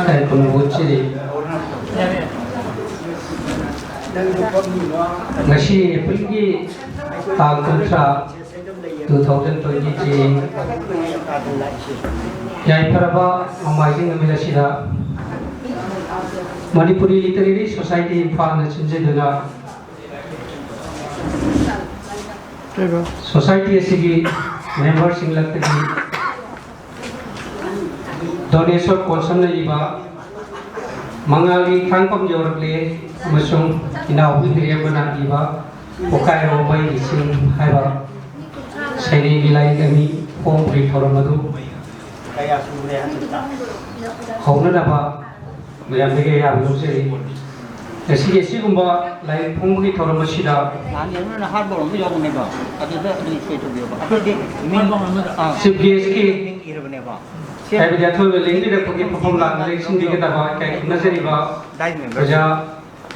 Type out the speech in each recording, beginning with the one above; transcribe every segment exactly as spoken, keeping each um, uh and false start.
ꯇꯥꯏ ꯄꯨꯝꯅꯃꯛ ꯎꯠꯆꯔꯤ꯫ ꯉꯁꯤ ꯑꯦꯄ꯭ꯔꯤꯜꯒꯤ ꯇꯥꯡ ꯀꯨꯟꯊ꯭ꯔꯥ, two thousand twenty three, ꯌꯥꯏꯐꯔꯕ ꯅꯣꯡꯃꯥꯏꯖꯤꯡ ꯅꯨꯃꯤꯠ ꯑꯁꯤꯗ ꯃꯅꯤꯄꯨꯔꯤ ꯂꯤꯇꯔꯦꯔꯤ ꯁꯣꯁꯥꯏꯇꯤ ꯏꯝꯐꯥꯜꯅ ꯁꯤꯟꯖꯗꯨꯅ ꯁꯣꯁꯥꯏꯇꯤ ꯑꯁꯤꯒꯤ ꯃꯦꯝꯕꯔꯁꯤꯡ ꯂꯛꯇꯒꯤ ꯗꯣꯅꯦꯁꯣꯔ ꯀꯣꯟꯁꯝꯅ ꯏꯕ ꯃꯉꯥꯜꯒꯤ ꯈꯥꯡꯐꯝ ꯌꯧꯔꯛꯂꯦ ꯑꯃꯁꯨꯡ ꯏꯅꯥꯎꯕꯤ ꯍꯤꯔꯦꯝꯕꯅ ꯏꯕ ꯄꯣꯈꯥꯏꯔꯣ ꯃꯩꯒꯤ ꯏꯁꯤꯡ ꯍꯥꯏꯕ ꯁꯩꯔꯦꯡꯒꯤ ꯂꯥꯏꯔꯤꯛ ꯑꯅꯤ ꯐꯣꯡꯕꯒꯤ ꯊꯧꯔꯝ ꯑꯗꯨ ꯍꯧꯅꯅꯕ ꯃꯌꯥꯝꯗꯒꯤ ꯑꯌꯥꯕ ꯂꯧꯖꯔꯤ꯫ ꯉꯁꯤꯒꯤ ꯑꯁꯤꯒꯨꯝꯕ ꯂꯥꯏꯔꯤꯛ ꯐꯣꯡꯕꯒꯤ ꯊꯧꯔꯝ ꯑꯁꯤꯗ ꯅꯍꯥꯟ ꯌꯦꯡꯉꯨꯅ ꯍꯥꯔꯠꯕꯣꯜ ꯑꯃ ꯌꯥꯎꯕꯅꯦꯕ, ꯑꯗꯨꯗ ꯑꯗꯨꯝ ꯁꯣꯏ ꯇꯧꯕꯤꯌꯣꯕ꯫ ꯑꯩꯈꯣꯏꯗꯤ ꯃꯤꯡ, ꯆꯤꯐ ꯒꯦꯁꯀꯤ ꯃꯤꯡ ꯏꯔꯕꯅꯦꯕ꯫ ꯍꯥꯏꯕꯗꯤ ꯑꯊꯣꯏꯕ ꯂꯦꯡꯕꯤꯔꯛꯄꯒꯤ ꯃꯐꯝ ꯂꯥꯛꯅ ꯂꯦꯡꯁꯤꯟꯕꯤꯒꯗꯕ ꯏꯀꯥꯏ ꯈꯨꯝꯅꯖꯔꯤꯕ ꯑꯣꯖꯥ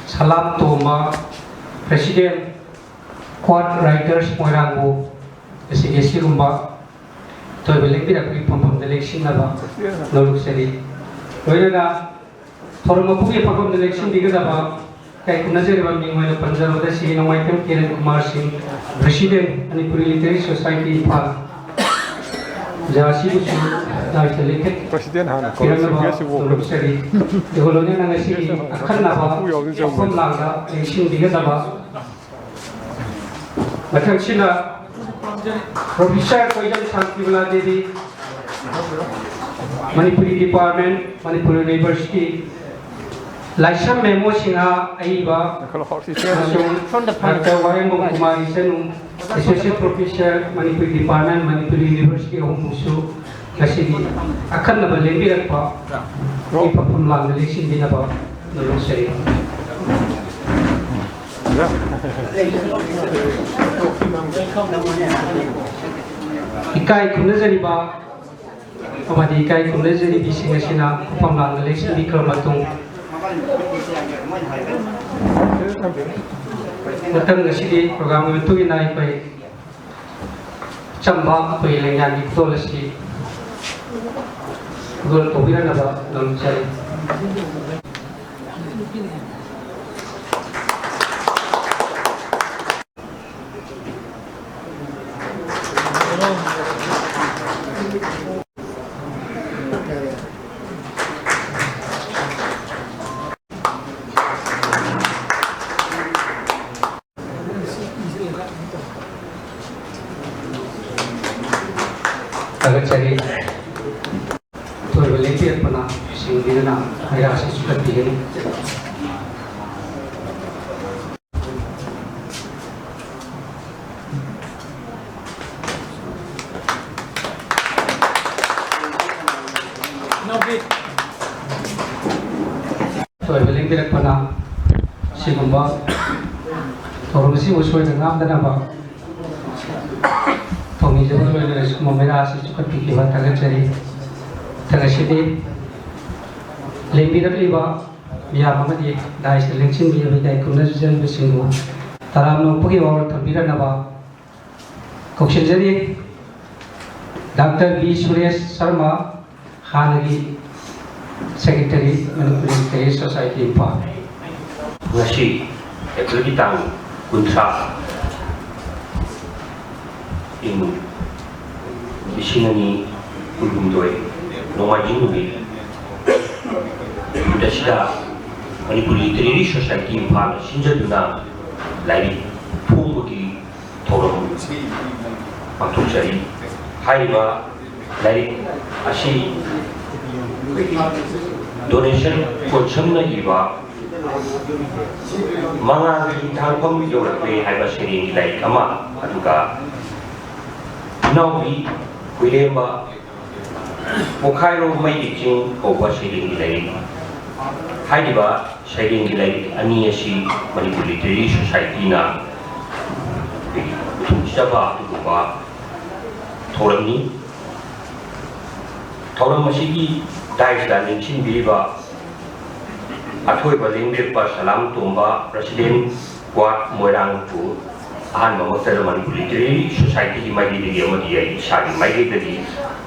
ꯁꯂꯥꯝ ꯇꯣꯝꯕ, ꯄ꯭ꯔꯦꯁꯤꯗꯦꯟ, ꯀ꯭ꯋꯥꯠ ꯔꯥꯏꯇꯔꯁ ꯃꯣꯏꯔꯥꯡꯕꯨ ꯉꯁꯤꯒꯤ ꯑꯁꯤꯒꯨꯝꯕ ꯑꯊꯣꯏꯕ ꯂꯦꯡꯕꯤꯔꯛꯄꯒꯤ ꯐꯝꯐꯝꯗ ꯂꯦꯡꯁꯤꯟꯅꯕ ꯅꯣꯂꯨꯛꯆꯔꯤ꯫ ꯂꯣꯏꯅꯅ ꯊꯧꯔꯝ ꯃꯄꯨꯒꯤ ꯐꯝꯐꯝꯗ ꯂꯦꯡꯁꯤꯟꯕꯤꯒꯗꯕ ꯏꯀꯥꯏ ꯈꯨꯝꯅꯖꯔꯤꯕ ꯃꯤꯡ ꯑꯣꯏꯅ ꯄꯟꯖꯕꯗ ꯁ꯭ꯔꯤ ꯅꯣꯡꯃꯥꯏꯊꯦꯝ ꯀꯤꯔꯟ ꯀꯨꯃꯥꯔ ꯁꯤꯡ, president, Manipuri literary society Imphal, ꯑꯣꯖꯥ ꯑꯁꯤꯕꯨꯁꯨ ꯂꯥꯏꯁꯤꯗ ꯂꯦꯡꯈꯠ ꯄ꯭ꯔꯦꯁꯤꯗꯦꯟ ꯍꯥꯟꯅ ꯀꯧꯔꯣ, ꯄꯤꯔꯝꯅꯕ ꯁꯤ ꯕꯤ ꯑꯦꯁ ꯁꯤ ꯋꯥꯛ ꯅꯣꯂꯨꯛꯆꯔꯤ꯫ ꯑꯗꯨꯒ ꯂꯣꯏꯅꯅ ꯉꯁꯤꯒꯤ ꯑꯈꯟꯅꯕ ꯃꯄꯨ ꯌꯥꯎꯗꯅ ꯆꯪꯕ ꯋꯥꯐꯝ ꯂꯥꯡꯗ ꯂꯦꯡꯁꯤꯟꯕꯤꯒꯗꯕ ꯃꯊꯪꯁꯤꯅ professor Koijam Shantibala Devi, Manipuri department, Manipur university, Laishram Memo Singha ꯑꯏꯕ ꯑꯃꯁꯨꯡ doctor Wahengbam Kumar Ichanu, associate professor, Manipuri department, Manipur university ꯑꯍꯨꯝꯕꯨꯁꯨ ꯉꯁꯤꯗꯤ ꯑꯈꯟꯅꯕ ꯂꯦꯡꯕꯤꯔꯛꯄ ꯏꯐꯝ ꯂꯥꯡꯗ ꯂꯦꯡꯁꯤꯟꯕꯤꯅꯕ ꯅꯣꯂꯨꯛꯆꯔꯤ꯫ ꯏꯀꯥꯏ ꯈꯨꯝꯅꯖꯔꯤꯕ ꯑꯃꯗꯤ ꯏꯀꯥꯏ ꯈꯨꯝꯅꯖꯔꯤꯕꯤꯁꯤꯡ ꯑꯁꯤꯅ ꯃꯐꯝ ꯂꯥꯡꯗ ꯂꯦꯡꯁꯤꯟꯕꯤꯈ꯭ꯔꯕ ꯃꯇꯨꯡ, ꯃꯊꯪ ꯑꯁꯤꯗꯤ ꯄ꯭ꯔꯣꯒ꯭ꯔꯥꯝꯒꯤ ꯃꯇꯨꯡ ꯏꯟꯅ ꯑꯩꯈꯣꯏ ꯑꯆꯝꯕ ꯑꯩꯈꯣꯏꯒꯤ ꯂꯦꯡꯌꯥꯟꯒꯤ ꯈꯨꯗꯣꯜ ꯑꯁꯤ ꯈꯨꯗꯣꯜ ꯇꯧꯕꯤꯔꯛꯅꯕ ꯅꯝꯖꯔꯤ꯫ ꯊꯥꯒꯠꯆꯔꯤ꯫ ꯑꯊꯣꯏꯕ ꯂꯦꯡꯕꯤꯔꯛꯄꯅ ꯁꯤꯡꯕꯤꯗꯨꯅ ꯃꯩꯔꯥꯁꯤ ꯆꯨꯞꯈꯠꯄꯤꯒꯅꯤ꯫ ꯑꯊꯣꯏꯕ ꯂꯦꯡꯕꯤꯔꯛꯄꯅ ꯁꯤꯒꯨꯝꯕ ꯊꯧꯔꯝ ꯑꯁꯤꯕꯨ ꯁꯣꯏꯗ ꯉꯥꯝꯗꯅꯕ ꯊꯧꯅꯤꯖꯕ ꯂꯣꯏꯅꯅ ꯁꯤꯒꯨꯝꯕ ꯃꯩꯔꯥ ꯑꯁꯤ ꯆꯨꯞꯈꯠꯄꯤꯈꯤꯕ ꯊꯥꯒꯠꯆꯔꯤ꯫ ꯃꯊꯪ ꯑꯁꯤꯗꯤ ꯂꯦꯡꯕꯤꯔꯛꯂꯤꯕ ꯃꯤꯌꯥꯝ ꯑꯃꯗꯤ ꯗꯥꯏꯁꯇ ꯂꯦꯡꯁꯤꯟꯕꯤꯔꯤꯕ ꯏꯀꯥꯏ ꯈꯨꯝꯅꯖꯔꯤꯕꯁꯤꯡꯕꯨ ꯇꯔꯥꯝꯅ ꯑꯣꯛꯄꯒꯤ ꯋꯥꯔꯣꯜ ꯊꯝꯕꯤꯔꯛꯅꯕ ꯀꯧꯁꯤꯟꯖꯔꯤ꯫ ꯗꯥꯛꯇꯔ ꯕꯤ ꯁꯨꯔꯦꯁ ꯁꯔꯃ, ꯍꯥꯟꯅꯒꯤ secretary, Manipuri literary society, Imphal. ꯉꯁꯤ ꯑꯦꯄ꯭ꯔꯤꯜꯒꯤ ꯇꯥꯡ ꯀꯨꯟꯊ꯭ꯔꯥ, ꯏꯪ ꯂꯤꯁꯤꯡ ꯑꯅꯤ ꯀꯨꯟꯍꯨꯝꯗꯣꯏ, ꯅꯣꯡꯃꯥꯏꯖꯤꯡ ꯅꯨꯃꯤꯠ ꯑꯁꯤꯗ ꯃꯅꯤꯄꯨꯔꯤ ꯂꯤꯇꯔꯦꯔꯤ ꯁꯣꯁꯥꯏꯇꯤ ꯏꯝꯐꯥꯜꯅ ꯁꯤꯟꯖꯗꯨꯅ ꯂꯥꯏꯔꯤꯛ ꯐꯣꯡꯕꯒꯤ ꯊꯧꯔꯝ ꯄꯥꯡꯊꯣꯛꯆꯔꯤ꯫ ꯍꯥꯏꯔꯤꯕ ꯂꯥꯏꯔꯤꯛ ꯑꯁꯤ ꯑꯩꯈꯣꯏꯒꯤ ꯗꯣꯅꯦꯁꯟ ꯀꯣꯟꯁꯝꯅ ꯏꯕ "ꯃꯉꯥꯜꯒꯤ ꯍꯤꯊꯥꯡꯐꯝ ꯌꯧꯔꯛꯂꯦ" ꯍꯥꯏꯕ ꯁꯩꯔꯦꯡꯒꯤ ꯂꯥꯏꯔꯤꯛ ꯑꯃ, ꯑꯗꯨꯒ ꯏꯅꯥꯎꯕꯤ ꯍꯨꯏꯔꯦꯝꯕ "ꯄꯣꯈꯥꯏꯔꯣ ꯃꯩꯒꯤ ꯆꯤꯡ" ꯀꯧꯕ ꯁꯩꯔꯦꯡꯒꯤ ꯂꯥꯏꯔꯤꯛ꯫ ꯍꯥꯏꯔꯤꯕ ꯁꯩꯔꯦꯡꯒꯤ ꯂꯥꯏꯔꯤꯛ ꯑꯅꯤ ꯑꯁꯤ ꯃꯅꯤꯄꯨꯔ ꯂꯤꯇꯔꯦꯔꯤ ꯁꯣꯁꯥꯏꯇꯤꯅ ꯑꯩꯈꯣꯏꯒꯤ ꯄꯨꯊꯣꯛꯆꯕ ꯑꯗꯨꯒꯨꯝꯕ ꯊꯧꯔꯝꯅꯤ꯫ ꯊꯧꯔꯝ ꯑꯁꯤꯒꯤ ꯗꯥꯏꯁꯇ ꯂꯦꯡꯁꯤꯟꯕꯤꯔꯤꯕ ꯑꯊꯣꯏꯕ ꯂꯦꯡꯕꯤꯔꯛꯄ ꯁꯂꯥꯝ ꯇꯣꯝꯕ, ꯄ꯭ꯔꯁꯤꯗꯦꯟ, ꯋꯥꯔꯗ ꯃꯣꯏꯔꯥꯡꯕꯨ ꯑꯍꯥꯟꯕꯃꯛꯇꯗ ꯃꯅꯤꯄꯨꯔ ꯂꯤꯇꯔꯦꯔꯤ ꯁꯣꯁꯥꯏꯇꯤꯒꯤ ꯃꯥꯏꯀꯩꯗꯒꯤ ꯑꯃꯗꯤ ꯑꯩ ꯏꯁꯥꯒꯤ ꯃꯥꯏꯀꯩꯗꯒꯤ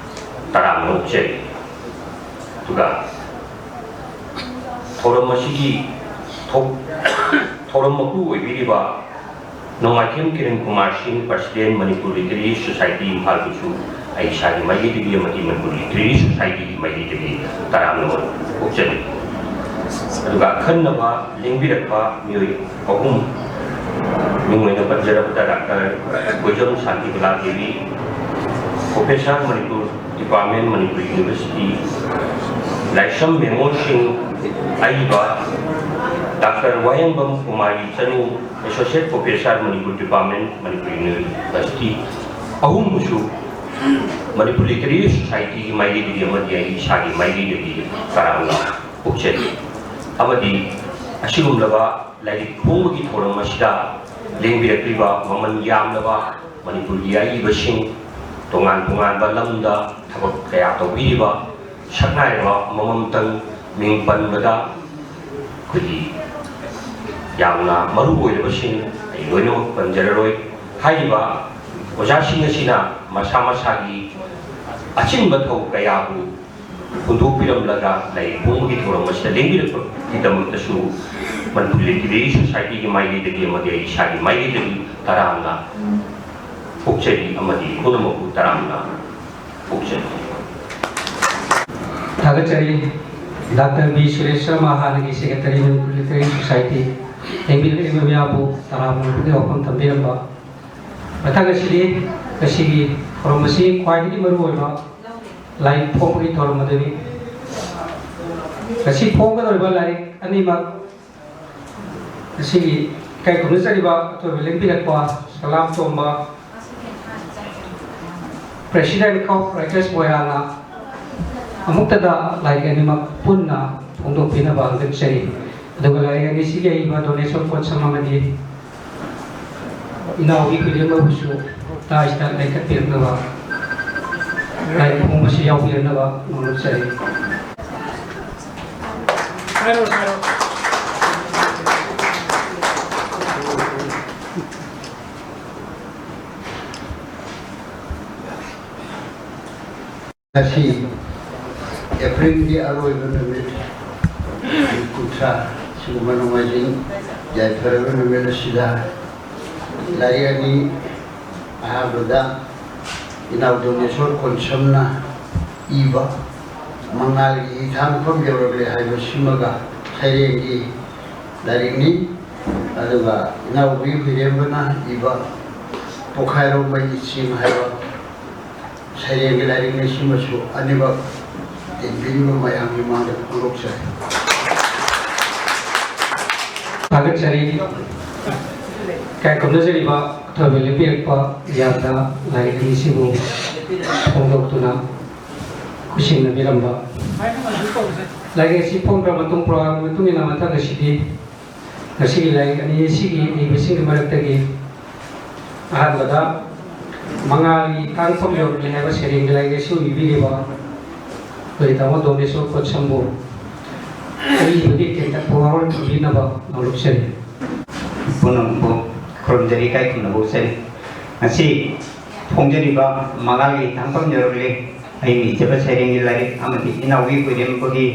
ꯇꯔꯥꯝꯅ ꯑꯣꯛꯆꯔꯤ꯫ ꯑꯗꯨꯒ ꯊꯧꯔꯝ ꯑꯁꯤꯒꯤ ꯊꯧ-, ꯊꯧꯔꯝ ꯃꯄꯨ ꯑꯣꯏꯕꯤꯔꯤꯕ ꯅꯣꯡꯃꯥꯏꯊꯦꯝ ꯀꯤꯔꯟ ꯀꯨꯃꯥꯔ ꯁꯤꯡ, President, Manipur Literary Society, ꯏꯝꯐꯥꯜꯕꯨꯁꯨ ꯑꯩ ꯏꯁꯥꯒꯤ ꯃꯥꯏꯀꯩꯗꯒꯤ ꯑꯃꯗꯤ Manipur Literary Society ꯒꯤ ꯃꯥꯏꯀꯩꯗꯒꯤ ꯇꯔꯥꯝꯅ ꯑꯣꯛꯆꯔꯤ꯫ ꯑꯗꯨꯒ ꯑꯈꯟꯅꯕ ꯂꯦꯡꯕꯤꯔꯛꯄ ꯃꯤꯑꯣꯏ ꯑꯍꯨꯝ, ꯃꯤꯡ ꯑꯣꯏꯅ ꯄꯟꯖꯔꯕꯗ, Doctor Koijam Shantibala Devi, Professor, Manipur Department, Manipur University, Laishram Memo Singh, ꯑꯏꯕ Doctor ꯋꯥꯍꯦꯡꯕꯝ ꯀꯨꯃꯥꯔꯤ ꯆꯅꯨ, Associate Professor, Manipur Department, Manipur University, ꯑꯍꯨꯝꯕꯨꯁꯨ Manipur Literary Society ꯒꯤ ꯃꯥꯏꯀꯩꯗꯒꯤ ꯑꯃꯗꯤ ꯑꯩ ꯏꯁꯥꯒꯤ ꯃꯥꯏꯀꯩꯗꯒꯤ ꯇꯔꯥꯝꯅ ꯑꯣꯛꯆꯔꯤ꯫ ꯑꯃꯗꯤ ꯑꯁꯤꯒꯨꯝꯂꯕ ꯂꯥꯏꯔꯤꯛ ꯐꯣꯡꯕꯒꯤ ꯊꯧꯔꯝ ꯑꯁꯤꯗ ꯂꯦꯡꯕꯤꯔꯛꯂꯤꯕ ꯃꯃꯜ ꯌꯥꯝꯂꯕ ꯃꯅꯤꯄꯨꯔꯒꯤ ꯑꯏꯕꯁꯤꯡ, ꯇꯣꯉꯥꯟ ꯇꯣꯉꯥꯟꯕ ꯂꯝꯗ ꯊꯕꯛ ꯀꯌꯥ ꯇꯧꯕꯤꯔꯤꯕ ꯁꯛꯅꯥꯏꯔꯕ ꯑꯃꯃꯝꯇꯪ ꯃꯤꯡ ꯄꯟꯕꯗ ꯑꯩꯈꯣꯏꯒꯤ ꯌꯥꯝꯅ ꯃꯔꯨ ꯑꯣꯏꯔꯕꯁꯤꯡ ꯑꯩ ꯂꯣꯏꯅꯃꯛ ꯄꯟꯖꯔꯔꯣꯏ꯫ ꯍꯥꯏꯔꯤꯕ ꯑꯣꯖꯥꯁꯤꯡ ꯑꯁꯤꯅ ꯃꯁꯥ ꯃꯁꯥꯒꯤ ꯑꯆꯤꯟꯕ ꯊꯧ ꯀꯌꯥꯕꯨ ꯍꯨꯟꯗꯣꯛꯄꯤꯔꯝꯂꯒ ꯂꯥꯏꯔꯤꯛ ꯐꯣꯡꯕꯒꯤ ꯊꯧꯔꯝ ꯑꯁꯤꯗ ꯂꯦꯡꯕꯤꯔꯛꯄꯒꯤꯗꯃꯛꯇꯁꯨ Manipur Literary Society ꯒꯤ ꯃꯥꯏꯀꯩꯗꯒꯤ ꯑꯃꯗꯤ ꯑꯩ ꯏꯁꯥꯒꯤ ꯃꯥꯏꯀꯩꯗꯒꯤ ꯇꯔꯥꯝꯅ ꯑꯣꯛꯆꯔꯤ ꯑꯃꯗꯤ ꯄꯨꯝꯅꯃꯛꯄꯨ ꯇꯔꯥꯝꯅ ꯑꯣꯛꯆꯔꯤ꯫ ꯊꯥꯒꯠꯆꯔꯤ꯫ ꯗꯥꯛꯇꯔ ꯕꯤ ꯁꯨꯔꯦꯁ ꯁꯔꯃ, ꯍꯥꯟꯅꯒꯤ Secretary, Manipur Literary Society, ꯂꯦꯡꯕꯤꯔꯛꯂꯤꯕ ꯃꯌꯥꯝꯕꯨ ꯇꯔꯥꯝꯅ ꯑꯣꯛꯄꯒꯤ ꯋꯥꯐꯝ ꯊꯝꯕꯤꯔꯝꯕ꯫ ꯃꯊꯪ ꯑꯁꯤꯗꯤ ꯉꯁꯤꯒꯤ ꯊꯧꯔꯝ ꯑꯁꯤ ꯈ꯭ꯋꯥꯏꯗꯒꯤ ꯃꯔꯨꯑꯣꯏꯕ ꯂꯥꯏꯔꯤꯛ ꯐꯣꯡꯕꯒꯤ ꯊꯧꯔꯝ ꯑꯗꯨꯅꯤ꯫ ꯉꯁꯤ ꯐꯣꯡꯒꯗꯧꯔꯤꯕ ꯂꯥꯏꯔꯤꯛ ꯑꯅꯤꯃꯛ ꯉꯁꯤꯒꯤ ꯏꯀꯥꯏ ꯈꯨꯝꯅꯖꯔꯤꯕ ꯑꯊꯣꯏꯕ ꯂꯦꯡꯕꯤꯔꯛꯄ ꯁꯂꯥꯝ ꯇꯣꯝꯕ, President of Writers ꯃꯣꯏꯔꯥꯡꯅ ꯑꯃꯨꯛꯇꯗ ꯂꯥꯏꯔꯤꯛ ꯑꯅꯤꯃꯛ ꯄꯨꯟꯅ ꯐꯣꯡꯗꯣꯛꯄꯤꯅꯕ ꯍꯪꯖꯔꯤ꯫ ꯑꯗꯨꯒ ꯂꯥꯏꯔꯤꯛ ꯑꯅꯤꯁꯤꯒꯤ ꯑꯏꯕ ꯗꯣꯅꯦꯁꯣꯔ ꯄꯣꯠꯁꯝ ꯑꯃꯗꯤ ꯏꯅꯥꯎꯒꯤ ꯈꯨꯗꯤꯡꯃꯛꯄꯨꯁꯨ ꯇꯥꯏꯁꯤꯗ ꯂꯩꯈꯠꯄꯤꯔꯛꯅꯕ, ꯂꯥꯏꯔꯤꯛ ꯐꯣꯡꯕꯁꯤ ꯌꯥꯎꯕꯤꯔꯛꯅꯕ ꯅꯣꯡꯂꯨꯛꯆꯔꯤ꯫ ꯉꯁꯤ ꯑꯦꯄ꯭ꯔꯤꯜꯒꯤ ꯑꯔꯣꯏꯕ ꯅꯨꯃꯤꯠ, ꯅꯨꯃꯤꯠ ꯀꯨꯟꯊ꯭ꯔꯥ, ꯁꯤꯒꯨꯝꯕ ꯅꯣꯡꯃꯥꯏꯖꯤꯡ ꯌꯥꯏꯐꯔꯕ ꯅꯨꯃꯤꯠ ꯑꯁꯤꯗ ꯂꯥꯏꯔꯤꯛ ꯑꯅꯤ, ꯑꯍꯥꯟꯕꯗ ꯏꯅꯥꯎ ꯗꯣꯅꯦꯁꯣꯔ ꯀꯣꯟꯁꯝꯅ ꯏꯕ ꯃꯉꯥꯜꯒꯤ ꯍꯤꯊꯥꯡꯐꯝ ꯌꯧꯔꯛꯂꯦ ꯍꯥꯏꯕꯁꯤꯃꯒ ꯁꯩꯔꯦꯡꯒꯤ ꯂꯥꯏꯔꯤꯛꯅꯤ꯫ ꯑꯗꯨꯒ ꯏꯅꯥꯎꯕꯤ ꯍꯨꯏꯔꯦꯝꯕꯅ ꯏꯕ ꯄꯣꯈꯥꯏꯔꯣ ꯃꯩꯒꯤ ꯆꯤꯡ ꯍꯥꯏꯕ ꯁꯩꯔꯦꯡꯒꯤ ꯂꯥꯏꯔꯤꯛꯅꯤ꯫ ꯁꯤꯃꯁꯨ ꯑꯅꯤꯃꯛ ꯌꯦꯡꯕꯤꯔꯤꯕ ꯃꯌꯥꯝꯒꯤ ꯃꯥꯡꯗ ꯐꯣꯡꯗꯣꯛꯆꯔꯤ꯫ ꯊꯥꯒꯠꯆꯔꯤ꯫ ꯏꯀꯥꯏ ꯈꯨꯝꯅꯖꯔꯤꯕ ꯑꯊꯣꯏꯕ ꯂꯦꯞꯄꯤꯔꯛꯄ ꯌꯥꯝꯅ ꯂꯥꯏꯔꯤꯛ ꯑꯅꯤꯁꯤꯕꯨ ꯐꯣꯡꯗꯣꯛꯇꯨꯅ ꯈꯨꯠꯁꯦꯝꯅꯕꯤꯔꯝꯕ꯫ ꯂꯥꯏꯔꯤꯛ ꯑꯁꯤ ꯐꯣꯡꯈ꯭ꯔ ꯃꯇꯨꯡ ꯄ꯭ꯔꯣꯒ꯭ꯔꯥꯝꯒꯤ ꯃꯇꯨꯡ ꯏꯟꯅ ꯃꯊꯪ ꯑꯁꯤꯗꯤ ꯉꯁꯤꯒꯤ ꯂꯥꯏꯔꯤꯛ ꯑꯅꯤ ꯑꯁꯤꯒꯤ ꯏꯕꯁꯤꯡꯒꯤ ꯃꯔꯛꯇꯒꯤ ꯑꯍꯥꯟꯕꯗ ꯃꯉꯥꯜꯒꯤ ꯍꯤꯊꯥꯡꯐꯝ ꯌꯧꯔꯛꯂꯦ ꯍꯥꯏꯕ ꯁꯩꯔꯦꯡꯒꯤ ꯂꯥꯏꯔꯤꯛ ꯑꯁꯤ ꯏꯕꯤꯔꯤꯕ ꯑꯩꯈꯣꯏ ꯇꯥꯃꯣ ꯗꯣꯃꯦꯁꯣꯔ ꯀꯣꯠꯁꯝꯕꯨ ꯑꯏꯕꯒꯤ ꯇꯦꯟꯇꯛꯄ ꯋꯥꯔꯣꯜ ꯊꯝꯕꯤꯅꯕ ꯅꯣꯡꯂꯨꯛꯆꯔꯤ꯫ ꯄꯨꯝꯅꯃꯛꯄꯨ ꯈꯨꯔꯨꯝꯖꯔꯤ, ꯏꯀꯥꯏ ꯈꯨꯝꯅꯕ ꯎꯠꯆꯔꯤ꯫ ꯉꯁꯤ ꯐꯣꯡꯖꯔꯤꯕ ꯃꯉꯥꯜꯒꯤ ꯍꯤꯊꯥꯡꯐꯝ ꯌꯧꯔꯛꯂꯦ, ꯑꯩꯅ ꯏꯖꯕ ꯁꯩꯔꯦꯡꯒꯤ ꯂꯥꯏꯔꯤꯛ ꯑꯃꯗꯤ ꯏꯅꯥꯎꯕꯤ ꯀꯨꯏꯔꯦꯝꯕꯒꯤ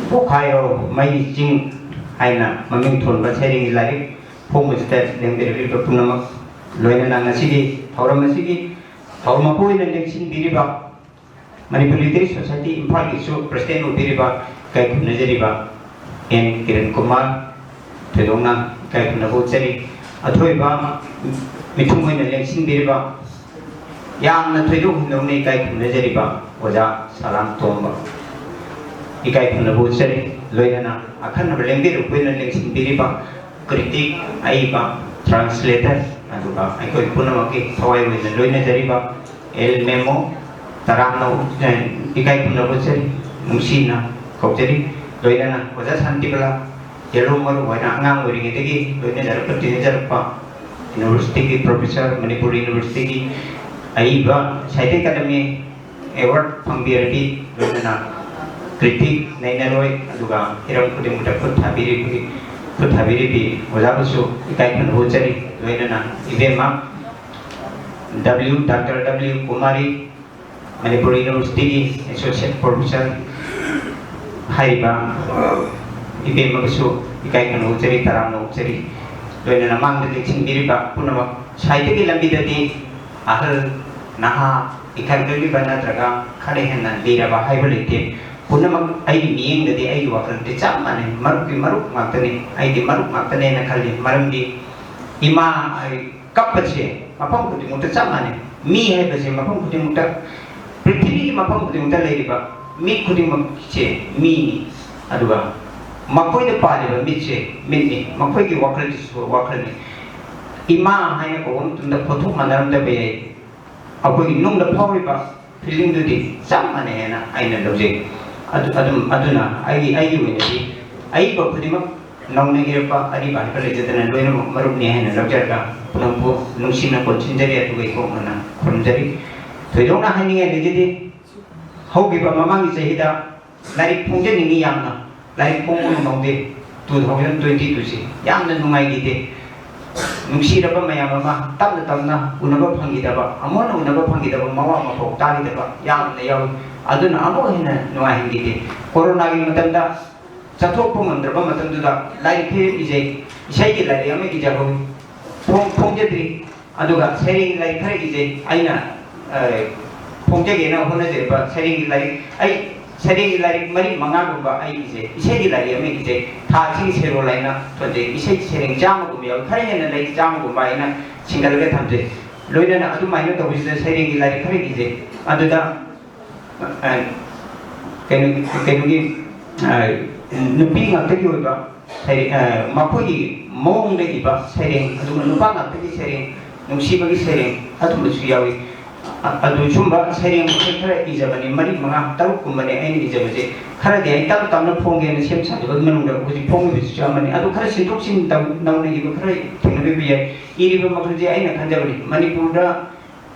ꯄꯣꯈꯥꯏꯔꯣ ꯃꯩ ꯆꯤꯡ ꯍꯥꯏꯅ ꯃꯃꯤꯡ ꯊꯣꯟꯕ ꯁꯩꯔꯦꯡꯒꯤ ꯂꯥꯏꯔꯤꯛ ꯐꯣꯡꯕꯁꯤꯗ ꯂꯦꯡꯕꯤꯔꯛꯂꯤꯕ ꯄꯨꯝꯅꯃꯛ, ꯂꯣꯏꯅꯅ ꯉꯁꯤꯒꯤ ꯊꯧꯔꯝ ꯑꯁꯤꯒꯤ ꯊꯧꯔꯝ ꯃꯄꯨ ꯑꯣꯏꯅ ꯂꯦꯡꯁꯤꯟꯕꯤꯔꯤꯕ ꯃꯅꯤꯄꯨꯔ ꯂꯤꯇꯔꯦꯔꯤ ꯁꯣꯁꯥꯏꯇꯤ ꯏꯝꯐꯥꯜꯒꯤꯁꯨ ꯄ꯭ꯔꯁꯤꯗꯦꯟ ꯑꯣꯏꯕꯤꯔꯤꯕ ꯏꯀꯥꯏ ꯈꯨꯝꯅꯖꯔꯤꯕ ꯑꯦꯟ ꯀꯤꯔꯟ ꯀꯨꯃꯥꯔ, ꯊꯣꯏꯗꯣꯛꯅ ꯏꯀꯥꯏ ꯈꯨꯝꯅꯕ ꯎꯠꯆꯔꯤ꯫ ꯑꯊꯣꯏꯕ ꯃꯤꯊꯨꯡ ꯑꯣꯏꯅ ꯂꯦꯡꯁꯤꯟꯕꯤꯔꯤꯕ, ꯌꯥꯝꯅ ꯊꯣꯏꯗꯣꯛ ꯍꯦꯟꯗꯣꯛꯅ ꯏꯀꯥꯏ ꯈꯨꯝꯅꯖꯔꯤꯕ ꯑꯣꯖꯥ ꯁꯂꯥꯝ ꯇꯣꯝꯕ, ꯏꯀꯥꯏ ꯈꯨꯝꯅꯕ ꯎꯠꯆꯔꯤ꯫ ꯂꯣꯏꯅꯅ ꯑꯈꯟꯅꯕ ꯂꯦꯡꯕꯤꯔꯛꯄ ꯑꯣꯏꯅ ꯂꯦꯡꯁꯤꯟꯕꯤꯔꯤꯕ ꯀ꯭ꯔꯤꯇꯤꯛ, ꯑꯏꯕ, ꯇ꯭ꯔꯥꯟꯁꯂꯦꯇꯔ, ꯑꯗꯨꯒ ꯑꯩꯈꯣꯏ ꯄꯨꯝꯅꯃꯛꯀꯤ ꯊꯋꯥꯏ ꯑꯣꯏꯅ ꯂꯣꯏꯅꯖꯔꯤꯕ ꯑꯦꯜ ꯃꯦꯃꯣ, ꯇꯔꯥꯝꯅ ꯏꯀꯥꯏ ꯈꯨꯝꯅꯕ ꯎꯠꯆꯔꯤ, ꯅꯨꯡꯁꯤꯅ ꯀꯧꯖꯔꯤ꯫ ꯂꯣꯏꯅꯅ ꯑꯣꯖꯥ ꯁꯥꯟꯇꯤꯕꯂꯥ, ꯌꯦꯜꯂꯣ ꯃꯔꯨ ꯑꯣꯏꯅ ꯑꯉꯥꯡ ꯑꯣꯏꯔꯤꯉꯩꯗꯒꯤ ꯂꯣꯏꯅꯖꯔꯛꯄ, ꯇꯤꯟꯅꯖꯔꯛꯄ, ꯌꯨꯅꯤꯚꯔꯁꯤꯇꯤꯒꯤ ꯄ꯭ꯔꯣꯐꯦꯁꯔ, ꯃꯅꯤꯄꯨꯔ ꯌꯨꯅꯤꯚꯔꯁꯤꯇꯤꯒꯤ ꯑꯏꯕ ꯁꯥꯍꯤꯇ꯭ꯌ ꯑꯦꯀꯥꯗꯃꯤ ꯑꯦꯋꯥꯔꯗ ꯐꯪꯕꯤꯔꯕꯤ, ꯂꯣꯏꯅꯅ ꯀ꯭ꯔꯤꯇꯤꯛ ꯅꯩꯅꯔꯣꯏ, ꯑꯗꯨꯒ ꯍꯤꯔꯝ ꯈꯨꯗꯤꯡꯃꯛꯇ ꯈꯨꯠ ꯊꯥꯕꯤꯔꯤꯕꯒꯤ, ꯈꯨꯠ ꯊꯥꯕꯤꯔꯤꯕꯤ ꯑꯣꯖꯥꯕꯨꯁꯨ ꯏꯀꯥꯏ ꯈꯨꯝꯅꯕ ꯎꯠꯆꯔꯤ꯫ ꯂꯣꯏꯅꯅ Ibemma W, doctor W Kumari, Manipur ꯌꯨꯅꯤꯚꯔꯁꯤꯇꯤꯒꯤ ꯑꯦꯁꯣꯁꯤꯌꯦꯠ ꯄ꯭ꯔꯣꯐꯦꯁꯔ ꯍꯥꯏꯔꯤꯕ ꯏꯕꯦꯝꯃꯒꯁꯨ ꯏꯀꯥꯏ ꯈꯨꯝꯅꯧꯖꯔꯤ, ꯇꯔꯥꯝꯅ ꯑꯣꯛꯆꯔꯤ꯫ ꯂꯣꯏꯅꯅ ꯃꯥꯡꯗ ꯂꯦꯡꯁꯤꯟꯕꯤꯔꯤꯕ ꯄꯨꯝꯅꯃꯛ꯫ ꯁꯥꯍꯤꯇ꯭ꯌꯒꯤ ꯂꯝꯕꯤꯗꯗꯤ ꯑꯍꯜ, ꯅꯍꯥ, ꯏꯟꯈꯠꯂꯛꯂꯤꯕ ꯅꯠꯇ꯭ꯔꯒ ꯈꯔ ꯍꯦꯟꯅ ꯂꯤꯔꯕ ꯍꯥꯏꯕ ꯂꯩꯇꯦ꯫ ꯄꯨꯝꯅꯃꯛ ꯑꯩꯒꯤ ꯃꯤꯠꯌꯦꯡꯗꯗꯤ, ꯑꯩꯒꯤ ꯋꯥꯈꯜꯗꯤ ꯆꯞ ꯃꯥꯟꯅꯩ꯫ ꯃꯔꯨꯞꯀꯤ ꯃꯔꯨꯞ ꯉꯥꯛꯇꯅꯤ, ꯑꯩꯗꯤ ꯃꯔꯨꯞ ꯉꯥꯛꯇꯅꯦꯅ ꯈꯜꯂꯤ꯫ ꯃꯔꯝꯗꯤ ꯏꯃꯥ ꯀꯞꯄꯁꯦ ꯃꯐꯝ ꯈꯨꯗꯤꯡꯃꯛꯇ ꯆꯞ ꯃꯥꯟꯅꯩ꯫ ꯃꯤ ꯍꯥꯏꯕꯁꯦ ꯃꯐꯝ ꯈꯨꯗꯤꯡꯃꯛꯇ, ꯄ꯭ꯔꯤꯊꯤꯕꯤꯒꯤ ꯃꯐꯝ ꯈꯨꯗꯤꯡꯃꯛꯇ ꯂꯩꯔꯤꯕ ꯃꯤ ꯈꯨꯗꯤꯡꯃꯛꯁꯦ ꯃꯤꯅꯤ꯫ ꯑꯗꯨꯒ ꯃꯈꯣꯏꯗ ꯄꯥꯜꯂꯤꯕ ꯃꯤꯠꯁꯦ ꯃꯤꯠꯅꯤ, ꯃꯈꯣꯏꯒꯤ ꯋꯥꯈꯜꯁꯤꯁꯨ ꯋꯥꯈꯜꯅꯤ꯫ ꯏꯃꯥ ꯍꯥꯏꯅ ꯀꯧꯕ ꯃꯇꯝꯗ ꯄꯣꯠꯊꯣꯛ ꯃꯥꯟꯅꯔꯝꯗꯕ ꯌꯥꯏ, ꯑꯩꯈꯣꯏꯒꯤ ꯅꯨꯡꯗ ꯐꯥꯎꯔꯤꯕ ꯐꯤꯂꯤꯡꯗꯨꯗꯤ ꯆꯞ ꯃꯥꯟꯅꯩ ꯍꯥꯏꯅ ꯑꯩꯅ ꯂꯧꯖꯩ꯫ ꯑꯗꯨ, ꯑꯗꯨꯝ, ꯑꯗꯨꯅ ꯑꯩꯒꯤ, ꯑꯩꯒꯤ ꯑꯣꯏꯅꯗꯤ ꯑꯏꯕ ꯈꯨꯗꯤꯡꯃꯛ ꯅꯧꯅ ꯏꯔꯛꯄ ꯑꯔꯤꯕ ꯍꯥꯏꯕ ꯂꯩꯖꯗꯅ ꯂꯣꯏꯅꯃꯛ ꯃꯔꯨꯞꯅꯤ ꯍꯥꯏꯅ ꯂꯧꯖꯔꯒ ꯄꯨꯝꯅꯃꯛꯄꯨ ꯅꯨꯡꯁꯤꯅ ꯀꯣꯟꯁꯤꯟꯖꯔꯤ, ꯑꯗꯨꯒ ꯏꯀꯣꯛꯅꯅ ꯈꯨꯔꯨꯝꯖꯔꯤ꯫ ꯊꯣꯏꯗꯣꯛꯅ ꯍꯥꯏꯅꯤꯡꯉꯥꯏ ꯂꯩꯖꯗꯦ꯫ ꯍꯧꯈꯤꯕ ꯃꯃꯥꯡꯒꯤ ꯆꯍꯤꯗ ꯂꯥꯏꯔꯤꯛ ꯐꯣꯡꯖꯅꯤꯡꯉꯤ ꯌꯥꯝꯅ, ꯂꯥꯏꯔꯤꯛ ꯐꯣꯡꯕ ꯉꯝꯍꯧꯗꯦ꯫ Two thousand twenty two ꯁꯤ ꯌꯥꯝꯅ ꯅꯨꯡꯉꯥꯏꯈꯤꯗꯦ꯫ ꯅꯨꯡꯁꯤꯔꯕ ꯃꯌꯥꯝ ꯑꯃ ꯇꯞꯅ ꯇꯞꯅ ꯎꯅꯕ ꯐꯪꯈꯤꯗꯕ, ꯑꯃꯨꯛ ꯍꯟꯅ ꯎꯅꯕ ꯐꯪꯈꯤꯗꯕ, ꯃꯋꯥ ꯃꯄꯥꯎ ꯇꯥꯈꯤꯗꯕ ꯌꯥꯝꯅ ꯌꯥꯎꯏ꯫ ꯑꯗꯨꯅ ꯑꯃꯨꯛ ꯍꯦꯟꯅ ꯅꯨꯡꯉꯥꯏꯍꯟꯈꯤꯗꯦ꯫ ꯀꯣꯔꯣꯅꯥꯒꯤ ꯃꯇꯝꯗ ꯆꯠꯊꯣꯛꯄ ꯉꯝꯗ꯭ꯔꯕ ꯃꯇꯝꯗꯨꯗ ꯂꯥꯏꯔꯤꯛ ꯈꯔ ꯏꯖꯩ, ꯏꯁꯩꯒꯤ ꯂꯥꯏꯔꯤꯛ ꯑꯃ ꯏꯖꯍꯧꯏ꯫ ꯐꯣꯡ-, ꯐꯣꯡꯖꯗ꯭ꯔꯤ꯫ ꯑꯗꯨꯒ ꯁꯩꯔꯦꯡꯒꯤ ꯂꯥꯏꯔꯤꯛ ꯈꯔ ꯏꯖꯩ꯫ ꯑꯩꯅ, ꯑ, ꯐꯣꯡꯖꯒꯦꯅ ꯍꯣꯠꯅꯖꯔꯤꯕ ꯁꯩꯔꯦꯡꯒꯤ ꯂꯥꯏꯔꯤꯛ, ꯑꯩ ꯁꯩꯔꯦꯡꯒꯤ ꯂꯥꯏꯔꯤꯛ ꯃꯔꯤ ꯃꯉꯥꯒꯨꯝꯕ ꯑꯩ ꯏꯖꯩ꯫ ꯏꯁꯩꯒꯤ ꯂꯥꯏꯔꯤꯛ ꯑꯃ ꯏꯖꯩ꯫ ꯊꯥ ꯑꯁꯤꯒꯤ ꯁꯩꯔꯣꯜ ꯍꯥꯏꯅ ꯊꯣꯟꯖꯩ꯫ ꯏꯁꯩ ꯁꯩꯔꯦꯡ ꯆꯥꯝꯃꯒꯨꯝꯕ ꯌꯥꯎꯏ꯫ ꯈꯔ ꯍꯦꯟꯅ ꯂꯩ, ꯆꯥꯝꯃꯒꯨꯝꯕ ꯑꯩꯅ ꯁꯤꯡꯒꯠꯂꯒ ꯊꯝꯖꯩ꯫ ꯂꯣꯏꯅꯅ ꯑꯗꯨꯃꯥꯏꯅ ꯇꯧꯕꯁꯤꯗ ꯁꯩꯔꯦꯡꯒꯤ ꯂꯥꯏꯔꯤꯛ ꯈꯔ ꯏꯖꯩ꯫ ꯑꯗꯨꯗ ꯑ, ꯀꯩꯅꯣ, ꯀꯩꯅꯣꯒꯤ, ꯑ, ꯅꯨꯄꯤ ꯉꯥꯛꯇꯒꯤ ꯑꯣꯏꯕ ꯁꯩꯔꯦꯡ, ꯑ, ꯃꯈꯣꯏꯒꯤ ꯃꯑꯣꯡꯗ ꯏꯕ ꯁꯩꯔꯦꯡ, ꯑꯗꯨꯒ ꯅꯨꯄꯥ ꯉꯥꯛꯇꯒꯤ ꯁꯩꯔꯦꯡ, ꯅꯨꯡꯁꯤꯕꯒꯤ ꯁꯩꯔꯦꯡ, ꯑꯗꯨꯝꯕꯁꯨ ꯌꯥꯎꯏ꯫ ꯑ-, ꯑꯗꯨ ꯁꯨꯝꯕ ꯁꯩꯔꯦꯡ ꯃꯈꯜ ꯈꯔ ꯏꯖꯕꯅꯤ, ꯃꯔꯤ, ꯃꯉꯥ, ꯇꯔꯨꯛꯀꯨꯝꯕꯅꯤ ꯑꯩꯅ ꯏꯖꯕꯁꯦ꯫ ꯈꯔꯗꯤ ꯑꯩ ꯇꯞꯅ ꯇꯞꯅ ꯐꯣꯡꯒꯦꯅ ꯁꯦꯝ ꯁꯥꯖꯕꯒꯤ ꯃꯅꯨꯡꯗ ꯍꯧꯖꯤꯛ ꯐꯣꯡꯉꯤꯕꯁꯤꯁꯨ ꯑꯃꯅꯤ꯫ ꯑꯗꯨ ꯈꯔ ꯁꯤꯟꯗꯣꯛ ꯁꯤꯟꯖꯤꯟ ꯇꯧ-, ꯅꯧꯅ ꯏꯕ ꯈꯔ ꯊꯦꯡꯅꯕꯤꯕ ꯌꯥꯏ꯫ ꯏꯔꯤꯕ ꯃꯈꯜꯁꯦ ꯑꯩꯅ ꯈꯟꯖꯕꯅꯤ, ꯃꯅꯤꯄꯨꯔꯗ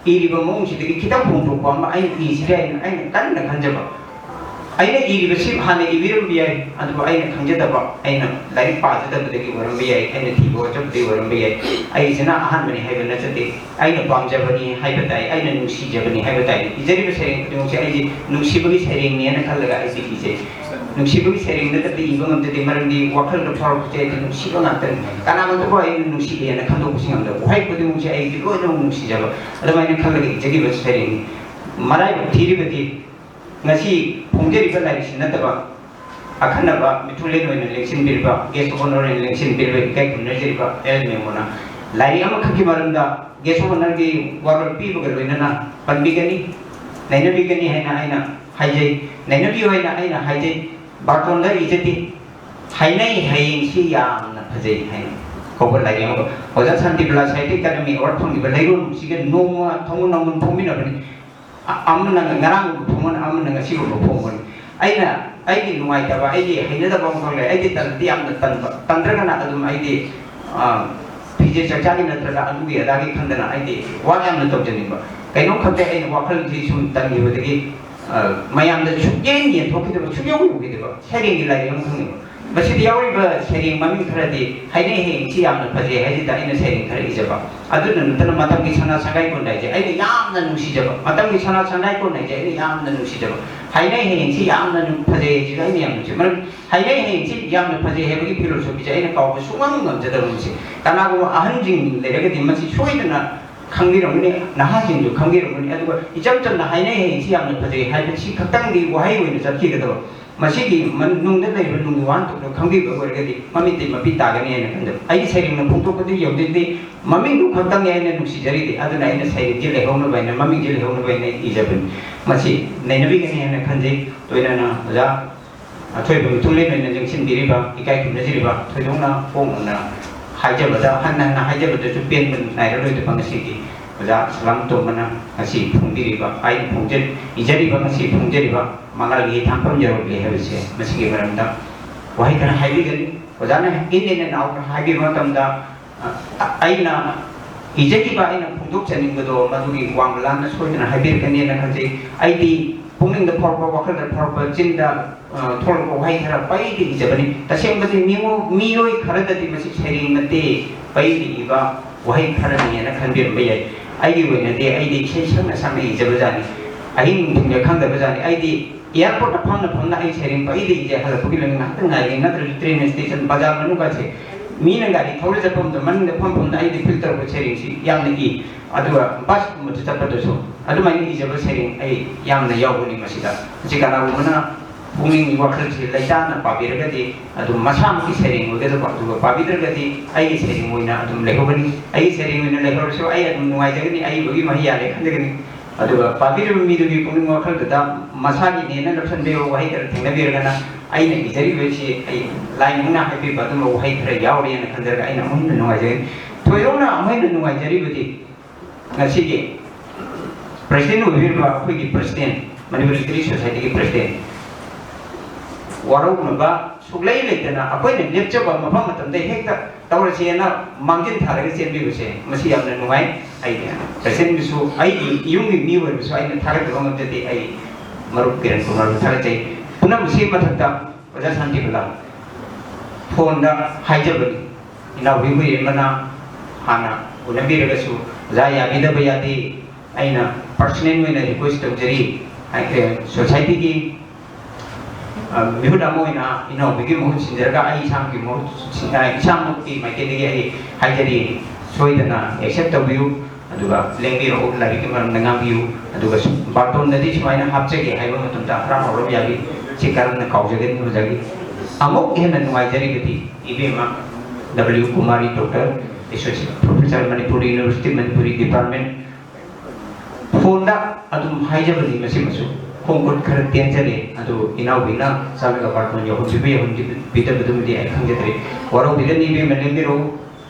ꯏꯔꯤꯕ ꯃꯑꯣꯡꯁꯤꯗꯒꯤ ꯈꯤꯇꯪ ꯍꯣꯡꯗꯣꯛꯄ ꯑꯃ ꯑꯩꯅ ꯏꯁꯤꯔꯥ ꯍꯥꯏꯅ ꯑꯩꯅ ꯀꯟꯅ ꯈꯟꯖꯕ꯫ ꯑꯩꯅ ꯏꯔꯤꯕꯁꯤ ꯍꯥꯟꯅ ꯏꯕꯤꯔꯝꯕ ꯌꯥꯏ, ꯑꯗꯨꯕꯨ ꯑꯩꯅ ꯈꯪꯖꯗꯕ, ꯑꯩꯅ ꯂꯥꯏꯔꯤꯛ ꯄꯥꯖꯗꯕꯗꯒꯤ ꯑꯣꯏꯔꯝꯕ ꯌꯥꯏ, ꯑꯩꯅ ꯊꯤꯕ ꯈꯣꯠꯆꯕꯗꯒꯤ ꯑꯣꯏꯔꯝꯕ ꯌꯥꯏ꯫ ꯑꯩꯁꯤꯅ ꯑꯍꯥꯟꯕꯅꯤ ꯍꯥꯏꯕ ꯅꯠꯆꯗꯦ꯫ ꯑꯩꯅ ꯄꯥꯝꯖꯕꯅꯤ ꯍꯥꯏꯕ ꯇꯥꯏ, ꯑꯩꯅ ꯅꯨꯡꯁꯤꯖꯕꯅꯤ ꯍꯥꯏꯕ ꯇꯥꯏ꯫ ꯏꯖꯔꯤꯕ ꯁꯩꯔꯦꯡ ꯈꯨꯗꯤꯡꯃꯛꯁꯦ ꯑꯩꯁꯦ ꯅꯨꯡꯁꯤꯕꯒꯤ ꯁꯩꯔꯦꯡꯅꯦꯅ ꯈꯜꯂꯒ ꯑꯩꯁꯦ ꯏꯖꯩ꯫ ꯅꯨꯡꯁꯤꯕꯒꯤ ꯁꯩꯔꯦꯡ ꯅꯠꯇꯕꯗꯤ ꯏꯕ ꯉꯝꯖꯗꯦ, ꯃꯔꯝꯗꯤ ꯋꯥꯈꯜꯗ ꯐꯥꯎꯔꯛꯄꯁꯦ ꯑꯩꯗꯤ ꯅꯨꯡꯁꯤꯕ ꯉꯥꯛꯇꯅꯤ꯫ ꯀꯅꯥꯃꯠꯇꯕꯨ ꯑꯩꯅ ꯅꯨꯡꯁꯤꯗꯦꯅ ꯈꯟꯗꯣꯛꯄꯁꯨ ꯉꯝꯗꯕ, ꯋꯥꯍꯩ ꯈꯨꯗꯤꯡꯃꯛꯁꯦ ꯑꯩꯗꯤ ꯂꯣꯏꯅꯃꯛ ꯅꯨꯡꯁꯤꯖꯕ, ꯑꯗꯨꯃꯥꯏꯅ ꯈꯜꯂꯒ ꯏꯖꯈꯤꯕ ꯁꯩꯔꯦꯡꯅꯤ꯫ ꯃꯔꯥꯏꯕꯛ ꯊꯤꯔꯤꯕꯗꯤ ꯉꯁꯤ ꯐꯣꯡꯖꯔꯤꯕ ꯂꯥꯏꯔꯤꯛꯁꯤ ꯅꯠꯇꯕ, ꯑꯈꯟꯅꯕ ꯃꯤꯊꯨꯡꯂꯦꯟ ꯑꯣꯏꯅ ꯂꯦꯡꯁꯤꯟꯕꯤꯔꯤꯕ, guest of honour ꯑꯣꯏꯅ ꯂꯦꯡꯁꯤꯟꯕꯤꯔꯤꯕ ꯏꯀꯥꯏ ꯈꯨꯝꯅꯖꯔꯤꯕ ꯑꯦꯜ ꯃꯦꯃꯣꯅ ꯂꯥꯏꯔꯤꯛ ꯑꯃꯈꯛꯀꯤ ꯃꯔꯝꯗ guest of honourꯒꯤ ꯋꯥꯔꯣꯜ ꯄꯤꯕꯒ ꯂꯣꯏꯅꯅ ꯄꯟꯕꯤꯒꯅꯤ, ꯅꯩꯅꯕꯤꯒꯅꯤ ꯍꯥꯏꯅ ꯑꯩꯅ ꯍꯥꯏꯖꯩ꯫ ꯅꯩꯅꯕꯤꯌꯨ ꯍꯥꯏꯅ ꯑꯩꯅ ꯍꯥꯏꯖꯩ꯫ ꯕꯥꯔꯇꯣꯟꯗ ꯏꯖꯗꯦ꯫ ꯍꯥꯏꯅꯩ ꯍꯌꯦꯡꯁꯤ ꯌꯥꯝꯅ ꯐꯖꯩ ꯍꯥꯏꯅ ꯀꯧꯕ ꯂꯥꯏꯔꯤꯛ ꯑꯃ, ꯑꯣꯖꯥ ꯁꯥꯟꯇꯤꯕꯂꯥ ꯁꯥꯍꯤꯇ꯭ꯌ ꯑꯦꯀꯥꯗꯃꯤ ꯑꯦꯋꯥꯔꯗ ꯐꯪꯈꯤꯕ ꯂꯩꯔꯣꯜꯁꯤꯒ ꯅꯣꯡꯃ ꯊꯃꯣꯏ ꯅꯧꯃꯟ ꯐꯣꯡꯃꯤꯟꯅꯕꯅꯤ꯫ ꯑ-, ꯑꯃꯅ ꯉꯔꯥꯡ ꯐꯣꯡꯕꯅꯤ, ꯑꯃꯅ ꯉꯁꯤꯒꯨꯝꯕ ꯐꯣꯡꯕꯅꯤ꯫ ꯑꯩꯅ, ꯑꯩꯒꯤ ꯅꯨꯡꯉꯥꯏꯇꯕ, ꯑꯩꯒꯤ ꯍꯩꯅꯗꯕ ꯑꯃꯈꯛ ꯂꯩ꯫ ꯑꯩꯗꯤ ꯇꯜꯂꯗꯤ ꯌꯥꯝꯅ ꯇꯟꯕ, ꯇꯟꯗ꯭ꯔꯒꯅ ꯑꯗꯨꯝ ꯑꯩꯗꯤ, ꯑ, ꯐꯤꯖꯦꯠ ꯆꯥꯛꯆꯥꯒꯤ ꯅꯠꯇ꯭ꯔꯒ ꯑꯗꯨꯒꯤ ꯑꯗꯥꯒꯤ ꯈꯟꯗꯅ ꯑꯩꯗꯤ ꯋꯥ ꯌꯥꯝꯅ ꯇꯧꯖꯅꯤꯡꯕ꯫ ꯀꯩꯅꯣꯝ ꯈꯛꯇ ꯑꯩꯅ ꯋꯥꯈꯜꯁꯤ ꯁꯨꯝ ꯇꯟꯈꯤꯕꯗꯒꯤ, ꯑ, ꯃꯌꯥꯝꯗ ꯁꯨꯛꯌꯦꯡ ꯌꯦꯟꯊꯣꯛꯈꯤꯗꯕ, ꯁꯨꯛꯌꯧ ꯌꯧꯈꯤꯗꯕ ꯁꯩꯔꯦꯡꯒꯤ ꯂꯥꯏꯔꯤꯛ ꯑꯃꯈꯛꯅꯦꯕ꯫ ꯃꯁꯤꯗ ꯌꯥꯎꯔꯤꯕ ꯁꯩꯔꯦꯡ ꯃꯃꯤꯡ ꯈꯔꯗꯤ ꯍꯥꯏꯅꯩ ꯍꯌꯦꯡꯁꯤ ꯌꯥꯝꯅ ꯐꯖꯩ ꯍꯥꯏꯁꯤꯗ ꯑꯩꯅ ꯁꯩꯔꯦꯡ ꯈꯔ ꯏꯖꯕ꯫ ꯑꯗꯨꯗ ꯅꯠꯇꯅ ꯃꯇꯝꯒꯤ ꯁꯅꯥ ꯁꯉꯥꯏ ꯀꯣꯟ ꯍꯥꯏꯁꯦ ꯑꯩꯅ ꯌꯥꯝꯅ ꯅꯨꯡꯁꯤꯖꯕ, ꯃꯇꯝꯒꯤ ꯁꯅꯥ ꯁꯉꯥꯏ ꯀꯣꯟ ꯍꯥꯏꯁꯦ ꯑꯩꯅ ꯌꯥꯝꯅ ꯅꯨꯡꯁꯤꯖꯕ꯫ ꯍꯥꯏꯅꯩ ꯍꯌꯦꯡꯁꯤ ꯌꯥꯝꯅ ꯅꯨꯡ-, ꯐꯖꯩ ꯍꯥꯏꯁꯤꯁꯨ ꯑꯩꯅ ꯌꯥꯝ ꯅꯨꯡꯁꯤ꯫ ꯃꯔꯝ ꯍꯥꯏꯅꯩ ꯍꯌꯦꯡꯁꯤ ꯌꯥꯝꯅ ꯐꯖꯩ ꯍꯥꯏꯕꯒꯤ ꯐꯤꯂꯣꯁꯣꯐꯤꯁꯦ ꯑꯩꯅ ꯀꯥꯎꯕ ꯁꯨꯡꯉꯝ ꯉꯝꯖꯗꯕ ꯑꯃꯁꯦ꯫ ꯀꯅꯥꯒꯨꯝꯕ ꯑꯍꯟꯁꯤꯡ ꯂꯩꯔꯒꯗꯤ ꯃꯁꯤ ꯁꯣꯏꯗꯅ ꯈꯪꯕꯤꯔꯝꯒꯅꯤ, ꯅꯍꯥꯁꯤꯡꯁꯨ ꯈꯪꯕꯤꯔꯝꯒꯅꯤ꯫ ꯑꯗꯨꯒ ꯏꯆꯝ ꯆꯝꯅ ꯍꯥꯏꯅꯩ ꯍꯌꯦꯡꯁꯤ ꯌꯥꯝꯅ ꯐꯖꯩ ꯍꯥꯏꯕꯁꯤ ꯈꯛꯇꯪꯗꯤ ꯋꯥꯍꯩ ꯑꯣꯏꯅ ꯆꯠꯈꯤꯒꯗꯕ꯫ ꯃꯁꯤꯒꯤ ꯃꯅꯨꯡꯗ ꯂꯩꯔꯤꯕ ꯅꯨꯡꯒꯤ ꯋꯥꯍꯟꯊꯣꯛꯇꯣ ꯈꯪꯕꯤꯕ ꯑꯣꯏꯔꯒꯗꯤ ꯃꯃꯤꯠꯇꯩ ꯃꯄꯤ ꯇꯥꯒꯅꯤ ꯍꯥꯏꯅ ꯈꯟꯖꯩ꯫ ꯑꯩꯒꯤ ꯁꯩꯔꯦꯡꯅ ꯐꯣꯡꯗꯣꯛꯄꯗꯤ ꯌꯧꯖꯗꯦ, ꯃꯃꯤꯡꯗꯨ ꯈꯛꯇꯪꯅꯤ ꯑꯩꯅ ꯅꯨꯡꯁꯤꯖꯔꯤꯗꯤ꯫ ꯑꯗꯨꯅ ꯑꯩꯅ ꯁꯩꯔꯦꯡꯁꯤ ꯂꯩꯍꯧꯅꯕ ꯍꯥꯏꯅ, ꯃꯃꯤꯡꯁꯤ ꯂꯩꯍꯧꯅꯕ ꯍꯥꯏꯅ ꯏꯖꯕꯅꯤ꯫ ꯃꯁꯤ ꯅꯩꯅꯕꯤꯒꯅꯤ ꯍꯥꯏꯅ ꯈꯟꯖꯩ꯫ ꯂꯣꯏꯅꯅ ꯑꯣꯖꯥ ꯑꯊꯣꯏꯕ ꯃꯤꯊꯨꯡꯂꯦꯟ ꯑꯣꯏꯅ ꯂꯦꯡꯁꯤꯟꯕꯤꯔꯤꯕ, ꯏꯀꯥꯏ ꯈꯨꯝꯅꯖꯔꯤꯕ, ꯊꯣꯏꯗꯣꯛꯅ ꯍꯣꯡꯅ ꯍꯥꯏꯖꯕꯗ, ꯍꯟꯅ ꯍꯟꯅ ꯍꯥꯏꯖꯕꯗꯁꯨ ꯄꯦꯟꯕ ꯅꯥꯏꯔꯔꯣꯏꯗꯕ ꯉꯁꯤꯒꯤ ꯑꯣꯖꯥ ꯁꯂꯥꯝ ꯇꯣꯝꯕꯅ ꯉꯁꯤ ꯐꯣꯡꯕꯤꯔꯤꯕ, ꯑꯩꯅ ꯐꯣꯡꯖ-, ꯏꯖꯔꯤꯕ, ꯉꯁꯤ ꯐꯣꯡꯖꯔꯤꯕ ꯃꯉꯥꯜꯒꯤ ꯍꯤꯊꯥꯡꯐꯝ ꯌꯧꯔꯛꯂꯤ ꯍꯥꯏꯕꯁꯦ, ꯃꯁꯤꯒꯤ ꯃꯔꯝꯗ ꯋꯥꯍꯩ ꯈꯔ ꯍꯥꯏꯕꯤꯒꯅꯤ꯫ ꯑꯣꯖꯥꯅ in and out ꯍꯥꯏꯕꯤꯕ ꯃꯇꯝꯗ, ꯑ, ꯑꯩꯅ ꯏꯖꯈꯤꯕ, ꯑꯩꯅ ꯐꯣꯡꯗꯣꯛꯆꯅꯤꯡꯕꯗꯣ ꯃꯗꯨꯒꯤ ꯋꯥꯡꯃ ꯂꯥꯟꯅ ꯁꯣꯏꯗꯅ ꯍꯥꯏꯕꯤꯔꯛꯀꯅꯤꯅ ꯈꯟꯖꯩ꯫ ꯑꯩꯗꯤ ꯄꯨꯛꯅꯤꯡꯗ ꯐꯥꯎꯔꯛꯄ, ꯋꯥꯈꯜꯗ ꯐꯥꯎꯔꯛꯄ, ꯆꯤꯟꯗ, ꯑ, ꯊꯣꯛꯂꯛꯄ ꯋꯥꯍꯩ ꯈꯔ ꯄꯩꯗ ꯏꯖꯕꯅꯤ꯫ ꯇꯁꯦꯡꯕꯗꯤ ꯃꯤꯑꯣ-, ꯃꯤꯑꯣꯏ ꯈꯔꯗꯗꯤ ꯃꯁꯤ ꯁꯩꯔꯦꯡ ꯅꯠꯇꯦ, ꯄꯩꯗ ꯏꯕ ꯋꯥꯍꯩ ꯈꯔꯅꯤꯅ ꯈꯟꯕꯤꯔꯝꯕ ꯌꯥꯏ꯫ ꯑꯩꯒꯤ ꯑꯣꯏꯅꯗꯤ ꯑꯩꯗꯤ ꯏꯁꯩ ꯁꯛꯅ ꯁꯛꯅ ꯏꯖꯕ ꯖꯥꯠꯅꯤ꯫ ꯑꯍꯤꯡ ꯅꯨꯡꯊꯤꯜꯒ ꯈꯪꯗꯕ ꯖꯥꯠꯅꯤ꯫ ꯑꯩꯗꯤ airport ꯐꯝꯅ ꯐꯝꯅ ꯑꯩ ꯁꯩꯔꯦꯡ ꯄꯩꯗ ꯏꯖꯩ꯫ ꯍꯜꯂꯛꯄꯒꯤ ꯂꯝꯕꯤ ꯉꯥꯏꯍꯥꯛꯇꯪ ꯉꯥꯏꯔꯤ, ꯅꯠꯇ꯭ꯔꯗꯤ train station, ꯕꯖꯥꯔ ꯃꯅꯨꯡꯒꯁꯦ ꯃꯤꯅ ꯒꯥꯔꯤ ꯊꯧꯔ ꯆꯠꯄ ꯃꯇꯝꯗ ꯃꯅꯤꯡꯗ ꯐꯝ ꯐꯝꯅ ꯑꯩꯗꯤ feel ꯇꯧꯔꯛꯄ ꯁꯩꯔꯦꯡꯁꯤ ꯌꯥꯝꯅ ꯏ꯫ ꯑꯗꯨꯒ bus ꯀꯨꯝꯕꯗ ꯆꯠꯄꯗꯁꯨ ꯑꯗꯨꯃꯥꯏꯅ ꯏꯖꯕ ꯁꯩꯔꯦꯡ ꯑꯩ ꯌꯥꯝꯅ ꯌꯥꯎꯕꯅꯤ ꯃꯁꯤꯗ꯫ ꯃꯁꯤ ꯀꯅꯥꯒꯨꯝꯕꯅ ꯄꯨꯛꯅꯤꯡ ꯋꯥꯈꯜꯁꯤ ꯂꯩꯇꯥꯅ ꯄꯥꯕꯤꯔꯒꯗꯤ ꯑꯗꯨꯝ ꯃꯁꯥꯃꯛꯀꯤ ꯁꯩꯔꯦꯡ ꯑꯣꯏꯒꯗꯕ, ꯑꯗꯨꯒ ꯄꯥꯕꯤꯗ꯭ꯔꯒꯗꯤ ꯑꯩꯒꯤ ꯁꯩꯔꯦꯡ ꯑꯣꯏꯅ ꯑꯗꯨꯝ ꯂꯩꯍꯧꯒꯅꯤ꯫ ꯑꯩꯒꯤ ꯁꯩꯔꯦꯡ ꯑꯣꯏꯅ ꯂꯩꯍꯧꯔꯁꯨ ꯑꯩ ꯑꯗꯨꯝ ꯅꯨꯡꯉꯥꯏꯖꯒꯅꯤ, ꯑꯏꯕꯒꯤ ꯃꯍꯩ ꯌꯥꯜꯂꯦ ꯈꯟꯖꯒꯅꯤ꯫ ꯑꯗꯨꯒ ꯄꯥꯕꯤꯔꯤꯕ ꯃꯤꯗꯨꯒꯤ ꯄꯨꯛꯅꯤꯡ ꯋꯥꯈꯜꯗꯨꯗ ꯃꯁꯥꯒꯤꯅꯦꯅ ꯂꯧꯁꯤꯟꯕꯤꯌꯨ꯫ ꯋꯥꯍꯩ ꯈꯔ ꯊꯦꯡꯅꯕꯤꯔꯒꯅ ꯑꯩꯅ ꯏꯖꯔꯤꯕꯁꯤ ꯑꯩ line ꯃꯨꯛꯅ ꯍꯥꯏꯕꯤꯕ ꯑꯗꯨꯝꯕ ꯋꯥꯍꯩ ꯈꯔ ꯌꯥꯎꯔꯦꯅ ꯈꯟꯖꯔꯒ ꯑꯩꯅ ꯑꯃꯨꯛ ꯍꯦꯟꯅ ꯅꯨꯡꯉꯥꯏꯖꯒꯅꯤ꯫ ꯊꯣꯏꯗꯣꯛꯅ ꯑꯃꯨꯛ ꯍꯦꯟꯅ ꯅꯨꯡꯉꯥꯏꯖꯔꯤꯕꯗꯤ ꯉꯁꯤꯒꯤ president ꯑꯣꯏꯕꯤꯔꯤꯕ ꯑꯩꯈꯣꯏꯒꯤ president, ꯃꯅꯤꯄꯨꯔ Literary Societyꯒꯤ president, ꯋꯥꯔꯧꯅꯕ ꯁꯨꯛꯂꯩ ꯂꯩꯇꯅ ꯑꯩꯈꯣꯏꯅ ꯂꯦꯞꯆꯕ ꯃꯐꯝ ꯃꯇꯝꯗ ꯍꯦꯛꯇ ꯇꯧꯔꯁꯦꯅ ꯃꯥꯡꯖꯤꯟ ꯊꯥꯔꯒ ꯆꯦꯟꯕꯤꯕꯁꯦ ꯃꯁꯤ ꯌꯥꯝꯅ ꯅꯨꯡꯉꯥꯏ꯫ ꯑꯩ presidentꯒꯤꯁꯨ, ꯑꯩꯒꯤ ꯌꯨꯝꯒꯤ ꯃꯤ ꯑꯣꯏꯔꯕꯁꯨ ꯑꯩꯅ ꯊꯥꯒꯠꯇꯕ ꯉꯝꯖꯗꯦ꯫ ꯑꯩ ꯃꯔꯨꯞ ꯀꯤꯔꯟ ꯀꯨꯃꯥꯔꯕꯨ ꯊꯥꯒꯠꯆꯩ꯫ ꯄꯨꯝꯅꯃꯛꯁꯤꯒꯤ ꯃꯊꯛꯇ ꯑꯣꯖꯥ ꯁꯥꯟꯇꯤꯕꯂꯥ phoneꯗ ꯍꯥꯏꯖꯕꯅꯤ꯫ ꯏꯅꯥꯎꯕꯤ ꯍꯨꯏꯔꯦꯝꯕꯅ ꯍꯥꯟꯅ ꯎꯅꯕꯤꯔꯒꯁꯨ ꯑꯣꯖꯥ ꯌꯥꯕꯤꯗꯕ ꯌꯥꯗꯦ, ꯑꯩꯅ personal ꯑꯣꯏꯅ request ꯇꯧꯖꯔꯤ꯫ ꯍꯥꯏ-, ꯑꯦ, societyꯒꯤ, ꯑ, ꯃꯤꯍꯨꯠ ꯑꯃ ꯑꯣꯏꯅ ꯏꯅꯥꯎꯕꯤꯒꯤ ꯃꯍꯨꯠ ꯁꯤꯟꯖꯔꯒ ꯑꯩ ꯏꯁꯥꯃꯛꯀꯤ ꯃꯍꯨꯠ ꯁꯤꯟ-, ꯑ, ꯏꯁꯥꯃꯛꯀꯤ ꯃꯥꯏꯀꯩꯗꯒꯤ ꯑꯩ ꯍꯥꯏꯖꯔꯤ, ꯁꯣꯏꯗꯅ accept ꯇꯧꯕꯤꯌꯨ꯫ ꯑꯗꯨꯒ ꯂꯦꯡꯕꯤꯔꯛꯎ, ꯂꯥꯏꯔꯤꯛꯀꯤ ꯃꯔꯝꯗ ꯉꯥꯡꯕꯤꯌꯨ꯫ ꯑꯗꯨꯒ ꯁꯨꯝ ꯕꯥꯔꯇꯣꯟꯗꯗꯤ ꯁꯨꯃꯥꯏꯅ ꯍꯥꯞꯆꯒꯦ ꯍꯥꯏꯕ ꯃꯇꯝꯗ ꯍꯔꯥꯎ ꯍꯔꯥꯎ ꯌꯥꯕꯤ꯫ ꯁꯤ ꯀꯔꯝꯅ ꯀꯥꯎꯖꯒꯅꯤ ꯑꯣꯖꯥꯒꯤ? ꯑꯃꯨꯛ ꯍꯦꯟꯅ ꯅꯨꯡꯉꯥꯏꯖꯔꯤꯕꯗꯤ ꯏꯕꯦꯝꯃ W Kumari, Doctor, Associate Professor, Manipuri University, Manipuri Department, phoneꯗ ꯑꯗꯨꯝ ꯍꯥꯏꯖꯕꯅꯤ ꯃꯁꯤꯃꯁꯨ꯫ ꯈꯣꯡ ꯈꯨꯠ ꯈꯔ ꯇꯦꯟꯖꯔꯦ, ꯑꯗꯨ ꯏꯅꯥꯎꯕꯤꯅ ꯆꯠꯂꯒ ꯕꯥꯔꯇꯣꯟ ꯌꯧꯍꯟꯕꯤꯕ ꯌꯧꯍꯟꯕꯤꯗꯕꯗꯨꯃꯗꯤ ꯑꯩ ꯈꯪꯖꯗ꯭ꯔꯦ꯫ ꯋꯥꯔꯧꯕꯤꯒꯅꯤ ꯏꯕꯦꯝꯃ, ꯂꯦꯡꯕꯤꯔꯛꯎ꯫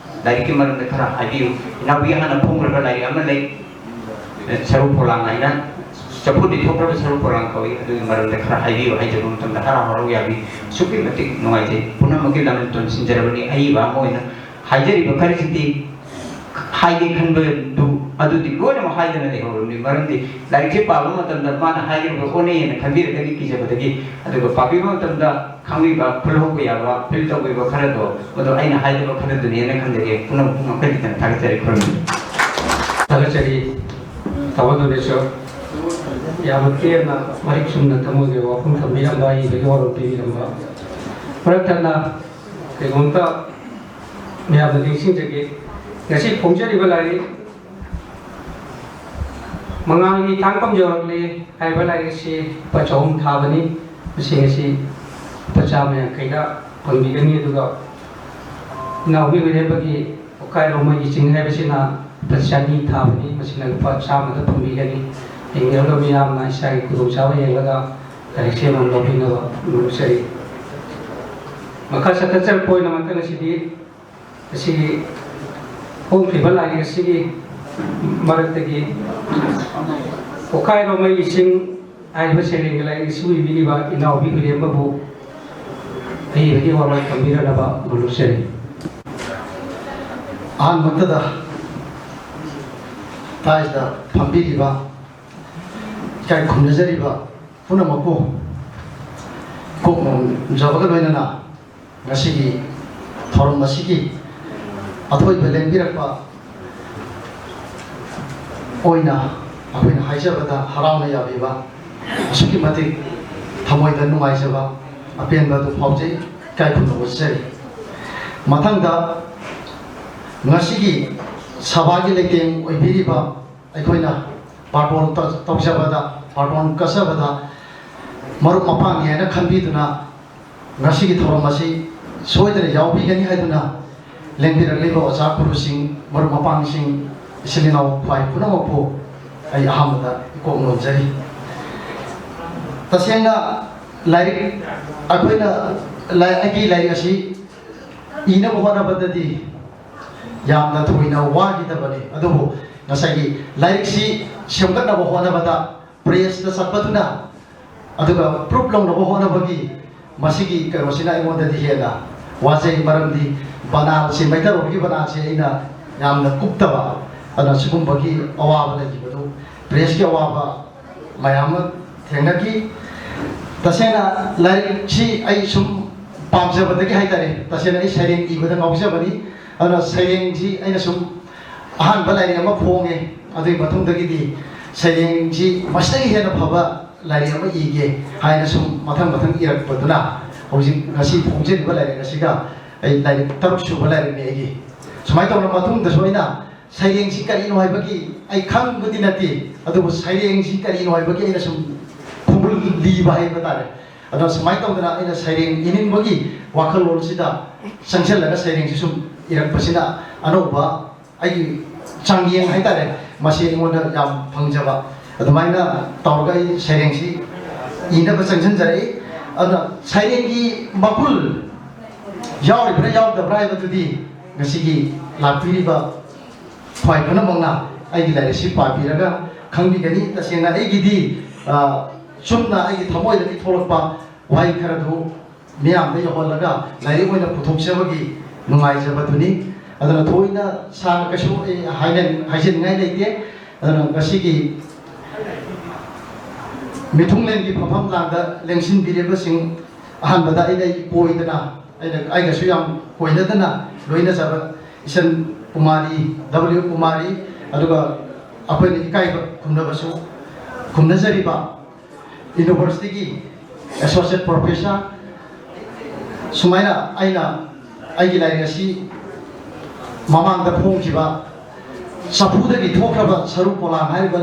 ꯂꯥꯏꯔꯤꯛꯀꯤ ꯃꯔꯝꯗ ꯈꯔ ꯍꯥꯏꯕꯤꯌꯨ꯫ ꯏꯅꯥꯎꯕꯤ ꯍꯥꯟꯅ ꯐꯣꯡꯈ꯭ꯔꯕ ꯂꯥꯏꯔꯤꯛ ꯑꯃ ꯂꯩ, ꯁꯔꯨ ꯄꯣꯂꯥꯡ ꯍꯥꯏꯅ, ꯆꯐꯨꯗꯤ ꯊꯣꯛꯈ꯭ꯔꯕ ꯁꯔꯨ ꯄꯣꯂꯥꯡ ꯀꯧꯏ꯫ ꯑꯗꯨꯒꯤ ꯃꯔꯝꯗ ꯈꯔ ꯍꯥꯏꯕꯤꯌꯨ ꯍꯥꯏꯖꯕ ꯃꯇꯝꯗ ꯍꯔꯥꯎ ꯍꯔꯥꯎ ꯌꯥꯕꯤ꯫ ꯑꯁꯨꯛꯀꯤ ꯃꯇꯤꯛ ꯅꯨꯡꯉꯥꯏꯖꯩ꯫ ꯄꯨꯝꯅꯃꯛꯀꯤ ꯂꯃꯟꯇꯣꯟ ꯁꯤꯟꯖꯔꯕꯅꯤ꯫ ꯑꯏꯕ ꯑꯃ ꯑꯣꯏꯅ ꯍꯥꯏꯖꯔꯤꯕ ꯈꯔꯁꯤꯗꯤ ꯍꯥꯏꯒꯦ ꯈꯟꯕꯗꯨ ꯑꯗꯨꯗꯤ ꯂꯣꯏꯅꯃꯛ ꯍꯥꯏꯗꯅ ꯂꯩꯍꯧꯔꯕꯅꯤ꯫ ꯃꯔꯝꯗꯤ ꯂꯥꯏꯔꯤꯛꯁꯦ ꯄꯥꯕ ꯃꯇꯝꯗ ꯃꯥꯅ ꯍꯥꯏꯈꯤꯕ ꯑꯣꯟꯅꯩꯌꯦꯅ ꯈꯟꯕꯤꯔꯒꯗꯤ ꯀꯤꯖꯕꯗꯒꯤ, ꯑꯗꯨꯒ ꯄꯥꯕꯤꯕ ꯃꯇꯝꯗ ꯈꯪꯕꯤꯕ, ꯈꯨꯜꯍꯧꯕ ꯌꯥꯕ, ꯐꯤꯜ ꯇꯧꯕꯤꯕ ꯈꯔꯗꯣ, ꯃꯗꯨ ꯑꯩꯅ ꯍꯥꯏꯗꯕ ꯈꯔꯗꯨꯅꯦꯅ ꯈꯟꯖꯒꯦ꯫ ꯄꯨꯝꯅꯃꯛꯄꯨ ꯉꯥꯛꯄꯤꯗꯅ ꯊꯥꯒꯠꯆꯔꯤ, ꯈꯨꯔꯨꯝꯖꯔꯤ꯫ ꯊꯥꯒꯠꯆꯔꯤ꯫ ꯇꯥꯃꯣ ꯗꯣꯅꯦꯁꯣꯔ, ꯌꯥꯝꯅ ꯇꯦꯟꯅ, ꯃꯔꯤꯛ ꯆꯨꯝꯅ ꯊꯃꯣꯏꯒꯤ ꯋꯥꯐꯝ ꯊꯝꯕꯤꯔꯝꯕ, ꯏꯕꯒꯤ ꯋꯥꯔꯣꯜ ꯄꯤꯕꯤꯔꯝꯕ꯫ ꯃꯔꯛ ꯊꯠꯅ ꯀꯩꯒꯨꯝꯇ ꯃꯌꯥꯝꯅ ꯅꯤꯡꯁꯤꯡꯖꯒꯦ꯫ ꯉꯁꯤ ꯐꯣꯡꯖꯔꯤꯕ ꯂꯥꯏꯔꯤꯛ ꯃꯉꯥꯜꯒꯤ ꯊꯥꯡꯐꯝ ꯌꯧꯔꯛꯂꯦ ꯍꯥꯏꯔꯤꯕ ꯂꯥꯏꯔꯤꯛ ꯑꯁꯤ ꯂꯨꯄꯥ ꯆꯍꯨꯝ ꯊꯥꯕꯅꯤ꯫ ꯃꯁꯤ ꯉꯁꯤ ꯂꯨꯄꯥ ꯆꯥꯝꯃ ꯌꯥꯡꯈꯩꯗ ꯐꯪꯕꯤꯒꯅꯤ꯫ ꯑꯗꯨꯒ ꯏꯅꯥꯎꯕꯤ ꯍꯨꯏꯔꯦꯝꯕꯒꯤ ꯋꯥꯀꯥꯏ ꯔꯣꯃꯩꯒꯤ ꯆꯤꯡ ꯍꯥꯏꯕꯁꯤꯅ ꯂꯨꯄꯥ ꯆꯅꯤ ꯊꯥꯕꯅꯤ꯫ ꯃꯁꯤꯅ ꯂꯨꯄꯥ ꯆꯥꯝꯃꯗ ꯐꯪꯕꯤꯒꯅꯤ꯫ ꯌꯦꯡꯕꯤꯔꯒ ꯃꯤꯌꯥꯝꯅ ꯏꯁꯥꯒꯤ ꯈꯨꯗꯣꯡꯆꯥꯕ ꯌꯦꯡꯂꯒ ꯂꯥꯏꯔꯤꯛꯁꯦ ꯑꯃꯃꯝ ꯂꯧꯕꯤꯅꯕ ꯅꯣꯡꯖꯔꯤ꯫ ꯃꯈꯥ ꯆꯠꯊꯖꯔꯛꯄ ꯑꯣꯏꯅ ꯃꯊꯪ ꯑꯁꯤꯗꯤ ꯑꯁꯤꯒꯤ ꯐꯣꯡꯈ꯭ꯔꯤꯕ ꯂꯥꯏꯔꯤꯛ ꯑꯁꯤꯒꯤ ꯃꯔꯛꯇꯒꯤ ꯀꯣꯈꯥꯏ ꯔꯣꯃꯩ ꯏꯁꯤꯡ ꯍꯥꯏꯔꯤꯕ ꯁꯩꯔꯦꯡꯒꯤ ꯂꯥꯏꯔꯤꯛ ꯑꯁꯤꯕꯨ ꯏꯕꯤꯔꯤꯕ ꯏꯅꯥꯎꯕꯤ ꯍꯨꯏꯔꯦꯝꯕꯕꯨ ꯑꯏꯕꯒꯤ ꯋꯥꯔꯣꯜ ꯊꯝꯕꯤꯔꯅꯕ ꯅꯣꯡꯖꯔꯤ꯫ ꯑꯍꯥꯟꯕꯃꯛꯇꯗ ꯇꯥꯏꯁꯤꯗ ꯐꯝꯕꯤꯔꯤꯕ, ꯏꯀꯥꯏ ꯈꯨꯝꯅꯖꯔꯤꯕ ꯄꯨꯝꯅꯃꯛꯄꯨ ꯀꯣꯛ ꯅꯣꯟꯖꯕꯒ ꯂꯣꯏꯅꯅ ꯉꯁꯤꯒꯤ ꯊꯧꯔꯝ ꯑꯁꯤꯒꯤ ꯑꯊꯣꯏꯕ ꯂꯦꯡꯕꯤꯔꯛꯄ ꯑꯣꯏꯅ ꯑꯩꯈꯣꯏꯅ ꯍꯥꯏꯖꯕꯗ ꯍꯔꯥꯎꯅ ꯌꯥꯕꯤꯕ, ꯑꯁꯨꯛꯀꯤ ꯃꯇꯤꯛ ꯊꯃꯣꯏꯗ ꯅꯨꯡꯉꯥꯏꯖꯕ, ꯑꯄꯦꯟꯕ ꯑꯗꯨ ꯐꯥꯎꯖꯩ, ꯏꯀꯥꯏ ꯈꯨꯝꯅꯕ ꯎꯠꯆꯔꯤ꯫ ꯃꯊꯪꯗ ꯉꯁꯤꯒꯤ ꯁꯚꯥꯒꯤ ꯂꯩꯇꯦꯡ ꯑꯣꯏꯕꯤꯔꯤꯕ ꯑꯩꯈꯣꯏꯅ ꯕꯥꯔꯇꯣꯟ ꯇꯧ-, ꯇꯧꯖꯕꯗ, ꯕꯥꯔꯇꯣꯟ ꯀꯠꯆꯕꯗ ꯃꯔꯨꯞ ꯃꯄꯥꯡꯅꯤ ꯍꯥꯏꯅ ꯈꯟꯕꯤꯗꯨꯅ ꯉꯁꯤꯒꯤ ꯊꯧꯔꯝ ꯑꯁꯤ ꯁꯣꯏꯗꯅ ꯌꯥꯎꯕꯤꯒꯅꯤ ꯍꯥꯏꯗꯨꯅ ꯂꯦꯡꯕꯤꯔꯛꯂꯤꯕ ꯑꯣꯖꯥ ꯒꯨꯔꯨꯁꯤꯡ, ꯃꯔꯨꯞ ꯃꯄꯥꯡꯁꯤꯡ, ꯏꯆꯤꯜ ꯏꯅꯥꯎ ꯈ꯭ꯋꯥꯏ ꯄꯨꯝꯅꯃꯛꯄꯨ ꯑꯩ ꯑꯍꯥꯟꯕꯗ ꯏꯀꯣꯛ ꯅꯣꯟꯖꯔꯤ꯫ ꯇꯁꯦꯡꯅ ꯂꯥꯏꯔꯤꯛ, ꯑꯩꯈꯣꯏꯅ ꯂꯥꯏ-, ꯑꯩꯒꯤ ꯂꯥꯏꯔꯤꯛ ꯑꯁꯤ ꯏꯅꯕ ꯍꯣꯠꯅꯕꯗꯗꯤ ꯌꯥꯝꯅ ꯊꯣꯏꯅ ꯋꯥꯈꯤꯗꯕꯅꯤ꯫ ꯑꯗꯨꯕꯨ ꯉꯁꯥꯏꯒꯤ ꯂꯥꯏꯔꯤꯛꯁꯤ ꯁꯦꯝꯒꯠꯅꯕ ꯍꯣꯠꯅꯕꯗ ꯄ꯭ꯔꯦꯁꯇ ꯆꯠꯄꯗꯨꯅ, ꯑꯗꯨꯒ ꯄ꯭ꯔꯨꯞ ꯂꯧꯅꯕ ꯍꯣꯠꯅꯕꯒꯤ ꯃꯁꯤꯒꯤ ꯀꯩꯅꯣꯁꯤꯅ ꯑꯩꯉꯣꯟꯗꯗꯤ ꯍꯦꯟꯅ ꯋꯥꯖꯩ꯫ ꯃꯔꯝꯗꯤ ꯕꯅꯥꯟꯁꯤ, ꯃꯩꯇꯩꯂꯣꯟꯒꯤ ꯕꯅꯥꯟꯁꯤ ꯑꯩꯅ ꯌꯥꯝꯅ ꯀꯨꯞꯇꯕ, ꯑꯗꯨꯅ ꯁꯤꯒꯨꯝꯕꯒꯤ ꯑꯋꯥꯕ ꯂꯩꯈꯤꯕꯗꯨ, ꯄ꯭ꯔꯦꯁꯀꯤ ꯑꯋꯥꯕ ꯃꯌꯥꯝ ꯑꯃ ꯊꯦꯡꯅꯈꯤ꯫ ꯇꯁꯦꯡꯅ ꯂꯥꯏꯔꯤꯛꯁꯤ ꯑꯩ ꯁꯨꯝ ꯄꯥꯝꯖꯕꯗꯒꯤ ꯍꯥꯏꯇꯥꯔꯦ, ꯇꯁꯦꯡꯅ ꯑꯩ ꯁꯩꯔꯦꯡ ꯏꯕꯗ ꯉꯥꯎꯖꯕꯅꯤ꯫ ꯑꯗꯨꯅ ꯁꯩꯔꯦꯡꯁꯤ ꯑꯩꯅ ꯁꯨꯝ ꯑꯍꯥꯟꯕ ꯂꯥꯏꯔꯤꯛ ꯑꯃ ꯐꯣꯡꯉꯦ, ꯑꯗꯨꯒꯤ ꯃꯇꯨꯡꯗꯒꯤꯗꯤ ꯁꯩꯔꯦꯡꯁꯤ ꯃꯁꯤꯗꯒꯤ ꯍꯦꯟꯅ ꯐꯕ ꯂꯥꯏꯔꯤꯛ ꯑꯃ ꯏꯒꯦ ꯍꯥꯏꯅ ꯁꯨꯝ ꯃꯊꯪ ꯃꯊꯪ ꯏꯔꯛꯄꯗꯨꯅ ꯍꯧꯖꯤꯛ ꯉꯁꯤ ꯐꯣꯡꯖꯔꯤꯕ ꯂꯥꯏꯔꯤꯛ ꯑꯁꯤꯒ ꯑꯩ ꯂꯥꯏꯔꯤꯛ ꯇꯔꯨꯛ ꯁꯨꯕ ꯂꯥꯏꯔꯤꯛꯅꯤ ꯑꯩꯒꯤ꯫ ꯁꯨꯃꯥꯏꯅ ꯇꯧꯅ ꯃꯇꯨꯡꯗꯁꯨ ꯑꯩꯅ ꯁꯩꯔꯦꯡꯁꯤ ꯀꯔꯤꯅꯣ ꯍꯥꯏꯕꯒꯤ ꯑꯩ ꯈꯪꯕꯗꯤ ꯅꯠꯇꯦ, ꯑꯗꯨꯕꯨ ꯁꯩꯔꯦꯡꯁꯤ ꯀꯔꯤꯅꯣ ꯍꯥꯏꯕꯒꯤ ꯑꯩꯅ ꯁꯨꯝ ꯈꯣꯡꯒꯨꯜ ꯂꯤꯕ ꯍꯥꯏꯕ ꯇꯥꯔꯦ꯫ ꯑꯗꯣ ꯁꯨꯃꯥꯏꯅ ꯇꯧꯗꯅ ꯑꯩꯅ ꯁꯩꯔꯦꯡ ꯏꯅꯤꯡꯕꯒꯤ ꯋꯥꯈꯜꯂꯣꯟꯁꯤꯗ ꯆꯪꯁꯤꯜꯂꯒ ꯁꯩꯔꯦꯡꯁꯤ ꯁꯨꯝ ꯏꯔꯛꯄꯁꯤꯅ ꯑꯅꯧꯕ ꯑꯩꯒꯤ ꯆꯥꯡꯌꯦꯡ ꯍꯥꯏꯇꯥꯔꯦ, ꯃꯁꯤ ꯑꯩꯉꯣꯟꯗ ꯌꯥꯝ ꯐꯪꯖꯕ꯫ ꯑꯗꯨꯃꯥꯏꯅ ꯇꯧꯔꯒ ꯑꯩ ꯁꯩꯔꯦꯡꯁꯤ ꯏꯅꯕ ꯆꯪꯁꯤꯟꯖꯔꯛꯏ꯫ ꯑꯗꯨꯅ ꯁꯩꯔꯦꯡꯒꯤ ꯃꯒꯨꯜ ꯌꯥꯎꯔꯤꯕ꯭ꯔꯥ ꯌꯥꯎꯗꯕ꯭ꯔꯥ ꯍꯥꯏꯕꯗꯨꯗꯤ ꯉꯁꯤꯒꯤ ꯂꯥꯛꯄꯤꯔꯤꯕ ꯈ꯭ꯋꯥꯏ ꯄꯨꯝꯅꯃꯛꯅ ꯑꯩꯒꯤ ꯂꯥꯏꯔꯤꯛꯁꯤ ꯄꯥꯕꯤꯔꯒ ꯈꯪꯕꯤꯒꯅꯤ꯫ ꯇꯁꯦꯡꯅ ꯑꯩꯒꯤꯗꯤ, ꯑ, ꯆꯨꯝꯅ ꯑꯩꯒꯤ ꯊꯃꯣꯏꯗꯒꯤ ꯊꯣꯛꯂꯛꯄ ꯋꯥꯍꯩ ꯈꯔꯗꯨ ꯃꯤꯌꯥꯝꯗ ꯌꯧꯍꯜꯂꯒ ꯂꯥꯏꯔꯤꯛ ꯑꯣꯏꯅ ꯄꯨꯊꯣꯛꯆꯕꯒꯤ ꯅꯨꯡꯉꯥꯏꯖꯕꯗꯨꯅꯤ꯫ ꯑꯗꯨꯅ ꯊꯣꯏꯅ ꯁꯥꯡꯅ ꯀꯩꯁꯨ ꯑꯩ ꯍꯥꯏꯅ-, ꯍꯥꯏꯖꯅꯤꯡꯉꯥꯏ ꯂꯩꯇꯦ꯫ ꯑꯗꯨꯅ ꯉꯁꯤꯒꯤ ꯃꯤꯊꯨꯡꯂꯦꯟꯒꯤ ꯐꯝꯐꯝ ꯂꯥꯡꯗ ꯂꯦꯡꯁꯤꯟꯕꯤꯔꯤꯕꯁꯤꯡ, ꯑꯍꯥꯟꯕꯗ ꯑꯩꯅ ꯑꯩ ꯀꯣꯏꯗꯅ, ꯑꯩꯅ ꯑꯩꯒꯁꯨ ꯌꯥꯝ ꯀꯣꯏꯅꯗꯅ ꯂꯣꯏꯅꯖꯕ ꯏꯆꯟ ꯀꯨꯃꯥꯔꯤ, ꯗꯕ꯭ꯂꯤꯎ ꯀꯨꯃꯥꯔꯤ, ꯑꯗꯨꯒ ꯑꯩꯈꯣꯏꯅ ꯏꯀꯥꯏꯕ ꯈꯨꯝꯅꯕꯁꯨ ꯈꯨꯝꯅꯖꯔꯤꯕ ꯌꯨꯅꯤꯚꯔꯁꯤꯇꯤꯒꯤ ꯑꯦꯁꯣꯁꯤꯌꯦꯠ ꯄ꯭ꯔꯣꯐꯦꯁꯔ, ꯁꯨꯃꯥꯏꯅ ꯑꯩꯅ ꯑꯩꯒꯤ ꯂꯥꯏꯔꯤꯛ ꯑꯁꯤ ꯃꯃꯥꯡꯗ ꯐꯣꯡꯈꯤꯕ ꯆꯐꯨꯗꯒꯤ ꯊꯣꯛꯈ꯭ꯔꯕ ꯁꯔꯨ ꯄꯣꯂꯥꯡ ꯍꯥꯏꯔꯤꯕ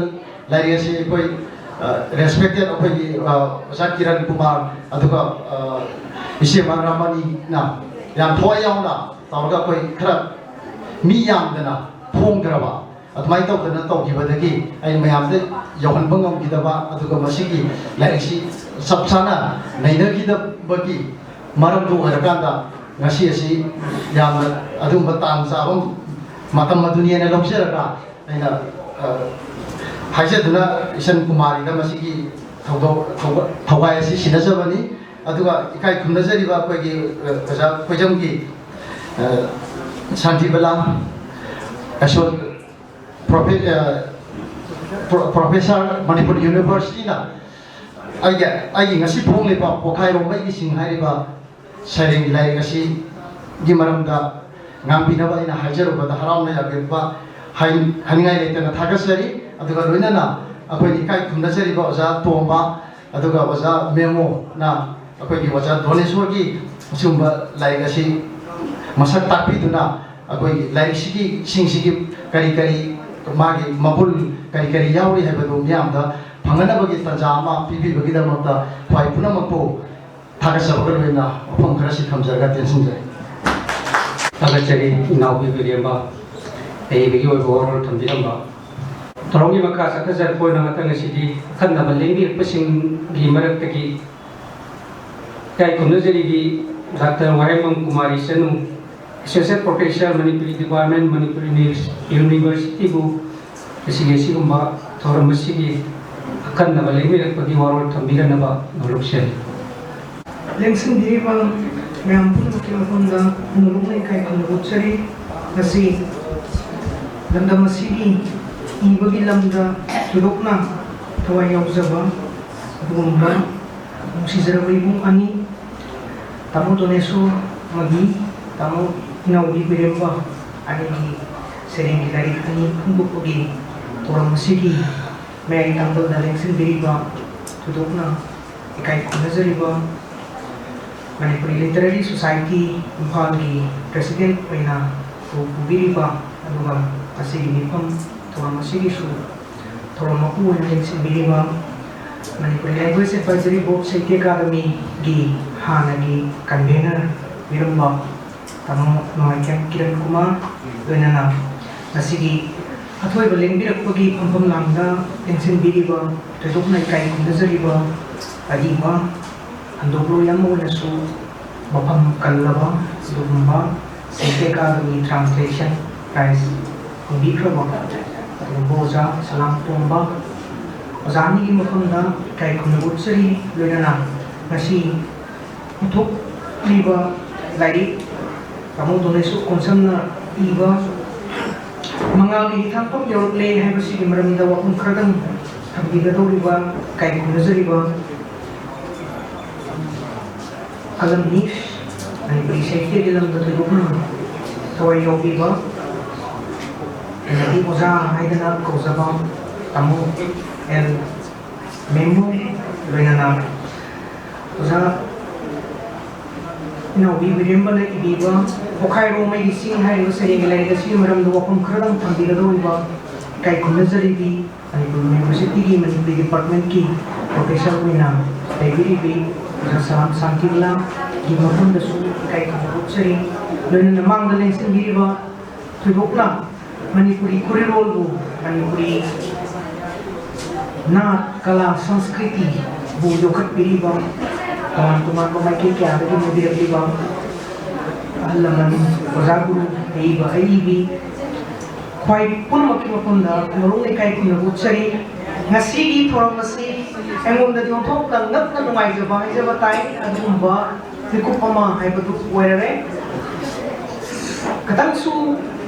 ꯂꯥꯏꯔꯤꯛ ꯑꯁꯤ ꯑꯩꯈꯣꯏ, ꯑ, ꯔꯦꯁꯄꯦꯛꯇꯦꯠ ꯑꯩꯈꯣꯏꯒꯤ, ꯑ, ꯑꯣꯖꯥ ꯀꯤꯔꯟ ꯀꯨꯃꯥꯔ, ꯑꯗꯨꯒ, ꯑ, ꯏꯆꯦ ꯃꯔꯥꯃꯅꯤꯅ ꯌꯥꯝ ꯊꯋꯥꯏ ꯌꯥꯎꯅ ꯇꯧꯔꯒ ꯑꯩꯈꯣꯏ ꯈꯔ ꯃꯤ ꯌꯥꯝꯗꯅ ꯐꯣꯡꯈ꯭ꯔꯕ, ꯑꯗꯨꯃꯥꯏꯅ ꯇꯧꯗꯅ ꯇꯧꯈꯤꯕꯗꯒꯤ ꯑꯩ ꯃꯌꯥꯝꯗ ꯌꯧꯍꯟꯕ ꯉꯝꯈꯤꯗꯕ, ꯑꯗꯨꯒ ꯃꯁꯤꯒꯤ ꯂꯥꯏꯔꯤꯛꯁꯤ ꯆꯞ ꯆꯥꯅ ꯅꯩꯅꯈꯤꯗꯕꯒꯤ ꯃꯔꯝꯗꯨ ꯑꯣꯏꯔꯀꯥꯟꯗ ꯉꯁꯤ ꯑꯁꯤ ꯌꯥꯝꯅ ꯑꯗꯨꯒꯨꯝꯕ ꯇꯥꯟ ꯆꯥꯕ ꯃꯇꯝ ꯑꯗꯨꯅꯦꯅ ꯂꯧꯖꯔꯒ ꯑꯩꯅ, ꯑ, ꯍꯥꯏꯖꯗꯨꯅ ꯏꯆꯟ ꯀꯨꯃꯥꯔꯤꯗ ꯃꯁꯤꯒꯤ ꯊꯧꯗꯣꯛ, ꯊꯧꯕ-, ꯊꯧꯒꯥꯏ ꯑꯁꯤ ꯁꯤꯟꯅꯖꯕꯅꯤ꯫ ꯑꯗꯨꯒ ꯏꯀꯥꯏ ꯈꯨꯝꯅꯖꯔꯤꯕ ꯑꯩꯈꯣꯏꯒꯤ, ꯑ, ꯑꯣꯖꯥ ꯈꯣꯏꯖꯝꯒꯤ, ꯑ, ꯁꯥꯟꯇꯤꯕꯂꯥ, ꯑꯁꯣꯛ, ꯄ꯭ꯔꯣꯐꯦ-, ꯑ, ꯄ꯭ꯔꯣ-, ꯄ꯭ꯔꯣꯐꯦꯁꯔ, ꯃꯅꯤꯄꯨꯔ ꯌꯨꯅꯤꯚꯔꯁꯤꯇꯤꯅ ꯑꯩꯒꯤ, ꯑꯩꯒꯤ ꯉꯁꯤ ꯐꯣꯡꯂꯤꯕ ꯄꯣꯈꯥꯏꯔꯣꯝꯕ ꯑꯩꯒꯤ ꯁꯤꯡ ꯍꯥꯏꯔꯤꯕ ꯁꯩꯔꯦꯡꯒꯤ ꯂꯥꯏꯔꯤꯛ ꯑꯁꯤꯒꯤ ꯃꯔꯝꯗ ꯉꯥꯡꯕꯤꯅꯕ ꯑꯩꯅ ꯍꯥꯏꯖꯔꯨꯕꯗ ꯍꯔꯥꯎꯅ ꯌꯥꯕꯤꯔꯛꯄ ꯍꯥꯏ-, ꯍꯥꯏꯅꯤꯡꯉꯥꯏ ꯂꯩꯇꯅ ꯊꯥꯒꯠꯆꯔꯤ꯫ ꯑꯗꯨꯒ ꯂꯣꯏꯅꯅ ꯑꯩꯈꯣꯏꯅ ꯏꯀꯥꯏ ꯈꯨꯝꯅꯖꯔꯤꯕ ꯑꯣꯖꯥ ꯇꯣꯝꯕ, ꯑꯗꯨꯒ ꯑꯣꯖꯥ ꯃꯦꯃꯣꯅ ꯑꯩꯈꯣꯏꯒꯤ ꯑꯣꯖꯥ ꯗꯣꯅꯦꯁꯣꯔꯒꯤ ꯑꯁꯤꯒꯨꯝꯕ ꯂꯥꯏꯔꯤꯛ ꯑꯁꯤ ꯃꯁꯛ ꯇꯥꯛꯄꯤꯗꯨꯅ ꯑꯩꯈꯣꯏꯒꯤ ꯂꯥꯏꯔꯤꯛꯁꯤꯒꯤ, ꯁꯤꯡꯁꯤꯒꯤ ꯀꯔꯤ ꯀꯔꯤ, ꯃꯥꯒꯤ ꯃꯒꯨꯟ ꯀꯔꯤ ꯀꯔꯤ ꯌꯥꯎꯔꯤ ꯍꯥꯏꯕꯗꯨ ꯃꯤꯌꯥꯝꯗ ꯐꯪꯅꯅꯕꯒꯤ ꯇꯥꯟꯖꯥ ꯑꯃ ꯄꯤꯕꯤꯕꯒꯤꯗꯃꯛꯇ ꯈ꯭ꯋꯥꯏ ꯄꯨꯝꯅꯃꯛꯄꯨ ꯊꯥꯒꯠꯆꯕꯒ ꯂꯣꯏꯅꯅ ꯋꯥꯐꯝ ꯈꯔꯁꯤ ꯊꯝꯖꯔꯒ ꯇꯦꯟꯁꯤꯟꯖꯔꯤ꯫ ꯊꯥꯒꯠꯆꯔꯤ ꯏꯅꯥꯎꯕꯤ ꯕꯤꯔꯦꯝꯕ, ꯑꯏꯕꯒꯤ ꯑꯣꯏꯕ ꯋꯥꯔꯣꯜ ꯊꯝꯕꯤꯔꯝꯕ꯫ ꯊꯧꯔꯝꯒꯤ ꯃꯈꯥ ꯆꯠꯊꯖꯔꯛꯄ ꯑꯣꯏꯅ ꯃꯊꯪ ꯑꯁꯤꯗꯤ ꯑꯈꯟꯅꯕ ꯂꯦꯡꯕꯤꯔꯛꯄꯁꯤꯡꯒꯤ ꯃꯔꯛꯇꯒꯤ ꯏꯀꯥꯏ ꯈꯨꯝꯅꯖꯔꯤꯕꯤ doctor Wahengbam Kumari Chanu, associate professor, Manipuri department, Manipur ꯌꯨꯅꯤ-, ꯌꯨꯅꯤꯚꯔꯁꯤꯇꯤꯕꯨ ꯉꯁꯤꯒꯤ ꯑꯁꯤꯒꯨꯝꯕ ꯊꯧꯔꯝ ꯑꯁꯤꯒꯤ ꯑꯈꯟꯅꯕ ꯂꯦꯡꯕꯤꯔꯛꯄꯒꯤ ꯋꯥꯔꯣꯜ ꯊꯝꯕꯤꯔꯛꯅꯕ ꯅꯣꯂꯨꯛꯆꯔꯤ꯫ ꯂꯦꯡꯁꯤꯟꯕꯤꯔꯤꯕ ꯃꯌꯥꯝ ꯄꯨꯝꯅꯃꯛꯀꯤ ꯃꯐꯝꯗ ꯅꯣꯂꯨꯛꯅ ꯏꯀꯥꯏ ꯈꯨꯝꯅꯕ ꯎꯠꯆꯔꯤ꯫ ꯉꯁꯤ ꯂꯝꯗꯝ ꯑꯁꯤꯒꯤ ꯏꯕꯒꯤ ꯂꯝꯗ ꯊꯣꯏꯗꯣꯛꯅ ꯊꯋꯥꯏ ꯌꯥꯎꯖꯕ ꯑꯗꯨꯒꯨꯝꯕ ꯅꯨꯡꯁꯤꯖꯔꯕ ꯏꯕꯨꯡ ꯑꯅꯤ, ꯇꯥꯃꯣ ꯗꯣꯅꯦꯁꯣꯔ ꯑꯃꯗꯤ ꯇꯥꯃꯣ ꯏꯅꯥꯎꯕꯤ ꯕꯤꯔꯦꯝꯕ ꯑꯅꯤꯒꯤ ꯁꯩꯔꯦꯡꯒꯤ ꯂꯥꯏꯔꯤꯛ ꯑꯅꯤ ꯐꯣꯡꯗꯣꯛꯄꯒꯤ ꯊꯧꯔꯝ ꯑꯁꯤꯒꯤ ꯃꯌꯥꯏ ꯇꯥꯡꯕꯜꯗ ꯂꯦꯡꯁꯤꯟꯕꯤꯔꯤꯕ ꯊꯣꯏꯗꯣꯛꯅ ꯏꯀꯥꯏ ꯈꯨꯝꯅꯖꯔꯤꯕ ꯃꯅꯤꯄꯨꯔꯤ ꯂꯤꯇꯔꯦꯔꯤ ꯁꯣꯁꯥꯏꯇꯤ ꯏꯝꯐꯥꯜꯒꯤ ꯄ꯭ꯔꯦꯁꯤꯗꯦꯟꯠ ꯑꯣꯏꯅ ꯀꯧ ꯄꯨꯕꯤꯔꯤꯕ, ꯑꯗꯨꯒ ꯉꯁꯤꯒꯤ ꯃꯤꯐꯝ ꯊꯧꯔꯝ ꯑꯁꯤꯒꯤꯁꯨ ꯊꯧꯔꯝ ꯃꯄꯨ ꯑꯣꯏꯅ ꯂꯦꯡꯁꯤꯟꯕꯤꯔꯤꯕ ꯃꯅꯤꯄꯨꯔꯤ ꯂꯦꯡꯒ꯭ꯋꯦꯖ ꯑꯦꯗꯚꯥꯏꯖꯔꯤ ꯕꯣꯔꯗ ꯁꯥꯍꯤꯇ꯭ꯌ ꯑꯀꯥꯗꯃꯤꯒꯤ ꯍꯥꯟꯅꯒꯤ ꯀꯟꯚꯦꯅꯔ ꯑꯣꯏꯔꯝꯕ ꯇꯥꯃꯣ ꯅꯣꯡꯃꯥꯏꯊꯦꯝ ꯀꯤꯔꯟ ꯀꯨꯃꯥꯔ, ꯂꯣꯏꯅꯅ ꯉꯁꯤꯒꯤ ꯑꯊꯣꯏꯕ ꯂꯦꯡꯕꯤꯔꯛꯄꯒꯤ ꯐꯝꯐꯝ ꯂꯥꯡꯗ ꯂꯦꯡꯁꯤꯟꯕꯤꯔꯤꯕ ꯊꯣꯏꯗꯣꯛꯅ ꯏꯀꯥꯏ ꯈꯨꯝꯅꯖꯔꯤꯕ ꯑꯏꯕ ꯍꯟꯗꯣꯛꯂꯣꯏ ꯑꯃ ꯑꯣꯏꯅꯁꯨ ꯃꯐꯝ ꯀꯜꯂꯕ ꯑꯗꯨꯒꯨꯝꯕ ꯁꯥꯍꯤꯇ꯭ꯌ ꯑꯀꯥꯗꯃꯤ ꯇ꯭ꯔꯥꯟꯁꯂꯦꯁꯟ ꯄ꯭ꯔꯥꯏꯖ ꯐꯪꯕꯤꯈ꯭ꯔꯕ ꯑꯗꯨꯒꯨꯝꯕ ꯑꯣꯖꯥ ꯁꯂꯥꯝ ꯇꯣꯝꯕ, ꯑꯣꯖꯥ ꯑꯅꯤꯒꯤ ꯃꯐꯝꯗ ꯏꯀꯥꯏ ꯈꯨꯝꯅꯕ ꯎꯠꯆꯔꯤ꯫ ꯂꯣꯏꯅꯅ ꯉꯁꯤ ꯄꯨꯊꯣꯛꯂꯤꯕ ꯂꯥꯏꯔꯤꯛ ꯇꯥꯃꯣ ꯗꯣꯅꯦꯁꯣꯔ ꯀꯣꯟꯁꯝꯅ ꯏꯕ ꯃꯉꯥꯜꯒꯤ ꯍꯤꯊꯥꯡꯐꯝ ꯌꯧꯔꯛꯂꯦ ꯍꯥꯏꯕꯁꯤꯒꯤ ꯃꯔꯝꯗ ꯋꯥꯐꯝ ꯈꯔꯗꯪ ꯊꯝꯕꯤꯒꯗꯧꯔꯤꯕ ꯏꯀꯥꯏ ꯈꯨꯝꯅꯖꯔꯤꯕ ꯀꯂꯝꯅꯤ꯫ ꯃꯅꯤꯄꯨꯔꯤ ꯁꯥꯍꯤꯇ꯭ꯌꯒꯤ ꯂꯝꯗ ꯊꯣꯏꯗꯣꯛꯅ ꯊꯋꯥꯏ ꯌꯥꯎꯕꯤꯕ, ꯑꯃꯗꯤ ꯑꯣꯖꯥ ꯍꯥꯏꯗꯅ ꯀꯧꯖꯕ ꯇꯥꯃꯣ ꯑꯦꯜ ꯃꯦꯝꯕꯨ, ꯂꯣꯏꯅꯅ ꯑꯣꯖꯥ ꯏꯅꯥꯎꯕꯤ ꯕꯤꯔꯦꯝꯕꯅ ꯏꯕꯤꯕ ꯄꯣꯈꯥꯏꯔꯣ ꯃꯩꯒꯤ ꯆꯤꯡ ꯍꯥꯏꯔꯤꯕ ꯁꯩꯔꯦꯡꯒꯤ ꯂꯥꯏꯔꯤꯛ ꯑꯁꯤꯒꯤ ꯃꯔꯝꯗ ꯋꯥꯐꯝ ꯈꯔꯗꯪ ꯊꯝꯕꯤꯒꯗꯧꯔꯤꯕ ꯏꯀꯥꯏ ꯈꯨꯝꯅꯖꯔꯤꯕꯤ ꯃꯅꯤꯄꯨꯔ ꯌꯨꯅꯤꯚꯔꯁꯤꯇꯤꯒꯤ ꯃꯅꯤꯄꯨꯔꯤ ꯗꯤꯄꯥꯔꯠꯃꯦꯟꯠꯀꯤ ꯄ꯭ꯔꯣꯐꯦꯁꯔ ꯑꯣꯏꯅ ꯂꯩꯕꯤꯔꯤꯕꯤ ꯑꯣꯖꯥ ꯁꯂꯥꯝ ꯁꯥꯟꯇꯤꯕꯂꯥꯒꯤ ꯃꯐꯝꯗꯁꯨ ꯏꯀꯥꯏ ꯈꯨꯝꯅꯕ ꯎꯠꯆꯔꯤ꯫ ꯂꯣꯏꯅꯅ ꯃꯥꯡꯗ ꯂꯦꯡꯁꯤꯟꯕꯤꯔꯤꯕ ꯊꯣꯏꯗꯣꯛꯅ ꯃꯅꯤꯄꯨꯔꯤ ꯈꯨꯔꯤꯔꯣꯜꯕꯨ, ꯃꯅꯤꯄꯨꯔꯤ ꯅꯥꯠ, ꯀꯂꯥ, ꯁꯪꯁꯀ꯭ꯔꯤꯇꯤꯕꯨ ꯌꯣꯛꯈꯠꯄꯤꯔꯤꯕ, ꯇꯣꯉꯥꯟ ꯇꯣꯉꯥꯟꯕ ꯃꯥꯏꯀꯩ ꯀꯌꯥꯗꯒꯤ ꯂꯧꯕꯤꯔꯛꯂꯤꯕ ꯑꯍꯜ ꯂꯃꯟ, ꯑꯣꯖꯥ ꯒꯨꯔꯨ, ꯑꯏꯕ ꯑꯏꯕꯤ, ꯈ꯭ꯋꯥꯏ ꯄꯨꯝꯅꯃꯛꯀꯤ ꯃꯐꯝꯗ ꯃꯔꯨꯞ ꯏꯀꯥꯏ ꯈꯨꯝꯅꯕ ꯎꯠꯆꯔꯤ꯫ ꯉꯁꯤꯒꯤ ꯊꯧꯔꯝ ꯑꯁꯤ ꯑꯩꯉꯣꯟꯗꯗꯤ ꯑꯣꯟꯊꯣꯛꯅ ꯉꯛꯅ ꯅꯨꯡꯉꯥꯏꯖꯕ ꯍꯥꯏꯖꯕ ꯇꯥꯏ꯫ ꯑꯗꯨꯒꯨꯝꯕ ꯃꯤꯀꯨꯞ ꯑꯃ ꯍꯥꯏꯕꯗꯨ ꯑꯣꯏꯔꯔꯦ꯫ ꯈꯤꯇꯪꯁꯨ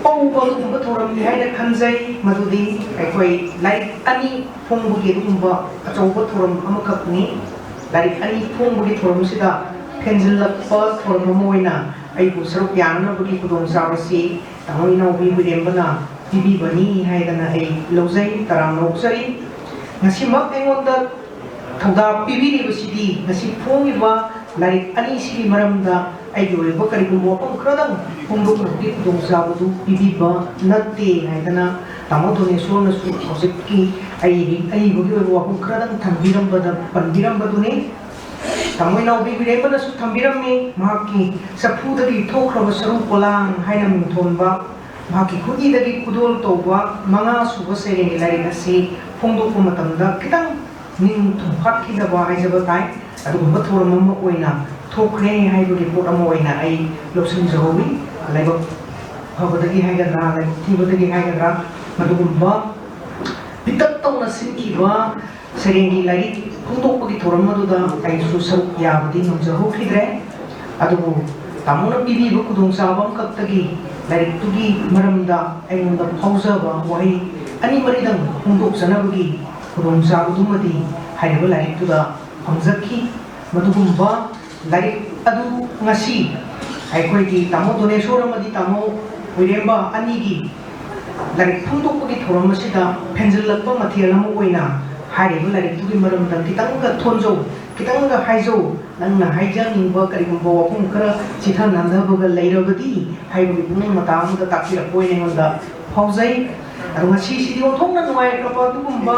ꯄꯧꯕ ꯑꯗꯨꯒꯨꯝꯕ ꯊꯧꯔꯝꯅꯤ ꯍꯥꯏꯅ ꯈꯟꯖꯩ, ꯃꯗꯨꯗꯤ ꯑꯩꯈꯣꯏ ꯂꯥꯏꯔꯤꯛ ꯑꯅꯤ ꯐꯣꯡꯕꯒꯤ ꯑꯗꯨꯒꯨꯝꯕ ꯑꯆꯧꯕ ꯊꯧꯔꯝ ꯑꯃꯈꯛꯅꯤ꯫ ꯂꯥꯏꯔꯤꯛ ꯑꯅꯤ ꯐꯣꯡꯕꯒꯤ ꯊꯧꯔꯝꯁꯤꯗ ꯊꯦꯟꯖꯤꯜꯂꯛꯄ ꯊꯧꯔꯝ ꯑꯃ ꯑꯣꯏꯅ ꯑꯩꯕꯨ ꯁꯔꯨꯛ ꯌꯥꯅꯅꯕꯒꯤ ꯈꯨꯗꯣꯡꯆꯥꯕꯁꯤ ꯇꯥꯃꯣ ꯏꯅꯥꯎꯕꯤ ꯕꯤꯔꯦꯝꯕꯅ ꯄꯤꯕꯤꯕꯅꯤ ꯍꯥꯏꯗꯅ ꯑꯩ ꯂꯧꯖꯩ, ꯇꯔꯥꯝꯅ ꯑꯣꯛꯆꯔꯤ꯫ ꯉꯁꯤꯃꯛ ꯑꯩꯉꯣꯟꯗ ꯊꯧꯗꯥꯡ ꯄꯤꯕꯤꯔꯤꯕꯁꯤꯗꯤ ꯉꯁꯤ ꯐꯣꯡꯉꯤꯕ ꯂꯥꯏꯔꯤꯛ ꯑꯅꯤꯁꯤꯒꯤ ꯃꯔꯝꯗ ꯑꯩꯒꯤ ꯑꯣꯏꯕ ꯀꯔꯤꯒꯨꯝꯕ ꯋꯥꯐꯝ ꯈꯔꯗꯪ ꯐꯣꯡꯗꯣꯛꯅꯕꯒꯤ ꯈꯨꯗꯣꯡꯆꯥꯕꯗꯨ ꯄꯤꯕꯤꯕ ꯅꯠꯇꯦ ꯍꯥꯏꯗꯅ ꯇꯥꯃꯣ ꯙꯣꯅꯦꯁꯣꯔꯅꯁꯨ ꯍꯧꯖꯤꯛꯀꯤ ꯑꯩ ꯑꯏꯕꯒꯤ ꯑꯣꯏꯕ ꯋꯥꯐꯝ ꯈꯔꯗꯪ ꯊꯝꯕꯤꯔꯝꯕꯗ ꯄꯟꯕꯤꯔꯝꯕꯗꯨꯅꯤ꯫ ꯇꯥꯃꯣ ꯏꯅꯥꯎꯕꯤ ꯕꯤꯔꯦꯝꯕꯅꯁꯨ ꯊꯝꯕꯤꯔꯝꯃꯤ, ꯃꯍꯥꯛꯀꯤ ꯆꯐꯨꯗꯒꯤ ꯊꯣꯛꯈ꯭ꯔꯕ ꯁꯔꯨ ꯄꯣꯂꯥꯡ ꯍꯥꯏꯅ ꯃꯤꯡꯊꯣꯟꯕ ꯃꯍꯥꯛꯀꯤ ꯈꯨꯠꯏꯗꯒꯤ ꯈꯨꯗꯣꯜ ꯇꯧꯕ ꯃꯉꯥ ꯁꯨꯕ ꯁꯩꯔꯦꯡꯒꯤ ꯂꯥꯏꯔꯤꯛ ꯑꯁꯤ ꯐꯣꯡꯗꯣꯛꯄ ꯃꯇꯝꯗ ꯈꯤꯇꯪ ꯅꯤꯡ ꯊꯨꯝꯐꯥꯠꯈꯤꯗꯕ ꯍꯥꯏꯖꯕ ꯇꯥꯏ꯫ ꯑꯗꯨꯒꯨꯝꯕ ꯊꯧꯔꯝ ꯑꯃ ꯑꯣꯏꯅ ꯊꯣꯛꯈ꯭ꯔꯦ ꯍꯥꯏꯕꯒꯤ ꯄꯣꯠ ꯑꯃ ꯑꯣꯏꯅ ꯑꯩ ꯂꯧꯁꯤꯟꯖꯍꯧꯋꯤ꯫ ꯂꯥꯏꯕꯛ ꯐꯕꯗꯒꯤ ꯍꯥꯏꯒꯗ꯭ꯔꯥ, ꯂꯥꯏꯕꯛ ꯊꯤꯕꯗꯒꯤ ꯍꯥꯏꯒꯗ꯭ꯔꯥ, ꯃꯗꯨꯒꯨꯝꯕ ꯄꯤꯛꯇꯛ ꯇꯧꯅ ꯁꯤꯟꯈꯤꯕ ꯁꯩꯔꯦꯡꯒꯤ ꯂꯥꯏꯔꯤꯛ ꯐꯣꯡꯗꯣꯛꯄꯒꯤ ꯊꯧꯔꯝ ꯑꯗꯨꯗ ꯑꯩꯁꯨ ꯁꯔꯨꯛ ꯌꯥꯕꯗꯤ ꯉꯝꯖꯍꯧꯈꯤꯗ꯭ꯔꯦ꯫ ꯑꯗꯨꯕꯨ ꯇꯥꯃꯣꯅ ꯄꯤꯕꯤꯕ ꯈꯨꯗꯣꯡꯆꯥꯕ ꯑꯃꯈꯛꯇꯒꯤ ꯂꯥꯏꯔꯤꯛꯇꯨꯒꯤ ꯃꯔꯝꯗ ꯑꯩꯉꯣꯟꯗ ꯐꯥꯎꯖꯕ ꯋꯥꯍꯩ ꯑꯅꯤ ꯃꯔꯤꯗꯪ ꯐꯣꯡꯗꯣꯛꯆꯅꯕꯒꯤ ꯈꯨꯗꯣꯡꯆꯥꯕꯗꯨꯃꯗꯤ ꯍꯥꯏꯔꯤꯕ ꯂꯥꯏꯔꯤꯛꯇꯨꯗ ꯐꯪꯖꯈꯤ꯫ ꯃꯗꯨꯒꯨꯝꯕ ꯂꯥꯏꯔꯤꯛ ꯑꯗꯨ ꯉꯁꯤ ꯑꯩꯈꯣꯏꯒꯤ ꯇꯥꯃꯣ ꯗꯣꯅꯦꯁꯣꯔ ꯑꯃꯗꯤ ꯇꯥꯃꯣ ꯍꯨꯏꯔꯦꯝꯕ ꯑꯅꯤꯒꯤ ꯂꯥꯏꯔꯤꯛ ꯐꯣꯡꯗꯣꯛꯄꯒꯤ ꯊꯧꯔꯝ ꯑꯁꯤꯗ ꯐꯦꯟꯖꯤꯜꯂꯛꯄ ꯃꯊꯦꯜ ꯑꯃ ꯑꯣꯏꯅ ꯍꯥꯏꯔꯤꯕ ꯂꯥꯏꯔꯤꯛꯇꯨꯒꯤ ꯃꯔꯝꯗ ꯈꯤꯇꯪꯒ ꯊꯣꯟꯖꯧ, ꯈꯤꯇꯪꯒ ꯍꯥꯏꯖꯧ, ꯅꯪꯅ ꯍꯥꯏꯖꯅꯤꯡꯕ ꯀꯔꯤꯒꯨꯝꯕ ꯋꯥꯐꯝ ꯈꯔ ꯆꯤꯊ ꯅꯥꯟꯊꯕꯒ ꯂꯩꯔꯕꯗꯤ ꯍꯥꯏꯕꯒꯤ ꯄꯨꯛꯅꯤꯡ ꯃꯇꯥ ꯑꯃꯗ ꯇꯥꯛꯄꯤꯔꯛꯄ ꯑꯣꯏꯅ ꯑꯩꯉꯣꯟꯗ ꯐꯥꯎꯖꯩ꯫ ꯑꯗꯣ ꯉꯁꯤꯁꯤꯗꯤ ꯑꯣꯟꯊꯣꯛꯅ ꯅꯨꯡꯉꯥꯏꯈ꯭ꯔꯕ ꯑꯗꯨꯒꯨꯝꯕ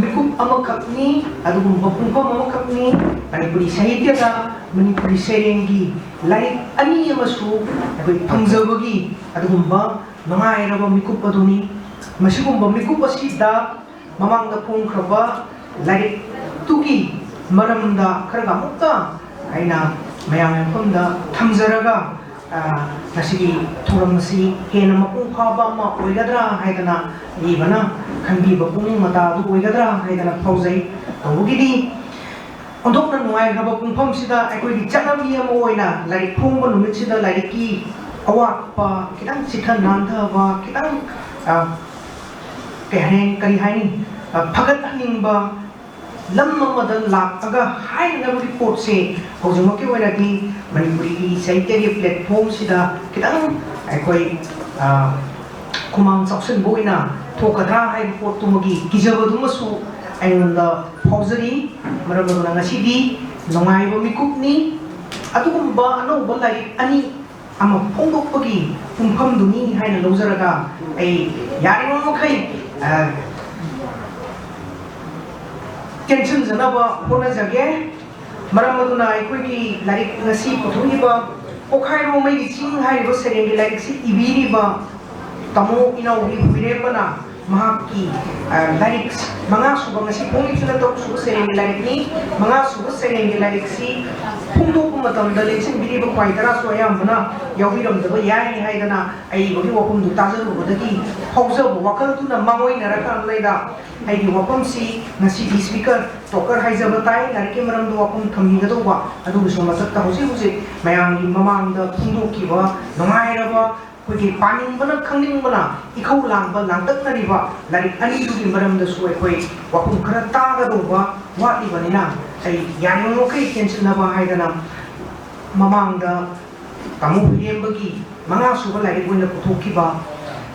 ꯃꯤꯀꯨꯞ ꯑꯃꯈꯛꯅꯤ꯫ ꯑꯗꯨꯒꯨꯝꯕ ꯄꯨꯡꯐꯝ ꯑꯃꯈꯛꯅꯤ꯫ ꯃꯅꯤꯄꯨꯔꯤ ꯁꯥꯍꯤꯇ꯭ꯌꯗ ꯃꯅꯤꯄꯨꯔꯤ ꯁꯩꯔꯦꯡꯒꯤ ꯂꯥꯏꯔꯤꯛ ꯑꯅꯤ ꯑꯃꯁꯨ ꯑꯩꯈꯣꯏ ꯐꯪꯖꯕꯒꯤ ꯑꯗꯨꯒꯨꯝꯕ ꯅꯨꯡꯉꯥꯏꯔꯕ ꯃꯤꯀꯨꯞ ꯑꯗꯨꯅꯤ꯫ ꯃꯁꯤꯒꯨꯝꯕ ꯃꯤꯀꯨꯞ ꯑꯁꯤꯗ ꯃꯃꯥꯡꯗ ꯐꯣꯡꯈ꯭ꯔꯕ ꯂꯥꯏꯔꯤꯛꯇꯨꯒꯤ ꯃꯔꯝꯗ ꯈꯔꯒ ꯑꯃꯨꯛꯀ ꯑꯩꯅ ꯃꯌꯥꯝꯒꯤ ꯃꯐꯝꯗ ꯊꯝꯖꯔꯒ, ꯑ, ꯉꯁꯤꯒꯤ ꯊꯧꯔꯝ ꯑꯁꯤ ꯍꯦꯟꯅ ꯃꯄꯨꯡ ꯐꯥꯕ ꯑꯃ ꯑꯣꯏꯒꯗ꯭ꯔꯥ ꯍꯥꯏꯗꯅ ꯏꯕꯅ ꯈꯟꯕꯤꯕ ꯄꯨꯛꯅꯤꯡ ꯃꯇꯥ ꯑꯗꯨ ꯑꯣꯏꯒꯗ꯭ꯔꯥ ꯍꯥꯏꯗꯅ ꯐꯥꯎꯖꯩ꯫ ꯇꯧꯕꯒꯤꯗꯤ ꯑꯣꯟꯊꯣꯛꯅ ꯅꯨꯡꯉꯥꯏꯈ꯭ꯔꯕ ꯄꯨꯡꯐꯝꯁꯤꯗ ꯑꯩꯈꯣꯏꯒꯤ ꯆꯠꯅꯕꯤ ꯑꯃ ꯑꯣꯏꯅ ꯂꯥꯏꯔꯤꯛ ꯐꯣꯡꯕ ꯅꯨꯃꯤꯠꯁꯤꯗ ꯂꯥꯏꯔꯤꯛꯀꯤ ꯑꯋꯥꯠꯄ ꯈꯤꯇꯪ ꯆꯤꯊ ꯅꯥꯟꯊꯕ, ꯈꯤꯇꯪ, ꯑ, ꯀꯩ ꯍꯥꯏ-, ꯀꯔꯤ ꯍꯥꯏꯅꯤ, ꯑ, ꯐꯒꯠꯍꯟꯅꯤꯡꯕ ꯂꯝ ꯑꯃꯗ ꯂꯥꯛꯑꯒ ꯍꯥꯏꯅꯅꯕꯒꯤ ꯄꯣꯠꯁꯦ ꯍꯧꯖꯤꯛꯃꯛꯀꯤ ꯑꯣꯏꯅꯗꯤ ꯃꯅꯤꯄꯨꯔꯤꯒꯤ ꯁꯥꯍꯤꯇ꯭ꯌꯒꯤ platformꯁꯤꯗ ꯈꯤꯇꯪ ꯑꯩꯈꯣꯏ, ꯑ, ꯈꯨꯃꯥꯡ ꯆꯥꯎꯁꯤꯟꯕ ꯑꯣꯏꯅ ꯊꯣꯛꯀꯗ꯭ꯔꯥ ꯍꯥꯏꯕ ꯄꯣꯠꯇꯨꯃꯒꯤ ꯀꯤꯖꯕꯗꯨꯃꯁꯨ ꯑꯩꯉꯣꯟꯗ ꯐꯥꯎꯖꯔꯤ꯫ ꯃꯔꯝ ꯑꯗꯨꯅ ꯉꯁꯤꯗꯤ ꯅꯨꯡꯉꯥꯏꯕ ꯃꯤꯀꯨꯞꯅꯤ꯫ ꯑꯗꯨꯒꯨꯝꯕ ꯑꯅꯧꯕ ꯂꯥꯏꯔꯤꯛ ꯑꯅꯤ ꯑꯃ ꯐꯣꯡꯗꯣꯛꯄꯒꯤ ꯄꯨꯡꯐꯝꯗꯨꯅꯤ ꯍꯥꯏꯅ ꯂꯧꯖꯔꯒ ꯑꯩ ꯌꯥꯔꯤꯕ ꯃꯈꯩ, ꯑ, ꯇꯦꯟꯁꯤꯟꯖꯅꯕ ꯍꯣꯠꯅꯖꯒꯦ꯫ ꯃꯔꯝ ꯑꯗꯨꯅ ꯑꯩꯈꯣꯏꯒꯤ ꯂꯥꯏꯔꯤꯛ ꯉꯁꯤ ꯄꯨꯊꯣꯛꯂꯤꯕ ꯄꯣꯛꯈꯥꯏꯔꯣ ꯃꯩꯒꯤ ꯆꯤꯡ ꯍꯥꯏꯔꯤꯕ ꯁꯩꯔꯦꯡꯒꯤ ꯂꯥꯏꯔꯤꯛꯁꯤ ꯏꯕꯤꯔꯤꯕ ꯇꯥꯃꯣ ꯏꯅꯥꯎꯕꯤ ꯍꯨꯏꯔꯦꯝꯕꯅ ꯃꯍꯥꯛꯀꯤ ꯂꯥꯏꯔꯤꯛ ꯃꯉꯥ ꯁꯨꯕ, ꯉꯁꯤ ꯐꯣꯡꯂꯤꯕꯁꯤꯅ ꯇꯔꯨꯛ ꯁꯨꯕ ꯁꯩꯔꯦꯡꯒꯤ ꯂꯥꯏꯔꯤꯛꯅꯤ꯫ ꯃꯉꯥ ꯁꯨꯕ ꯁꯩꯔꯦꯡꯒꯤ ꯂꯥꯏꯔꯤꯛꯁꯤ ꯐꯣꯡꯗꯣꯛꯄ ꯃꯇꯝꯗ ꯂꯦꯡꯁꯤꯟꯕꯤꯔꯤꯕ ꯈ꯭ꯋꯥꯏ ꯇꯔꯥꯁꯨ ꯑꯌꯥꯝꯕꯅ ꯌꯥꯎꯕꯤꯔꯝꯗꯕ ꯌꯥꯏ ꯍꯥꯏꯗꯅ ꯑꯏꯕꯒꯤ ꯋꯥꯐꯝꯗꯨ ꯇꯥꯖꯔꯨꯕꯗꯒꯤ ꯐꯥꯎꯖꯕ ꯋꯥꯈꯜꯗꯨꯅ ꯃꯥꯡꯑꯣꯏꯅꯔꯀꯥꯟꯗ ꯑꯩꯒꯤ ꯋꯥꯐꯝꯁꯤ ꯉꯁꯤꯗꯤ ꯁ꯭ꯄꯤꯀꯔ ꯇꯣꯀꯔ ꯍꯥꯏꯖꯕ ꯇꯥꯏ꯫ ꯂꯥꯏꯔꯤꯛꯀꯤ ꯃꯔꯝꯗ ꯋꯥꯐꯝ ꯊꯝꯕꯤꯒꯗꯧꯕ ꯑꯗꯨꯒꯤꯁꯨ ꯃꯊꯛꯇ ꯍꯧꯖꯤꯛ ꯍꯧꯖꯤꯛ ꯃꯌꯥꯝꯒꯤ ꯃꯃꯥꯡꯗ ꯐꯣꯡꯗꯣꯛꯈꯤꯕ ꯅꯨꯡꯉꯥꯏꯔꯕ, ꯑꯩꯈꯣꯏꯒꯤ ꯄꯥꯅꯤꯡꯕꯅ ꯈꯪꯅꯤꯡꯕꯅ ꯏꯈꯧ ꯂꯥꯡꯕ ꯂꯥꯡꯇꯛꯅꯔꯤꯕ ꯂꯥꯏꯔꯤꯛ ꯑꯅꯤꯗꯨꯒꯤ ꯃꯔꯝꯗꯁꯨ ꯑꯩꯈꯣꯏ ꯋꯥꯐꯝ ꯈꯔ ꯇꯥꯒꯗꯧꯕ ꯋꯥꯠꯂꯤꯕꯅꯤꯅ ꯑꯩ ꯌꯥꯔꯤꯕꯃꯈꯩ ꯇꯦꯟꯁꯤꯟꯅꯕ ꯍꯥꯏꯗꯅ ꯃꯃꯥꯡꯗ ꯇꯥꯃꯣ ꯍꯨꯏꯔꯦꯝꯕꯒꯤ ꯃꯉꯥ ꯁꯨꯕ ꯂꯥꯏꯔꯤꯛ ꯑꯣꯏꯅ ꯄꯨꯊꯣꯛꯈꯤꯕ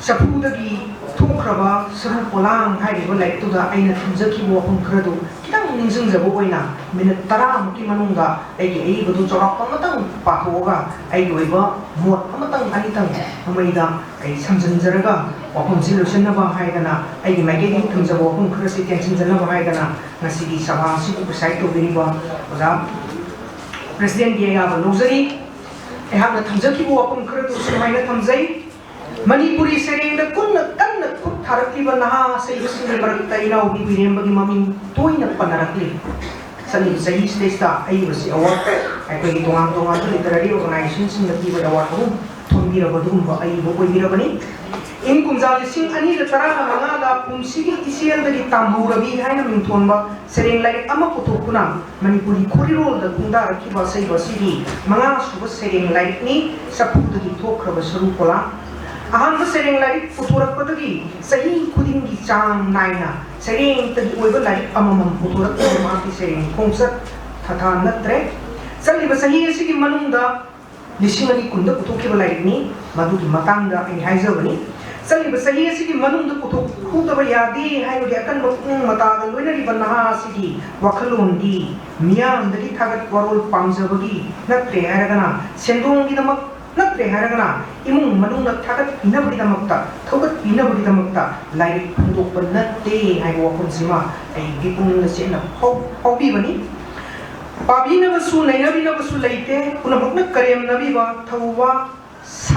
ꯆꯐꯨꯗꯒꯤ ꯊꯣꯛꯈ꯭ꯔꯕ ꯁꯔꯨ ꯄꯣꯂꯥꯡ ꯍꯥꯏꯔꯤꯕ ꯂꯥꯏꯔꯤꯛꯇꯨꯗ ꯑꯩꯅ ꯊꯝꯖꯈꯤꯕ ꯋꯥꯐꯝ ꯈꯔꯗꯨ ꯈꯤꯇꯪ ꯅꯤꯡꯁꯤꯡꯖꯕ ꯑꯣꯏꯅ ꯃꯤꯅꯠ ꯇꯔꯥꯃꯨꯛꯀꯤ ꯃꯅꯨꯡꯗ ꯑꯩꯒꯤ ꯑꯏꯕꯗꯨ ꯆꯥꯎꯔꯥꯛꯄ ꯑꯃꯇꯪ ꯄꯥꯊꯣꯛꯑꯒ ꯑꯩꯒꯤ ꯑꯣꯏꯕ ꯃꯣꯠ ꯑꯃꯇꯪ ꯑꯅꯤꯇꯪ ꯃꯃꯩꯗ ꯑꯩ ꯁꯝꯖꯤꯟꯖꯔꯒ ꯋꯥꯐꯝꯁꯤ ꯂꯣꯏꯁꯤꯟꯅꯕ ꯍꯥꯏꯗꯅ ꯑꯩꯒꯤ ꯃꯥꯏꯀꯩꯗꯒꯤ ꯊꯝꯖꯕ ꯋꯥꯐꯝ ꯈꯔꯁꯤ ꯇꯦꯟꯁꯤꯟꯖꯅꯕ ꯍꯥꯏꯗꯅ ꯉꯁꯤꯒꯤ ꯁꯚꯥ ꯑꯁꯤꯕꯨ preside ꯇꯧꯕꯤꯔꯤꯕ ꯑꯣꯖꯥ presidentꯀꯤ ꯑꯌꯥꯕ ꯂꯧꯖꯔꯤ꯫ ꯑꯩꯍꯥꯛꯅ ꯊꯝꯖꯈꯤꯕ ꯋꯥꯐꯝ ꯈꯔꯗꯨ ꯁꯨꯃꯥꯏꯅ ꯊꯝꯖꯩ꯫ ꯃꯅꯤꯄꯨꯔꯤ ꯁꯩꯔꯦꯡꯗ ꯀꯨꯟꯅ ꯀꯟꯅ ꯈꯨꯠ ꯊꯥꯔꯛꯂꯤꯕ ꯅꯍꯥ ꯁꯩꯕꯁꯤꯡꯒꯤ ꯃꯔꯛꯇ ꯏꯅꯥꯎꯕꯤ ꯍꯨꯏꯔꯦꯝꯕꯒꯤ ꯃꯃꯤꯡ ꯇꯣꯏꯅ ꯄꯟꯅꯔꯛꯂꯤ꯫ ꯆꯠꯂꯤꯕ ꯆꯍꯤꯁꯤꯗꯩꯁꯤꯗ ꯑꯏꯕꯁꯤ award ꯑꯩꯈꯣꯏꯒꯤ ꯇꯣꯉꯥꯟ ꯇꯣꯉꯥꯟꯕ literary organizationꯁꯤꯡꯅ ꯄꯤꯕ award ꯑꯍꯨꯝ ꯊꯣꯟꯕꯤꯔꯕ ꯑꯗꯨꯒꯨꯝꯕ ꯑꯏꯕ ꯑꯣꯏꯕꯤꯔꯕꯅꯤ꯫ ꯏꯪ ꯀꯨꯝꯖꯥ ꯂꯤꯁꯤꯡ ꯑꯅꯤꯒ ꯇꯔꯥꯃꯉꯥꯗ ꯄꯨꯟꯁꯤꯒꯤ ꯏꯆꯦꯜꯗꯒꯤ ꯇꯥꯝꯍꯧꯔꯕꯤ ꯍꯥꯏꯅ ꯃꯤꯡꯊꯣꯟꯕ ꯁꯩꯔꯦꯡ ꯂꯥꯏꯔꯤꯛ ꯑꯃ ꯄꯨꯊꯣꯛꯇꯨꯅ ꯃꯅꯤꯄꯨꯔꯤ ꯈꯣꯔꯤꯔꯣꯜꯗ ꯈꯣꯡꯗꯥꯔꯛꯈꯤꯕ ꯑꯁꯩꯕ ꯑꯁꯤꯒꯤ ꯃꯉꯥ ꯁꯨꯕ ꯁꯩꯔꯦꯡ ꯂꯥꯏꯔꯤꯛꯅꯤ ꯆꯐꯨꯗꯒꯤ ꯊꯣꯛꯈ꯭ꯔꯕ ꯁꯔꯨ ꯄꯣꯂꯥꯡ꯫ ꯑꯍꯥꯟꯕ ꯁꯩꯔꯦꯡ ꯂꯥꯏꯔꯤꯛ ꯄꯨꯊꯣꯔꯛꯄꯗꯒꯤ ꯆꯍꯤ ꯈꯨꯗꯤꯡꯒꯤ ꯆꯥꯡ ꯅꯥꯏꯅ ꯁꯩꯔꯦꯡꯇꯒꯤ ꯑꯣꯏꯕ ꯂꯥꯏꯔꯤꯛ ꯑꯃꯃꯝ ꯄꯨꯊꯣꯔꯛꯇꯨꯅ ꯃꯍꯥꯛꯀꯤ ꯁꯩꯔꯦꯡ ꯈꯣꯡꯆꯠ ꯊꯥꯊꯥ ꯅꯠꯇ꯭ꯔꯦ꯫ ꯆꯠꯂꯤꯕ ꯆꯍꯤ ꯑꯁꯤꯒꯤ ꯃꯅꯨꯡꯗ ꯂꯤꯁꯤꯡ ꯑꯅꯤ ꯀꯨꯟꯗ ꯄꯨꯊꯣꯛꯈꯤꯕ ꯂꯥꯏꯔꯤꯛꯅꯤ꯫ ꯃꯗꯨꯒꯤ ꯃꯇꯥꯡꯗ ꯑꯩ ꯍꯥꯏꯖꯕꯅꯤ꯫ ꯆꯠꯂꯤꯕ ꯆꯍꯤ ꯑꯁꯤꯒꯤ ꯃꯅꯨꯡꯗ ꯄꯨꯊꯣꯛꯍꯧꯗꯕ ꯌꯥꯗꯦ ꯍꯥꯏꯕꯒꯤ ꯑꯀꯟꯕ ꯄꯨꯛꯅꯤꯡ ꯃꯇꯥꯒ ꯂꯣꯏꯅꯔꯤꯕ ꯅꯍꯥ ꯑꯁꯤꯒꯤ ꯋꯥꯈꯜꯂꯣꯟꯗꯤ ꯃꯤꯌꯥꯝꯗꯒꯤ ꯊꯥꯒꯠ ꯋꯥꯔꯣꯜ ꯄꯥꯝꯖꯕꯒꯤ ꯅꯠꯇ꯭ꯔꯦ ꯍꯥꯏꯔꯒꯅ, ꯁꯦꯟꯗꯣꯡꯒꯤꯗꯃꯛ ꯅꯠꯇ꯭ꯔꯦ ꯍꯥꯏꯔꯒꯅ, ꯏꯃꯨꯡ ꯃꯅꯨꯡꯅ ꯊꯥꯒꯠꯄꯤꯅꯕꯒꯤꯗꯃꯛꯇ, ꯊꯧꯒꯠꯄꯤꯅꯕꯒꯤꯗꯃꯛꯇ ꯂꯥꯏꯔꯤꯛ ꯐꯣꯡꯗꯣꯛꯄ ꯅꯠꯇꯦ ꯍꯥꯏꯕ ꯋꯥꯐꯝꯁꯤꯃ ꯑꯩ ꯃꯤꯄꯨꯝꯅ ꯆꯦꯠꯅ ꯐꯥꯎ-, ꯐꯥꯎꯕꯤꯕꯅꯤ꯫ ꯄꯥꯕꯤꯅꯕꯁꯨ ꯅꯩꯅꯕꯤꯅꯕꯁꯨ ꯂꯩꯇꯦ, ꯄꯨꯝꯅꯃꯛꯅ ꯀꯔꯦꯝꯅꯕꯤꯕ ꯊꯧꯕ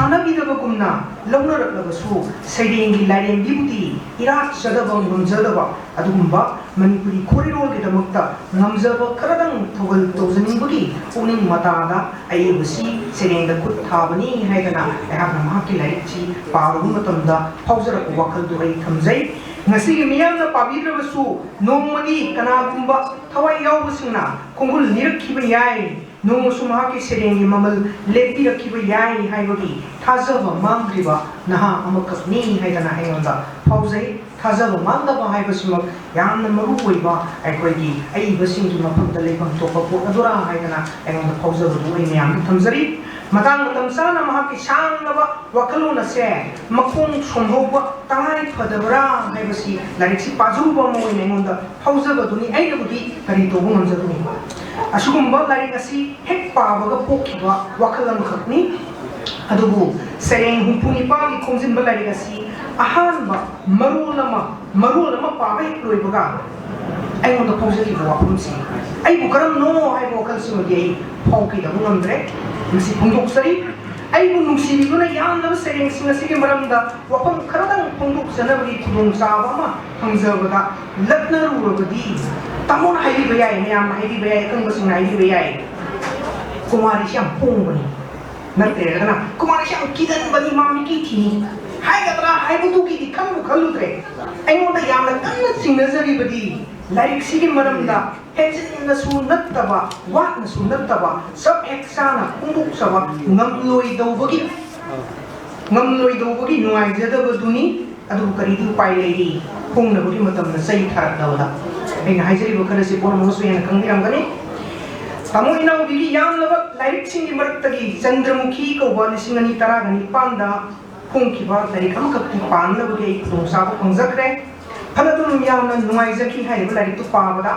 ꯇꯥꯟꯅꯕꯤꯗꯕꯒꯨꯝꯅ ꯂꯧꯅꯔꯛꯂꯕꯁꯨ, ꯁꯩꯔꯦꯡꯒꯤ ꯂꯥꯏꯔꯦꯝꯕꯤꯕꯨꯗꯤ ꯏꯔꯥꯠ ꯆꯠꯇꯕ ꯉꯝꯖꯗꯕ ꯑꯗꯨꯒꯨꯝꯕ ꯃꯅꯤꯄꯨꯔꯤ ꯈꯣꯔꯤꯔꯣꯜꯒꯤꯗꯃꯛꯇ ꯉꯝꯖꯕ ꯈꯔꯗꯪ ꯊꯧꯒꯜ ꯇꯧꯖꯅꯤꯡꯕꯒꯤ ꯄꯨꯛꯅꯤꯡ ꯃꯇꯥꯗ ꯑꯏꯕꯁꯤ ꯁꯩꯔꯦꯡꯗ ꯈꯨꯠ ꯊꯥꯕꯅꯤ ꯍꯥꯏꯗꯅ ꯑꯩꯍꯥꯛꯅ ꯃꯍꯥꯛꯀꯤ ꯂꯥꯏꯔꯤꯛꯁꯤ ꯄꯥꯔꯨꯕ ꯃꯇꯝꯗ ꯐꯥꯎꯖꯔꯛꯄ ꯋꯥꯈꯜꯗꯨ ꯑꯩ ꯊꯝꯖꯩ꯫ ꯉꯁꯤꯒꯤ ꯃꯤꯌꯥꯝꯅ ꯄꯥꯕꯤꯗ꯭ꯔꯕꯁꯨ, ꯅꯣꯡꯃꯗꯤ ꯀꯅꯥꯒꯨꯝꯕ ꯊꯋꯥꯏ ꯌꯥꯎꯕꯁꯤꯡꯅ ꯈꯣꯡꯒꯨꯜ ꯅꯤꯔꯛꯈꯤꯕ ꯌꯥꯏ, ꯅꯣꯡꯃꯁꯨ ꯃꯍꯥꯛꯀꯤ ꯁꯩꯔꯦꯡꯒꯤ ꯃꯃꯜ ꯂꯦꯞꯄꯤꯔꯛꯈꯤꯕ ꯌꯥꯏ ꯍꯥꯏꯕꯒꯤ ꯊꯥꯖꯕ ꯃꯥꯡꯗ꯭ꯔꯤꯕ ꯅꯍꯥ ꯑꯃꯈꯛꯅꯤ ꯍꯥꯏꯗꯅ ꯑꯩꯉꯣꯟꯗ ꯐꯥꯎꯖꯩ꯫ ꯊꯥꯖꯕ ꯃꯥꯡꯗꯕ ꯍꯥꯏꯕꯁꯤꯃꯛ ꯌꯥꯝꯅ ꯃꯔꯨ ꯑꯣꯏꯕ ꯑꯩꯈꯣꯏꯒꯤ ꯑꯏꯕꯁꯤꯡꯒꯤ ꯃꯐꯝꯗ ꯂꯩꯐꯝ ꯊꯣꯛꯄ ꯄꯣꯠ ꯑꯗꯨꯔꯥ ꯍꯥꯏꯗꯅ ꯑꯩꯉꯣꯟꯗ ꯐꯥꯎꯖꯕꯗꯨ ꯑꯩ ꯃꯌꯥꯝꯗ ꯊꯝꯖꯔꯤ꯫ ꯃꯇꯥꯡ ꯃꯇꯝ ꯆꯥꯅ ꯃꯍꯥꯛꯀꯤ ꯁꯥꯡꯂꯕ ꯋꯥꯈꯜꯂꯣꯟ ꯑꯁꯦ ꯃꯈꯣꯡ ꯁꯣꯝꯍꯧꯕ ꯇꯉꯥꯏ ꯐꯗꯕ꯭ꯔꯥ ꯍꯥꯏꯕꯁꯤ ꯂꯥꯏꯔꯤꯛꯁꯤ ꯄꯥꯖꯔꯨꯕ ꯑꯃ ꯑꯣꯏꯅ ꯑꯩꯉꯣꯟꯗ ꯐꯥꯎꯖꯕꯗꯨꯅꯤ꯫ ꯑꯩꯅꯕꯨꯗꯤ ꯀꯔꯤ ꯇꯧꯕ ꯉꯝꯖꯒꯅꯤ? ꯑꯁꯤꯒꯨꯝꯕ ꯂꯥꯏꯔꯤꯛ ꯑꯁꯤ ꯍꯦꯛ ꯄꯥꯕꯒ ꯄꯣꯛꯈꯤꯕ ꯋꯥꯈꯜ ꯑꯃꯈꯛꯅꯤ꯫ ꯑꯗꯨꯕꯨ ꯁꯩꯔꯦꯡ ꯍꯨꯝꯐꯨ ꯅꯤꯄꯥꯜꯒꯤ ꯈꯣꯝꯖꯤꯟꯕ ꯂꯥꯏꯔꯤꯛ ꯑꯁꯤ ꯑꯍꯥꯟꯕ ꯃꯔꯣꯜ ꯑꯃ, ꯃꯔꯣꯜ ꯑꯃ ꯄꯥꯕ ꯍꯦꯛ ꯂꯣꯏꯕꯒ ꯑꯩꯉꯣꯟꯗ ꯐꯥꯎꯖꯈꯤꯕ ꯋꯥꯐꯝꯁꯤ, "ꯑꯩꯕꯨ ꯀꯔꯝꯅꯣ?" ꯍꯥꯏꯕ ꯋꯥꯈꯜꯁꯤꯃꯗꯤ ꯑꯩ ꯐꯥꯎꯈꯤꯗꯕ ꯉꯝꯗ꯭ꯔꯦ꯫ ꯃꯁꯤ ꯐꯣꯡꯗꯣꯛꯆꯔꯤ꯫ ꯑꯩꯕꯨ ꯅꯨꯡꯁꯤꯕꯤꯗꯨꯅ ꯌꯥꯝꯂꯕ ꯁꯩꯔꯦꯡꯁꯤꯡ ꯑꯁꯤꯒꯤ ꯃꯔꯝꯗ ꯋꯥꯐꯝ ꯈꯔꯗꯪ ꯐꯣꯡꯗꯣꯛꯆꯅꯕꯒꯤ ꯈꯨꯗꯣꯡꯆꯥꯕ ꯑꯃ ꯐꯪꯖꯕꯗ ꯂꯛꯅꯔꯨꯔꯕꯗꯤ, ꯇꯥꯃꯣꯅ ꯍꯥꯏꯕꯤꯕ ꯌꯥꯏ, ꯃꯌꯥꯝꯅ ꯍꯥꯏꯕꯤꯕ ꯌꯥꯏ, ꯑꯈꯪꯕꯁꯤꯡꯅ ꯍꯥꯏꯕꯤꯕ ꯌꯥꯏ, "ꯀꯨꯃꯥꯔꯤꯁꯤ ꯌꯥꯝ ꯄꯣꯡꯕꯅꯤ", ꯅꯠꯇ꯭ꯔꯒꯅ "ꯀꯨꯃꯥꯔꯤꯁꯤ ꯌꯥꯝ ꯀꯤꯒꯟꯕꯅꯤ, ꯃꯥ ꯃꯤꯀꯤ ꯊꯤꯅꯤ" ꯍꯥꯏꯒꯗ꯭ꯔꯥ ꯍꯥꯏꯕꯗꯨꯒꯤꯗꯤ ꯈꯟꯕꯨ ꯈꯜꯂꯨꯗ꯭ꯔꯦ꯫ ꯑꯩꯉꯣꯟꯗ ꯌꯥꯝꯅ ꯀꯟꯅ ꯆꯤꯡꯅꯖꯔꯤꯕꯗꯤ ꯂꯥꯏꯔꯤꯛꯁꯤꯒꯤ ꯃꯔꯝꯗ ꯍꯦꯟꯖꯤꯟꯅꯁꯨ ꯅꯠꯇꯕ, ꯋꯥꯠꯅꯁꯨ ꯅꯠꯇꯕ, ꯆꯞ ꯍꯦꯛ ꯆꯥꯅ ꯐꯣꯡꯗꯣꯛꯆꯕ ꯉꯝꯂꯣꯏꯗꯧꯕꯒꯤ, ꯉꯝꯂꯣꯏꯗꯧꯕꯒꯤ ꯅꯨꯡꯉꯥꯏꯖꯗꯕꯗꯨꯅꯤ꯫ ꯑꯗꯨꯕꯨ ꯀꯔꯤꯗꯤ ꯎꯄꯥꯏ ꯂꯩꯔꯤ? ꯐꯣꯡꯅꯕꯒꯤ ꯃꯇꯝꯗ ꯆꯩ ꯊꯥꯔꯛꯂꯕꯗ꯫ ꯑꯩꯅ ꯍꯥꯏꯖꯔꯤꯕ ꯈꯔꯁꯤ ꯄꯨꯝꯅꯃꯛꯁꯨ ꯍꯦꯟꯅ ꯈꯪꯕꯤꯔꯝꯒꯅꯤ꯫ ꯇꯥꯃꯣ ꯏꯅꯥꯎꯕꯤꯒꯤ ꯌꯥꯝꯂꯕ ꯂꯥꯏꯔꯤꯛꯁꯤꯡꯒꯤ ꯃꯔꯛꯇꯒꯤ ꯆꯟꯗ꯭ꯔꯃꯨꯈꯤ ꯀꯧꯕ ꯂꯤꯁꯤꯡ ꯑꯅꯤ ꯇꯔꯥꯒ ꯅꯤꯄꯥꯟꯗ ꯐꯣꯡꯈꯤꯕ ꯂꯥꯏꯔꯤꯛ ꯑꯃꯈꯛꯇꯤ ꯄꯥꯅꯅꯕꯒꯤ ꯑꯩ ꯈꯨꯗꯣꯡꯆꯥꯕ ꯐꯪꯖꯈ꯭ꯔꯦ꯫ ꯐꯅꯗꯨꯝ ꯌꯥꯝꯅ ꯅꯨꯡꯉꯥꯏꯖꯈꯤ ꯍꯥꯏꯔꯤꯕ ꯂꯥꯏꯔꯤꯛꯇꯨ ꯄꯥꯕꯗ꯫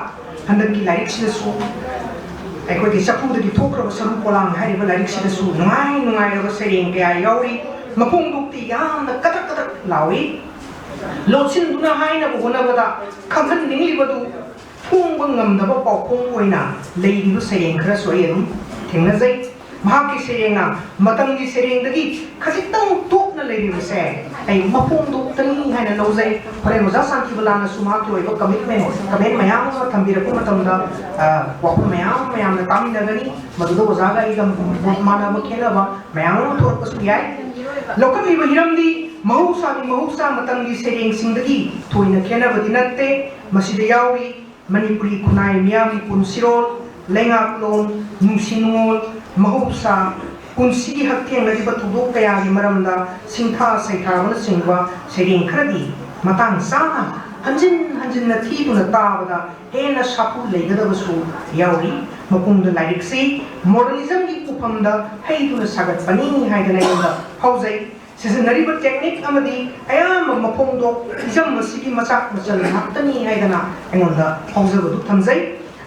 ꯍꯟꯗꯛꯀꯤ ꯂꯥꯏꯔꯤꯛꯁꯤꯗꯁꯨ ꯑꯩꯈꯣꯏꯒꯤ ꯆꯐꯨꯗꯒꯤ ꯊꯣꯛꯈ꯭ꯔꯕ ꯁꯔꯨ ꯄꯣꯂꯥꯡ ꯍꯥꯏꯔꯤꯕ ꯂꯥꯏꯔꯤꯛꯁꯤꯗꯁꯨ ꯅꯨꯡꯉꯥꯏ ꯅꯨꯡꯉꯥꯏꯔꯕ ꯁꯩꯔꯦꯡ ꯀꯌꯥ ꯌꯥꯎꯔꯤ꯫ ꯃꯈꯣꯡꯗꯨꯛꯇꯤ ꯌꯥꯝꯅ ꯀꯗ꯭ꯔꯛ ꯀꯗ꯭ꯔꯛ ꯂꯥꯎꯏ꯫ ꯂꯣꯠꯁꯤꯟꯗꯨꯅ ꯍꯥꯏꯅꯕ ꯍꯣꯠꯅꯕꯗ ꯈꯪꯍꯟꯅꯤꯡꯂꯤꯕꯗꯨ ꯐꯣꯡꯕ ꯉꯝꯗꯕ ꯄꯥꯎꯈꯣꯡ ꯑꯣꯏꯅ ꯂꯩꯔꯤꯕ ꯁꯩꯔꯦꯡ ꯈꯔꯁꯨ ꯑꯩ ꯑꯗꯨꯝ ꯊꯦꯡꯅꯖꯩ꯫ ꯃꯍꯥꯛꯀꯤ ꯁꯩꯔꯦꯡꯅ ꯃꯇꯝꯒꯤ ꯁꯩꯔꯦꯡꯗꯒꯤ ꯈꯖꯤꯛꯇꯪ ꯇꯣꯞꯅ ꯂꯩꯔꯤꯕꯁꯦ ꯑꯩ ꯃꯐꯣꯡꯗꯣꯛꯇꯅꯤ ꯍꯥꯏꯅ ꯂꯧꯖꯩ꯫ ꯍꯣꯔꯦꯟ ꯑꯣꯖꯥ ꯁꯥꯟꯇꯤꯕꯂꯥꯅꯁꯨ ꯃꯍꯥꯛꯀꯤ ꯑꯣꯏꯕ ꯀꯃꯤꯠꯃꯦꯟ, ꯀꯃꯦꯟ ꯃꯌꯥꯝ ꯑꯃ ꯊꯝꯕꯤꯔꯛꯄ ꯃꯇꯝꯗ, ꯑ, ꯋꯥꯐꯝ ꯃꯌꯥꯝ ꯃꯌꯥꯝꯅ ꯇꯥꯃꯤꯟꯅꯒꯅꯤ꯫ ꯃꯗꯨꯗ ꯑꯣꯖꯥꯒ ꯑꯩꯒ ꯃꯣꯠ ꯃꯥꯟꯅꯕ ꯈꯦꯠꯅꯕ ꯃꯌꯥꯝ ꯑꯃ ꯊꯣꯛꯂꯛꯄꯁꯨ ꯌꯥꯏ꯫ ꯂꯧꯈꯠꯂꯤꯕ ꯍꯤꯔꯝꯗꯤ ꯃꯍꯧꯁꯥꯒꯤ ꯃꯍꯧꯁꯥ ꯃꯇꯝꯒꯤ ꯁꯩꯔꯦꯡꯁꯤꯡꯗꯒꯤ ꯊꯣꯏꯅ ꯈꯦꯠꯅꯕꯗꯤ ꯅꯠꯇꯦ꯫ ꯃꯁꯤꯗ ꯌꯥꯎꯔꯤ ꯃꯅꯤꯄꯨꯔꯤ ꯈꯨꯟꯅꯥꯏ ꯃꯤꯌꯥꯝꯒꯤ ꯄꯨꯟꯁꯤꯔꯣꯜ, ꯂꯩꯉꯥꯛꯂꯣꯟ, ꯅꯨꯡꯁꯤ ꯅꯨꯡꯉꯣꯜ, ꯃꯍꯧꯁꯥ, ꯄꯨꯟꯁꯤꯒꯤ ꯍꯛꯊꯦꯡꯅꯔꯤꯕ ꯊꯧꯗꯣꯛ ꯀꯌꯥꯒꯤ ꯃꯔꯝꯗ ꯁꯤꯡꯊꯥ ꯁꯩꯊꯥꯕꯅꯆꯤꯡꯕ ꯁꯩꯔꯦꯡ ꯈꯔꯗꯤ ꯃꯇꯥꯡ ꯆꯥꯅ ꯍꯟꯖꯤꯟ ꯍꯟꯖꯤꯟꯅ ꯊꯤꯗꯨꯅ ꯇꯥꯕꯗ ꯍꯦꯟꯅ ꯁꯥꯐꯨ ꯂꯩꯒꯗꯕꯁꯨ ꯌꯥꯎꯔꯤ꯫ ꯃꯄꯨꯡꯗ ꯂꯥꯏꯔꯤꯛꯁꯤ ꯃꯣꯗꯔꯅꯤꯖꯝꯒꯤ ꯎꯐꯝꯗ ꯍꯩꯗꯨꯅ ꯁꯥꯒꯠꯄꯅꯤ ꯍꯥꯏꯗꯅ ꯑꯩꯉꯣꯟꯗ ꯐꯥꯎꯖꯩ꯫ ꯁꯤꯖꯤꯟꯅꯔꯤꯕ ꯇꯦꯛꯅꯤꯛ ꯑꯃꯗꯤ ꯑꯌꯥꯝꯕ ꯃꯈꯣꯡꯗꯣ ꯏꯖꯝ ꯑꯁꯤꯒꯤ ꯃꯆꯥꯛ ꯃꯆꯜ ꯉꯥꯛꯇꯅꯤ ꯍꯥꯏꯗꯅ ꯑꯩꯉꯣꯟꯗ ꯐꯥꯎꯖꯕꯗꯨ ꯊꯝꯖꯩ꯫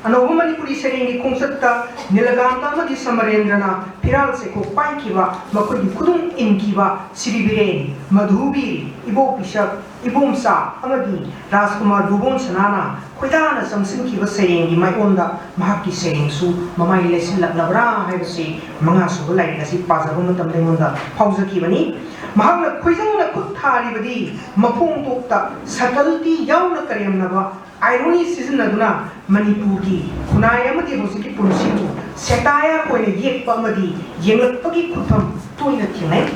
ꯑꯅꯧꯕ ꯃꯅꯤꯄꯨꯔꯤ ꯁꯩꯔꯦꯡꯒꯤ ꯈꯣꯡꯆꯠꯇ ꯅꯤꯂꯀꯥꯟꯇ ꯑꯃꯗꯤ ꯁꯃꯔꯦꯟꯗ꯭ꯔꯅ ꯐꯤꯔꯥꯜ ꯆꯩꯈꯣꯛ ꯄꯥꯏꯈꯤꯕ, ꯃꯈꯣꯏꯒꯤ ꯈꯨꯗꯨꯝ ꯏꯟꯈꯤꯕ ꯁꯤꯔꯤ ꯕꯤꯔꯦꯟ, ꯃꯙꯨꯕꯤꯔ, ꯏꯕꯣ ꯄꯤꯁꯛ, ꯏꯕꯣꯝꯆꯥ ꯑꯃꯗꯤ ꯔꯥꯖꯀꯨꯃꯥꯔ ꯕꯨꯕꯣꯟ ꯁꯅꯥꯅ ꯈꯣꯏꯗꯥꯅ ꯆꯪꯁꯤꯟꯈꯤꯕ ꯁꯩꯔꯦꯡꯒꯤ ꯃꯥꯏꯑꯣꯟꯗ ꯃꯍꯥꯛꯀꯤ ꯁꯩꯔꯦꯡꯁꯨ ꯃꯃꯥꯏ ꯂꯩꯁꯤꯜꯂꯛꯂꯕ꯭ꯔꯥ ꯍꯥꯏꯕꯁꯤ ꯃꯉꯥꯁꯨꯕ ꯂꯥꯏꯔꯤꯛ ꯑꯁꯤ ꯄꯥꯖꯕ ꯃꯇꯝꯗ ꯑꯩꯉꯣꯟꯗ ꯐꯥꯎꯖꯈꯤꯕꯅꯤ꯫ ꯃꯍꯥꯛꯅ ꯈꯣꯏꯖꯪꯅ ꯈꯨꯠ ꯊꯥꯔꯤꯕꯗꯤ ꯃꯈꯣꯡꯊꯣꯛꯇ ꯁꯇꯜꯇꯤ ꯌꯥꯎꯅ ꯀꯔꯦꯝꯅꯕ ꯑꯥꯏꯔꯣꯅꯤ ꯁꯤꯖꯤꯟꯅꯗꯨꯅ ꯃꯅꯤꯄꯨꯔꯒꯤ ꯈꯨꯟꯅꯥꯏ ꯑꯃꯗꯤ ꯍꯧꯖꯤꯛꯀꯤ ꯄꯨꯟꯁꯤꯕꯨ ꯁꯦꯇꯥꯌꯔ ꯑꯣꯏꯅ ꯌꯦꯛꯄ ꯑꯃꯗꯤ ꯌꯦꯡꯂꯛꯄꯒꯤ ꯈꯨꯠꯐꯝ ꯇꯣꯏꯅ ꯊꯦꯡꯅꯩ꯫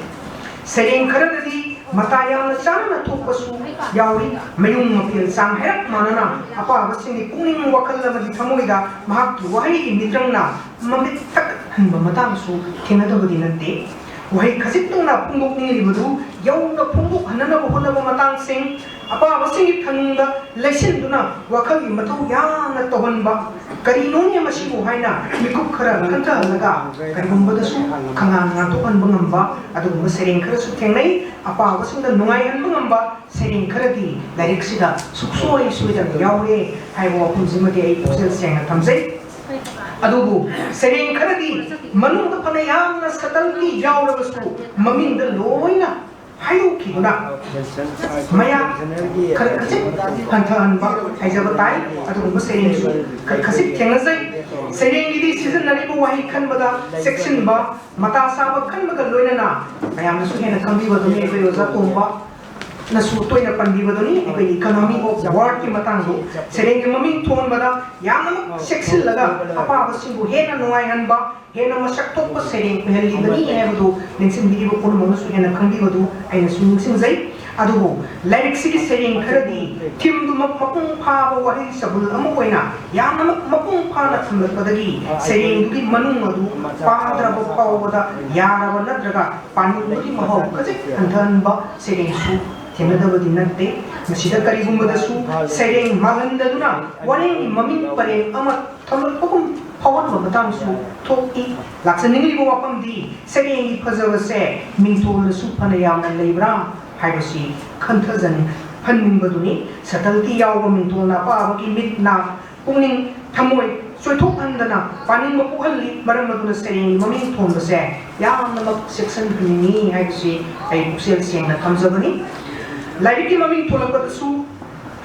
ꯁꯩꯔꯦꯡ ꯈꯔꯗꯗꯤ ꯃꯇꯥ ꯌꯥꯝꯅ ꯆꯥꯅꯅ ꯊꯣꯛꯄꯁꯨ ꯌꯥꯎꯏ꯫ ꯃꯌꯨꯝ ꯃꯐꯦꯜ ꯆꯥꯡ ꯍꯥꯏꯔꯞ ꯃꯥꯟꯅꯅ ꯑꯄꯥꯕꯁꯤꯡꯒꯤ ꯄꯨꯛꯅꯤꯡ ꯋꯥꯈꯜ ꯑꯃꯗꯤ ꯊꯃꯣꯏꯗ ꯃꯍꯥꯛꯀꯤ ꯋꯥꯍꯩꯒꯤ ꯃꯤꯇ꯭ꯔꯪꯅ ꯃꯃꯤꯠ ꯇꯛꯍꯟꯕ ꯃꯇꯥꯡꯁꯨ ꯊꯦꯡꯅꯗꯕꯗꯤ ꯅꯠꯇꯦ꯫ ꯋꯥꯍꯩ ꯈꯖꯤꯛꯇꯪꯅ ꯐꯣꯡꯗꯣꯛꯅꯤꯡꯂꯤꯕꯗꯨ ꯌꯧꯅ ꯐꯣꯡꯗꯣꯛꯍꯟꯅꯅꯕ ꯍꯣꯠꯅꯕ ꯃꯇꯥꯡꯁꯤꯡ, ꯑꯄꯥꯕꯁꯤꯡꯒꯤ ꯊꯅꯨꯡꯗ ꯂꯩꯁꯤꯟꯗꯨꯅ ꯋꯥꯈꯜꯒꯤ ꯃꯊꯧ ꯌꯥꯝꯅ ꯇꯧꯍꯟꯕ, ꯀꯔꯤꯅꯣꯅꯦ ꯃꯁꯤꯕꯨ ꯍꯥꯏꯅ ꯃꯤꯀꯨꯞ ꯈꯔ ꯈꯟꯊꯍꯜꯂꯒ ꯀꯔꯤꯒꯨꯝꯕꯗꯁꯨ ꯈꯪꯉꯥꯟ ꯉꯥꯟꯊꯣꯛꯍꯟꯕ ꯉꯝꯕ ꯑꯗꯨꯒꯨꯝꯕ ꯁꯩꯔꯦꯡ ꯈꯔꯁꯨ ꯊꯦꯡꯅꯩ꯫ ꯑꯄꯥꯕꯁꯤꯡꯗ ꯅꯨꯡꯉꯥꯏꯍꯟꯕ ꯉꯝꯕ ꯁꯩꯔꯦꯡ ꯈꯔꯗꯤ ꯂꯥꯏꯔꯤꯛꯁꯤꯗ ꯁꯨꯛꯁꯣꯏ ꯁꯣꯏꯗꯅ ꯌꯥꯎꯔꯦ ꯍꯥꯏꯕ ꯋꯥꯐꯝꯁꯤꯃꯗꯤ ꯑꯩ ꯄꯨꯛꯆꯦꯜ ꯁꯦꯡꯅ ꯊꯝꯖꯩ꯫ ꯑꯗꯨꯕꯨ ꯁꯩꯔꯦꯡ ꯈꯔꯗꯤ ꯃꯅꯨꯡꯗ ꯐꯅ ꯌꯥꯝꯅ ꯁꯇꯜꯇꯤ ꯌꯥꯎꯔꯕꯁꯨ ꯃꯃꯤꯡꯗ ꯂꯣꯏꯅ ꯍꯥꯏꯗꯣꯛꯈꯤꯗꯨꯅ ꯃꯌꯥꯝ ꯈꯔ ꯈꯖꯤꯛ ꯍꯟꯊꯍꯟꯕ ꯍꯥꯏꯖꯕ ꯇꯥꯏ꯫ ꯑꯗꯨꯒꯨꯝꯕ ꯁꯩꯔꯦꯡꯁꯨ ꯈꯔ ꯈꯖꯤꯛ ꯊꯦꯡꯅꯖꯩ꯫ ꯁꯩꯔꯦꯡꯒꯤꯗꯤ ꯁꯤꯖꯤꯟꯅꯔꯤꯕ ꯋꯥꯍꯩ ꯈꯟꯕꯗ ꯆꯦꯛꯁꯤꯟꯕ, ꯃꯇꯥ ꯆꯥꯕ ꯈꯟꯕꯒ ꯂꯣꯏꯅꯅ ꯃꯌꯥꯝꯅꯁꯨ ꯍꯦꯟꯅ ꯈꯪꯕꯤꯕꯗꯨꯅꯤ꯫ ꯑꯩꯈꯣꯏ ꯑꯣꯖꯥ ꯇꯣꯝꯕ ꯅꯁꯨ ꯇꯣꯏꯅ ꯄꯟꯕꯤꯕꯗꯨꯅꯤ꯫ ꯑꯩꯈꯣꯏꯒꯤ economy of wordꯀꯤ ꯃꯇꯥꯡꯗꯣ ꯁꯩꯔꯦꯡꯒꯤ ꯃꯃꯤꯡ ꯊꯣꯟꯕꯗ ꯌꯥꯝꯅꯃꯛ ꯆꯦꯛꯁꯤꯜꯂꯒ ꯑꯄꯥꯕꯁꯤꯡꯕꯨ ꯍꯦꯟꯅ ꯅꯨꯡꯉꯥꯏꯍꯟꯕ, ꯍꯦꯟꯅ ꯃꯁꯛ ꯊꯣꯛꯄ ꯁꯩꯔꯦꯡ ꯑꯣꯏꯍꯜꯂꯤꯕꯅꯤ ꯍꯥꯏꯕꯗꯨ ꯅꯤꯡꯁꯤꯡꯕꯤꯔꯤꯕ ꯄꯨꯝꯅꯃꯛꯅꯁꯨ ꯍꯦꯟꯅ ꯈꯪꯕꯤꯕꯗꯨ ꯑꯩꯅꯁꯨ ꯅꯤꯡꯁꯤꯡꯖꯩ꯫ ꯑꯗꯨꯕꯨ ꯂꯥꯏꯔꯤꯛꯁꯤꯒꯤ ꯁꯩꯔꯦꯡ ꯈꯔꯗꯤ themeꯗꯨꯃꯛ ꯃꯄꯨꯡ ꯐꯥꯕ ꯋꯥꯍꯩ ꯆꯕꯨꯜ ꯑꯃ ꯑꯣꯏꯅ ꯌꯥꯝꯅꯃꯛ ꯃꯄꯨꯡ ꯐꯥꯅ ꯊꯝꯂꯛꯄꯗꯒꯤ ꯁꯩꯔꯦꯡꯗꯨꯒꯤ ꯃꯅꯨꯡ ꯑꯗꯨ ꯄꯥꯗ꯭ꯔꯕ ꯐꯥꯎꯕꯗ ꯌꯥꯔꯕ ꯅꯠꯇ꯭ꯔꯒ ꯄꯥꯅꯤꯡꯕꯒꯤ ꯃꯍꯥꯎ ꯈꯖꯤꯛ ꯍꯟꯊꯍꯟꯕ ꯁꯩꯔꯦꯡꯁꯨ ꯊꯦꯡꯅꯗꯕꯗꯤ ꯅꯠꯇꯦ꯫ ꯃꯁꯤꯗ ꯀꯔꯤꯒꯨꯝꯕꯗꯁꯨ ꯁꯩꯔꯦꯡ ꯃꯥꯜꯍꯟꯗꯗꯨꯅ ꯋꯥꯔꯦꯡꯒꯤ ꯃꯃꯤꯡ ꯄꯔꯦꯡ ꯑꯃ ꯊꯝꯂꯛꯄꯒꯨꯝ ꯐꯥꯎꯍꯟꯕ ꯃꯇꯥꯡꯁꯨ ꯊꯣꯛꯏ꯫ ꯂꯥꯛꯆꯅꯤꯡꯂꯤꯕ ꯋꯥꯐꯝꯗꯤ ꯁꯩꯔꯦꯡꯒꯤ ꯐꯖꯕꯁꯦ ꯃꯤꯡꯊꯣꯜꯗꯁꯨ ꯐꯅ ꯌꯥꯝꯅ ꯂꯩꯕ꯭ꯔꯥ ꯍꯥꯏꯕꯁꯤ ꯈꯟꯊꯖꯅꯤꯡ ꯍꯟꯅꯤꯡꯕꯗꯨꯅꯤ꯫ Subtlety ꯌꯥꯎꯕ ꯃꯤꯡꯊꯣꯜꯅ ꯑꯄꯥꯕꯒꯤ ꯃꯤꯠ ꯅꯥ ꯄꯨꯛꯅꯤꯡ ꯊꯃꯣꯏ ꯆꯣꯏꯊꯣꯛꯍꯟꯗꯅ ꯄꯥꯅꯤꯡꯕ ꯄꯣꯛꯍꯜꯂꯤ꯫ ꯃꯔꯝ ꯑꯗꯨꯅ ꯁꯩꯔꯦꯡꯒꯤ ꯃꯃꯤꯡ ꯊꯣꯟꯕꯁꯦ ꯌꯥꯝꯅꯃꯛ ꯆꯦꯛꯁꯤꯟꯍꯟꯅꯤꯡꯉꯤ ꯍꯥꯏꯕꯁꯤ ꯑꯩ ꯄꯨꯛꯆꯦꯜ ꯁꯦꯡꯅ ꯊꯝꯖꯕꯅꯤ꯫ ꯂꯥꯏꯔꯤꯛꯀꯤ ꯃꯃꯤꯡ ꯊꯣꯂꯛꯄꯗꯁꯨ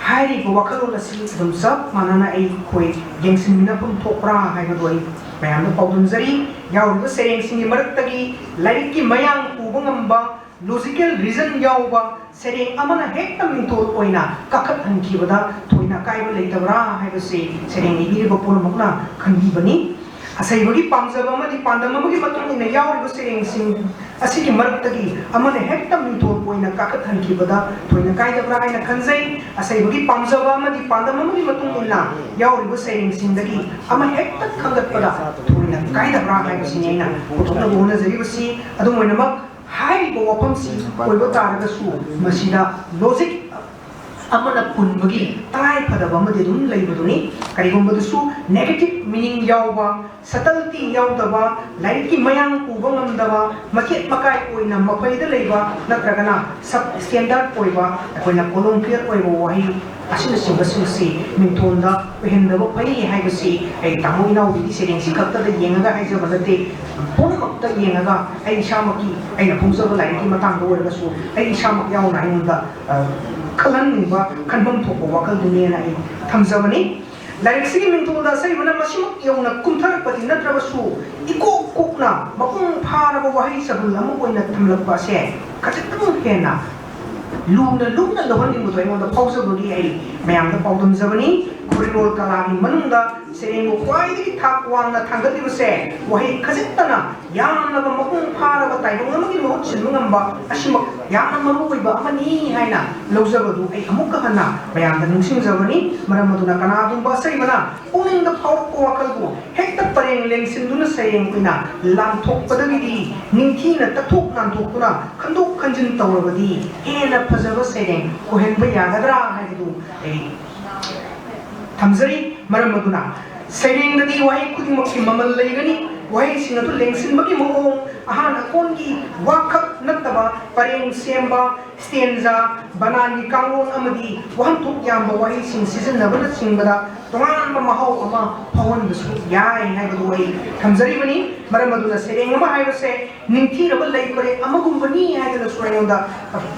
ꯍꯥꯏꯔꯤꯕ ꯋꯥꯈꯜꯂꯣꯟ ꯑꯁꯤ ꯑꯗꯨꯝ ꯆꯞ ꯃꯥꯟꯅꯅ ꯑꯩꯈꯣꯏ ꯌꯦꯡꯁꯤꯟꯃꯤꯟꯅꯐꯝ ꯊꯣꯛꯄ꯭ꯔꯥ ꯍꯥꯏꯕꯗꯨ ꯑꯩ ꯃꯌꯥꯝꯗ ꯄꯥꯎꯗꯝꯖꯔꯤ꯫ ꯌꯥꯎꯔꯤꯕ ꯁꯩꯔꯦꯡꯁꯤꯡꯒꯤ ꯃꯔꯛꯇꯒꯤ ꯂꯥꯏꯔꯤꯛꯀꯤ ꯃꯌꯥꯡ ꯄꯨꯕ ꯉꯝꯕ, logical reason ꯌꯥꯎꯕ ꯁꯩꯔꯦꯡ ꯑꯃꯅ ꯍꯦꯛꯇ ꯃꯤꯡꯊꯣꯜ ꯑꯣꯏꯅ ꯀꯥꯈꯠꯍꯟꯈꯤꯕꯗ ꯊꯣꯏꯅ ꯀꯥꯏꯕ ꯂꯩꯇꯕ꯭ꯔꯥ ꯍꯥꯏꯕꯁꯤ ꯁꯩꯔꯦꯡ ꯏꯕꯤꯔꯤꯕ ꯄꯨꯝꯅꯃꯛꯅ ꯈꯟꯕꯤꯕꯅꯤ꯫ ꯑꯁꯩꯕꯒꯤ ꯄꯥꯝꯖꯕ ꯑꯃꯗꯤ ꯄꯥꯟꯗꯝ ꯑꯃꯒꯤ ꯃꯇꯨꯡ ꯏꯟꯅ ꯌꯥꯎꯔꯤꯕ ꯁꯩꯔꯦꯡꯁꯤꯡ ꯑꯁꯤꯒꯤ ꯃꯔꯛꯇꯒꯤ ꯑꯃꯅ ꯍꯦꯛꯇ ꯃꯤꯡꯊꯣꯜ ꯑꯣꯏꯅ ꯀꯥꯈꯠꯍꯟꯈꯤꯕꯗ ꯊꯣꯏꯅ ꯀꯥꯏꯗꯕ꯭ꯔꯥ ꯍꯥꯏꯅ ꯈꯟꯖꯩ꯫ ꯑꯁꯩꯕꯒꯤ ꯄꯥꯝꯖꯕ ꯑꯃꯗꯤ ꯄꯥꯟꯗꯝ ꯑꯃꯒꯤ ꯃꯇꯨꯡ ꯏꯟꯅ ꯌꯥꯎꯔꯤꯕ ꯁꯩꯔꯦꯡꯁꯤꯡꯗꯒꯤ ꯑꯃ ꯍꯦꯛꯇ ꯈꯟꯒꯠꯄꯗ ꯊꯣꯏꯅ ꯀꯥꯏꯗꯕ꯭ꯔꯥ ꯍꯥꯏꯕꯁꯤꯅꯤ ꯑꯩꯅ ꯄꯨꯊꯣꯛꯅꯕ ꯍꯣꯠꯅꯖꯔꯤꯕꯁꯤ꯫ ꯑꯗꯨꯝ ꯑꯣꯏꯅꯃꯛ, ꯍꯥꯏꯔꯤꯕ ꯋꯥꯐꯝꯁꯤ ꯑꯣꯏꯕ ꯇꯥꯔꯒꯁꯨ ꯃꯁꯤꯗ logic ꯑꯃꯅ ꯄꯨꯟꯕꯒꯤ ꯇꯉꯥꯏ ꯐꯗꯕ ꯑꯃꯗꯤ ꯑꯗꯨꯝ ꯂꯩꯕꯗꯨꯅꯤ꯫ ꯀꯔꯤꯒꯨꯝꯕꯗꯁꯨ negative meaning ꯌꯥꯎꯕ, subtlety ꯌꯥꯎꯗꯕ, ꯂꯥꯏꯔꯤꯛꯀꯤ ꯃꯌꯥꯡ ꯄꯨꯕ ꯉꯝꯗꯕ, ꯃꯆꯦꯠ ꯃꯀꯥꯏ ꯑꯣꯏꯅ ꯃꯄꯩꯗ ꯂꯩꯕ ꯅꯠꯇ꯭ꯔꯒꯅ sub standard ꯑꯣꯏꯕ, ꯑꯩꯈꯣꯏꯅ colloquial ꯑꯣꯏꯕ ꯋꯥꯍꯩ ꯑꯁꯤꯅꯆꯤꯡꯕꯁꯤꯡꯁꯤ ꯃꯤꯡꯊꯣꯟꯗ ꯑꯣꯏꯍꯟꯗꯕ ꯐꯩ ꯍꯥꯏꯕꯁꯤ ꯑꯩ ꯇꯥꯃꯣ ꯏꯅꯥꯎꯕꯤꯒꯤ ꯁꯩꯔꯦꯡꯁꯤ ꯈꯛꯇꯗ ꯌꯦꯡꯉꯒ ꯍꯥꯏꯖꯕ ꯅꯠꯇꯦ꯫ ꯄꯨꯝꯅꯃꯛꯇ ꯌꯦꯡꯉꯒ ꯑꯩ ꯏꯁꯥꯃꯛꯀꯤ, ꯑꯩꯅ ꯐꯣꯡꯖꯕ ꯂꯥꯏꯔꯤꯛꯀꯤ ꯃꯇꯥꯡꯗ ꯑꯣꯏꯔꯒꯁꯨ ꯑꯩ ꯏꯁꯥꯃꯛ ꯌꯥꯎꯅ ꯑꯩꯉꯣꯟꯗ, ꯑ, ꯈꯜꯍꯟꯅꯤꯡꯕ, ꯈꯟꯐꯝ ꯊꯣꯛꯄ ꯋꯥꯈꯜꯗꯨꯅꯦꯅ ꯑꯩ ꯊꯝꯖꯕꯅꯤ꯫ ꯂꯥꯏꯔꯤꯛꯁꯤꯒꯤ ꯃꯤꯡꯊꯣꯜꯗ ꯑꯁꯩꯕꯅ ꯃꯁꯤꯃꯛ ꯌꯧꯅ ꯀꯨꯝꯊꯔꯛꯄꯗꯤ ꯅꯠꯇ꯭ꯔꯕꯁꯨ, ꯏꯀꯣꯛ ꯀꯣꯛꯅ ꯃꯄꯨꯡ ꯐꯥꯔꯕ ꯋꯥꯍꯩ ꯆꯕꯨꯜ ꯑꯃ ꯑꯣꯏꯅ ꯊꯝꯂꯛꯄ ꯑꯁꯦ ꯈꯖꯤꯛꯇꯪ ꯍꯦꯟꯅ ꯂꯨꯅ ꯂꯨꯝꯅ ꯂꯧꯍꯟꯅꯤꯡꯕꯗꯣ ꯑꯩꯉꯣꯟꯗ ꯐꯥꯎꯖꯕꯒꯤ ꯑꯩ ꯃꯌꯥꯝꯗ ꯄꯥꯎꯗꯝꯖꯕꯅꯤ꯫ ꯈꯣꯔꯤꯂꯣꯜ ꯀꯂꯥꯒꯤ ꯃꯅꯨꯡꯗ ꯁꯩꯔꯦꯡꯕꯨ ꯈ꯭ꯋꯥꯏꯗꯒꯤ ꯊꯥꯛ ꯋꯥꯡꯅ ꯊꯥꯡꯒꯠꯂꯤꯕꯁꯦ ꯋꯥꯍꯩ ꯈꯖꯤꯛꯇꯅ ꯌꯥꯝꯂꯕ ꯃꯄꯨꯡ ꯐꯥꯔꯕ ꯇꯥꯏꯕꯪ ꯑꯃꯒꯤ ꯃꯍꯨꯠ ꯁꯤꯟꯕ ꯉꯝꯕ ꯑꯁꯤꯃꯛ ꯌꯥꯝꯅ ꯃꯔꯨ ꯑꯣꯏꯕ ꯑꯃꯅꯤ ꯍꯥꯏꯅ ꯂꯧꯖꯕꯗꯨ ꯑꯩ ꯑꯃꯨꯛꯀ ꯍꯟꯅ ꯃꯌꯥꯝꯗ ꯅꯤꯡꯁꯤꯡꯖꯕꯅꯤ꯫ ꯃꯔꯝ ꯑꯗꯨꯅ ꯀꯅꯥꯒꯨꯝꯕ ꯑꯁꯩꯕꯅ ꯄꯨꯛꯅꯤꯡꯗ ꯐꯥꯎꯔꯛꯄ ꯋꯥꯈꯜꯕꯨ ꯍꯦꯛꯇ ꯄꯔꯦꯡ ꯂꯦꯡꯁꯤꯟꯗꯨꯅ ꯁꯩꯔꯦꯡ ꯑꯣꯏꯅ ꯂꯥꯟꯊꯣꯛꯄꯗꯒꯤꯗꯤ ꯅꯤꯡꯊꯤꯅ ꯇꯛꯊꯣꯛ ꯅꯥꯟꯊꯣꯛꯇꯨꯅ ꯈꯟꯗꯣꯛ ꯈꯟꯖꯤꯟ ꯇꯧꯔꯕꯗꯤ ꯍꯦꯟꯅ ꯐꯖꯕ ꯁꯩꯔꯦꯡ ꯑꯣꯏꯍꯟꯕ ꯌꯥꯒꯗ꯭ꯔꯥ ꯍꯥꯏꯕꯗꯨ ꯑꯩ ꯊꯝꯖꯔꯤ꯫ ꯃꯔꯝ ꯑꯗꯨꯅ ꯁꯩꯔꯦꯡꯗꯗꯤ ꯋꯥꯍꯩ ꯈꯨꯗꯤꯡꯃꯛꯀꯤ ꯃꯃꯜ ꯂꯩꯒꯅꯤ꯫ ꯋꯥꯍꯩꯁꯤꯡ ꯑꯗꯨ ꯂꯦꯡꯁꯤꯟꯕꯒꯤ ꯃꯑꯣꯡ, ꯑꯍꯥꯟ ꯑꯀꯣꯟꯒꯤ ꯋꯥꯈꯛ ꯅꯠꯇꯕ ꯄꯔꯦꯡ ꯁꯦꯝꯕ, ꯁ꯭ꯇꯦꯟꯖꯥ, ꯕꯅꯥꯟꯒꯤ ꯀꯥꯡꯂꯣꯟ ꯑꯃꯗꯤ ꯋꯥꯍꯟꯊꯣꯛ ꯌꯥꯝꯕ ꯋꯥꯍꯩꯁꯤꯡ ꯁꯤꯖꯤꯟꯅꯕꯅꯆꯤꯡꯕꯗ ꯇꯣꯉꯥꯟꯕ ꯃꯍꯥꯎ ꯑꯃ ꯐꯥꯎꯍꯟꯕꯁꯨ ꯌꯥꯏ ꯍꯥꯏꯕꯗꯨ ꯑꯩ ꯊꯝꯖꯔꯤꯕꯅꯤ꯫ ꯃꯔꯝ ꯑꯗꯨꯅ ꯁꯩꯔꯦꯡ ꯑꯃ ꯍꯥꯏꯕꯁꯦ ꯅꯤꯡꯊꯤꯔꯕ ꯂꯩ ꯄꯔꯦꯡ ꯑꯃꯒꯨꯝꯕꯅꯤ ꯍꯥꯏꯗꯨꯅꯁꯨ ꯑꯩꯉꯣꯟꯗ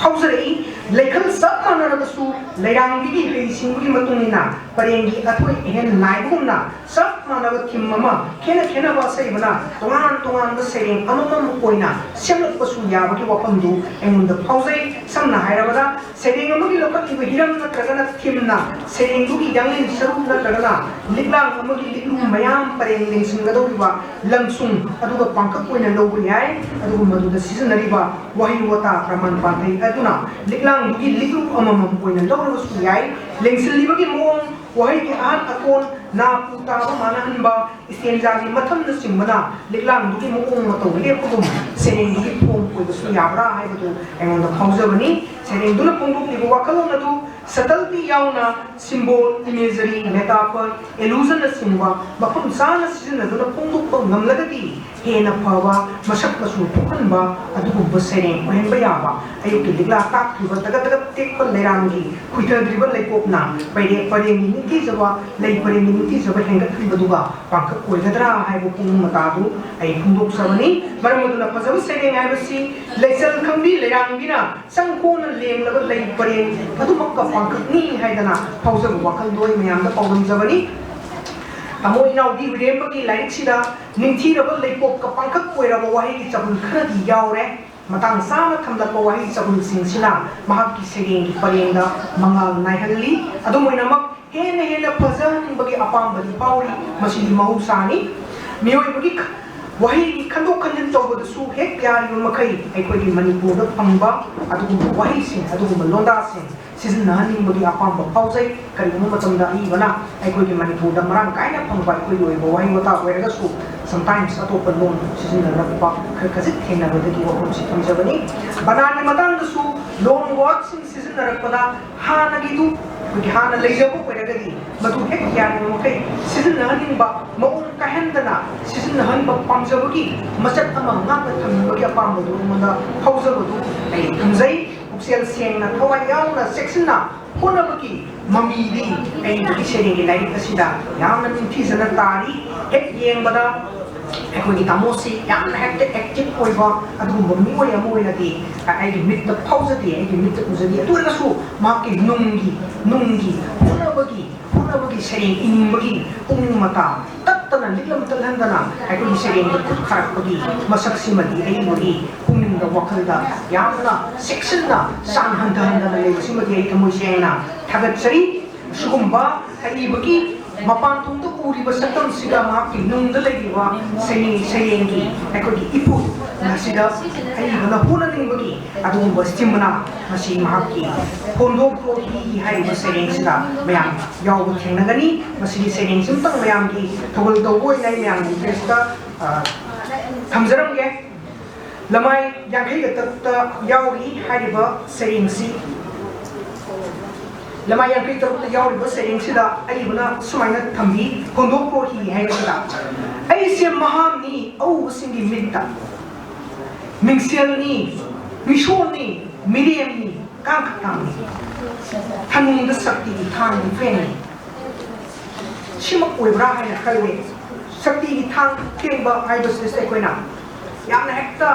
ꯐꯥꯎꯖꯔꯛꯏ꯫ ꯂꯩꯈꯜ ꯆꯞ ꯃꯥꯟꯅꯔꯕꯁꯨ ꯂꯩꯔꯥꯡꯕꯤꯒꯤ ꯍꯩꯁꯤꯡꯕꯒꯤ ꯃꯇꯨꯡ ꯏꯟꯅ ꯄꯔꯦꯡꯒꯤ ꯑꯊꯣꯏ ꯑꯍꯦꯟ ꯅꯥꯏꯕꯒꯨꯝꯅ ꯆꯞ ꯃꯥꯟꯅꯕ ꯊꯤꯝ ꯑꯃ ꯈꯦꯠꯅ ꯈꯦꯠꯅꯕ ꯑꯁꯩꯕꯅ ꯇꯣꯉꯥꯟ ꯇꯣꯉꯥꯟꯕ ꯁꯩꯔꯦꯡ ꯑꯃꯃꯝ ꯑꯣꯏꯅ ꯁꯦꯝꯂꯛꯄꯁꯨ ꯌꯥꯕꯒꯤ ꯋꯥꯐꯝꯗꯨ ꯑꯩꯉꯣꯟꯗ ꯐꯥꯎꯖꯩ꯫ ꯁꯝꯅ ꯍꯥꯏꯔꯕꯗ ꯁꯩꯔꯦꯡ ꯑꯃꯒꯤ ꯂꯧꯈꯠꯂꯤꯕ ꯍꯤꯔꯝ ꯅꯠꯇ꯭ꯔꯒꯅ ꯊꯤꯝꯅ ꯁꯩꯔꯦꯡꯗꯨꯒꯤ ꯌꯥꯡꯂꯦꯟ ꯁꯔꯨ ꯅꯠꯇ꯭ꯔꯒꯅ ꯂꯤꯛꯂꯥꯡ ꯑꯃꯒꯤ ꯂꯤꯛꯂꯨ ꯃꯌꯥꯝ ꯄꯔꯦꯡ ꯂꯦꯡꯁꯤꯟꯒꯗꯧꯔꯤꯕ ꯂꯪꯁꯨꯡ ꯑꯗꯨꯒ ꯄꯥꯡꯈꯛ ꯑꯣꯏꯅ ꯂꯧꯕ ꯌꯥꯏ꯫ ꯑꯗꯨꯒ ꯃꯗꯨꯗ ꯁꯤꯖꯤꯟꯅꯔꯤꯕ ꯋꯥꯍꯩ ꯋꯥꯇꯥ ꯄ꯭ꯔꯃꯥꯟ ꯄꯥꯟꯊꯩ ꯑꯗꯨꯅ ꯂꯤꯛꯂꯥꯡꯗꯨꯒꯤ ꯂꯤꯛꯂꯨ ꯑꯃꯃꯝ ꯑꯣꯏꯅ ꯂꯧꯔꯕꯁꯨ ꯌꯥꯏ꯫ ꯂꯦꯡꯁꯤꯜꯂꯤꯕꯒꯤ ꯃꯑꯣꯡ, ꯋꯥꯍꯩꯒꯤ ꯑꯍꯥꯟ ꯑꯀꯣꯟ, ꯅꯥ ꯄꯨ ꯇꯥꯕ ꯃꯥꯟꯅꯍꯟꯕ, ꯏꯁꯇꯦꯟꯖꯥꯒꯤ ꯃꯊꯪꯅꯆꯤꯡꯕꯅ ꯂꯤꯛꯂꯥꯡꯗꯨꯒꯤ ꯃꯑꯣꯡ ꯃꯇꯧ ꯂꯦꯞꯄꯒꯨꯝ ꯁꯩꯔꯦꯡꯗꯨꯒꯤ ꯐꯣꯡ ꯑꯣꯏꯕꯁꯨ ꯌꯥꯕ꯭ꯔꯥ ꯍꯥꯏꯕꯗꯨ ꯑꯩꯉꯣꯟꯗ ꯐꯥꯎꯖꯕꯅꯤ꯫ ꯁꯩꯔꯦꯡꯗꯨꯅ ꯐꯣꯡꯗꯣꯛꯂꯤꯕ ꯋꯥꯈꯜꯂꯣꯟ ꯑꯗꯨ Subtlety ꯌꯥꯎꯅ symbol, imagery, metaphor, allusionꯅꯆꯤꯡꯕ ꯃꯐꯝ ꯆꯥꯅ ꯁꯤꯖꯤꯟꯅꯗꯨꯅ ꯐꯣꯡꯗꯣꯛꯄ ꯉꯝꯂꯒꯗꯤ ꯍꯦꯟꯅ ꯐꯕ ꯃꯁꯛ ꯃꯆꯨ ꯊꯣꯛꯍꯟꯕ ꯑꯗꯨꯒꯨꯝꯕ ꯁꯩꯔꯦꯡ ꯑꯣꯏꯍꯟꯕ ꯌꯥꯕ꯫ ꯑꯌꯨꯛꯀꯤ ꯂꯤꯛꯂꯥ ꯇꯥꯛꯇ꯭ꯔꯤꯕ ꯇꯒꯠ ꯇꯒꯠ ꯇꯦꯛꯄ ꯂꯩꯔꯥꯡꯒꯤ ꯈꯨꯏꯊꯗ꯭ꯔꯤꯕ ꯂꯩꯀꯣꯛꯅ ꯄꯔꯦꯡ ꯄꯔꯦꯡꯒꯤ ꯅꯤꯡꯊꯤꯖꯕ, ꯂꯩ ꯄꯔꯦꯡꯒꯤ ꯅꯤꯡꯊꯤꯖꯕ ꯍꯦꯟꯒꯠꯍꯟꯕꯗꯨꯒ ꯄꯥꯡꯈꯛ ꯑꯣꯏꯒꯗ꯭ꯔꯥ ꯍꯥꯏꯕ ꯄꯨꯛꯅꯤꯡ ꯃꯇꯥꯗꯨ ꯑꯩ ꯐꯣꯡꯗꯣꯛꯆꯕꯅꯤ꯫ ꯃꯔꯝ ꯑꯗꯨꯅ ꯐꯖꯕ ꯁꯩꯔꯦꯡ ꯍꯥꯏꯕꯁꯤ ꯂꯩꯆꯜ ꯈꯪꯕꯤ ꯂꯩꯔꯥꯡꯕꯤꯅ ꯆꯪꯈꯣꯅ ꯂꯦꯡꯂꯕ ꯂꯩ ꯄꯔꯦꯡ ꯑꯗꯨꯃꯛꯀ ꯄꯥꯡꯈꯛꯅꯤ ꯍꯥꯏꯗꯅ ꯐꯥꯎꯖꯕ ꯋꯥꯈꯜꯗꯣ ꯑꯩ ꯃꯌꯥꯝꯗ ꯄꯥꯎꯗꯝꯖꯕꯅꯤ꯫ ꯇꯥꯃꯣ ꯏꯅꯥꯎꯗꯤ ꯍꯨꯏꯔꯦꯝꯕꯒꯤ ꯂꯥꯏꯔꯤꯛꯁꯤꯗ ꯅꯤꯡꯊꯤꯔꯕ ꯂꯩꯀꯣꯛꯀ ꯄꯥꯡꯈꯛ ꯑꯣꯏꯔꯕ ꯋꯥꯍꯩꯒꯤ ꯆꯕꯨꯟ ꯈꯔꯗꯤ ꯌꯥꯎꯔꯦ꯫ ꯃꯇꯥꯡ ꯆꯥꯅ ꯊꯝꯂꯛꯄ ꯋꯥꯍꯩ ꯆꯕꯨꯟꯁꯤꯡꯁꯤꯅ ꯃꯍꯥꯛꯀꯤ ꯁꯩꯔꯦꯡꯒꯤ ꯄꯔꯦꯡꯗ ꯃꯉꯥꯜ ꯅꯥꯏꯍꯜꯂꯤ꯫ ꯑꯗꯨꯝ ꯑꯣꯏꯅꯃꯛ, ꯍꯦꯟꯅ ꯍꯦꯟꯅ ꯐꯖꯍꯟꯅꯤꯡꯕꯒꯤ ꯑꯄꯥꯝꯕꯗꯤ ꯐꯥꯎꯔꯤ꯫ ꯃꯁꯤꯗꯤ ꯃꯍꯧꯁꯥꯅꯤ꯫ ꯃꯤꯑꯣꯏꯕꯒꯤ ꯈ-, ꯋꯥꯍꯩꯒꯤ ꯈꯟꯗꯣꯛ ꯈꯟꯖꯤꯟ ꯇꯧꯕꯗꯁꯨ ꯍꯦꯛ ꯌꯥꯔꯤꯕ ꯃꯈꯩ ꯑꯩꯈꯣꯏꯒꯤ ꯃꯅꯤꯄꯨꯔꯗ ꯐꯪꯕ ꯑꯗꯨꯒꯨꯝꯕ ꯋꯥꯍꯩꯁꯤꯡ, ꯑꯗꯨꯒꯨꯝꯕ ꯂꯣꯟꯗꯥꯁꯤꯡ ꯁꯤꯖꯤꯟꯅꯍꯟꯅꯤꯡꯕꯒꯤ ꯑꯄꯥꯝꯕ ꯐꯥꯎꯖꯩ꯫ ꯀꯔꯤꯒꯨꯝꯕ ꯃꯇꯝꯗ ꯑꯏꯕꯅ ꯑꯩꯈꯣꯏꯒꯤ ꯃꯅꯤꯄꯨꯔꯗ ꯃꯔꯥꯡ ꯀꯥꯏꯅ ꯐꯪꯕ ꯑꯩꯈꯣꯏꯒꯤ ꯑꯣꯏꯕ ꯋꯥꯍꯩ ꯋꯥꯇꯥ ꯑꯣꯏꯔꯒꯁꯨ, sometimes ꯑꯇꯣꯞꯄ ꯂꯣꯟ ꯁꯤꯖꯤꯟꯅꯔꯛꯄ ꯈꯔ ꯈꯖꯤꯛ ꯊꯦꯡꯅꯕꯗꯒꯤ ꯋꯥꯐꯝꯁꯤ ꯊꯝꯖꯕꯅꯤ꯫ ꯕꯅꯥꯟꯒꯤ ꯃꯇꯥꯡꯗꯁꯨ loan wordꯁꯤꯡ ꯁꯤꯖꯤꯟꯅꯔꯛꯄꯗ ꯍꯥꯟꯅꯒꯤꯗꯨ, ꯑꯩꯈꯣꯏꯒꯤ ꯍꯥꯟꯅ ꯂꯩꯖꯕ ꯑꯣꯏꯔꯒꯗꯤ ꯃꯗꯨ ꯍꯦꯛ ꯌꯥꯔꯤꯕ ꯃꯈꯩ ꯁꯤꯖꯤꯟꯅꯍꯟꯅꯤꯡꯕ, ꯃꯑꯣꯡ ꯀꯥꯏꯍꯟꯗꯅ ꯁꯤꯖꯤꯟꯅꯍꯟꯕ ꯄꯥꯝꯖꯕꯒꯤ ꯃꯆꯠ ꯑꯃ ꯉꯥꯛꯅ ꯊꯝꯅꯤꯡꯕꯒꯤ ꯑꯄꯥꯝꯕꯗꯨ ꯑꯩꯉꯣꯟꯗ ꯐꯥꯎꯖꯕꯗꯨ ꯑꯩ ꯊꯝꯖꯩ꯫ ꯄꯨꯛꯆꯦꯜ ꯁꯦꯡꯅ, ꯊꯋꯥꯏ ꯌꯥꯎꯅ, ꯆꯦꯛꯁꯤꯟꯅ ꯍꯣꯠꯅꯕꯒꯤ ꯃꯃꯤꯗꯤ ꯑꯩꯒꯤ ꯁꯩꯔꯦꯡꯒꯤ ꯂꯥꯏꯔꯤꯛ ꯑꯁꯤꯗ ꯌꯥꯝꯅ ꯅꯤꯡꯊꯤꯖꯅ ꯇꯥꯔꯤ꯫ ꯍꯦꯛ ꯌꯦꯡꯕꯗ ꯑꯩꯈꯣꯏꯒꯤ ꯇꯥꯃꯣꯁꯤ ꯌꯥꯝꯅ ꯍꯦꯛꯇ active ꯑꯣꯏꯕ ꯑꯗꯨꯒꯨꯝꯕ ꯃꯤꯑꯣꯏ ꯑꯃ ꯑꯣꯏꯅꯗꯤ ꯑꯩꯒꯤ ꯃꯤꯠꯇ ꯐꯥꯎꯖꯗꯦ, ꯑꯩꯒꯤ ꯃꯤꯠꯇ ꯎꯖꯗꯦ꯫ ꯑꯗꯨ ꯑꯣꯏꯔꯒꯁꯨ ꯃꯍꯥꯛꯀꯤ ꯅꯨꯡꯒꯤ, ꯅꯨꯡꯒꯤ ꯍꯣꯠꯅꯕꯒꯤ, ꯍꯣꯠꯅꯕꯒꯤ ꯁꯩꯔꯦꯡ ꯏꯅꯤꯡꯕꯒꯤ ꯄꯨꯛꯅꯤꯡ ꯃꯇꯥ ꯇꯠꯇꯅ ꯅꯤꯛꯂꯝ ꯇꯠꯍꯟꯗꯅ ꯑꯩꯈꯣꯏꯒꯤ ꯁꯩꯔꯦꯡꯗ ꯈꯨꯠ ꯊꯥꯔꯛꯄꯒꯤ ꯃꯁꯛꯁꯤꯃꯗꯤ ꯑꯩꯕꯨꯗꯤ ꯄꯨꯛꯅꯤꯡꯗ, ꯋꯥꯈꯜꯗ ꯌꯥꯝꯅ ꯆꯦꯛꯁꯤꯟꯅ ꯆꯥꯡ ꯍꯟꯊꯍꯟꯗꯅ ꯂꯩꯕꯁꯤꯃꯗꯤ ꯑꯩ ꯊꯃꯣꯏ ꯁꯦꯡꯅ ꯊꯥꯒꯠꯆꯔꯤ꯫ ꯑꯁꯤꯒꯨꯝꯕ ꯑꯏꯕꯒꯤ ꯃꯄꯥꯟ ꯊꯣꯡꯗ ꯎꯔꯤꯕ ꯁꯛꯇꯝꯁꯤꯒ ꯃꯍꯥꯛꯀꯤ ꯅꯨꯡꯗ ꯂꯩꯔꯤꯕ ꯁꯩꯔꯦꯡ, ꯁꯩꯔꯦꯡꯒꯤ ꯑꯩꯈꯣꯏꯒꯤ ꯏꯄꯨ ꯑꯁꯤꯗ ꯑꯏꯕꯅ ꯍꯣꯠꯅꯅꯤꯡꯕꯒꯤ ꯑꯗꯨꯒꯨꯝꯕ stamina ꯃꯁꯤ ꯃꯍꯥꯛꯀꯤ ꯐꯣꯡꯗꯣꯛꯄꯒꯤ ꯍꯥꯏꯔꯤꯕ ꯁꯩꯔꯦꯡꯁꯤꯗ ꯃꯌꯥꯝ ꯌꯥꯎꯕ ꯊꯦꯡꯅꯒꯅꯤ꯫ ꯃꯁꯤꯒꯤ ꯁꯩꯔꯦꯡꯁꯤꯃꯇꯪ ꯃꯌꯥꯝꯒꯤ ꯊꯧꯒꯜ ꯇꯧꯕ ꯑꯣꯏꯅ ꯑꯩ ꯃꯌꯥꯝꯒꯤ interestꯇ, ꯑ, ꯊꯝꯖꯔꯝꯒꯦ꯫ ꯂꯃꯥꯏ ꯌꯥꯡꯈꯩꯒ ꯇꯔꯨꯛꯇ ꯌꯥꯎꯔꯤ ꯍꯥꯏꯔꯤꯕ ꯁꯩꯔꯦꯡꯁꯤ꯫ ꯂꯃꯥꯏ ꯌꯥꯡꯈꯩ ꯇꯔꯨꯛꯇ ꯌꯥꯎꯔꯤꯕ ꯁꯩꯔꯦꯡꯁꯤꯗ ꯑꯏꯕꯅ ꯁꯨꯃꯥꯏꯅ ꯊꯝꯕꯤ, ꯍꯣꯟꯗꯣꯛꯈ꯭ꯔꯣ ꯍꯤ ꯍꯥꯏꯕꯁꯤꯗ꯫ ꯑꯩꯁꯦ ꯃꯍꯥꯝꯅꯤ ꯑꯎꯕꯁꯤꯡꯒꯤ ꯃꯤꯠꯇ, ꯃꯤꯡꯁꯦꯜꯅꯤ, ꯃꯤꯁꯣꯟꯅꯤ, ꯃꯤꯔꯦꯝꯅꯤ, ꯀꯥꯡꯈꯇꯥꯡꯅꯤ, ꯊꯅꯨꯡꯗ ꯁꯛꯇꯤꯒꯤ ꯊꯥꯡ ꯐꯦꯡꯅꯤ꯫ ꯁꯤꯃꯛ ꯑꯣꯏꯕ꯭ꯔꯥ ꯍꯥꯏꯅ ꯈꯜꯂꯤ꯫ ꯁꯛꯇꯤꯒꯤ ꯊꯥꯡ ꯊꯦꯡꯕ ꯍꯥꯏꯕꯁꯤꯗ ꯑꯩꯈꯣꯏꯅ ꯌꯥꯝꯅ ꯍꯦꯛꯇ,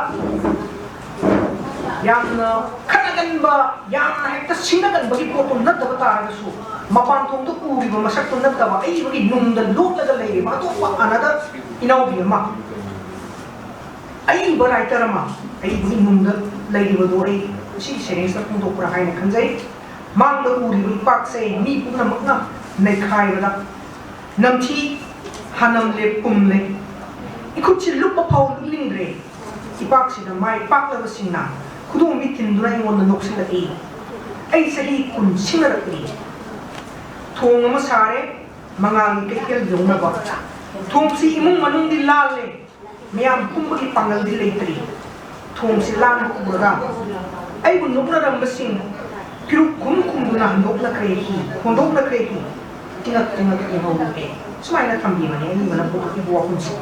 ꯌꯥꯝꯅ ꯈꯠꯅꯒꯟꯕ, ꯌꯥꯝꯅ ꯍꯦꯛꯇ ꯁꯤꯡꯅꯒꯟꯕꯒꯤ ꯄꯣꯠꯇꯨ ꯅꯠꯇꯕ ꯇꯥꯔꯒꯁꯨ, ꯃꯄꯥꯟ ꯊꯣꯡꯗ ꯎꯔꯤꯕ ꯃꯁꯛꯇꯨ ꯅꯠꯇꯕ, ꯑꯏꯕꯒꯤ ꯅꯨꯡꯗ ꯂꯣꯠꯂꯒ ꯂꯩꯔꯤꯕ ꯑꯇꯣꯞꯄ ꯑꯅꯗ ꯏꯅꯥꯎꯕꯤ ꯑꯃ, ꯑꯏꯕ ꯔꯥꯏꯇꯔ ꯑꯃ ꯑꯏꯕꯒꯤ ꯅꯨꯡꯗ ꯂꯩꯔꯤꯕꯗꯨ ꯑꯩ ꯁꯤ ꯁꯩꯔꯦꯡꯁꯤꯗ ꯐꯣꯡꯗꯣꯛꯄ꯭ꯔꯥ ꯍꯥꯏꯅ ꯈꯟꯖꯩ꯫ ꯃꯥꯡꯗ ꯎꯔꯤꯕ ꯏꯄꯥꯛꯁꯦ ꯃꯤ ꯄꯨꯝꯅꯃꯛꯅ ꯅꯩꯈꯥꯏꯕꯗ ꯅꯝꯊꯤ, ꯍꯅꯝꯂꯦ, ꯄꯨꯝꯂꯦ꯫ ꯏꯈꯨꯠꯁꯤ ꯂꯨꯞꯄ ꯐꯥꯎ ꯂꯨꯞꯅꯤꯡꯗ꯭ꯔꯦ꯫ ꯏꯄꯥꯛꯁꯤꯗ ꯃꯥꯏ ꯄꯥꯛꯂꯕꯁꯤꯡꯅ ꯈꯨꯗꯣꯝꯕꯤ ꯊꯤꯟꯗꯨꯅ ꯑꯩꯉꯣꯟꯗ ꯅꯣꯛꯁꯤꯜꯂꯛꯏ꯫ ꯑꯩ ꯆꯍꯤ ꯀꯨꯟ ꯁꯤꯡꯅꯔꯛꯂꯤ꯫ ꯊꯣꯡ ꯑꯃ ꯁꯥꯔꯦ, ꯃꯉꯥꯜꯒꯤ ꯀꯩꯊꯦꯜ ꯌꯧꯅꯕ꯫ ꯊꯣꯡꯁꯤ ꯏꯃꯨꯡ ꯃꯅꯨꯡꯗꯤ ꯂꯥꯜꯂꯦ, ꯃꯌꯥꯝ ꯄꯨꯝꯕꯒꯤ ꯄꯥꯡꯒꯜꯗꯤ ꯂꯩꯇ꯭ꯔꯤ꯫ ꯊꯣꯡꯁꯤ ꯂꯥꯟꯕ ꯎꯔꯒ ꯑꯩꯕꯨ ꯅꯣꯛꯅꯔꯝꯕꯁꯤꯡ ꯐꯤꯔꯨꯛ ꯈꯨꯝ ꯈꯨꯝꯗꯨꯅ ꯍꯟꯗꯣꯛꯅꯈ꯭ꯔꯦ ꯍꯤ, ꯍꯣꯟꯗꯣꯛꯅꯈ꯭ꯔꯦ ꯍꯤ, ꯇꯤꯉꯛ ꯇꯤꯉꯛ ꯌꯦꯡꯍꯧꯔꯦ꯫ ꯁꯨꯃꯥꯏꯅ ꯊꯝꯕꯤꯕꯅꯦ ꯑꯏꯕꯅ ꯄꯨꯊꯣꯛꯏꯕ ꯋꯥꯐꯝꯁꯦ꯫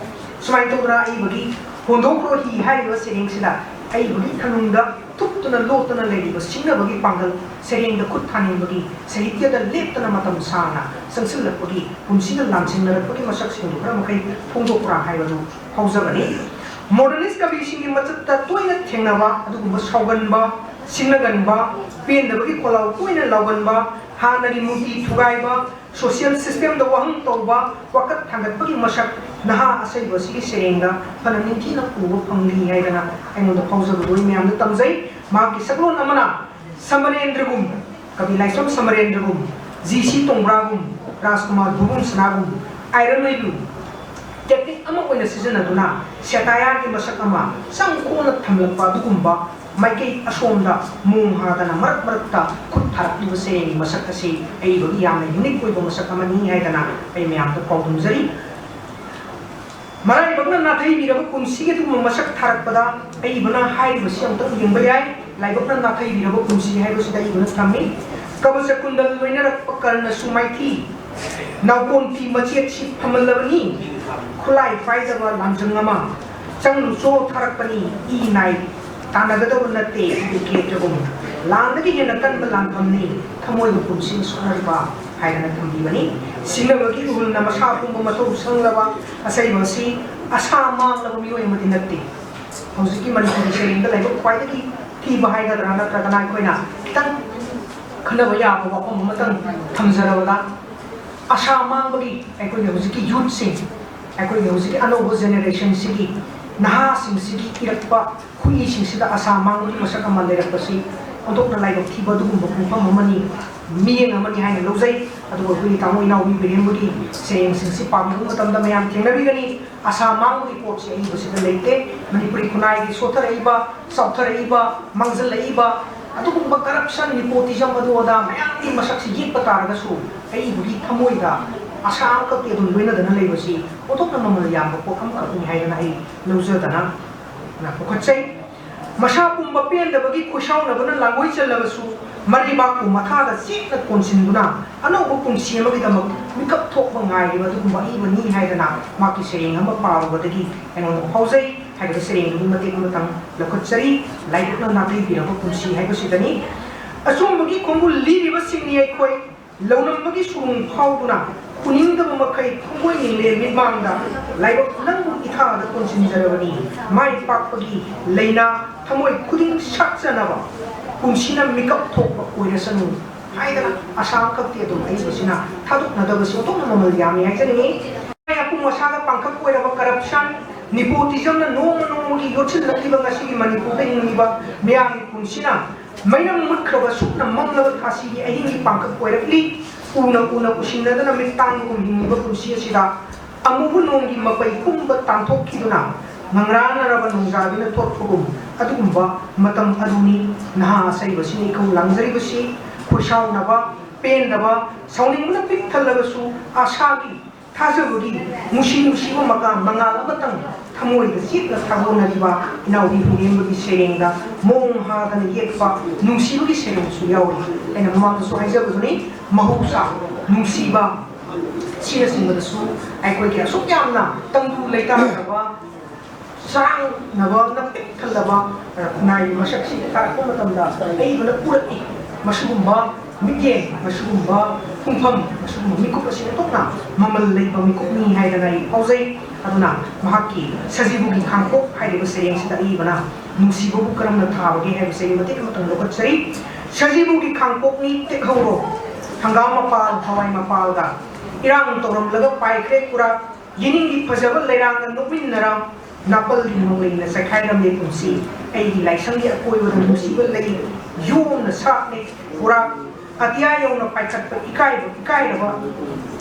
ꯁꯨꯃꯥꯏꯅ ꯇꯧꯗꯅ ꯑꯏꯕꯒꯤ ꯍꯣꯟꯗꯣꯛꯈ꯭ꯔꯣ ꯍꯤ ꯍꯥꯏꯔꯤꯕ ꯁꯩꯔꯦꯡꯁꯤꯗ ꯑꯏꯕꯒꯤ ꯊꯅꯨꯡꯗ ꯊꯨꯞꯇꯨꯅ ꯂꯣꯠꯇꯨꯅ ꯂꯩꯔꯤꯕ ꯁꯤꯡꯅꯕꯒꯤ ꯄꯥꯡꯒꯜ, ꯁꯩꯔꯦꯡꯗ ꯈꯨꯠ ꯊꯥꯅꯤꯡꯕꯒꯤ, ꯁꯥꯍꯤꯇ꯭ꯌꯗ ꯂꯦꯞꯇꯅ ꯃꯇꯝ ꯁꯥꯡꯅ ꯆꯪꯁꯤꯜꯂꯛꯄꯒꯤ, ꯄꯨꯟꯁꯤꯗ ꯂꯥꯝꯁꯤꯟꯅꯔꯛꯄꯒꯤ ꯃꯁꯛꯁꯤꯡꯗꯨ ꯈꯔ ꯃꯈꯩ ꯐꯣꯡꯗꯣꯛꯄ꯭ꯔꯥ ꯍꯥꯏꯕꯗꯨ ꯐꯥꯎꯖꯕꯅꯤ꯫ ꯃꯣꯗꯔꯅꯤꯁ ꯀꯕꯤꯁꯤꯡꯒꯤ ꯃꯆꯠꯇ ꯇꯣꯏꯅ ꯊꯦꯡꯅꯕ ꯑꯗꯨꯒꯨꯝꯕ ꯁꯥꯎꯒꯟꯕ, ꯁꯤꯡꯅꯒꯟꯕ, ꯄꯦꯟꯗꯕꯒꯤ ꯈꯣꯜꯂꯥꯎ ꯇꯣꯏꯅ ꯂꯥꯎꯒꯟꯕ, ꯍꯥꯟꯅꯒꯤ ꯃꯨꯔꯇꯤ ꯊꯨꯒꯥꯏꯕ, ꯁꯣꯁꯤꯌꯦꯜ ꯁꯤꯁꯇꯦꯝꯗ ꯋꯥꯍꯪ ꯇꯧꯕ, ꯋꯥꯀꯠ ꯊꯥꯡꯒꯠꯄꯒꯤ ꯃꯁꯛ ꯅꯍꯥ ꯑꯁꯩꯕ ꯑꯁꯤꯒꯤ ꯁꯩꯔꯦꯡꯗ ꯐꯅ ꯅꯤꯡꯊꯤꯅ ꯎꯕ ꯐꯪꯂꯤ ꯍꯥꯏꯗꯅ ꯑꯩꯉꯣꯟꯗ ꯐꯥꯎꯖꯕꯗꯨ ꯑꯩ ꯃꯌꯥꯝꯗ ꯇꯝꯖꯩ꯫ ꯃꯍꯥꯛꯀꯤ ꯁꯛꯂꯣꯟ ꯑꯃꯅ ꯁꯃꯔꯦꯟꯗ꯭ꯔꯒꯨꯝ, ꯀꯕꯤ ꯂꯥꯏꯁ꯭ꯔꯝ ꯁꯃꯔꯦꯟꯗ꯭ꯔꯒꯨꯝ, ꯖꯤ ꯁꯤ ꯇꯣꯡꯕ꯭ꯔꯥꯒꯨꯝ, ꯔꯥꯖꯀꯨꯃꯥꯔ ꯚꯨꯕꯟ ꯁꯅꯥꯒꯨꯝ, ꯑꯥꯏꯔꯟ ꯂꯩꯂꯨ ꯇꯦꯛꯅꯤꯛ ꯑꯃ ꯑꯣꯏꯅ ꯁꯤꯖꯤꯟꯅꯗꯨꯅ ꯁꯦꯇꯥꯌꯔꯒꯤ ꯃꯁꯛ ꯑꯃ ꯆꯪ ꯈꯣꯡꯅ ꯊꯝꯂꯛꯄ ꯑꯗꯨꯒꯨꯝꯕ ꯃꯥꯏꯀꯩ ꯑꯁꯣꯝꯗ ꯃꯣꯡ ꯍꯥꯗꯅ ꯃꯔꯛ ꯃꯔꯛꯇ ꯈꯨꯠ ꯊꯥꯔꯛꯂꯤꯕ ꯁꯩꯔꯦꯡꯒꯤ ꯃꯁꯛ ꯑꯁꯤ ꯑꯏꯕꯒꯤ ꯌꯥꯝꯅ ꯌꯨꯅꯤꯛ ꯑꯣꯏꯕ ꯃꯁꯛ ꯑꯃꯅꯤ ꯍꯥꯏꯗꯅ ꯑꯩ ꯃꯌꯥꯝꯗ ꯄꯥꯎꯗꯝꯖꯔꯤ꯫ ꯃꯔꯥꯏꯕꯛꯅ ꯅꯥꯊꯩꯕꯤꯔꯕ ꯄꯨꯟꯁꯤꯒꯤ ꯑꯗꯨꯒꯨꯝꯕ ꯃꯁꯛ ꯊꯥꯔꯛꯄꯗ ꯑꯏꯕꯅ ꯍꯥꯏꯔꯤꯕꯁꯤ ꯑꯃꯨꯛꯇꯪ ꯌꯦꯡꯕ ꯌꯥꯏ꯫ ꯂꯥꯏꯕꯛꯅ ꯅꯥꯊꯩꯕꯤꯔꯕ ꯄꯨꯟꯁꯤ ꯍꯥꯏꯕꯁꯤꯗ ꯑꯏꯕꯅ ꯊꯝꯃꯤ꯫ ꯀꯕꯆ ꯀꯨꯟꯗꯜ ꯂꯣꯏꯅꯔꯛꯄ ꯀꯔꯅꯁꯨ ꯃꯥꯏꯊꯤ꯫ ꯅꯥꯎꯀꯣꯟ ꯐꯤ ꯃꯆꯦꯠꯁꯤ ꯐꯝꯍꯜꯂꯕꯅꯤ꯫ ꯈꯨꯠꯂꯥꯏ ꯄꯥꯏꯗꯕ ꯂꯥꯡꯖꯪ ꯑꯃ ꯆꯪꯂꯨꯆꯣ ꯊꯥꯔꯛꯄꯅꯤ꯫ ꯏ ꯅꯥꯏ ꯇꯥꯟꯅꯒꯗꯕ ꯅꯠꯇꯦ ꯎꯀꯦ ꯆꯒꯨꯝ꯫ ꯂꯥꯟꯗꯒꯤ ꯍꯦꯟꯅ ꯀꯟꯕ ꯂꯥꯟꯐꯝꯅꯤ ꯊꯃꯣꯏꯕꯨ ꯄꯨꯟꯁꯤ ꯁꯣꯛꯅꯔꯤꯕ ꯍꯥꯏꯗꯅ ꯊꯝꯕꯤꯕꯅꯤ꯫ ꯁꯤꯡꯅꯕꯒꯤ ꯏꯍꯨꯜꯅ ꯃꯁꯥ ꯄꯨꯝꯕ ꯃꯊꯧ ꯁꯪꯂꯕ ꯑꯁꯩꯕ ꯑꯁꯤ ꯑꯁꯥ ꯃꯥꯡꯂꯕ ꯃꯤꯑꯣꯏ ꯑꯃꯗꯤ ꯅꯠꯇꯦ꯫ ꯍꯧꯖꯤꯛꯀꯤ ꯃꯅꯤꯄꯨꯔꯤ ꯁꯩꯔꯦꯡꯗ ꯂꯩꯕ ꯈ꯭ꯋꯥꯏꯗꯒꯤ ꯊꯤꯕ ꯍꯥꯏꯒꯗ꯭ꯔꯥ, ꯅꯠꯇ꯭ꯔꯒꯅ ꯑꯩꯈꯣꯏꯅ ꯈꯤꯇꯪ ꯈꯟꯅꯕ ꯌꯥꯕ ꯋꯥꯐꯝ ꯑꯃꯇꯪ ꯊꯝꯖꯔꯕꯗ, ꯑꯁꯥ ꯃꯥꯡꯕꯒꯤ ꯑꯩꯈꯣꯏꯒꯤ ꯍꯧꯖꯤꯛꯀꯤ ꯌꯨꯠꯁꯤꯡ, ꯑꯩꯈꯣꯏꯒꯤ ꯍꯧꯖꯤꯛꯀꯤ ꯑꯅꯧꯕ ꯖꯦꯅꯦꯔꯦꯁꯟꯁꯤꯒꯤ, ꯅꯍꯥꯁꯤꯡꯁꯤꯒꯤ ꯏꯔꯛꯄ ꯈꯨꯠꯏꯁꯤꯡꯁꯤꯗ ꯑꯁꯥ ꯃꯥꯡꯕꯒꯤ ꯃꯁꯛ ꯑꯃ ꯂꯩꯔꯛꯄꯁꯤ ꯑꯣꯟꯊꯣꯛꯅ ꯂꯥꯏꯕꯛ ꯊꯤꯕ ꯑꯗꯨꯒꯨꯝꯕ ꯄꯨꯡꯐꯝ ꯑꯃꯅꯤ, ꯃꯤꯠꯌꯦꯡ ꯑꯃꯅꯤ ꯍꯥꯏꯅ ꯂꯧꯖꯩ꯫ ꯑꯗꯨꯕꯨ ꯑꯩꯈꯣꯏꯒꯤ ꯇꯥꯃꯣ ꯏꯅꯥꯎꯕꯤ ꯕꯤꯔꯦꯟꯕꯨꯗꯤ ꯁꯩꯔꯦꯡꯁꯤꯡꯁꯤ ꯄꯥꯕꯤꯕ ꯃꯇꯝꯗ ꯃꯌꯥꯝ ꯊꯦꯡꯅꯕꯤꯒꯅꯤ꯫ ꯑꯁꯥ ꯃꯥꯡꯕꯒꯤ ꯄꯣꯠꯁꯤ ꯑꯏꯕꯁꯤꯗ ꯂꯩꯇꯦ꯫ ꯃꯅꯤꯄꯨꯔꯤ ꯈꯨꯟꯅꯥꯏꯒꯤ ꯁꯣꯠꯊꯔꯛꯏꯕ, ꯆꯥꯎꯊꯔꯛꯏꯕ, ꯃꯥꯡꯖꯜꯂꯛꯏꯕ ꯑꯗꯨꯒꯨꯝꯕ corruption, nepotism ꯑꯗꯨ ꯑꯗꯥ ꯃꯌꯥꯝꯒꯤ ꯃꯁꯛꯁꯤ ꯌꯦꯛꯄ ꯇꯥꯔꯒꯁꯨ, ꯑꯏꯕꯒꯤ ꯊꯃꯣꯏꯗ ꯑꯁꯥ ꯑꯃꯈꯛꯇꯤ ꯑꯗꯨꯝ ꯂꯣꯏꯅꯗꯅ ꯂꯩꯕꯁꯤ ꯑꯣꯟꯊꯣꯛꯅ ꯃꯃꯜ ꯌꯥꯝꯕ ꯄꯣꯠ ꯑꯃꯈꯛꯅꯤ ꯍꯥꯏꯗꯅ ꯑꯩ ꯂꯧꯖꯗꯅ ꯄꯨꯈꯠꯆꯩ꯫ ꯃꯁꯥ ꯄꯨꯝꯕ ꯄꯦꯟꯗꯕꯒꯤ ꯈꯣꯏꯁꯥꯎꯅꯕꯅ ꯂꯥꯡꯒꯣꯏ ꯆꯜꯂꯕꯁꯨ, ꯃꯔꯩꯕꯥꯛꯄꯨ ꯃꯊꯥꯗ ꯆꯦꯠꯅ ꯀꯣꯟꯁꯤꯟꯗꯨꯅ ꯑꯅꯧꯕ ꯄꯨꯟꯁꯤ ꯑꯃꯒꯤꯗꯃꯛ ꯃꯤꯀꯞ ꯊꯣꯛꯄ ꯉꯥꯏꯔꯤꯕ ꯑꯗꯨꯒꯨꯝꯕ ꯑꯏꯕꯅꯤ ꯍꯥꯏꯗꯅ ꯃꯍꯥꯛꯀꯤ ꯁꯩꯔꯦꯡ ꯑꯃ ꯄꯥꯔꯨꯕꯗꯒꯤ ꯑꯩꯉꯣꯟꯗ ꯐꯥꯎꯖꯩ꯫ ꯍꯥꯏꯔꯤꯕ ꯁꯩꯔꯦꯡꯗꯨꯒꯤ ꯃꯇꯦꯛ ꯑꯃꯇꯪ ꯂꯧꯈꯠꯆꯔꯤ꯫ ꯂꯥꯏꯕꯛꯅ ꯅꯥꯊꯩꯕꯤꯔꯕ ꯄꯨꯟꯁꯤ ꯍꯥꯏꯕꯁꯤꯗꯅꯤ꯫ ꯑꯆꯨꯝꯕꯒꯤ ꯈꯣꯡꯒꯨꯜ ꯂꯤꯔꯤꯕꯁꯤꯡꯅꯤ ꯑꯩꯈꯣꯏ꯫ ꯂꯧꯅꯝꯕꯒꯤ ꯁꯨꯔꯨꯡ ꯐꯥꯎꯗꯨꯅ ꯎꯅꯤꯡꯗꯕ ꯃꯈꯩ ꯊꯃꯣꯏ ꯅꯤꯡꯂꯦ ꯃꯤꯠꯃꯥꯡꯗ꯫ ꯂꯥꯏꯕꯛ ꯅꯪꯕꯨ ꯏꯊꯥꯗ ꯀꯣꯟꯁꯤꯟꯖꯔꯕꯅꯤ꯫ ꯃꯥꯏ ꯄꯥꯛꯄꯒꯤ ꯂꯩꯅꯥ ꯊꯃꯣꯏ ꯈꯨꯗꯤꯡ ꯁꯥꯠꯆꯅꯕ ꯄꯨꯟꯁꯤꯅ ꯃꯤꯀꯞ ꯊꯣꯛꯄ ꯑꯣꯏꯔꯁꯅꯨ ꯍꯥꯏꯗꯅ ꯑꯁꯥ ꯑꯃꯈꯛꯇꯤ ꯑꯗꯨꯝ ꯑꯏꯕꯁꯤꯅ ꯊꯥꯗꯣꯛꯅꯗꯕꯁꯤ ꯑꯣꯟꯊꯣꯛꯅ ꯃꯃꯜ ꯌꯥꯝꯃꯤ ꯍꯥꯏꯖꯅꯤꯡꯏ꯫ ꯃꯄꯨꯡ ꯃꯁꯥꯒ ꯄꯥꯡꯈꯛ ꯑꯣꯏꯔꯕ corruption, nepotismꯅ ꯅꯣꯡꯃ ꯅꯣꯡꯃꯒꯤ ꯌꯣꯠꯁꯤꯜꯂꯛꯂꯤꯕ ꯉꯁꯤꯒꯤ ꯃꯅꯤꯄꯨꯔꯗ ꯍꯤꯡꯂꯤꯕ ꯃꯤꯌꯥꯝꯒꯤ ꯄꯨꯟꯁꯤꯅ ꯃꯩꯅꯝ ꯃꯨꯠꯈ꯭ꯔꯕ ꯁꯨꯞꯅ ꯃꯝꯂꯕ ꯊꯥꯁꯤꯒꯤ ꯑꯍꯤꯡꯒꯤ ꯄꯥꯡꯈꯛ ꯑꯣꯏꯔꯛꯂꯤ꯫ ꯎꯅ ꯎꯅ ꯎꯁꯤꯟꯅꯗꯅ ꯃꯤꯠ ꯇꯥꯡꯕꯒꯨꯝ ꯍꯤꯡꯂꯤꯕ ꯄꯨꯟꯁꯤ ꯑꯁꯤꯗ ꯑꯃꯨꯕ ꯅꯣꯡꯒꯤ ꯃꯄꯩ ꯄꯨꯝꯕ ꯇꯥꯟꯊꯣꯛꯈꯤꯗꯨꯅ ꯉꯪꯔꯥꯅꯔꯕ ꯅꯣꯡꯖꯥꯕꯤꯅ ꯊꯣꯛꯄꯒꯨꯝ ꯑꯗꯨꯒꯨꯝꯕ ꯃꯇꯝ ꯑꯗꯨꯅꯤ꯫ ꯅꯍꯥ ꯑꯁꯩꯕꯁꯤꯅ ꯏꯈꯧ ꯂꯥꯡꯖꯔꯤꯕꯁꯤ ꯈꯣꯏꯁꯥꯎꯅꯕ, ꯄꯦꯟꯗꯕ, ꯁꯥꯎꯅꯤꯡꯕꯅ ꯄꯤꯛ ꯊꯜꯂꯕꯁꯨ ꯑꯥꯁꯥꯒꯤ, ꯊꯥꯖꯕꯒꯤ ꯅꯨꯡꯁꯤ ꯅꯨꯡꯁꯤꯕ ꯃꯀꯥ ꯃꯉꯥꯜ ꯑꯃꯇꯪ ꯊꯃꯣꯏꯗ ꯆꯦꯠꯅ ꯁꯥꯒꯣꯟꯅꯔꯤꯕ ꯏꯅꯥꯎꯗꯤ ꯍꯨꯏꯔꯦꯝꯕꯒꯤ ꯁꯩꯔꯦꯡꯗ ꯃꯑꯣꯡ ꯍꯥꯗꯅ ꯌꯦꯛꯄ ꯅꯨꯡꯁꯤꯕꯒꯤ ꯁꯩꯔꯦꯡꯁꯨ ꯌꯥꯎꯔꯤ꯫ ꯑꯩꯅ ꯃꯃꯥꯡꯗꯁꯨ ꯍꯥꯏꯖꯕꯗꯨꯅꯤ, ꯃꯍꯧꯁꯥ ꯅꯨꯡꯁꯤꯕ ꯁꯤꯅꯆꯤꯡꯕꯗꯁꯨ ꯑꯩꯈꯣꯏꯒꯤ ꯑꯁꯨꯛ ꯌꯥꯝꯅ ꯇꯪꯗꯨ ꯂꯩꯇꯥꯗꯕ, ꯆꯔꯥꯡꯅꯕꯅ ꯄꯤꯛ ꯊꯜꯂꯕ ꯈꯨꯟꯅꯥꯏꯒꯤ ꯃꯁꯛꯁꯤ ꯇꯥꯔꯛꯄ ꯃꯇꯝꯗ ꯑꯏꯕꯅ ꯄꯨꯔꯛꯏ꯫ ꯃꯁꯤꯒꯨꯝꯕ ꯃꯤꯠꯌꯦꯡ, ꯃꯁꯤꯒꯨꯝꯕ ꯄꯨꯡꯐꯝ, ꯃꯁꯤꯒꯨꯝꯕ ꯃꯤꯀꯨꯞ ꯑꯁꯤ ꯑꯣꯟꯊꯣꯛꯅ ꯃꯃꯜ ꯂꯩꯕ ꯃꯤꯀꯨꯞꯅꯤ ꯍꯥꯏꯗꯅ ꯑꯩ ꯐꯥꯎꯖꯩ꯫ ꯑꯗꯨꯅ ꯃꯍꯥꯛꯀꯤ ꯁꯖꯤꯕꯨꯒꯤ ꯈꯥꯡꯄꯣꯛ ꯍꯥꯏꯔꯤꯕ ꯁꯩꯔꯦꯡꯁꯤꯗ ꯑꯏꯕꯅ ꯅꯨꯡꯁꯤꯕꯕꯨ ꯀꯔꯝꯅ ꯊꯥꯕꯒꯦ ꯍꯥꯏꯕꯁꯤ ꯑꯩ ꯃꯇꯦꯛ ꯑꯃꯇꯪ ꯂꯧꯈꯠꯆꯔꯤ꯫ ꯁꯖꯤꯕꯨꯒꯤ ꯈꯥꯡꯄꯣꯛꯅꯤ ꯇꯦꯛꯍꯧꯔꯣ, ꯍꯪꯒꯥꯝ ꯃꯄꯥꯜ ꯍꯋꯥꯏ ꯃꯄꯥꯜꯒ ꯏꯔꯥꯡ ꯇꯧꯔꯝꯂꯒ ꯄꯥꯏꯈ꯭ꯔꯦ ꯀꯨꯔꯥꯛ, ꯌꯦꯅꯤꯡꯒꯤ ꯐꯖꯕ ꯂꯩꯔꯥꯡꯒ ꯅꯣꯛꯃꯤꯟꯅꯔ ꯅꯥꯄꯜꯒꯤ ꯅꯣꯡꯂꯩꯅ ꯆꯥꯏꯈꯥꯏꯔꯝꯂꯦ ꯄꯨꯟꯁꯤ꯫ ꯑꯩꯒꯤ ꯂꯥꯏꯁꯪꯒꯤ ꯑꯀꯣꯏꯕꯗ ꯅꯨꯡꯁꯤꯕ ꯂꯩ ꯌꯣꯝꯅ ꯁꯥꯠꯂꯦ ꯄꯨꯔꯥ꯫ ꯑꯇꯤꯌꯥ ꯌꯧꯅ ꯄꯥꯏꯈꯠꯄ ꯏꯀꯥꯏꯕ ꯏꯀꯥꯏꯔꯕ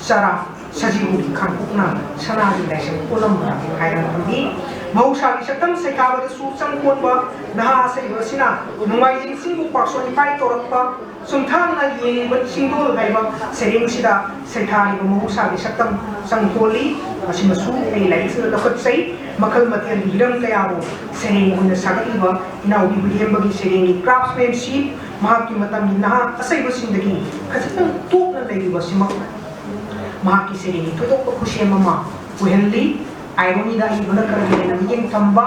ꯆꯔꯥ ꯁꯖꯤꯕꯨꯒꯤ ꯈꯥꯡꯄꯣꯛꯅ ꯁꯅꯥꯒꯤ ꯂꯥꯏꯁꯪ ꯀꯣꯜꯂꯝꯕ ꯍꯥꯏꯅ ꯊꯝꯕꯤ꯫ ꯃꯍꯧꯁꯥꯒꯤ ꯁꯛꯇꯝ ꯁꯩꯊꯥꯕꯗꯁꯨ ꯆꯪ ꯀꯣꯟꯕ ꯅꯍꯥ ꯑꯁꯩꯕ ꯑꯁꯤꯅ ꯅꯣꯡꯃꯥꯏꯖꯤꯡꯁꯤꯡꯕꯨ ꯄꯥꯛꯁꯣꯟ ꯏꯄꯥꯏ ꯇꯧꯔꯛꯄ ꯆꯨꯝꯊꯥꯡꯅ ꯌꯦꯡꯂꯤꯕ ꯆꯤꯡꯗꯣꯜ ꯍꯥꯏꯕ ꯁꯩꯔꯦꯡꯁꯤꯗ ꯁꯩꯊꯥꯔꯤꯕ ꯃꯍꯧꯁꯥꯒꯤ ꯁꯛꯇꯝ ꯆꯪꯈꯣꯜꯂꯤ꯫ ꯃꯁꯤꯃꯁꯨ ꯑꯩ ꯂꯥꯏꯔꯤꯛꯁꯤꯗ ꯂꯧꯈꯠꯆꯩ꯫ ꯃꯈꯜ ꯃꯊꯦꯜꯒꯤ ꯍꯤꯔꯝ ꯀꯌꯥꯕꯨ ꯁꯩꯔꯦꯡ ꯑꯣꯏꯅ ꯁꯥꯒꯠꯂꯤꯕ ꯏꯅꯥꯎꯕꯤ ꯍꯨꯏꯔꯦꯝꯕꯒꯤ ꯁꯩꯔꯦꯡꯒꯤ craftsmanship, ꯃꯍꯥꯛꯀꯤ ꯃꯇꯝꯒꯤ ꯅꯍꯥ ꯑꯁꯩꯕꯁꯤꯡꯗꯒꯤ ꯈꯖꯤꯛꯇꯪ ꯇꯣꯞꯅ ꯂꯩꯔꯤꯕꯁꯤꯃꯛ ꯃꯍꯥꯛꯀꯤ ꯁꯩꯔꯦꯡꯒꯤ ꯊꯣꯏꯗꯣꯛꯄ ꯈꯨꯠꯁꯦꯝ ꯑꯃ ꯑꯣꯏꯍꯜꯂꯤ꯫ ꯑꯥꯏꯔꯣꯅꯤꯗ ꯑꯏꯕꯅ ꯈꯔꯒ ꯍꯦꯟꯅ ꯃꯤꯠꯌꯦꯡ ꯊꯝꯕ,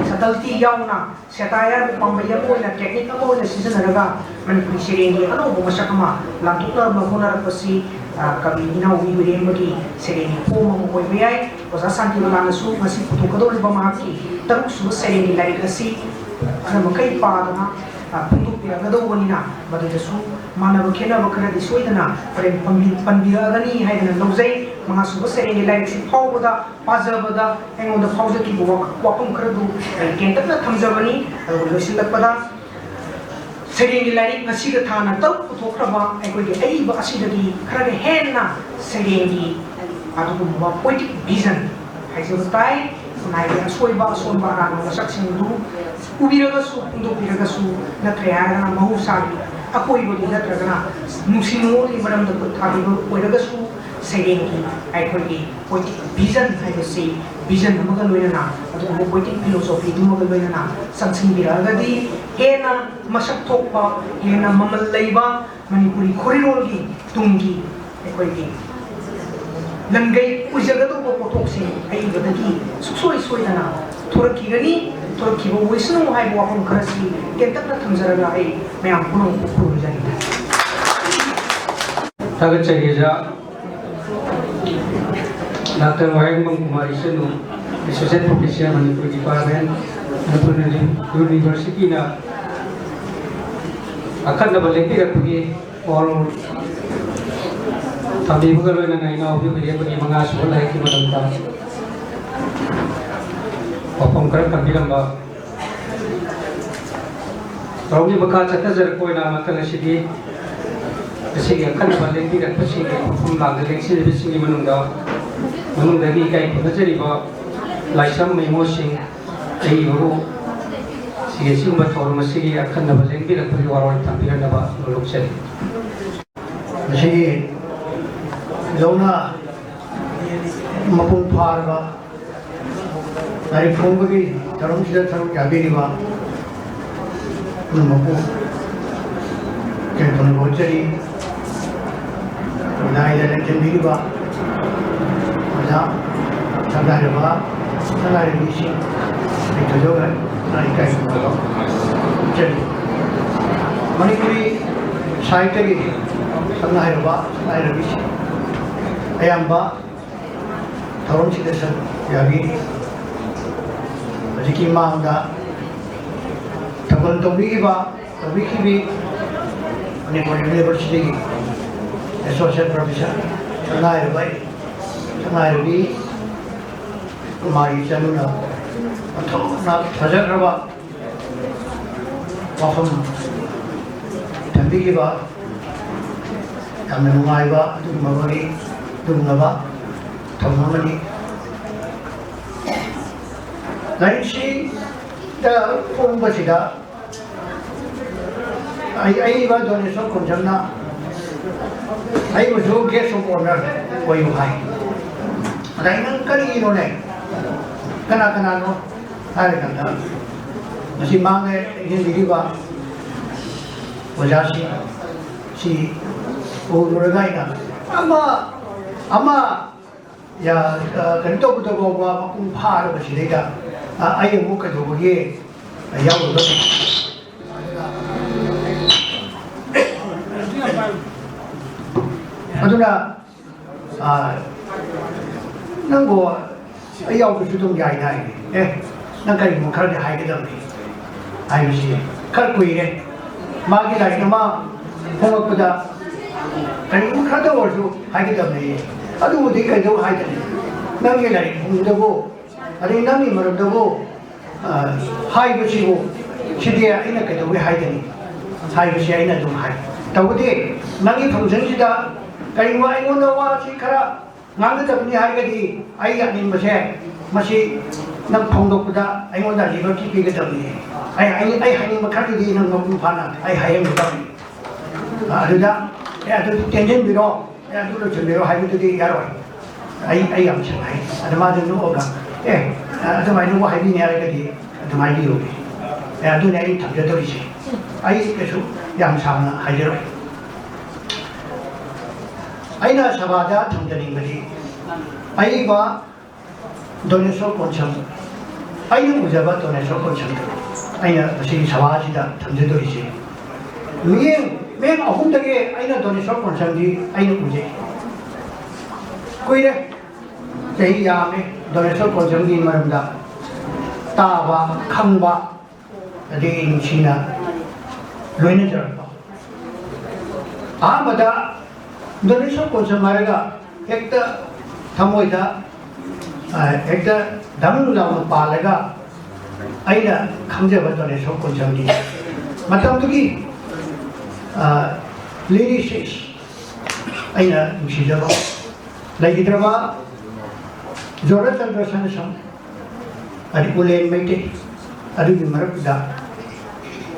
subtlety ꯌꯥꯎꯅ satire ꯄꯥꯝꯕꯩ ꯑꯃ ꯑꯣꯏꯅ, technique ꯑꯃ ꯑꯣꯏꯅ ꯁꯤꯖꯤꯟꯅꯔꯒ ꯃꯅꯤꯄꯨꯔꯤ ꯁꯩꯔꯦꯡꯒꯤ ꯑꯅꯧꯕ ꯃꯁꯛ ꯑꯃ ꯂꯥꯡꯊꯣꯛꯅꯕ ꯍꯣꯠꯅꯔꯛꯄꯁꯤ, ꯑ, ꯀꯕꯤ ꯏꯅꯥꯎꯕꯤ ꯍꯨꯏꯔꯦꯝꯕꯒꯤ ꯁꯩꯔꯦꯡꯒꯤ ꯐꯣꯝ ꯑꯃ ꯑꯣꯏꯕ ꯌꯥꯏ꯫ ꯑꯣꯖꯥ ꯁꯥꯟꯇꯤꯕꯂꯥꯅꯁꯨ ꯉꯁꯤ ꯄꯨꯊꯣꯛꯀꯗꯧꯔꯤꯕ ꯃꯍꯥꯛꯀꯤ ꯇꯔꯨꯛꯁꯨꯕ ꯁꯩꯔꯦꯡꯒꯤ ꯂꯥꯏꯔꯤꯛ ꯑꯁꯤ ꯈꯔ ꯃꯈꯩ ꯄꯥꯗꯨꯅ, ꯑ, ꯐꯣꯡꯗꯣꯛꯄꯤꯔꯛꯀꯗꯧꯕꯅꯤꯅ, ꯃꯗꯨꯗꯁꯨ ꯃꯥꯟꯅꯕ ꯈꯦꯠꯅꯕ ꯈꯔꯗꯤ ꯁꯣꯏꯗꯅ ꯍꯣꯔꯦꯟ ꯄꯟꯕꯤ-, ꯄꯟꯕꯤꯔꯛꯑꯒꯅꯤ ꯍꯥꯏꯗꯅ ꯂꯧꯖꯩ꯫ ꯃꯉꯥꯁꯨꯕ ꯁꯩꯔꯦꯡꯒꯤ ꯂꯥꯏꯔꯤꯛꯁꯤ ꯐꯥꯎꯕꯗ ꯄꯥꯖꯕꯗ ꯑꯩꯉꯣꯟꯗ ꯐꯥꯎꯖꯈꯤꯕ ꯋꯥ-, ꯋꯥꯐꯝ ꯈꯔꯗꯨ ꯑꯩ ꯇꯦꯟꯇꯛꯅ ꯊꯝꯖꯕꯅꯤ꯫ ꯑꯗꯨꯒ ꯂꯣꯏꯁꯤꯜꯂꯛꯄꯗ, ꯁꯩꯔꯦꯡꯒꯤ ꯂꯥꯏꯔꯤꯛ ꯉꯁꯤꯒ ꯊꯥꯅ ꯇꯔꯨꯛ ꯄꯨꯊꯣꯛꯈ꯭ꯔꯕ ꯑꯩꯈꯣꯏꯒꯤ ꯑꯏꯕ ꯑꯁꯤꯗꯒꯤ ꯈꯔꯒ ꯍꯦꯟꯅ ꯁꯩꯔꯦꯡꯒꯤ ꯑꯗꯨꯒꯨꯝꯕ poetic vision ꯍꯥꯏꯖꯕ ꯇꯥꯏ꯫ ꯈꯨꯟꯅꯥꯏꯒꯤ ꯑꯁꯣꯏꯕ, ꯑꯁꯣꯟꯕ, ꯑꯔꯥꯟꯕ ꯃꯁꯛꯁꯤꯡꯗꯨ ꯎꯕꯤꯔꯒꯁꯨ, ꯐꯣꯡꯗꯣꯛꯄꯤꯔꯒꯁꯨ, ꯅꯠꯇ꯭ꯔꯦ ꯍꯥꯏꯔꯒꯅ ꯃꯍꯧꯁꯥꯒꯤ ꯑꯀꯣꯏꯕꯒꯤ ꯅꯠꯇ꯭ꯔꯒꯅ ꯅꯨꯡꯁꯤ ꯅꯨꯡꯉꯣꯜꯒꯤ ꯃꯔꯝꯗ ꯈꯨꯠ ꯊꯥꯕꯤꯕ ꯑꯣꯏꯔꯒꯁꯨ, ꯁꯩꯔꯦꯡꯒꯤ ꯑꯩꯈꯣꯏꯒꯤ poetic vision ꯍꯥꯏꯕꯁꯤ, vision ꯑꯃꯒ ꯂꯣꯏꯅꯅ, ꯑꯗꯨꯒꯨꯝꯕ poetic philosophyꯗꯨꯃꯒ ꯂꯣꯏꯅꯅ ꯆꯪꯁꯤꯟꯕꯤꯔꯛꯑꯒꯗꯤ ꯍꯦꯟꯅ ꯃꯁꯛ ꯊꯣꯛꯄ, ꯍꯦꯟꯅ ꯃꯃꯜ ꯂꯩꯕ ꯃꯅꯤꯄꯨꯔꯤ ꯈꯣꯔꯤꯔꯣꯜꯒꯤ ꯇꯨꯡꯒꯤ ꯑꯩꯈꯣꯏꯒꯤ ꯂꯟꯒꯩ ꯑꯣꯏꯖꯒꯗꯧꯕ ꯄꯣꯠꯊꯣꯛꯁꯤꯡ ꯑꯏꯕꯗꯒꯤ ꯁꯨꯡꯁꯣꯏ ꯁꯣꯏꯗꯅ ꯊꯣꯔꯛꯈꯤꯒꯅꯤ, ꯊꯣꯔꯛꯈꯤꯕ ꯑꯣꯏꯁꯅꯨ ꯍꯥꯏꯕ ꯋꯥꯐꯝ ꯈꯔꯁꯤ ꯇꯦꯟꯇꯛꯅ ꯊꯝꯖꯔꯒ ꯑꯩ ꯃꯌꯥꯝ ꯄꯨꯝꯅꯃꯛꯄꯨ ꯈꯨꯔꯨꯝꯖꯔꯤ꯫ ꯊꯥꯒꯠꯆꯔꯤ ꯑꯣꯖꯥ꯫ Doctor Wahengbam Kumar Ichanu, Associate Professor, Manipur Department, Manipur Universityꯅ ꯑꯈꯟꯅꯕ ꯂꯦꯞꯄꯤꯔꯛꯄꯒꯤ ꯋꯥꯔꯣꯜ ꯊꯝꯕꯤꯕꯒ ꯂꯣꯏꯅꯅ ꯏꯅꯥꯎ ꯏꯕꯦꯝꯃꯒꯤ ꯃꯉꯥ ꯁꯨꯕ ꯂꯥꯏꯔꯤꯛꯀꯤ ꯃꯔꯝꯗ ꯋꯥꯐꯝ ꯈꯔ ꯊꯝꯕꯤꯔꯝꯕ ꯊꯧꯔꯝꯒꯤ ꯃꯈꯥ ꯆꯠꯊꯖꯔꯛꯄ ꯑꯣꯏꯅ ꯃꯊꯪ ꯑꯁꯤꯗꯤ ꯉꯁꯤꯒꯤ ꯑꯈꯟꯅꯕ ꯂꯦꯡꯕꯤꯔꯛꯄꯁꯤꯡꯒꯤ ꯃꯐꯝ ꯂꯥꯡꯗ ꯂꯦꯡꯁꯤꯜꯂꯤꯕꯁꯤꯡꯒꯤ ꯃꯅꯨꯡꯗ, ꯃꯅꯨꯡꯗꯒꯤ ꯏꯀꯥꯏ ꯈꯨꯝꯅꯖꯔꯤꯕ ꯂꯥꯏꯁ꯭ꯔꯝ ꯃꯤꯃꯣꯁꯤꯡ, ꯑꯏꯕꯕꯨ ꯁꯤꯒꯤ ꯑꯁꯤꯒꯨꯝꯕ ꯊꯧꯔꯝ ꯑꯁꯤꯒꯤ ꯑꯈꯟꯅꯕ ꯂꯦꯡꯕꯤꯔꯛꯄꯒꯤ ꯋꯥꯔꯣꯜ ꯊꯝꯕꯤꯔꯛꯅꯕ ꯅꯣꯂꯨꯛꯆꯔꯤ꯫ ꯃꯁꯤꯒꯤ ꯂꯧꯅ ꯃꯄꯨꯡ ꯐꯥꯔꯕ ꯂꯥꯏꯔꯤꯛ ꯐꯣꯡꯕꯒꯤ ꯊꯧꯔꯝꯁꯤꯗ ꯁꯔꯨꯛ ꯌꯥꯕꯤꯔꯤꯕ ꯄꯨꯝꯅꯃꯛꯄꯨ ꯏꯀꯥꯏ ꯈꯨꯝꯅꯕ ꯎꯠꯆꯔꯤ꯫ ꯈꯨꯟꯅꯥꯏꯗ ꯂꯦꯡꯁꯤꯟꯕꯤꯔꯤꯕ ꯑꯣꯖꯥ, ꯁꯛꯅꯥꯏꯔꯕ, ꯁꯛꯅꯥꯏꯔꯕꯤꯁꯤꯡ, ꯑꯩ ꯊꯣꯏꯗꯣꯛꯅ ꯏꯀꯥꯏ ꯈꯨꯝꯅꯕ ꯎꯠꯆꯔꯤ꯫ ꯃꯅꯤꯄꯨꯔꯤ ꯁꯥꯍꯤꯇ꯭ꯌꯒꯤ ꯁꯛꯅꯥꯏꯔꯕ, ꯁꯛꯅꯥꯏꯔꯕꯤꯁꯤꯡ ꯑꯌꯥꯝꯕ ꯊꯧꯔꯝꯁꯤꯗ ꯁꯔꯨꯛ ꯌꯥꯕꯤꯔꯤ꯫ ꯍꯧꯖꯤꯛꯀꯤ ꯃꯥꯡꯗ ꯊꯧꯒꯜ ꯇꯧꯕꯤꯈꯤꯕ, ꯇꯧꯕꯤꯈꯤꯕꯤ ꯃꯅꯤꯄꯨꯔ Universityꯒꯤ Associate Professor ꯁꯛꯅꯥꯏꯔꯕ, ꯁꯛꯅꯥꯏꯔꯕꯤ ꯀꯨꯃꯥꯔꯤ ꯆꯅꯨꯅ ꯑꯣꯟꯊꯣꯛꯅ ꯐꯖꯈ꯭ꯔꯕ ꯋꯥꯐꯝ ꯊꯝꯕꯤꯈꯤꯕ ꯌꯥꯝꯅ ꯅꯨꯡꯉꯥꯏꯕ ꯑꯗꯨꯒꯨꯝꯕ ꯋꯥꯔꯤ, ꯑꯗꯨꯒꯨꯝꯂꯕ ꯊꯧꯔꯝ ꯑꯃꯅꯤ꯫ ꯂꯥꯏꯔꯤꯛꯁꯤꯗ ꯐꯣꯡꯕꯁꯤꯗ ꯑꯩ, ꯑꯏꯕ ꯗꯣꯅꯦꯁꯣꯔ ꯈꯣꯡꯖꯝꯅ ꯑꯩꯕꯨꯁꯨ guest of honour ꯑꯣꯏꯌꯨ ꯍꯥꯏ꯫ ꯑꯗ ꯑꯩꯅ, "ꯀꯔꯤꯒꯤꯅꯣꯅꯦ? ꯀꯅꯥ ꯀꯅꯥꯅꯣ?" ꯍꯥꯏꯔꯀꯥꯟꯗ, ꯃꯁꯤ ꯃꯥꯡꯗ ꯌꯦꯡꯕꯤꯔꯤꯕ ꯑꯣꯖꯥꯁꯤꯡ ꯁꯤ ꯎꯔꯨꯔꯒ ꯑꯩꯅ, "ꯑꯃ, ꯑꯃ ꯌꯥ-, ꯑ, ꯀꯩꯅꯣ ꯇꯧꯕꯗ ꯐꯥꯎꯕ ꯃꯄꯨꯡ ꯐꯥꯔꯕꯁꯤꯗꯩꯗ, ꯑ, ꯑꯩ ꯑꯃꯨꯛ ꯀꯩꯗꯧꯕꯒꯤ ꯌꯥꯎꯔꯨꯒꯅꯤ?" ꯑꯗꯨꯅ, ꯑ, "ꯅꯪꯕꯨ ꯑꯩ ꯌꯥꯎꯕꯁꯨ ꯑꯗꯨꯝ ꯌꯥꯏꯗ" ꯍꯥꯏꯅꯦ꯫ "ꯑꯦ, ꯅꯪ ꯀꯔꯤꯒꯨꯝꯕ ꯈꯔꯗꯤ ꯍꯥꯏꯒꯗꯕꯅꯤ" ꯍꯥꯏꯕꯁꯤ ꯈꯔ ꯀꯨꯏꯔꯦ꯫ ꯃꯥꯒꯤ ꯂꯥꯏꯔꯤꯛ ꯑꯃ ꯐꯣꯡꯂꯛꯄꯗ ꯀꯔꯤꯒꯨꯝꯕ ꯈꯔꯗ ꯑꯣꯏꯔꯁꯨ ꯍꯥꯏꯒꯗꯕꯅꯤ꯫ ꯑꯗꯨꯕꯨꯗꯤ ꯀꯩꯗꯧ ꯍꯥꯏꯗꯅꯤ? ꯅꯪꯒꯤ ꯂꯥꯏꯔꯤꯛ ꯐꯣꯡꯕꯗꯕꯨ, ꯑꯗꯩ ꯅꯪꯒꯤ ꯃꯔꯝꯗꯕꯨ, ꯑ, ꯍꯥꯏꯕꯁꯤꯕꯨ, ꯁꯤꯗꯤ ꯑꯩꯅ ꯀꯩꯗꯧꯒꯦ ꯍꯥꯏꯗꯅꯤ? ꯍꯥꯏꯕꯁꯤ ꯑꯩꯅ ꯑꯗꯨꯝ ꯍꯥꯏ꯫ ꯇꯧꯕꯗꯤ ꯅꯪꯒꯤ functionꯁꯤꯗ ꯀꯔꯤꯒꯨꯝꯕ ꯑꯩꯉꯣꯟꯗ ꯋꯥꯁꯤ ꯈꯔ ꯉꯥꯡꯒꯗꯕꯅꯤ ꯍꯥꯏꯔꯒꯗꯤ, ꯑꯩ ꯌꯥꯅꯤꯡꯕꯁꯦ ꯃꯁꯤ ꯅꯪ ꯐꯣꯡꯗꯣꯛꯄꯗ ꯑꯩꯉꯣꯟꯗ liberty ꯄꯤꯒꯗꯕꯅꯤ꯫ ꯑꯩ, ꯑꯩ, ꯑꯩ ꯍꯥꯏꯅꯤꯡꯕ ꯈꯔꯗꯨꯗꯤ ꯅꯪ ꯃꯄꯨꯡ ꯐꯥꯅ ꯑꯩ ꯍꯥꯏꯍꯟꯒꯗꯕꯅꯤ꯫ ꯑꯗꯨꯗ, "ꯑꯦ, ꯑꯗꯨꯗꯤ ꯇꯦꯟꯁꯤꯟꯕꯤꯔꯣ, ꯑꯦ, ꯑꯗꯨ ꯂꯣꯏꯁꯤꯟꯕꯤꯔꯣ" ꯍꯥꯏꯕꯗꯨꯗꯤ ꯌꯥꯔꯣꯏ꯫ ꯑꯩ, ꯑꯩ ꯌꯥꯝ ꯁꯦꯡꯅ ꯍꯥꯏ꯫ ꯑꯗ ꯃꯥꯁꯨ ꯅꯣꯛꯑꯒ, "ꯑꯦ, ꯑꯗꯨꯃꯥꯏꯅ ꯋꯥ ꯍꯥꯏꯕꯤꯅꯤ ꯍꯥꯏꯔꯒꯗꯤ ꯑꯗꯨꯃꯥꯏꯅ ꯍꯥꯏꯕꯤꯌꯨ꯫ ꯑꯦ, ꯑꯗꯨꯅꯦ ꯑꯩ ꯊꯝꯖꯗꯧꯔꯤꯁꯦ꯫ ꯑꯩ ꯀꯩꯁꯨ ꯌꯥꯝ ꯁꯥꯡꯅ ꯍꯥꯏꯖꯔꯣꯏ꯫ ꯑꯩꯅ ꯁꯚꯥꯗ ꯊꯝꯖꯅꯤꯡꯕꯗꯤ ꯑꯏꯕ ꯗꯣꯅꯦꯁꯣꯔ ꯀꯣꯟꯁꯝ, ꯑꯩꯅ ꯎꯖꯕ ꯗꯣꯅꯦꯁꯣꯔ ꯀꯣꯟꯁꯝꯗꯨ ꯑꯩꯅ ꯉꯁꯤꯒꯤ ꯁꯚꯥꯁꯤꯗ ꯊꯝꯖꯗꯣꯔꯤꯁꯦ꯫ ꯃꯤꯠꯌꯦꯡ, ꯃꯤꯠꯌꯦꯡ ꯑꯍꯨꯝꯗꯒꯤ ꯑꯩꯅ ꯗꯣꯅꯦꯁꯣꯔ ꯀꯣꯟꯁꯝꯗꯤ ꯑꯩꯅ ꯎꯖꯩ꯫ ꯀꯨꯏꯔꯦ, ꯆꯍꯤ ꯌꯥꯝꯃꯦ ꯗꯣꯅꯦꯁꯣꯔ ꯀꯣꯟꯁꯝꯒꯤ ꯃꯔꯝꯗ ꯇꯥꯕ, ꯈꯪꯕ, ꯑꯗꯒꯤ ꯅꯨꯡꯁꯤꯅ ꯂꯣꯏꯅꯖꯔꯛꯄ꯫ ꯑꯍꯥꯟꯕꯗ ꯗꯣꯅꯦꯁꯣꯔ ꯀꯣꯟꯁꯝ ꯍꯥꯏꯔꯒ ꯍꯦꯛꯇ ꯊꯃꯣꯏꯗ, ꯑ, ꯍꯦꯛꯇ ꯗꯪ ꯂꯥꯎꯅ ꯄꯥꯜꯂꯒ ꯑꯩꯅ ꯈꯪꯖꯕ ꯗꯣꯅꯦꯁꯣꯔ ꯀꯣꯟꯁꯝꯒꯤ ꯃꯇꯝꯗꯨꯒꯤ, ꯑ, lyricist ꯑꯩꯅ ꯅꯨꯡꯁꯤꯖꯕ ꯂꯩꯈꯤꯗ꯭ꯔꯕ ꯖꯣꯔꯆꯟꯗ꯭ꯔ ꯁꯅꯥꯁꯝ, ꯑꯗꯩ ꯎꯂꯦꯟ ꯃꯩꯇꯩ, ꯑꯗꯨꯒꯤ ꯃꯔꯛꯇ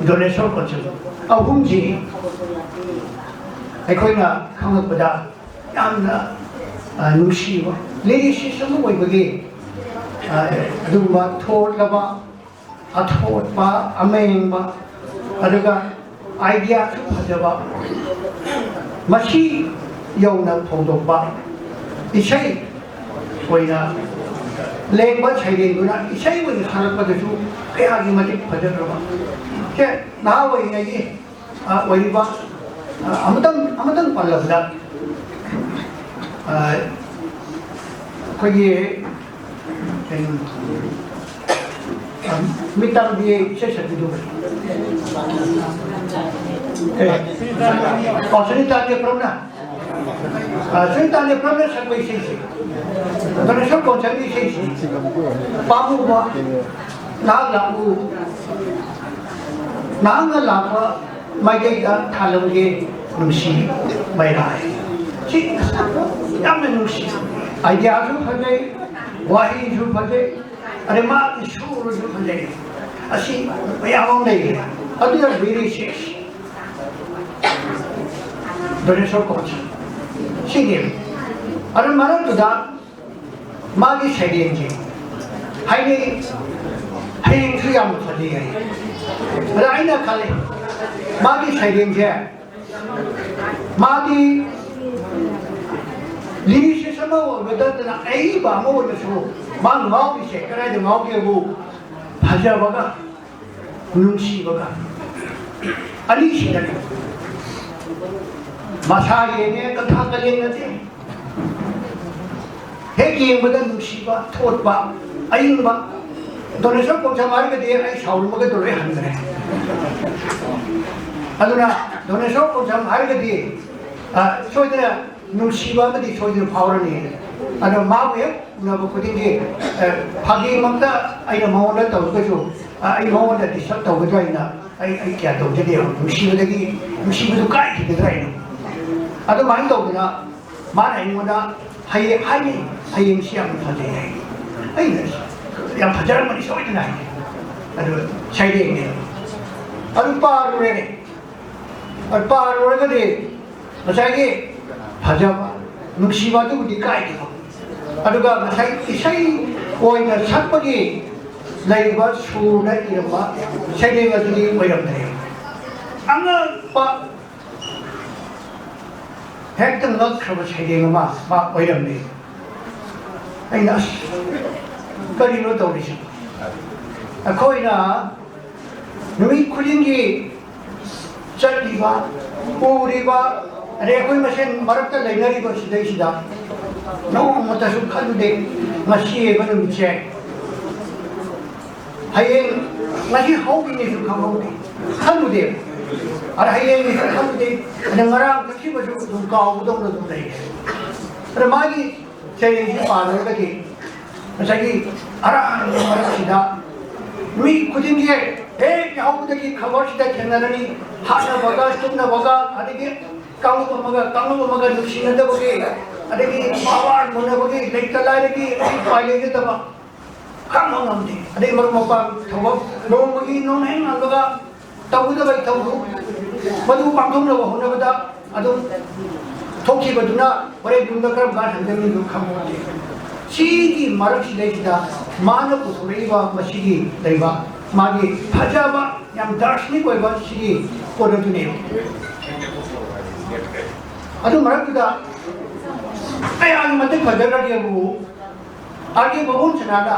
ꯗꯣꯅꯦꯁꯣꯔ ꯀꯣꯟꯁꯝ ꯑꯍꯨꯝꯁꯤ ꯑꯩꯈꯣꯏꯅ ꯈꯪꯂꯛꯄꯗ ꯌꯥꯝꯅ, ꯑ, ꯅꯨꯡꯁꯤꯕ ꯂꯤꯔꯤꯁꯤꯁ ꯑꯃ ꯑꯣꯏꯕꯒꯤ, ꯑ, ꯑꯗꯨꯒꯨꯝꯕ ꯊꯣꯠꯂꯕ, ꯑꯊꯣꯠꯄ, ꯑꯃꯦꯡꯕ, ꯑꯗꯨꯒ ꯑꯥꯏꯗꯤꯌꯥꯁꯨ ꯐꯖꯕ, ꯃꯁꯤ ꯌꯧꯅ ꯐꯣꯡꯗꯣꯛꯄ ꯏꯁꯩ ꯑꯣꯏꯅ ꯂꯦꯡꯕ ꯁꯩꯔꯦꯡꯗꯨꯅ ꯏꯁꯩ ꯑꯣꯏꯅ ꯁꯥꯔꯛꯄꯗꯁꯨ ꯀꯌꯥꯒꯤ ꯃꯇꯤꯛ ꯐꯖꯈ꯭ꯔꯕ꯫ ꯁꯦ, ꯅꯍꯥ ꯑꯣꯏꯔꯤꯉꯩꯒꯤ ꯑ, ꯑꯣꯏꯔꯤꯕ, ꯑ, ꯑꯃꯇꯪ, ꯑꯃꯇꯪ ꯄꯜꯂꯕꯗ, ꯑ, ꯑꯩꯈꯣꯏꯒꯤ, ꯀꯩꯅꯣ, ꯑ, ꯃꯤꯠ ꯇꯥꯡꯕꯤ ꯏꯁꯩ ꯁꯛꯄꯤꯗꯨ꯫ ꯑꯦ, ꯑꯣ, ꯁꯨꯅꯤꯇꯥ ꯗꯦꯕ꯭ꯔꯝꯅ꯫ ꯑ, ꯁꯨꯅꯤꯇꯥ ꯗꯦꯕ꯭ꯔꯝꯅ ꯁꯛꯄ ꯏꯁꯩꯁꯦ꯫ ꯗꯣꯅꯦꯁꯣꯔ ꯀꯣꯟꯁꯦꯝꯒꯤ ꯏꯁꯩꯁꯦ꯫ ꯄꯥꯝꯃꯨꯕ, ꯅꯍꯥꯛ ꯂꯥꯛꯎ꯫ ꯅꯍꯥꯛꯅ ꯂꯥꯛꯄ ꯃꯥꯏꯀꯩꯗ ꯊꯥꯜꯂꯝꯒꯦ ꯅꯨꯡꯁꯤ ꯃꯩꯔꯥ꯫ ꯁꯤ ꯌꯥꯝꯅ ꯅꯨꯡꯁꯤ꯫ ꯑꯥꯏꯗꯤꯌꯥꯁꯨ ꯐꯖꯩ, ꯋꯥꯍꯩꯁꯨ ꯐꯖꯩ, ꯑꯗꯩ ꯃꯥꯒꯤ ꯁꯨꯔꯁꯨ ꯐꯖꯩ꯫ ꯑꯁꯤ ꯃꯌꯥꯝ ꯑꯃ ꯂꯩꯔꯦ꯫ ꯑꯗꯨꯅ ꯂꯤꯔꯤꯁꯤꯁ ꯗꯣꯅꯦꯁꯣꯔ ꯀꯣꯟꯁꯦꯝ ꯁꯤꯅꯦꯕ꯫ ꯑꯗꯨ ꯃꯔꯛꯇꯨꯗ ꯃꯥꯒꯤ ꯁꯩꯔꯦꯡꯁꯦ ꯍꯥꯏꯅꯩ, ꯍꯌꯦꯡꯁꯨ ꯌꯥꯝꯅ ꯐꯖꯩ ꯍꯥꯏ꯫ ꯑꯗ ꯑꯩꯅ ꯈꯜꯂꯦ, ꯃꯥꯒꯤ ꯁꯩꯔꯦꯡꯁꯦ, ꯃꯥꯗꯤ ꯂꯤꯔꯤꯁꯤꯁ ꯑꯃ ꯑꯣꯏꯕꯗ ꯅꯠꯇꯅ ꯑꯏꯕ ꯑꯃ ꯑꯣꯏꯅꯁꯨ ꯃꯥ ꯉꯥꯎꯔꯤꯁꯦ ꯀꯗꯥꯏꯗ ꯉꯥꯎꯒꯦꯕꯨ, ꯐꯖꯕꯒ ꯅꯨꯡꯁꯤꯕꯒ ꯑꯅꯤꯁꯤꯗꯅꯤ꯫ ꯃꯁꯥ ꯌꯦꯡꯉꯦ, ꯀꯟꯊꯥ ꯀꯂꯦꯡ ꯅꯠꯇꯦ꯫ ꯍꯦꯛ ꯌꯦꯡꯕꯗ ꯅꯨꯡꯁꯤꯕ, ꯊꯣꯠꯄ, ꯑꯏꯪꯕ꯫ ꯗꯣꯅꯦꯁꯣꯔ ꯀꯣꯟꯁꯦꯝ ꯍꯥꯏꯔꯒꯗꯤ ꯑꯩ ꯁꯥꯎꯔꯝꯕꯒꯗꯣ ꯂꯣꯏ ꯍꯟꯈ꯭ꯔꯦ꯫ ꯑꯗꯨꯅ ꯗꯣꯅꯦꯁꯣꯔ ꯀꯣꯟꯁꯦꯝ ꯍꯥꯏꯔꯒꯗꯤ, ꯑ, ꯁꯣꯏꯗꯅ ꯅꯨꯡꯁꯤꯕ ꯑꯃꯗꯤ ꯁꯣꯏꯗꯅ ꯐꯥꯎꯔꯅꯤ꯫ ꯑꯗꯣ ꯃꯥꯕꯨ ꯍꯦꯛ ꯎꯅꯕ ꯈꯨꯗꯤꯡꯒꯤ, ꯑ, ꯐꯥꯒꯤꯃꯛꯇ ꯑꯩꯅ ꯃꯉꯣꯟꯗ ꯇꯧꯔꯒꯁꯨ, ꯑ, ꯑꯩ ꯃꯉꯣꯟꯗ ꯗꯤꯁꯇꯔꯕ ꯇꯧꯒꯗ꯭ꯔꯥ ꯍꯥꯏꯅ ꯑꯩ, ꯑꯩ ꯀꯌꯥ ꯇꯧꯖꯗꯦꯕ꯫ ꯅꯨꯡꯁꯤꯕꯗꯒꯤ, ꯅꯨꯡꯁꯤꯕꯗꯨ ꯀꯥꯏꯈꯤꯒꯗ꯭ꯔꯥ ꯍꯥꯏꯅ꯫ ꯑꯗꯨꯃꯥꯏꯅ ꯇꯧꯗꯅ ꯃꯥꯅ ꯑꯩꯉꯣꯟꯗ ꯍꯌꯦꯡ ꯍꯥꯏꯅꯩ, "ꯍꯌꯦꯡꯁꯤ ꯌꯥꯝꯅ ꯐꯖꯩ" ꯍꯥꯏ꯫ ꯑꯩꯅ, "ꯌꯥꯝ ꯐꯖꯔꯝꯃꯅꯤ ꯁꯣꯏꯗꯅ" ꯍꯥꯏ꯫ ꯑꯗꯨ ꯁꯩꯔꯦꯡꯅꯦ꯫ ꯑꯗꯨ ꯄꯥꯔꯨꯔꯦ꯫ ꯑꯗꯨ ꯄꯥꯔꯨꯔꯒꯗꯤ ꯉꯁꯥꯏꯒꯤ ꯐꯖꯕ, ꯅꯨꯡꯁꯤꯕ ꯑꯗꯨꯕꯨꯗꯤ ꯀꯥꯏꯗꯦꯀꯣ꯫ ꯑꯗꯨꯒ ꯉꯁꯥꯏ ꯏꯁꯩ ꯑꯣꯏꯅ ꯁꯛꯄꯒꯤ ꯂꯩꯔꯤꯕ ꯁꯨꯔꯗ ꯏꯔꯝꯕ ꯁꯩꯔꯦꯡ ꯑꯗꯨꯗꯤ ꯑꯣꯏꯔꯝꯗ꯭ꯔꯦ꯫ ꯑꯉꯛꯄ, ꯍꯦꯛꯇ ꯉꯛꯈ꯭ꯔꯕ ꯁꯩꯔꯦꯡ ꯑꯃ ꯃꯥ ꯑꯣꯏꯔꯝꯃꯤ꯫ ꯑꯩꯅ, "ꯑꯁ, ꯀꯔꯤꯅꯣ ꯇꯧꯔꯤꯁꯤ? ꯑꯩꯈꯣꯏꯅ ꯅꯨꯃꯤꯠ ꯈꯨꯗꯤꯡꯒꯤ ꯆꯠꯂꯤꯕ, ꯎꯔꯤꯕ, ꯑꯗꯩ ꯑꯩꯈꯣꯏ ꯃꯁꯦꯟ ꯃꯔꯛꯇ ꯂꯩꯅꯔꯤꯕ ꯁꯤꯗꯩꯁꯤꯗ ꯅꯣꯡꯃꯇꯁꯨ ꯈꯜꯂꯨꯗꯦ꯫ ꯉꯁꯤ ꯍꯥꯏꯕ ꯅꯨꯃꯤꯠꯁꯦ ꯍꯌꯦꯡ, ꯉꯁꯤ ꯍꯧꯈꯤꯅꯤꯁꯨ ꯈꯪꯍꯧꯗꯦ, ꯈꯜꯂꯨꯗꯦ꯫ ꯑꯗ ꯍꯌꯦꯡꯒꯤꯁꯨ ꯈꯜꯂꯨꯗꯦ꯫ ꯑꯗ ꯉꯔꯥꯡ ꯆꯠꯈꯤꯕꯁꯨ ꯑꯗꯨꯝ ꯀꯥꯎꯕꯗꯧꯅ ꯑꯗꯨꯝ ꯂꯩꯔꯦ꯫ ꯑꯗ ꯃꯥꯒꯤ ꯁꯩꯔꯦꯡꯁꯤ ꯄꯥꯔꯨꯔꯒꯗꯤ ꯉꯁꯥꯏꯒꯤ ꯑꯔꯥꯡꯕ ꯃꯔꯛꯁꯤꯗ ꯃꯤ ꯈꯨꯗꯤꯡꯒꯤ ꯍꯦꯛ ꯌꯥꯍꯧꯕꯗꯒꯤ ꯈꯕꯔꯁꯤꯗ ꯊꯦꯡꯅꯔꯅꯤ꯫ ꯍꯥꯠꯅꯕꯒ, ꯇꯨꯞꯅꯕꯒ, ꯑꯗꯒꯤ ꯀꯥꯡꯂꯨꯞ ꯑꯃꯒ ꯀꯥꯡꯂꯨꯞ ꯑꯃꯒ ꯅꯨꯡꯁꯤꯅꯗꯕꯒꯤ, ꯑꯗꯒꯤ ꯄꯥꯋꯥꯔ ꯃꯨꯟꯅꯕꯒꯤ, ꯂꯩꯇ ꯂꯥꯏꯔꯒꯤ ꯎꯄꯥꯏ ꯂꯩꯖꯗꯕ, ꯈꯪꯕ ꯉꯝꯗꯦ꯫ ꯑꯗꯩ ꯃꯔꯨꯞ ꯃꯄꯥꯡ ꯊꯕꯛ ꯅꯣꯡꯃꯒꯤ ꯅꯣꯡꯃ ꯍꯦꯛ ꯉꯥꯟꯕꯒ ꯇꯧꯒꯗꯕ ꯏꯊꯧꯗꯨ ꯃꯗꯨ ꯄꯥꯡꯊꯣꯛꯅꯕ ꯍꯣꯠꯅꯕꯗ ꯑꯗꯨꯝ ꯊꯣꯛꯈꯤꯕꯗꯨꯅ ꯍꯣꯔꯦꯟ ꯇꯨꯡꯗ ꯀꯔꯝ ꯀꯥꯟꯗ ꯍꯟꯒꯅꯤꯗꯨ ꯈꯪꯕ ꯉꯝꯗꯦ꯫ ꯁꯤꯒꯤ ꯃꯔꯛꯁꯤꯗꯩꯁꯤꯗ ꯃꯥꯅ ꯄꯨꯊꯣꯔꯛꯏꯕ ꯃꯁꯤꯒꯤ ꯂꯩꯕ ꯃꯥꯒꯤ ꯐꯖꯕ, ꯌꯥꯝ ꯗꯥꯔꯁꯅꯤꯛ ꯑꯣꯏꯕ ꯁꯤꯒꯤ ꯄꯣꯠ ꯑꯗꯨꯅꯦꯕ꯫ ꯑꯗꯨ ꯃꯔꯛꯇꯨꯗ ꯀꯌꯥꯒꯤ ꯃꯇꯤꯛ ꯐꯖꯈ꯭ꯔꯒꯦꯕꯨ, ꯑꯥꯔ ꯀꯦ ꯕꯥꯃꯣꯟ ꯁꯅꯥꯅ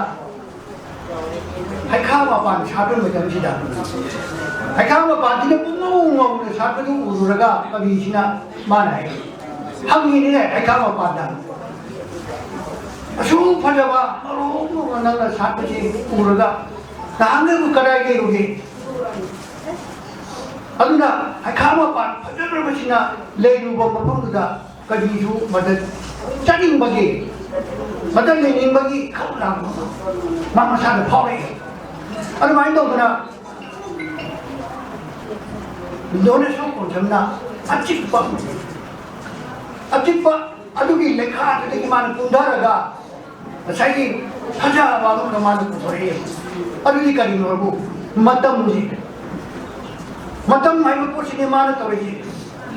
ꯍꯩꯈꯥ ꯃꯄꯥꯟ ꯁꯥꯠꯄ ꯃꯇꯝꯁꯤꯗ, ꯍꯩꯈꯥ ꯃꯄꯥꯟꯁꯤꯅ ꯄꯨꯡꯉꯧ ꯉꯧꯅ ꯁꯥꯠꯄꯗꯨ ꯎꯔꯨꯔꯒ ꯀꯕꯤꯁꯤꯅ ꯃꯥꯅ ꯍꯥꯏ, ꯍꯪꯉꯤꯅꯤꯅꯦ ꯍꯩꯈꯥ ꯃꯄꯥꯟꯗ, "ꯑꯁꯨꯛ ꯐꯖꯕ ꯃꯔꯣꯡ ꯃꯔꯣꯡ ꯅꯪꯅ ꯁꯥꯠꯄꯁꯤ ꯎꯔꯒ ꯅꯍꯥꯟꯒꯩꯕꯨ ꯀꯗꯥꯏ ꯂꯩꯔꯨꯒꯦ?" ꯑꯗꯨꯅ ꯍꯩꯈꯥ ꯃꯄꯥꯟ ꯐꯖꯈ꯭ꯔꯕꯁꯤꯅ ꯂꯩꯔꯨꯕ ꯃꯐꯝꯗꯨꯗ ꯀꯔꯤꯁꯨ ꯃꯗ ꯆꯠꯅꯤꯡꯕꯒꯤ, ꯃꯗ ꯂꯩꯅꯤꯡꯕꯒꯤ ꯏꯈꯧ ꯂꯥꯡꯕ ꯑꯃ ꯃꯥ ꯃꯁꯥꯗ ꯐꯥꯎꯔꯛꯏ꯫ ꯑꯗꯨꯃꯥꯏꯅ ꯇꯧꯗꯅ ꯗꯣꯅꯦꯁꯣꯔ ꯀꯣꯟꯁꯝꯅ ꯑꯆꯤꯛꯄ, ꯑꯆꯤꯛꯄ ꯑꯗꯨꯒꯤ ꯂꯩꯈꯥꯗꯨꯗꯒꯤ ꯃꯥꯅ ꯀꯨꯝꯊꯔꯒ ꯉꯁꯥꯏꯒꯤ ꯐꯖꯕ ꯑꯃꯈꯛ ꯃꯥꯅ ꯄꯨꯊꯣꯔꯛꯑꯦ꯫ ꯑꯗꯨꯗꯤ ꯀꯔꯤꯅꯣꯕꯨ? ꯃꯇꯝꯁꯤ, ꯃꯇꯝ ꯍꯥꯏꯕ ꯄꯣꯠꯁꯤꯅꯦ ꯃꯥꯅ ꯇꯧꯔꯤꯁꯤ꯫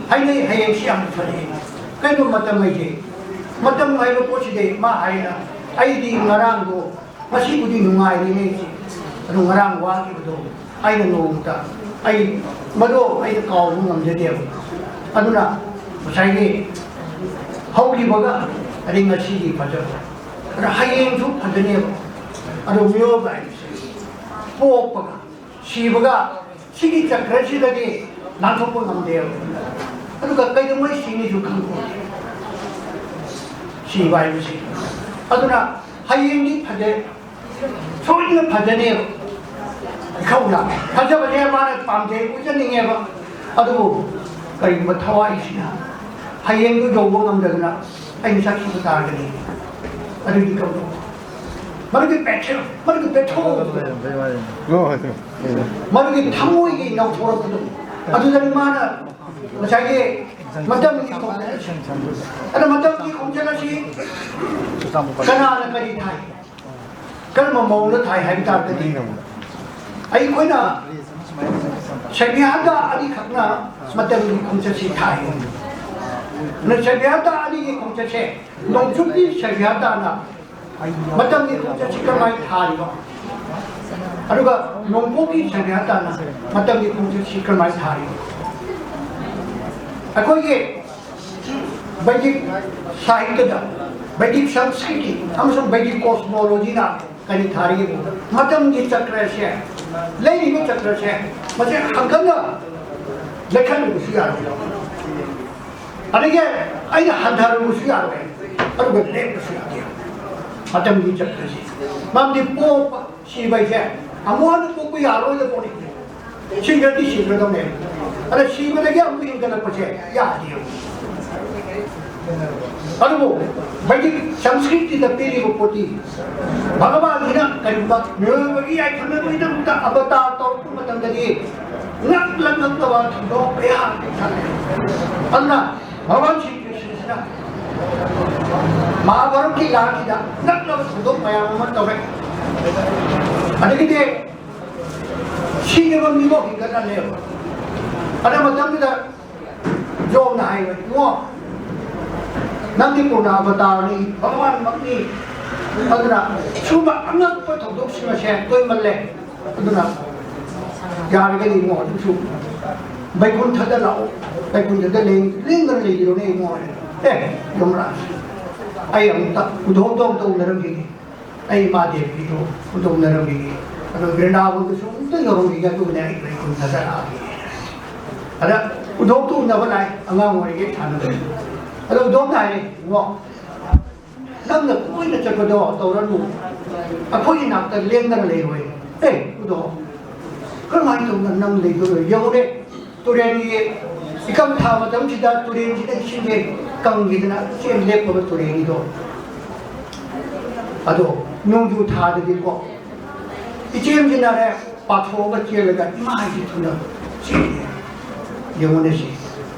ꯍꯥꯏꯅꯩ, ꯍꯌꯦꯡꯁꯤ ꯌꯥꯝ ꯐꯖꯩ꯫ ꯀꯩꯅꯣ ꯃꯇꯝ ꯍꯥꯏꯁꯦ, ꯃꯇꯝ ꯍꯥꯏꯕ ꯄꯣꯠꯁꯤꯗꯤ ꯃꯥ ꯍꯥꯏꯅ, ꯑꯩꯗꯤ ꯉꯔꯥꯡꯗꯣ, ꯉꯁꯤꯕꯨꯗꯤ ꯅꯨꯡꯉꯥꯏꯔꯤꯅꯦ ꯑꯩꯁꯦ, ꯑꯗꯨ ꯉꯔꯥꯡ ꯋꯥꯈꯤꯕꯗꯣ ꯑꯩꯅ ꯅꯣꯡꯃꯇ, ꯑꯩ ꯃꯗꯣ ꯑꯩꯅ ꯀꯥꯎꯕ ꯉꯝꯖꯗꯦꯕ꯫ ꯑꯗꯨꯅ ꯉꯁꯥꯏꯒꯤ ꯍꯧꯈꯤꯕꯒ ꯑꯗꯩ ꯉꯁꯤꯒꯤ ꯐꯖꯕ, ꯑꯗ ꯍꯌꯦꯡꯁꯨ ꯐꯖꯅꯦꯕ꯫ ꯑꯗꯣ ꯃꯤꯑꯣꯏꯕ ꯍꯥꯏꯕꯁꯤ ꯄꯣꯛꯄꯒ ꯁꯤꯕꯒ ꯁꯤꯒꯤ ꯆꯀ꯭ꯔꯁꯤꯗꯒꯤ ꯅꯥꯟꯊꯣꯛꯄ ꯉꯝꯗꯦꯕ꯫ ꯑꯗꯨꯒ ꯀꯩꯗꯧꯉꯩ ꯁꯤꯅꯤꯁꯨ ꯈꯪꯄꯣꯟꯇꯦ ꯁꯤꯕ ꯍꯥꯏꯕꯁꯤ꯫ ꯑꯗꯨꯅ ꯍꯌꯦꯡꯗꯤ ꯐꯖꯩ, ꯁꯣꯏꯗꯅ ꯐꯖꯅꯦꯕ꯫ ꯏꯈꯧꯅ ꯐꯖꯕꯁꯦ ꯃꯥꯅ ꯄꯥꯝꯖꯩ, ꯎꯖꯅꯤꯡꯉꯦꯕ꯫ ꯑꯗꯨꯕꯨ ꯀꯔꯤꯒꯨꯝꯕ ꯊꯋꯥꯏꯁꯤꯅ ꯍꯌꯦꯡꯗꯨ ꯌꯧꯕ ꯉꯝꯗꯗꯅ ꯑꯩꯅ ꯆꯠꯈꯤꯕ ꯇꯥꯔꯒꯗꯤ ꯑꯗꯨꯗꯤ ꯀꯝꯗꯧꯕ? ꯃꯗꯨꯒꯤ ꯄꯦꯁꯟ, ꯃꯗꯨꯒꯤ ꯄꯦꯊꯣꯛ, ꯃꯗꯨꯒꯤ ꯊꯃꯣꯏꯒꯤ ꯅꯧꯊꯣꯔꯛꯄꯗꯣ, ꯑꯗꯨꯗꯅꯤ ꯃꯥꯅ ꯉꯁꯥꯏꯒꯤ ꯃꯇꯝꯒꯤ ꯈꯣꯡꯆꯠ ꯑꯁꯤ, ꯑꯗ ꯃꯇꯝꯒꯤ ꯈꯣꯡꯆꯠ ꯑꯁꯤ ꯀꯅꯥꯅ ꯀꯔꯤ ꯊꯥꯏ, ꯀꯔꯝꯕ ꯃꯑꯣꯡꯗ ꯊꯥꯏ ꯍꯥꯏꯕ ꯇꯥꯔꯒꯗꯤ, ꯑꯩꯈꯣꯏꯅ ꯁꯦꯕꯤꯌꯥꯗ ꯑꯅꯤꯈꯛꯅ ꯃꯇꯝꯒꯤ ꯈꯣꯡꯆꯠꯁꯤ ꯊꯥꯏ꯫ ꯑꯗꯨꯅ ꯁꯦꯕꯤꯌꯥꯗ ꯑꯅꯤꯒꯤ ꯈꯣꯡꯆꯠꯁꯦ ꯅꯣꯡꯆꯨꯞꯀꯤ ꯁꯦꯕꯤꯌꯥꯗꯅ ꯃꯇꯝꯒꯤ ꯈꯣꯡꯆꯠꯁꯤ ꯀꯔꯝꯍꯥꯏꯅ ꯊꯥꯔꯤꯕ? ꯑꯗꯨꯒ ꯅꯣꯡꯄꯣꯛꯀꯤ ꯁꯦꯕꯤꯌꯥꯗꯅ ꯃꯇꯝꯒꯤ ꯈꯣꯡꯆꯠꯁꯤ ꯀꯔꯝꯍꯥꯏꯅ ꯊꯥꯔꯤꯕ? ꯑꯩꯈꯣꯏꯒꯤ ꯕꯩꯗꯤꯛ ꯁꯥꯍꯤꯇ꯭ꯌꯗ, ꯕꯩꯗꯤꯛ ꯁꯪꯁꯀ꯭ꯔꯤꯇꯤ ꯑꯃꯁꯨꯡ ꯕꯩꯗꯤꯛ ꯀꯣꯁꯃꯣꯂꯣꯖꯤꯅ ꯀꯔꯤ ꯊꯥꯔꯤꯕ? ꯃꯇꯝꯒꯤ ꯆꯀ꯭ꯔꯁꯦ ꯂꯩꯔꯤꯕ ꯆꯀ꯭ꯔꯁꯦ ꯃꯁꯤ ꯍꯟꯒꯠꯅ ꯂꯩꯈꯠꯂꯨꯕꯁꯨ ꯌꯥꯔꯣꯏ꯫ ꯑꯗꯒꯤ ꯑꯩꯅ ꯍꯟꯊꯔꯨꯕꯁꯨ ꯌꯥꯔꯣꯏ, ꯑꯗꯨꯒ ꯂꯦꯞꯄꯁꯨ ꯌꯥꯗꯦ꯫ ꯃꯇꯝꯒꯤ ꯆꯀ꯭ꯔꯁꯤ ꯃꯔꯝꯗꯤ ꯄꯣꯛꯄ ꯁꯤꯕ ꯍꯥꯏꯁꯦ ꯑꯃꯨꯛ ꯍꯟꯅ ꯄꯣꯛꯄ ꯌꯥꯔꯣꯏꯗ ꯄꯣꯛꯅꯤ꯫ ꯁꯤꯈ꯭ꯔꯗꯤ ꯁꯤꯈ꯭ꯔꯗꯧꯅꯦ꯫ ꯑꯗ ꯁꯤꯕꯗꯒꯤ ꯑꯃꯨꯛ ꯍꯤꯡꯒꯠꯂꯛꯄꯁꯦ ꯌꯥꯗꯦꯕ꯫ ꯑꯗꯨꯕꯨ ꯕꯩꯗꯤꯛ ꯁꯪꯁꯀ꯭ꯔꯤꯇꯤꯗ ꯄꯤꯔꯤꯕ ꯄꯣꯠꯇꯤ ꯚꯒꯕꯥꯟꯁꯤꯅ ꯀꯔꯤꯒꯨꯝꯕ ꯃꯤꯑꯣꯏꯕꯒꯤ ꯌꯥꯏꯐꯅꯕꯒꯤꯗꯃꯛꯇ ꯑꯕꯇꯥꯔ ꯇꯧꯔꯛꯄ ꯃꯇꯝꯗꯗꯤ ꯉꯛꯂ ꯉꯛꯂꯕ ꯊꯧꯗꯣꯛ ꯀꯌꯥ ꯊꯣꯛꯂꯛꯑꯦ꯫ ꯑꯗꯨꯅ ꯚꯒꯋꯥꯟ ꯁ꯭ꯔꯤ ꯀ꯭ꯔꯤꯁꯅꯁꯤꯅ ꯃꯍꯥꯚꯥꯔꯠꯀꯤ ꯂꯥꯟꯁꯤꯗ ꯉꯛꯂꯕ ꯊꯧꯗꯣꯛ ꯃꯌꯥꯝ ꯑꯃ ꯇꯧꯔꯦ꯫ ꯑꯗꯒꯤꯗꯤ ꯁꯤꯔꯕ ꯃꯤꯐꯥꯎ ꯍꯤꯡꯒꯠꯍꯜꯂꯦꯕ꯫ ꯑꯗꯨ ꯃꯇꯝꯗꯨꯗ ꯌꯣꯝꯅ ꯍꯥꯏꯕ, "ꯏꯕꯨꯡꯉꯣ, ꯅꯪꯗꯤ ꯄꯨꯔꯅ ꯑꯕꯇꯥꯔꯅꯤ, ꯚꯒꯋꯥꯟꯃꯛꯅꯤ꯫ ꯑꯗꯨꯅ ꯁꯨꯝꯕ ꯑꯉꯛꯄ ꯊꯧꯗꯣꯛꯁꯤꯡ ꯑꯁꯦ ꯇꯣꯏꯃꯜꯂꯦ꯫ ꯑꯗꯨꯅ ꯌꯥꯔꯒꯗꯤ ꯏꯕꯨꯡꯉꯣ, ꯑꯗꯨꯁꯨ ꯕꯩꯀꯨꯟꯊꯗ ꯂꯥꯛꯑꯣ, ꯕꯩꯀꯨꯟꯊꯗ ꯂꯦꯡ-, ꯂꯦꯡꯗꯅ ꯂꯩꯕꯤꯔꯣꯅꯦ ꯏꯕꯨꯡꯉꯣ꯫" ꯑꯦ, ꯌꯣꯝꯔꯥꯖ, ꯑꯩ ꯑꯃꯨꯛꯇ ꯎꯗꯣꯝꯇ ꯑꯃꯨꯛꯇ ꯎꯅꯔꯝꯈꯤꯒꯦ꯫ ꯑꯩ ꯏꯃꯥ ꯗꯦꯕꯤꯗꯣ ꯎꯗꯣꯝ ꯎꯅꯔꯝꯈꯤꯒꯦ꯫ ꯑꯗꯣ ꯕ꯭ꯔꯤꯟꯗꯥꯕꯟꯗꯁꯨ ꯑꯃꯨꯛꯇ ꯌꯧꯔꯝꯈꯤꯒꯦ, ꯑꯗꯨꯒꯅꯦ ꯑꯩ ꯕꯩꯀꯨꯟꯊꯗ ꯂꯥꯛꯑꯒꯦ꯫ ꯑꯗ ꯎꯗꯣꯝꯇ ꯎꯅꯕ ꯂꯥꯛꯑꯦ, ꯑꯉꯥꯡ ꯑꯣꯏꯔꯤꯉꯩ ꯁꯥꯟꯅꯕꯗ꯫ ꯑꯗꯣ ꯎꯗꯣꯝꯅ ꯍꯥꯏꯔꯦ, "ꯏꯕꯨꯡꯉꯣ, ꯅꯪꯅ ꯀꯣꯏꯅ ꯆꯠꯄꯗꯣ ꯇꯧꯔꯅꯨ, ꯑꯩꯈꯣꯏꯒꯤ ꯅꯥꯛꯇ ꯂꯦꯡꯗꯅ ꯂꯩꯔꯣꯏ꯫" ꯑꯦ, ꯎꯗꯣꯝ, ꯀꯔꯝꯍꯥꯏꯅ ꯇꯧꯅ ꯅꯪ ꯂꯩꯗꯣꯏꯔꯣ? ꯌꯦꯡꯉꯨꯅꯦ, ꯇꯨꯔꯦꯟꯒꯤ ꯏꯀꯪ ꯊꯥ ꯃꯇꯝꯁꯤꯗ ꯇꯨꯔꯦꯟꯁꯤꯗ ꯏꯁꯤꯡꯁꯦ ꯀꯪꯈꯤꯗꯅ ꯏꯆꯦꯜ ꯂꯦꯞꯄꯕ ꯇꯨꯔꯦꯟꯒꯤꯗꯣ꯫ ꯑꯗꯣ ꯅꯣꯡꯖꯨ ꯊꯥꯗꯗꯤꯀꯣ, ꯏꯆꯦꯜꯁꯤꯅꯅꯦ ꯄꯥꯊꯣꯛꯑꯒ ꯆꯦꯜꯂꯒ ꯏꯃꯥ ꯍꯥꯏꯁꯤ ꯊꯨꯅ ꯆꯦꯜꯂꯦ꯫ ꯌꯦꯡꯉꯨꯅꯦ ꯁꯤ꯫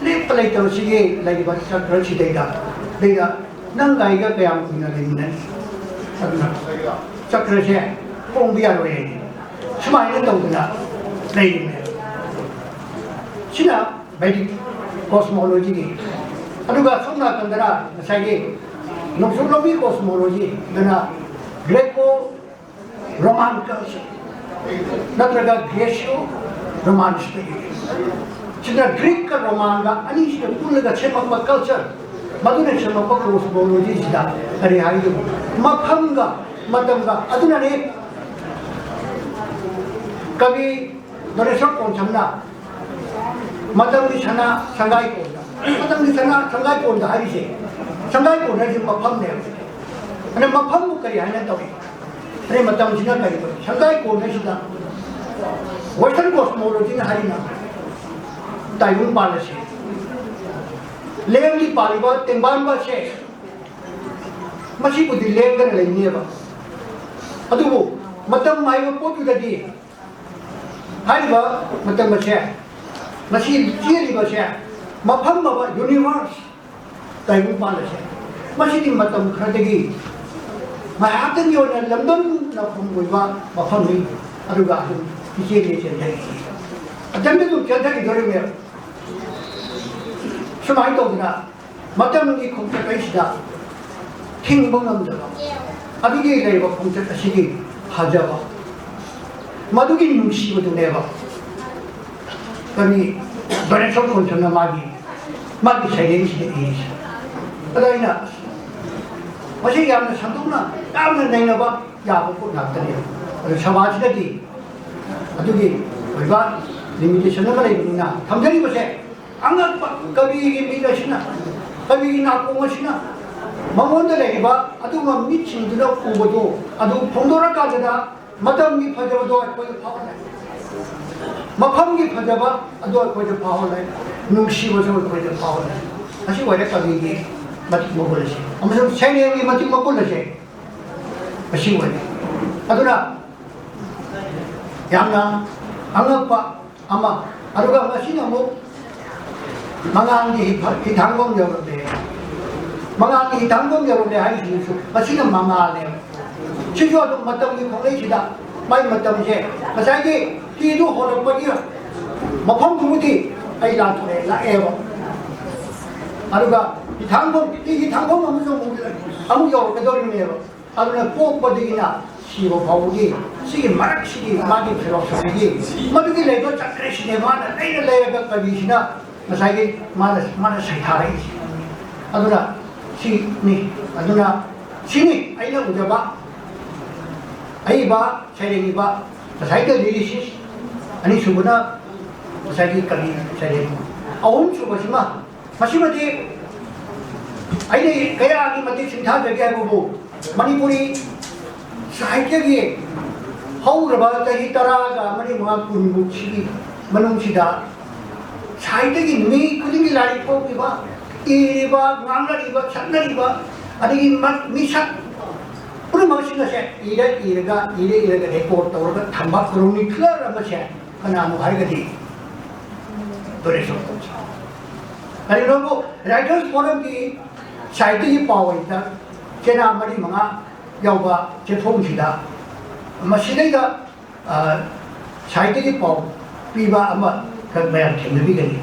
ꯂꯦꯞꯄ ꯂꯩꯇꯕ ꯁꯤꯒꯤ ꯂꯩꯔꯤꯕ ꯆꯀ꯭ꯔꯁꯤꯗꯩꯗ, ꯗꯩꯗ ꯅꯪ ꯒꯥꯔꯤꯒ ꯀꯌꯥꯝ ꯀꯨꯏꯅ ꯂꯩꯃꯤꯟꯅꯅꯤ? ꯑꯗꯨꯅ ꯆꯀ꯭ꯔꯁꯦ ꯍꯣꯡꯕ ꯌꯥꯔꯣꯏ ꯍꯥꯏꯅꯤ꯫ ꯁꯨꯃꯥꯏꯅ ꯇꯧꯗꯅ ꯂꯩꯔꯤꯕꯅꯦ꯫ ꯁꯤꯅ ꯚꯦꯗꯤꯛ ꯀꯣꯁꯃꯣꯂꯣꯖꯤꯒꯤ꯫ ꯑꯗꯨꯒ ꯁꯣꯝ ꯅꯥꯀꯟꯗꯅ ꯉꯁꯥꯏꯒꯤ ꯅꯣꯡꯆꯨꯞꯂꯣꯝꯒꯤ ꯀꯣꯁꯃꯣꯂꯣꯖꯤ, ꯑꯗꯨꯅ ꯒ꯭ꯔꯦꯀꯣ ꯔꯣꯃꯥꯟ ꯀꯜꯆꯔ ꯅꯠꯇ꯭ꯔꯒ ꯒ꯭ꯔꯦꯁꯤꯌꯣ ꯔꯣꯃꯥꯟ ꯁ꯭ꯄꯤꯔꯤꯠ꯫ ꯁꯤꯗ ꯒ꯭ꯔꯤꯛꯀ ꯔꯣꯃꯥꯟꯒ ꯑꯅꯤꯁꯤꯗ ꯄꯨꯜꯂꯒ ꯁꯦꯝꯃꯛꯄ ꯀꯜꯆꯔ, ꯃꯗꯨꯅ ꯁꯦꯝꯃꯛꯄ ꯀꯣꯁꯃꯣꯂꯣꯖꯤꯁꯤꯗ ꯀꯔꯤ ꯍꯥꯏꯒꯗꯕ? ꯃꯐꯝꯒ ꯃꯇꯝꯒ꯫ ꯑꯗꯨꯅꯅꯦ ꯀꯕꯤ ꯗꯣꯔꯦꯁꯣꯔ ꯀꯣꯟꯁꯝꯅ "ꯃꯇꯝꯒꯤ ꯁꯅꯥ ꯁꯪꯒꯥꯏ ꯀꯣꯟꯗ", ꯃꯇꯝꯒꯤ ꯁꯅꯥ ꯁꯪꯒꯥꯏ ꯀꯣꯟꯗ ꯍꯥꯏꯔꯤꯁꯦ, ꯁꯪꯒꯥꯏ ꯀꯣꯟ ꯍꯥꯏꯁꯦ ꯃꯐꯝꯅꯦꯕ꯫ ꯑꯗ ꯃꯐꯝꯕꯨ ꯀꯔꯤ ꯍꯥꯏꯅ ꯇꯧꯏ? ꯑꯗꯩ ꯃꯇꯝꯁꯤꯅ ꯀꯔꯤ? ꯁꯪꯒꯥꯏ ꯀꯣꯟ ꯍꯥꯏꯁꯤꯗ ꯋꯦꯁꯇꯔꯟ ꯀꯣꯁꯃꯣꯂꯣꯖꯤꯅ ꯍꯥꯏꯔꯤꯅ ꯇꯥꯏꯕꯪꯄꯥꯟ ꯑꯁꯤ, ꯂꯦꯡꯒꯤ ꯄꯥꯜꯂꯤꯕ ꯇꯦꯡꯕꯥꯟꯕ ꯑꯁꯦ, ꯃꯁꯤꯕꯨꯗꯤ ꯂꯦꯡꯗꯅ ꯂꯩꯅꯦꯕ꯫ ꯑꯗꯨꯕꯨ ꯃꯇꯝ ꯍꯥꯏꯕ ꯄꯣꯠꯇꯨꯗꯗꯤ ꯍꯥꯏꯔꯤꯕ ꯃꯇꯝ ꯑꯁꯦ, ꯃꯁꯤ ꯆꯦꯜꯂꯤꯕꯁꯦ, ꯃꯐꯝ ꯑꯃ, ꯌꯨꯅꯤꯚꯔꯁ, ꯇꯥꯏꯕꯪꯄꯥꯟ ꯑꯁꯦ, ꯃꯁꯤꯗꯤ ꯃꯇꯝ ꯈꯔꯗꯒꯤ ꯉꯥꯏꯍꯥꯛꯇꯪꯒꯤ ꯑꯣꯏꯅ ꯂꯝꯗꯝ ꯂꯝꯐꯝ ꯑꯣꯏꯕ ꯃꯐꯝꯅꯤ꯫ ꯑꯗꯨꯒ ꯑꯗꯨꯝ ꯏꯆꯦꯜ ꯆꯦꯟꯊꯈꯤ꯫ ꯑꯇꯪꯗ ꯑꯗꯨꯝ ꯆꯦꯟꯊꯈꯤꯗꯣꯔꯤꯕꯅꯦꯕ꯫ ꯁꯨꯃꯥꯏꯅ ꯇꯧꯗꯅ ꯃꯇꯝꯒꯤ ꯈꯣꯡꯆꯠ ꯑꯁꯤꯗ ꯊꯤꯡꯕ ꯉꯝꯗꯕ, ꯑꯗꯨꯒꯤ ꯂꯩꯔꯤꯕ ꯈꯣꯡꯆꯠ ꯑꯁꯤꯒꯤ ꯐꯖꯕ, ꯃꯗꯨꯒꯤ ꯅꯨꯡꯁꯤꯕꯗꯨꯅꯦꯕ ꯀꯔꯤ ꯕ꯭ꯔꯦꯁ ꯑꯣꯐ ꯀꯣꯟꯁꯟꯅ ꯃꯥꯒꯤ ꯃꯥꯒꯤ ꯁꯩꯔꯦꯡꯁꯤꯗ ꯏꯔꯤꯁꯦ꯫ ꯑꯗꯣ ꯑꯩꯅ ꯃꯁꯤ ꯌꯥꯝꯅ ꯁꯟꯗꯣꯛꯅ ꯌꯥꯝꯅ ꯅꯩꯅꯕ ꯌꯥꯕ ꯄꯣꯠ ꯉꯥꯛꯇꯅꯦꯕ꯫ ꯑꯗꯣ ꯁꯃꯥꯖꯁꯤꯗꯗꯤ ꯑꯗꯨꯒꯤ ꯑꯣꯏꯕ ꯂꯤꯃꯤꯇꯦꯁꯟ ꯑꯃ ꯂꯩꯕꯅꯤꯅ ꯊꯝꯖꯔꯤꯕꯁꯦ ꯑꯉꯛꯄ ꯀꯕꯤꯒꯤ ꯃꯤꯠ ꯑꯁꯤꯅ, ꯀꯕꯤꯒꯤ ꯅꯥꯀꯣꯡ ꯑꯁꯤꯅ ꯃꯉꯣꯟꯗ ꯂꯩꯔꯤꯕ ꯑꯗꯨꯒꯨꯝꯕ ꯃꯤꯠꯁꯤꯡꯗꯨꯅ ꯎꯕꯗꯣ ꯑꯗꯨ ꯐꯣꯡꯗꯣꯔꯛꯀꯥꯟꯗ ꯃꯇꯝꯒꯤ ꯐꯖꯕꯗꯣ ꯑꯩꯈꯣꯏꯗ ꯐꯥꯎꯍꯜꯂꯦ꯫ ꯃꯐꯝꯒꯤ ꯐꯖꯕ ꯑꯗꯨ ꯑꯩꯈꯣꯏꯗ ꯐꯥꯎꯍꯜꯂꯦ꯫ ꯅꯨꯡꯁꯤꯕꯁꯨ ꯑꯩꯈꯣꯏꯗ ꯐꯥꯎꯍꯜꯂꯦ꯫ ꯑꯁꯤ ꯑꯣꯏꯔꯦ ꯀꯕꯤꯒꯤ ꯃꯇꯤꯛ ꯃꯒꯨꯟ ꯑꯁꯦ ꯑꯃꯁꯨꯡ ꯁꯩꯔꯦꯡꯒꯤ ꯃꯇꯤꯛ ꯃꯒꯨꯟ ꯑꯁꯦ ꯑꯁꯤ ꯑꯣꯏꯔꯦ꯫ ꯑꯗꯨꯅ ꯌꯥꯝꯅ ꯑꯉꯛꯄ ꯑꯃ꯫ ꯑꯗꯨꯒ ꯃꯁꯤꯅ ꯑꯃꯨꯛ ꯃꯉꯥꯜꯒꯤ ꯍꯤ-, ꯍꯤꯊꯥꯡꯐꯝ ꯌꯧꯔꯛꯂꯦ꯫ ꯃꯉꯥꯜꯒꯤ ꯍꯤꯊꯥꯡꯐꯝ ꯌꯧꯔꯛꯂꯦ ꯍꯥꯏꯔꯤꯁꯤꯁꯨ ꯃꯁꯤꯅ ꯃꯉꯥꯜꯅꯦꯕ꯫ ꯁꯤꯁꯨ ꯑꯗꯨꯝ ꯃꯇꯝꯒꯤ ꯈꯣꯡꯂꯩꯁꯤꯗ ꯃꯥꯏ ꯃꯇꯝꯁꯦ ꯉꯁꯥꯏꯒꯤ ꯍꯤꯗꯨ ꯍꯣꯜꯂꯛꯄꯒꯤ ꯃꯐꯝꯗꯨꯕꯨꯗꯤ ꯑꯩ ꯂꯥꯟꯊꯣꯛꯑꯦ, ꯂꯥꯛꯑꯦꯕ꯫ ꯑꯗꯨꯒ ꯍꯤꯊꯥꯡꯐꯝ, ꯍꯤ ꯍꯤꯊꯥꯡꯐꯝ ꯑꯃꯁꯨ ꯑꯃꯨꯛ, ꯑꯃꯨꯛ ꯌꯧꯔꯛꯀꯗꯧꯔꯤꯕꯅꯦꯕ꯫ ꯑꯗꯨꯅ ꯄꯣꯛꯄꯗꯒꯤꯅ ꯁꯤꯕ ꯐꯥꯎꯕꯒꯤ ꯁꯤꯒꯤ ꯃꯔꯛꯁꯤꯒꯤ ꯃꯥꯒꯤ ꯐꯤꯂꯣꯁꯣꯐꯤꯒꯤ ꯃꯗꯨꯒꯤ ꯂꯩꯕ ꯆꯀ꯭ꯔꯁꯤꯅꯦ ꯃꯥꯅ ꯂꯩꯔ ꯂꯩꯔꯒ ꯀꯕꯤꯁꯤꯅ ꯉꯁꯥꯏꯒꯤ ꯃꯥꯅ, ꯃꯥꯅ ꯁꯩꯊꯥꯔꯛꯏꯁꯦ꯫ ꯑꯗꯨꯅ ꯁꯤꯅꯤ, ꯑꯗꯨꯅ ꯁꯤꯅꯤ ꯑꯩꯅ ꯎꯖꯕ ꯑꯏꯕ ꯁꯩꯔꯦꯡ ꯏꯕ ꯉꯁꯥꯏꯒꯤ ꯂꯤꯔꯤꯁꯤꯁ, ꯑꯅꯤꯁꯨꯕꯅ ꯉꯁꯥꯏꯒꯤ ꯀꯕꯤ ꯁꯩꯔꯦꯡ, ꯑꯍꯨꯝꯁꯨꯕꯁꯤꯃ ꯃꯁꯤꯃꯗꯤ ꯑꯩꯅ ꯀꯌꯥꯒꯤ ꯃꯇꯤꯛ ꯁꯤꯡꯊꯥꯖꯒꯦ ꯍꯥꯏꯕꯕꯨ, ꯃꯅꯤꯄꯨꯔꯤ ꯁꯥꯍꯤꯇ꯭ꯌꯒꯤ ꯍꯧꯈ꯭ꯔꯕ ꯆꯍꯤ ꯇꯔꯥꯒ ꯃꯔꯤ ꯃꯉꯥ ꯀꯨꯟꯃꯨꯛꯁꯤꯒꯤ ꯃꯅꯨꯡꯁꯤꯗ ꯁꯥꯍꯤꯇ꯭ꯌꯒꯤ ꯃꯤ ꯈꯨꯗꯤꯡꯒꯤ ꯂꯥꯏꯔꯤꯛ ꯐꯣꯡꯂꯤꯕ, ꯏꯔꯤꯕ, ꯉꯥꯡꯅꯔꯤꯕ, ꯁꯛꯅꯔꯤꯕ, ꯑꯗꯒꯤ ꯃ-, ꯃꯤꯁꯛ ꯄꯨꯝꯅꯃꯛꯁꯤꯡ ꯑꯁꯦ ꯏꯔ ꯏꯔꯒ, ꯏꯔ ꯏꯔꯒ ꯔꯦꯀꯣꯔꯠ ꯇꯧꯔꯒ ꯊꯝꯕ ꯀ꯭ꯔꯣꯅꯤꯀ꯭ꯂꯔ ꯑꯃꯁꯦ ꯀꯅꯥꯅꯣ ꯍꯥꯏꯔꯒꯗꯤ ꯗꯣꯔꯦꯁꯣꯔ ꯀꯧꯏ꯫ ꯀꯔꯤꯒꯨꯝꯕ ꯔꯥꯏꯇꯔꯁ ꯐꯣꯔꯝꯒꯤ ꯁꯥꯍꯤꯇ꯭ꯌꯒꯤ ꯄꯥꯎ ꯑꯣꯏꯅ ꯆꯦꯅꯥ ꯃꯔꯤ ꯃꯉꯥ ꯌꯥꯎꯕ ꯆꯦꯐꯣꯡꯁꯤꯗ ꯃꯁꯤꯗꯩꯗ, ꯑ, ꯁꯥꯍꯤꯇ꯭ꯌꯒꯤ ꯄꯥꯎ ꯄꯤꯕ ꯑꯃꯈꯛ ꯃꯌꯥꯝ ꯊꯦꯡꯅꯕꯤꯒꯅꯤ꯫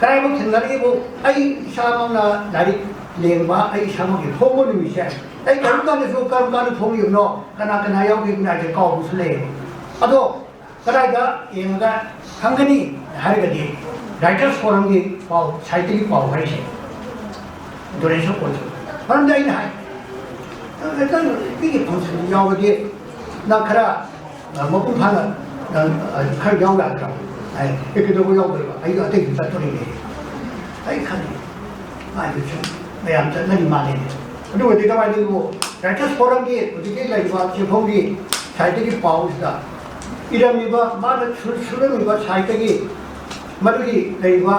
ꯀꯗꯥꯏꯐꯥꯎ ꯊꯦꯡꯅꯔꯛꯏꯕꯨ, ꯑꯩ ꯏꯁꯥꯃꯛꯅ ꯂꯥꯏꯔꯤꯛ ꯂꯦꯡꯕ, ꯑꯩ ꯏꯁꯥꯃꯛꯀꯤ ꯐꯣꯡꯕ ꯅꯨꯃꯤꯠꯁꯦ, ꯑꯩ ꯀꯔꯝ ꯀꯥꯟꯗꯁꯨ ꯀꯔꯝ ꯀꯥꯟꯗ ꯐꯣꯡꯂꯤꯕꯅꯣ, ꯀꯅꯥ ꯀꯅꯥ ꯌꯥꯎꯈꯤꯕꯅꯣ ꯍꯥꯏꯁꯦ ꯀꯥꯎꯕꯁꯨ ꯂꯩꯌꯦꯕ꯫ ꯑꯗꯣ ꯀꯗꯥꯏꯗ ꯌꯦꯡꯉꯒ ꯈꯪꯒꯅꯤ ꯍꯥꯏꯔꯒꯗꯤ, ꯔꯥꯏꯇꯔꯁ ꯐꯣꯔꯝꯒꯤ ꯄꯥꯎ, ꯁꯥꯍꯤꯇ꯭ꯌꯒꯤ ꯄꯥꯎ ꯍꯥꯏꯔꯤꯁꯦ ꯗꯣꯅꯦꯁꯟ ꯑꯣꯏꯁꯨ꯫ ꯃꯔꯝꯗꯤ ꯑꯩꯅ ꯍꯥꯏ, ꯅꯪ ꯃꯤꯒꯤ ꯐꯪꯁꯟ ꯌꯥꯎꯔꯗꯤ ꯅꯪ ꯈꯔ, ꯑ, ꯃꯄꯨꯡ ꯐꯥꯅ, ꯑ, ꯑ, ꯈꯔ ꯌꯥꯎ ꯌꯥꯗ꯭ꯔꯣ? ꯍꯥꯏ, "ꯑꯦ, ꯀꯩꯗꯧꯕ ꯌꯥꯎꯗꯣꯏꯕ? ꯑꯩꯗꯣ ꯑꯇꯩꯁꯨ ꯆꯠꯇꯣꯔꯤꯅꯦ꯫" ꯑꯩ ꯈꯜꯂꯤ, ꯃꯥꯏꯗꯨ ꯁꯨꯝ ꯃꯌꯥꯝ ꯆꯠꯅꯔꯤ ꯃꯥꯜꯂꯦꯅꯦ꯫ ꯑꯗꯨꯒꯗꯤ ꯀꯃꯥꯏꯅ ꯇꯧꯕ? ꯔꯥꯏꯇꯔꯁ ꯐꯣꯔꯝꯒꯤ ꯍꯧꯖꯤꯛꯀꯤ ꯂꯩꯔꯤꯕ ꯆꯦꯐꯣꯡꯒꯤ ꯁꯥꯍꯤꯇ꯭ꯌꯒꯤ ꯄꯥꯎꯁꯤꯗ ꯏꯔꯝꯃꯤꯕ, ꯃꯥꯅ ꯁꯨ-, ꯁꯨꯔꯝꯃꯤꯕ ꯁꯥꯍꯤꯇ꯭ꯌꯒꯤ ꯃꯗꯨꯒꯤ ꯂꯩꯔꯤꯕ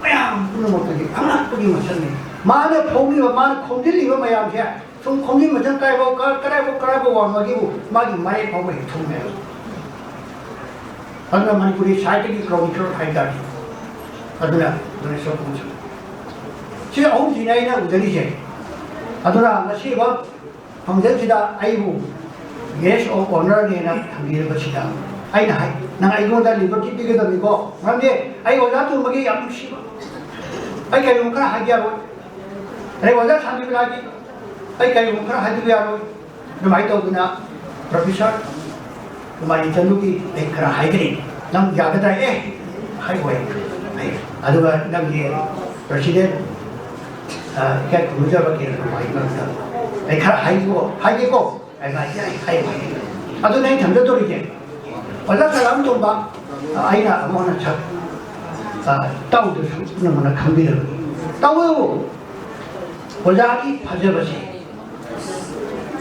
ꯃꯌꯥꯝ ꯄꯨꯝꯅꯃꯛꯇꯒꯤ ꯑꯉꯛꯄꯒꯤ ꯃꯁꯛꯅꯤ꯫ ꯃꯥꯅ ꯐꯣꯡꯂꯤꯕ, ꯃꯥꯅ ꯈꯣꯝꯖꯤꯜꯂꯤꯕ ꯃꯌꯥꯝꯁꯦ ꯁꯨꯝ ꯈꯣꯝꯖꯤꯟꯕꯗ ꯀꯥꯏꯐꯥꯎ, ꯀ-, ꯀꯗꯥꯏꯐꯥꯎ, ꯀꯗꯥꯏꯐꯥꯎ ꯋꯥꯡꯕꯒꯤꯕꯨ ꯃꯥꯒꯤ ꯃꯌꯦꯛ ꯐꯥꯎꯕ ꯍꯦꯛ ꯊꯨꯡꯉꯦꯕ꯫ ꯑꯗꯨꯅ ꯃꯅꯤꯄꯨꯔꯤ ꯁꯥꯍꯤꯇ꯭ꯌꯒꯤ ꯀ꯭ꯔꯣꯅꯤꯀꯜ ꯍꯥꯏꯇꯥꯔꯦ꯫ ꯑꯗꯨꯅ, ꯑꯗꯨꯅ ꯁꯣꯛꯄꯁꯨ꯫ ꯁꯤ ꯑꯍꯨꯝꯁꯤꯅꯦ ꯑꯩꯅ ꯎꯖꯔꯤꯁꯦ꯫ ꯑꯗꯨꯅ ꯉꯁꯤꯕ ꯐꯪꯁꯟꯁꯤꯗ ꯑꯩꯕꯨ guest of honourꯅꯦꯅ ꯊꯝꯕꯤꯔꯕꯁꯤꯗ ꯑꯩꯅ ꯍꯥꯏ, "ꯅꯪ ꯑꯩꯉꯣꯟꯗ ꯂꯤꯕꯔꯇꯤ ꯄꯤꯒꯗꯕꯅꯤꯀꯣ, ꯃꯔꯝꯗꯤ ꯑꯩ ꯑꯣꯖꯥ ꯇꯣꯝꯕꯒꯤ ꯌꯥꯝ ꯅꯨꯡꯁꯤꯕ, ꯑꯩ ꯀꯔꯤꯒꯨꯝꯕ ꯈꯔ ꯍꯥꯏꯕ ꯌꯥꯔꯣꯏ, ꯑꯗꯩ ꯑꯣꯖꯥ ꯁꯥꯟꯇꯤꯕꯂꯥꯒꯤ ꯑꯩ ꯀꯔꯤꯒꯨꯝꯕ ꯈꯔ ꯍꯥꯏꯕ ꯌꯥꯔꯣꯏ꯫" ꯑꯗꯨꯃꯥꯏꯅ ꯇꯧꯗꯅ ꯄ꯭ꯔꯣꯐꯦꯁꯔ ꯀꯨꯃꯥꯔꯤ ꯆꯅꯨꯒꯤ ꯑꯩ ꯈꯔ ꯍꯥꯏꯒꯅꯤ꯫ "ꯅꯪ ꯌꯥꯒꯗ꯭ꯔꯥ?" "ꯑꯦ, ꯍꯥꯏꯕ ꯍꯥꯏ꯫" ꯑꯗꯨꯒ ꯅꯪꯒꯤ ꯄ꯭ꯔꯁꯤꯗꯦꯟ, ꯑ, ꯏꯀꯥꯏ ꯈꯨꯝꯅꯖꯕ ꯀꯦꯟꯗ꯭ꯔ ꯀꯨꯃꯥꯔꯤ ꯃꯔꯛꯇ ꯑꯩ ꯈꯔ ꯍꯥꯏꯒꯦꯀꯣ, ꯍꯥꯏꯒꯦꯀꯣ꯫ ꯑꯗꯨꯃꯥꯏꯅ ꯑꯩ ꯍꯥꯏꯕ ꯍꯥꯏ꯫ ꯑꯗꯨꯅ ꯑꯩ ꯊꯝꯖꯗꯧꯔꯤꯁꯦ, ꯑꯣꯖꯥ ꯁꯂꯥꯝ ꯇꯣꯝꯕ, ꯑ, ꯑꯩꯅ ꯑꯃꯨꯛ ꯍꯟꯅ ꯁꯛ, ꯑ, ꯇꯧꯗ꯭ꯔꯁꯨ ꯅꯪꯉꯣꯟꯗ ꯈꯪꯕꯤꯔꯕꯅꯤ꯫ ꯇꯧꯋꯦꯕꯨ, ꯑꯣꯖꯥꯒꯤ ꯐꯖꯕꯁꯦ,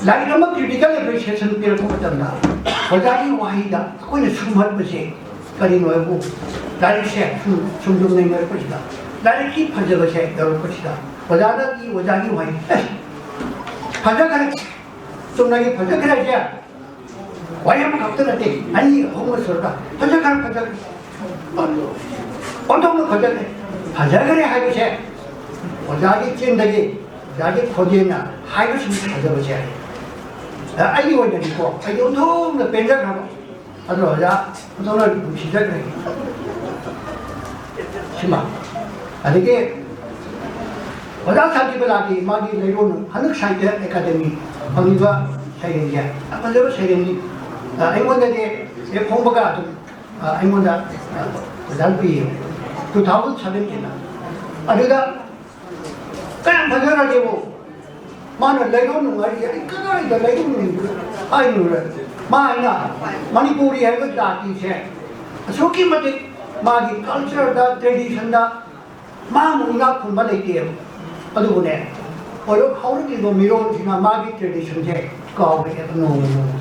ꯂꯥꯏꯔꯤꯛ ꯑꯃ ꯀ꯭ꯔꯤꯇꯤꯀꯦꯜ ꯑꯦꯄ꯭ꯔꯤꯁꯤꯌꯦꯁꯟ ꯄꯤꯔꯛꯄ ꯃꯇꯝꯗ ꯑꯣꯖꯥꯒꯤ ꯋꯥꯍꯩꯗ ꯑꯩꯈꯣꯏꯅ ꯁꯨꯝꯍꯠꯄꯁꯦ ꯀꯔꯤꯅꯣ ꯍꯥꯏꯕꯨ, ꯂꯥꯏꯔꯤꯛꯁꯦ ꯁꯨꯝ, ꯁꯨꯝ, ꯁꯨꯝ ꯅꯩꯅꯔꯛꯄꯁꯤꯗ, ꯂꯥꯏꯔꯤꯛꯀꯤ ꯐꯖꯕꯁꯦ ꯌꯧꯔꯛꯄꯁꯤꯗ ꯑꯣꯖꯥꯅ, ꯑꯣꯖꯥꯒꯤ ꯋꯥꯍꯩ, "ꯑꯦ, ꯐꯖꯈ꯭ꯔꯦ, ꯆꯨꯝꯅꯒꯤ ꯐꯖꯈ꯭ꯔꯦ ꯍꯥꯏꯁꯦ ꯋꯥꯍꯩ ꯑꯃꯈꯛꯇ ꯅꯠꯇꯦ, ꯑꯅꯤ ꯑꯍꯨꯝꯒ ꯁꯨꯔꯒ ꯐꯖꯈ꯭ꯔꯦ, ꯐꯖꯈ꯭ꯔꯦ, ꯑꯣꯟꯊꯣꯛꯅ ꯐꯖꯈ꯭ꯔꯦ, ꯐꯖꯈ꯭ꯔꯦ" ꯍꯥꯏꯕꯁꯦ ꯑꯣꯖꯥꯒꯤ ꯆꯤꯟꯗꯒꯤ, ꯑꯣꯖꯥꯒꯤ ꯈꯣꯟꯖꯦꯜꯅ ꯍꯥꯏꯕꯁꯤꯡ ꯐꯖꯕꯁꯦ, ꯑꯩꯒꯤ ꯑꯣꯏꯅꯗꯤꯀꯣ, ꯑꯩꯗꯤ ꯑꯣꯟꯊꯣꯛꯅ ꯄꯦꯟꯖꯈ꯭ꯔꯕ꯫ ꯑꯗꯣ ꯑꯣꯖꯥ, ꯑꯣꯟꯊꯣꯛꯅ ꯅꯨꯡꯁꯤꯖꯈ꯭ꯔꯦ꯫ ꯁꯤꯃ꯫ ꯑꯗꯒꯤ ꯑꯣꯖꯥ ꯁꯥꯟꯇꯤꯕꯂꯥꯒꯤ ꯃꯥꯒꯤ ꯂꯩꯔꯣꯟ ꯍꯟꯗꯛ ꯁꯥꯍꯤꯇ꯭ꯌ ꯑꯦꯀꯥꯗꯦꯃꯤ ꯐꯪꯂꯤꯕ ꯁꯩꯔꯦꯡꯁꯦ ꯌꯥꯝ ꯐꯖꯕ ꯁꯩꯔꯦꯡꯅꯤ꯫ ꯑ, ꯑꯩꯉꯣꯟꯗꯗꯤ ꯍꯦꯛ ꯐꯣꯡꯕꯒ ꯑꯗꯨꯝ, ꯑ, ꯑꯩꯉꯣꯟꯗ, ꯑ, ꯑꯣꯖꯥꯅ ꯄꯤꯌꯦ, ꯇꯨ ꯊꯥꯎꯖꯟ ꯁꯚꯦꯟꯇꯤꯟꯗ꯫ ꯑꯗꯨꯗ ꯀꯌꯥꯝ ꯐꯖꯔꯒꯦꯕꯨ, ꯃꯥꯅ ꯂꯩꯔꯣꯟ ꯅꯨꯡꯉꯥꯏꯔꯤ, ꯑꯩ ꯀꯗꯥꯏꯗ ꯂꯩꯔꯣꯟ ꯅꯨꯡꯉꯥꯏꯔꯤ ꯍꯥꯏꯔꯨꯔꯦ꯫ ꯃꯥ ꯍꯥꯏꯅ ꯃꯅꯤꯄꯨꯔꯤ ꯍꯥꯏꯕ ꯖꯥꯇꯤꯁꯦ ꯑꯁꯨꯛꯀꯤ ꯃꯇꯤꯛ ꯃꯥꯒꯤ ꯀꯜꯆꯔꯗ, ꯇ꯭ꯔꯦꯗꯤꯁꯟꯗ ꯃꯥꯃꯨꯛ ꯏꯅꯥꯛ ꯈꯨꯟꯕ ꯂꯩꯇꯦꯕ꯫ ꯑꯗꯨꯕꯨꯅꯦ, ꯍꯧꯔꯛ-, ꯍꯧꯔꯛꯂꯤꯕ ꯃꯤꯔꯣꯜꯁꯤꯅ ꯃꯥꯒꯤ ꯇ꯭ꯔꯦꯗꯤꯁꯟꯁꯦ ꯀꯥꯎꯔꯛꯑꯦꯕ ꯅꯣꯡꯃ ꯅꯣꯡꯃ꯫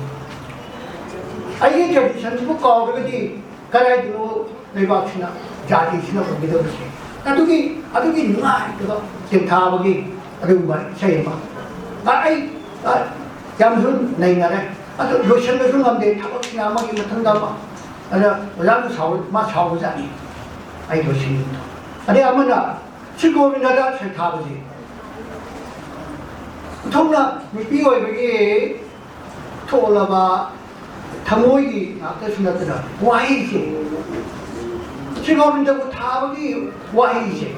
ꯑꯩꯒꯤ ꯇ꯭ꯔꯦꯗꯤꯁꯟꯁꯤꯕꯨ ꯀꯥꯎꯔꯒꯗꯤ ꯀꯗꯥꯏꯗꯅꯣ ꯂꯩꯕꯥꯛꯁꯤꯅ, ꯖꯥꯇꯤꯁꯤꯅ ꯑꯣꯏꯒꯗꯧꯔꯤꯁꯦ꯫ ꯑꯗꯨꯒꯤ, ꯑꯗꯨꯒꯤ ꯅꯨꯡꯉꯥꯏꯇꯕ ꯇꯦꯟꯊꯥꯕꯒꯤ ꯑꯗꯨꯒꯨꯝꯕ ꯏꯁꯩ ꯑꯃ꯫ ꯑ, ꯑꯩ, ꯑ, ꯌꯥꯝꯁꯨ ꯅꯩꯅꯔꯦ꯫ ꯑꯗꯨ ꯂꯣꯏꯁꯤꯟꯕꯁꯨ ꯉꯝꯗꯦ, ꯊꯕꯛꯁꯤꯅ ꯑꯃꯒꯤ ꯃꯊꯪꯗ ꯑꯃ꯫ ꯑꯗ ꯑꯣꯖꯥꯗꯨ ꯁꯥꯎ-, ꯃꯥ ꯁꯥꯎꯕꯖꯥꯠꯅꯤ꯫ ꯑꯩ ꯂꯣꯏꯁꯤꯟꯕꯗꯣ꯫ ꯑꯗꯩ ꯑꯃꯅ ꯁꯤ ꯒꯣꯕꯤꯟꯗꯗ ꯁꯩꯊꯥꯕꯁꯦ꯫ ꯏꯊꯧꯅ ꯅꯨꯄꯤ ꯑꯣꯏꯕꯒꯤ ꯊꯣꯛꯂꯕ ꯊꯃꯣꯏꯒꯤ ꯉꯥꯛꯇꯁꯨ ꯅꯠꯇꯅ ꯋꯥꯍꯩꯁꯦ, ꯁ꯭ꯔꯤ ꯒꯣꯕꯤꯟꯗꯕꯨ ꯊꯥꯕꯒꯤ ꯋꯥꯍꯩꯁꯦ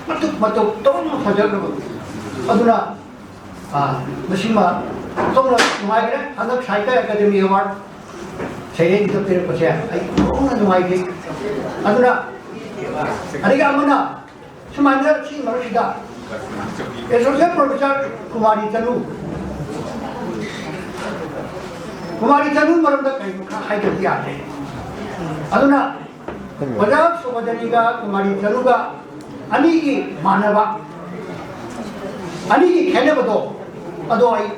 ꯃꯇꯨꯞ ꯃꯇꯨꯞ ꯇꯧꯅ ꯐꯖꯈ꯭ꯔꯕ꯫ ꯑꯗꯨꯅ, ꯑ, ꯃꯁꯤꯃ ꯇꯧꯅ ꯅꯨꯡꯉꯥꯏꯈ꯭ꯔꯦ꯫ ꯍꯟꯗꯛ ꯁꯥꯍꯤꯇ꯭ꯌ ꯑꯦꯀꯥꯗꯦꯃꯤ ꯑꯦꯋꯥꯔꯗ ꯁꯩꯔꯦꯡꯁꯤꯗ ꯄꯤꯔꯛꯄꯁꯦ ꯑꯩ ꯇꯧꯅ ꯅꯨꯡꯉꯥꯏꯈꯤ꯫ ꯑꯗꯨꯅ, ꯑꯗꯒꯤ ꯑꯃꯅ ꯁꯨꯃꯥꯏꯅ ꯁꯤ ꯃꯔꯛꯁꯤꯗ ꯑꯦꯁꯣꯁꯤꯌꯦꯠ ꯄ꯭ꯔꯣꯐꯦꯁꯔ ꯀꯨꯃꯥꯔꯤ ꯆꯅꯨ, ꯀꯨꯃꯥꯔꯤ ꯆꯅꯨ ꯃꯔꯝꯗ ꯀꯔꯤꯅꯣ ꯈꯔ ꯍꯥꯏꯗꯕꯗꯤ ꯌꯥꯗꯦ꯫ ꯑꯗꯨꯅ ꯑꯣꯖꯥ ꯁꯨꯕꯗꯅꯤꯒ ꯀꯨꯃꯥꯔꯤ ꯆꯅꯨꯒ ꯑꯅꯤꯒꯤ ꯃꯥꯟꯅꯕ, ꯑꯅꯤꯒꯤ ꯈꯦꯠꯅꯕꯗꯣ, ꯑꯗꯣ ꯑꯩ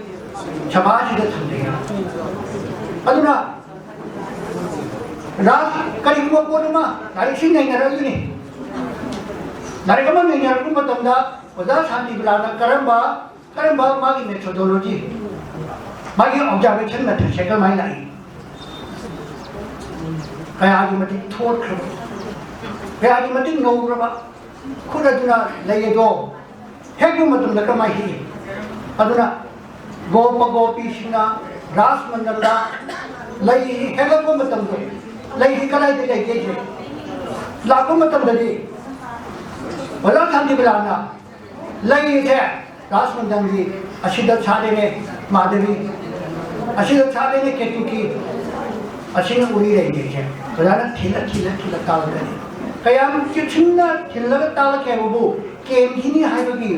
ꯁꯚꯥꯁꯤꯗ ꯊꯝꯖꯒꯦ꯫ ꯑꯗꯨꯅ ꯔꯥꯖ, ꯀꯔꯤꯒꯨꯝꯕ ꯄꯣꯠ ꯑꯃ ꯂꯥꯏꯔꯤꯛꯁꯤ ꯅꯩꯅꯔꯛꯏꯅꯤ꯫ ꯂꯥꯏꯔꯤꯛ ꯑꯃ ꯅꯩꯅꯔꯛꯄ ꯃꯇꯝꯗ ꯑꯣꯖꯥ ꯁꯥꯟꯇꯤꯕꯂꯥꯅ ꯀꯔꯝꯕ, ꯀꯔꯝꯕ ꯃꯥꯒꯤ ꯃꯦꯊꯣꯗꯣꯂꯣꯖꯤ, ꯃꯥꯒꯤ ꯑꯣꯕꯖꯥꯔꯕꯦꯁꯟ ꯃꯦꯊꯠꯁꯦ ꯀꯔꯝꯍꯥꯏꯅ ꯂꯥꯛꯏ? ꯀꯌꯥꯒꯤ ꯃꯇꯤꯛ ꯊꯣꯠꯈ꯭ꯔꯕ, ꯀꯌꯥꯒꯤ ꯃꯇꯤꯛ ꯉꯧꯈ꯭ꯔꯕ ꯈꯨꯠ ꯑꯗꯨꯅ ꯂꯩ ꯑꯗꯣ ꯍꯦꯛꯄ ꯃꯇꯝꯗ ꯀꯔꯝꯍꯥꯏꯅ ꯍꯦꯛꯏ? ꯑꯗꯨꯅ ꯒꯣꯄ ꯒꯣꯄꯤꯁꯤꯡꯅ ꯔꯥꯁ ꯃꯟꯗꯜꯗ ꯂꯩ ꯍꯦꯛꯂꯛꯄ ꯃꯇꯝꯗ ꯂꯩꯁꯤ ꯀꯗꯥꯏꯗ ꯂꯩꯒꯦꯁꯦ ꯂꯥꯛꯄ ꯃꯇꯝꯗꯗꯤ ꯑꯣꯖꯥ ꯁꯥꯟꯇꯤꯕꯂꯥꯅ ꯂꯩꯁꯦ ꯔꯥꯁ ꯃꯟꯗꯟꯒꯤ ꯑꯁꯤꯗ ꯁꯥꯠꯂꯦꯅꯦ, ꯃꯥꯙꯕꯤ ꯑꯁꯤꯗ ꯁꯥꯠꯂꯦꯅꯦ, ꯀꯦꯇꯨꯀꯤ ꯑꯁꯤꯅ ꯎꯔꯤ ꯂꯩꯁꯦ ꯑꯣꯖꯥꯅ ꯊꯤꯜꯂ ꯊꯤꯜꯂ ꯊꯤꯜꯂ ꯇꯥꯛꯂꯛꯀꯅꯤ꯫ ꯀꯌꯥꯝ ꯆꯦꯛꯁꯤꯟꯅ ꯊꯤꯜꯂꯒ ꯇꯥꯛꯂꯛꯀꯦ ꯍꯥꯏꯕꯕꯨ ꯀꯦꯝꯈꯤꯅꯤ ꯍꯥꯏꯕꯒꯤ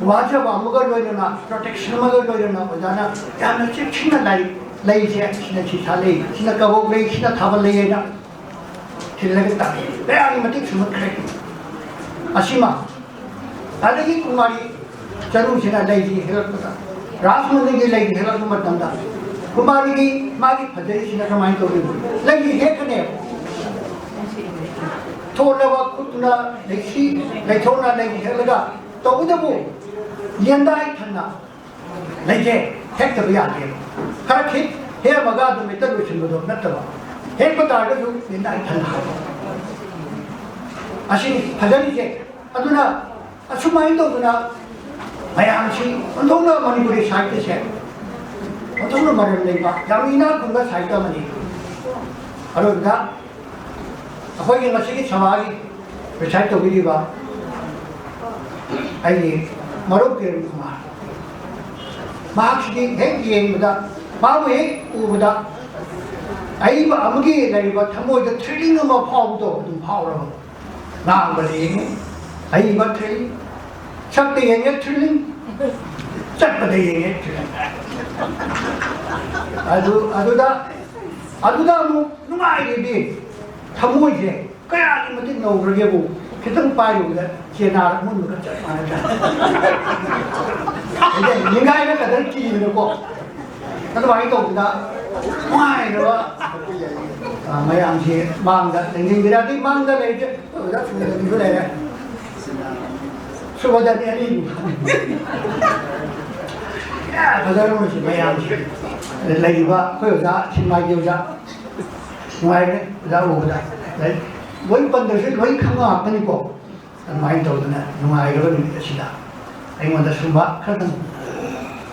ꯋꯥꯖꯕ ꯑꯃꯒ ꯂꯣꯏꯅꯅ, ꯄ꯭ꯔꯣꯇꯦꯛꯁꯟ ꯑꯃꯒ ꯂꯣꯏꯅꯅ ꯑꯣꯖꯥꯅ ꯌꯥꯝꯅ ꯆꯦꯛꯁꯤꯟꯅ ꯂꯥꯏꯔꯤꯛ ꯂꯩꯁꯦ, ꯁꯤꯅ ꯁꯤ ꯁꯥꯠꯂꯤ, ꯁꯤꯅ ꯀꯕꯣꯛ ꯂꯩ, ꯁꯤꯅ ꯊꯥꯕꯜ ꯂꯩ ꯍꯥꯏꯅ ꯊꯤꯜꯂꯒ ꯇꯥꯛꯏ꯫ ꯀꯌꯥꯒꯤ ꯃꯇꯤꯛ ꯁꯨꯝꯍꯠꯈ꯭ꯔꯦ꯫ ꯑꯁꯤꯃ ꯑꯗꯒꯤ ꯀꯨꯃꯥꯔꯤ ꯆꯅꯨꯁꯤꯅ ꯂꯩꯁꯤ ꯍꯦꯛꯂꯛꯄꯗ, ꯔꯥꯁꯃꯅꯤꯒꯤ ꯂꯩꯁꯤ ꯍꯦꯛꯂꯛꯄ ꯃꯇꯝꯗ ꯀꯨꯃꯥꯔꯤꯒꯤ ꯃꯥꯒꯤ ꯐꯖꯔꯤꯁꯤꯅ ꯀꯃꯥꯏꯅ ꯇꯧꯔꯤꯅꯣ? ꯂꯩꯁꯤ ꯍꯦꯛꯀꯅꯦꯕ꯫ ꯊꯣꯠꯂꯕ ꯈꯨꯠꯇꯨꯅ ꯂꯩꯁꯤ, ꯂꯩꯊꯣꯛꯅ ꯂꯩꯁꯤ ꯍꯦꯛꯂꯒ, ꯇꯧꯕꯇꯕꯨ ꯌꯦꯟꯗꯥꯏ ꯊꯟꯅ ꯂꯩꯁꯦ ꯍꯦꯛꯇꯕ ꯌꯥꯗꯦꯕ꯫ ꯈꯔ ꯈꯤꯠ ꯍꯦꯛꯑꯝꯃꯒ ꯑꯗꯨꯝ ꯍꯦꯛꯇ ꯂꯣꯏꯁꯤꯟꯕꯗꯣ ꯅꯠꯇꯕ, ꯍꯦꯛꯄ ꯇꯥꯔꯒꯁꯨ ꯌꯦꯟꯗꯥꯏ ꯊꯟꯅ ꯍꯥꯏꯕ꯫ ꯑꯁꯤꯅꯤ ꯐꯖꯔꯤꯁꯦ꯫ ꯑꯗꯨꯅ ꯑꯁꯨꯃꯥꯏꯅ ꯇꯧꯗꯅ ꯃꯌꯥꯝꯁꯤ ꯑꯣꯟꯊꯣꯛꯅ ꯃꯅꯤꯄꯨꯔꯤ ꯁꯥꯍꯤꯇ꯭ꯌꯁꯦ ꯑꯣꯟꯊꯣꯛꯅ ꯃꯔꯝ ꯂꯩꯕ, ꯌꯥꯝꯅ ꯏꯅꯥꯛ ꯈꯨꯟꯕ ꯁꯥꯍꯤꯇ꯭ꯌ ꯑꯃꯅꯤ꯫ ꯑꯔꯣꯏꯕꯗ ꯑꯩꯈꯣꯏꯒꯤ ꯉꯁꯤꯒꯤ ꯁꯚꯥꯒꯤ ꯄ꯭ꯔꯤꯁꯥꯏꯠ ꯇꯧꯕꯤꯔꯤꯕ ꯑꯩꯒꯤ ꯃꯔꯨꯞ ꯀꯤꯔꯟ ꯀꯨꯃꯥꯔ, ꯃꯍꯥꯛꯁꯤꯗꯤ ꯍꯦꯛ ꯌꯦꯡꯕꯗ, ꯃꯥꯕꯨ ꯍꯦꯛ ꯎꯕꯗ ꯑꯏꯕ ꯑꯃꯒꯤ ꯂꯩꯔꯤꯕ ꯊꯃꯣꯏꯗ ꯊ꯭ꯔꯤꯂꯤꯡ ꯑꯃ ꯐꯥꯎꯕꯗꯣ ꯑꯗꯨꯝ ꯐꯥꯎꯔꯕ꯫ ꯉꯥꯡꯕꯗ ꯌꯦꯡꯉꯦ, ꯑꯏꯕ ꯊ꯭ꯔꯤꯂꯤꯡ, ꯁꯛꯇ ꯌꯦꯡꯉꯦ ꯊ꯭ꯔꯤꯂꯤꯡ, ꯆꯠꯄꯗ ꯌꯦꯡꯉꯦ ꯊ꯭ꯔꯤꯂꯤꯡ꯫ ꯑꯗꯨ ꯑꯗꯨꯗ ꯑꯗꯨꯗ ꯑꯃꯨꯛ ꯅꯨꯡꯉꯥꯏꯔꯤꯗꯤ ꯊꯃꯣꯏꯁꯦ ꯀꯌꯥꯒꯤ ꯃꯇꯤꯛ ꯅꯧꯈ꯭ꯔꯒꯦꯕꯨ, ꯈꯤꯇꯪ ꯄꯥꯏꯔꯨꯕꯗ ꯆꯦꯅꯥ ꯃꯨꯟꯕꯒ ꯆꯞ ꯃꯥꯟꯅꯗ꯭ꯔꯥ? ꯍꯥꯏꯗꯤ ꯅꯤꯡꯒꯥꯏꯅ ꯈꯛꯇꯪ ꯀꯤꯗꯅꯀꯣ, ꯑꯗꯨꯃꯥꯏꯅ ꯇꯧꯗꯅ ꯅꯨꯡꯉꯥꯏꯔꯕ, ꯑ, ꯃꯌꯥꯝꯁꯤ ꯃꯥꯡꯗ ꯂꯦꯡꯁꯤꯟꯕꯤꯔꯛꯑꯗꯤ ꯃꯥꯡꯗ ꯂꯩꯔꯤꯁꯦ ꯑꯣꯖꯥ ꯁꯨꯝꯕꯗꯁꯨ ꯂꯩꯔꯦ꯫ ꯁꯨꯝꯕꯗꯗꯤ ꯑꯅꯤꯕꯨ ꯐꯖꯔꯝꯃꯣꯏꯁꯤ ꯃꯌꯥꯝꯁꯤ꯫ ꯂꯩꯔꯤꯕ ꯑꯩꯈꯣꯏ ꯑꯣꯖꯥ, ꯁꯤꯅꯦꯃꯥꯒꯤ ꯑꯣꯖꯥ, ꯅꯨꯡꯉꯥꯏꯔꯦ ꯑꯣꯖꯥ ꯎꯕꯗ꯫ ꯂꯥꯏꯔꯤꯛ ꯂꯣꯏ ꯄꯟꯗ꯭ꯔꯁꯨ ꯂꯣꯏ ꯈꯪꯕ ꯉꯥꯛꯇꯅꯤꯀꯣ꯫ ꯑꯗꯨꯃꯥꯏꯅ ꯇꯧꯗꯅ ꯅꯨꯡꯉꯥꯏꯔꯕ ꯅꯨꯃꯤꯠ ꯑꯁꯤꯗ ꯑꯩꯉꯣꯟꯗ ꯁꯨꯝꯕ ꯈꯔꯗꯪ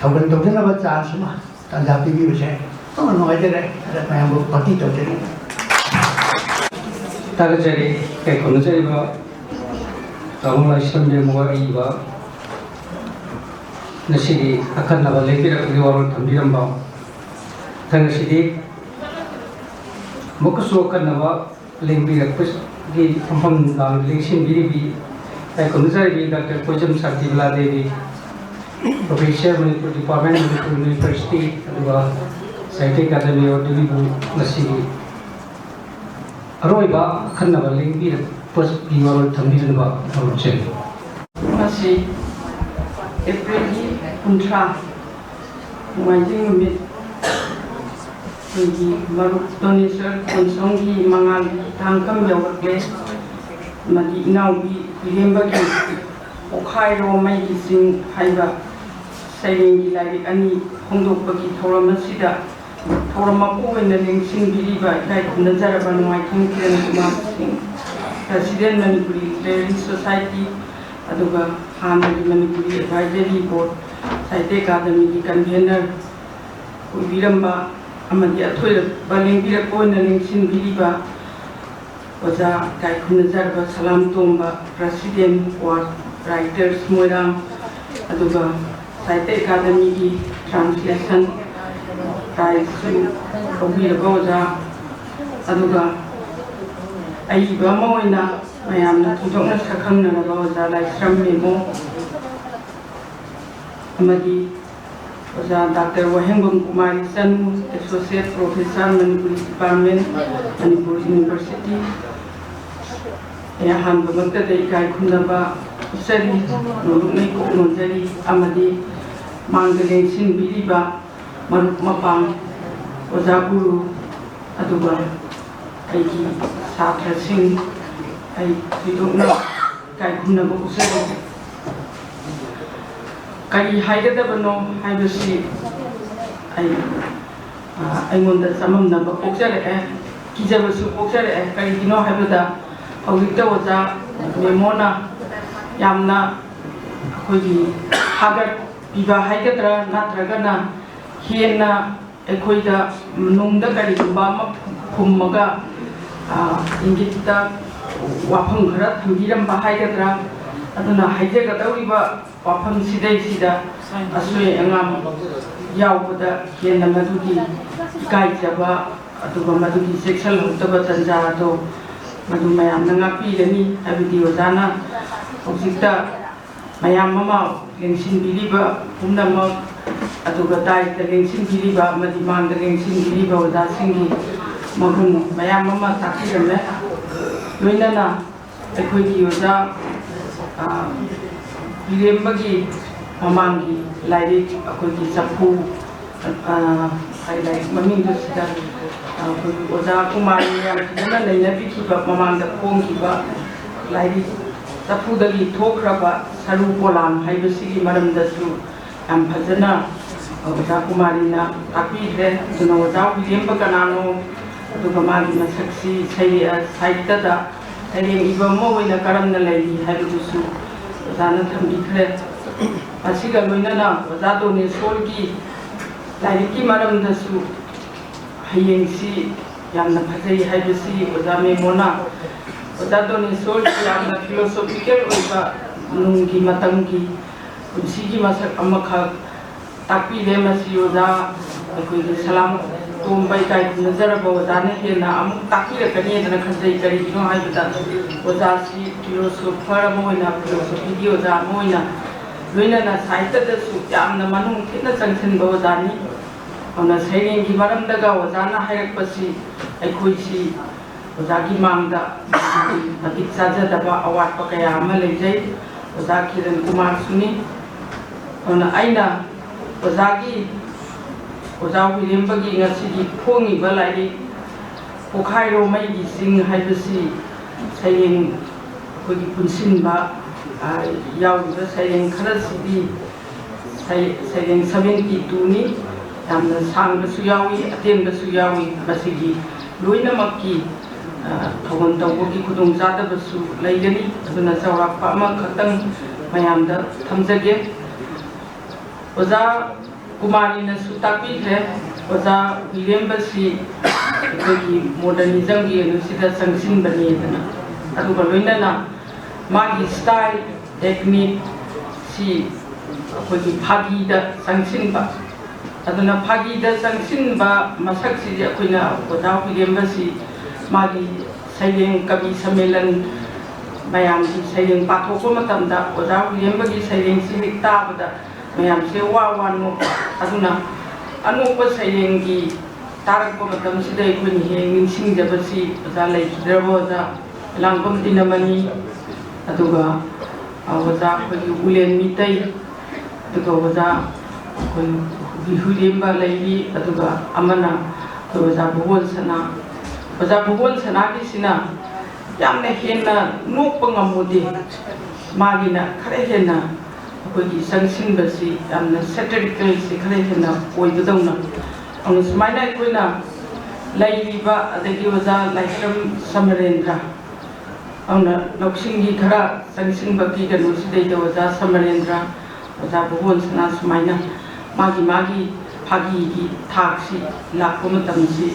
ꯊꯧꯒꯜ ꯇꯧꯖꯅꯕ ꯆꯥꯟꯁ ꯑꯃ, ꯇꯥꯟꯖꯥ ꯄꯤꯕꯤꯕꯁꯦ ꯑꯣꯟꯊꯣꯛꯅ ꯅꯨꯡꯉꯥꯏꯖꯔꯦ꯫ ꯑꯗ ꯃꯌꯥꯝꯕꯨ ꯄꯥꯔꯇꯤ ꯇꯧꯖꯔꯤ꯫ ꯊꯥꯒꯠꯆꯔꯤ꯫ ꯀꯩ ꯈꯨꯝꯅꯖꯔꯤꯕ ꯇꯥꯃꯣ ꯂꯥꯏꯁ꯭ꯔꯝ ꯕꯦꯝꯕꯨ ꯏꯕ ꯉꯁꯤꯒꯤ ꯑꯈꯟꯅꯕ ꯂꯦꯡꯕꯤꯔꯛꯄꯒꯤ ꯋꯥꯔꯣꯜ ꯊꯝꯕꯤꯔꯝꯕ ꯃꯊꯪ ꯑꯁꯤꯗꯤ ꯑꯃꯨꯛꯀꯁꯨ ꯑꯈꯟꯅꯕ ꯂꯦꯡꯕꯤꯔꯛꯄꯒꯤ ꯐꯝꯐꯝ ꯂꯦꯡꯁꯤꯟꯕꯤꯔꯤꯕꯤ ꯏꯀꯥꯏ ꯈꯨꯝꯅꯖꯔꯤꯕꯤ doctor Koijam Shantibala Devi, professor, Manipur department, Manipur university, ꯑꯗꯨꯒ ꯁꯥꯍꯤꯇ꯭ꯌ ꯑꯦꯀꯥꯗꯃꯤ ꯑꯣꯐ ꯗꯤꯜꯂꯤꯕꯨ ꯉꯁꯤꯒꯤ ꯑꯔꯣꯏꯕ ꯑꯈꯟꯅꯕ ꯂꯦꯡꯕꯤꯔꯛꯄꯒꯤ ꯋꯥꯔꯣꯜ ꯊꯝꯕꯤꯔꯤꯕ ꯃꯔꯨꯞꯁꯤꯡ꯫ ꯉꯁꯤ ꯑꯦꯄ꯭ꯔꯤꯜꯒꯤ ꯀꯨꯟꯊ꯭ꯔꯥ, ꯅꯣꯡꯃꯥꯏꯖꯤꯡ ꯅꯨꯃꯤꯠ, ꯑꯩꯈꯣꯏꯒꯤ ꯃꯔꯨꯞ ꯇꯣꯅꯦꯁꯣꯔ ꯀꯣꯟꯁꯣꯝꯒꯤ ꯃꯉꯥꯜꯒꯤ ꯇꯥꯡꯀꯝ ꯌꯧꯔꯛꯂꯦ꯫ ꯑꯃꯗꯤ ꯏꯅꯥꯎꯕꯤ ꯏꯔꯦꯝꯕꯒꯤ ꯄꯣꯛꯈꯥꯏꯔꯣ ꯃꯩꯒꯤ ꯆꯤꯡ ꯍꯥꯏꯕ ꯁꯩꯔꯦꯡꯒꯤ ꯂꯥꯏꯔꯤꯛ ꯑꯅꯤ ꯐꯣꯡꯗꯣꯛꯄꯒꯤ ꯊꯧꯔꯝ ꯑꯁꯤꯗ ꯊꯧꯔꯝ ꯃꯄꯨ ꯑꯣꯏꯅ ꯂꯦꯡꯁꯤꯟꯕꯤꯔꯤꯕ ꯏꯀꯥꯏ ꯈꯨꯝꯅꯖꯔꯕ ꯅꯣꯡꯃꯥꯏꯊꯦꯝ ꯀꯤꯔꯟ ꯀꯨꯃꯥꯔ ꯁꯤꯡ, ꯄ꯭ꯔꯁꯤꯗꯦꯟ ꯃꯅꯤꯄꯨꯔꯤ ꯂꯤꯇꯔꯦꯔꯤ ꯁꯣꯁꯥꯏꯇꯤ, ꯑꯗꯨꯒ ꯍꯥꯟꯅꯒꯤ ꯃꯅꯤꯄꯨꯔꯤ ꯑꯦꯗꯚꯥꯏꯖꯔꯤ ꯕꯣꯔꯗ, ꯁꯥꯍꯤꯇ꯭ꯌ ꯑꯦꯀꯥꯗꯃꯤꯒꯤ ꯀꯟꯚꯦꯅꯔ ꯑꯣꯏꯕꯤꯔꯝꯕ ꯑꯃꯗꯤ ꯑꯊꯣꯏꯕ ꯂꯦꯡꯕꯤꯔꯛꯄ ꯑꯣꯏꯅ ꯂꯦꯡꯁꯤꯟꯕꯤꯔꯤꯕ ꯑꯣꯖꯥ ꯏꯀꯥꯏ ꯈꯨꯝꯅꯖꯔꯕ ꯁꯂꯥꯝ ꯇꯣꯝꯕ, ꯄ꯭ꯔꯁꯤꯗꯦꯟ ꯋꯥꯔꯗ ꯔꯥꯏꯇꯔꯁ ꯃꯣꯏꯔꯥꯡ, ꯑꯗꯨꯒ ꯁꯥꯍꯤꯇ꯭ꯌ ꯑꯦꯀꯥꯗꯃꯤꯒꯤ ꯇ꯭ꯔꯥꯟꯁꯂꯦꯁꯟ ꯄ꯭ꯔꯥꯏꯖꯁꯨ ꯂꯧꯕꯤꯔꯕ ꯑꯣꯖꯥ, ꯑꯗꯨꯒ ꯑꯏꯕ ꯑꯃ ꯑꯣꯏꯅ ꯃꯌꯥꯝꯅ ꯊꯣꯏꯗꯣꯛꯅ ꯁꯛꯈꯪꯅꯔꯕ ꯑꯣꯖꯥ ꯂꯥꯏꯁ꯭ꯔꯝ ꯃꯦꯃꯣ ꯑꯃꯗꯤ ꯑꯣꯖꯥ ꯗꯥꯛꯇꯔ ꯋꯥꯍꯦꯡꯕꯝ ꯀꯨꯃꯥꯔ ꯏꯆꯟ, associate professor, Manipuri department, Manipur university. ꯑꯩ ꯑꯍꯥꯟꯕꯃꯛꯇꯗ ꯏꯀꯥꯏ ꯈꯨꯝꯅꯕ ꯎꯠꯆꯔꯤ, ꯅꯣꯂꯨꯛꯅ ꯏꯀꯣꯛ ꯅꯣꯟꯖꯔꯤ ꯑꯃꯗꯤ ꯃꯥꯡꯗ ꯂꯦꯡꯁꯤꯟꯕꯤꯔꯤꯕ ꯃꯔꯨꯞ ꯃꯄꯥꯡ, ꯑꯣꯖꯥ ꯒꯨꯔꯨ, ꯑꯗꯨꯒ ꯑꯩꯒꯤ ꯁꯥꯇ꯭ꯔꯁꯤꯡ, ꯑꯩ ꯊꯣꯏꯗꯣꯛꯅ ꯏꯀꯥꯏ ꯈꯨꯝꯅꯕ ꯎꯠꯆꯔꯤ꯫ ꯀꯔꯤ ꯍꯥꯏꯒꯗꯕꯅꯣ ꯍꯥꯏꯕꯁꯤ ꯑꯩ, ꯑ, ꯑꯩꯉꯣꯟꯗ ꯆꯃꯝꯅꯕ ꯄꯣꯛꯆꯔꯛꯑꯦ, ꯀꯤꯖꯕꯁꯨ ꯄꯣꯛꯆꯔꯛꯑꯦ꯫ ꯀꯔꯤꯒꯤꯅꯣ ꯍꯥꯏꯕꯗ ꯍꯧꯖꯤꯛꯇ ꯑꯣꯖꯥ ꯃꯦꯃꯣꯅ ꯌꯥꯝꯅ ꯑꯩꯈꯣꯏꯒꯤ ꯊꯥꯒꯠꯄꯤꯕ ꯍꯥꯏꯒꯗ꯭ꯔꯥ ꯅꯠꯇ꯭ꯔꯒꯅ ꯍꯦꯟꯅ ꯑꯩꯈꯣꯏꯗ ꯅꯨꯡꯗ ꯀꯔꯤꯒꯨꯝꯕ ꯑꯃ ꯐꯨꯝꯃꯒ, ꯑ, ꯏꯪꯒꯤꯠꯇ ꯋꯥꯐꯝ ꯈꯔ ꯊꯝꯕꯤꯔꯝꯕ ꯍꯥꯏꯒꯗ꯭ꯔꯥ, ꯑꯗꯨꯅ ꯍꯥꯏꯖꯒꯗꯧꯔꯤꯕ ꯋꯥꯐꯝꯁꯤꯗꯩꯁꯤꯗ ꯑꯁꯣꯏ ꯑꯉꯥꯝ ꯌꯥꯎꯕꯗ ꯍꯦꯟꯅ ꯃꯗꯨꯒꯤ ꯏꯀꯥꯏꯖꯕ, ꯑꯗꯨꯒ ꯃꯗꯨꯒꯤ ꯆꯦꯛꯁꯤꯜꯍꯧꯗꯕ ꯇꯟꯖꯥ ꯑꯗꯣ ꯃꯗꯨ ꯃꯌꯥꯝꯅ ꯉꯥꯛꯄꯤꯒꯅꯤ꯫ ꯍꯥꯏꯕꯗꯤ ꯑꯣꯖꯥꯅ ꯍꯧꯖꯤꯛꯇ ꯃꯌꯥꯝ ꯑꯃ ꯂꯦꯡꯁꯤꯟꯕꯤꯔꯤꯕ ꯄꯨꯝꯅꯃꯛ, ꯑꯗꯨꯒ ꯗꯥꯏꯗ ꯂꯦꯡꯁꯤꯟꯕꯤꯔꯤꯕ ꯑꯃꯗꯤ ꯃꯥꯡꯗ ꯂꯦꯡꯁꯤꯟꯕꯤꯔꯤꯕ ꯑꯣꯖꯥꯁꯤꯡꯒꯤ ꯃꯒꯨꯟ ꯃꯌꯥꯝ ꯑꯃ ꯇꯥꯛꯄꯤꯔꯝꯃꯦ꯫ ꯂꯣꯏꯅꯅ ꯑꯩꯈꯣꯏꯒꯤ ꯑꯣꯖꯥ, ꯑ, ꯏꯔꯦꯝꯕꯒꯤ ꯃꯃꯥꯡꯒꯤ ꯂꯥꯏꯔꯤꯛ ꯑꯩꯈꯣꯏꯒꯤ ꯆꯐꯨ, ꯑ, ꯍꯥꯏ ꯂꯥꯏꯔꯤꯛ ꯃꯃꯤꯡꯗꯨ ꯁꯤꯗ, ꯑ, ꯑꯩꯈꯣꯏꯒꯤ ꯑꯣꯖꯥ ꯀꯨꯃꯥꯔꯤ ꯌꯥꯝ ꯐꯖꯅ ꯅꯩꯅꯕꯤꯈꯤꯕ ꯃꯃꯥꯡꯗ ꯐꯣꯡꯈꯤꯕ ꯂꯥꯏꯔꯤꯛ ꯆꯐꯨꯗꯒꯤ ꯊꯣꯛꯈ꯭ꯔꯕ ꯁꯔꯨ ꯄꯣꯂꯥꯡ ꯍꯥꯏꯕꯁꯤꯒꯤ ꯃꯔꯝꯗꯁꯨ ꯌꯥꯝ ꯐꯖꯅ ꯑꯣꯖꯥ ꯀꯨꯃꯥꯔꯤꯅ ꯇꯥꯛꯄꯤꯈ꯭ꯔꯦ꯫ ꯑꯗꯨꯅ ꯑꯣꯖꯥ ꯋꯤꯂꯤꯌꯝꯕ ꯀꯅꯥꯅꯣ, ꯑꯗꯨꯒ ꯃꯥꯒꯤ ꯃꯁꯛꯁꯤ ꯁꯩ-, ꯁꯥꯍꯤꯇ꯭ꯌꯗ ꯁꯩꯔꯦꯡ ꯏꯕ ꯑꯃ ꯑꯣꯏꯅ ꯀꯔꯝꯅ ꯂꯩꯔꯤ ꯍꯥꯏꯕꯗꯨꯁꯨ ꯑꯣꯖꯥꯅ ꯊꯝꯕꯤꯈ꯭ꯔꯦ꯫ ꯃꯁꯤꯒ ꯂꯣꯏꯅꯅ ꯑꯣꯖꯥ ꯗꯣꯅꯦꯁꯣꯔꯒꯤ ꯂꯥꯏꯔꯤꯛꯀꯤ ꯃꯔꯝꯗꯁꯨ ꯍꯌꯦꯡꯁꯤ ꯌꯥꯝꯅ ꯐꯖꯩ ꯍꯥꯏꯕꯁꯤ ꯑꯣꯖꯥ ꯃꯦꯃꯣꯅ ꯑꯣꯖꯥ ꯗꯣꯅꯦꯁꯣꯔꯒꯤ ꯌꯥꯝꯅ ꯐꯤꯂꯣꯁꯣꯐꯤꯀꯦꯜ ꯑꯣꯏꯕ ꯅꯨꯡꯒꯤ ꯃꯇꯝꯒꯤ ꯄꯨꯟꯁꯤꯒꯤ ꯃꯁꯛ ꯑꯃꯈꯛ ꯇꯥꯛꯄꯤꯔꯦ꯫ ꯃꯁꯤ ꯑꯣꯖꯥ ꯑꯩꯈꯣꯏꯒꯤ ꯁꯂꯥꯝ ꯇꯣꯝꯕ ꯏꯀꯥꯏ ꯈꯨꯝꯅꯖꯔꯕ ꯑꯣꯖꯥꯅ ꯍꯦꯟꯅ ꯑꯃꯨꯛ ꯇꯥꯛꯄꯤꯔꯛꯀꯅꯤꯗꯅ ꯈꯟꯖꯩ꯫ ꯀꯔꯤꯒꯤꯅꯣ ꯍꯥꯏꯕꯗ ꯑꯣꯖꯥꯁꯤ ꯐꯤꯂꯣꯁꯣꯐꯔ ꯑꯃ ꯑꯣꯏꯅ, ꯐꯤꯂꯣꯁꯣꯐꯤꯒꯤ ꯑꯣꯖꯥ ꯑꯃ ꯑꯣꯏꯅ, ꯂꯣꯏꯅꯅ ꯁꯥꯍꯤꯇ꯭ꯌꯗꯁꯨ ꯌꯥꯝꯅ ꯃꯅꯨꯡ ꯊꯤꯅ ꯆꯪꯁꯤꯟꯕ ꯑꯣꯖꯥꯅꯤ꯫ ꯑꯗꯨꯅ ꯁꯩꯔꯦꯡꯒꯤ ꯃꯔꯝꯗꯒ ꯑꯣꯖꯥꯅ ꯍꯥꯏꯔꯛꯄꯁꯤ ꯑꯩꯈꯣꯏꯁꯤ ꯑꯣꯖꯥꯒꯤ ꯃꯥꯡꯗ ꯃꯇꯤꯛ ꯆꯥꯖꯗꯕ ꯑꯋꯥꯠꯄ ꯀꯌꯥ ꯑꯃ ꯂꯩꯖꯩ꯫ ꯑꯣꯖꯥ ꯀꯤꯔꯟ ꯀꯨꯃꯥꯔꯁꯨꯅꯤ꯫ ꯑꯗꯨꯅ ꯑꯩꯅ ꯑꯣꯖꯥꯒꯤ, ꯑꯣꯖꯥ ꯋꯤꯂꯤꯌꯝꯕꯒꯤ ꯉꯁꯤꯒꯤ ꯐꯣꯡꯉꯤꯕ ꯂꯥꯏꯔꯤꯛ ꯄꯣꯈꯥꯏꯔꯣ ꯃꯩꯒꯤ ꯆꯤꯡ ꯍꯥꯏꯕꯁꯤ ꯁꯩꯔꯦꯡ ꯑꯩꯈꯣꯏꯒꯤ ꯄꯨꯟꯁꯤꯟꯕ, ꯑ, ꯌꯥꯎꯔꯤꯕ ꯁꯩꯔꯦꯡ ꯈꯔꯁꯤꯗꯤ ꯁꯩ-, ꯁꯩꯔꯦꯡ ꯁꯚꯦꯟꯇꯤ ꯇꯨꯅꯤ꯫ ꯌꯥꯝꯅ ꯁꯥꯡꯕꯁꯨ ꯌꯥꯎꯏ, ꯑꯇꯦꯟꯕꯁꯨ ꯌꯥꯎꯏ꯫ ꯃꯁꯤꯒꯤ ꯂꯣꯏꯅꯃꯛꯀꯤ, ꯑ, ꯊꯧꯒꯜ ꯇꯧꯕꯒꯤ ꯈꯨꯗꯣꯡꯆꯥꯗꯕꯁꯨ ꯂꯩꯒꯅꯤ꯫ ꯑꯗꯨꯅ ꯆꯥꯎꯔꯥꯛꯄ ꯑꯃꯈꯛꯇꯪ ꯃꯌꯥꯝꯗ ꯊꯝꯖꯒꯦ꯫ ꯑꯣꯖꯥ ꯀꯨꯃꯥꯔꯤꯅꯁꯨ ꯇꯥꯛꯄꯤꯈ꯭ꯔꯦ, ꯑꯣꯖꯥ ꯋꯤꯂꯤꯌꯝꯕꯁꯤ ꯑꯩꯈꯣꯏꯒꯤ ꯃꯣꯗꯔꯅꯤꯖꯝꯒꯤ ꯀꯩꯅꯣꯁꯤꯗ ꯆꯪꯁꯤꯟꯕꯅꯦꯗꯅ꯫ ꯑꯗꯨꯒ ꯂꯣꯏꯅꯅ ꯃꯥꯒꯤ style, technique ꯁꯤ ꯑꯩꯈꯣꯏꯒꯤ ꯐꯥꯒꯤꯗ ꯆꯪꯁꯤꯟꯕ꯫ ꯑꯗꯨꯅ ꯐꯥꯒꯤꯗ ꯆꯪꯁꯤꯟꯕ ꯃꯁꯛꯁꯤꯗꯤ ꯑꯩꯈꯣꯏꯅ ꯑꯣꯖꯥ ꯍꯨꯏꯔꯦꯝꯕꯁꯤ ꯃꯥꯒꯤ ꯁꯩꯔꯦꯡ, ꯀꯕꯤ ꯁꯝꯃꯦꯂꯟ ꯃꯌꯥꯝꯒꯤ ꯁꯩꯔꯦꯡ ꯄꯥꯊꯣꯛꯄ ꯃꯇꯝꯗ ꯑꯣꯖꯥ ꯍꯨꯏꯔꯦꯝꯕꯒꯤ ꯁꯩꯔꯦꯡꯁꯤ ꯍꯦꯛ ꯇꯥꯕꯗ ꯃꯌꯥꯝꯁꯦ ꯋꯥ ꯋꯥ ꯅꯣꯛꯄ꯫ ꯑꯗꯨꯅ ꯑꯅꯣꯛꯄ ꯁꯩꯔꯦꯡꯒꯤ ꯇꯥꯔꯛꯄ ꯃꯇꯝꯁꯤꯗ ꯑꯩꯈꯣꯏꯅ ꯍꯦꯛ ꯅꯤꯡꯁꯤꯡꯖꯕꯁꯤ ꯑꯣꯖꯥ ꯂꯩꯈꯤꯗ꯭ꯔꯕ ꯑꯣꯖꯥ ꯂꯥꯡꯕꯝ ꯏꯅꯃꯅꯤ, ꯑꯗꯨꯒ ꯑꯣꯖꯥ ꯑꯩꯈꯣꯏꯒꯤ ꯎꯂꯦꯟ ꯃꯤꯇꯩ, ꯑꯗꯨꯒ ꯑꯣꯖꯥ ꯑꯩꯈꯣꯏ ꯍꯨꯏꯔꯦꯝꯕ ꯂꯩꯔꯤ, ꯑꯗꯨꯒ ꯑꯃꯅ ꯑꯩꯈꯣꯏ ꯑꯣꯖꯥ ꯚꯨꯕꯣꯟ ꯁꯅꯥ꯫ ꯑꯣꯖꯥ ꯚꯨꯕꯣꯟ ꯁꯅꯥꯒꯤꯁꯤꯅ ꯌꯥꯝꯅ ꯍꯦꯟꯅ ꯅꯣꯛꯄ ꯉꯝꯃꯨꯗꯦ, ꯃꯥꯒꯤꯅ ꯈꯔ ꯍꯦꯟꯅ ꯑꯩꯈꯣꯏꯒꯤ ꯆꯪꯁꯤꯟꯕꯁꯤ ꯌꯥꯝꯅ satirical ꯁꯤ ꯈꯔ ꯍꯦꯟꯅ ꯑꯣꯏꯕꯗꯧꯅ꯫ ꯑꯗꯨꯅ ꯁꯨꯃꯥꯏꯅ ꯑꯩꯈꯣꯏꯅ ꯂꯩꯔꯤꯕ, ꯑꯗꯒꯤ ꯑꯣꯖꯥ ꯂꯥꯏꯁ꯭ꯔꯝ ꯁꯃꯔꯦꯟꯗ꯭ꯔ, ꯑꯗꯨꯅ ꯂꯧꯁꯤꯡꯒꯤ ꯈꯔ ꯆꯪꯁꯤꯟꯕꯒꯤ ꯀꯩꯅꯣꯁꯤꯗꯩꯗ ꯑꯣꯖꯥ ꯁꯃꯔꯦꯟꯗ꯭ꯔ, ꯑꯣꯖꯥ ꯚꯨꯕꯣꯟ ꯁꯅꯥ ꯁꯨꯃꯥꯏꯅ ꯃꯥꯒꯤ ꯃꯥꯒꯤ ꯐꯥꯒꯤꯒꯤ ꯊꯥꯛꯁꯤ ꯂꯥꯛꯄ ꯃꯇꯝꯁꯤ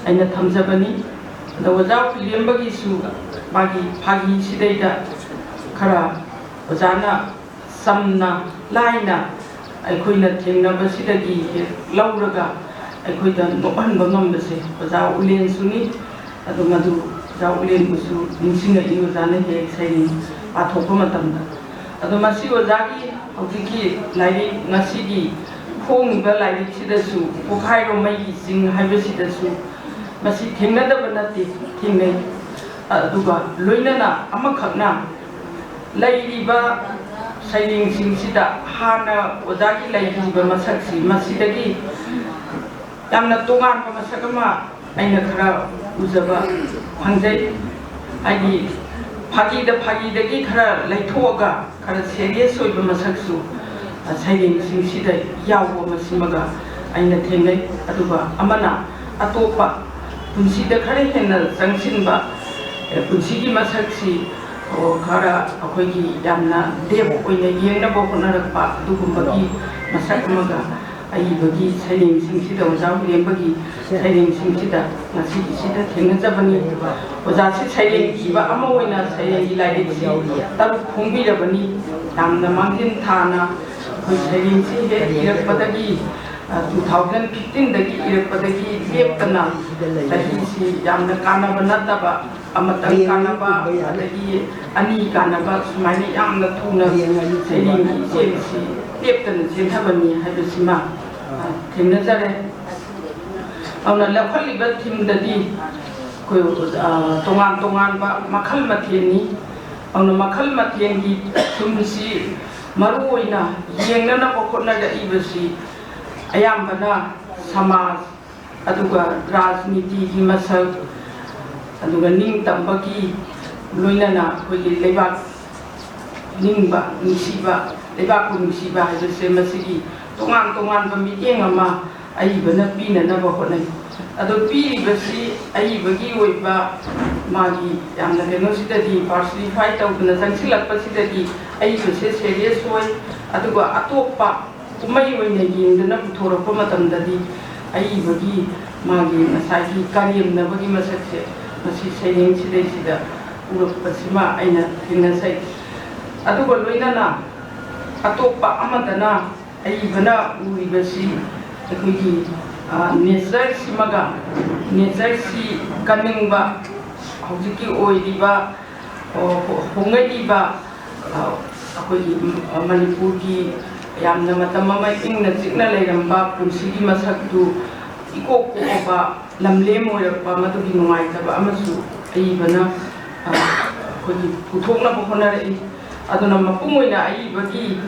ꯑꯩꯅ ꯊꯝꯖꯕꯅꯤ꯫ ꯑꯗ ꯑꯣꯖꯥ ꯍꯨꯏꯔꯦꯝꯕꯒꯤꯁꯨ ꯃꯥꯒꯤ ꯐꯥꯒꯤꯁꯤꯗꯩꯗ ꯈꯔ ꯑꯣꯖꯥꯅ ꯆꯝꯅ ꯂꯥꯏꯅ ꯑꯩꯈꯣꯏꯅ ꯊꯦꯡꯅꯕꯁꯤꯗꯒꯤ ꯍꯦꯛ ꯂꯧꯔꯒ ꯑꯩꯈꯣꯏꯗ ꯅꯣꯛꯍꯟꯕ ꯉꯝꯕꯁꯦ ꯑꯣꯖꯥ ꯎꯂꯦꯟꯁꯨꯅꯤ꯫ ꯑꯗꯨ ꯃꯗꯨ ꯑꯣꯖꯥ ꯎꯂꯦꯟꯕꯨꯁꯨ ꯅꯤꯡꯁꯤꯡꯉꯛꯏ ꯑꯣꯖꯥꯅ ꯍꯦꯛ ꯁꯩꯔꯦꯡ ꯄꯥꯊꯣꯛꯄ ꯃꯇꯝꯗ꯫ ꯑꯗꯣ ꯃꯁꯤ ꯑꯣꯖꯥꯒꯤ ꯍꯧꯖꯤꯛꯀꯤ ꯂꯥꯏꯔꯤꯛ, ꯉꯁꯤꯒꯤ ꯐꯣꯡꯉꯤꯕ ꯂꯥꯏꯔꯤꯛꯁꯤꯗꯁꯨ ꯄꯣꯛꯈꯥꯏꯔꯣ ꯃꯩꯒꯤ ꯆꯤꯡ ꯍꯥꯏꯕꯁꯤꯗꯁꯨ ꯃꯁꯤ ꯊꯦꯡꯅꯗꯕ ꯅꯠꯇꯦ, ꯊꯦꯡꯅꯩ꯫ ꯑꯗꯨꯒ ꯂꯣꯏꯅꯅ ꯑꯃꯈꯛꯅ ꯂꯩꯔꯤꯕ ꯁꯩꯔꯦꯡꯁꯤꯡꯁꯤꯗ ꯍꯥꯟꯅ ꯑꯣꯖꯥꯒꯤ ꯂꯩꯈꯤꯕ ꯃꯁꯛꯁꯤ ꯃꯁꯤꯗꯒꯤ ꯌꯥꯝꯅ ꯇꯣꯉꯥꯟꯕ ꯃꯁꯛ ꯑꯃ ꯑꯩꯅ ꯈꯔ ꯎꯖꯕ ꯐꯪꯖꯩ꯫ ꯍꯥꯏꯗꯤ ꯐꯥꯒꯤꯗ ꯐꯥꯒꯤꯗꯒꯤ ꯈꯔ ꯂꯩꯊꯣꯛꯑꯒ ꯈꯔ serious ꯑꯣꯏꯕ ꯃꯁꯛꯁꯨ, ꯑ, ꯁꯩꯔꯦꯡꯁꯤꯡꯁꯤꯗ ꯌꯥꯎꯕ ꯃꯁꯤꯃꯒ ꯑꯩꯅ ꯊꯦꯡꯅꯩ꯫ ꯑꯗꯨꯒ ꯑꯃꯅ ꯑꯇꯣꯞꯄ ꯄꯨꯟꯁꯤꯗ ꯈꯔ ꯍꯦꯟꯅ ꯆꯪꯁꯤꯟꯕ, ꯑꯦ, ꯄꯨꯟꯁꯤꯒꯤ ꯃꯁꯛꯁꯤ, ꯑꯣ, ꯈꯔ ꯑꯩꯈꯣꯏꯒꯤ ꯌꯥꯝꯅ deep ꯑꯣꯏꯅ ꯌꯦꯡꯅꯕ ꯍꯣꯠꯅꯔꯛꯄ ꯑꯗꯨꯒꯨꯝꯕꯒꯤ ꯃꯁꯛ ꯑꯃꯒ ꯑꯏꯕꯒꯤ ꯁꯩꯔꯦꯡꯁꯤꯡꯁꯤꯗ, ꯑꯣꯖꯥ ꯍꯨꯏꯔꯦꯝꯕꯒꯤ ꯁꯩꯔꯦꯡꯁꯤꯡꯁꯤꯗ ꯉꯁꯤꯒꯤꯁꯤꯗ ꯊꯦꯡꯅꯖꯕꯅꯤ꯫ ꯑꯣꯖꯥꯁꯤ ꯁꯩꯔꯦꯡ ꯏꯕ ꯑꯃ ꯑꯣꯏꯅ ꯁꯩꯔꯦꯡꯒꯤ ꯂꯥꯏꯔꯤꯛꯁꯤ ꯇꯔꯨꯛ ꯐꯣꯡꯕꯤꯔꯕꯅꯤ꯫ ꯌꯥꯝꯅ ꯃꯥꯡꯖꯤꯟ ꯊꯥꯅ ꯑꯩꯈꯣꯏ ꯁꯩꯔꯦꯡꯁꯤ ꯍꯦꯛ ꯏꯔꯛꯄꯗꯒꯤ, ꯑ, two thousand fifteen ꯗꯒꯤ ꯏꯔꯛꯄꯗꯒꯤ ꯂꯦꯞꯇꯅ ꯆꯍꯤꯁꯤ ꯌꯥꯝꯅ ꯀꯥꯟꯅꯕ ꯅꯠꯇꯕ, ꯑꯃꯇꯪ ꯀꯥꯟꯅꯕ, ꯑꯗꯒꯤ ꯑꯅꯤ ꯀꯥꯟꯅꯕ, ꯁꯨꯃꯥꯏꯅ ꯌꯥꯝꯅ ꯊꯨꯅ ꯁꯩꯔꯦꯡꯒꯤ ꯏꯆꯦꯜꯁꯤ ꯂꯦꯞꯇꯅ ꯆꯦꯟꯊꯕꯅꯤ ꯍꯥꯏꯕꯁꯤꯃ, ꯑ, ꯊꯦꯡꯅꯖꯔꯦ꯫ ꯑꯗꯨꯅ ꯂꯧꯈꯠꯂꯤꯕ theme ꯗꯗꯤ ꯑꯩꯈꯣꯏ, ꯑ, ꯇꯣꯉꯥꯟ ꯇꯣꯉꯥꯟꯕ ꯃꯈꯜ ꯃꯊꯦꯜꯅꯤ꯫ ꯑꯗꯨꯅ ꯃꯈꯜ ꯃꯊꯦꯜꯒꯤ theme ꯁꯤ ꯃꯔꯨ ꯑꯣꯏꯅ ꯌꯦꯡꯅꯅꯕ ꯍꯣꯠꯅꯔꯛꯏꯕꯁꯤ ꯑꯌꯥꯝꯕꯅ ꯁꯃꯥꯖ, ꯑꯗꯨꯒ ꯔꯥꯖꯅꯤꯇꯤꯒꯤ ꯃꯁꯛ, ꯑꯗꯨꯒ ꯅꯤꯡꯇꯝꯕꯒꯤ ꯂꯣꯏꯅꯅ ꯑꯩꯈꯣꯏꯒꯤ ꯂꯩꯕꯥꯛ ꯅꯤꯡꯕ, ꯅꯨꯡꯁꯤꯕ, ꯂꯩꯕꯥꯛꯄꯨ ꯅꯨꯡꯁꯤꯕ ꯍꯥꯏꯕꯁꯦ ꯃꯁꯤꯒꯤ ꯇꯣꯉꯥꯟ ꯇꯣꯉꯥꯟꯕ ꯃꯤꯠꯌꯦꯡ ꯑꯃ ꯑꯏꯕꯅ ꯄꯤꯅꯅꯕ ꯍꯣꯠꯅꯩ꯫ ꯑꯗꯣ ꯄꯤꯔꯤꯕꯁꯤ ꯑꯏꯕꯒꯤ ꯑꯣꯏꯕ ꯃꯥꯒꯤ ꯌꯥꯝꯅ ꯀꯩꯅꯣꯁꯤꯗꯗꯤ personify ꯇꯧꯗꯅ ꯆꯪꯁꯤꯜꯂꯛꯄꯁꯤꯗꯗꯤ ꯑꯏꯕꯁꯦ serious ꯑꯣꯏ꯫ ꯑꯗꯨꯒ ꯑꯇꯣꯞꯄ ꯀꯨꯝꯍꯩ ꯑꯣꯏꯅ ꯌꯦꯡꯗꯅ ꯄꯨꯊꯣꯔꯛꯄ ꯃꯇꯝꯗꯗꯤ ꯑꯏꯕꯒꯤ ꯃꯥꯒꯤ ꯉꯁꯥꯏꯒꯤ ꯀꯔꯦꯝꯅꯕꯒꯤ ꯃꯁꯛꯁꯦ ꯃꯁꯤ ꯁꯩꯔꯦꯡꯁꯤꯗꯩꯁꯤꯗ ꯎꯔꯛꯄꯁꯤꯃ ꯑꯩꯅ ꯊꯦꯡꯅꯖꯩ꯫ ꯑꯗꯨꯒ ꯂꯣꯏꯅꯅ ꯑꯇꯣꯞꯄ ꯑꯃꯗꯅ ꯑꯏꯕꯅ ꯎꯔꯤꯕꯁꯤ ꯑꯩꯈꯣꯏꯒꯤ, ꯑ, nature ꯁꯤꯃꯒ, nature ꯁꯤ ꯀꯟꯅꯤꯡꯕ, ꯍꯧꯖꯤꯛꯀꯤ ꯑꯣꯏꯔꯤꯕ, ꯑ, ꯍꯣ-, ꯍꯣꯡꯂꯛꯂꯤꯕ, ꯑ, ꯑꯩꯈꯣꯏꯒꯤ, ꯑ, ꯃꯅꯤꯄꯨꯔꯒꯤ ꯌꯥꯝꯅ ꯃꯇꯝ ꯑꯃ ꯏꯪꯅ ꯆꯤꯛꯅ ꯂꯩꯔꯝꯕ ꯄꯨꯟꯁꯤꯒꯤ ꯃꯁꯛꯇꯨ ꯏꯀꯣꯛ ꯀꯣꯛꯂꯕ ꯂꯝꯂꯦꯝ ꯑꯣꯏꯔꯛꯄ, ꯃꯗꯨꯒꯤ ꯅꯨꯡꯉꯥꯏꯇꯕ ꯑꯃꯁꯨ ꯑꯏꯕꯅ, ꯑ, ꯑꯩꯈꯣꯏꯒꯤ ꯄꯨꯊꯣꯛꯅꯕ ꯍꯣꯠꯅꯔꯛꯏ꯫ ꯑꯗꯨꯅ ꯃꯄꯨꯡ ꯑꯣꯏꯅ ꯑꯏꯕꯒꯤ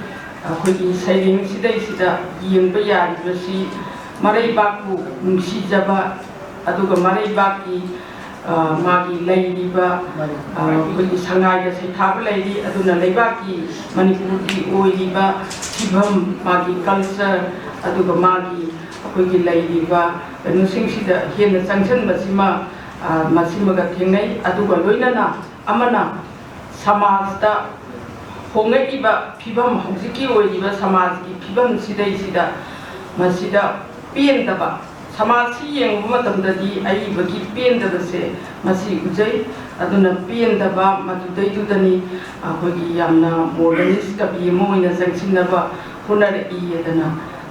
ꯑꯩꯈꯣꯏꯒꯤ ꯁꯩꯔꯦꯡꯁꯤꯗꯩꯁꯤꯗ ꯌꯦꯡꯕ ꯌꯥꯔꯤꯕꯁꯤ ꯃꯔꯩꯕꯥꯛꯄꯨ ꯅꯨꯡꯁꯤꯖꯕ, ꯑꯗꯨꯒ ꯃꯔꯩꯕꯥꯛꯀꯤ, ꯑ, ꯃꯥꯒꯤ ꯂꯩꯔꯤꯕ, ꯑ, ꯑꯩꯈꯣꯏꯒꯤ ꯁꯉꯥꯏꯒ ꯁꯩꯊꯥꯕ ꯂꯩꯔꯤ, ꯑꯗꯨꯅ ꯂꯩꯕꯥꯛꯀꯤ ꯃꯅꯤꯄꯨꯔꯒꯤ ꯑꯣꯏꯔꯤꯕ ꯐꯤꯕꯝ, ꯃꯥꯒꯤ culture, ꯑꯗꯨꯒ ꯃꯥꯒꯤ ꯑꯩꯈꯣꯏꯒꯤ ꯂꯩꯔꯤꯕ ꯀꯩꯅꯣꯁꯤꯡꯁꯤꯗ ꯍꯦꯟꯅ ꯆꯪꯁꯤꯟꯕꯁꯤꯃ, ꯑ, ꯃꯁꯤꯃꯒ ꯊꯦꯡꯅꯩ꯫ ꯑꯗꯨꯒ ꯂꯣꯏꯅꯅ ꯑꯃꯅ ꯁꯃꯥꯖꯇ ꯍꯣꯡꯂꯛꯂꯤꯕ ꯐꯤꯕꯝ, ꯍꯧꯖꯤꯛꯀꯤ ꯑꯣꯏꯔꯤꯕ ꯁꯃꯥꯖꯀꯤ ꯐꯤꯕꯝꯁꯤꯗꯩꯁꯤꯗ ꯃꯁꯤꯗ ꯄꯦꯟꯗꯕ, ꯁꯃꯥꯖꯁꯤ ꯌꯦꯡꯕ ꯃꯇꯝꯗꯗꯤ ꯑꯏꯕꯒꯤ ꯄꯦꯟꯗꯕꯁꯦ ꯃꯁꯤ ꯎꯖꯩ꯫ ꯑꯗꯨꯅ ꯄꯦꯟꯗꯕ ꯃꯗꯨꯗꯩꯗꯨꯗꯅꯤ ꯑꯩꯈꯣꯏꯒꯤ ꯌꯥꯝꯅ ꯃꯣꯗꯔꯅꯤꯁ ꯀꯕꯤ ꯑꯃ ꯑꯣꯏꯅ ꯆꯪꯁꯤꯟꯅꯕ ꯍꯣꯠꯅꯔꯛꯏ ꯑꯗꯨꯅ,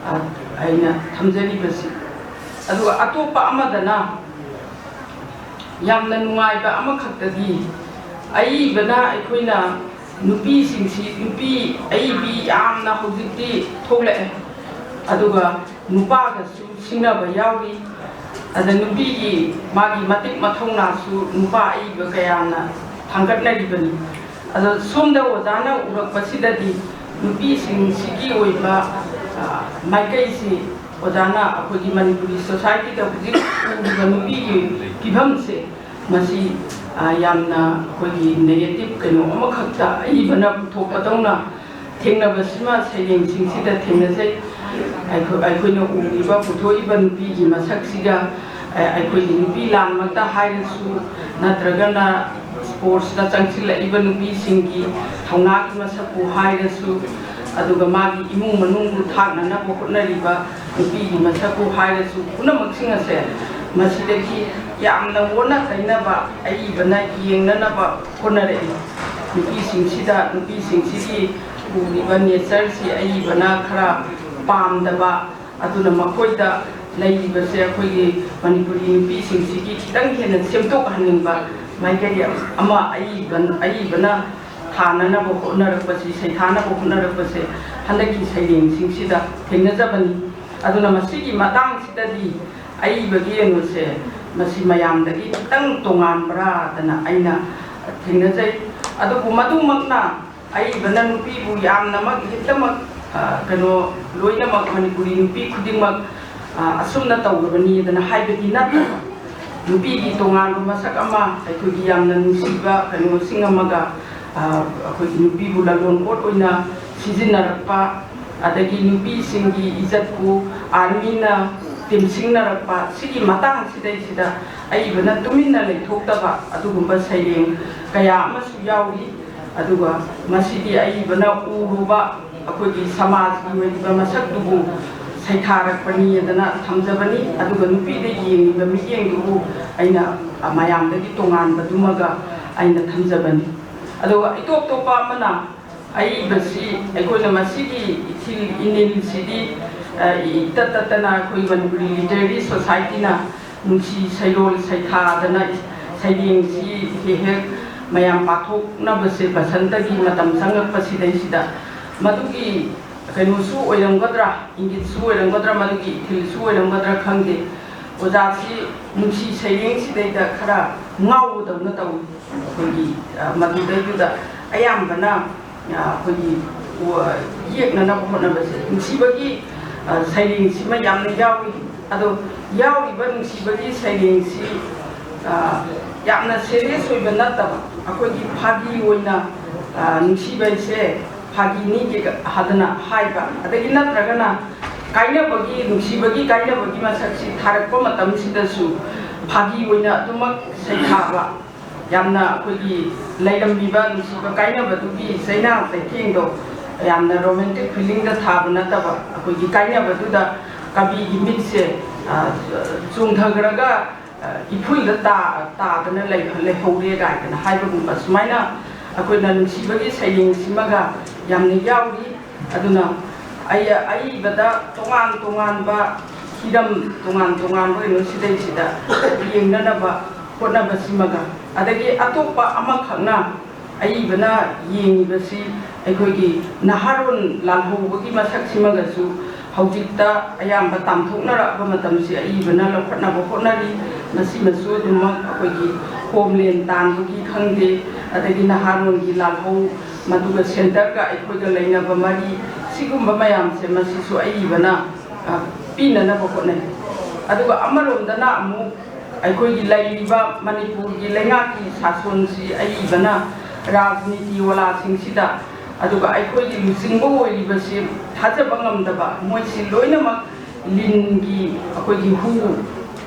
ꯑ, ꯑꯩꯅ ꯊꯝꯖꯔꯤꯕꯁꯤ꯫ ꯑꯗꯨꯒ ꯑꯇꯣꯞꯄ ꯑꯃꯗꯅ ꯌꯥꯝꯅ ꯅꯨꯡꯉꯥꯏꯕ ꯑꯃꯈꯛꯇꯗꯤ, ꯑꯏꯕꯅ ꯑꯩꯈꯣꯏꯅ ꯅꯨꯄꯤꯁꯤꯡꯁꯤ, ꯅꯨꯄꯤ ꯑꯏꯕꯤ ꯌꯥꯝꯅ ꯍꯧꯖꯤꯛꯇꯤ ꯊꯣꯛꯂꯛꯑꯦ, ꯑꯗꯨꯒ ꯅꯨꯄꯥꯒꯁꯨ ꯁꯤꯡꯅꯕ ꯌꯥꯎꯔꯤ꯫ ꯑꯗ ꯅꯨꯄꯤꯒꯤ ꯃꯥꯒꯤ ꯃꯇꯤꯛ ꯃꯊꯧꯅꯥꯁꯨ ꯅꯨꯄꯥ ꯑꯏꯕ ꯀꯌꯥꯅ ꯊꯥꯡꯒꯠꯅꯔꯤꯕꯅꯤ꯫ ꯑꯗꯣ ꯁꯣꯝꯗ ꯑꯣꯖꯥꯅ ꯎꯔꯛꯄꯁꯤꯗꯗꯤ ꯅꯨꯄꯤꯁꯤꯡꯁꯤꯒꯤ ꯑꯣꯏꯕ, ꯑ, ꯃꯥꯏꯀꯩꯁꯤ ꯑꯣꯖꯥꯅ ꯑꯩꯈꯣꯏꯒꯤ ꯃꯅꯤꯄꯨꯔꯤ ꯁꯣꯁꯥꯏꯇꯤꯗ ꯍꯧꯖꯤꯛ ꯎꯔꯤꯕ ꯅꯨꯄꯤꯒꯤ ꯐꯤꯕꯝꯁꯦ ꯃꯁꯤ, ꯑ, ꯌꯥꯝꯅ ꯑꯩꯈꯣꯏꯒꯤ ꯅꯦꯒꯦꯇꯤꯞ ꯀꯩꯅꯣ ꯑꯃꯈꯛꯇ ꯑꯏꯕꯅ ꯄꯨꯊꯣꯛꯄꯗꯧꯅ ꯊꯦꯡꯅꯕꯁꯤꯃ ꯁꯩꯔꯦꯡꯁꯤꯡꯁꯤꯗ ꯊꯦꯡꯅꯖꯩ꯫ ꯑꯩꯈꯣꯏ, ꯑꯩꯈꯣꯏꯅ ꯎꯔꯤꯕ, ꯄꯨꯊꯣꯛꯏꯕ ꯅꯨꯄꯤꯒꯤ ꯃꯁꯛꯁꯤꯒ, ꯑ, ꯑꯩꯈꯣꯏꯒꯤ ꯅꯨꯄꯤ ꯂꯥꯟꯃꯛꯇ ꯍꯥꯏꯔꯁꯨ, ꯅꯠꯇ꯭ꯔꯒꯅ ꯁ꯭ꯄꯣꯔꯠꯁꯇ ꯆꯪꯁꯤꯜꯂꯛꯏꯕ ꯅꯨꯄꯤꯁꯤꯡꯒꯤ ꯊꯧꯅꯥꯒꯤ ꯃꯁꯛꯄꯨ ꯍꯥꯏꯔꯁꯨ, ꯑꯗꯨꯒ ꯃꯥꯒꯤ ꯏꯃꯨꯡ ꯃꯅꯨꯡꯕꯨ ꯊꯥꯛꯅꯅꯕ ꯍꯣꯠꯅꯔꯤꯕ ꯅꯨꯄꯤꯒꯤ ꯃꯁꯛꯄꯨ ꯍꯥꯏꯔꯁꯨ, ꯄꯨꯝꯅꯃꯛꯁꯤꯡ ꯑꯁꯦ ꯃꯁꯤꯗꯒꯤ ꯌꯥꯝꯅ ꯑꯣꯟꯅ ꯇꯩꯅꯕ ꯑꯏꯕꯅ ꯌꯦꯡꯅꯅꯕ ꯍꯣꯠꯅꯔꯛꯏ꯫ ꯅꯨꯄꯤꯁꯤꯡꯁꯤꯗ, ꯅꯨꯄꯤꯁꯤꯡꯁꯤꯒꯤ ꯎꯔꯤꯕ ꯅꯦꯆꯔꯁꯤ ꯑꯏꯕꯅ ꯈꯔ ꯄꯥꯝꯗꯕ, ꯑꯗꯨꯅ ꯃꯈꯣꯏꯗ ꯂꯩꯔꯤꯕꯁꯦ ꯑꯩꯈꯣꯏꯒꯤ ꯃꯅꯤꯄꯨꯔꯤ ꯅꯨꯄꯤꯁꯤꯡꯁꯤꯒꯤ ꯈꯤꯇꯪ ꯍꯦꯟꯅ ꯁꯦꯝꯗꯣꯛꯍꯟꯅꯤꯡꯕ ꯃꯥꯏꯀꯩ ꯑꯃ ꯑꯏꯕ-, ꯑꯏꯕꯅ ꯊꯥꯅꯅꯕ ꯍꯣꯠꯅꯔꯛꯄꯁꯤ, ꯁꯩꯊꯥꯅꯕ ꯍꯣꯠꯅꯔꯛꯄꯁꯦ ꯍꯟꯗꯛꯀꯤ ꯁꯩꯔꯦꯡꯁꯤꯡꯁꯤꯗ ꯊꯦꯡꯅꯖꯕꯅꯤ꯫ ꯑꯗꯨꯅ ꯃꯁꯤꯒꯤ ꯃꯇꯥꯡꯁꯤꯗꯗꯤ ꯑꯏꯕꯒꯤ ꯀꯩꯅꯣꯁꯦ ꯃꯁꯤ ꯃꯌꯥꯝꯗꯒꯤ ꯈꯤꯇꯪ ꯇꯣꯉꯥꯟꯕ꯭ꯔꯥꯗꯅ ꯑꯩꯅ ꯊꯦꯡꯅꯖꯩ꯫ ꯑꯗꯨꯕꯨ ꯃꯗꯨꯃꯛꯅ ꯑꯏꯕꯅ ꯅꯨꯄꯤꯕꯨ ꯌꯥꯝꯅꯃꯛ ꯍꯦꯛꯇꯃꯛ, ꯑ, ꯀꯩꯅꯣ, ꯂꯣꯏꯅꯃꯛ ꯃꯅꯤꯄꯨꯔꯤ ꯅꯨꯄꯤ ꯈꯨꯗꯤꯡꯃꯛ, ꯑ, ꯑꯁꯨꯝꯅ ꯇꯧꯔꯕꯅꯤꯗꯅ ꯍꯥꯏꯕꯗꯤ ꯅꯠꯇꯕ, ꯅꯨꯄꯤꯒꯤ ꯇꯣꯉꯥꯟꯕ ꯃꯁꯛ ꯑꯃ, ꯑꯩꯈꯣꯏꯒꯤ ꯌꯥꯝꯅ ꯅꯨꯡꯁꯤꯕ ꯀꯩꯅꯣꯁꯤꯡ ꯑꯃꯒ, ꯑ, ꯑꯩꯈꯣꯏꯒꯤ ꯅꯨꯄꯤꯕꯨ ꯂꯂꯣꯟ ꯄꯣꯠ ꯑꯣꯏꯅ ꯁꯤꯖꯤꯟꯅꯔꯛꯄ, ꯑꯗꯒꯤ ꯅꯨꯄꯤꯁꯤꯡꯒꯤ ꯏꯖꯠꯄꯨ ꯑꯥꯔꯃꯤꯅ ꯇꯦꯝꯁꯤꯡꯅꯔꯛꯄ, ꯁꯤꯒꯤ ꯃꯇꯥꯡꯁꯤꯗꯩꯁꯤꯗ ꯑꯏꯕꯅ ꯇꯨꯃꯤꯟꯅ ꯂꯩꯊꯣꯛꯇꯕ ꯑꯗꯨꯒꯨꯝꯕ ꯁꯩꯔꯦꯡ ꯀꯌꯥ ꯑꯃꯁꯨ ꯌꯥꯎꯔꯤ꯫ ꯑꯗꯨꯒ ꯃꯁꯤꯗꯤ ꯑꯏꯕꯅ ꯎꯔꯨꯕ ꯑꯩꯈꯣꯏꯒꯤ ꯁꯃꯥꯖꯀꯤ ꯑꯣꯏꯔꯤꯕ ꯃꯁꯛꯇꯨꯕꯨ ꯁꯩꯊꯥꯔꯛꯄꯅꯤꯗꯅ ꯊꯝꯖꯕꯅꯤ꯫ ꯑꯗꯨꯒ ꯅꯨꯄꯤꯗ ꯌꯦꯡꯉꯤꯕ ꯃꯤꯠꯌꯦꯡꯗꯨꯕꯨ ꯑꯩꯅ ꯃꯌꯥꯝꯗꯒꯤ ꯇꯣꯉꯥꯟꯕꯗꯨꯃꯒ ꯑꯩꯅ ꯊꯝꯖꯕꯅꯤ꯫ ꯑꯗꯨꯒ ꯏꯇꯣꯞ ꯇꯣꯞꯄ ꯑꯃꯅ, ꯑꯏꯕꯁꯤ ꯑꯩꯈꯣꯏꯅ ꯃꯁꯤꯒꯤ ꯏꯊꯤꯜ ꯏꯅꯤꯜꯁꯤꯗꯤ, ꯑ, ꯏꯇꯠ ꯇꯠꯇꯅ ꯑꯩꯈꯣꯏ ꯃꯅꯤꯄꯨꯔꯤ ꯂꯤꯇꯔꯦꯔꯤ ꯁꯣꯁꯥꯏꯇꯤꯅ ꯅꯨꯡꯁꯤ ꯁꯩꯔꯣꯜ ꯁꯩꯊꯥꯗꯅ ꯁꯩꯔꯦꯡꯁꯤ ꯍꯦꯛ ꯍꯦꯛ ꯃꯌꯥꯝ ꯄꯥꯊꯣꯛꯅꯕꯁꯦ ꯕꯁꯟꯇꯒꯤ ꯃꯇꯝ ꯆꯪꯉꯛꯄꯁꯤꯗꯩꯁꯤꯗ ꯃꯗꯨꯒꯤ ꯀꯩꯅꯣꯁꯨ ꯑꯣꯏꯔꯝꯒꯗ꯭ꯔꯥ, ꯏꯪꯒꯤꯠꯁꯨ ꯑꯣꯏꯔꯝꯒꯗ꯭ꯔꯥ, ꯃꯗꯨꯒꯤ ꯏꯊꯤꯜꯁꯨ ꯑꯣꯏꯔꯝꯒꯗ꯭ꯔꯥ ꯈꯪꯗꯦ꯫ ꯑꯣꯖꯥꯁꯤ ꯅꯨꯡꯁꯤ ꯁꯩꯔꯦꯡꯁꯤꯗꯩꯗ ꯈꯔ ꯉꯥꯎꯕꯗꯧꯅ ꯇꯧꯏ꯫ ꯑꯩꯈꯣꯏꯒꯤ, ꯑ, ꯃꯗꯨꯗꯩꯗꯨꯗ ꯑꯌꯥꯝꯕꯅ, ꯑ, ꯑꯩꯈꯣꯏꯒꯤ, ꯑ, ꯌꯦꯛꯅꯅꯕ ꯍꯣꯠꯅꯕꯁꯦ ꯅꯨꯡꯁꯤꯕꯒꯤ, ꯑ, ꯁꯩꯔꯦꯡꯁꯤꯃ ꯌꯥꯝꯅ ꯌꯥꯎꯏ꯫ ꯑꯗꯣ ꯌꯥꯎꯔꯤꯕ ꯅꯨꯡꯁꯤꯕꯒꯤ ꯁꯩꯔꯦꯡꯁꯤ, ꯑ, ꯌꯥꯝꯅ ꯁꯦꯔꯤꯌꯁ ꯑꯣꯏꯕ ꯅꯠꯇꯕ, ꯑꯩꯈꯣꯏꯒꯤ ꯐꯥꯒꯤ ꯑꯣꯏꯅ, ꯑ, ꯅꯨꯡꯁꯤꯕꯁꯦ ꯐꯥꯒꯤꯅꯤ ꯀꯩꯀꯥ ꯍꯥꯏꯗꯅ ꯍꯥꯏꯕ, ꯑꯗꯒꯤ ꯅꯠꯇ꯭ꯔꯒꯅ ꯀꯥꯏꯅꯕꯒꯤ, ꯅꯨꯡꯁꯤꯕꯒꯤ ꯀꯥꯏꯅꯕꯒꯤ ꯃꯁꯛꯁꯤ ꯊꯥꯔꯛꯄ ꯃꯇꯝꯁꯤꯗꯁꯨ ꯐꯥꯒꯤ ꯑꯣꯏꯅ ꯑꯗꯨꯃꯛ ꯁꯩꯊꯥꯕ, ꯌꯥꯝꯅ ꯑꯩꯈꯣꯏꯒꯤ ꯂꯩꯔꯝꯃꯤꯕ ꯅꯨꯡꯁꯤꯕ ꯀꯥꯏꯅꯕꯗꯨꯒꯤ ꯆꯩꯅꯥ ꯆꯩꯊꯦꯡꯗꯣ ꯌꯥꯝꯅ ꯔꯣꯃꯦꯟꯇꯤꯛ ꯐꯤꯂꯤꯡꯗ ꯊꯥꯕ ꯅꯠꯇꯕ, ꯑꯩꯈꯣꯏꯒꯤ ꯀꯥꯏꯅꯕꯗꯨꯗ ꯀꯕꯤꯒꯤ ꯃꯤꯠꯁꯦ, ꯑ, ꯆꯣꯡꯊꯈ꯭ꯔꯒ, ꯑ, ꯏꯐꯨꯜꯗ ꯇꯥ-, ꯇꯥꯗꯅ ꯂꯩ-, ꯂꯩꯍꯧꯔꯦ ꯀꯥꯏꯗꯅ ꯍꯥꯏꯕꯒꯨꯝꯕ ꯁꯨꯃꯥꯏꯅ ꯑꯩꯈꯣꯏꯅ ꯅꯨꯡꯁꯤꯕꯒꯤ ꯁꯩꯔꯦꯡꯁꯤꯃꯒ ꯌꯥꯝꯅ ꯌꯥꯎꯔꯤ꯫ ꯑꯗꯨꯅ ꯑꯩ-, ꯑꯏꯕꯗ ꯇꯣꯉꯥꯟ ꯇꯣꯉꯥꯟꯕ ꯍꯤꯔꯝ, ꯇꯣꯉꯥꯟ ꯇꯣꯉꯥꯟꯕ ꯀꯩꯅꯣ ꯁꯤꯗꯩꯁꯤꯗ ꯌꯦꯡꯅꯅꯕ ꯍꯣꯠꯅꯕꯁꯤꯃꯒ, ꯑꯗꯒꯤ ꯑꯇꯣꯞꯄ ꯑꯃꯈꯛꯅ ꯑꯏꯕꯅ ꯌꯦꯡꯉꯤꯕꯁꯤ ꯑꯩꯈꯣꯏꯒꯤ ꯅꯍꯥꯔꯣꯟ ꯂꯥꯜꯍꯧꯕꯒꯤ ꯃꯁꯛꯁꯤꯃꯒꯁꯨ ꯍꯧꯖꯤꯛꯇ ꯑꯌꯥꯝꯕ ꯇꯥꯝꯊꯣꯛꯅꯔꯛꯑꯕ ꯃꯇꯝꯁꯤ ꯑꯏꯕꯅ ꯂꯧꯈꯠꯅꯕ ꯍꯣꯠꯅꯔꯤ꯫ ꯃꯁꯤꯃꯁꯨ ꯑꯗꯨꯃꯛ ꯑꯩꯈꯣꯏꯒꯤ ꯍꯣꯝꯂꯦꯟ ꯇꯥꯟꯕꯒꯤ ꯈꯪꯗꯦ, ꯑꯗꯒꯤ ꯅꯍꯥꯔꯣꯟꯒꯤ ꯂꯥꯜꯍꯧ, ꯃꯗꯨꯒ ꯁꯦꯟꯇꯔꯒ ꯑꯩꯈꯣꯏꯒ ꯂꯩꯅꯕ ꯃꯔꯤ, ꯁꯤꯒꯨꯝꯕ ꯃꯌꯥꯝꯁꯦ ꯃꯁꯤꯁꯨ ꯑꯏꯕꯅ, ꯑ, ꯄꯤꯅꯅꯕ ꯍꯣꯠꯅꯩ꯫ ꯑꯗꯨꯒ ꯑꯃꯔꯣꯝꯗꯅ ꯑꯃꯨꯛ ꯑꯩꯈꯣꯏꯒꯤ ꯂꯩꯔꯤꯕ ꯃꯅꯤꯄꯨꯔꯒꯤ ꯂꯩꯉꯥꯛꯀꯤ ꯁꯥꯁꯣꯟꯁꯤ ꯑꯏꯕꯅ ꯔꯥꯖꯅꯤꯇꯤ ꯋꯥꯂꯥꯁꯤꯡꯁꯤꯗ, ꯑꯗꯨꯒ ꯑꯩꯈꯣꯏꯒꯤ ꯂꯨꯆꯤꯡꯕ ꯑꯣꯏꯔꯤꯕꯁꯤ ꯊꯥꯖꯕ ꯉꯝꯗꯕ, ꯃꯣꯏꯁꯤ ꯂꯣꯏꯅꯃꯛ ꯂꯤꯟꯒꯤ ꯑꯩꯈꯣꯏꯒꯤ ꯍꯨ,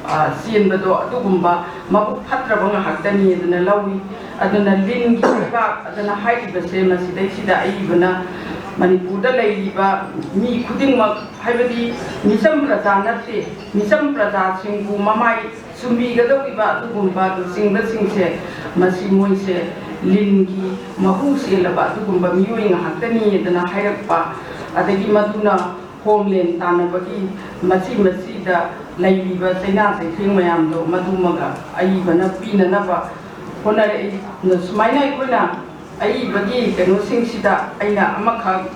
ꯑ, ꯆꯦꯟꯕꯗꯣ ꯑꯗꯨꯒꯨꯝꯕ ꯃꯕꯨꯛ ꯐꯠꯇ꯭ꯔꯕ ꯉꯥꯏꯍꯥꯛꯇꯅꯤ ꯑꯗꯨꯅ ꯂꯧꯏ꯫ ꯑꯗꯨꯅ ꯂꯤꯟꯒꯤ ꯂꯩꯕꯥꯛ ꯑꯗꯨꯅ ꯍꯥꯏꯔꯤꯕꯁꯦ ꯃꯁꯤꯗꯩꯁꯤꯗ ꯑꯏꯕꯅ ꯃꯅꯤꯄꯨꯔꯗ ꯂꯩꯔꯤꯕ ꯃꯤ ꯈꯨꯗꯤꯡꯃꯛ, ꯍꯥꯏꯕꯗꯤ ꯃꯤꯆꯝ ꯄ꯭ꯔꯖꯥ ꯅꯠꯇꯦ, ꯃꯤꯆꯝ ꯄ꯭ꯔꯖꯥꯁꯤꯡꯕꯨ ꯃꯃꯥꯏ ꯆꯨꯝꯕꯤꯒꯗꯧꯔꯤꯕ ꯑꯗꯨꯒꯨꯝꯕ ꯂꯨꯆꯤꯡꯕꯁꯤꯡꯁꯦ ꯃꯁꯤ ꯃꯣꯏꯁꯦ ꯂꯤꯟꯒꯤ ꯃꯍꯨ ꯆꯦꯜꯂꯕ ꯑꯗꯨꯒꯨꯝꯕ ꯃꯤꯑꯣꯏ ꯉꯥꯛꯇꯅꯤ ꯑꯗꯨꯅ ꯍꯥꯏꯔꯛꯄ, ꯑꯗꯒꯤ ꯃꯗꯨꯅ ꯍꯣꯝꯂꯦꯟ ꯇꯥꯟꯅꯕꯒꯤ ꯃꯆꯤ ꯃꯆꯤꯗ ꯂꯩꯔꯤꯕ ꯆꯩꯅꯥ ꯆꯩꯊꯦꯡ ꯃꯌꯥꯝꯗꯣ ꯃꯗꯨꯃꯒ ꯑꯏꯕꯅ ꯄꯤꯅꯅꯕ ꯍꯣꯠꯅꯔꯛꯏ꯫ ꯑꯗꯨꯅ ꯁꯨꯃꯥꯏꯅ ꯑꯩꯈꯣꯏꯅ ꯑꯏꯕꯒꯤ ꯀꯩꯅꯣꯁꯤꯡꯁꯤꯗ ꯑꯩꯅ ꯑꯃꯈꯛ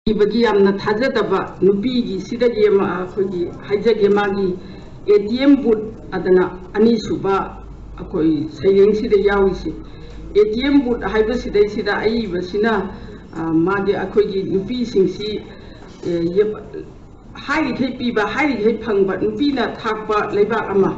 ꯏꯕꯒꯤ ꯌꯥꯝꯅ ꯊꯥꯖꯗꯕ ꯅꯨꯄꯤꯒꯤ ꯁꯤꯗꯒꯤ ꯑꯃ ꯑꯩꯈꯣꯏꯒꯤ ꯍꯥꯏꯖꯒꯦ, ꯃꯥꯒꯤ ꯑꯦ ꯇꯤ ꯑꯦꯝ ꯕꯨꯠ ꯑꯗꯨꯅ ꯑꯅꯤꯁꯨꯕ ꯑꯩꯈꯣꯏ ꯁꯩꯔꯦꯡꯁꯤꯗ ꯌꯥꯎꯔꯤꯁꯦ꯫ ꯑꯦ ꯇꯤ ꯑꯦꯝ ꯕꯨꯠ ꯍꯥꯏꯕꯁꯤꯗꯩꯁꯤꯗ ꯑꯏꯕꯁꯤꯅ, ꯑ, ꯃꯥꯒꯤ ꯑꯩꯈꯣꯏꯒꯤ ꯅꯨꯄꯤꯁꯤꯡꯁꯤ, ꯑꯦ, ꯌꯦꯞ-, ꯍꯥꯏꯔꯤꯈꯩ ꯄꯤꯕ, ꯍꯥꯏꯔꯤꯈꯩ ꯐꯪꯕ, ꯅꯨꯄꯤꯅ ꯊꯥꯛꯄ ꯂꯩꯕꯥꯛ ꯑꯃ,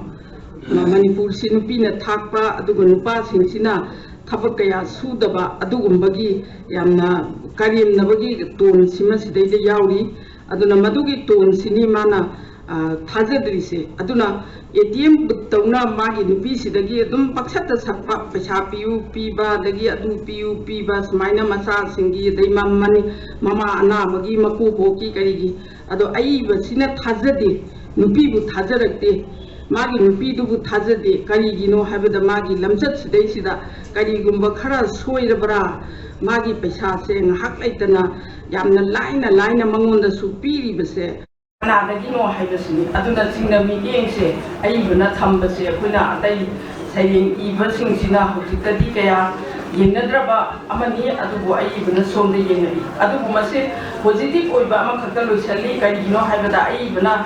ꯃꯅꯤꯄꯨꯔꯁꯤ ꯅꯨꯄꯤꯅ ꯊꯥꯛꯄ, ꯑꯗꯨꯒ ꯅꯨꯄꯥꯁꯤꯡꯁꯤꯅ ꯊꯕꯛ ꯀꯌꯥ ꯁꯨꯗꯕ, ꯑꯗꯨꯒꯨꯝꯕꯒꯤ ꯌꯥꯝꯅ ꯀꯔꯦꯝꯅꯕꯒꯤ ꯇꯣꯟꯁꯤꯃ ꯁꯤꯗꯩꯗ ꯌꯥꯎꯔꯤ꯫ ꯑꯗꯨꯅ ꯃꯗꯨꯒꯤ ꯇꯣꯟꯁꯤꯅꯤ ꯃꯥꯅ, ꯑ, ꯊꯥꯖꯗ꯭ꯔꯤꯁꯦ꯫ ꯑꯗꯨꯅ ꯑꯦ ꯇꯤ ꯑꯦꯝ ꯕꯨꯠ ꯇꯧꯅ ꯃꯥꯒꯤ ꯅꯨꯄꯤꯁꯤꯗꯒꯤ ꯑꯗꯨꯝ ꯄꯪꯁꯠꯇ ꯁꯠꯄ, ꯄꯩꯁꯥ ꯄꯤꯌꯨ ꯄꯤꯕ, ꯑꯗꯒꯤ ꯑꯗꯨ ꯄꯤꯌꯨ ꯄꯤꯕ, ꯁꯨꯃꯥꯏꯅ ꯃꯆꯥꯁꯤꯡꯒꯤ, ꯑꯗꯩ ꯃꯃꯅꯤ-, ꯃꯃꯥ ꯑꯅꯥꯕꯒꯤ, ꯃꯀꯨꯕꯣꯛꯀꯤ, ꯀꯔꯤꯒꯤ꯫ ꯑꯗꯣ ꯑꯏꯕꯁꯤꯅ ꯊꯥꯖꯗꯦ, ꯅꯨꯄꯤꯕꯨ ꯊꯥꯖꯔꯛꯇꯦ, ꯃꯥꯒꯤ ꯅꯨꯄꯤꯗꯨꯕꯨ ꯊꯥꯖꯗꯦ꯫ ꯀꯔꯤꯒꯤꯅꯣ ꯍꯥꯏꯕꯗ ꯃꯥꯒꯤ ꯂꯝꯆꯠꯁꯤꯗꯩꯁꯤꯗ ꯀꯔꯤꯒꯨꯝꯕ ꯈꯔ ꯁꯣꯏꯔꯕ꯭ꯔꯥ, ꯃꯥꯒꯤ ꯄꯩꯁꯥꯁꯦ ꯉꯥꯏꯍꯥꯛ ꯂꯩꯇꯅ ꯌꯥꯝꯅ ꯂꯥꯏꯅ ꯂꯥꯏꯅ ꯃꯉꯣꯟꯗꯁꯨ ꯄꯤꯔꯤꯕꯁꯦ ꯀꯅꯥꯗꯒꯤꯅꯣ ꯍꯥꯏꯕꯁꯤꯅꯤ꯫ ꯑꯗꯨꯅ ꯆꯤꯡꯅ ꯃꯤꯠꯌꯦꯡꯁꯦ ꯑꯏꯕꯅ ꯊꯝꯕꯁꯦ ꯑꯩꯈꯣꯏꯅ ꯑꯇꯩ ꯁꯩꯔꯦꯡ ꯏꯕꯁꯤꯡꯁꯤꯅ ꯍꯧꯖꯤꯛꯇꯗꯤ ꯀꯌꯥ ꯌꯦꯡꯅꯗ꯭ꯔꯕ ꯑꯃꯅꯤ, ꯑꯗꯨꯕꯨ ꯑꯏꯕꯅ ꯁꯣꯝꯗ ꯌꯦꯡꯅꯔꯤ꯫ ꯑꯗꯨꯕꯨ ꯃꯁꯤ ꯄꯣꯖꯤꯇꯤꯚ ꯑꯣꯏꯕ ꯑꯃꯈꯛꯇ ꯂꯣꯏꯁꯤꯜꯂꯤ꯫ ꯀꯔꯤꯒꯤꯅꯣ ꯍꯥꯏꯕꯗ ꯑꯏꯕꯅ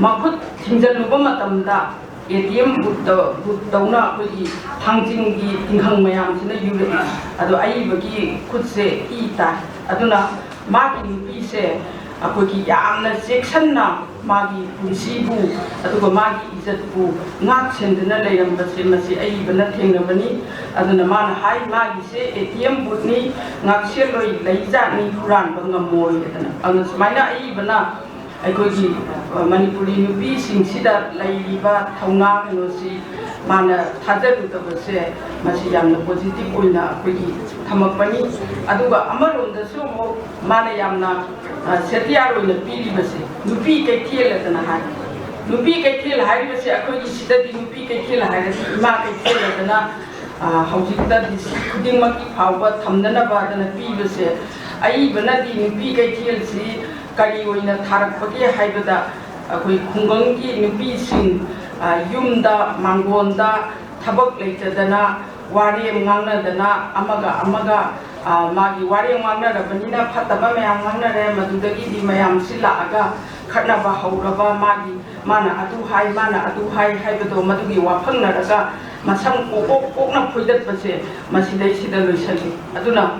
ꯃꯈꯨꯠ ꯊꯤꯡꯖꯤꯜꯂꯨꯕ ꯃꯇꯝꯗ ꯑꯦ ꯇꯤ ꯑꯦꯝ ꯕꯨꯠꯇ-, ꯕꯨꯠ ꯇꯧꯅ ꯑꯩꯈꯣꯏꯒꯤ ꯊꯥꯡꯖꯤꯡꯒꯤ ꯇꯤꯡꯈꯪ ꯃꯌꯥꯝꯁꯤꯅ ꯌꯨꯔꯛꯏ꯫ ꯑꯗꯣ ꯑꯏꯕꯒꯤ ꯈꯨꯠꯁꯦ ꯏ ꯇꯥꯏ꯫ ꯑꯗꯨꯅ ꯃꯥꯒꯤ ꯅꯨꯄꯤꯁꯦ ꯑꯩꯈꯣꯏꯒꯤ ꯌꯥꯝꯅ ꯆꯦꯛꯁꯤꯟꯅ ꯃꯥꯒꯤ ꯄꯨꯟꯁꯤꯕꯨ ꯑꯗꯨꯒ ꯃꯥꯒꯤ ꯏꯖꯠꯄꯨ ꯉꯥꯛ ꯁꯦꯟꯗꯨꯅ ꯂꯩꯔꯝꯕꯁꯦ ꯃꯁꯤ ꯑꯏꯕꯅ ꯊꯦꯡꯅꯕꯅꯤ꯫ ꯑꯗꯨꯅ ꯃꯥꯅ ꯍꯥꯏ, ꯃꯥꯒꯤꯁꯦ ꯑꯦ ꯇꯤ ꯑꯦꯝ ꯕꯨꯠꯅꯤ, ꯉꯥꯛꯁꯦꯜꯂꯣꯏ ꯂꯩꯖꯥꯠꯅꯤ, ꯍꯨꯔꯥꯟꯕ ꯉꯝꯃꯣꯏ ꯍꯥꯏꯗꯅ꯫ ꯑꯗꯨꯅ ꯁꯨꯃꯥꯏꯅ ꯑꯏꯕꯅ ꯑꯩꯈꯣꯏꯒꯤ, ꯑ, ꯃꯅꯤꯄꯨꯔꯤ ꯅꯨꯄꯤꯁꯤꯡꯁꯤꯗ ꯂꯩꯔꯤꯕ ꯊꯧꯅꯥ ꯀꯩꯅꯣꯁꯤ ꯃꯥꯅ ꯊꯥꯖꯔꯨꯗꯕꯁꯦ, ꯃꯁꯤ ꯌꯥꯝꯅ ꯄꯣꯖꯤꯇꯤꯚ ꯑꯣꯏꯅ ꯑꯩꯈꯣꯏꯒꯤ ꯊꯝꯃꯛꯄꯅꯤ꯫ ꯑꯗꯨꯒ ꯑꯃꯔꯣꯝꯗꯁꯨ ꯑꯃꯨꯛ ꯃꯥꯅ ꯌꯥꯝꯅ, ꯑ, ꯁꯦꯇꯤꯌꯥꯔ ꯑꯣꯏꯅ ꯄꯤꯔꯤꯕꯁꯦ, "ꯅꯨꯄꯤ ꯀꯩꯊꯦꯜ" ꯑꯗꯅ ꯍꯥꯏ꯫ ꯅꯨꯄꯤ ꯀꯩꯊꯦꯜ ꯍꯥꯏꯔꯤꯕꯁꯦ ꯑꯩꯈꯣꯏꯒꯤ ꯁꯤꯗꯗꯤ ꯅꯨꯄꯤ ꯀꯩꯊꯦꯜ ꯍꯥꯏꯔꯗꯤ ꯏꯃꯥ ꯀꯩꯊꯦꯜ ꯑꯗꯅ, ꯑ, ꯍꯧꯖꯤꯛꯇ ꯗꯤꯁꯇ꯭ꯔꯤꯛ ꯈꯨꯗꯤꯡꯃꯛꯀꯤ ꯐꯥꯎꯕ ꯊꯝꯅꯅꯕ ꯑꯗꯅ ꯄꯤꯕꯁꯦ, ꯑꯏꯕꯅꯗꯤ ꯅꯨꯄꯤ ꯀꯩꯊꯦꯜꯁꯤ ꯀꯔꯤ ꯑꯣꯏꯅ ꯊꯥꯔꯛꯄꯒꯦ ꯍꯥꯏꯕꯗ, ꯑꯩꯈꯣꯏ ꯈꯨꯡꯒꯪꯒꯤ ꯅꯨꯄꯤꯁꯤꯡ, ꯑ, ꯌꯨꯝꯗ, ꯃꯥꯡꯒꯣꯟꯗ ꯊꯕꯛ ꯂꯩꯇꯗꯅ ꯋꯥꯔꯦꯝ ꯉꯥꯡꯅꯗꯅ ꯑꯃꯒ ꯑꯃꯒ, ꯑ, ꯃꯥꯒꯤ ꯋꯥꯔꯦꯝ ꯉꯥꯡꯅꯔꯕꯅꯤꯅ ꯐꯠꯇꯕ ꯃꯌꯥꯝ ꯉꯥꯡꯅꯔꯦ꯫ ꯃꯗꯨꯗꯒꯤꯗꯤ ꯃꯌꯥꯝꯁꯤ ꯂꯥꯛꯑꯒ ꯈꯠꯅꯕ ꯍꯧꯔꯕ, ꯃꯥꯒꯤ, ꯃꯥꯅ ꯑꯗꯨ ꯍꯥꯏ, ꯃꯥꯅ ꯑꯗꯨ ꯍꯥꯏ ꯍꯥꯏꯕꯗꯣ, ꯃꯗꯨꯒꯤ ꯋꯥꯐꯪꯅꯔꯒ ꯃꯁꯝ ꯀꯣꯛ ꯀꯣꯛ ꯀꯣꯛꯅ ꯐꯣꯏꯗꯠꯄꯁꯦ ꯃꯁꯤꯗꯩꯁꯤꯗ ꯂꯣꯏꯁꯜꯂꯤ꯫ ꯑꯗꯨꯅ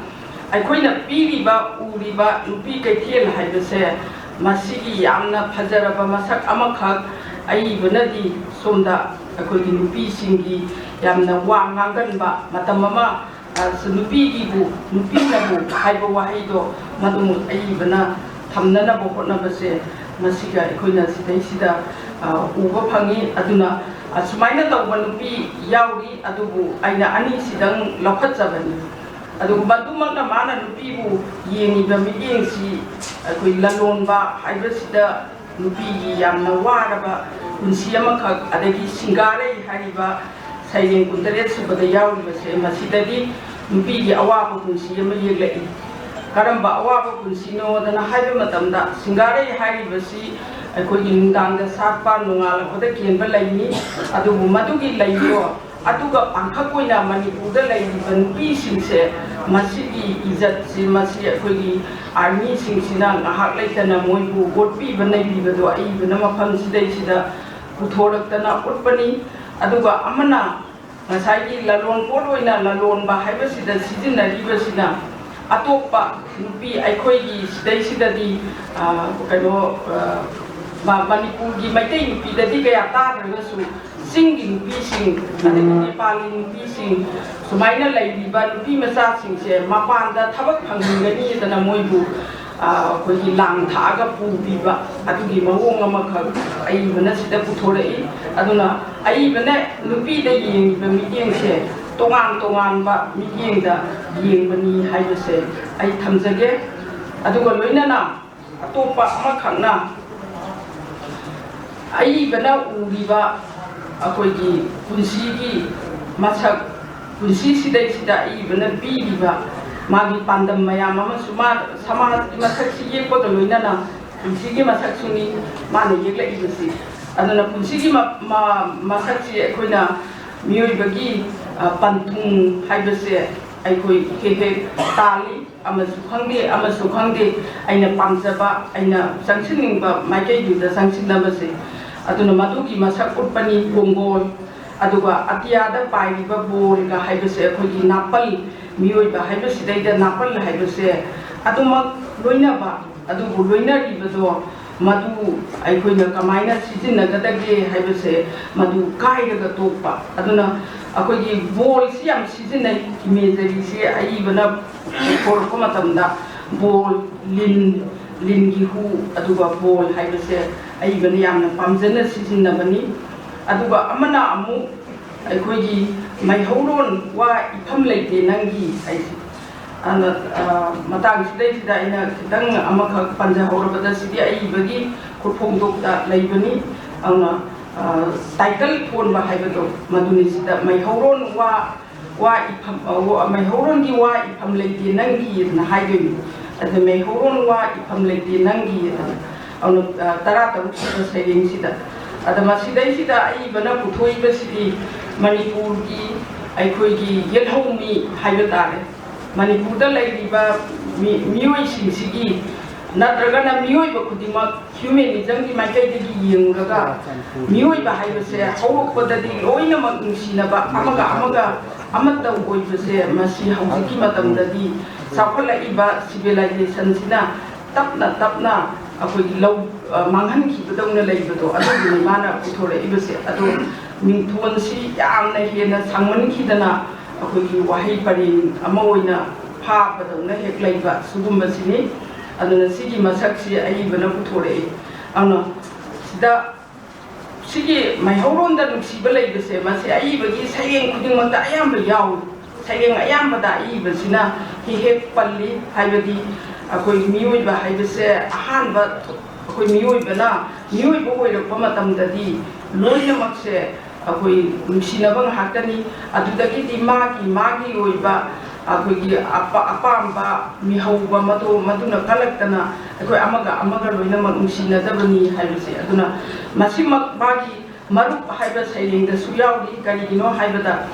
ꯑꯩꯈꯣꯏꯅ ꯄꯤꯔꯤꯕ, ꯎꯔꯤꯕ ꯅꯨꯄꯤ ꯀꯩꯊꯦꯜ ꯍꯥꯏꯕꯁꯦ, ꯃꯁꯤꯒꯤ ꯌꯥꯝꯅ ꯐꯖꯔꯕ ꯃꯁꯛ ꯑꯃꯈꯛ ꯑꯏꯕꯅꯗꯤ ꯁꯣꯝꯗ ꯑꯩꯈꯣꯏꯒꯤ ꯅꯨꯄꯤꯁꯤꯡꯒꯤ ꯌꯥꯝꯅ ꯋꯥ ꯉꯥꯡꯒꯟꯕ ꯃꯇꯝ ꯑꯃ, ꯑ, ꯅꯨꯄꯤꯒꯤꯕꯨ, ꯅꯨꯄꯤꯅꯕꯨ ꯍꯥꯏꯕ ꯋꯥꯍꯩꯗꯣ ꯃꯗꯨ ꯑꯏꯕꯅ ꯊꯝꯅꯅꯕ ꯍꯣꯠꯅꯕꯁꯦ ꯃꯁꯤꯒ ꯑꯩꯈꯣꯏꯅ ꯁꯤꯗꯩꯁꯤꯗ, ꯑ, ꯎꯕ ꯐꯪꯉꯤ꯫ ꯑꯗꯨꯅ ꯑꯁꯨꯃꯥꯏꯅ ꯇꯧꯕ ꯅꯨꯄꯤ ꯌꯥꯎꯔꯤ, ꯑꯗꯨꯕꯨ ꯑꯩꯅ ꯑꯅꯤꯁꯤꯗꯪ ꯂꯧꯈꯠꯆꯕꯅꯤ꯫ ꯑꯗꯨꯒ ꯃꯗꯨꯃꯛꯅ ꯃꯥꯅ ꯅꯨꯄꯤꯕꯨ ꯌꯦꯡꯉꯤꯕ ꯃꯤꯠꯌꯦꯡꯁꯤ ꯑꯩꯈꯣꯏ ꯂꯂꯣꯟꯕ ꯍꯥꯏꯕꯁꯤꯗ ꯅꯨꯄꯤꯒꯤ ꯌꯥꯝꯅ ꯋꯥꯔꯕ ꯄꯨꯟꯁꯤ ꯑꯃꯈꯛ, ꯑꯗꯒꯤ ꯁꯤꯡꯒꯥꯔꯩ ꯍꯥꯏꯔꯤꯕ ꯁꯩꯔꯦꯡ ꯀꯨꯟꯇꯔꯦꯠ ꯁꯨꯕꯗ ꯌꯥꯎꯔꯤꯕꯁꯦ, ꯃꯁꯤꯗꯗꯤ ꯅꯨꯄꯤꯒꯤ ꯑꯋꯥꯕ ꯄꯨꯟꯁꯤ ꯑꯃ ꯌꯦꯛꯂꯛꯏ꯫ ꯀꯔꯝꯕ ꯑꯋꯥꯕ ꯄꯨꯟꯁꯤꯅꯣꯗꯅ ꯍꯥꯏꯕ ꯃꯇꯝꯗ, ꯁꯤꯡꯒꯥꯔꯩ ꯍꯥꯏꯔꯤꯕꯁꯤ ꯑꯩꯈꯣꯏꯒꯤ ꯅꯨꯡꯗꯥꯡꯗ ꯁꯥꯠꯄ, ꯅꯣꯡꯉꯥꯜꯂꯛꯄꯗ ꯀꯦꯟꯕ ꯂꯩꯅꯤ꯫ ꯑꯗꯨꯕꯨ ꯃꯗꯨꯒꯤ ꯂꯩꯗꯣ, ꯑꯗꯨꯒ ꯄꯥꯡꯈꯛ ꯑꯣꯏꯅ ꯃꯅꯤꯄꯨꯔꯗ ꯂꯩꯔꯤꯕ ꯅꯨꯄꯤꯁꯤꯡꯁꯦ, ꯃꯁꯤꯒꯤ ꯏꯖꯠꯁꯤ, ꯃꯁꯤ ꯑꯩꯈꯣꯏꯒꯤ ꯑꯥꯔꯃꯤꯁꯤꯡꯁꯤꯅ ꯉꯥꯏꯍꯥꯛ ꯂꯩꯇꯅ ꯃꯣꯏꯕꯨ ꯑꯣꯠꯄꯤꯕ ꯅꯩꯕꯤꯕꯗꯣ ꯑꯏꯕꯅ ꯃꯐꯝꯁꯤꯗꯩꯁꯤꯗ ꯄꯨꯊꯣꯔꯛꯇꯅ ꯎꯠꯄꯅꯤ꯫ ꯑꯗꯨꯒ ꯑꯃꯅ ꯉꯁꯥꯏꯒꯤ ꯂꯂꯣꯟ ꯄꯣꯠ ꯑꯣꯏꯅ ꯂꯂꯣꯟꯕ ꯍꯥꯏꯕꯁꯤꯗ ꯁꯤꯖꯤꯟꯅꯔꯤꯕꯁꯤꯅ ꯑꯇꯣꯞꯄ ꯅꯨꯄꯤ ꯑꯩꯈꯣꯏꯒꯤ ꯁꯤꯗꯩꯁꯤꯗꯗꯤ, ꯑ, ꯀꯩꯅꯣ, ꯑ, ꯃ-, ꯃꯅꯤꯄꯨꯔꯒꯤ ꯃꯩꯇꯩ ꯅꯨꯄꯤꯗꯗꯤ ꯀꯌꯥ ꯇꯥꯗ꯭ꯔꯒꯁꯨ, ꯆꯤꯡꯒꯤ ꯅꯨꯄꯤꯁꯤꯡ, ꯑꯗꯒꯤ ꯅꯦꯄꯥꯂꯤ ꯅꯨꯄꯤꯁꯤꯡ, ꯁꯨꯃꯥꯏꯅ ꯂꯩꯔꯤꯕ ꯅꯨꯄꯤ ꯃꯆꯥꯁꯤꯡꯁꯦ ꯃꯄꯥꯟꯗ ꯊꯕꯛ ꯐꯪꯍꯟꯒꯅꯤꯗꯅ ꯃꯣꯏꯕꯨ, ꯑ, ꯑꯩꯈꯣꯏꯒꯤ ꯂꯥꯡ ꯊꯥꯛꯑꯒ ꯄꯨꯕꯤꯕ, ꯑꯗꯨꯒꯤ ꯃꯑꯣꯡ ꯑꯃꯈꯛ ꯑꯏꯕꯅ ꯁꯤꯗ ꯄꯨꯊꯣꯔꯛꯏ꯫ ꯑꯗꯨꯅ ꯑꯏꯕꯅ ꯅꯨꯄꯤꯗ ꯌꯦꯡꯉꯤꯕ ꯃꯤꯠꯌꯦꯡꯁꯦ ꯇꯣꯉꯥꯟ ꯇꯣꯉꯥꯟꯕ ꯃꯤꯠꯌꯦꯡꯗ ꯌꯦꯡꯕꯅꯤ ꯍꯥꯏꯕꯁꯦ ꯑꯩ ꯊꯝꯖꯒꯦ꯫ ꯑꯗꯨꯒ ꯂꯣꯏꯅꯅ ꯑꯇꯣꯞꯄ ꯑꯃꯈꯛꯅ ꯑꯏꯕꯅ ꯎꯔꯤꯕ ꯑꯩꯈꯣꯏꯒꯤ ꯄꯨꯟꯁꯤꯒꯤ ꯃꯁꯛ, ꯄꯨꯟꯁꯤꯁꯤꯗꯩꯁꯤꯗ ꯑꯏꯕꯅ ꯄꯤꯔꯤꯕ ꯃꯥꯒꯤ ꯄꯥꯟꯗꯝ ꯃꯌꯥꯝ ꯑꯃꯁꯨ, ꯃꯥ ꯁꯃꯥꯖꯒꯤ ꯃꯁꯛꯁꯤ ꯌꯦꯛꯄꯒ ꯂꯣꯏꯅꯅ ꯄꯨꯟꯁꯤꯒꯤ ꯃꯁꯛꯁꯨꯅꯤ ꯃꯥꯅ ꯌꯦꯛꯂꯛꯏꯕꯁꯤ꯫ ꯑꯗꯨꯅ ꯄꯨꯟꯁꯤꯒꯤ ꯃ-, ꯃ-, ꯃꯁꯛꯁꯤ ꯑꯩꯈꯣꯏꯅ ꯃꯤꯑꯣꯏꯕꯒꯤ, ꯑ, ꯄꯟꯊꯨꯡ ꯍꯥꯏꯕꯁꯦ ꯑꯩꯈꯣꯏ ꯍꯦꯛ ꯍꯦꯛ ꯇꯥꯜꯂꯤ꯫ ꯑꯃꯁꯨ ꯈꯪꯗꯦ, ꯑꯃꯁꯨ ꯈꯪꯗꯦ, ꯑꯩꯅ ꯄꯥꯝꯖꯕ, ꯑꯩꯅ ꯆꯪꯁꯤꯟꯅꯤꯡꯕ ꯃꯥꯏꯀꯩꯗꯨꯗ ꯆꯪꯁꯤꯟꯅꯕꯁꯦ꯫ ꯑꯗꯨꯅ ꯃꯗꯨꯒꯤ ꯃꯁꯛ ꯎꯠꯄꯅꯤ ꯀꯣꯡꯒꯣꯜ꯫ ꯑꯗꯨꯒ ꯑꯇꯤꯌꯥꯗ ꯄꯥꯏꯔꯤꯕ ꯕꯣꯜꯒ ꯍꯥꯏꯕꯁꯦ ꯑꯩꯈꯣꯏꯒꯤ ꯅꯥꯄꯜ, ꯃꯤꯑꯣꯏꯕ ꯍꯥꯏꯕꯁꯤꯗꯩꯗ ꯅꯥꯄꯜ ꯍꯥꯏꯕꯁꯦ ꯑꯗꯨꯃꯛ ꯂꯣꯏꯅꯕ, ꯑꯗꯨꯕꯨ ꯂꯣꯏꯅꯔꯤꯕꯗꯣ ꯃꯗꯨ ꯑꯩꯈꯣꯏꯅ ꯀꯃꯥꯏꯅ ꯁꯤꯖꯤꯟꯅꯒꯗꯒꯦ ꯍꯥꯏꯕꯁꯦ ꯃꯗꯨ ꯀꯥꯏꯔꯒ ꯇꯣꯛꯄ꯫ ꯑꯗꯨꯅ ꯑꯩꯈꯣꯏꯒꯤ ꯕꯣꯜꯁꯤ ꯌꯥꯝ ꯁꯤꯖꯤꯟꯅꯩ, ꯏꯃꯦꯖꯔꯤꯁꯦ ꯑꯏꯕꯅ ꯄꯨꯊꯣꯔꯛꯄ ꯃꯇꯝꯗ ꯕꯣꯜ, ꯂꯤꯟ, ꯂꯤꯟꯒꯤ ꯍꯨ, ꯑꯗꯨꯒ ꯕꯣꯜ ꯍꯥꯏꯕꯁꯦ ꯑꯏꯕꯅ ꯌꯥꯝꯅ ꯄꯥꯝꯖꯅ ꯁꯤꯖꯤꯟꯅꯕꯅꯤ꯫ ꯑꯗꯨꯒ ꯑꯃꯅ ꯑꯃꯨꯛ ꯑꯩꯈꯣꯏꯒꯤ ꯃꯩꯍꯧꯔꯣꯟ ꯋꯥ ꯏꯐꯝ ꯂꯩꯇꯦ ꯅꯪꯒꯤ ꯍꯥꯏꯁꯦ꯫ ꯑꯗꯨꯅ, ꯑ, ꯃꯇꯥꯡꯁꯤꯗꯩꯁꯤꯗ ꯑꯩꯅ ꯈꯤꯇꯪ ꯑꯃꯈꯛ ꯄꯟꯖꯍꯧꯔꯕꯗ, ꯁꯤꯗꯤ ꯑꯏꯕꯒꯤ ꯈꯨꯠꯐꯣꯡꯗꯣꯛꯇ ꯂꯩꯕꯅꯤ꯫ ꯑꯗꯨꯅ, ꯑ, ꯇꯥꯏꯇꯜ ꯊꯣꯟꯕ ꯍꯥꯏꯕꯗꯣ ꯃꯗꯨꯅꯤ꯫ ꯁꯤꯗ ꯃꯩꯍꯧꯔꯣꯟ ꯋꯥ, ꯋꯥ ꯏꯐꯝ, ꯑ, ꯋꯥ-, ꯃꯩꯍꯧꯔꯣꯟꯒꯤ ꯋꯥ ꯏꯐꯝ ꯂꯩꯇꯦ ꯅꯪꯒꯤ ꯑꯗꯨꯅ ꯍꯥꯏꯗꯣꯏꯅꯤ꯫ ꯑꯗꯨ ꯃꯩꯍꯧꯔꯣꯟ ꯋꯥ ꯏꯐꯝ ꯂꯩꯇꯦ ꯅꯪꯒꯤ ꯑꯗꯨꯅ꯫ ꯑꯗꯨꯅ, ꯑ, ꯇꯔꯥꯇꯔꯨꯛ ꯁꯨꯕ ꯁꯩꯔꯦꯡꯁꯤꯗ꯫ ꯑꯗ ꯃꯁꯤꯗꯩꯁꯤꯗ ꯑꯏꯕꯅ ꯄꯨꯊꯣꯛꯏꯕꯁꯤꯗꯤ ꯃꯅꯤꯄꯨꯔꯒꯤ ꯑꯩꯈꯣꯏꯒꯤ ꯌꯦꯜꯍꯧꯃꯤ ꯍꯥꯏꯕ ꯇꯥꯔꯦ꯫ ꯃꯅꯤꯄꯨꯔꯗ ꯂꯩꯔꯤꯕ ꯃꯤ-, ꯃꯤꯑꯣꯏꯁꯤꯡꯁꯤꯒꯤ ꯅꯠꯇ꯭ꯔꯒꯅ ꯃꯤꯑꯣꯏꯕ ꯈꯨꯗꯤꯡꯃꯛ ꯍ꯭ꯌꯨꯃꯦꯅꯤꯖꯝꯒꯤ ꯃꯥꯏꯀꯩꯗꯒꯤ ꯌꯦꯡꯂꯒ ꯃꯤꯑꯣꯏꯕ ꯍꯥꯏꯕꯁꯦ ꯍꯧꯔꯛꯄꯗꯗꯤ ꯂꯣꯏꯅꯃꯛ ꯅꯨꯡꯁꯤꯅꯕ, ꯑꯃꯒ ꯑꯃꯒ ꯑꯃꯠꯇ ꯑꯣꯏꯕꯁꯦ, ꯃꯁꯤ ꯍꯧꯖꯤꯛꯀꯤ ꯃꯇꯝꯗꯗꯤ ꯆꯥꯎꯈꯠꯂꯛꯏꯕ ꯁꯤꯚꯤꯂꯥꯏꯖꯦꯁꯟꯁꯤꯅ ꯇꯞꯅ ꯇꯞꯅ ꯑꯩꯈꯣꯏꯒꯤ ꯂꯧ, ꯑ, ꯃꯥꯡꯍꯟꯈꯤꯕꯗꯧꯅ ꯂꯩꯕꯗꯣ, ꯑꯗꯨꯒꯤꯅꯤ ꯃꯥꯅ ꯄꯨꯊꯣꯔꯛꯏꯕꯁꯦ꯫ ꯑꯗꯣ ꯃꯤꯡꯊꯣꯟꯁꯤ ꯌꯥꯝꯅ ꯍꯦꯟꯅ ꯁꯥꯡꯃꯟꯈꯤꯗꯅ ꯑꯩꯈꯣꯏꯒꯤ ꯋꯥꯍꯩ ꯄꯔꯦꯡ ꯑꯃ ꯑꯣꯏꯅ ꯐꯥꯕꯗꯧꯅ ꯍꯦꯛ ꯂꯩꯕ ꯁꯤꯒꯨꯝꯕꯁꯤꯅꯤ꯫ ꯑꯗꯨꯅ ꯁꯤꯒꯤ ꯃꯁꯛꯁꯤ ꯑꯏꯕꯅ ꯄꯨꯊꯣꯔꯛꯏ꯫ ꯑꯗꯨꯅ ꯁꯤꯗ ꯁꯤꯒꯤ ꯃꯩꯍꯧꯔꯣꯟꯗ ꯅꯨꯡꯁꯤꯕ ꯂꯩꯕꯁꯦ, ꯃꯁꯤ ꯑꯏꯕꯒꯤ ꯁꯩꯔꯦꯡ ꯈꯨꯗꯤꯡꯃꯛꯇ ꯑꯌꯥꯝꯕ ꯌꯥꯎꯏ꯫ ꯁꯩꯔꯦꯡ ꯑꯌꯥꯝꯕꯗ ꯑꯏꯕꯁꯤꯅ ꯍꯦꯛ ꯍꯦꯛ ꯄꯜꯂꯤ꯫ ꯍꯥꯏꯕꯗꯤ ꯑꯩꯈꯣꯏ ꯃꯤꯑꯣꯏꯕ ꯍꯥꯏꯕꯁꯦ ꯑꯍꯥꯟꯕ, ꯑꯩꯈꯣꯏ ꯃꯤꯑꯣꯏꯕꯅ ꯃꯤꯑꯣꯏꯕ ꯑꯣꯏꯔꯛꯄ ꯃꯇꯝꯗꯗꯤ ꯂꯣꯏꯅꯃꯛꯁꯦ ꯑꯩꯈꯣꯏ ꯅꯨꯡꯁꯤꯅꯕ ꯉꯥꯛꯇꯅꯤ꯫ ꯑꯗꯨꯗꯒꯤꯗꯤ ꯃꯥꯒꯤ ꯃꯥꯒꯤ ꯑꯣꯏꯕ ꯑꯩꯈꯣꯏꯒꯤ ꯑꯄꯥ-, ꯑꯄꯥꯝꯕ ꯃꯤꯍꯧꯕ ꯃꯗꯨ, ꯃꯗꯨꯅ ꯀꯜꯂꯛꯇꯅ ꯑꯩꯈꯣꯏ ꯑꯃꯒ ꯑꯃꯒ ꯂꯣꯏꯅꯃꯛ ꯅꯨꯡꯁꯤꯅꯗꯕꯅꯤ ꯍꯥꯏꯕꯁꯦ꯫ ꯑꯗꯨꯅ ꯃꯁꯤꯃꯛ ꯃꯥꯒꯤ ꯃꯔꯨꯞ ꯍꯥꯏꯕ ꯁꯩꯔꯦꯡꯗꯁꯨ ꯌꯥꯎꯔꯤ꯫ ꯀꯔꯤꯒꯤꯅꯣ ꯍꯥꯏꯕꯗ,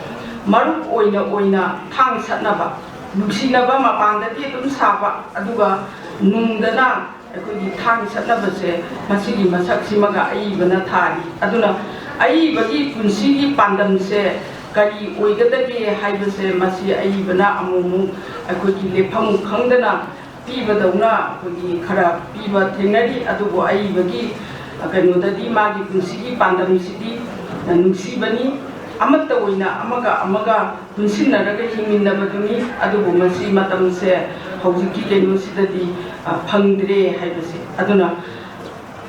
ꯃꯔꯨꯞ ꯑꯣꯏꯅ ꯑꯣꯏꯅ ꯊꯥꯡ ꯁꯠꯅꯕ, ꯅꯨꯡꯁꯤꯅꯕ ꯃꯄꯥꯟꯗꯗꯤ ꯑꯗꯨꯝ ꯁꯥꯕ, ꯑꯗꯨꯒ ꯅꯨꯡꯗꯅ ꯑꯩꯈꯣꯏꯒꯤ ꯊꯥꯡ ꯁꯠꯅꯕꯁꯦ, ꯃꯁꯤꯒꯤ ꯃꯁꯛꯁꯤꯃꯒ ꯑꯏꯕꯅ ꯊꯥꯔꯤ꯫ ꯑꯗꯨꯅ ꯑꯏꯕꯒꯤ ꯄꯨꯟꯁꯤꯒꯤ ꯄꯥꯟꯗꯝꯁꯦ ꯀꯔꯤ ꯑꯣꯏꯒꯗꯒꯦ ꯍꯥꯏꯕꯁꯦ, ꯃꯁꯤ ꯑꯏꯕꯅ ꯑꯃꯨꯛ ꯑꯃꯨꯛ ꯑꯩꯈꯣꯏꯒꯤ ꯂꯦꯞꯐꯝ ꯈꯪꯗꯅ ꯄꯤꯕꯗꯧꯅ ꯑꯩꯈꯣꯏꯒꯤ ꯈꯔ ꯄꯤꯕ ꯊꯦꯡꯅꯔꯤ꯫ ꯑꯗꯨꯕꯨ ꯑꯏꯕꯒꯤ ꯀꯩꯅꯣꯗꯗꯤ ꯃꯥꯒꯤ ꯄꯨꯟꯁꯤꯒꯤ ꯄꯥꯟꯗꯝꯁꯤꯗꯤ ꯅꯨꯡꯁꯤꯕꯅꯤ, ꯑꯃꯠꯇ ꯑꯣꯏꯅ ꯑꯃꯒ ꯑꯃꯒ ꯄꯨꯟꯁꯤꯟꯅꯔꯒ ꯍꯤꯡꯃꯤꯟꯅꯕꯗꯨꯅꯤ꯫ ꯑꯗꯨꯕꯨ ꯃꯁꯤ ꯃꯇꯝꯁꯦ ꯍꯧꯖꯤꯛꯀꯤ ꯀꯩꯅꯣꯁꯤꯗꯗꯤ, ꯑ, ꯐꯪꯗ꯭ꯔꯦ ꯍꯥꯏꯕꯁꯦ꯫ ꯑꯗꯨꯅ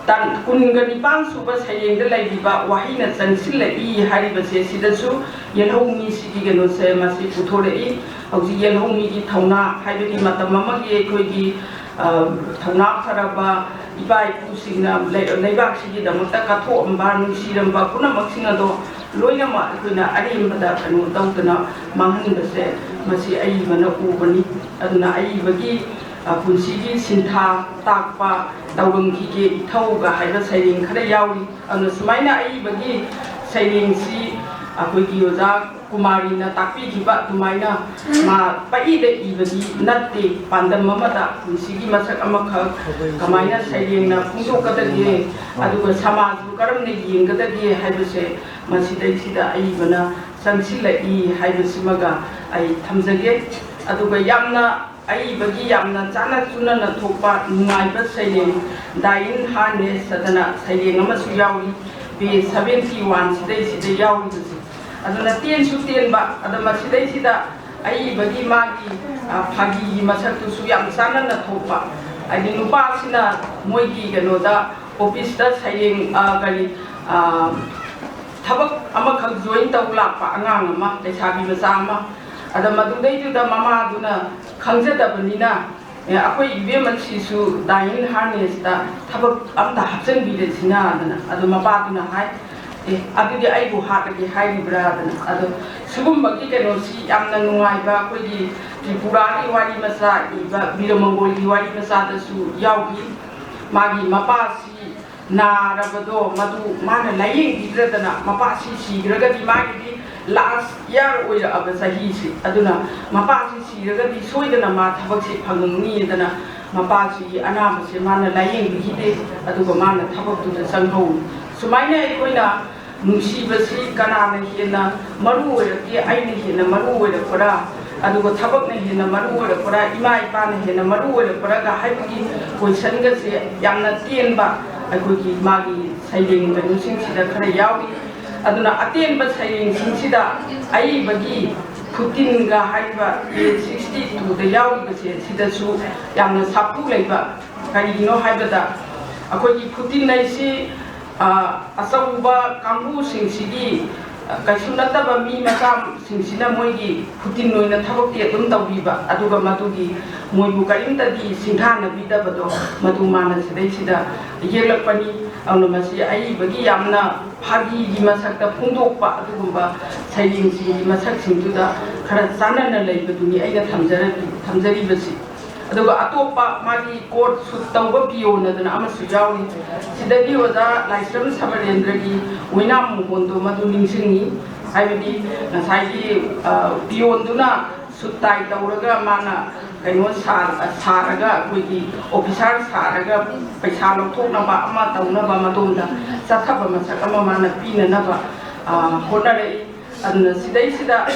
ꯇꯥꯡ ꯀꯨꯟꯒ ꯅꯤꯄꯥꯟ ꯁꯨꯕ ꯁꯩꯔꯦꯡꯗ ꯂꯩꯔꯤꯕ "ꯋꯥꯍꯩꯅ ꯆꯪꯁꯤꯜꯂꯛꯏ" ꯍꯥꯏꯔꯤꯕꯁꯦ, ꯁꯤꯗꯁꯨ ꯌꯦꯜꯍꯧꯃꯤꯁꯤꯒꯤ ꯀꯩꯅꯣꯁꯦ ꯃꯁꯤ ꯄꯨꯊꯣꯔꯛꯏ꯫ ꯍꯧꯖꯤꯛ ꯌꯦꯜꯍꯧꯃꯤꯒꯤ ꯊꯧꯅꯥ, ꯍꯥꯏꯕꯗꯤ ꯃꯇꯝ ꯑꯃꯒꯤ ꯑꯩꯈꯣꯏꯒꯤ, ꯑ, ꯊꯧꯅꯥ ꯐꯔꯕ ꯏꯄꯥ ꯏꯄꯨꯁꯤꯡꯅ ꯂꯩ-, ꯂꯩꯕꯥꯛꯁꯤꯒꯤꯗꯃꯛꯇ ꯀꯠꯊꯣꯛꯑꯝꯕ, ꯅꯨꯡꯁꯤꯔꯝꯕ ꯄꯨꯝꯅꯃꯛꯁꯤꯡ ꯑꯗꯣ ꯂꯣꯏꯅꯃꯛ ꯑꯩꯈꯣꯏꯅ ꯑꯔꯦꯝꯕꯗ ꯀꯩꯅꯣ ꯇꯧꯗꯅ ꯃꯥꯡꯍꯟꯕꯁꯦ, ꯃꯁꯤ ꯑꯏꯕꯅ ꯎꯕꯅꯤ꯫ ꯑꯗꯨꯅ ꯑꯏꯕꯒꯤ, ꯑ, ꯄꯨꯟꯁꯤꯒꯤ ꯁꯤꯟꯊꯥ ꯇꯥꯛꯄ "ꯇꯧꯔꯝꯈꯤꯒꯦ ꯏꯊꯧꯒ" ꯍꯥꯏꯕ ꯁꯩꯔꯦꯡ ꯈꯔ ꯌꯥꯎꯔꯤ꯫ ꯑꯗꯨꯅ ꯁꯨꯃꯥꯏꯅ ꯑꯏꯕꯒꯤ ꯁꯩꯔꯦꯡꯁꯤ ꯑꯩꯈꯣꯏꯒꯤ ꯑꯣꯖꯥ ꯀꯨꯃꯥꯔꯤꯅ ꯇꯥꯛꯄꯤꯈꯤꯕ ꯑꯗꯨꯃꯥꯏꯅ ꯃꯥ ꯄꯛꯏꯗ ꯏꯕꯗꯤ ꯅꯠꯇꯦ꯫ ꯄꯥꯟꯗꯝ ꯑꯃꯗ ꯄꯨꯟꯁꯤꯒꯤ ꯃꯁꯛ ꯑꯃꯈꯛ ꯀꯃꯥꯏꯅ ꯁꯩꯔꯦꯡꯅ ꯐꯣꯡꯗꯣꯛꯀꯗꯒꯦ, ꯑꯗꯨꯒ ꯁꯃꯥꯖꯕꯨ ꯀꯔꯝꯅ ꯌꯦꯡꯒꯗꯒꯦ ꯍꯥꯏꯕꯁꯦ ꯃꯁꯤꯗꯩꯁꯤꯗ ꯑꯏꯕꯅ ꯆꯪꯁꯤꯜꯂꯛꯏ ꯍꯥꯏꯕꯁꯤꯃꯒ ꯑꯩ ꯊꯝꯖꯒꯦ꯫ ꯑꯗꯨꯒ ꯌꯥꯝꯅ ꯑꯏꯕꯒꯤ ꯌꯥꯝꯅ ꯆꯥꯟꯅ ꯆꯨꯅꯅ ꯊꯣꯛꯄ ꯅꯨꯡꯉꯥꯏꯕ ꯁꯩꯔꯦꯡ "ꯗꯥꯏꯟ ꯍꯥꯔꯅꯦꯁ" ꯍꯥꯏꯗꯅ ꯁꯩꯔꯦꯡ ꯑꯃꯁꯨ ꯌꯥꯎꯔꯤ, ꯄꯦꯖ ꯁꯚꯦꯟꯇꯤ ꯋꯥꯟ ꯁꯤꯗꯩꯁꯤꯗ ꯌꯥꯎꯔꯤꯕꯁꯦ꯫ ꯑꯗꯨꯅ ꯇꯦꯟꯁꯨ ꯇꯦꯟꯕ, ꯑꯗ ꯃꯁꯤꯗꯩꯁꯤꯗ ꯑꯏꯕꯒꯤ ꯃꯥꯒꯤ, ꯑ, ꯐꯥꯒꯤꯒꯤ ꯃꯁꯛꯇꯨꯁꯨ ꯌꯥꯝ ꯆꯥꯟꯅꯅ ꯊꯣꯛꯄ꯫ ꯍꯥꯏꯗꯤ ꯅꯨꯄꯥꯁꯤꯅ ꯃꯣꯏꯒꯤ ꯀꯩꯅꯣꯗ, ꯑꯣꯐꯤꯁꯇ ꯁꯩꯔꯦꯡ, ꯑ, ꯀꯔꯤ, ꯑ, ꯊꯕꯛ ꯑꯃꯈꯛ join ꯇꯧ ꯂꯥꯛꯄ ꯑꯉꯥꯡ ꯑꯃ, ꯂꯩꯁꯥꯕꯤ ꯃꯆꯥ ꯑꯃ꯫ ꯑꯗ ꯃꯗꯨꯗꯩꯗꯨꯗ ꯃꯃꯥꯗꯨꯅ ꯈꯪꯖꯗꯕꯅꯤꯅ, "ꯑꯦ, ꯑꯩꯈꯣꯏ ꯏꯕꯦꯝꯃꯁꯤꯁꯨ dying harness ꯇ ꯊꯕꯛ ꯑꯝꯇ ꯍꯥꯞꯆꯤꯟꯕꯤꯔꯁꯤꯅ"ꯗꯅ꯫ ꯑꯗꯣ ꯃꯄꯥꯗꯨꯅ ꯍꯥꯏ, "ꯑꯦ, ꯑꯗꯨꯗꯤ ꯑꯩꯕꯨ ꯍꯥꯠꯂꯒꯦ ꯍꯥꯏꯔꯤꯕ꯭ꯔꯥ?" ꯗꯅ꯫ ꯑꯗꯣ ꯁꯤꯒꯨꯝꯕꯒꯤ ꯀꯩꯅꯣꯁꯤ ꯌꯥꯝꯅ ꯅꯨꯡꯉꯥꯏꯕ, ꯑꯩꯈꯣꯏꯒꯤ ꯇ꯭ꯔꯤꯄꯨꯔꯥꯒꯤ ꯋꯥꯔꯤ ꯃꯆꯥ ꯏꯕ ꯕꯤꯔꯃꯪꯒꯣꯜꯒꯤ ꯋꯥꯔꯤ ꯃꯆꯥꯗꯁꯨ ꯌꯥꯎꯈꯤ꯫ ꯃꯥꯒꯤ ꯃꯄꯥꯁꯤ ꯅꯥꯔꯕꯗꯣ ꯃꯗꯨ ꯃꯥꯅ ꯂꯥꯏꯌꯦꯡꯕꯤꯗ꯭ꯔꯗꯅ, ꯃꯄꯥꯁꯤ ꯁꯤꯈ꯭ꯔꯒꯗꯤ, ꯃꯥꯒꯤꯗꯤ last year ꯑꯣꯏꯔꯛꯑꯕ ꯆꯍꯤꯁꯤ, ꯑꯗꯨꯅ ꯃꯄꯥꯁꯤ ꯁꯤꯔꯒꯗꯤ ꯁꯣꯏꯗꯅ ꯃꯥ ꯊꯕꯛꯁꯤ ꯐꯪꯉꯅꯤꯗꯅ ꯃꯄꯥꯁꯤꯒꯤ ꯑꯅꯥꯕꯁꯦ ꯃꯥꯅ ꯂꯥꯏꯌꯦꯡꯕꯤꯈꯤꯗꯦ꯫ ꯑꯗꯨꯒ ꯃꯥꯅ ꯊꯕꯛꯇꯨꯗ ꯆꯪꯍꯧꯏ꯫ ꯁꯨꯃꯥꯏꯅ ꯑꯩꯈꯣꯏꯅ ꯅꯨꯡꯁꯤꯕꯁꯤ ꯀꯅꯥꯅ ꯍꯦꯟꯅ ꯃꯔꯨ ꯑꯣꯏꯔꯛꯀꯦ? ꯑꯩꯅ ꯍꯦꯟꯅ ꯃꯔꯨ ꯑꯣꯏꯔꯛꯄ꯭ꯔꯥ? ꯑꯗꯨꯒ ꯊꯕꯛꯅ ꯍꯦꯟꯅ ꯃꯔꯨ ꯑꯣꯏꯔꯛꯄ꯭ꯔꯥ, ꯏꯃꯥ ꯏꯄꯥꯅ ꯍꯦꯟꯅ ꯃꯔꯨ ꯑꯣꯏꯔꯛꯄ꯭ꯔꯥꯒ ꯍꯥꯏꯕꯒꯤ question ꯒꯁꯦ ꯌꯥꯝꯅ ꯇꯦꯟꯕ ꯑꯩꯈꯣꯏꯒꯤ ꯃꯥꯒꯤ ꯁꯩꯔꯦꯡ ꯀꯩꯅꯣꯁꯤꯡꯁꯤꯗ ꯈꯔ ꯌꯥꯎꯔꯤ꯫ ꯑꯗꯨꯅ ꯑꯇꯦꯟꯕ ꯁꯩꯔꯦꯡꯁꯤꯡꯁꯤꯗ ꯑꯏꯕꯒꯤ ꯈꯨꯇꯤꯟꯒ ꯍꯥꯏꯔꯤꯕ page sixty two ꯗ ꯌꯥꯎꯔꯤꯕꯁꯦ, ꯁꯤꯗꯁꯨ ꯌꯥꯝꯅ ꯁꯥꯐꯨ ꯂꯩꯕ꯫ ꯀꯔꯤꯒꯤꯅꯣ ꯍꯥꯏꯕꯗ, ꯑꯩꯈꯣꯏꯒꯤ ꯈꯨꯇꯤꯟ ꯍꯥꯏꯁꯤ, ꯑ, ꯑꯆꯧꯕ ꯀꯥꯡꯕꯨꯁꯤꯡꯁꯤꯒꯤ, ꯑ, ꯀꯩꯁꯨ ꯅꯠꯇꯕ ꯃꯤ ꯃꯆꯥꯁꯤꯡꯁꯤꯅ ꯃꯣꯏꯒꯤ ꯈꯨꯇꯤꯟ ꯑꯣꯏꯅ ꯊꯕꯛꯇꯤ ꯑꯗꯨꯝ ꯇꯧꯕꯤꯕ, ꯑꯗꯨꯒ ꯃꯗꯨꯒꯤ ꯃꯣꯏꯕꯨ ꯀꯔꯤꯝꯇꯗꯤ ꯁꯤꯡꯊꯥꯅꯕꯤꯗꯕꯗꯣ, ꯃꯗꯨ ꯃꯥꯅ ꯁꯤꯗꯩꯁꯤꯗ ꯌꯦꯛꯂꯛꯄꯅꯤ꯫ ꯑꯗꯨꯅ ꯃꯁꯤ ꯑꯏꯕꯒꯤ ꯌꯥꯝꯅ ꯐꯥꯒꯤꯒꯤ ꯃꯁꯛꯇ ꯐꯣꯡꯗꯣꯛꯄ ꯑꯗꯨꯒꯨꯝꯕ ꯁꯩꯔꯦꯡꯁꯤꯡꯒꯤ ꯃꯁꯛꯁꯤꯡꯗꯨꯗ ꯈꯔ ꯆꯥꯟꯅꯅ ꯂꯩꯕꯗꯨꯅꯤ ꯑꯩꯅ ꯊꯝꯖꯔ-, ꯊꯝꯖꯔꯤꯕꯁꯤ꯫ ꯑꯗꯨꯒ ꯑꯇꯣꯞꯄ ꯃꯥꯒꯤ coat suit ꯇꯧꯕ peon ꯑꯗꯨꯅ ꯑꯃꯁꯨ ꯌꯥꯎꯔꯤ꯫ ꯁꯤꯗꯒꯤ ꯑꯣꯖꯥ ꯂꯥꯏꯁ꯭ꯔꯝ ꯁꯃꯔꯦꯟꯗ꯭ꯔꯒꯤ ꯑꯣꯏꯅꯥꯝ ꯃꯣꯍꯣꯟꯗꯣ ꯃꯗꯨ ꯅꯤꯡꯁꯤꯡꯉꯤ꯫ ꯍꯥꯏꯕꯗꯤ ꯉꯁꯥꯏꯒꯤ, ꯑ, peon ꯗꯨꯅ suit tie ꯇꯧꯔꯒ ꯃꯥꯅ ꯀꯩꯅꯣ ꯁꯥ-, ꯁꯥꯔꯒ, ꯑꯩꯈꯣꯏꯒꯤ officer ꯁꯥꯔꯒ ꯄꯩꯁꯥ ꯂꯧꯊꯣꯛꯅꯕ ꯑꯃ ꯇꯧꯅꯕ ꯃꯗꯣꯝꯗ ꯆꯠꯊꯕ ꯃꯁꯛ ꯑꯃ ꯃꯥꯅ ꯄꯤꯅꯅꯕ, ꯑ, ꯍꯣꯠꯅꯔꯛꯏ꯫ ꯑꯗꯨꯅ ꯁꯤꯗꯩꯁꯤꯗ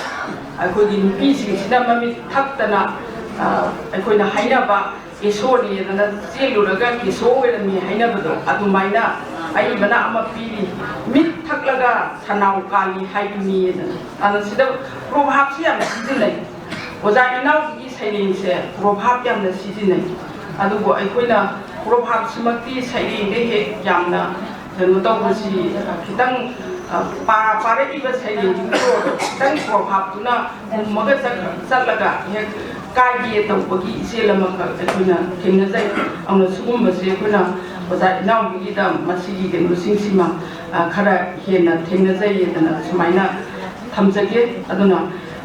ꯑꯩꯈꯣꯏꯒꯤ ꯅꯨꯄꯤꯁꯤꯡꯁꯤꯅ ꯃꯃꯤꯠ ꯊꯛꯇꯅ, ꯑ, ꯑꯩꯈꯣꯏꯅ ꯍꯥꯏꯅꯕ ꯀꯦꯁꯣꯅꯦꯗꯅ ꯆꯦꯜꯂꯨꯔꯒ ꯀꯦꯁꯣ ꯑꯣꯏꯔꯝꯃꯤ ꯍꯥꯏꯅꯕꯗꯣ, ꯑꯗꯨꯃꯥꯏꯅ ꯑꯏꯕꯅ ꯑꯃ ꯄꯤꯔꯤ, "ꯃꯤꯠ ꯊꯛꯂꯒ ꯁꯅꯥꯎ ꯀꯥꯜꯂꯤ ꯍꯥꯏꯗꯨꯅꯤꯗꯅ"꯫ ꯑꯗꯨꯅ ꯁꯤꯗ proverb ꯁꯤ ꯌꯥꯝ ꯁꯤꯖꯤꯟꯅꯩ꯫ ꯑꯣꯖꯥ ꯏꯅꯥꯎꯒꯤ ꯁꯩꯔꯦꯡꯁꯦ proverb ꯌꯥꯝꯅ ꯁꯤꯖꯤꯟꯅꯩ꯫ ꯑꯗꯨꯕꯨ ꯑꯩꯈꯣꯏꯅ proverb ꯁꯤꯃꯛꯇꯤ ꯁꯩꯔꯦꯡꯗ ꯍꯦꯛ ꯌꯥꯝꯅ ꯀꯩꯅꯣ ꯇꯧꯕꯁꯤ, ꯑ, ꯈꯤꯇꯪ, ꯑ, ꯄꯥ-, ꯄꯥꯔꯛꯏꯕ ꯁꯩꯔꯦꯡꯁꯤꯡꯗꯣ ꯈꯤꯇꯪ ꯁꯣꯔ ꯍꯥꯞꯇꯨꯅ ꯍꯨꯝꯃꯒ ꯆꯠ-, ꯆꯠꯂꯒ ꯍꯦꯛ ꯀꯥꯏꯒꯦ ꯇꯧꯕꯒꯤ ꯏꯆꯦꯜ ꯑꯃꯈꯛ ꯑꯩꯈꯣꯏꯅ ꯊꯦꯡꯅꯖꯩ꯫ ꯑꯗꯨꯅ ꯁꯤꯒꯨꯝꯕꯁꯦ ꯑꯩꯈꯣꯏꯅ ꯑꯣꯖꯥ ꯏꯅꯥꯎꯕꯤꯒꯤꯗ ꯃꯁꯤꯒꯤ ꯀꯩꯅꯣꯁꯤꯡꯁꯤꯃ, ꯑ, ꯈꯔ ꯍꯦꯟꯅ ꯊꯦꯡꯅꯖꯩꯌꯦꯗꯅ ꯁꯨꯃꯥꯏꯅ ꯊꯝꯖꯒꯦ꯫ ꯑꯗꯨꯅ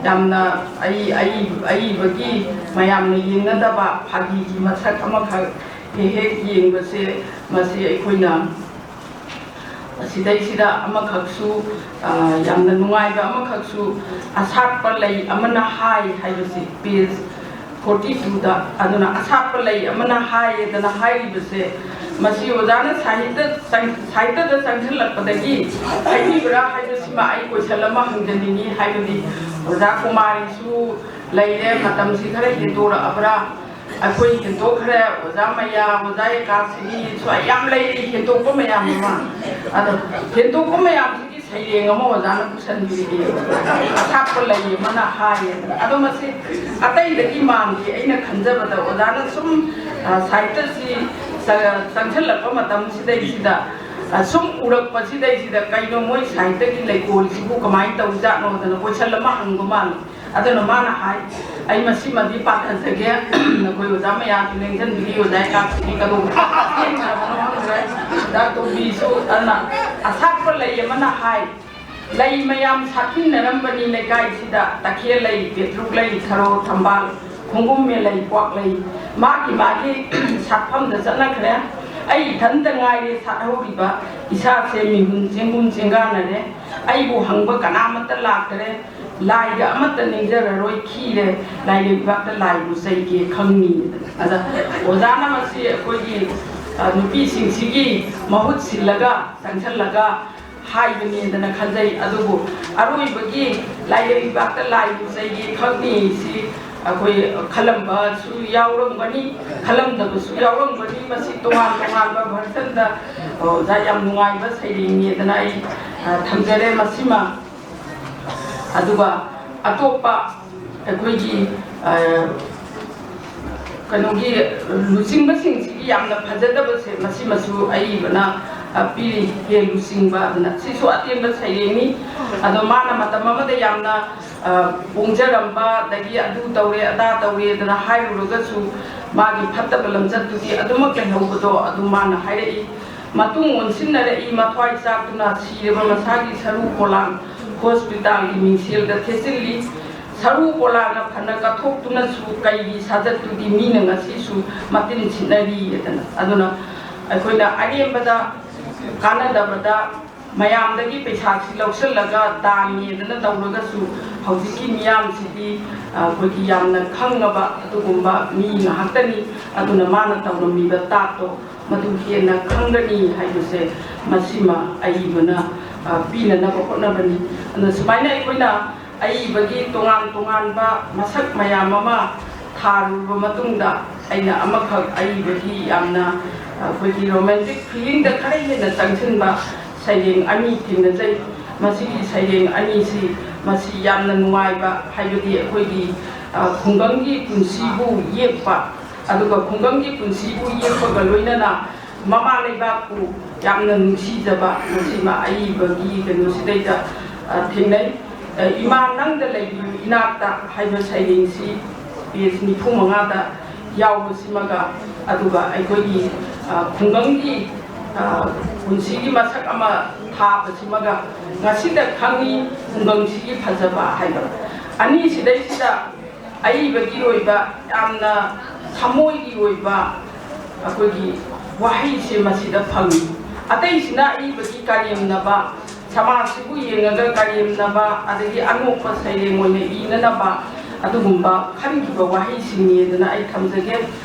ꯌꯥꯝꯅ ꯑꯏ-, ꯑꯏ-, ꯑꯏꯕꯒꯤ ꯃꯌꯥꯝꯅ ꯌꯦꯡꯅꯗꯕ ꯐꯥꯒꯤꯒꯤ ꯃꯁꯛ ꯑꯃꯈꯛ ꯍꯦꯛ ꯍꯦꯛ ꯌꯦꯡꯕꯁꯦ, ꯃꯁꯤ ꯑꯩꯈꯣꯏꯅ ꯁꯤꯗꯩꯁꯤꯗ ꯑꯃꯈꯛꯁꯨ, ꯑ, ꯌꯥꯝꯅ ꯅꯨꯡꯉꯥꯏꯕ ꯑꯃꯈꯛꯁꯨ, "ꯑꯁꯥꯠꯄ ꯂꯩ ꯑꯃꯅ ꯍꯥꯏ" ꯍꯥꯏꯕꯁꯤ, ꯄꯦꯖ ꯐꯣꯔꯇꯤ ꯇꯨꯗ꯫ ꯑꯗꯨꯅ "ꯑꯁꯥꯠꯄ ꯂꯩ ꯑꯃꯅ ꯍꯥꯏꯌꯦꯗꯅ" ꯍꯥꯏꯔꯤꯕꯁꯦ, ꯃꯁꯤ ꯑꯣꯖꯥꯅ ꯁꯥꯍꯤꯇ ꯆꯪ-, ꯁꯥꯍꯤꯇꯗ ꯆꯪꯁꯤꯜꯂꯛꯄꯗꯒꯤ ꯍꯥꯏꯕꯤꯕ꯭ꯔꯥ ꯍꯥꯏꯕꯁꯤꯃ ꯑꯩ ꯀꯣꯏꯁꯟ ꯑꯃ ꯍꯪꯖꯅꯤꯡꯉꯤ꯫ ꯍꯥꯏꯕꯗꯤ ꯑꯣꯖꯥ ꯀꯨꯃꯥꯔꯤꯁꯨ ꯂꯩꯔꯦ, ꯃꯇꯝꯁꯤ ꯈꯔ ꯍꯦꯟꯗꯣꯔꯛꯑꯕ꯭ꯔꯥ? ꯑꯩꯈꯣꯏ ꯍꯦꯟꯗꯣꯛꯈ꯭ꯔꯦ, ꯑꯣꯖꯥ ꯃꯌꯥ, ꯑꯣꯖꯥ ꯑꯦꯀꯥꯁꯤꯅꯤ, ꯁ꯭ꯋꯥꯏ ꯌꯥꯝ ꯂꯩꯔꯤ ꯍꯦꯟꯗꯣꯛꯄ ꯃꯌꯥꯝ ꯑꯃ꯫ ꯑꯗꯣ ꯍꯦꯟꯗꯣꯛꯄ ꯃꯌꯥꯝꯁꯤꯒꯤ ꯁꯩꯔꯦꯡ ꯑꯃ ꯑꯣꯖꯥꯅ ꯄꯨꯁꯟꯕꯤꯔꯛꯑꯦ, "ꯑꯁꯥꯠꯄ ꯂꯩ ꯑꯃꯅ ꯍꯥꯏꯌꯦ"꯫ ꯑꯗꯣ ꯃꯁꯤ ꯑꯇꯩꯗꯒꯤ ꯃꯥꯟꯗꯦ꯫ ꯑꯩꯅ ꯈꯟꯖꯕꯗ ꯑꯣꯖꯥꯅ ꯁꯨꯝ, ꯑ, ꯁꯥꯍꯤꯇ꯭ꯌꯁꯤ ꯆ-, ꯆꯪꯁꯤꯜꯂꯛꯄ ꯃꯇꯝꯁꯤꯗꯩꯁꯤꯗ, ꯑ, ꯁꯨꯝ ꯎꯔꯛꯄꯁꯤꯗꯩꯁꯤꯗ, "ꯀꯩꯅꯣ ꯃꯣꯏ ꯁꯥꯍꯤꯇ꯭ꯌꯒꯤ ꯂꯩꯀꯣꯜꯁꯤꯕꯨ ꯀꯃꯥꯏꯅ ꯇꯧꯖꯥꯠꯅꯣꯗꯅ" ꯀꯣꯏꯁꯟ ꯑꯃ ꯍꯪꯕ ꯃꯥꯜꯂꯤ꯫ ꯑꯗꯨꯅ ꯃꯥꯅ ꯍꯥꯏ, ꯑꯩ ꯃꯁꯤꯃꯗꯤ ꯄꯥꯊꯖꯒꯦ, ꯅꯈꯣꯏ ꯑꯣꯖꯥ ꯃꯌꯥꯝꯁꯨ ꯂꯦꯡꯁꯤꯟꯕꯤꯔꯤ, ꯑꯣꯖꯥ ꯑꯦꯀꯥꯁꯤꯅꯤ ꯀꯗꯧꯕ ꯆꯦꯟꯈ꯭ꯔꯕꯅꯣ ꯈꯪꯗ꯭ꯔꯦ, ꯑꯣꯖꯥ ꯇꯣꯝꯕꯤꯁꯨ꯫ ꯑꯗꯨꯅ "ꯑꯁꯥꯠꯄ ꯂꯩ ꯑꯃꯅ ꯍꯥꯏ"꯫ ꯂꯩ ꯃꯌꯥꯝ ꯁꯥꯠꯃꯤꯟꯅꯔꯝꯕꯅꯤ ꯂꯩꯀꯥꯏꯁꯤꯗ, ꯇꯈꯦꯜ ꯂꯩ, ꯄꯦꯇ꯭ꯔꯨꯛ ꯂꯩ, ꯊꯔꯣ, ꯊꯝꯕꯥꯜ, ꯈꯣꯡꯒꯨꯝꯃꯦ ꯂꯩ, ꯀ꯭ꯋꯥꯛ ꯂꯩ꯫ ꯃꯥꯒꯤ ꯃꯥꯒꯤ ꯁꯥꯠꯐꯝꯗ ꯆꯠꯅꯈ꯭ꯔꯦ꯫ ꯑꯩ ꯏꯊꯟꯇ ꯉꯥꯏꯔꯦ ꯁꯥꯠꯍꯧꯔꯤꯕ, ꯏꯁꯥꯁꯦ ꯃꯤꯍꯨꯟ ꯆꯦꯡꯒꯨꯝ ꯆꯦꯡꯒꯥꯟꯅꯔꯦ꯫ ꯑꯩꯕꯨ ꯍꯪꯕ ꯀꯅꯥꯃꯠꯇ ꯂꯥꯛꯇꯔꯦ꯫ ꯂꯥꯏꯒ ꯑꯃꯠꯇ ꯅꯤꯡꯖꯔꯔꯣꯏ, ꯈꯤꯔꯦ꯫ ꯂꯥꯏꯔꯩꯕꯥꯛꯇ ꯂꯥꯏꯕꯨ ꯆꯩꯒꯦ ꯈꯪꯅꯤ꯫ ꯑꯗ ꯑꯣꯖꯥꯅ ꯃꯁꯤ ꯑꯩꯈꯣꯏꯒꯤ, ꯑ, ꯅꯨꯄꯤꯁꯤꯡꯁꯤꯒꯤ ꯃꯍꯨꯠ ꯁꯤꯜꯂꯒ, ꯆꯪꯁꯜꯂꯒ ꯍꯥꯏꯕꯅꯦꯗꯅ ꯈꯟꯖꯩ꯫ ꯑꯗꯨꯕꯨ ꯑꯔꯣꯏꯕꯒꯤ "ꯂꯥꯏꯔꯩꯕꯥꯛꯇ ꯂꯥꯏꯕꯨ ꯆꯩꯒꯦ ꯈꯪꯅꯤ" ꯁꯤ ꯑꯩꯈꯣꯏ ꯈꯜꯂꯝꯕꯁꯨ ꯌꯥꯎꯔꯝꯒꯅꯤ, ꯈꯜꯂꯝꯗꯕꯁꯨ ꯌꯥꯎꯔꯝꯒꯅꯤ꯫ ꯃꯁꯤ ꯇꯣꯉꯥꯟ ꯇꯣꯉꯥꯟꯕ versionꯗ ꯑꯣꯖꯥ ꯌꯥꯝ ꯅꯨꯡꯉꯥꯏꯕ ꯁꯩꯔꯦꯡꯅꯦꯗꯅ ꯑꯩ, ꯑ, ꯊꯝꯖꯔꯦ ꯃꯁꯤꯃ꯫ ꯑꯗꯨꯒ ꯑꯇꯣꯞꯄ ꯑꯩꯈꯣꯏꯒꯤ, ꯑ, ꯀꯩꯅꯣꯒꯤ ꯂꯨꯆꯤꯡꯕꯁꯤꯡꯁꯤꯒꯤ ꯌꯥꯝꯅ ꯐꯖꯗꯕꯁꯦ, ꯃꯁꯤꯃꯁꯨ ꯑꯏꯕꯅ ꯑ, ꯄꯤꯔꯤ, ꯍꯦ ꯂꯨꯆꯤꯡꯕ ꯑꯗꯨꯅ꯫ ꯁꯤꯁꯨ ꯑꯇꯦꯟꯕ ꯁꯩꯔꯦꯡꯅꯤ꯫ ꯑꯗꯣ ꯃꯥꯅ ꯃꯇꯝ ꯑꯃꯗ ꯌꯥꯝꯅ, ꯑ, ꯄꯣꯡꯖꯔꯝꯕ, ꯑꯗꯒꯤ ꯑꯗꯨ ꯇꯧꯔꯦ, ꯑꯗꯥ ꯇꯧꯔꯦꯗꯅ ꯍꯥꯏꯔꯨꯔꯒꯁꯨ, ꯃꯥꯒꯤ ꯐꯠꯇꯕ ꯂꯝꯆꯠꯇꯨꯗꯤ ꯑꯗꯨꯃꯛ ꯂꯩꯍꯧꯕꯗꯣ ꯑꯗꯨ ꯃꯥꯅ ꯍꯥꯏꯔꯛꯏ꯫ ꯃꯇꯨꯡ ꯑꯣꯟꯁꯤꯟꯅꯔꯛꯏ, ꯃꯊ꯭ꯋꯥꯏ ꯆꯥꯛꯇꯨꯅ ꯁꯤꯔꯕ ꯃꯁꯥꯒꯤ ꯁꯔꯨ ꯄꯣꯂꯥꯡ ꯍꯣꯁꯄꯤꯇꯥꯜꯒꯤ ꯃꯤꯡꯁꯦꯜꯗ ꯊꯦꯠꯆꯤꯜꯂꯤ꯫ ꯁꯔꯨ ꯄꯣꯂꯥꯡꯅ ꯐꯅ ꯀꯠꯊꯣꯛꯇꯨꯅꯁꯨ ꯀꯩꯒꯤ ꯁꯥꯖꯠꯇꯨꯗꯤ ꯃꯤꯅ ꯉꯁꯤꯁꯨ ꯃꯇꯤꯟ ꯁꯤꯠꯅꯔꯤꯗꯅ꯫ ꯑꯗꯨꯅ ꯑꯩꯈꯣꯏꯅ ꯑꯔꯦꯝꯕꯗ ꯀꯥꯟꯅꯗꯕꯗ ꯃꯌꯥꯝꯗꯒꯤ ꯄꯩꯁꯥꯁꯤ ꯂꯧꯁꯤꯜꯂꯒ ꯗꯥꯟ ꯅꯤꯗꯅ ꯇꯧꯔꯒꯁꯨ, ꯍꯧꯖꯤꯛꯀꯤ ꯃꯤꯌꯥꯝꯁꯤꯗꯤ, ꯑ, ꯑꯩꯈꯣꯏꯒꯤ ꯌꯥꯝꯅ ꯈꯪꯉꯕ ꯑꯗꯨꯒꯨꯝꯕ ꯃꯤ ꯉꯥꯛꯇꯅꯤ꯫ ꯑꯗꯨꯅ ꯃꯥꯅ ꯇꯧꯔꯝꯃꯤꯕ ꯇꯥꯛꯇꯣ ꯃꯗꯨ ꯍꯦꯟꯅ ꯈꯪꯒꯅꯤ ꯍꯥꯏꯕꯁꯦ ꯃꯁꯤꯃ ꯑꯏꯕꯅ, ꯑ, ꯄꯤꯅꯅꯕ ꯍꯣꯠꯅꯕꯅꯤ꯫ ꯑꯗꯨꯅ ꯁꯨꯃꯥꯏꯅ ꯑꯩꯈꯣꯏꯅ ꯑꯏꯕꯒꯤ ꯇꯣꯉꯥꯟ ꯇꯣꯉꯥꯟꯕ ꯃꯁꯛ ꯃꯌꯥꯝ ꯑꯃ ꯊꯥꯔꯨꯔꯕ ꯃꯇꯨꯡꯗ, ꯑꯩꯅ ꯑꯃꯈꯛ ꯑꯏꯕꯒꯤ ꯌꯥꯝꯅ ꯑꯩꯈꯣꯏꯒꯤ ꯔꯣꯃꯥꯟꯇꯤꯛ ꯐꯤꯂꯤꯡꯗ ꯈꯔ ꯍꯦꯟꯅ ꯆꯪꯁꯤꯟꯕ ꯁꯩꯔꯦꯡ ꯑꯅꯤ ꯊꯦꯡꯅꯖꯩ꯫ ꯃꯁꯤꯒꯤ ꯁꯩꯔꯦꯡ ꯑꯅꯤꯁꯤ, ꯃꯁꯤ ꯌꯥꯝꯅ ꯅꯨꯡꯉꯥꯏꯕ, ꯍꯥꯏꯕꯗꯤ ꯑꯩꯈꯣꯏꯒꯤ, ꯑ, ꯈꯨꯡꯒꯪꯒꯤ ꯄꯨꯟꯁꯤꯕꯨ ꯌꯦꯛꯄ, ꯑꯗꯨꯒ ꯈꯨꯡꯒꯪꯒꯤ ꯄꯨꯟꯁꯤꯕꯨ ꯌꯦꯛꯄꯒ ꯂꯣꯏꯅꯅ ꯃꯃꯥ ꯂꯩꯕꯥꯛꯄꯨ ꯌꯥꯝꯅ ꯅꯨꯡꯁꯤꯖꯕ, ꯃꯁꯤꯃ ꯑꯏꯕꯒꯤ ꯀꯩꯅꯣꯁꯤꯗꯩꯗ, ꯑ, ꯊꯦꯡꯅꯩ꯫ ꯑ, "ꯏꯃꯥ ꯅꯪꯗ ꯂꯩꯕꯤꯌꯨ ꯏꯅꯥꯛꯇ" ꯍꯥꯏꯕ ꯁꯩꯔꯦꯡꯁꯤ ꯄꯦꯖ ꯅꯤꯐꯨ ꯃꯉꯥꯗ ꯌꯥꯎꯕꯁꯤꯃꯒ, ꯑꯗꯨꯒ ꯑꯩꯈꯣꯏꯒꯤ, ꯑ, ꯈꯨꯡꯒꯪꯒꯤ, ꯑ, ꯄꯨꯟꯁꯤꯒꯤ ꯃꯁꯛ ꯑꯃ ꯊꯥꯕꯁꯤꯃꯒ, "ꯉꯁꯤꯗ ꯈꯪꯉꯤ ꯈꯨꯡꯒꯪꯁꯤꯒꯤ ꯐꯖꯕ" ꯍꯥꯏꯕ ꯑꯅꯤꯁꯤꯗꯩꯁꯤꯗ ꯑꯏꯕꯒꯤ ꯑꯣꯏꯕ ꯌꯥꯝꯅ ꯊꯃꯣꯏꯒꯤ ꯑꯣꯏꯕ ꯑꯩꯈꯣꯏꯒꯤ ꯋꯥꯍꯩꯁꯦ ꯃꯁꯤꯗ ꯐꯪꯉꯤ꯫ ꯑꯇꯩꯁꯤꯅ ꯑꯏꯕꯒꯤ ꯀꯔꯦꯝꯅꯕ, ꯁꯃꯥꯖꯁꯤꯕꯨ ꯌꯦꯡꯉꯒ ꯀꯔꯦꯝꯅꯕ, ꯑꯗꯒꯤ ꯑꯅꯣꯛꯄ ꯁꯩꯔꯦꯡ ꯑꯣꯏꯅ ꯏꯅꯅꯕ ꯑꯗꯨꯒꯨꯝꯕ ꯈꯟꯈꯤꯕ ꯋꯥꯍꯩꯁꯤꯡꯅꯦꯗꯅ ꯑꯩ ꯊꯝꯖꯒꯦ꯫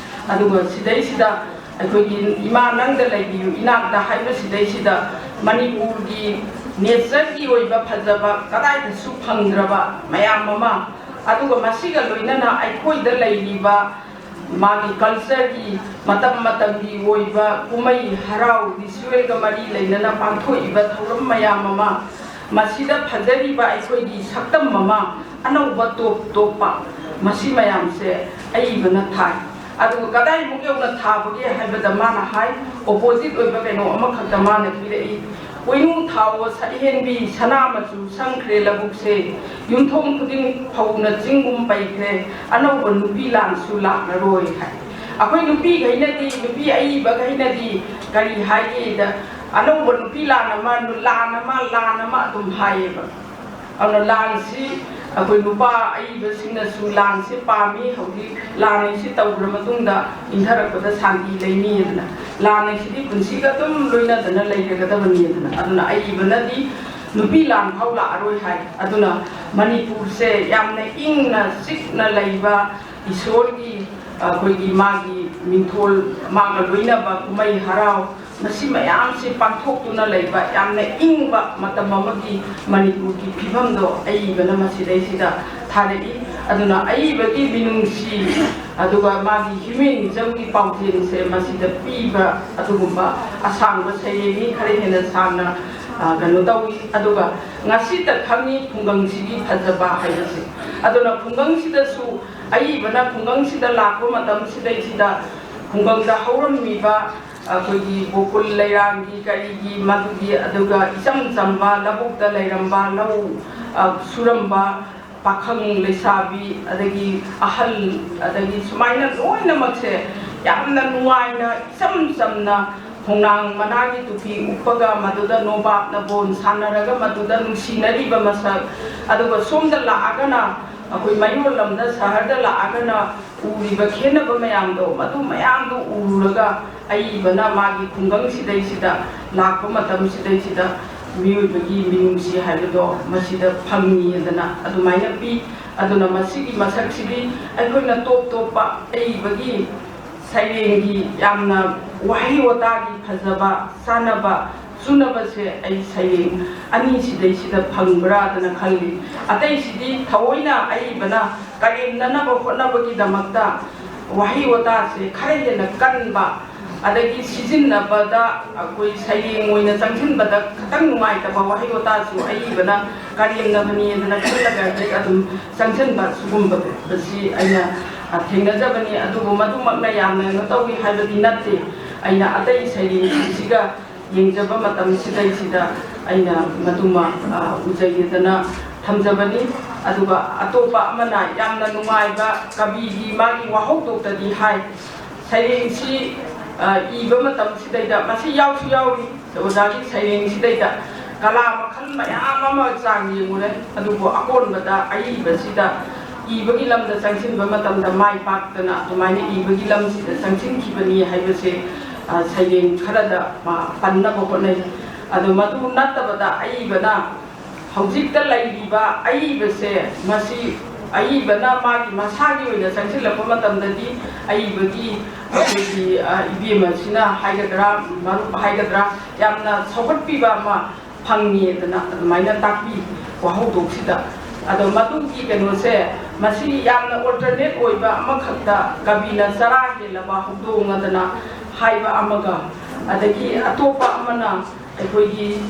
ꯑꯗꯨꯒ ꯁꯤꯗꯩꯁꯤꯗ ꯑꯩꯈꯣꯏꯒꯤ "ꯏꯃꯥ ꯅꯪꯗ ꯂꯩꯕꯤꯌꯨ ꯏꯅꯥꯛꯇ" ꯍꯥꯏꯕꯁꯤꯗꯩꯁꯤꯗ ꯃꯅꯤꯄꯨꯔꯒꯤ ꯅꯦꯆꯔꯒꯤ ꯑꯣꯏꯕ ꯐꯖꯕ ꯀꯗꯥꯏꯗꯁꯨ ꯐꯪꯗ꯭ꯔꯕ ꯃꯌꯥꯝ ꯑꯃ, ꯑꯗꯨꯒ ꯃꯁꯤꯒ ꯂꯣꯏꯅꯅ ꯑꯩꯈꯣꯏꯗ ꯂꯩꯔꯤꯕ ꯃꯥꯒꯤ ꯀꯜꯆꯔꯒꯤ ꯃꯇꯝ ꯃꯇꯝꯒꯤ ꯑꯣꯏꯕ ꯀꯨꯝꯍꯩ ꯍꯔꯥꯎ, ꯔꯤꯆꯨꯋꯦꯜꯒ ꯃꯔꯤ ꯂꯩꯅꯅ ꯄꯥꯡꯊꯣꯛꯏꯕ ꯊꯧꯔꯝ ꯃꯌꯥꯝ ꯑꯃ, ꯃꯁꯤꯗ ꯐꯖꯔꯤꯕ ꯑꯩꯈꯣꯏꯒꯤ ꯁꯛꯇꯝ ꯑꯃ, ꯑꯅꯧꯕ ꯇꯣꯞ ꯇꯣꯞꯄ, ꯃꯁꯤ ꯃꯌꯥꯝꯁꯦ ꯑꯏꯕꯅ ꯊꯥꯏ꯫ ꯑꯗꯨꯒ ꯀꯗꯥꯏꯃꯨꯛ ꯌꯧꯅ ꯊꯥꯕꯒꯦ ꯍꯥꯏꯕꯗ ꯃꯥꯅ ꯍꯥꯏ, ꯑꯣꯄꯣꯖꯤꯠ ꯑꯣꯏꯕ ꯀꯩꯅꯣ ꯑꯃꯈꯛꯇ ꯃꯥꯅ ꯄꯤꯔꯛꯏ꯫ "ꯄꯣꯏꯅꯨ ꯊꯥꯑꯣ ꯁꯛꯍꯦꯟꯕꯤ, ꯁꯅꯥ ꯃꯆꯨ ꯁꯪꯈ꯭ꯔꯦ ꯂꯧꯕꯨꯛꯁꯦ, ꯌꯨꯝꯊꯣꯡ ꯈꯨꯗꯤꯡ ꯐꯧꯅ ꯆꯤꯡꯒꯨꯝ ꯄꯩꯈ꯭ꯔꯦ, ꯑꯅꯧꯕ ꯅꯨꯄꯤ ꯂꯥꯟꯁꯨ ꯂꯥꯛꯂꯔꯣꯏ" ꯍꯥꯏ꯫ ꯑꯩꯈꯣꯏ ꯅꯨꯄꯤꯈꯩꯅꯗꯤ, ꯅꯨꯄꯤ ꯑꯏꯕꯈꯩꯅꯗꯤ ꯀꯔꯤ ꯍꯥꯏꯒꯦꯗ, "ꯑꯅꯧꯕ ꯅꯨꯄꯤ ꯂꯥꯟ ꯑꯃ, ꯂꯥꯟ ꯑꯃ, ꯂꯥꯟ ꯑꯃ" ꯑꯗꯨꯝ ꯍꯥꯏꯌꯦꯕ꯫ ꯑꯗꯨꯅ ꯂꯥꯟꯁꯤ ꯑꯩꯈꯣꯏ ꯅꯨꯄꯥ ꯑꯏꯕꯁꯤꯡꯅꯁꯨ ꯂꯥꯟꯁꯤ ꯄꯥꯝꯃꯤ꯫ ꯍꯧꯖꯤꯛ ꯂꯥꯟ ꯑꯁꯤ ꯇꯧꯈ꯭ꯔ ꯃꯇꯨꯡꯗ ꯏꯪꯊꯔꯛꯄꯗ ꯁꯥꯟꯇꯤ ꯂꯩꯅꯤ ꯑꯗꯨꯅ, ꯂꯥꯟ ꯑꯁꯤꯗꯤ ꯄꯨꯟꯁꯤꯒ ꯑꯗꯨꯝ ꯂꯣꯏꯅꯗꯅ ꯂꯩꯔꯒꯗꯕꯅꯤ ꯑꯗꯨꯅ, ꯑꯗꯨꯅ ꯑꯏꯕꯅꯗꯤ ꯅꯨꯄꯤ ꯂꯥꯟ ꯐꯥꯎ ꯂꯥꯛꯑꯔꯣꯏ ꯍꯥꯏ꯫ ꯑꯗꯨꯅ ꯃꯅꯤꯄꯨꯔꯁꯦ ꯌꯥꯝꯅ ꯏꯪꯅ ꯆꯤꯛꯅ ꯂꯩꯕ, ꯏꯁꯣꯔꯒꯤ, ꯑꯩꯈꯣꯏꯒꯤ ꯃꯥꯒꯤ ꯃꯤꯡꯊꯣꯜ, ꯃꯥꯒ ꯂꯣꯏꯅꯕ ꯀꯨꯝꯍꯩ ꯍꯔꯥꯎ, ꯃꯁꯤ ꯃꯌꯥꯝꯁꯤ ꯄꯥꯡꯊꯣꯛꯇꯨꯅ ꯂꯩꯕ ꯌꯥꯝꯅ ꯏꯪꯕ ꯃꯇꯝ ꯑꯃꯒꯤ ꯃꯅꯤꯄꯨꯔꯒꯤ ꯐꯤꯕꯝꯗꯣ ꯑꯏꯕꯅ ꯃꯁꯤꯗꯩꯁꯤꯗ ꯊꯥꯔꯛꯏ꯫ ꯑꯗꯨꯅ ꯑꯏꯕꯒꯤ ꯃꯤꯅꯨꯡꯁꯤ, ꯑꯗꯨꯒ ꯃꯥꯒꯤ ꯍ꯭ꯌꯨꯃꯦꯅꯤꯖꯝꯒꯤ ꯄꯥꯎꯖꯦꯜꯁꯦ ꯃꯁꯤꯗ ꯄꯤꯕ ꯑꯗꯨꯒꯨꯝꯕ ꯑꯁꯥꯡꯕ ꯁꯩꯔꯦꯡꯅꯤ꯫ ꯈꯔ ꯍꯦꯟꯅ ꯁꯥꯡꯅ, ꯑ, ꯀꯩꯅꯣ ꯇꯧꯏ꯫ ꯑꯗꯨꯒ "ꯉꯁꯤꯇ ꯈꯪꯉꯤ ꯈꯨꯡꯒꯪꯁꯤꯒꯤ ꯐꯖꯕ" ꯍꯥꯏꯕꯁꯦ꯫ ꯑꯗꯨꯅ ꯈꯨꯡꯒꯪꯁꯤꯗꯁꯨ, ꯑꯏꯕꯅ ꯈꯨꯡꯒꯪꯁꯤꯗ ꯂꯥꯛꯄ ꯃꯇꯝꯁꯤꯗꯩꯁꯤꯗ ꯈꯨꯡꯒꯪꯗ ꯍꯧꯔꯝꯃꯤꯕ ꯑꯩꯈꯣꯏꯒꯤ ꯒꯣꯀꯨꯜ ꯂꯩꯔꯥꯡꯒꯤ ꯀꯔꯤꯒꯤ ꯃꯗꯨꯒꯤ, ꯑꯗꯨꯒ ꯏꯆꯝ ꯆꯝꯕ ꯂꯧꯕꯨꯛꯇ ꯂꯩꯔꯝꯕ, ꯂꯧ, ꯑ, ꯁꯨꯔꯝꯕ ꯄꯥꯈꯪ ꯂꯩꯁꯥꯕꯤ, ꯑꯗꯒꯤ ꯑꯍꯜ, ꯑꯗꯒꯤ ꯁꯨꯃꯥꯏꯅ ꯂꯣꯏꯅꯃꯛꯁꯦ ꯌꯥꯝꯅ ꯅꯨꯡꯉꯥꯏꯅ, ꯏꯆꯝ ꯆꯝꯅ ꯈꯣꯡꯅꯥꯡ ꯃꯅꯥꯒꯤ ꯇꯨꯄꯤ ꯎꯞꯄꯒ ꯃꯗꯨꯗ ꯅꯣꯕꯥꯞꯅ ꯕꯣꯟ ꯁꯥꯟꯅꯔꯒ ꯃꯗꯨꯗ ꯅꯨꯡꯁꯤꯅꯔꯤꯕ ꯃꯁꯛ, ꯑꯗꯨꯒ ꯁꯣꯝꯗ ꯂꯥꯛꯑꯒꯅ, ꯑꯩꯈꯣꯏ ꯃꯌꯣꯜ ꯂꯝꯗ, ꯁꯍꯔꯗ ꯂꯥꯛꯑꯒꯅ ꯎꯔꯤꯕ ꯈꯦꯠꯅꯕ ꯃꯌꯥꯝꯗꯣ, ꯃꯗꯨ ꯃꯌꯥꯝꯗꯨ ꯎꯔꯨꯔꯒ ꯑꯏꯕꯅ ꯃꯥꯒꯤ ꯈꯨꯡꯒꯪꯁꯤꯗꯩꯁꯤꯗ ꯂꯥꯛꯄ ꯃꯇꯝꯁꯤꯗꯩꯁꯤꯗ ꯃꯤꯑꯣꯏꯕꯒꯤ ꯃꯤꯅꯨꯡꯁꯤ ꯍꯥꯏꯕꯗꯣ ꯃꯁꯤꯗ ꯐꯪꯉꯤ ꯍꯥꯏꯗꯅ ꯑꯗꯨꯃꯥꯏꯅ ꯄꯤ꯫ ꯑꯗꯨꯅ ꯃꯁꯤꯒꯤ ꯃꯁꯛꯁꯤꯗꯤ ꯑꯩꯈꯣꯏꯅ ꯇꯣꯞ ꯇꯣꯞꯄ ꯑꯏꯕꯒꯤ ꯁꯩꯔꯦꯡꯒꯤ ꯌꯥꯝꯅ ꯋꯥꯍꯩ ꯋꯥꯇꯥꯒꯤ ꯐꯖꯕ, ꯆꯥꯟꯅꯕ, ꯆꯨꯅꯕꯁꯦ ꯑꯩ ꯁꯩꯔꯦꯡ ꯑꯅꯤꯁꯤꯗꯩꯁꯤꯗ ꯐꯪꯕ꯭ꯔꯥꯗꯅ ꯈꯜꯂꯤ꯫ ꯑꯇꯩꯁꯤꯗꯤ ꯊꯑꯣꯏꯅ ꯑꯏꯕꯅ ꯀꯔꯦꯝꯅꯅꯕ ꯍꯣꯠꯅꯕꯒꯤꯗꯃꯛꯇ ꯋꯥꯍꯩ ꯋꯥꯇꯥꯁꯦ ꯈꯔ ꯍꯦꯟꯅ ꯀꯟꯕ, ꯑꯗꯒꯤ ꯁꯤꯖꯤꯟꯅꯕꯗ ꯑꯩꯈꯣꯏ ꯁꯩꯔꯦꯡ ꯑꯣꯏꯅ ꯆꯪꯁꯤꯟꯕꯗ ꯈꯤꯇꯪ ꯅꯨꯡꯉꯥꯏꯇꯕ ꯋꯥꯍꯩ ꯋꯥꯇꯥꯁꯨ ꯑꯏꯕꯅ ꯀꯔꯦꯝꯅꯕꯅꯦꯗꯅ ꯈꯜꯂꯒ ꯍꯦꯛ ꯑꯗꯨꯝ ꯆꯪꯁꯤꯟꯕ, ꯁꯤꯒꯨꯝꯕꯁꯤ ꯑꯩꯅ ꯊꯦꯡꯅꯖꯕꯅꯤ꯫ ꯑꯗꯨꯕꯨ ꯃꯗꯨꯃꯛꯅ ꯌꯥꯝꯅ ꯀꯩꯅꯣ ꯇꯧꯏ ꯍꯥꯏꯕꯗꯤ ꯅꯠꯇꯦ꯫ ꯑꯩꯅ ꯑꯇꯩ ꯁꯩꯔꯦꯡꯁꯤꯡꯁꯤꯒ ꯌꯦꯡꯖꯕ ꯃꯇꯝꯁꯤꯗꯩꯁꯤꯗ ꯑꯩꯅ ꯃꯗꯨꯃ ꯎꯖꯩꯗꯅ ꯊꯝꯖꯕꯅꯤ꯫ ꯑꯗꯨꯒ ꯑꯇꯣꯞꯄ ꯑꯃꯅ ꯌꯥꯝꯅ ꯅꯨꯡꯉꯥꯏꯕ ꯀꯕꯤꯒꯤ ꯃꯥꯒꯤ ꯋꯥꯍꯧꯗꯣꯛꯇꯗꯤ ꯍꯥꯏ, ꯁꯩꯔꯦꯡꯁꯤ ꯏꯕ ꯃꯇꯝꯁꯤꯗꯩꯗ ꯃꯁꯤ ꯌꯥꯎꯁꯨ ꯌꯥꯎꯔꯤ꯫ ꯑꯣꯖꯥꯒꯤ ꯁꯩꯔꯦꯡꯁꯤꯗꯩꯗ ꯀꯂꯥ ꯃꯈꯜ ꯃꯌꯥꯝ ꯑꯃ ꯆꯥꯡ ꯌꯦꯡꯉꯨꯔꯦ꯫ ꯑꯗꯨꯕꯨ ꯑꯀꯣꯟꯕꯗ ꯑꯏꯕꯁꯤꯗ, ꯏꯕꯒꯤ ꯂꯝꯗ ꯆꯪꯁꯤꯟꯕ ꯃꯇꯝꯗ ꯃꯥꯏ ꯄꯥꯛꯇꯅ ꯑꯗꯨꯃꯥꯏꯅ ꯏꯕꯒꯤ ꯂꯝꯁꯤꯗ ꯆꯪꯁꯤꯟꯈꯤꯕꯅꯤ ꯍꯥꯏꯕꯁꯦ ꯁꯩꯔꯦꯡ ꯈꯔꯗ ꯄꯟꯅꯕ ꯍꯣꯠꯅꯩ꯫ ꯑꯗꯨ ꯃꯗꯨ ꯅꯠꯇꯕꯗ ꯑꯏꯕꯅ ꯍꯧꯖꯤꯛꯇ ꯂꯩꯔꯤꯕ ꯑꯏꯕꯁꯦ, ꯃꯁꯤ ꯑꯏꯕꯅ ꯃꯥꯒꯤ ꯃꯁꯥꯒꯤ ꯑꯣꯏꯅ ꯆꯪꯁꯤꯜꯂꯛꯄ ꯃꯇꯝꯗꯗꯤ ꯑꯏꯕꯒꯤ ꯑꯩꯈꯣꯏꯒꯤ ꯏꯕꯦꯝ ꯑꯁꯤꯅ ꯍꯥꯏꯒꯗ꯭ꯔꯥ, ꯃꯔꯨꯞ ꯍꯥꯏꯒꯗ꯭ꯔꯥ, ꯌꯥꯝꯅ ꯁꯧꯒꯠꯄꯤꯕ ꯑꯃ ꯐꯪꯉꯦꯗꯅ ꯑꯗꯨꯃꯥꯏꯅ ꯇꯥꯛꯄꯤ ꯋꯥꯍꯧꯗꯣꯛꯁꯤꯗ꯫ ꯑꯗꯣ ꯃꯗꯨꯒꯤ ꯀꯩꯅꯣꯁꯦ, ꯃꯁꯤ ꯌꯥꯝꯅ alternate ꯑꯣꯏꯕ ꯑꯃꯈꯛꯇ, ꯀꯕꯤꯅ ꯆꯔꯥ ꯍꯦꯜꯂꯕ ꯍꯧꯗꯣꯡ ꯑꯗꯅ ꯍꯥꯏꯕ ꯑꯃꯒ, ꯑꯗꯒꯤ ꯑꯇꯣꯞꯄ ꯑꯃꯅ ꯑꯩꯈꯣꯏꯒꯤ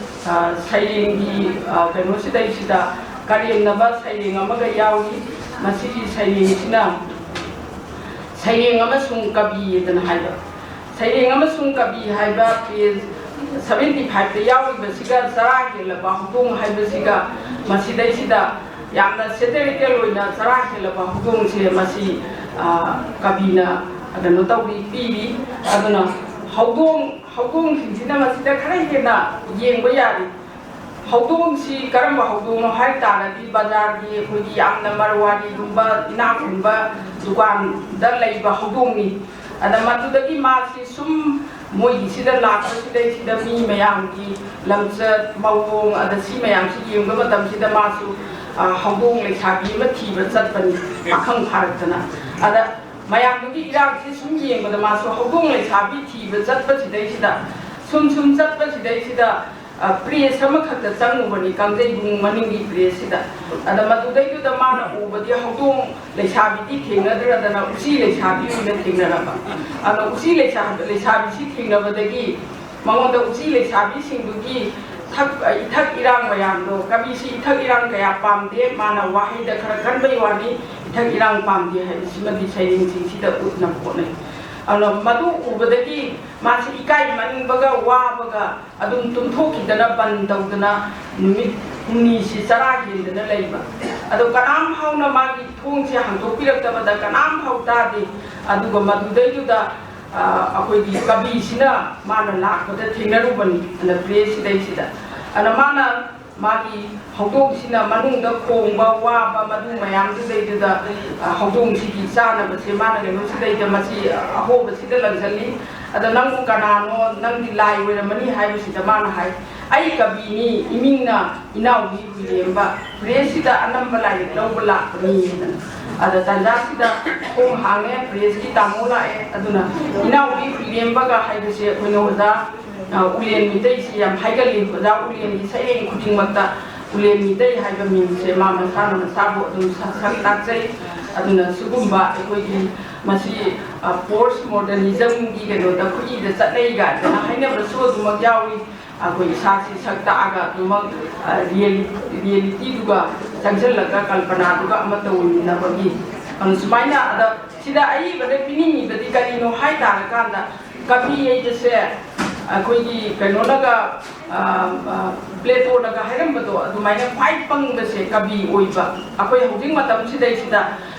ꯁꯩꯔꯦꯡꯒꯤ ꯀꯩꯅꯣꯁꯤꯗꯩꯁꯤꯗ ꯀꯔꯦꯝꯅꯕ ꯁꯩꯔꯦꯡ ꯑꯃꯒ ꯌꯥꯎꯔꯤ꯫ ꯃꯁꯤꯒꯤ ꯁꯩꯔꯦꯡꯁꯤꯅ ꯁꯩꯔꯦꯡ ꯑꯃꯁꯨꯡ ꯀꯕꯤ ꯑꯗꯅ ꯍꯥꯏꯕ, ꯁꯩꯔꯦꯡ ꯑꯃꯁꯨꯡ ꯀꯕꯤ ꯍꯥꯏꯕ page seventy five ꯇ ꯌꯥꯎꯔꯤꯕꯁꯤꯒ ꯆꯔꯥ ꯍꯦꯜꯂꯕ ꯍꯧꯗꯣꯡ ꯍꯥꯏꯕꯁꯤꯒ, ꯃꯁꯤꯗꯩꯁꯤꯗ ꯌꯥꯝꯅ satirical ꯑꯣꯏꯅ ꯆꯔꯥ ꯍꯦꯜꯂꯕ ꯍꯧꯗꯣꯡꯁꯦ ꯃꯁꯤ ꯀꯕꯤꯅ ꯀꯩꯅꯣ ꯇꯧꯔꯤ, ꯄꯤꯔꯤ꯫ ꯑꯗꯨꯅ ꯍꯧꯗꯣꯡ ꯍꯧꯗꯣꯡꯁꯤꯡꯁꯤꯅ ꯃꯁꯤꯗ ꯈꯔ ꯍꯦꯟꯅ ꯌꯦꯡꯕ ꯌꯥꯔꯤ꯫ ꯍꯧꯗꯣꯡꯁꯤ ꯀꯔꯝꯕ ꯍꯧꯗꯣꯡꯅꯣ ꯍꯥꯏ ꯇꯥꯔꯗꯤ, ꯕꯖꯥꯔꯒꯤ ꯑꯩꯈꯣꯏꯒꯤ ꯌꯥꯝꯅ ꯃꯔꯋꯥꯔꯤꯒꯨꯝꯕ, ꯏꯅꯥꯛ ꯈꯨꯟꯕ ꯗꯨꯀꯥꯟꯗ ꯂꯩꯕ ꯍꯧꯗꯣꯡꯅꯤ꯫ ꯑꯗ ꯃꯗꯨꯗꯒꯤ ꯃꯥꯁꯤ ꯁꯨꯝ ꯃꯣꯏꯒꯤꯁꯤꯗ ꯂꯥꯛꯄꯁꯤꯗꯩꯁꯤꯗ ꯃꯤ ꯃꯌꯥꯝꯒꯤ ꯂꯝꯆꯠ ꯃꯑꯣꯡ, ꯑꯗ ꯁꯤ ꯃꯌꯥꯝꯁꯤ ꯌꯦꯡꯕ ꯃꯇꯝꯁꯤꯗ ꯃꯥꯁꯨ ꯍꯧꯗꯣꯡ ꯂꯩꯁꯥꯕꯤ ꯑꯃ ꯊꯤꯕ ꯆꯠꯄꯅꯤ, ꯄꯥꯈꯪ ꯐꯥꯔꯛꯇꯅ꯫ ꯑꯗ ꯃꯌꯥꯝꯗꯨꯒꯤ ꯏꯔꯥꯡꯁꯤ ꯁꯨꯝ ꯌꯦꯡꯕꯗ ꯃꯥꯁꯨ ꯍꯧꯗꯣꯡ ꯂꯩꯁꯥꯕꯤ ꯊꯤꯕ ꯆꯠꯄꯁꯤꯗꯩꯁꯤꯗ, ꯁꯨꯝ ꯁꯨꯝ ꯆꯠꯄꯁꯤꯗꯩꯁꯤꯗ press ꯑꯃꯈꯛꯇ ꯆꯪꯉꯨꯕꯅꯤ, ꯀꯥꯡꯖꯩꯕꯨꯡ ꯃꯅꯤꯡꯒꯤ press ꯁꯤꯗ꯫ ꯑꯗ ꯃꯗꯨꯗꯩꯗꯨꯗ ꯃꯥꯅ ꯎꯕꯗꯤ ꯍꯧꯗꯣꯡ ꯂꯩꯁꯥꯕꯤꯗꯤ ꯊꯦꯡꯅꯗ꯭ꯔꯗꯅ ꯎꯆꯤ ꯂꯩꯁꯥꯕꯤ ꯑꯣꯏꯅ ꯊꯦꯡꯅꯔꯕ꯫ ꯑꯗ ꯎꯆꯤ ꯂꯩꯁꯥ-, ꯂꯩꯁꯥꯕꯤꯁꯤ ꯊꯦꯡꯅꯕꯗꯒꯤ ꯃꯉꯣꯟꯗ ꯎꯆꯤ ꯂꯩꯁꯥꯕꯤꯁꯤꯡꯗꯨꯒꯤ ꯏꯊꯛ ꯏꯊꯛ ꯏꯔꯥꯡ ꯃꯌꯥꯝꯗꯣ, ꯀꯕꯤꯁꯤ ꯏꯊꯛ ꯏꯔꯥꯡ ꯀꯌꯥ ꯄꯥꯝꯗꯦ, ꯃꯥꯅ ꯋꯥꯍꯩꯗ ꯈꯔ ꯀꯟꯕꯩ ꯋꯥꯅꯤ, ꯏꯊꯛ ꯏꯔꯥꯡ ꯄꯥꯝꯗꯦ ꯍꯥꯏꯕꯁꯤꯃꯗꯤ ꯁꯩꯔꯦꯡꯁꯤꯡꯁꯤꯗ ꯎꯠꯅꯕ ꯍꯣꯠꯅꯩ꯫ ꯑꯗꯨꯅ ꯃꯗꯨ ꯎꯕꯗꯒꯤ ꯃꯥꯁꯤ ꯏꯀꯥꯏꯃꯟꯕꯒ ꯋꯥꯕꯒ ꯑꯗꯨꯝ ꯇꯨꯝꯊꯣꯛꯈꯤꯗꯅ, ꯕꯟ ꯇꯧꯗꯅ ꯅꯨꯃꯤꯠ ꯍꯨꯝꯅꯤꯁꯤ ꯆꯔꯥ ꯍꯦꯟꯗꯅ ꯂꯩꯕ꯫ ꯑꯗꯣ ꯀꯅꯥꯝ ꯐꯥꯎꯅ ꯃꯥꯒꯤ ꯊꯣꯡꯁꯦ ꯍꯥꯡꯗꯣꯛꯄꯤꯔꯛꯇꯕꯗ ꯀꯅꯥꯝ ꯐꯥꯎ ꯇꯥꯗꯦ꯫ ꯑꯗꯨꯒ ꯃꯗꯨꯗꯩꯗꯨꯗ ꯑ, ꯑꯩꯈꯣꯏꯒꯤ ꯀꯕꯤꯁꯤꯅ ꯃꯥꯅ ꯂꯥꯛꯄꯗ ꯊꯦꯡꯅꯔꯨꯕꯅꯤ ꯑꯅ ꯄ꯭ꯔꯦꯁꯁꯤꯗꯩꯁꯤꯗ꯫ ꯑꯗ ꯃꯥꯅ ꯃꯥꯒꯤ ꯍꯧꯗꯣꯡꯁꯤꯅ ꯃꯅꯨꯡꯗ ꯈꯣꯡꯕ, ꯋꯥꯕ, ꯃꯗꯨ ꯃꯌꯥꯝꯗꯨꯗꯩꯗꯨꯗ, ꯑ, ꯍꯧꯗꯣꯡꯁꯤꯒꯤ ꯆꯥꯅꯕꯁꯦ ꯃꯥꯅ ꯀꯩꯅꯣꯁꯤꯗꯩꯗ, ꯃꯁꯤ ꯑꯍꯣꯕꯁꯤꯗ ꯂꯪꯁꯤꯜꯂꯤ꯫ ꯑꯗ "ꯅꯪꯕꯨ ꯀꯅꯥꯅꯣ? ꯅꯪꯗꯤ ꯂꯥꯏ ꯑꯣꯏꯔꯝꯃꯅꯤ" ꯍꯥꯏꯕꯁꯤꯗ ꯃꯥꯅ ꯍꯥꯏ, "ꯑꯩ ꯀꯕꯤꯅꯤ, ꯏꯃꯤꯡꯅ ꯏꯅꯥꯎꯕꯤ ꯍꯨꯏꯔꯦꯝꯕ, ꯄ꯭ꯔꯦꯁꯁꯤꯗ ꯑꯅꯝꯕ ꯂꯥꯏꯔꯤꯛ ꯂꯧꯕ ꯂꯥꯛꯄꯅꯤ" ꯍꯥꯏꯗꯅ꯫ ꯑꯗ ꯇꯥꯟꯖꯥꯁꯤꯗ ꯊꯣꯡ ꯍꯥꯡꯉꯦ, ꯄ꯭ꯔꯦꯁꯀꯤ ꯇꯥꯃꯣ ꯂꯥꯛꯑꯦ꯫ ꯑꯗꯨꯅ ꯏꯅꯥꯎꯕꯤ ꯍꯨꯏꯔꯦꯝꯕꯒ ꯍꯥꯏꯕꯁꯦ ꯑꯩꯈꯣꯏꯅ ꯑꯣꯖꯥ, ꯑ, ꯎꯂꯦꯟ ꯃꯤꯇꯩꯁꯤ ꯌꯥꯝ ꯍꯥꯏꯒꯜꯂꯤ꯫ ꯑꯣꯖꯥ ꯎꯂꯦꯟꯒꯤ ꯁꯩꯔꯦꯡ ꯈꯨꯗꯤꯡꯃꯛꯇ ꯎꯂꯦꯟ ꯃꯤꯇꯩ ꯍꯥꯏꯕ ꯃꯤꯡꯁꯦ ꯃꯥ ꯃꯁꯥꯅ ꯃꯁꯥꯕꯨ ꯑꯗꯨꯝ ꯁꯛ ꯁꯛ ꯇꯥꯛꯆꯩ꯫ ꯑꯗꯨꯅ ꯁꯤꯒꯨꯝꯕ ꯑꯩꯈꯣꯏꯒꯤ ꯃꯁꯤ, ꯑ, ꯄꯣꯁ ꯃꯣꯗꯔꯅꯤꯖꯝꯒꯤ ꯀꯩꯅꯣꯗ ꯈꯨꯠꯏꯗ ꯆꯠꯅꯩ ꯀꯥꯏꯗꯅ ꯍꯥꯏꯅꯕꯁꯨ ꯑꯗꯨꯃꯛ ꯌꯥꯎꯏ꯫ ꯑꯩꯈꯣꯏ ꯏꯁꯥꯁꯤ ꯁꯛ ꯇꯥꯛꯑꯒ ꯑꯗꯨꯃꯛ, ꯑ, ꯔꯤꯌꯦꯂꯤ-, ꯔꯤꯌꯦꯂꯤꯇꯤꯗꯨꯒ ꯆꯪꯁꯤꯜꯂꯒ ꯀꯜꯄꯅꯥꯗꯨꯒ ꯑꯃ ꯇꯧꯃꯤꯟꯅꯕꯒꯤ꯫ ꯑꯗꯨ ꯁꯨꯃꯥꯏꯅ ꯑꯗ ꯁꯤꯗ ꯑꯏꯕꯗ ꯄꯤꯅꯤꯡꯉꯤꯕꯗꯤ ꯀꯔꯤꯅꯣ ꯍꯥꯏ ꯇꯥꯔꯀꯥꯟꯗ, ꯀꯕꯤ ꯍꯥꯏꯕꯁꯦ ꯑꯩꯈꯣꯏꯒꯤ ꯀꯩꯅꯣꯅꯒ, ꯑ, ꯑ, ꯄ꯭ꯂꯦꯇꯣꯅꯒ ꯍꯥꯏꯔꯝꯕꯗꯣ ꯑꯗꯨꯃꯥꯏꯅ ꯈ꯭ꯋꯥꯏ ꯄꯪꯕꯁꯦ ꯀꯕꯤ ꯑꯣꯏꯕ꯫ ꯑꯩꯈꯣꯏ ꯍꯧꯖꯤꯛ ꯃꯇꯝꯁꯤꯗꯩꯁꯤꯗ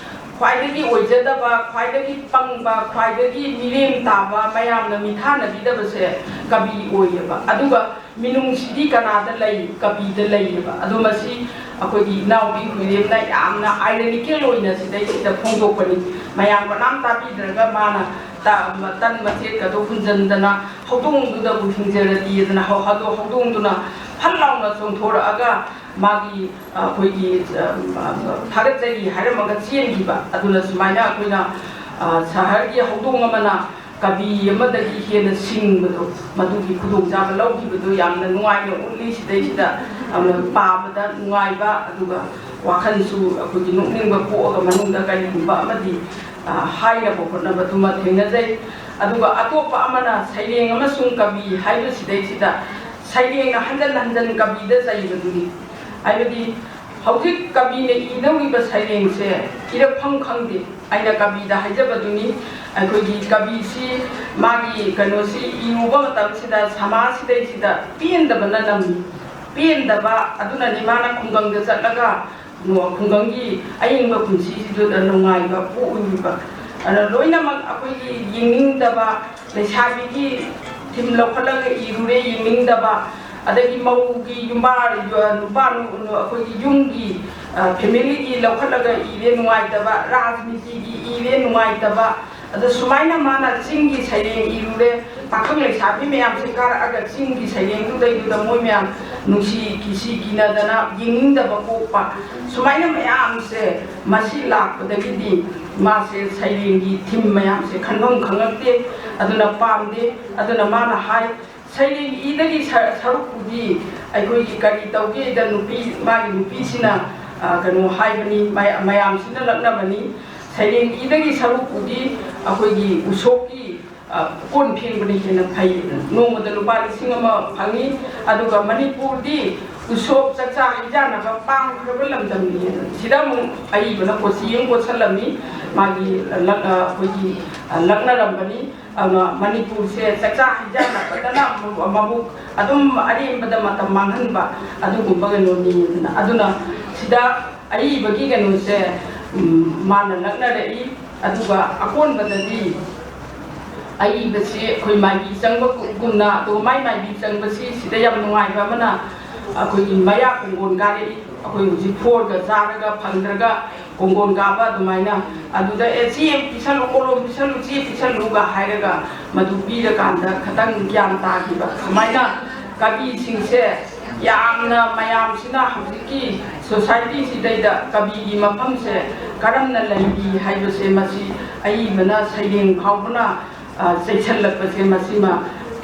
ꯈ꯭ꯋꯥꯏꯗꯒꯤ ꯑꯣꯏꯖꯗꯕ, ꯈ꯭ꯋꯥꯏꯗꯒꯤ ꯄꯪꯕ, ꯈ꯭ꯋꯥꯏꯗꯒꯤ ꯃꯤꯔꯦꯝ ꯇꯥꯕ, ꯃꯌꯥꯝꯅ ꯃꯤꯊꯥꯅꯕꯤꯗꯕꯁꯦ ꯀꯕꯤ ꯑꯣꯏꯌꯦꯕ꯫ ꯑꯗꯨꯒ ꯃꯤꯅꯨꯡꯁꯤꯗꯤ ꯀꯅꯥꯗ ꯂꯩ? ꯀꯕꯤꯗ ꯂꯩꯌꯦꯕ꯫ ꯑꯗꯣ ꯃꯁꯤ ꯑꯩꯈꯣꯏꯒꯤ ꯏꯅꯥꯎꯕꯤ ꯍꯨꯏꯔꯦꯝꯅ ꯌꯥꯝꯅ ꯑꯥꯏꯔꯅꯤꯀꯦꯜ ꯑꯣꯏꯅ ꯁꯤꯗꯩꯁꯤꯗ ꯐꯣꯡꯗꯣꯛꯄꯅꯤ꯫ ꯃꯌꯥꯝ ꯀꯅꯥꯝ ꯇꯥꯕꯤꯗ꯭ꯔꯒ ꯃꯥꯅ ꯇ-, ꯇꯟ ꯃꯆꯦꯠꯀꯗꯣ ꯍꯨꯟꯖꯟꯗꯅ ꯍꯧꯗꯣꯡꯗꯨꯗꯕꯨ ꯍꯤꯡꯖꯔꯗꯤꯗꯅ ꯍꯧ-, ꯍꯧꯗꯣ-, ꯍꯧꯗꯣꯡꯗꯨꯅ ꯐꯠ ꯂꯥꯎꯅ ꯆꯣꯡꯊꯣꯔꯛꯑꯒ ꯃꯥꯒꯤ, ꯑ, ꯑꯩꯈꯣꯏꯒꯤ, ꯑ, ꯑ, ꯊꯥꯒꯠꯆꯔꯤ ꯍꯥꯏꯔꯝꯃꯒ ꯆꯦꯟꯈꯤꯕ꯫ ꯑꯗꯨꯅ ꯁꯨꯃꯥꯏꯅ ꯑꯩꯈꯣꯏꯅ, ꯑ, ꯁꯍꯔꯒꯤ ꯍꯧꯗꯣꯡ ꯑꯃꯅ ꯀꯕꯤ ꯑꯃꯗꯒꯤ ꯍꯦꯟꯅ ꯁꯤꯡꯕꯗꯣ, ꯃꯗꯨꯒꯤ ꯈꯨꯗꯣꯡꯆꯥꯕ ꯂꯧꯈꯤꯕꯗꯣ ꯌꯥꯝꯅ ꯅꯨꯡꯉꯥꯏꯅ ꯎꯠꯂꯤ꯫ ꯁꯤꯗꯩꯁꯤꯗ ꯌꯥꯝꯅ ꯄꯥꯕꯗ ꯅꯨꯡꯉꯥꯏꯕ, ꯑꯗꯨꯒ ꯋꯥꯈꯜꯁꯨ ꯑꯩꯈꯣꯏꯒꯤ ꯅꯣꯛꯅꯤꯡꯕ ꯄꯣꯛꯑꯒ ꯃꯅꯨꯡꯗ ꯀꯔꯤꯒꯨꯝꯕ ꯑꯃꯗꯤ, ꯑ, ꯍꯥꯏꯅꯕ ꯍꯣꯠꯅꯕꯗꯨꯃ ꯊꯦꯡꯅꯖꯩ꯫ ꯑꯗꯨꯒ ꯑꯇꯣꯞꯄ ꯑꯃꯅ ꯁꯩꯔꯦꯡ ꯑꯃꯁꯨꯡ ꯀꯕꯤ ꯍꯥꯏꯕꯁꯤꯗꯩꯁꯤꯗ ꯁꯩꯔꯦꯡꯅ ꯍꯟꯖꯟ ꯍꯟꯖꯟ ꯀꯕꯤꯗ ꯆꯩꯕꯗꯨꯅꯤ꯫ ꯍꯥꯏꯕꯗꯤ ꯍꯧꯖꯤꯛ ꯀꯕꯤꯅ ꯏꯗꯧꯔꯤꯕ ꯁꯩꯔꯦꯡꯁꯦ ꯏꯔꯛꯐꯝ ꯈꯪꯗꯦ꯫ ꯑꯩꯅ ꯀꯕꯤꯗ ꯍꯥꯏꯖꯕꯗꯨꯅꯤ, ꯑꯩꯈꯣꯏꯒꯤ ꯀꯕꯤꯁꯤ ꯃꯥꯒꯤ ꯀꯩꯅꯣꯁꯤ ꯏꯔꯨꯕ ꯃꯇꯝꯁꯤꯗ ꯁꯃꯥꯖꯁꯤꯗꯩꯁꯤꯗ ꯄꯦꯟꯗꯕꯅ ꯅꯝꯃꯤ꯫ ꯄꯦꯟꯗꯕ ꯑꯗꯨꯅꯅꯤ ꯃꯥꯅ ꯈꯨꯡꯒꯪꯗ ꯆꯠꯂꯒ ꯈꯨꯡꯒꯪꯒꯤ ꯑꯏꯪꯕ ꯄꯨꯟꯁꯤꯁꯤꯗꯨꯗ ꯅꯨꯡꯉꯥꯏꯕ ꯄꯣꯛꯂꯤꯕ꯫ ꯑꯗ ꯂꯣꯏꯅꯃꯛ ꯑꯩꯈꯣꯏꯒꯤ ꯌꯦꯡꯅꯤꯡꯗꯕ, ꯂꯩꯁꯥꯕꯤꯒꯤ ꯊꯤꯝ ꯂꯧꯈꯠꯂꯒ ꯏꯔꯨꯔꯦ, ꯌꯦꯡꯅꯤꯡꯗꯕ, ꯑꯗꯒꯤ ꯃꯧꯒꯤ ꯌꯨꯝꯕꯥ, ꯅꯨꯄꯥ, ꯑꯩꯈꯣꯏꯒꯤ ꯌꯨꯝꯒꯤ, ꯐꯦꯃꯤꯂꯤꯒꯤ ꯂꯧꯈꯠꯂꯒ ꯏꯔꯦ, ꯅꯨꯡꯉꯥꯏꯇꯕ, ꯔꯥꯖꯅꯤꯇꯤꯒꯤ ꯏꯔꯦ, ꯅꯨꯡꯉꯥꯏꯇꯕ꯫ ꯑꯗ ꯁꯨꯃꯥꯏꯅ ꯃꯥꯅ ꯆꯤꯡꯒꯤ ꯁꯩꯔꯦꯡ ꯏꯔꯨꯔꯦ, ꯄꯥꯈꯪ ꯂꯩꯁꯥꯕꯤ ꯃꯌꯥꯝꯁꯦ ꯀꯥꯔꯛꯑꯒ ꯆꯤꯡꯒꯤ ꯁꯩꯔꯦꯡꯗꯨꯗꯩꯗꯨꯗ ꯃꯣꯏ ꯃꯌꯥꯝ ꯅꯨꯡꯁꯤ ꯀꯤꯁꯤ ꯀꯤꯅꯗꯅ ꯌꯦꯡꯅꯤꯡꯗꯕ ꯄꯣꯛꯄ, ꯁꯨꯃꯥꯏꯅ ꯃꯌꯥꯝꯁꯦ ꯃꯁꯤ ꯂꯥꯛꯄꯗꯒꯤꯗꯤ ꯃꯥꯁꯦ ꯁꯩꯔꯦꯡꯒꯤ ꯊꯤꯝ ꯃꯌꯥꯝꯁꯦ ꯈꯟꯐꯝ ꯈꯪꯉꯛꯇꯦ꯫ ꯑꯗꯨꯅ ꯄꯥꯝꯗꯦ꯫ ꯑꯗꯨꯅ ꯃꯥꯅ ꯍꯥꯏ, ꯁꯩꯔꯦꯡ ꯏꯗꯒꯤ ꯁ-, ꯁꯔꯨꯛꯄꯨꯗꯤ ꯑꯩꯈꯣꯏꯒꯤ ꯀꯔꯤ ꯇꯧꯒꯦꯗ ꯅꯨꯄꯤ, ꯃꯥꯒꯤ ꯅꯨꯄꯤꯁꯤꯅ, ꯑ, ꯀꯩꯅꯣ ꯍꯥꯏꯕꯅꯤ, ꯃꯌꯥ-, ꯃꯌꯥꯝꯁꯤꯅ ꯂꯛꯅꯕꯅꯤ, ꯁꯩꯔꯦꯡ ꯏꯗꯒꯤ ꯁꯔꯨꯛꯄꯨꯗꯤ ꯑꯩꯈꯣꯏꯒꯤ ꯎꯁꯣꯞꯀꯤ, ꯑ, ꯀꯣꯟ ꯐꯦꯡꯕꯅ ꯍꯦꯟꯅ ꯐꯩ꯫ ꯅꯣꯡꯃꯗ ꯂꯨꯄꯥ ꯂꯤꯁꯤꯡ ꯑꯃ ꯐꯪꯉꯤ꯫ ꯑꯗꯨꯒ ꯃꯅꯤꯄꯨꯔꯗꯤ ꯎꯁꯣꯞ ꯆꯥꯛꯆꯥ ꯍꯩꯖꯥꯟꯅꯕ ꯄꯥꯝꯈ꯭ꯔꯕ ꯂꯝꯗꯝꯅꯤ꯫ ꯁꯤꯗ ꯑꯃꯨꯛ ꯑꯏꯕꯅ ꯀꯣꯆꯤ ꯑꯃ ꯀꯣꯠꯁꯜꯂꯝꯃꯤ, ꯃꯥꯒꯤ ꯂꯛ-, ꯑ, ꯑꯩꯈꯣꯏꯒꯤ, ꯑ, ꯂꯛꯅꯔꯝꯕꯅꯤ꯫ ꯑꯗꯨꯅ ꯃꯅꯤꯄꯨꯔꯁꯦ ꯆꯥꯛꯆꯥ ꯍꯩꯖꯥꯟꯅꯕꯗꯅ ꯑꯃꯨꯛ, ꯑꯃꯨꯛ ꯑꯗꯨꯝ ꯑꯔꯦꯝꯕꯗ ꯃꯇꯝ ꯃꯥꯡꯍꯟꯕ ꯑꯗꯨꯒꯨꯝꯕ ꯀꯩꯅꯣꯅꯤ꯫ ꯑꯗꯨꯅ, ꯑꯗꯨꯅ ꯁꯤꯗ ꯑꯏꯕꯒꯤ ꯀꯩꯅꯣꯁꯦ, ꯎꯝ, ꯃꯥꯅ ꯂꯛꯅꯔꯛꯏ꯫ ꯑꯗꯨꯒ ꯑꯀꯣꯟꯕꯗꯗꯤ ꯑꯏꯕꯁꯤ ꯑꯩꯈꯣꯏ ꯃꯥꯏꯕꯤ ꯆꯪꯕꯒꯨꯝꯅ, ꯑꯗꯨꯒ ꯃꯥꯏ ꯃꯥꯏꯕꯤ ꯆꯪꯕꯁꯤ ꯁꯤꯗ ꯌꯥꯝ ꯅꯨꯡꯉꯥꯏꯕ ꯑꯃꯅ, ꯑꯩꯈꯣꯏꯒꯤ ꯃꯌꯥ ꯀꯣꯡꯒꯣꯟ ꯀꯥꯔꯛꯏ꯫ ꯑꯩꯈꯣꯏ ꯍꯧꯖꯤꯛ ꯐꯣꯔꯒ ꯆꯥꯔꯒ ꯐꯪꯗ꯭ꯔꯒ ꯀꯣꯡꯒꯣꯟ ꯀꯥꯕ ꯑꯗꯨꯃꯥꯏꯅ꯫ ꯑꯗꯨꯗ, "ꯑꯦ, ꯆꯦ ꯑꯃ ꯄꯤꯁꯜꯂꯨ, ꯀꯣꯂꯣꯝ ꯄꯤꯁꯜꯂꯨ, ꯆꯦ ꯄꯤꯁꯜꯂꯨꯒ" ꯍꯥꯏꯔꯒ ꯃꯗꯨ ꯄꯤꯔꯀꯥꯟꯗ ꯈꯇꯪ ꯒ꯭ꯌꯥꯟ ꯇꯥꯈꯤꯕ꯫ ꯁꯨꯃꯥꯏꯅ ꯀꯕꯤꯁꯤꯡꯁꯦ ꯌꯥꯝꯅ ꯃꯌꯥꯝꯁꯤꯅ ꯍꯧꯖꯤꯛꯀꯤ ꯁꯣꯁꯥꯏꯇꯤꯁꯤꯗꯩꯗ ꯀꯕꯤꯒꯤ ꯃꯐꯝꯁꯦ ꯀꯔꯝꯅ ꯂꯩꯔꯤ ꯍꯥꯏꯕꯁꯦ ꯃꯁꯤ ꯑꯏꯕꯅ ꯁꯩꯔꯦꯡ ꯐꯥꯎꯕꯅ, ꯑ, ꯆꯩꯁꯜꯂꯛꯄꯁꯦ ꯃꯁꯤꯃ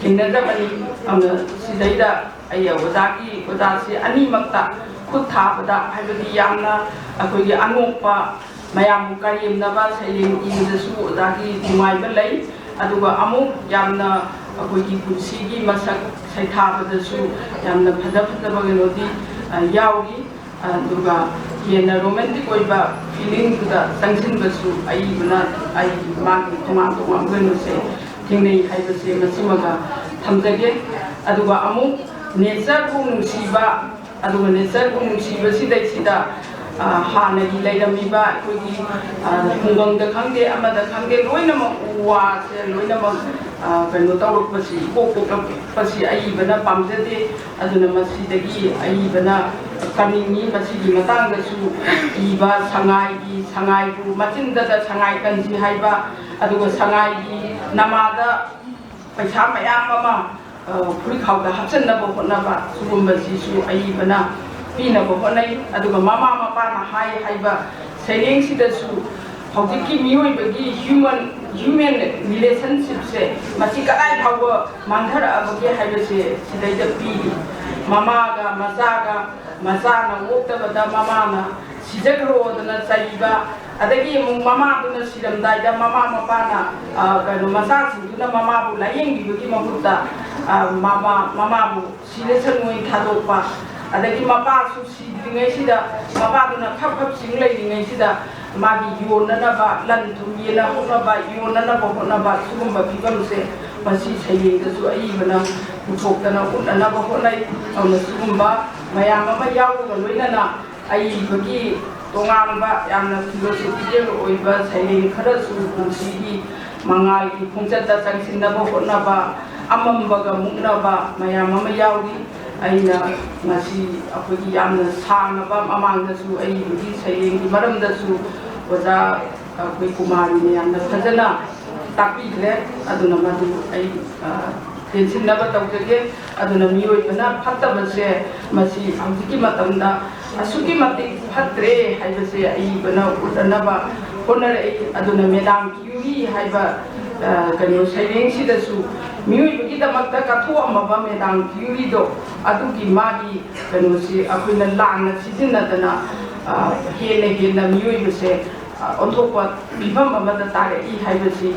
ꯊꯦꯡꯅꯖꯕꯅꯤ꯫ ꯑꯗꯨꯅ ꯁꯤꯗꯩꯗ ꯑꯩ ꯑꯣꯖꯥꯒꯤ, ꯑꯣꯖꯥꯁꯤ ꯑꯅꯤꯃꯛꯇ ꯈꯨꯠ ꯊꯥꯕꯗ, ꯍꯥꯏꯕꯗꯤ ꯌꯥꯝꯅ ꯑꯩꯈꯣꯏꯒꯤ ꯑꯅꯣꯛꯄ, ꯃꯌꯥꯝꯕꯨ ꯀꯔꯦꯝꯅꯕ ꯁꯩꯔꯦꯡ ꯏꯕꯗꯁꯨ ꯑꯣꯖꯥꯒꯤ ꯅꯨꯡꯉꯥꯏꯕ ꯂꯩ꯫ ꯑꯗꯨꯒ ꯑꯃꯨꯛ ꯌꯥꯝꯅ ꯑꯩꯈꯣꯏꯒꯤ ꯄꯨꯟꯁꯤꯒꯤ ꯃꯁꯛ ꯁꯩꯊꯥꯕꯗꯁꯨ ꯌꯥꯝꯅ ꯐꯖ ꯐꯖꯕ ꯀꯩꯅꯣꯗꯤ, ꯑ, ꯌꯥꯎꯔꯤ꯫ ꯑꯗꯨꯒ ꯍꯦꯟꯅ ꯔꯣꯃꯦꯟꯇꯤꯛ ꯑꯣꯏꯕ ꯐꯤꯂꯤꯡꯗꯨꯗ ꯆꯪꯁꯤꯟꯕꯁꯨ ꯑꯏꯕꯅ ꯑꯩꯒꯤ ꯃꯥꯒꯤ ꯇꯣꯉꯥꯟ ꯇꯣꯉꯥꯟꯕ ꯀꯩꯅꯣꯁꯦ ꯊꯦꯡꯅꯩ ꯍꯥꯏꯕꯁꯦ ꯃꯁꯤꯃꯒ ꯊꯝꯖꯒꯦ꯫ ꯑꯗꯨꯒ ꯑꯃꯨꯛ ꯅꯦꯆꯔꯕꯨ ꯅꯨꯡꯁꯤꯕ, ꯑꯗꯨꯒ ꯅꯦꯆꯔꯕꯨ ꯅꯨꯡꯁꯤꯕꯁꯤꯗꯩꯁꯤꯗ, ꯑ, ꯍꯥꯟꯅꯒꯤ ꯂꯩꯔꯝꯃꯤꯕ ꯑꯩꯈꯣꯏꯒꯤ, ꯑ, ꯈꯨꯡꯒꯪꯗ ꯈꯪꯗꯦ, ꯑꯃꯗ ꯈꯪꯗꯦ, ꯂꯣꯏꯅꯃꯛ ꯎ ꯋꯥꯁꯦ ꯂꯣꯏꯅꯃꯛ, ꯑ, ꯀꯩꯅꯣ ꯇꯧꯔꯛꯄꯁꯤ, ꯏꯀꯣꯛ ꯀꯣꯛꯂꯛꯄꯁꯤ ꯑꯏꯕꯅ ꯄꯥꯝꯖꯗꯦ꯫ ꯑꯗꯨꯅ ꯃꯁꯤꯗꯒꯤ ꯑꯏꯕꯅ ꯀꯥꯅꯤꯡꯉꯤ꯫ ꯃꯁꯤꯒꯤ ꯃꯇꯥꯡꯗꯁꯨ ꯏꯕ ꯁꯉꯥꯏꯒꯤ, ꯁꯉꯥꯏꯕꯨ ꯃꯆꯤꯟꯗꯗ ꯁꯉꯥꯏ ꯀꯟꯁꯤ ꯍꯥꯏꯕ, ꯑꯗꯨꯒ ꯁꯉꯥꯏꯒꯤ ꯅꯃꯥꯗ ꯄꯩꯁꯥ ꯃꯌꯥꯝ ꯑꯃ, ꯑ, ꯐꯨꯔꯤꯠꯈꯥꯎꯗ ꯍꯥꯞꯆꯤꯟꯅꯕ ꯍꯣꯠꯅꯕ, ꯁꯤꯒꯨꯝꯕꯁꯤꯁꯨ ꯑꯏꯕꯅ ꯄꯤꯅꯕ ꯍꯣꯠꯅꯩ꯫ ꯑꯗꯨꯒ ꯃꯃꯥ ꯃꯄꯥꯅ ꯍꯥꯏ ꯍꯥꯏꯕ ꯁꯩꯔꯦꯡꯁꯤꯗꯁꯨ ꯍꯧꯖꯤꯛꯀꯤ ꯃꯤꯑꯣꯏꯕꯒꯤ human, human relationshipꯁꯦ ꯃꯁꯤ ꯀꯗꯥꯏ ꯐꯥꯎꯕ ꯃꯥꯡꯊꯔꯛꯑꯕꯒꯦ ꯍꯥꯏꯕꯁꯦ ꯁꯤꯗꯩꯗ ꯄꯤꯔꯤ꯫ ꯃꯃꯥꯒ ꯃꯆꯥꯒ, ꯃꯆꯥꯅ ꯑꯣꯛꯇꯕꯗ ꯃꯃꯥꯅ ꯁꯤꯖꯈ꯭ꯔꯣꯗꯅ ꯆꯩꯕ, ꯑꯗꯒꯤ ꯑꯃꯨꯛ ꯃꯃꯥꯗꯨꯅ ꯁꯤꯔꯝꯗꯥꯏꯗ ꯃꯃꯥ ꯃꯄꯥꯅ, ꯑ, ꯀꯩꯅꯣ, ꯃꯆꯥꯁꯤꯡꯗꯨꯅ ꯃꯃꯥꯕꯨ ꯂꯥꯏꯌꯦꯡꯕꯤꯕꯒꯤ ꯃꯍꯨꯠꯇ, ꯑ, ꯃꯃꯥ, ꯃꯃꯥꯕꯨ ꯁꯤꯔꯁꯅꯨꯅ ꯊꯥꯗꯣꯛꯄ, ꯑꯗꯒꯤ ꯃꯄꯥꯁꯨ ꯁꯤꯗ꯭ꯔꯤꯉꯩꯁꯤꯗ ꯃꯄꯥꯗꯨꯅ ꯈꯞ ꯈꯞ ꯆꯤꯡ ꯂꯩꯔꯤꯉꯩꯁꯤꯗ ꯃꯥꯒꯤ ꯌꯣꯟꯅꯅꯕ, ꯂꯟ ꯊꯨꯝ ꯌꯦꯟꯅ ꯍꯣꯠꯅꯕ, ꯌꯣꯟꯅꯅꯕ ꯍꯣꯠꯅꯕ, ꯁꯤꯒꯨꯝꯕ ꯐꯤꯕꯝꯁꯦ ꯃꯁꯤ ꯁꯩꯔꯦꯡꯗꯁꯨ ꯑꯏꯕꯅ ꯄꯨꯊꯣꯛꯇꯅ ꯎꯠꯅꯅꯕ ꯍꯣꯠꯅꯩ꯫ ꯑꯗꯨꯅ ꯁꯤꯒꯨꯝꯕ ꯃꯌꯥꯝ ꯑꯃ ꯌꯥꯎꯕꯒ ꯂꯣꯏꯅꯅ ꯑꯏꯕꯒꯤ ꯇꯣꯉꯥꯟꯕ ꯌꯥꯝꯅ philosophical ꯑꯣꯏꯕ ꯁꯩꯔꯦꯡ ꯈꯔꯁꯨ ꯄꯨꯟꯁꯤꯒꯤ ꯃꯉꯥꯜꯒꯤ ꯈꯣꯡꯆꯠꯇ ꯆꯪꯁꯤꯟꯅꯕ ꯍꯣꯠꯅꯕ, ꯑꯃꯝꯕꯒ ꯃꯨꯛꯅꯕ ꯃꯌꯥꯝ ꯑꯃ ꯌꯥꯎꯔꯤ꯫ ꯑꯩꯅ ꯉꯁꯤ ꯑꯩꯈꯣꯏꯒꯤ ꯌꯥꯝꯅ ꯁꯥꯡꯂꯕ ꯃꯃꯥꯡꯗꯁꯨ ꯑꯏꯕꯒꯤ ꯁꯩꯔꯦꯡꯒꯤ ꯃꯔꯝꯗꯁꯨ ꯑꯣꯖꯥ ꯑꯩꯈꯣꯏ ꯀꯨꯃꯥꯔꯤꯅ ꯌꯥꯝꯅ ꯐꯖꯅ ꯇꯥꯛꯄꯤꯈ꯭ꯔꯦ꯫ ꯑꯗꯨꯅ ꯃꯗꯨ ꯑꯩ, ꯑ, ꯇꯦꯟꯁꯤꯟꯅꯕ ꯇꯧꯖꯒꯦ꯫ ꯑꯗꯨꯅ ꯃꯤꯑꯣꯏꯕꯅ ꯐꯠꯇꯕꯁꯦ ꯃꯁꯤ ꯍꯧꯖꯤꯛꯀꯤ ꯃꯇꯝꯗ ꯑꯁꯨꯛꯀꯤ ꯃꯇꯤꯛ ꯐꯠꯇ꯭ꯔꯦ ꯍꯥꯏꯕꯁꯦ ꯑꯏꯕꯅ ꯎꯠꯅꯅꯕ ꯍꯣꯠꯅꯔꯛꯏ꯫ ꯑꯗꯨꯅ ꯃꯦꯗꯥꯝ ꯀ꯭ꯌꯨꯔꯤ ꯍꯥꯏꯕ, ꯑ, ꯀꯩꯅꯣ, ꯁꯩꯔꯦꯡꯁꯤꯗꯁꯨ ꯃꯤꯑꯣꯏꯕꯒꯤꯗꯃꯛꯇ ꯀꯠꯊꯣꯛꯑꯝꯃꯕ ꯃꯦꯗꯥꯝ ꯀ꯭ꯌꯨꯔꯤꯗꯣ ꯑꯗꯨꯒꯤ ꯃꯥꯒꯤ ꯀꯩꯅꯣꯁꯤ ꯑꯩꯈꯣꯏꯅ ꯂꯥꯟꯅ ꯁꯤꯖꯤꯟꯅꯗꯅ, ꯑ, ꯍꯦꯟꯅ ꯍꯦꯟꯅ ꯃꯤꯑꯣꯏꯕꯁꯦ, ꯑ, ꯑꯣꯟꯊꯣꯛꯄ ꯐꯤꯕꯝ ꯑꯃꯗ ꯇꯥꯔꯛꯏ ꯍꯥꯏꯕꯁꯤ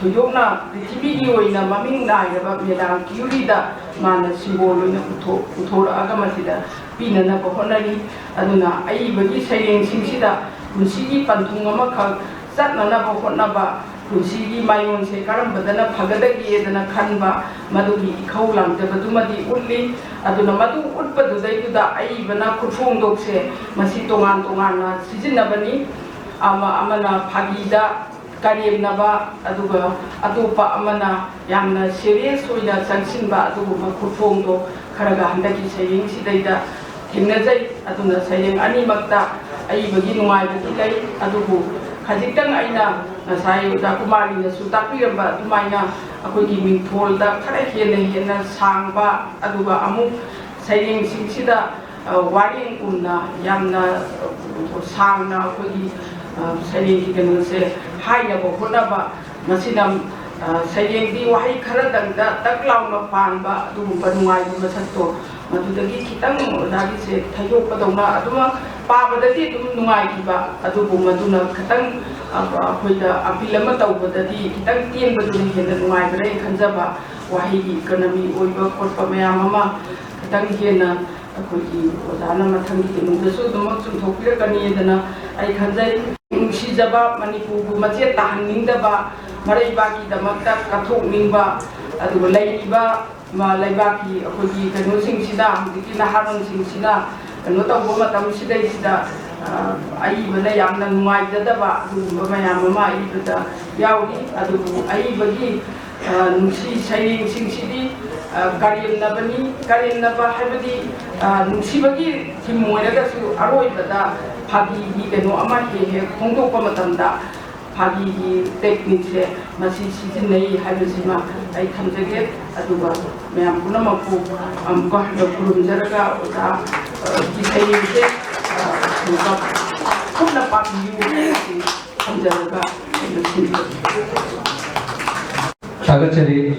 ꯊꯣꯏꯗꯣꯛꯅ ꯄ꯭ꯔꯤꯊꯤꯕꯤꯒꯤ ꯑꯣꯏꯅ ꯃꯃꯤꯡ ꯅꯥꯏꯔꯕ ꯃꯦꯗꯥꯝ ꯀ꯭ꯌꯨꯔꯤꯗ ꯃꯥꯅ ꯁꯤꯝꯕꯣꯜ ꯑꯣꯏꯅ ꯄꯨꯊꯣꯛ-, ꯄꯨꯊꯣꯔꯛꯑꯒ ꯃꯁꯤꯗ ꯄꯤꯅꯅꯕ ꯍꯣꯠꯅꯔꯤ꯫ ꯑꯗꯨꯅ ꯑꯏꯕꯒꯤ ꯁꯩꯔꯦꯡꯁꯤꯡꯁꯤꯗ ꯄꯨꯟꯁꯤꯒꯤ ꯄꯟꯊꯨꯡ ꯑꯃꯈꯛ ꯆꯠꯅꯅꯕ ꯍꯣꯠꯅꯕ, ꯄꯨꯟꯁꯤꯒꯤ ꯃꯥꯏꯑꯣꯟꯁꯦ ꯀꯔꯝꯕꯗꯅ ꯐꯒꯗꯒꯦꯗꯅ ꯈꯟꯕ, ꯃꯗꯨꯒꯤ ꯏꯈꯧ ꯂꯥꯡꯖꯕꯗꯨꯃꯗꯤ ꯎꯠꯂꯤ꯫ ꯑꯗꯨꯅ ꯃꯗꯨ ꯎꯠꯄꯗꯨꯗꯩꯗꯨꯗ ꯑꯏꯕꯅ ꯈꯨꯠꯐꯣꯡꯗꯣꯛꯁꯦ ꯃꯁꯤ ꯇꯣꯉꯥꯟ ꯇꯣꯉꯥꯟꯅ ꯁꯤꯖꯤꯟꯅꯕꯅꯤ꯫ ꯑꯃ-, ꯑꯃꯅ ꯐꯥꯒꯤꯗ ꯀꯔꯦꯝꯅꯕ, ꯑꯗꯨꯒ ꯑꯇꯣꯞꯄ ꯑꯃꯅ ꯌꯥꯝꯅ ꯁꯦꯔꯤꯌꯁ ꯑꯣꯏꯅ ꯆꯪꯁꯤꯟꯕ ꯑꯗꯨꯒꯨꯝꯕ ꯈꯨꯠꯐꯣꯡꯗꯣ ꯈꯔꯒ ꯍꯟꯗꯛꯀꯤ ꯁꯩꯔꯦꯡꯁꯤꯗꯩꯗ ꯊꯦꯡꯅꯖꯩ꯫ ꯑꯗꯨꯅ ꯁꯩꯔꯦꯡ ꯑꯅꯤꯃꯛꯇ ꯑꯏꯕꯒꯤ ꯅꯨꯡꯉꯥꯏꯕꯗꯤ ꯂꯩ, ꯑꯗꯨꯕꯨ ꯈꯖꯤꯛꯇꯪ ꯑꯩꯅ ꯉꯁꯥꯏ ꯑꯣꯖꯥ ꯀꯨꯃꯥꯔꯤꯅꯁꯨ ꯇꯥꯛꯄꯤꯔꯝꯕ ꯑꯗꯨꯃꯥꯏꯅ ꯑꯩꯈꯣꯏꯒꯤ ꯃꯤꯡꯊꯣꯜꯗ ꯈꯔ ꯍꯦꯟꯅ ꯍꯦꯟꯅ ꯁꯥꯡꯕ, ꯑꯗꯨꯒ ꯑꯃꯨꯛ ꯁꯩꯔꯦꯡꯁꯤꯡꯁꯤꯗ ꯑ, ꯋꯥꯔꯦꯡꯒꯨꯝꯅ ꯌꯥꯝꯅ, ꯑ, ꯁꯥꯡꯅ ꯑꯩꯈꯣꯏꯒꯤ, ꯑ, ꯁꯩꯔꯦꯡꯒꯤ ꯀꯩꯅꯣꯁꯦ ꯍꯥꯏꯅꯕ ꯍꯣꯠꯅꯕ, ꯃꯁꯤꯅ, ꯑ, ꯁꯩꯔꯦꯡꯗꯤ ꯋꯥꯍꯩ ꯈꯔꯗꯪꯗ ꯇꯛ ꯂꯥꯎꯅ ꯄꯥꯟꯕ ꯑꯗꯨꯒꯨꯝꯕ ꯅꯨꯡꯉꯥꯏꯕ ꯃꯁꯛꯇꯣ ꯃꯗꯨꯗꯒꯤ ꯈꯤꯇꯪ ꯑꯣꯖꯥꯒꯤꯁꯦ ꯊꯩꯗꯣꯛꯄꯗꯧꯅ꯫ ꯑꯗꯨꯃꯛ ꯄꯥꯕꯗꯗꯤ ꯑꯗꯨꯝ ꯅꯨꯡꯉꯥꯏꯈꯤꯕ, ꯑꯗꯨꯕꯨ ꯃꯗꯨꯅ ꯈꯤꯇꯪ, ꯑ, ꯑꯩꯈꯣꯏꯗ ꯑꯄꯤꯜ ꯑꯃ ꯇꯧꯕꯗꯗꯤ ꯈꯤꯇꯪ ꯇꯦꯟꯕꯗꯨꯅ ꯍꯦꯟꯅ ꯅꯨꯡꯉꯥꯏꯕ꯭ꯔꯥ ꯍꯥꯏꯅ ꯈꯟꯖꯕ꯫ ꯋꯥꯍꯩꯒꯤ ꯏꯀꯣꯅꯣꯃꯤ ꯑꯣꯏꯕ ꯈꯣꯠꯄ ꯃꯌꯥꯝ ꯑꯃ ꯈꯤꯇꯪ ꯍꯦꯟꯅ ꯑꯩꯈꯣꯏꯒꯤ ꯑꯣꯖꯥꯅ ꯃꯊꯪꯒꯤ ꯀꯩꯅꯣꯗꯁꯨ ꯑꯗꯨꯃꯛ ꯆꯨꯝꯊꯣꯛꯄꯤꯔꯛꯀꯅꯤꯗꯅ ꯑꯩ ꯈꯟꯖꯩ꯫ ꯅꯨꯡꯁꯤꯖꯕ, ꯃꯅꯤꯄꯨꯔꯕꯨ ꯃꯆꯦꯠ ꯇꯥꯍꯟꯅꯤꯡꯗꯕ, ꯃꯔꯩꯕꯥꯛꯀꯤꯗꯃꯛꯇ ꯀꯠꯊꯣꯛꯅꯤꯡꯕ, ꯑꯗꯨꯒ ꯂꯩꯔꯤꯕ ꯃ-, ꯂꯩꯕꯥꯛꯀꯤ ꯑꯩꯈꯣꯏꯒꯤ ꯀꯩꯅꯣꯁꯤꯡꯁꯤꯅ, ꯍꯧꯖꯤꯛꯀꯤ ꯅꯍꯥꯔꯣꯟꯁꯤꯡꯁꯤꯅ ꯀꯩꯅꯣ ꯇꯧꯕ ꯃꯇꯝꯁꯤꯗꯩꯁꯤꯗ, ꯑ, ꯑꯏꯕꯅ ꯌꯥꯝꯅ ꯅꯨꯡꯉꯥꯏꯖꯗꯕ ꯑꯗꯨꯒꯨꯝꯕ ꯃꯌꯥꯝ ꯑꯃ ꯑꯏꯕꯗ ꯌꯥꯎꯔꯤ꯫ ꯑꯗꯨꯕꯨ ꯑꯏꯕꯒꯤ ꯑ, ꯅꯨꯡꯁꯤ ꯁꯩꯔꯦꯡꯁꯤꯡꯁꯤꯗꯤ, ꯑ, ꯀꯔꯦꯝꯅꯕꯅꯤ꯫ ꯀꯔꯦꯝꯅꯕ ꯍꯥꯏꯕꯗꯤ, ꯑ, ꯅꯨꯡꯁꯤꯕꯒꯤ ꯊꯤꯝ ꯑꯣꯏꯔꯒꯁꯨ ꯑꯔꯣꯏꯕꯗ ꯐꯥꯒꯤꯒꯤ ꯀꯩꯅꯣ ꯑꯃ ꯍꯦꯛ ꯍꯦꯛ ꯐꯣꯡꯗꯣꯛꯄ ꯃꯇꯝꯗ ꯐꯥꯒꯤꯒꯤ ꯇꯦꯛꯅꯤꯛꯁꯦ ꯃꯁꯤ ꯁꯤꯖꯤꯟꯅꯩ ꯍꯥꯏꯕꯁꯤꯃ ꯑꯩ ꯊꯝꯖꯒꯦ꯫ ꯑꯗꯨꯒ ꯃꯌꯥꯝ ꯄꯨꯝꯅꯃꯛꯄꯨ ꯑꯃꯨꯛꯀ ꯍꯟꯅ ꯈꯨꯔꯨꯝꯖꯔꯒ ꯑꯣꯖꯥ, ꯑ, ꯒꯤ ꯁꯩꯔꯦꯡꯁꯦ, ꯑ, ꯑꯃꯨꯛꯀ ꯀꯨꯞꯅ ꯄꯥꯕꯤꯌꯨ ꯍꯥꯏꯕꯁꯤ ꯊꯝꯖꯔꯒ ꯑꯩ ꯂꯣꯏꯁꯤꯟꯖꯔꯒꯦ꯫ ꯊꯥꯒꯠꯆꯔꯤ꯫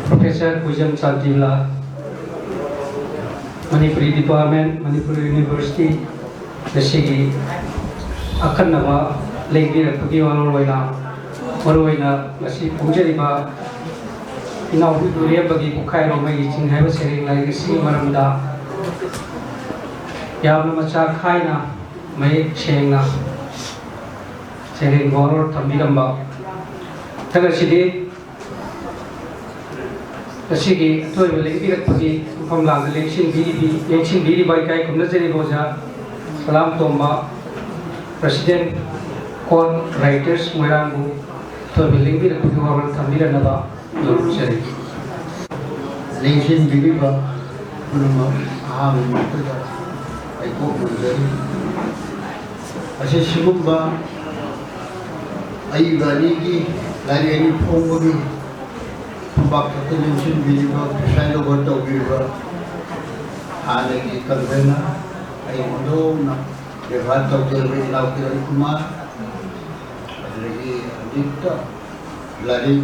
Professor ꯀꯨꯏꯖꯝ Shantibala, Manipuri Department, Manipur University, ꯉꯁꯤꯒꯤ ꯑꯈꯟꯅꯕ ꯂꯦꯡꯕꯤꯔꯛꯄꯒꯤ ꯋꯥꯔꯣꯜ ꯑꯣꯏꯅ ꯃꯔꯨꯑꯣꯏꯅ ꯉꯁꯤ ꯐꯣꯡꯖꯔꯤꯕ ꯏꯅꯥꯎꯕꯤ ꯇꯣꯏꯔꯦꯝꯕꯒꯤ ꯄꯨꯈꯥꯏꯔꯣ ꯃꯩꯒꯤ ꯆꯤꯡ ꯍꯥꯏꯕ ꯁꯩꯔꯦꯡ ꯂꯥꯏꯔꯤꯛ ꯑꯁꯤꯒꯤ ꯃꯔꯝꯗ ꯌꯥꯝꯅ ꯃꯆꯥ ꯈꯥꯏꯅ, ꯃꯌꯦꯛ ꯁꯦꯡꯅ ꯁꯩꯔꯦꯡ ꯋꯥꯔꯣꯜ ꯊꯝꯕꯤꯔꯝꯕ ꯃꯊꯪ ꯑꯁꯤꯗꯤ ꯉꯁꯤꯒꯤ ꯑꯊꯣꯏꯕ ꯂꯦꯡꯕꯤꯔꯛꯄꯒꯤ ꯃꯐꯝ ꯂꯥꯡꯗ ꯂꯦꯡꯁꯤꯟꯕꯤꯔꯤꯕꯤ-, ꯂꯦꯡꯁꯤꯟꯕꯤꯔꯤꯕ ꯏꯀꯥꯏ ꯈꯨꯝꯅꯖꯔꯤꯕ ꯑꯣꯖꯥ ꯁꯂꯥꯝ ꯇꯣꯝꯕ, President, Court Writers ꯃꯣꯏꯔꯥꯡꯕꯨ ꯑꯊꯣꯏꯕ ꯂꯦꯡꯕꯤꯔꯛꯄꯒꯤ ꯋꯥꯔꯣꯜ ꯊꯝꯕꯤꯔꯛꯅꯕ ꯅꯣꯡꯖꯔꯤ꯫ ꯂꯦꯡꯁꯤꯟꯕꯤꯔꯤꯕ ꯄꯨꯝꯅꯃꯛ ꯑꯍꯥꯟꯕ ꯃꯛꯇꯗ ꯑꯩ ꯀꯣꯛ ꯅꯣꯟꯖꯔꯤ꯫ ꯑꯁꯤ ꯁꯤꯒꯨꯝꯕ ꯑꯏꯕ ꯑꯅꯤꯒꯤ ꯂꯥꯏꯔꯤꯛ ꯑꯅꯤ ꯐꯣꯡꯕꯒꯤ ꯐꯝꯄꯥꯛꯇ ꯂꯦꯡꯁꯤꯟꯕꯤꯔꯤꯕ, preside over ꯇꯧꯕꯤꯔꯤꯕ ꯍꯥꯟꯅꯒꯤ convener, ꯑꯩ ꯍꯣꯟꯗꯣꯛꯅ ꯕꯦꯕꯥꯔ ꯇꯧꯖꯔꯕ ꯏꯅꯥꯎ ꯀꯤꯔꯟ ꯀꯨꯃꯥꯔ, ꯑꯗꯨꯗꯒꯤ ꯍꯧꯖꯤꯛꯇ ꯂꯥꯏꯔꯤꯛ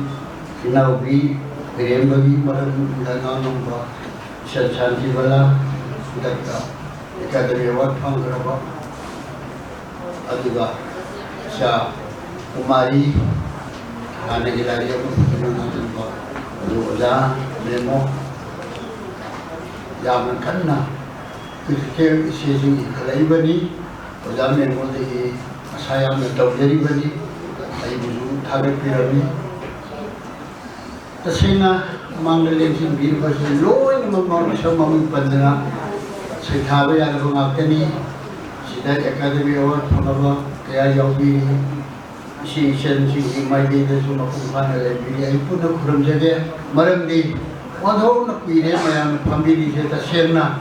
ꯏꯅꯥꯎꯕꯤ ꯏꯔꯦꯝꯕꯒꯤ ꯃꯔꯝꯗ ꯉꯥꯡꯂꯝꯕ ꯏꯆꯟ ꯁꯥꯟꯇꯤꯕꯂꯥ, ꯍꯟꯗꯛꯇ Academy Award ꯐꯪꯈ꯭ꯔꯕ, ꯑꯗꯨꯒ ꯏꯆꯥ ꯀꯨꯃꯥꯔꯤ, ꯍꯥꯟꯅꯒꯤ ꯂꯥꯏꯔꯤꯛ ꯑꯃ ꯐꯖꯅ ꯉꯥꯡꯂꯝꯕ, ꯑꯗꯨ ꯑꯣꯖꯥ ꯃꯦꯃꯣ, ꯌꯥꯝꯅ ꯀꯟꯅ critical essayꯁꯤꯡ ꯏꯈꯠꯂꯛꯏꯕꯅꯤ꯫ ꯑꯣꯖꯥ ꯃꯦꯃꯣꯗꯒꯤ ꯑꯁꯥ ꯌꯥꯝꯅ ꯇꯧꯖꯔꯤꯕꯅꯤ꯫ ꯑꯩꯕꯨꯁꯨ ꯊꯥꯒꯠꯄꯤꯔꯝꯃꯤ꯫ ꯇꯁꯦꯡꯅ ꯃꯃꯥꯡꯗ ꯂꯦꯡꯁꯤꯟꯕꯤꯔꯤꯕꯁꯤ ꯂꯣꯏꯅꯃꯛ ꯃꯁꯛ ꯃꯃꯤꯡ ꯄꯟꯗꯅ ꯁꯩꯊꯥꯕ ꯌꯥꯗꯕ ꯉꯥꯛꯇꯅꯤ꯫ ꯁꯤꯗ Academy Award ꯐꯪꯂꯕ ꯀꯌꯥ ꯌꯥꯎꯕꯤꯔꯤ꯫ ꯏꯆꯦ ꯏꯆꯟꯁꯤꯡꯒꯤ ꯃꯥꯏꯀꯩꯗꯁꯨ ꯃꯄꯨꯡ ꯐꯥꯅ ꯂꯩꯕꯤꯔꯤ꯫ ꯑꯩ ꯄꯨꯟꯅ ꯈꯨꯔꯨꯝꯖꯒꯦ꯫ ꯃꯔꯝꯗꯤ ꯑꯣꯟꯊꯣꯛꯅ ꯀꯨꯏꯔꯦ ꯃꯌꯥꯝꯅ ꯐꯝꯕꯤꯔꯤꯁꯦ꯫ ꯇꯁꯦꯡꯅ,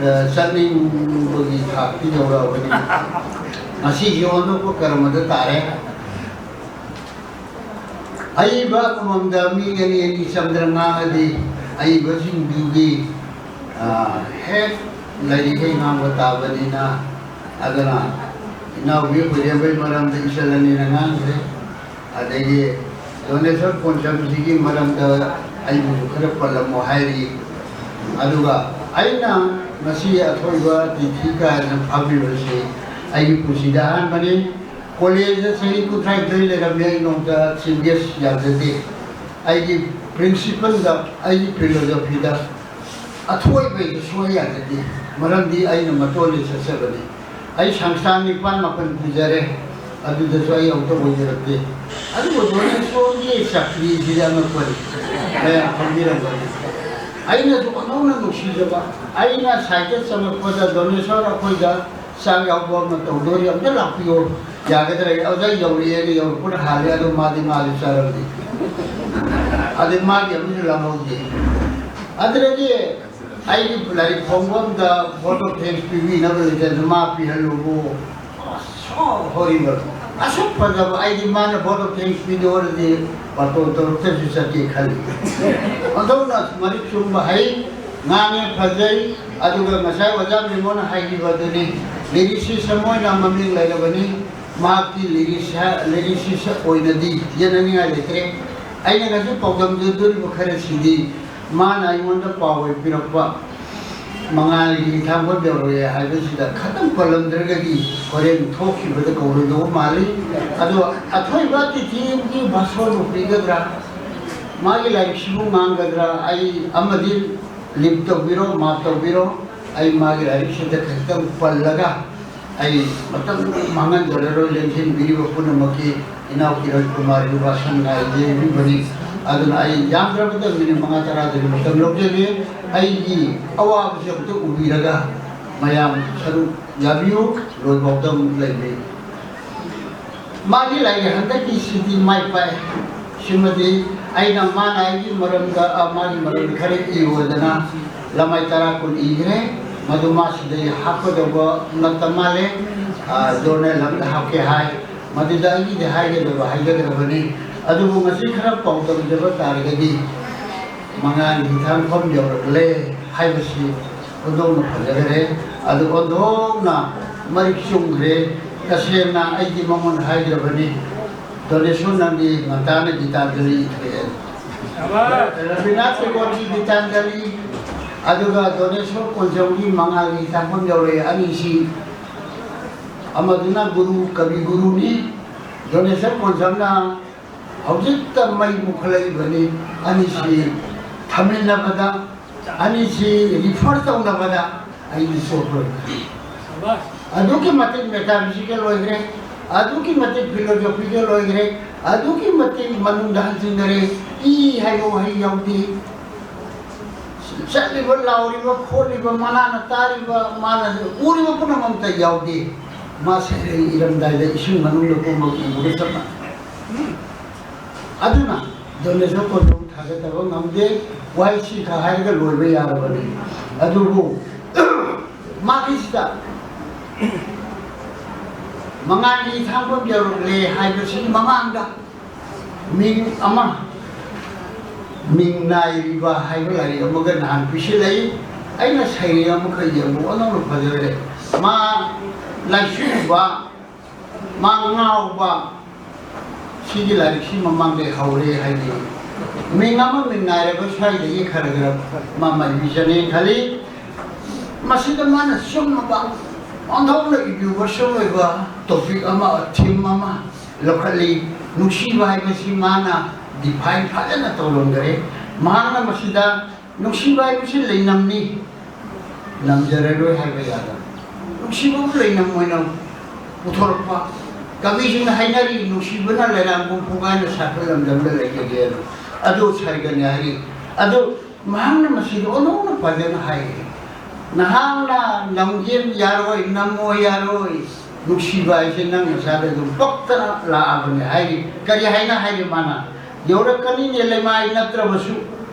ꯑ, ꯆꯠꯅꯤꯡꯕꯒꯤ ꯊꯥꯛꯇꯤ ꯌꯧꯔꯛꯑꯕꯅꯤ꯫ ꯉꯁꯤꯁꯤ ꯑꯣꯟꯊꯣꯛꯄ ꯀꯔꯃꯗ ꯇꯥꯔꯦ꯫ ꯑꯏꯕ ꯑꯃꯃꯝꯗ ꯃꯤ ꯑꯅꯤ ꯑꯅꯤ ꯆꯪꯗꯅ ꯉꯥꯡꯉꯗꯤ ꯑꯏꯕꯁꯤꯡꯗꯨꯒꯤ, ꯑ, ꯍꯦꯛ ꯂꯥꯏꯔꯤꯛ ꯍꯦꯛ ꯉꯥꯡꯕ ꯇꯥꯕꯅꯤꯅ꯫ ꯑꯗꯨꯅ ꯏꯅꯥꯎꯕꯤ ꯈꯣꯏꯔꯦꯝꯕꯩ ꯃꯔꯝꯗ ꯏꯆꯜ ꯑꯅꯤꯅ ꯉꯥꯡꯈ꯭ꯔꯦ꯫ ꯑꯗꯒꯤ ꯖꯣꯅꯦꯁꯣꯔ ꯄꯣꯟꯆꯝꯁꯤꯒꯤ ꯃꯔꯝꯗ ꯑꯩꯕꯨꯁꯨ ꯈꯔ ꯄꯜꯂꯝꯃꯣ ꯍꯥꯏꯔꯤ꯫ ꯑꯗꯨꯒ ꯑꯩꯅ ꯉꯁꯤ ꯑꯊꯣꯏꯕ ꯑꯇꯤꯊꯤ ꯀꯥꯏꯅ ꯐꯝꯃꯤꯕꯁꯤ ꯑꯩꯒꯤ ꯄꯨꯟꯁꯤꯗ ꯑꯍꯥꯟꯕꯅꯤ꯫ ꯀꯣꯂꯦꯖꯇ ꯆꯍꯤ ꯀꯨꯟꯊ꯭ꯔꯥꯅꯤꯊꯣꯏ ꯂꯩꯔꯝꯃꯦ, ꯑꯩ ꯅꯣꯡꯃꯇ ꯁꯤ ꯕꯤ ꯑꯦꯁ ꯌꯥꯖꯗꯦ꯫ ꯑꯩꯒꯤ ꯄ꯭ꯔꯤꯟꯁꯤꯄꯜꯗ, ꯑꯩꯒꯤ ꯐꯤꯂꯣꯖꯣꯐꯤꯗ ꯑꯊꯣꯏꯕꯩꯗ ꯁꯨꯡꯌꯥ ꯌꯥꯖꯗꯦ꯫ ꯃꯔꯝꯗꯤ ꯑꯩꯅ ꯃꯇꯣꯟꯗ ꯆꯠꯆꯕꯅꯤ꯫ ꯑꯩ ꯁꯪꯁꯊꯥꯟ ꯅꯤꯄꯥꯟ ꯃꯥꯄꯟ ꯄꯨꯖꯔꯦ, ꯑꯗꯨꯗꯁꯨ ꯑꯩ ꯑꯃꯨꯛꯇ ꯑꯣꯏꯖꯔꯛꯇꯦ꯫ ꯑꯗꯨꯕꯨ ꯗꯣꯅꯦꯁꯣꯔꯒꯤ ꯆꯀ꯭ꯔꯤꯁꯤꯗꯤ ꯑꯉꯛꯄꯅꯤ, ꯃꯌꯥꯝ ꯈꯪꯕꯤꯔꯝꯒꯅꯤ꯫ ꯑꯩꯅꯁꯨ ꯑꯣꯟꯊꯣꯛꯅ ꯅꯨꯡꯁꯤꯖꯕ, ꯑꯩꯅ ꯁꯥꯏꯠꯇ ꯆꯪꯉꯛꯄꯗ ꯗꯣꯅꯦꯁꯣꯔ ꯑꯩꯈꯣꯏꯗ ꯆꯥꯛ ꯌꯥꯎꯕ ꯑꯃ ꯇꯧꯗꯣꯔꯤ, ꯑꯝꯇ ꯂꯥꯛꯄꯤꯌꯣ, ꯌꯥꯒꯗ꯭ꯔꯥ? ꯑꯣꯖꯥ ꯌꯧꯔꯛꯑꯦꯅ ꯌꯧꯔꯛꯄꯅ ꯍꯥꯜꯂꯦ, ꯑꯗꯣ ꯃꯥꯗꯤ ꯃꯥꯁꯨ ꯆꯥꯔꯝꯗꯦ꯫ ꯑꯗꯩ ꯃꯥꯒꯤ ꯑꯃꯁꯨ ꯂꯥꯝꯍꯧꯗꯦ꯫ ꯑꯗꯨꯗꯒꯤ ꯑꯩꯒꯤ ꯂꯥꯏꯔꯤꯛ ꯐꯣꯡꯐꯝꯗ vote of thanks ꯄꯤꯕꯤꯅꯕ ꯂꯩꯇꯗꯅ ꯃꯥ ꯄꯤꯍꯜꯂꯨꯕꯨ꯫ So horrible꯫ ꯑꯁꯨꯛ ꯐꯖꯕ ꯑꯩꯗꯤ ꯃꯥꯅ vote of thanks ꯄꯤꯗꯣꯔꯗꯤ ꯕꯥꯇꯣꯟ ꯇꯧꯔꯛꯇ꯭ꯔꯁꯨ ꯆꯠꯀꯦ ꯈꯜꯂꯤ꯫ ꯑꯣꯟꯊꯣꯛꯅ ꯃꯔꯤꯛ ꯆꯨꯝꯕ ꯍꯩ, ꯉꯥꯡꯉꯦ, ꯐꯖꯩ꯫ ꯑꯗꯨꯒ ꯉꯁꯥꯏ ꯑꯣꯖꯥ ꯃꯦꯃꯣꯅ ꯍꯥꯏꯈꯤꯕ ꯑꯗꯨꯅꯤ, lyricist ꯑꯃ ꯑꯣꯏꯅ ꯃꯃꯤꯡ ꯂꯩꯔꯕꯅꯤ꯫ ꯃꯍꯥꯛꯀꯤ lyricist, lyricist ꯑꯣꯏꯅꯗꯤ ꯌꯦꯠꯅꯅꯤꯡꯉꯥꯏ ꯂꯩꯇ꯭ꯔꯦ꯫ ꯑꯩꯅ ꯉꯁꯤ ꯄꯥꯎꯗꯝꯖꯗꯣꯔꯤꯕ ꯈꯔꯁꯤꯗꯤ ꯃꯥꯅ ꯑꯩꯉꯣꯟꯗ ꯄꯥꯎ ꯄꯤꯔꯛꯄ ꯃꯉꯥꯜꯒꯤ ꯍꯤꯊꯥꯡꯐꯝ ꯌꯧꯔꯛꯑꯦ ꯍꯥꯏꯕꯁꯤꯗ ꯈꯇꯪ ꯄꯜꯂꯝꯗ꯭ꯔꯒꯗꯤ ꯍꯣꯔꯦꯟ ꯊꯣꯛꯈꯤꯕꯗ ꯀꯧꯔꯣꯏꯗꯧꯕ ꯃꯥꯜꯂꯤ꯫ ꯑꯗꯣ ꯑꯊꯣꯏꯕ ꯇꯤꯊꯤꯒꯤ ꯚꯥꯁꯣꯟꯕꯨ ꯄꯤꯒꯗ꯭ꯔꯥ? ꯃꯥꯒꯤ ꯂꯥꯏꯔꯤꯛꯁꯤꯕꯨ ꯉꯥꯡꯒꯗ꯭ꯔꯥ? ꯑꯩ ꯑꯃꯗꯤ ꯂꯤꯞ ꯇꯧꯕꯤꯔꯣ, ꯃꯥꯞ ꯇꯧꯕꯤꯔꯣ, ꯑꯩ ꯃꯥꯒꯤ ꯂꯥꯏꯔꯤꯛꯁꯤꯗ ꯈꯖꯤꯛꯇꯪ ꯄꯜꯂꯒ ꯑꯩ ꯃꯇꯝ ꯃꯥꯡꯍꯟꯖꯔꯔꯣꯏ꯫ ꯂꯦꯡꯁꯤꯟꯕꯤꯔꯤꯕ ꯄꯨꯝꯅꯃꯛꯀꯤ ꯏꯅꯥꯎ ꯀꯤꯔꯟ ꯀꯨꯃꯥꯔꯒꯤ ꯋꯥꯁꯪ ꯉꯥꯏꯖꯔꯤꯕꯅꯤ꯫ ꯑꯗꯨꯅ ꯑꯩ ꯌꯥꯝꯗ꯭ꯔꯕꯗ ꯃꯤꯅꯤꯠ ꯃꯉꯥ ꯇꯔꯥꯗꯒꯤ ꯃꯇꯝ ꯂꯧꯖꯒꯦ꯫ ꯑꯩꯒꯤ ꯑꯋꯥꯕꯁꯦ ꯑꯝꯇ ꯎꯕꯤꯔꯒ ꯃꯌꯥꯝ ꯁꯔꯨꯛ ꯌꯥꯕꯤꯌꯨ꯫ ꯂꯣꯏꯐꯥꯎꯗ ꯑꯃꯨꯛ ꯂꯩꯕꯤꯌꯨ꯫ ꯃꯥꯒꯤ ꯂꯥꯏꯔꯤꯛ ꯍꯟꯗꯛꯀꯤ ꯁꯤꯗꯤ ꯃꯥꯏ ꯄꯥꯛꯑꯦ꯫ ꯁꯤꯃꯗꯤ ꯑꯩꯅ, ꯃꯥꯅ ꯑꯩꯒꯤ ꯃꯔꯝꯗ, ꯑ, ꯃꯥꯒꯤ ꯃꯔꯝꯗ ꯈꯔ ꯏꯌꯨꯗꯅ ꯂꯃꯥꯏ ꯇꯔꯥ ꯀꯨꯟ ꯏꯈ꯭ꯔꯦ꯫ ꯃꯗꯨ ꯃꯥ ꯁꯤꯗꯩ ꯍꯥꯞꯀꯗꯧꯕ ꯅꯠꯇ ꯃꯥꯜꯂꯦ꯫ ꯑ, journal ꯑꯃꯗ ꯍꯥꯞꯀꯦ ꯍꯥꯏ꯫ ꯃꯗꯨꯗ ꯑꯩꯒꯤꯗꯤ ꯍꯥꯏꯒꯗꯕ ꯍꯥꯏꯖꯗ꯭ꯔꯕꯅꯤ꯫ ꯑꯗꯨꯕꯨ ꯉꯁꯤ ꯈꯔ ꯄꯥꯎꯗꯝꯖꯕ ꯇꯥꯔꯒꯗꯤ, ꯃꯉꯥꯜꯒꯤ ꯍꯤꯊꯥꯡꯐꯝ ꯌꯧꯔꯛꯂꯦ ꯍꯥꯏꯕꯁꯤ ꯑꯣꯟꯊꯣꯛꯅ ꯐꯖꯈ꯭ꯔꯦ꯫ ꯑꯗꯨ ꯑꯣꯟꯊꯣꯛꯅ ꯃꯔꯤꯛ ꯆꯨꯝꯈ꯭ꯔꯦ꯫ ꯇꯁꯦꯡꯅ ꯑꯩꯗꯤ ꯃꯉꯣꯟꯗ ꯍꯥꯏꯈ꯭ꯔꯕꯅꯤ, "ꯗꯣꯅꯦꯁꯣꯔ, ꯅꯪꯗꯤ ꯉꯟꯇꯥꯅ ꯒꯤꯇꯥꯟꯖꯂꯤ ꯏꯊꯣꯛꯑꯦ꯫ ꯔꯕꯤꯅꯥꯊ ꯇꯦꯒꯣꯔꯒꯤ ꯒꯤꯇꯥꯟꯖꯂꯤ, ꯑꯗꯨꯒ ꯗꯣꯅꯦꯁꯣꯔ ꯀꯣꯟꯖꯝꯒꯤ ꯃꯉꯥꯜꯒꯤ ꯍꯤꯊꯥꯡꯐꯝ ꯌꯧꯔꯛꯑꯦ꯫ ꯑꯅꯤꯁꯤ ꯑꯃꯗꯨꯅ ꯒꯨꯔꯨ, ꯀꯕꯤ ꯒꯨꯔꯨꯅꯤ, ꯗꯣꯅꯦꯁꯣꯔ ꯀꯣꯟꯖꯝꯅ ꯍꯧꯖꯤꯛꯇ ꯃꯩ ꯃꯨꯈꯠꯂꯛꯏꯕꯅꯤ꯫ ꯑꯅꯤꯁꯤ ꯊꯝꯃꯤꯟꯅꯕꯗ, ꯑꯅꯤꯁꯤ ꯔꯤꯐꯔ ꯇꯧꯅꯕꯗ ꯑꯩꯗꯤ ꯆꯣꯞꯄꯣꯏ꯫ ꯑꯗꯨꯛꯀꯤ ꯃꯇꯤꯛ ꯃꯦꯇꯥꯐꯤꯖꯤꯀꯦꯜ ꯑꯣꯏꯈ꯭ꯔꯦ, ꯑꯗꯨꯛꯀꯤ ꯃꯇꯤꯛ ꯐꯤꯂꯣꯖꯣꯐꯤꯀꯦꯜ ꯑꯣꯏꯈ꯭ꯔꯦ, ꯑꯗꯨꯛꯀꯤ ꯃꯇꯤꯛ ꯃꯅꯨꯡꯗ ꯍꯟꯖꯤꯟꯈꯔꯦ꯫ ꯏ ꯍꯥꯏꯕ ꯋꯥꯍꯩ ꯌꯥꯎꯗꯦ꯫ ꯆꯠꯂꯤꯕ, ꯂꯥꯎꯔꯤꯕ, ꯈꯣꯠꯂꯤꯕ, ꯃꯅꯥꯅ ꯇꯥꯔꯤꯕ, ꯃꯥꯅ ꯎꯔꯤꯕ ꯄꯨꯝꯅꯃꯛꯇ ꯌꯥꯎꯗꯦ꯫ ꯃꯥ ꯁꯩꯔꯦꯡ ꯏꯔꯝꯗꯥꯏꯗ ꯏꯁꯤꯡ ꯃꯅꯨꯡꯗ ꯀꯨꯝꯕ ꯎꯕꯒ ꯆꯞ ꯃꯥꯟꯅꯩ꯫ ꯑꯗꯨꯅ ꯗꯣꯅꯦꯁꯣꯔ ꯀꯣꯟꯖꯝ ꯊꯥꯒꯠꯇꯕ ꯉꯝꯗꯦ꯫ ꯋꯥꯍꯩ ꯁꯤ ꯈꯛ ꯍꯥꯏꯔꯒ ꯂꯣꯏꯕ ꯌꯥꯔꯕꯅꯤ꯫ ꯑꯗꯨꯕꯨ ꯃꯥꯒꯤꯁꯤꯗ ꯃꯉꯥꯜꯒꯤ ꯊꯥꯡꯐꯝ ꯌꯧꯔꯛꯂꯦ ꯍꯥꯏꯕꯁꯤꯒꯤ ꯃꯃꯥꯡꯗ ꯃꯤꯡ ꯑꯃ, ꯃꯤꯡ ꯅꯥꯏꯔꯤꯕ ꯍꯥꯏꯕ ꯂꯥꯏꯔꯤꯛ ꯑꯃꯒ ꯅꯍꯥꯟ ꯄꯤꯁꯤꯜꯂꯛꯏ꯫ ꯑꯩꯅ ꯁꯩꯔꯦꯡ ꯑꯃꯈꯛ ꯌꯦꯡꯕ ꯑꯣꯟꯊꯣꯛꯅ ꯐꯖꯈ꯭ꯔꯦ꯫ ꯃꯥ ꯂꯥꯏꯁꯨꯕ, ꯃꯥ ꯉꯥꯎꯕ, ꯁꯤꯒꯤ ꯂꯥꯏꯔꯤꯛꯁꯤ ꯃꯃꯥꯡꯗꯩ ꯍꯧꯔꯦ ꯍꯥꯏꯗꯤ ꯃꯤꯡ ꯑꯃ ꯃꯤꯡ ꯅꯥꯏꯔꯒ ꯁ꯭ꯋꯥꯏꯗꯒꯤ ꯈꯔ ꯈꯔ ꯃꯥ ꯃꯥꯏꯕꯤꯖꯅꯦ ꯈꯜꯂꯤ꯫ ꯃꯁꯤꯗ ꯃꯥꯅ ꯆꯨꯝꯃꯕ, ꯑꯣꯟꯊꯣꯛꯅ ꯌꯨꯅꯤꯚꯔꯁꯦꯜ ꯑꯣꯏꯕ ꯇꯣꯄꯤꯛ ꯑꯃ, ꯊꯤꯝ ꯑꯃ ꯂꯧꯈꯠꯂꯤ꯫ ꯅꯨꯡꯁꯤꯕ ꯍꯥꯏꯕꯁꯤ ꯃꯥꯅ ꯗꯤꯐꯥꯏꯟ ꯐꯖꯅ ꯇꯧꯔꯝꯈꯔꯦ꯫ ꯃꯍꯥꯛꯅ ꯃꯁꯤꯗ ꯅꯨꯡꯁꯤꯕ ꯍꯥꯏꯕꯁꯤ ꯂꯩꯅꯝꯅꯤ, ꯅꯝꯖꯔꯔꯣꯏ ꯍꯥꯏꯕ ꯌꯥꯗꯕ꯫ ꯅꯨꯡꯁꯤꯕꯕꯨ ꯂꯩꯅꯝ ꯑꯣꯏꯅ ꯄꯨꯊꯣꯔꯛꯄ꯫ ꯀꯕꯤꯁꯤꯡꯅ ꯍꯥꯏꯅꯔꯤ, "ꯅꯨꯡꯁꯤꯕꯅ ꯂꯩꯔꯥꯡꯒꯨꯝ ꯄꯨꯡꯒꯥꯏꯅ ꯁꯥꯠꯄ ꯂꯝꯗꯝꯗ ꯂꯩꯖꯒꯦ" ꯑꯗꯣ꯫ ꯑꯗꯨ ꯁꯥꯏꯒꯅꯤ ꯍꯥꯏꯔꯤ꯫ ꯑꯗꯨ ꯃꯍꯥꯛꯅ ꯃꯁꯤꯗ ꯑꯣꯟꯊꯣꯛꯅ ꯐꯖꯅ ꯍꯥꯏꯔꯤ꯫ "ꯅꯍꯥꯛꯅ ꯅꯝꯒꯦ ꯌꯥꯔꯣꯏ, ꯅꯝꯃꯣ ꯌꯥꯔꯣꯏ꯫ ꯅꯨꯡꯁꯤꯕ ꯍꯥꯏꯁꯦ ꯅꯪ ꯅꯁꯥꯗ ꯑꯗꯨꯝ ꯄꯛꯇꯅ ꯂꯥꯛꯑꯕꯅꯦ" ꯍꯥꯏꯔꯤ꯫ ꯀꯔꯤ ꯍꯥꯏꯅ ꯍꯥꯏꯔꯤ ꯃꯥꯅ? "ꯌꯧꯔꯛꯀꯅꯤꯅꯦ ꯂꯩꯃꯥꯏ ꯅꯠꯇ꯭ꯔꯕꯁꯨ,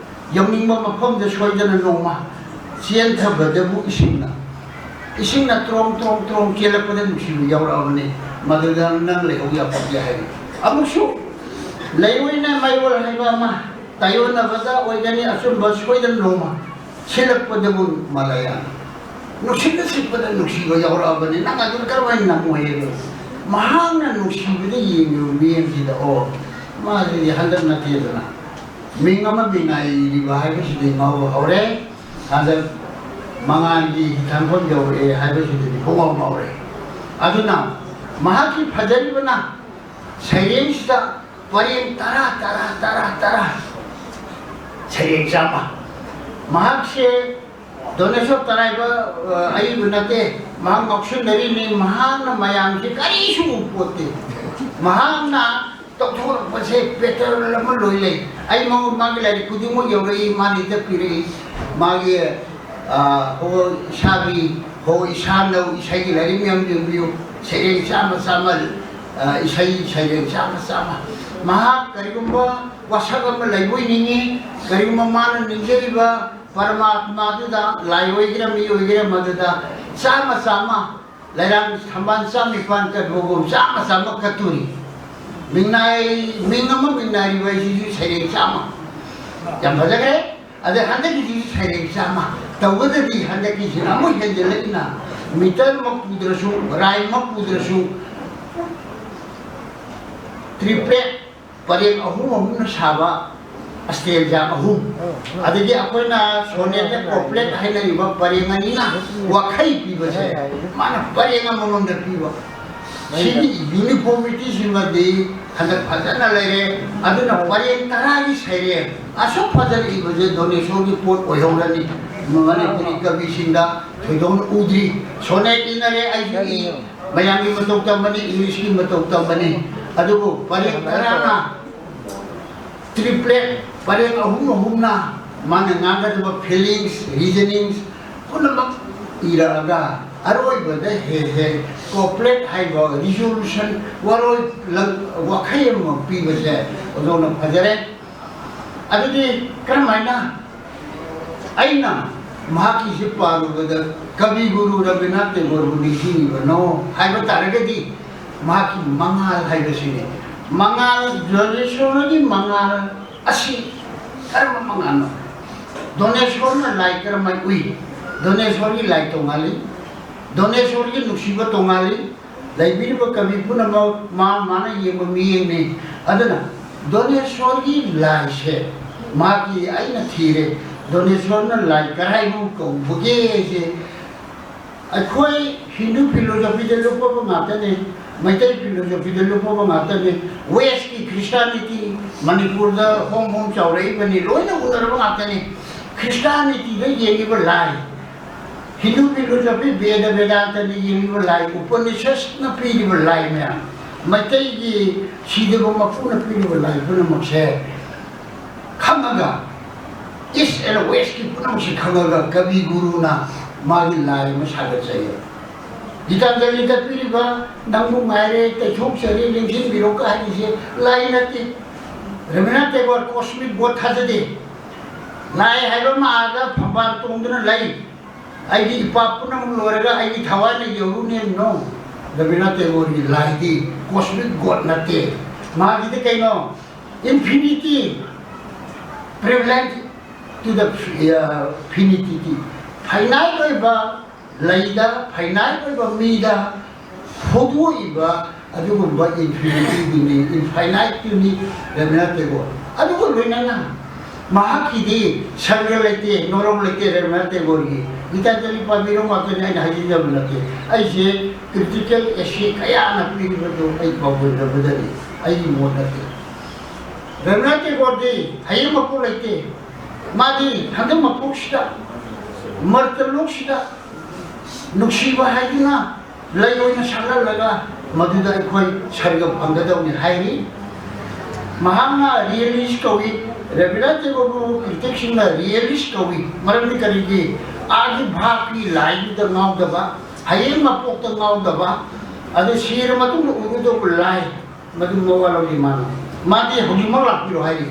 ꯌꯧꯅꯤꯡꯕ ꯃꯐꯝꯗ ꯁꯣꯏꯗꯅ ꯅꯣꯡꯃ꯫ ꯆꯦꯟꯊꯕꯗꯕꯨ ꯏꯁꯤꯡꯅ, ꯏꯁꯤꯡꯅ ꯇ꯭ꯔꯣꯡ ꯇ꯭ꯔꯣꯡ ꯇ꯭ꯔꯣꯡ ꯆꯦꯜꯂꯛꯄꯗ ꯅꯨꯡꯁꯤꯕ ꯌꯥꯎꯔꯛꯑꯕꯅꯤ꯫ ꯃꯗꯨꯗ ꯅꯪ ꯂꯩꯍꯧ ꯌꯥꯄꯣꯠꯇꯦ" ꯍꯥꯏꯔꯤ꯫ ꯑꯃꯨꯛꯁꯨ ꯂꯩꯔꯣꯏꯅ ꯃꯌꯣꯜ ꯍꯥꯏꯕ ꯑꯃ, "ꯇꯥꯏꯌꯣꯟꯅꯕꯗ ꯑꯣꯏꯒꯅꯤ ꯑꯆꯨꯝꯕ ꯁꯣꯏꯗꯅ ꯅꯣꯡꯃ꯫ ꯁꯤꯜꯂꯛꯄꯗꯕꯨ ꯃꯥꯂꯌꯥꯅ ꯅꯨꯡꯁꯤꯠꯅ ꯁꯤꯠꯄꯗ ꯅꯨꯡꯁꯤꯕ ꯌꯥꯎꯔꯛꯑꯕꯅꯤ, ꯅꯪ ꯑꯗꯨ ꯀꯔꯝꯍꯥꯏꯅ ꯅꯝꯃꯣꯏ?" ꯍꯥꯏꯕ꯫ ꯃꯍꯥꯛꯅ ꯅꯨꯡꯁꯤꯕꯗ ꯌꯦꯡꯉꯤꯕ ꯃꯤꯠꯌꯦꯡꯁꯤꯗ, "ꯑꯣ, ꯃꯥꯁꯤꯗꯤ ꯍꯟꯗꯛ ꯅꯠꯇꯦꯗꯅ, ꯃꯤꯡ ꯑꯃ ꯃꯤꯡꯉꯥꯏꯔꯤꯕ ꯍꯥꯏꯕꯁꯤꯗꯤ ꯉꯥꯎꯕ ꯍꯧꯔꯦ, ꯍꯟꯗꯛ ꯃꯉꯥꯜꯒꯤ ꯍꯤꯊꯥꯡꯐꯝ ꯌꯧꯔꯛꯑꯦ ꯍꯥꯏꯕꯁꯤꯗꯗꯤ ꯄꯨꯡꯉꯥꯎ ꯉꯥꯎꯔꯦ"꯫ ꯑꯗꯨꯅ ꯃꯍꯥꯛꯀꯤ ꯐꯖꯔꯤꯕꯅ ꯁꯩꯔꯦꯡꯁꯤꯗ ꯄꯔꯦꯡ ꯇꯔꯥ, ꯇꯔꯥ, ꯇꯔꯥ, ꯇꯔꯥ, ꯁꯩꯔꯦꯡ ꯆꯥꯝꯃ꯫ ꯃꯍꯥꯛꯁꯦ ꯗꯣꯅꯦꯁꯣꯔ ꯇꯔꯥꯏꯕ, ꯑ, ꯑꯏꯕ ꯅꯠꯇꯦ, ꯃꯍꯥꯛ ꯉꯥꯎꯁꯤꯟꯅꯔꯤꯅꯤ꯫ ꯃꯍꯥꯛꯅ ꯃꯌꯥꯝꯁꯦ ꯀꯔꯤꯁꯨ ꯎꯄꯣꯠꯇꯦ꯫ ꯃꯍꯥꯛꯅ ꯇꯧꯊꯣꯔꯛꯄꯁꯦ ꯄꯦꯇꯔꯟ ꯑꯃ ꯂꯣꯏ ꯂꯩ꯫ ꯑꯩ ꯃꯉꯣꯟ ꯃꯥꯒꯤ ꯂꯥꯏꯔꯤꯛ ꯈꯨꯗꯤꯡꯃꯛ ꯌꯧꯔꯛꯏ, ꯃꯥꯅ ꯍꯦꯛꯇ ꯄꯤꯔꯛꯏ꯫ ꯃꯥꯒꯤ, ꯑ, ꯍꯣ ꯏꯁꯥꯕꯤ, ꯍꯣ ꯏꯁꯥꯅꯧ, ꯏꯁꯩꯒꯤ ꯂꯥꯏꯔꯤꯛ ꯃꯌꯥꯝ ꯌꯦꯡꯕꯤꯌꯨ꯫ ꯁꯩꯔꯦꯡ ꯆꯥꯝꯃ ꯆꯥꯝꯃ, ꯑ, ꯏꯁꯩ ꯁꯩꯔꯦꯡ ꯆꯥꯝꯃ ꯆꯥꯝꯃ꯫ ꯃꯍꯥꯛ ꯀꯔꯤꯒꯨꯝꯕ ꯋꯥꯁꯛ ꯑꯃ ꯂꯩꯕ ꯑꯣꯏꯅꯤꯡꯉꯤ, ꯀꯔꯤꯒꯨꯝꯕ ꯃꯥꯅ ꯅꯤꯡꯖꯔꯤꯕ ꯄꯔꯃꯥꯠꯃꯥꯗꯨꯗ, ꯂꯥꯏ ꯑꯣꯏꯒꯦꯔꯥ ꯃꯤ ꯑꯣꯏꯒꯦꯔꯥ, ꯃꯗꯨꯗ ꯆꯥꯝꯃ ꯆꯥꯝꯃ, ꯂꯩꯔꯥꯡ ꯊꯝꯕꯥꯜ ꯆꯥꯝ ꯅꯤꯄꯥꯟ ꯀꯠꯄꯒꯨꯝ ꯆꯥꯝꯃ ꯆꯥꯝꯃ ꯀꯠꯇꯣꯔꯤ꯫ ꯃꯤꯡꯅꯥꯏ, ꯃꯤꯡ ꯑꯃ ꯃꯤꯡꯅꯥꯏꯔꯤꯕ ꯍꯥꯏꯁꯤꯁꯨ ꯁꯩꯔꯦꯡ ꯆꯥꯝꯃ꯫ ꯌꯥꯝ ꯐꯖꯈ꯭ꯔꯦ꯫ ꯑꯗꯩ ꯍꯟꯗꯛꯀꯤꯁꯤꯁꯨ ꯁꯩꯔꯦꯡ ꯆꯥꯝꯃ꯫ ꯇꯧꯕꯗꯗꯤ ꯍꯟꯗꯛꯀꯤꯁꯤꯅ ꯑꯃꯨꯛ ꯍꯦꯟꯖꯤꯜꯂꯛꯏꯅ, ꯃꯤꯇꯔꯃꯛ ꯄꯨꯗ꯭ꯔꯁꯨ, ꯔꯥꯏꯝꯃꯛ ꯄꯨꯗ꯭ꯔꯁꯨ, ꯇ꯭ꯔꯤꯄ꯭ꯂꯦꯠ, ꯄꯔꯦꯡ ꯑꯍꯨꯝ ꯑꯍꯨꯝꯅ ꯁꯥꯕ ꯁ꯭ꯇꯦꯟꯖꯥ ꯑꯍꯨꯝ, ꯑꯗꯒꯤ ꯑꯩꯈꯣꯏꯅ ꯁꯣꯅꯦꯠꯇ ꯀꯣꯄ꯭ꯂꯦꯠ ꯍꯥꯏꯅꯔꯤꯕ ꯄꯔꯦꯡ ꯑꯅꯤꯅ ꯋꯥꯈꯩ ꯄꯤꯕꯁꯦ, ꯃꯥꯅ ꯄꯔꯦꯡ ꯑꯃꯃꯝꯗ ꯄꯤꯕ꯫ ꯁꯤꯒꯤ ꯌꯨꯅꯤꯐꯣꯔꯃꯤꯇꯤꯁꯤꯃꯗꯤ ꯍꯟꯗꯛ ꯐꯖꯅ ꯂꯩꯔꯦ꯫ ꯑꯗꯨꯅ ꯄꯔꯦꯡ ꯇꯔꯥꯒꯤ ꯁꯩꯔꯦꯡ ꯑꯁꯨꯛ ꯐꯖꯅ ꯏꯕꯁꯦ ꯗꯣꯅꯦꯁꯣꯔꯒꯤ ꯄꯣꯠ ꯑꯣꯏꯍꯧꯔꯅꯤ꯫ ꯃꯅꯤꯄꯨꯔꯤ ꯀꯕꯤꯁꯤꯡꯗ ꯊꯣꯏꯗꯣꯛꯅ ꯎꯗ꯭ꯔꯤ꯫ ꯁꯣꯅꯦꯠ ꯏꯅꯔꯦ, ꯑꯩꯁꯨ ꯏ, ꯃꯌꯥꯝꯒꯤ ꯃꯇꯧ ꯇꯝꯕꯅꯤ, ꯏꯪꯂꯤꯁꯀꯤ ꯃꯇꯧ ꯇꯝꯕꯅꯤ꯫ ꯑꯗꯨꯕꯨ ꯄꯔꯦꯡ ꯇꯔꯥꯅ ꯇ꯭ꯔꯤꯄ꯭ꯂꯦꯠ, ꯄꯔꯦꯡ ꯑꯍꯨꯝ ꯑꯍꯨꯝꯅ ꯃꯥꯅ ꯉꯥꯡꯒꯗꯕ ꯐꯤꯂꯤꯡꯁ, ꯔꯤꯖꯅꯤꯡꯁ ꯄꯨꯝꯅꯃꯛ ꯏꯔꯛꯑꯒ ꯑꯔꯣꯏꯕꯗ ꯍꯦꯛ ꯍꯦꯛ ꯀꯣꯄ꯭ꯂꯦꯠ ꯍꯥꯏꯕ ꯔꯤꯖꯣꯂꯨꯁꯟ, ꯋꯥꯔꯣꯏ ꯂꯪ-, ꯋꯥꯈꯩ ꯑꯃꯃꯝ ꯄꯤꯕꯁꯦ ꯑꯣꯖꯥꯅ ꯐꯖꯔꯦ꯫ ꯑꯗꯨꯗꯤ ꯀꯔꯝꯍꯥꯏꯅ ꯑꯩꯅ ꯃꯍꯥꯛꯀꯤꯁꯤ ꯄꯥꯔꯨꯕꯗ ꯀꯕꯤ ꯒꯨꯔꯨ ꯔꯕꯤꯟꯗ꯭ꯔꯅꯥꯊ ꯇꯦꯒꯣꯔꯕꯨ ꯅꯤꯡꯁꯤꯡꯉꯤꯕꯅꯣ ꯍꯥꯏꯕ ꯇꯥꯔꯒꯗꯤ, ꯃꯍꯥꯛꯀꯤ ꯃꯉꯥꯜ ꯍꯥꯏꯕꯁꯤꯅꯤ꯫ ꯃꯉꯥꯜ, ꯗꯣꯅꯦꯁꯣꯔꯒꯤ ꯃꯉꯥꯜ ꯑꯁꯤ ꯀꯔꯝꯕ ꯃꯉꯥꯜꯅꯣ? ꯗꯣꯅꯦꯁꯣꯔꯅ ꯂꯥꯏ ꯀꯔꯝꯍꯥꯏꯅ ꯎꯏ? ꯗꯣꯅꯦꯁꯣꯔꯒꯤ ꯂꯥꯏ ꯇꯣꯉꯥꯜꯂꯤ, ꯗꯣꯅꯦꯁꯣꯔꯒꯤ ꯅꯨꯡꯁꯤꯕ ꯇꯣꯉꯥꯜꯂꯤ꯫ ꯂꯩꯕꯤꯔꯤꯕ ꯀꯕꯤ ꯄꯨꯝꯅꯃꯛ ꯃꯥ ꯃꯥꯅ ꯌꯦꯡꯕ ꯃꯤꯠꯌꯦꯡꯅꯤ꯫ ꯑꯗꯨꯅ ꯗꯣꯅꯦꯁꯣꯔꯒꯤ ꯂꯥꯏꯁꯦ ꯃꯥꯒꯤ ꯑꯩꯅ ꯊꯤꯔꯦ, ꯗꯣꯅꯦꯁꯣꯔꯅ ꯂꯥꯏ ꯀꯔꯥꯏꯕꯨ ꯀꯧꯕꯒꯦ ꯍꯥꯏꯁꯦ ꯑꯩꯈꯣꯏ ꯍꯤꯟꯗꯨ ꯐꯤꯂꯣꯁꯣꯐꯤꯗ ꯂꯨꯞꯄꯕ ꯉꯥꯛꯇꯅꯤ, ꯃꯩꯇꯩ ꯐꯤꯂꯣꯁꯣꯐꯤꯗ ꯂꯨꯞꯄꯕ ꯉꯥꯛꯇꯅꯤ꯫ ꯋꯦꯁꯀꯤ ꯈ꯭ꯔꯤꯁꯇꯥꯅꯤꯇꯤ ꯃꯅꯤꯄꯨꯔꯗ ꯍꯣꯝ ꯍꯣꯝ ꯆꯥꯎꯔꯛꯏꯕꯅꯤ, ꯂꯣꯏꯅ ꯎꯅꯔꯕ ꯉꯥꯛꯇꯅꯤ꯫ ꯈ꯭ꯔꯤꯁꯇꯥꯅꯤꯇꯤꯗ ꯌꯦꯡꯉꯤꯕ ꯂꯥꯏ, ꯍꯤꯟꯗꯨ ꯐꯤꯂꯣꯁꯣꯐꯤ, ꯕꯦꯗ ꯕꯦꯗꯥꯟꯇꯅ ꯌꯦꯡꯉꯤꯕ ꯂꯥꯏ, ꯎꯄꯅꯤꯁꯠꯅ ꯄꯤꯔꯤꯕ ꯂꯥꯏ ꯃꯌꯥꯝ, ꯃꯩꯇꯩꯒꯤ ꯁꯤꯗꯕ ꯃꯄꯨꯅ ꯄꯤꯔꯤꯕ ꯂꯥꯏ ꯄꯨꯝꯅꯃꯛꯁꯦ ꯈꯪꯉꯒ, ꯏꯁ ꯑꯦꯟ ꯋꯦꯁꯀꯤ ꯄꯨꯝꯅꯃꯛꯁꯦ ꯈꯪꯉꯒ ꯀꯕꯤ ꯒꯨꯔꯨꯅ ꯃꯥꯒꯤ ꯂꯥꯏ ꯑꯃ ꯁꯥꯒꯠꯆꯩꯌꯦ꯫ ꯒꯤꯇꯥꯟꯖꯂꯤꯗ ꯄꯤꯔꯤꯕ "ꯅꯪꯕꯨ ꯉꯥꯏꯔꯦ, ꯇꯩꯊꯣꯛꯆꯔꯤ, ꯂꯦꯡꯁꯤꯟꯕꯤꯔꯣ" ꯀ ꯍꯥꯏꯔꯤꯁꯦ ꯂꯥꯏ ꯅꯠꯇꯦ꯫ ꯔꯕꯤꯟꯗ꯭ꯔꯅꯥꯊ ꯇꯦꯒꯣꯔ cosmic God ꯊꯥꯖꯗꯦ꯫ ꯂꯥꯏ ꯍꯥꯏꯕ ꯑꯃ ꯑꯥꯗ ꯐꯝꯕꯥꯜ ꯇꯣꯡꯗꯨꯅ ꯂꯩ, "ꯑꯩꯒꯤ ꯏꯄꯥ ꯄꯨꯝꯅꯃꯛ ꯂꯣꯏꯔꯒ ꯑꯩꯒꯤ ꯊꯋꯥꯏꯅ ꯌꯧꯔꯨꯅꯦ"꯫ No, ꯔꯕꯤꯟꯗ꯭ꯔꯅꯥꯊ ꯇꯦꯒꯣꯔꯒꯤ ꯂꯥꯏꯗꯤ cosmic God ꯅꯠꯇꯦ꯫ ꯃꯥꯒꯤꯗꯤ ꯀꯩꯅꯣ? Infinity, prevalent to the, uh, finity꯫ Finite ꯑꯣꯏꯕ ꯂꯩꯗ, finite ꯑꯣꯏꯕ ꯃꯤꯗ ꯐꯣꯡꯗꯣꯛꯏꯕ ꯑꯗꯨꯒꯨꯝꯕ infinity ꯗꯨꯅꯤ, infinite ꯗꯨꯅꯤ ꯔꯕꯤꯟꯗ꯭ꯔꯅꯥꯊ ꯇꯦꯒꯣꯔ꯫ ꯑꯗꯨꯒ ꯂꯣꯏꯅꯅ ꯃꯍꯥꯛꯀꯤꯗꯤ ꯁꯔꯒ ꯂꯩꯇꯦ, ꯅꯣꯔꯣꯛ ꯂꯩꯇꯦ ꯔꯕꯤꯟꯗ꯭ꯔꯅꯥꯊ ꯇꯦꯒꯣꯔꯒꯤ꯫ ꯒꯤꯇꯥꯟꯖꯂꯤ ꯄꯥꯕꯤꯔꯣ ꯉꯥꯛꯇꯅꯤ ꯑꯩꯅ ꯍꯥꯏꯖꯤꯟꯖꯕ ꯅꯠꯇꯦ꯫ ꯑꯩꯁꯦ critical essay ꯀꯌꯥꯅ ꯄꯤꯔꯤꯕꯗꯨ ꯑꯩ ꯄꯥꯎꯗꯝꯅꯕꯗꯅꯤ, ꯑꯩꯒꯤ ꯃꯣꯠ ꯅꯠꯇꯦ꯫ ꯔꯕꯤꯟꯗ꯭ꯔꯅꯥꯊ ꯇꯦꯒꯣꯔꯗꯤ ꯍꯌꯦꯡ ꯃꯄꯣꯛ ꯂꯩꯇꯦ꯫ ꯃꯥꯗꯤ ꯍꯟꯗꯛ ꯃꯄꯣꯛꯁꯤꯗ, ꯃꯔꯇꯂꯣꯛꯁꯤꯗ ꯅꯨꯡꯁꯤꯕ ꯍꯥꯏꯗꯨꯅ ꯂꯩ ꯑꯣꯏꯅ ꯁꯥꯠꯍꯜꯂꯒ ꯃꯗꯨꯗ ꯑꯩꯈꯣꯏ ꯁꯔꯒ ꯐꯪꯒꯗꯧꯅꯤ ꯍꯥꯏꯔꯤ꯫ ꯃꯍꯥꯛꯅ realist ꯀꯧꯏ꯫ ꯔꯕꯤꯟꯗ꯭ꯔꯅꯥꯊ ꯇꯦꯒꯣꯔꯕꯨ critic ꯁꯤꯡꯅ realist ꯀꯧꯏ꯫ ꯃꯔꯝꯗꯤ ꯀꯔꯤꯒꯤ? ꯑꯥꯒꯤ ꯚꯥꯞꯀꯤ ꯂꯥꯏꯗꯨꯗ ꯉꯥꯎꯗꯕ, ꯍꯌꯦꯡ ꯃꯄꯣꯛꯇ ꯉꯥꯎꯗꯕ, ꯑꯗꯨ ꯁꯤꯔ ꯃꯇꯨꯡꯗ ꯎꯔꯨꯗꯧꯕ ꯂꯥꯏ, ꯃꯗꯨ ꯃꯋꯥ ꯂꯧꯗꯦ ꯃꯥꯅ꯫ ꯃꯥꯗꯤ ꯍꯧꯖꯤꯛꯃꯛ ꯂꯥꯛꯄꯤꯔꯣ ꯍꯥꯏꯔꯤ꯫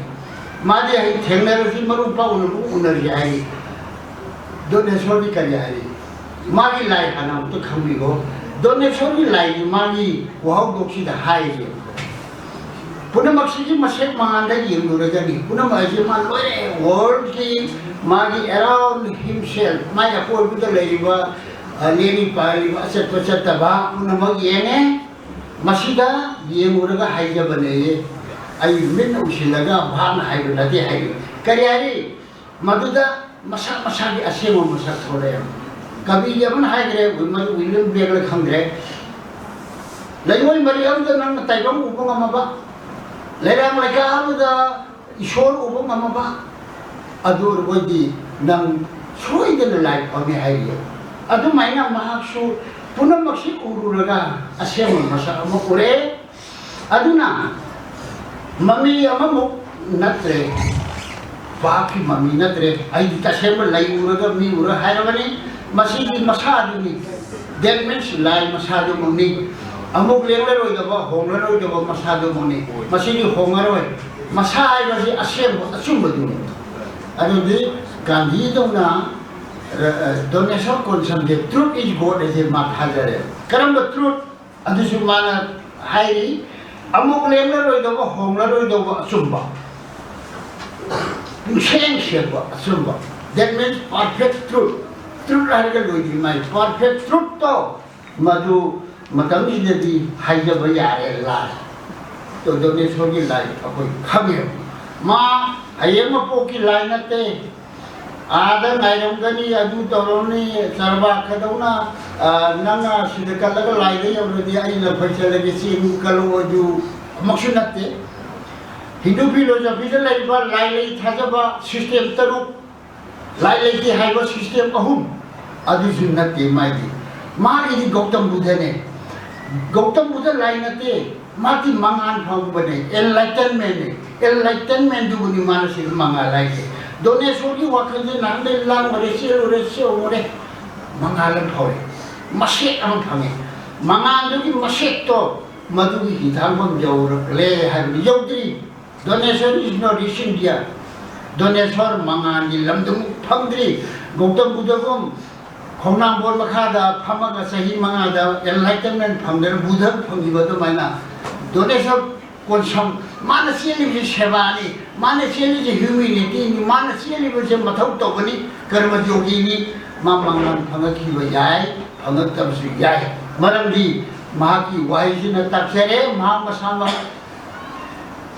ꯃꯥꯗꯤ ꯍꯌꯦꯡ ꯊꯦꯡꯅꯔꯁꯤ, ꯃꯔꯨꯞ ꯃꯄꯥꯡ ꯎꯅꯕ ꯎꯅꯔꯁꯤ ꯍꯥꯏꯔꯤ꯫ ꯗꯣꯅꯦꯁꯣꯔꯗꯤ ꯀꯔꯤ ꯍꯥꯏꯔꯤ? ꯃꯥꯒꯤ ꯂꯥꯏ ꯍꯥꯟꯅ ꯑꯃꯨꯛꯇ ꯈꯪꯕꯤꯈꯣ꯫ ꯗꯣꯅꯦꯁꯣꯔꯒꯤ ꯂꯥꯏꯒꯤ ꯃꯥꯒꯤ ꯋꯥꯍꯧꯗꯣꯛꯁꯤꯗ ꯍꯥꯏꯔꯤꯁꯦ, ꯄꯨꯝꯅꯃꯛꯁꯤꯒꯤ ꯃꯁꯦꯛ ꯃꯉꯥꯟꯗ ꯌꯦꯡꯂꯨꯔꯒꯅꯤ꯫ ꯄꯨꯝꯅꯃꯛ ꯍꯥꯏꯁꯦ ꯃꯥ ꯂꯣꯏꯔꯦ꯫ World ꯀꯤ ꯃꯥꯒꯤ around himself, ꯃꯥꯒꯤ ꯑꯀꯣꯏꯕꯗ ꯂꯩꯔꯤꯕ, ꯑ, ꯂꯦꯡꯉꯤ ꯄꯥꯏꯔꯤꯕ, ꯑꯆꯠꯄ ꯆꯠꯇꯕ ꯄꯨꯝꯅꯃꯛ ꯌꯦꯡꯉꯦ꯫ ꯃꯁꯤꯗ ꯌꯦꯡꯂꯨꯔꯒ ꯍꯥꯏꯖꯕꯅꯦꯌꯦ꯫ ꯑꯩ ꯃꯤꯠꯅ ꯎꯁꯤꯜꯂꯒ ꯚꯥꯞꯅ ꯍꯥꯏꯕ ꯅꯠꯇꯦ ꯍꯥꯏꯔꯤ꯫ ꯀꯔꯤ ꯍꯥꯏꯔꯤ? ꯃꯗꯨꯗ ꯃꯁꯥ ꯃꯁꯥꯒꯤ ꯑꯁꯦꯡꯕ ꯃꯁꯛ ꯊꯣꯛꯂꯛꯑꯦ꯫ ꯀꯕꯤꯒꯤ ꯑꯃꯅ ꯍꯥꯏꯈ꯭ꯔꯦ, ꯃꯗꯨ ꯋꯤꯂꯤꯌꯝ ꯕ꯭ꯂꯦꯛꯅ ꯈꯪꯗ꯭ꯔꯦ, "ꯂꯩꯉꯣꯏ ꯃꯔꯤ ꯑꯃꯗ ꯅꯪꯅ ꯇꯥꯏꯕꯪ ꯎꯕ ꯉꯝꯃꯕ, ꯂꯩꯔꯥꯡ ꯂꯩꯀꯥ ꯑꯃꯗ ꯏꯁꯣꯔ ꯎꯕ ꯉꯝꯃꯕ, ꯑꯗꯨ ꯑꯣꯏꯔꯕꯗꯤ ꯅꯪ ꯁꯣꯏꯗꯅ ꯂꯥꯏ ꯐꯪꯅꯤ" ꯍꯥꯏꯔꯤ꯫ ꯑꯗꯨꯃꯥꯏꯅ ꯃꯍꯥꯛꯁꯨ ꯄꯨꯝꯅꯃꯛꯁꯤ ꯎꯔꯨꯔꯒ ꯑꯁꯦꯡꯕ ꯃꯁꯛ ꯑꯃ ꯎꯔꯦ꯫ ꯑꯗꯨꯅ ꯃꯃꯤ ꯑꯃꯃꯨꯛ ꯅꯠꯇ꯭ꯔꯦ, ꯚꯥꯞꯀꯤ ꯃꯃꯤ ꯅꯠꯇ꯭ꯔꯦ꯫ ꯑꯩꯗꯤ ꯇꯁꯦꯡꯕ ꯂꯩ ꯎꯔꯒ ꯃꯤ ꯎꯔ ꯍꯥꯏꯔꯕꯅꯤ꯫ ꯃꯁꯤꯗꯤ ꯃꯁꯥꯗꯨꯅꯤ, that means ꯂꯥꯏ ꯃꯁꯥꯗꯨꯃꯛꯅꯤ꯫ ꯑꯃꯨꯛ ꯂꯦꯡꯂꯔꯣꯏꯗꯕ, ꯍꯣꯡꯂꯔꯣꯏꯗꯕ ꯃꯁꯥꯗꯨꯃꯛꯅꯤ꯫ ꯃꯁꯤꯗꯤ ꯍꯣꯡꯉꯔꯣꯏ꯫ ꯃꯁꯥ ꯍꯥꯏꯕꯁꯤ ꯑꯁꯦꯡꯕ ꯑꯆꯨꯝꯕꯗꯨꯅꯤ꯫ ꯑꯗꯨꯗꯤ ꯒꯥꯟꯙꯤꯗꯧꯅ, ꯑ, ꯑ, ꯗꯣꯅꯦꯁꯣꯔ ꯀꯣꯟꯁꯝꯁꯦ truth is God ꯍꯥꯏꯁꯦ ꯃꯥ ꯊꯥꯖꯔꯦ꯫ ꯀꯔꯝꯕ truth? ꯑꯗꯨꯁꯨ ꯃꯥꯅ ꯍꯥꯏꯔꯤ, "ꯑꯃꯨꯛ ꯂꯦꯡꯂꯔꯣꯏꯗꯧꯕ, ꯍꯣꯡꯂꯔꯣꯏꯗꯧꯕ ꯑꯆꯨꯝꯕ, ꯄꯨꯡꯁꯦꯡ ꯁꯦꯡꯕ ꯑꯆꯨꯝꯕ", that means perfect truth꯫ Truth ꯍꯥꯏꯔꯒ ꯂꯣꯏꯗ꯭ꯔꯤꯉꯩ perfect truthꯇꯣ ꯃꯗꯨ ꯃꯇꯝꯁꯤꯗꯗꯤ ꯍꯥꯏꯖꯕ ꯌꯥꯔꯦ, ꯂꯥꯏ꯫ ꯗꯣꯅꯦꯁꯣꯔꯒꯤ ꯂꯥꯏ ꯑꯩꯈꯣꯏ ꯈꯪꯉꯦꯕ꯫ ꯃꯥ ꯍꯌꯦꯡ ꯃꯄꯣꯛꯀꯤ ꯂꯥꯏ ꯅꯠꯇꯦ꯫ ꯑꯥꯗ ꯉꯥꯏꯔꯝꯒꯅꯤ, ꯑꯗꯨ ꯇꯧꯔꯝꯅꯤ, ꯆꯔꯕꯥꯛꯀꯗꯧꯅ, ꯑ, ꯅꯪꯅ ꯁꯤꯗ ꯀꯜꯂꯒ ꯂꯥꯏꯗ ꯌꯧꯔꯗꯤ ꯑꯩꯅ ꯐꯩꯁꯜꯂꯒꯦ, ꯆꯦꯡ ꯀꯜꯂꯣ, ꯑꯗꯨ ꯑꯃꯨꯛꯁꯨ ꯅꯠꯇꯦ꯫ ꯍꯤꯟꯗꯨ philosophyꯗ ꯂꯩꯔꯤꯕ ꯂꯥꯏ ꯂꯩ ꯊꯥꯖꯕ system ꯇꯔꯨꯛ, ꯂꯥꯏ ꯂꯩꯇꯦ ꯍꯥꯏꯕ system ꯑꯍꯨꯝ, ꯑꯗꯨꯁꯨ ꯅꯠꯇꯦ ꯃꯥꯏꯗꯤ꯫ ꯃꯥꯒꯤꯗꯤ ꯒꯧꯇꯝ ꯕꯨꯙꯅꯦ꯫ ꯒꯧꯇꯝ ꯕꯨꯙ ꯂꯥꯏ ꯅꯠꯇꯦ, ꯃꯥꯗꯤ ꯃꯉꯥꯜ ꯐꯪꯕꯅꯦ, enlightenmentꯅꯦ꯫ Enlightenmentꯗꯨꯕꯨꯅꯤ ꯃꯥꯅ ꯁꯤꯗ ꯃꯉꯥꯜ ꯍꯥꯏꯁꯦ꯫ ꯗꯣꯅꯦꯁꯣꯔꯒꯤ ꯋꯥꯈꯜꯁꯦ ꯅꯍꯥꯟꯗꯩ ꯂꯥꯡꯕꯔꯦ, ꯆꯦꯜꯂꯨꯔꯦ, ꯆꯦꯜꯂꯨꯔꯦ, ꯃꯉꯥꯜ ꯑꯃ ꯐꯥꯎꯔꯦ, ꯃꯁꯦꯛ ꯑꯃ ꯐꯪꯉꯦ꯫ ꯃꯉꯥꯜꯗꯨꯒꯤ ꯃꯁꯦꯛꯇꯣ ꯃꯗꯨꯒꯤ ꯍꯤꯊꯥꯡꯐꯝ ꯌꯧꯔꯛꯂꯦ ꯍꯥꯏꯕꯅꯤ, ꯌꯧꯗ꯭ꯔꯤ꯫ Donesh is not reaching there. ꯗꯣꯅꯦꯁꯣꯔ ꯃꯉꯥꯜꯒꯤ ꯂꯝꯗꯨꯃꯨꯛ ꯐꯪꯗ꯭ꯔꯤ꯫ ꯒꯧꯇꯝ ꯕꯨꯙꯒꯨꯝ ꯈꯣꯡꯅꯥꯡꯕꯣꯟ ꯃꯈꯥꯗ ꯐꯝꯃꯒ ꯆꯍꯤ ꯃꯉꯥꯗ enlightenment ꯐꯪꯗꯅ ꯕꯨꯙ ꯐꯪꯈꯤꯕ ꯑꯗꯨꯃꯥꯏꯅ ꯗꯣꯅꯦꯁꯣꯔ ꯀꯣꯟꯁꯝ, ꯃꯥꯅ ꯆꯦꯜꯂꯤꯕꯁꯤ ꯁꯦꯕꯥꯅꯤ, ꯃꯥꯅ ꯆꯦꯜꯂꯤꯁꯤ humanityꯅꯤ, ꯃꯥꯅ ꯆꯦꯜꯂꯤꯕꯁꯦ ꯃꯊꯧ ꯇꯧꯕꯅꯤ, ꯀꯔꯃ ꯌꯣꯒꯤꯅꯤ꯫ ꯃꯥ ꯃꯉꯥꯜ ꯐꯪꯉꯛꯈꯤꯕ ꯌꯥꯏ, ꯐꯪꯉꯛꯇꯕꯁꯨ ꯌꯥꯏ꯫ ꯃꯔꯝꯗꯤ ꯃꯍꯥꯛꯀꯤ ꯋꯥꯍꯩꯁꯤꯅ ꯇꯥꯛꯆꯔꯦ, ꯃꯍꯥꯛ ꯃꯁꯥꯃꯛ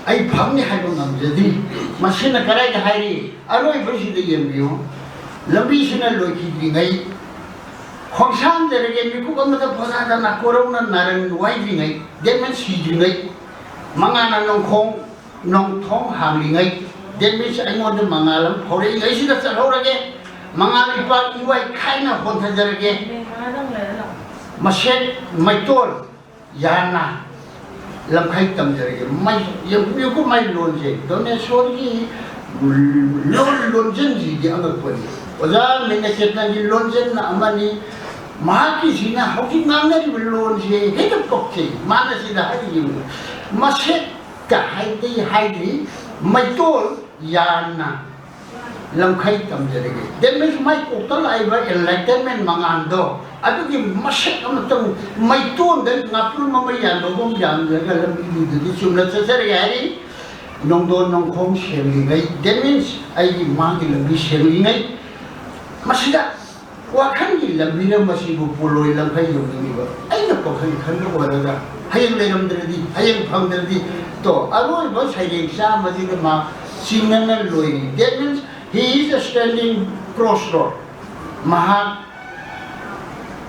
ꯑꯩ ꯐꯪꯅꯤ ꯍꯥꯏꯕ ꯉꯝꯖꯗ꯭ꯔꯤ꯫ ꯃꯁꯤꯅ ꯀꯗꯥꯏꯗ ꯍꯥꯏꯔꯤ? ꯑꯔꯣꯏꯕꯁꯤꯗ ꯌꯦꯡꯕꯤꯌꯨ꯫ ꯂꯝꯕꯤꯁꯤꯅ ꯂꯣꯏꯈꯤꯗ꯭ꯔꯤꯉꯩ ꯈꯣꯡꯁꯥꯟꯖꯔꯒꯦ, ꯃꯤꯀꯨꯞ ꯑꯃꯗ ꯐꯣꯖꯥꯗ ꯅꯥꯀꯣꯔꯧꯅ ꯅꯥꯔꯟ ꯋꯥꯏꯗ꯭ꯔꯤꯉꯩ, that means ꯁꯤꯗ꯭ꯔꯤꯉꯩ, ꯃꯉꯥꯅ ꯅꯣꯡꯈꯣꯡ ꯅꯣꯡꯊꯣꯡ ꯍꯥꯡꯂꯤꯉꯩ, that means ꯑꯩꯉꯣꯟꯗ ꯃꯉꯥꯜ ꯑꯃ ꯐꯥꯎꯔꯛꯏꯉꯩꯁꯤꯗ ꯆꯠꯍꯧꯔꯒꯦ꯫ ꯃꯉꯥꯜ ꯏꯄꯥ ꯏꯋꯥꯏ ꯈꯥꯏꯅ ꯍꯣꯟꯊꯖꯔꯒꯦ꯫ ꯃꯁꯦꯛ ꯃꯩꯇꯣꯜ ꯌꯥꯅ ꯂꯝꯈꯩ ꯇꯝꯖꯔꯒꯦ꯫ ꯃꯩ, ꯌꯦꯡꯕꯤꯌꯨꯀꯣ, ꯃꯥꯏ ꯂꯣꯟꯁꯦ, ꯗꯣꯅꯦꯁꯣꯔꯒꯤ ꯂꯣꯟ ꯂꯣꯟꯖꯟꯁꯤꯗꯤ ꯑꯉꯛꯄꯅꯤ꯫ ꯑꯣꯖꯥ ꯃꯤꯅꯀꯦꯇꯟꯒꯤ ꯂꯣꯟꯖꯟꯅ ꯑꯃꯅꯤ, ꯃꯍꯥꯛꯀꯤꯁꯤꯅ ꯍꯧꯖꯤꯛ ꯉꯥꯡꯅꯔꯤꯕ ꯂꯣꯟꯁꯦ ꯍꯦꯛꯇ ꯄꯛꯆꯩ꯫ ꯃꯥꯅ ꯁꯤꯗ ꯍꯥꯏꯔꯤꯕ ꯃꯁꯦꯛꯇ ꯍꯥꯏꯗꯤ ꯍꯥꯏꯗ꯭ꯔꯤ, ꯃꯩꯇꯣꯜ ꯌꯥꯟꯅ ꯂꯝꯈꯩ ꯇꯝꯖꯔꯒꯦ꯫ That means ꯃꯥꯏ ꯀꯣꯛꯇ ꯂꯥꯛꯏꯕ enlightenment ꯃꯉꯥꯜꯗꯣ ꯑꯗꯨꯒꯤ ꯃꯁꯦꯛ ꯑꯃꯇꯪ ꯃꯩꯇꯣꯟꯗ ꯉꯥꯄ꯭ꯔꯨꯝ ꯑꯃ ꯌꯥꯟꯗꯧꯕ ꯑꯃ ꯌꯥꯟꯂꯒ ꯂꯝꯕꯤꯗꯨꯗꯒꯤ ꯆꯨꯝꯅ ꯆꯠꯆꯔꯒꯦ ꯍꯥꯏꯔꯤ꯫ ꯅꯣꯡꯗꯣꯟ ꯅꯣꯡꯈꯣꯡ ꯁꯦꯡꯂꯤꯉꯩ, that means ꯑꯩꯒꯤ ꯃꯥꯒꯤ ꯂꯝꯕꯤ ꯁꯦꯡꯂꯤꯉꯩ, ꯃꯁꯤꯗ ꯋꯥꯈꯜꯒꯤ ꯂꯝꯕꯤꯅ ꯃꯁꯤꯕꯨ ꯄꯣꯂꯣꯏ ꯂꯝꯈꯩ ꯌꯧꯅꯤꯡꯉꯤꯕ꯫ ꯑꯩꯅ ꯄꯥꯈꯪ ꯈꯟꯕ ꯑꯣꯏꯔꯒ ꯍꯌꯦꯡ ꯂꯩꯔꯝꯗ꯭ꯔꯗꯤ, ꯍꯌꯦꯡ ꯐꯪꯗ꯭ꯔꯗꯤ, ꯇꯣ, ꯑꯔꯣꯏꯕ ꯁꯩꯔꯦꯡ ꯆꯥꯝꯃꯁꯤꯗ ꯃꯥ ꯆꯤꯡꯅꯅ ꯂꯣꯏꯔꯤ꯫ That means he is a standing crossroad. ꯃꯍꯥꯛ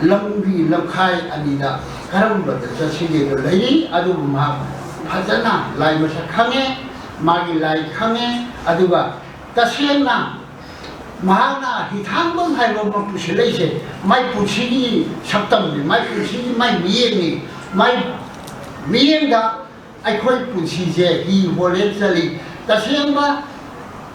ꯂꯝꯕꯤ ꯂꯝꯈꯥꯏ ꯑꯅꯤꯗ ꯀꯔꯝꯕꯗ ꯆꯠꯁꯤꯒꯦꯗꯣ ꯂꯩꯔꯤ꯫ ꯑꯗꯨꯕꯨ ꯃꯍꯥꯛ ꯐꯖꯅ ꯂꯥꯏ ꯃꯁꯛ ꯈꯪꯉꯦ, ꯃꯥꯒꯤ ꯂꯥꯏ ꯈꯪꯉꯦ, ꯑꯗꯨꯒ ꯇꯁꯦꯡꯅ ꯃꯍꯥꯛꯅ ꯍꯤꯊꯥꯡꯐꯝ ꯍꯥꯏꯕ ꯑꯃ ꯄꯨꯁꯤꯜꯂꯛꯏꯁꯦ, ꯃꯥꯏ ꯄꯨꯟꯁꯤꯒꯤ ꯁꯛꯇꯝꯅꯤ, ꯃꯥꯏ ꯄꯨꯟꯁꯤꯒꯤ ꯃꯥꯏ ꯃꯤꯠꯌꯦꯡꯅꯤ꯫ ꯃꯥꯏ ꯃꯤꯠꯌꯦꯡꯗ ꯑꯩꯈꯣꯏ ꯄꯨꯟꯁꯤꯁꯦ ꯍꯤ ꯍꯣꯜꯂꯦ ꯆꯠꯂꯤ꯫ ꯇꯁꯦꯡꯕ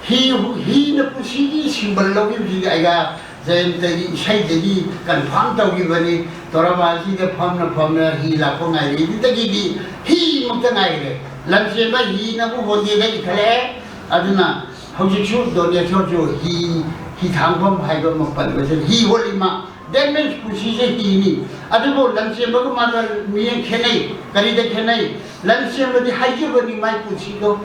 ꯍꯤ, ꯍꯤꯅ ꯄꯨꯟꯁꯤꯒꯤ ꯁꯤꯝꯕꯜ ꯂꯧꯈꯤꯕꯁꯤꯗꯤ ꯑꯩꯒ ꯖꯌꯟꯇꯒꯤ ꯏꯁꯩꯗꯒꯤ ꯀꯟꯐꯥꯝ ꯇꯧꯈꯤꯕꯅꯤ꯫ ꯇꯣꯔꯕꯥꯟꯁꯤꯗ ꯐꯝꯅ ꯐꯝꯅ ꯍꯤ ꯂꯥꯛꯄ ꯉꯥꯏꯔꯤ꯫ ꯑꯗꯨꯗꯒꯤꯗꯤ ꯍꯤꯃꯛꯇ ꯉꯥꯏꯔꯦ꯫ ꯂꯟꯆꯦꯟꯕ ꯍꯤꯅꯕꯨ ꯍꯣꯟꯗꯦꯗ ꯏꯈꯠꯂꯛꯑꯦ꯫ ꯑꯗꯨꯅ ꯍꯧꯖꯤꯛꯁꯨ ꯗꯣꯅꯦꯁꯣꯔꯁꯨ ꯍꯤ, ꯍꯤ ꯊꯥꯡꯐꯝ ꯍꯥꯏꯕ ꯑꯃ ꯄꯟꯕꯁꯤꯅ ꯍꯤ ꯍꯣꯜꯂꯤ ꯃꯥ꯫ That means ꯄꯨꯟꯁꯤꯁꯦ ꯍꯤꯅꯤ꯫ ꯑꯗꯨꯕꯨ ꯂꯟꯆꯦꯟꯕꯒ ꯃꯥꯒ ꯃꯤꯠꯌꯦꯡ ꯈꯦꯠꯅꯩ꯫ ꯀꯔꯤꯗ ꯈꯦꯠꯅꯩ? ꯂꯟꯆꯦꯟꯕꯗꯤ ꯍꯥꯏꯖꯕꯅꯤ ꯃꯥꯏ ꯄꯨꯟꯁꯤꯗꯣ,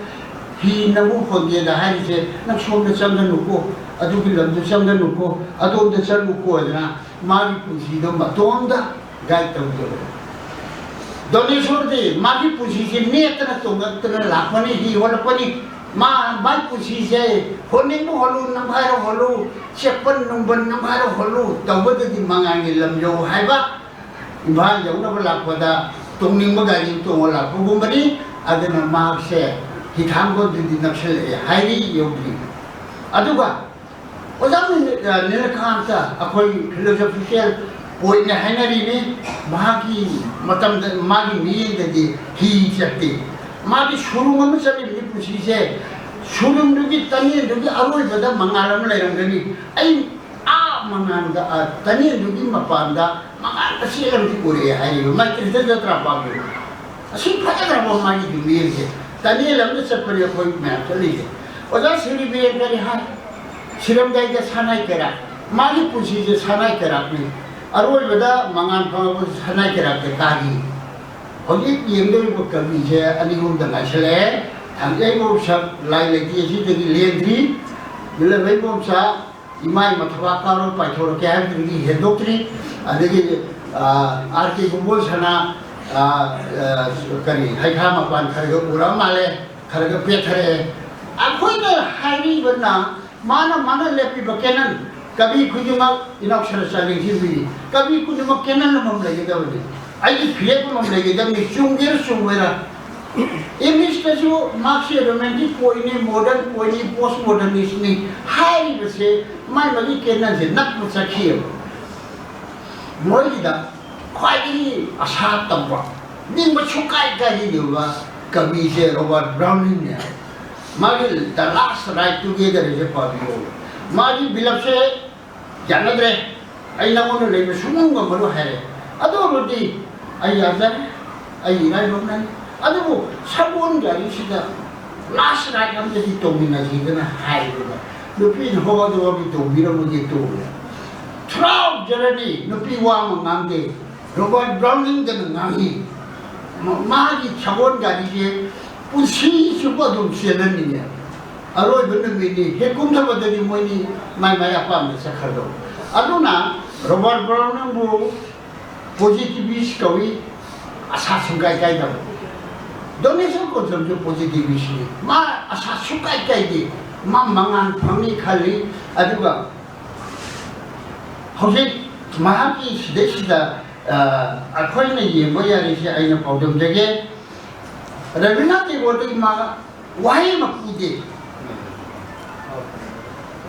ꯍꯤꯅꯕꯨ ꯍꯣꯟꯗꯦꯗ ꯍꯥꯏꯔꯤꯁꯦ, ꯅꯪ ꯁꯣꯝꯗ ꯆꯪꯒꯅꯨꯀꯣ, ꯑꯗꯨꯒꯤ ꯂꯝꯗ ꯆꯪꯒꯅꯨꯀꯣ, ꯑꯗꯣꯝꯗ ꯆꯠꯂꯨꯀꯣ ꯍꯥꯏꯗꯅ ꯃꯥꯒꯤ ꯄꯨꯟꯁꯤꯗꯣ ꯃꯇꯣꯝꯗ ꯒꯥꯏꯗ ꯇꯧꯖꯕꯅꯤ꯫ ꯗꯣꯅꯦꯁꯣꯔꯗꯤ ꯃꯥꯒꯤ ꯄꯨꯟꯁꯤꯁꯦ ꯅꯦꯠꯇꯅ ꯇꯣꯡꯉꯛꯇꯅ ꯂꯥꯛꯄꯅꯤ, ꯍꯤ ꯍꯣꯜꯂꯛꯄꯅꯤ꯫ ꯃꯥ, ꯃꯥꯏ ꯄꯨꯟꯁꯤꯁꯦ ꯍꯣꯟꯅꯤꯡꯕ ꯍꯣꯜꯂꯨ, ꯅꯝꯈꯥꯏꯔ ꯍꯣꯜꯂꯨ, ꯆꯦꯛꯄꯟ ꯅꯨꯡꯕꯟ ꯅꯝꯈꯥꯏꯔ ꯍꯣꯜꯂꯨ, ꯇꯧꯕꯗꯒꯤ ꯃꯉꯥꯜꯒꯤ ꯂꯝ ꯌꯧ ꯍꯥꯏꯕ, ꯏꯝꯐꯥꯜ ꯌꯧꯅꯕ ꯂꯥꯛꯄꯗ ꯇꯣꯡꯅꯤꯡꯕ ꯒꯥꯔꯤ ꯇꯣꯡꯉ ꯂꯥꯛꯄꯒꯨꯝꯕꯅꯤ꯫ ꯑꯗꯨꯅ ꯃꯍꯥꯛꯁꯦ ꯍꯤꯊꯥꯡꯒꯣꯟꯗꯗꯤ ꯅꯛꯁꯜꯂꯛꯑꯦ ꯍꯥꯏꯔꯤ ꯌꯧꯗ꯭ꯔꯤ꯫ ꯑꯗꯨꯒ ꯑꯣꯖꯥ ꯅꯤꯂꯀꯥꯟꯇ ꯑꯩꯈꯣꯏ philosophical poetꯅ ꯍꯥꯏꯅꯔꯤꯅꯤ, ꯃꯍꯥꯛꯀꯤ ꯃꯇꯝꯗ, ꯃꯥꯒꯤ ꯃꯤꯠꯌꯦꯡꯗꯗꯤ ꯍꯤ ꯆꯠꯇꯦ꯫ ꯃꯥꯗꯤ ꯁꯨꯔꯨꯡ ꯑꯃ ꯆꯠꯂꯤꯕꯅꯤ ꯄꯨꯟꯁꯤꯁꯦ꯫ ꯁꯨꯔꯨꯡꯗꯨꯒꯤ ꯇꯅꯦꯜꯗꯨꯒꯤ ꯑꯔꯣꯏꯕꯗ ꯃꯉꯥꯜ ꯑꯃ ꯂꯩꯔꯝꯒꯅꯤ꯫ ꯑꯩ ꯑꯥ ꯃꯉꯥꯜꯗ, ꯑꯥ ꯇꯅꯦꯜꯗꯨꯒꯤ ꯃꯄꯥꯟꯗ ꯃꯉꯥꯜ ꯑꯁꯤ ꯑꯃꯗꯤ ꯎꯔꯛꯑꯦ ꯍꯥꯏꯔꯤꯕ ꯃꯥꯏ ꯀ꯭ꯔꯤꯁꯅ ꯆꯇ꯭ꯔꯥ ꯄꯥꯝꯕꯤꯕ꯫ ꯑꯁꯤ ꯐꯖꯈ꯭ꯔꯕ ꯃꯥꯒꯤ ꯌꯨꯝꯌꯦꯡꯁꯦ꯫ ꯇꯅꯦꯜ ꯑꯃꯗ ꯆꯠꯄꯅꯤ ꯑꯩꯈꯣꯏ ꯃꯌꯥꯝ ꯆꯠꯂꯤꯁꯦ꯫ ꯑꯣꯖꯥ ꯁꯤꯔꯤ ꯕꯤꯔꯦꯟ ꯀꯔꯤ ꯍꯥꯏ? ꯁꯤꯔꯝꯗꯥꯏꯗ ꯁꯅꯥꯏ ꯀꯩꯔꯥꯛ꯫ ꯃꯥꯒꯤ ꯄꯨꯟꯁꯤꯁꯦ ꯁꯅꯥꯏ ꯀꯩꯔꯥꯛꯅꯤ꯫ ꯑꯔꯣꯏꯕꯗ ꯃꯉꯥꯜ ꯐꯪꯉꯛꯄ ꯁꯅꯥꯏ ꯀꯩꯔꯥꯛꯇ ꯀꯥꯈꯤ꯫ ꯍꯧꯖꯤꯛ ꯌꯦꯡꯗꯧꯔꯤꯕ ꯀꯕꯤꯁꯦ ꯑꯅꯤ ꯑꯍꯨꯝꯗ ꯉꯥꯏꯁꯜꯂꯛꯑꯦ꯫ ꯊꯥꯡꯖꯩꯕꯨꯡ ꯁꯛ ꯂꯥꯏ ꯂꯩꯇꯦ ꯑꯁꯤꯗꯒꯤ ꯂꯦꯟꯗ꯭ꯔꯤ꯫ ꯃꯤꯂꯟꯕꯩ ꯕꯣꯝꯆꯥ ꯏꯃꯥꯏ ꯃꯊꯕꯥꯛ ꯀꯥꯔꯣ ꯄꯥꯏꯊꯣꯔꯛꯀꯦ ꯍꯥꯏꯕꯗꯨꯗꯤ ꯍꯦꯟꯗꯣꯛꯇ꯭ꯔꯤ꯫ ꯑꯗꯒꯤ, ꯑꯥ, ꯑꯥꯔ ꯀꯦ ꯒꯨꯝꯕꯣꯜ ꯁꯅꯥ, ꯑꯥ, ꯑꯥ, ꯀꯔꯤ, ꯍꯩꯈꯥ ꯃꯄꯥꯟ ꯈꯔ ꯈꯔ ꯎꯔꯛꯑ ꯃꯥꯜꯂꯦ, ꯈꯔ ꯈꯔ ꯄꯦꯊꯔꯛꯑꯦ꯫ ꯑꯩꯈꯣꯏꯅ ꯍꯥꯏꯔꯤꯕꯅ ꯃꯥꯅ, ꯃꯥꯅ ꯂꯦꯞꯄꯤꯕ ꯀꯦꯅꯟ, ꯀꯕꯤ ꯈꯨꯗꯤꯡꯃꯛ ꯏꯅꯥꯎ ꯁꯔꯆꯥ ꯅꯤꯡꯁꯤꯡꯕꯤꯔꯤ, ꯀꯕꯤ ꯈꯨꯗꯤꯡꯃꯛ ꯀꯦꯅꯟ ꯑꯃꯃꯝ ꯂꯩꯒꯗꯕꯅꯤ, ꯑꯩꯒꯤ ꯐꯤꯔꯦꯞ ꯑꯃꯃꯝ ꯂꯩꯒꯗꯕꯅꯤ, ꯆꯨꯝꯒꯦꯔꯥ ꯆꯨꯝꯃꯣꯏꯔꯥ꯫ ꯏꯪꯂꯤꯁꯇꯁꯨ ꯃꯍꯥꯛꯁꯦ romantic poetꯅꯤ, modern poetꯅꯤ, post modernistꯅꯤ ꯍꯥꯏꯔꯤꯕꯁꯦ ꯃꯥꯏ ꯃꯥꯒꯤ ꯀꯦꯅꯟꯁꯦ ꯅꯛꯅ ꯆꯠꯈꯤꯑꯕ꯫ ꯃꯣꯏꯒꯤꯗ ꯈ꯭ꯋꯥꯏꯗꯒꯤ ꯑꯁꯥ ꯇꯧꯕ, ꯅꯤꯡꯕ ꯁꯨꯡꯀꯥꯏ ꯀꯥꯏꯍꯤꯗꯕ ꯀꯕꯤꯁꯦ ꯔꯣꯕꯥꯔꯠ ꯕ꯭ꯔꯥꯎꯅꯤꯡꯅꯦ꯫ ꯃꯥꯒꯤ The Last Ride Together ꯁꯦ ꯄꯥꯕꯤꯌꯣ꯫ ꯃꯥꯒꯤ ꯕꯤꯂꯞꯁꯦ ꯌꯥꯅꯗ꯭ꯔꯦ, ꯑꯩ ꯅꯉꯣꯟꯗ ꯂꯩꯕ ꯁꯨꯡꯉꯝ ꯉꯝꯃꯔꯣꯏ ꯍꯥꯏꯔꯦ꯫ ꯑꯗꯨ ꯑꯣꯏꯔꯗꯤ ꯑꯩ ꯌꯥꯖꯔꯦ, ꯑꯩ ꯏꯔꯥꯏꯕꯛꯅꯅꯤ꯫ ꯑꯗꯨꯕꯨ ꯁꯒꯣꯜ ꯒꯥꯔꯤꯁꯤꯗ last ride ꯑꯝꯗꯗꯤ ꯇꯣꯡꯃꯤꯟꯅꯁꯤꯗꯅ ꯍꯥꯏꯕꯗ ꯅꯨꯄꯤꯅ ꯍꯣ ꯑꯗꯨ ꯑꯣꯏꯔꯗꯤ ꯇꯣꯡꯕꯤꯔꯝꯃꯒꯦ ꯇꯣꯡꯉꯦ꯫ Throughout journey ꯅꯨꯄꯤ ꯋꯥ ꯑꯃ ꯉꯥꯡꯗꯦ꯫ ꯔꯣꯕꯥꯔꯠ ꯕ꯭ꯔꯥꯎꯅꯤꯡꯗꯅ ꯉꯥꯡꯉꯤ꯫ ꯃ-, ꯃꯥꯒꯤ ꯁꯒꯣꯜ ꯒꯥꯔꯤꯁꯦ ꯄꯨꯟꯁꯤ ꯆꯨꯞꯄ ꯑꯗꯨꯝ ꯆꯦꯜꯍꯟꯅꯤꯡꯉꯦ꯫ ꯑꯔꯣꯏꯕ ꯅꯨꯃꯤꯠꯅꯤ, ꯍꯦꯛ ꯀꯨꯝꯊꯕꯗꯗꯤ ꯃꯣꯏꯅꯤ ꯃꯥꯏ ꯃꯥꯏ ꯑꯄꯥꯝꯕ ꯆꯠꯈ꯭ꯔꯗꯧ꯫ ꯑꯗꯨꯅ ꯔꯣꯕꯥꯔꯠ ꯕ꯭ꯔꯥꯎꯅꯤꯡꯕꯨ positivist ꯀꯧꯏ, ꯑꯁꯥ ꯁꯨꯡꯀꯥꯏ ꯀꯥꯏꯗꯕ꯫ ꯗꯣꯅꯦꯁꯟ ꯀꯣꯟꯁꯝꯁꯨ positivistꯅꯤ, ꯃꯥ ꯑꯁꯥ ꯁꯨꯡꯀꯥꯏ ꯀꯥꯏꯗꯦ꯫ ꯃꯥ ꯃꯉꯥꯜ ꯐꯪꯅꯤ ꯈꯜꯂꯤ꯫ ꯑꯗꯨꯒ ꯍꯧꯖꯤꯛ ꯃꯍꯥꯛꯀꯤ ꯁꯤꯗꯩꯁꯤꯗ, ꯑ, ꯑꯩꯈꯣꯏꯅ ꯌꯦꯡꯕ ꯌꯥꯔꯤꯁꯦ ꯑꯩꯅ ꯄꯥꯎꯗꯝꯖꯒꯦ꯫ ꯔꯕꯤꯟꯗ꯭ꯔꯅꯥꯊ ꯇꯦꯒꯣꯔꯗꯒꯤ ꯃꯥ ꯋꯥꯍꯩ ꯑꯃ ꯄꯨꯗꯦ꯫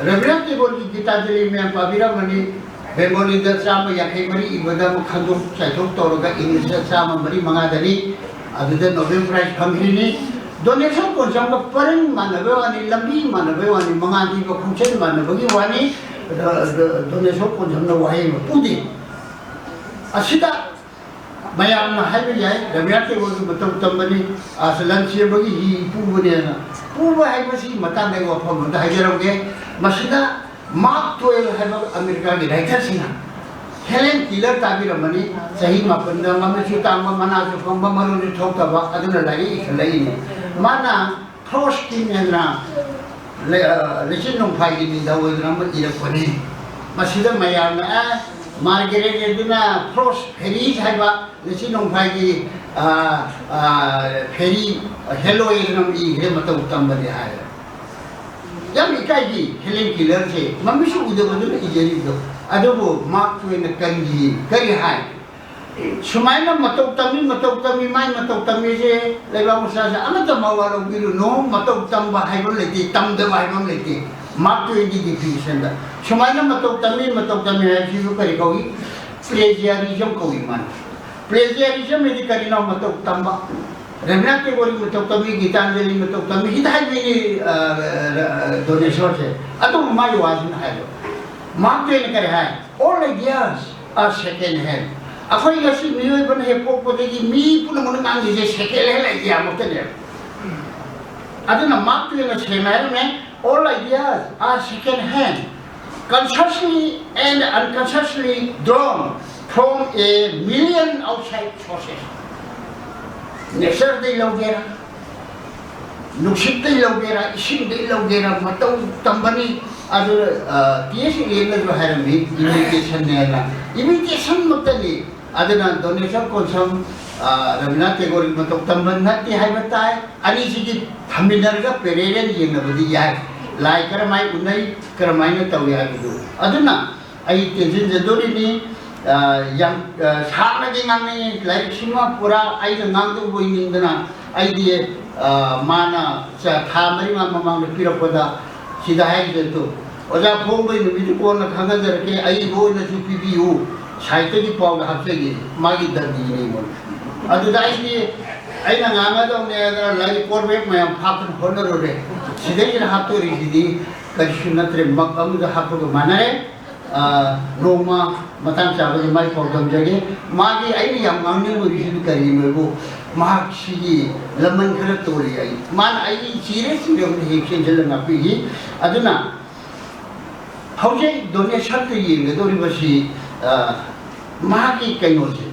ꯔꯕꯤꯟꯗ꯭ꯔꯅꯥꯊ ꯇꯦꯒꯣꯔꯒꯤ ꯒꯤꯇꯥꯟꯖꯂꯤ ꯃꯌꯥꯝ ꯄꯥꯕꯤꯔꯝꯃꯅꯤ꯫ ꯕꯦꯡꯒꯣꯂꯤꯗ ꯆꯥꯝꯃ ꯌꯥꯡꯈꯩ ꯃꯔꯤ ꯏꯕꯗ ꯑꯃꯨꯛ ꯈꯟꯗꯣꯛ ꯆꯥꯏꯊꯣꯛ ꯇꯧꯔꯒ ꯏꯪꯂꯤꯁꯇ ꯆꯥꯝꯃ ꯃꯔꯤ ꯃꯉꯥꯗꯅꯤ꯫ ꯑꯗꯨꯗ ꯅꯣꯕꯦꯜ ꯄ꯭ꯔꯥꯏꯖ ꯐꯪꯈ꯭ꯔꯤꯅꯤ꯫ ꯗꯣꯅꯦꯁꯣꯔ ꯀꯣꯟꯁꯝꯒ ꯄꯔꯤꯡ ꯃꯥꯟꯅꯕꯩ ꯋꯥꯅꯤ, ꯂꯝꯕꯤ ꯃꯥꯟꯅꯕꯩ ꯋꯥꯅꯤ, ꯃꯉꯥꯜꯒꯤ ꯈꯣꯡꯆꯠ ꯃꯥꯟꯅꯕꯒꯤ ꯋꯥꯅꯤ꯫ ꯗꯣ-, ꯗꯣ-, ꯗꯣꯅꯦꯁꯣꯔ ꯀꯣꯟꯁꯝꯅ ꯋꯥꯍꯩ ꯑꯃ ꯄꯨꯗꯦ꯫ ꯑꯁꯤꯗ ꯃꯌꯥꯝꯅ ꯍꯥꯏꯕ ꯌꯥꯏ, ꯔꯕꯤꯟꯗ꯭ꯔꯅꯥꯊ ꯇꯦꯒꯣꯔꯒꯤ ꯃꯇꯧ ꯇꯝꯕꯅꯤ, ꯑꯁ, ꯂꯟ ꯆꯦꯟꯕꯒꯤ ꯍꯤ ꯄꯨꯕꯅꯦꯅ꯫ ꯄꯨꯕ ꯍꯥꯏꯕꯁꯤ ꯃꯇꯥꯡꯗ ꯑꯩ ꯋꯥꯐꯝ ꯑꯃꯗ ꯍꯥꯏꯖꯔꯝꯒꯦ꯫ ꯃꯁꯤꯗ ꯃꯥꯔꯛ ꯇ꯭ꯋꯦꯟ ꯍꯥꯏꯕ ꯑꯃꯦꯔꯤꯀꯥꯒꯤ ꯔꯥꯏꯇꯔꯁꯤꯅ, ꯍꯦꯂꯦꯟ ꯀꯤꯂꯔ ꯇꯥꯕꯤꯔꯝꯃꯅꯤ, ꯆꯍꯤ ꯃꯥꯄꯟꯗ ꯃꯃꯤꯠꯁꯨ ꯇꯥꯡꯕ, ꯃꯅꯥꯁꯨ ꯄꯪꯕ, ꯃꯔꯣꯟꯁꯨ ꯊꯣꯛꯇꯕ, ꯑꯗꯨꯅ ꯂꯥꯏꯔꯤꯛ ꯏꯈꯠꯂꯛꯏꯅꯦ꯫ ꯃꯥꯅ ꯐ꯭ꯔꯣꯁꯀꯤꯟ ꯍꯥꯏꯅ ꯂꯩ-, ꯑ, ꯂꯩꯆꯤꯟ ꯅꯣꯡꯐꯥꯏꯒꯤ ꯅꯤꯡꯊꯧ ꯑꯣꯏꯗꯨꯅ ꯑꯃ ꯏꯔꯛꯄꯅꯤ꯫ ꯃꯁꯤꯗ ꯃꯌꯥꯝꯅ, ꯑꯦ, ꯃꯥꯔꯒꯔꯦꯠ ꯑꯗꯨꯅ ꯐ꯭ꯔꯣꯁ ꯐꯦꯔꯤꯁ ꯍꯥꯏꯕ ꯂꯩꯆꯤꯟ ꯅꯣꯡꯐꯥꯏꯒꯤ, ꯑ, ꯑ, ꯐꯦꯔꯤ, ꯍꯦꯂꯣꯏ ꯑꯗꯨꯅ ꯑꯃ ꯏꯈ꯭ꯔꯦ, ꯃꯇꯧ ꯇꯝꯕꯅꯤ ꯍꯥꯏꯔꯦ꯫ ꯌꯥꯝ ꯏꯀꯥꯏꯈꯤ ꯍꯦꯂꯦꯟ ꯀꯤꯂꯔꯁꯦ, ꯃꯃꯤꯠꯁꯨ ꯎꯗꯕꯗꯨꯅ ꯏꯖꯔꯤꯕꯗꯣ꯫ ꯑꯗꯨꯕꯨ ꯃꯥꯔꯛ ꯇ꯭ꯋꯦꯟꯅ ꯀꯔꯤ, ꯀꯔꯤ ꯍꯥꯏ? ꯁꯨꯃꯥꯏꯅ ꯃꯇꯧ ꯇꯝꯃꯤ, ꯃꯇꯧ ꯇꯝꯃꯤ, ꯃꯥꯏ ꯃꯇꯧ ꯇꯝꯃꯤꯁꯦ ꯂꯩꯕꯥꯛ ꯃꯆꯥꯁꯦ ꯑꯃꯠꯇ ꯃꯋꯥ ꯂꯧꯕꯤꯔꯨꯅꯨ꯫ ꯃꯇꯧ ꯇꯝꯕ ꯍꯥꯏꯕ ꯑꯃ ꯂꯩꯇꯦ, ꯇꯝꯗꯕ ꯍꯥꯏꯕ ꯑꯃ ꯂꯩꯇꯦ꯫ ꯃꯥꯔꯛ ꯇ꯭ꯋꯦꯟꯒꯤ ꯗꯤꯐꯤꯅꯤꯁꯟꯗ ꯁꯨꯃꯥꯏꯅ ꯃꯇꯧ ꯇꯝꯃꯤ, ꯃꯇꯧ ꯇꯝꯃꯤ ꯍꯥꯏꯕꯁꯤꯁꯨ ꯀꯔꯤ ꯀꯧꯏ? ꯄ꯭ꯂꯦꯖꯤꯌꯥꯔꯤꯖꯝ ꯀꯧꯏ꯫ ꯃꯥꯅ ꯄ꯭ꯂꯦꯖꯤꯌꯥꯔꯤꯖꯝ ꯍꯥꯏꯗꯤ ꯀꯔꯤꯅꯣ? ꯃꯇꯧ ꯇꯝꯕ꯫ ꯔꯕꯤꯟꯗ꯭ꯔꯅꯥꯊ ꯇꯦꯒꯣꯔꯒꯤ ꯃꯇꯧ ꯇꯝꯃꯤ, ꯒꯤꯇꯥꯟꯖꯂꯤ ꯃꯇꯧ ꯇꯝꯃꯤ, ꯍꯤꯗ ꯍꯥꯏꯕꯤꯅꯤ, ꯑ, ꯑ, ꯗꯣꯅꯦꯁꯣꯔꯁꯦ꯫ ꯑꯗꯨꯕꯨ ꯃꯥꯒꯤ ꯋꯥꯁꯤꯅ ꯍꯥꯏꯕ, ꯃꯥꯔꯛ ꯇ꯭ꯋꯦꯟꯅ ꯀꯔꯤ ꯍꯥꯏ? All ideas are second hand. ꯑꯩꯈꯣꯏ ꯉꯁꯤ ꯃꯤꯑꯣꯏꯕꯅ ꯍꯦꯛ ꯄꯣꯛꯄꯗꯒꯤ ꯃꯤ ꯄꯨꯝꯅꯃꯛꯅ ꯉꯥꯡꯉꯤꯁꯦ ꯁꯦꯀꯦꯟ ꯍꯦꯟ ꯑꯥꯏꯗꯤꯌꯥ ꯃꯛꯇꯅꯦꯕ꯫ ꯑꯗꯨꯅ ꯃꯥꯔꯛ ꯇ꯭ꯋꯦꯟꯅ ꯁꯦꯡꯅ ꯍꯥꯏꯔꯝꯃꯦ, "All ideas are second hand, consciously and unconsciously drawn from a million outside sources." ꯅꯦꯆꯔꯗꯩ ꯂꯧꯒꯦꯔꯥ, ꯅꯨꯡꯁꯤꯠꯇꯩ ꯂꯧꯒꯦꯔꯥ, ꯏꯁꯤꯡꯗꯩ ꯂꯧꯒꯦꯔꯥ, ꯃꯇꯧ ꯇꯝꯕꯅꯤ꯫ ꯑꯗꯨ, ꯑ, ꯇꯤ ꯑꯦꯁ ꯏꯂꯦꯟꯅꯁꯨ ꯍꯥꯏꯔꯝꯃꯤ, imitation ꯅꯦꯅ꯫ Imitation ꯃꯛꯇꯅꯤ꯫ ꯑꯗꯨꯅ ꯗꯣꯅꯦꯁꯣꯔ ꯀꯣꯟꯁꯝ, ꯑ, ꯔꯕꯤꯟꯗ꯭ꯔꯅꯥꯊ ꯇꯦꯒꯣꯔꯒꯤ ꯃꯇꯧ ꯇꯝꯕ ꯅꯠꯇꯦ ꯍꯥꯏꯕ ꯇꯥꯏ꯫ ꯑꯅꯤꯁꯤꯒꯤ ꯊꯝꯃꯤꯟꯅꯔꯒ parallel ꯌꯦꯡꯅꯕꯗꯤ ꯌꯥꯏ꯫ ꯂꯥꯏ ꯀꯔꯝꯍꯥꯏꯅ ꯎꯅꯩ, ꯀꯔꯝꯍꯥꯏꯅ ꯇꯧꯏ ꯍꯥꯏꯕꯗꯨ꯫ ꯑꯗꯨꯅ ꯑꯩ ꯇꯦꯟꯁꯤꯟꯖꯗꯣꯔꯤꯅꯤ꯫ ꯑ, ꯌꯥꯝ, ꯑ, ꯁꯥꯡꯅꯗꯤ ꯉꯥꯡꯅꯤꯡꯉꯤ꯫ ꯂꯥꯏꯔꯤꯛꯁꯤꯃ ꯄꯨꯔꯥ ꯑꯩꯅ ꯉꯥꯡꯗꯧꯕ ꯑꯣꯏꯅꯤꯡꯗꯅ ꯑꯩꯗꯤ, ꯑ, ꯃꯥꯅ ꯆ-, ꯊꯥ ꯃꯔꯤ ꯃꯉꯥ ꯃꯃꯥꯡꯗ ꯄꯤꯔꯛꯄꯗ ꯁꯤꯗ ꯍꯥꯏꯔꯤꯁꯦ ꯑꯗꯨ, "ꯑꯣꯖꯥ ꯐꯣꯡꯕꯒꯤ ꯅꯨꯃꯤꯠꯇꯨ ꯀꯣꯟꯅ ꯈꯪꯍꯟꯖꯔꯛꯀꯦ, ꯑꯏꯕ ꯑꯣꯏꯅꯁꯨ ꯄꯤꯕꯤꯌꯨ, ꯁꯥꯍꯤꯇ꯭ꯌꯒꯤ ꯄꯥꯎꯗ ꯍꯥꯞꯆꯒꯦ", ꯃꯥꯒꯤ ꯗꯟꯗꯤꯅꯤ ꯑꯩꯉꯣꯟꯗ꯫ ꯑꯗꯨꯗ ꯑꯩꯗꯤ ꯑꯩꯅ ꯉꯥꯡꯒꯗꯧꯅꯦ ꯍꯥꯏꯗꯅ ꯂꯥꯏꯔꯤꯛ ꯀꯣꯔꯕꯦꯛ ꯃꯌꯥꯝ ꯐꯥꯛꯇꯅ ꯍꯣꯠꯅꯔꯨꯔꯦ꯫ ꯁꯤꯗꯩꯁꯤꯗ ꯍꯥꯞꯇꯣꯔꯤꯁꯤꯗꯤ ꯀꯔꯤꯁꯨ ꯅꯠꯇ꯭ꯔꯦ, ꯃꯛ ꯑꯃꯗ ꯍꯥꯞꯄꯒ ꯃꯥꯟꯅꯔꯦ꯫ ꯑ, ꯅꯣꯡꯃ ꯃꯇꯥꯡ ꯆꯥꯕꯗ ꯃꯥꯏ ꯄꯥꯎꯗꯝꯖꯒꯦ꯫ ꯃꯥꯒꯤ ꯑꯩꯅ ꯌꯥꯝ ꯉꯥꯡꯅꯤꯡꯕꯒꯤꯁꯤꯗꯤ ꯀꯔꯤꯅꯣꯕꯨ, ꯃꯍꯥꯛꯁꯤꯒꯤ ꯂꯃꯟ ꯈꯔ ꯇꯣꯜꯂꯤ꯫ ꯑꯩ, ꯃꯥꯅ ꯑꯩ ꯆꯤꯔꯦ ꯆꯤꯔꯕꯅ ꯍꯦꯛ ꯆꯦꯟꯁꯤꯜꯂ ꯉꯥꯛꯄꯤꯈꯤ꯫ ꯑꯗꯨꯅ ꯍꯧꯖꯤꯛ ꯗꯣꯅꯦꯁꯟꯗ ꯌꯦꯡꯒꯗꯧꯔꯤꯕꯁꯤ, ꯑ, ꯃꯍꯥꯛꯀꯤ ꯀꯩꯅꯣꯁꯦ,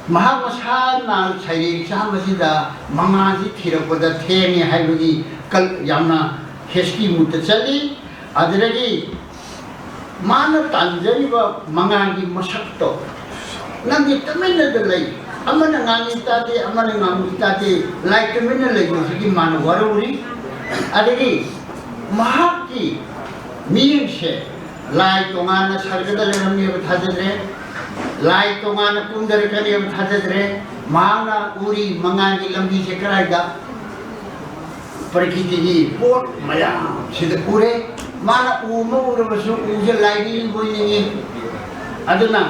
ꯃꯍꯥꯛ ꯃꯁꯥꯅ ꯁꯩꯔꯦꯡ ꯆꯥꯝꯕꯁꯤꯗ ꯃꯉꯥꯁꯤ ꯊꯤꯔꯛꯄꯗ ꯊꯦꯡꯉꯦ ꯍꯥꯏꯕꯒꯤ ꯀꯜ-, ꯌꯥꯝꯅ ꯍꯦꯁꯀꯤ ꯃꯨꯠꯇ ꯆꯠꯂꯤ꯫ ꯑꯗꯨꯗꯒꯤ ꯃꯥꯅ ꯇꯥꯟꯖꯔꯤꯕ ꯃꯉꯥꯜꯒꯤ ꯃꯁꯛꯇꯣ, ꯅꯪꯗꯤ ꯇꯨꯃꯤꯟꯅꯗ ꯂꯩ, ꯑꯃꯅ ꯉꯥꯡꯉꯤ ꯇꯥꯗꯦ, ꯑꯃꯅ ꯉꯥꯡꯉꯤ ꯇꯥꯗꯦ, ꯂꯥꯏ ꯇꯨꯃꯤꯟꯅ ꯂꯩꯕꯁꯤꯒꯤ ꯃꯥꯅ ꯋꯥꯔꯧꯔꯤ꯫ ꯑꯗꯒꯤ ꯃꯍꯥꯛꯀꯤ ꯃꯤꯠꯌꯦꯡꯁꯦ ꯂꯥꯏ ꯇꯣꯉꯥꯟꯅ ꯁꯔꯒꯗ ꯂꯩꯔꯝꯃꯦꯕ ꯊꯥꯖꯗ꯭ꯔꯦ, ꯂꯥꯏ ꯇꯣꯉꯥꯟꯅ ꯀꯨꯝꯊꯔꯛꯀꯅꯦꯕ ꯊꯥꯖꯗ꯭ꯔꯦ꯫ ꯃꯍꯥꯛꯅ ꯎꯔꯤ ꯃꯉꯥꯜꯒꯤ ꯂꯝꯕꯤꯁꯦ ꯀꯗꯥꯏꯗ? ꯄ꯭ꯔꯀꯤꯇꯤꯒꯤ ꯄꯣꯠ ꯃꯌꯥꯝꯁꯤꯗ ꯎꯔꯦ꯫ ꯃꯥꯅ ꯎ ꯑꯃ ꯎꯔꯕꯁꯨ ꯎꯁꯦ ꯂꯥꯏ ꯅꯤꯡꯕ ꯑꯣꯏꯅꯤꯡꯉꯤ꯫ ꯑꯗꯨꯅ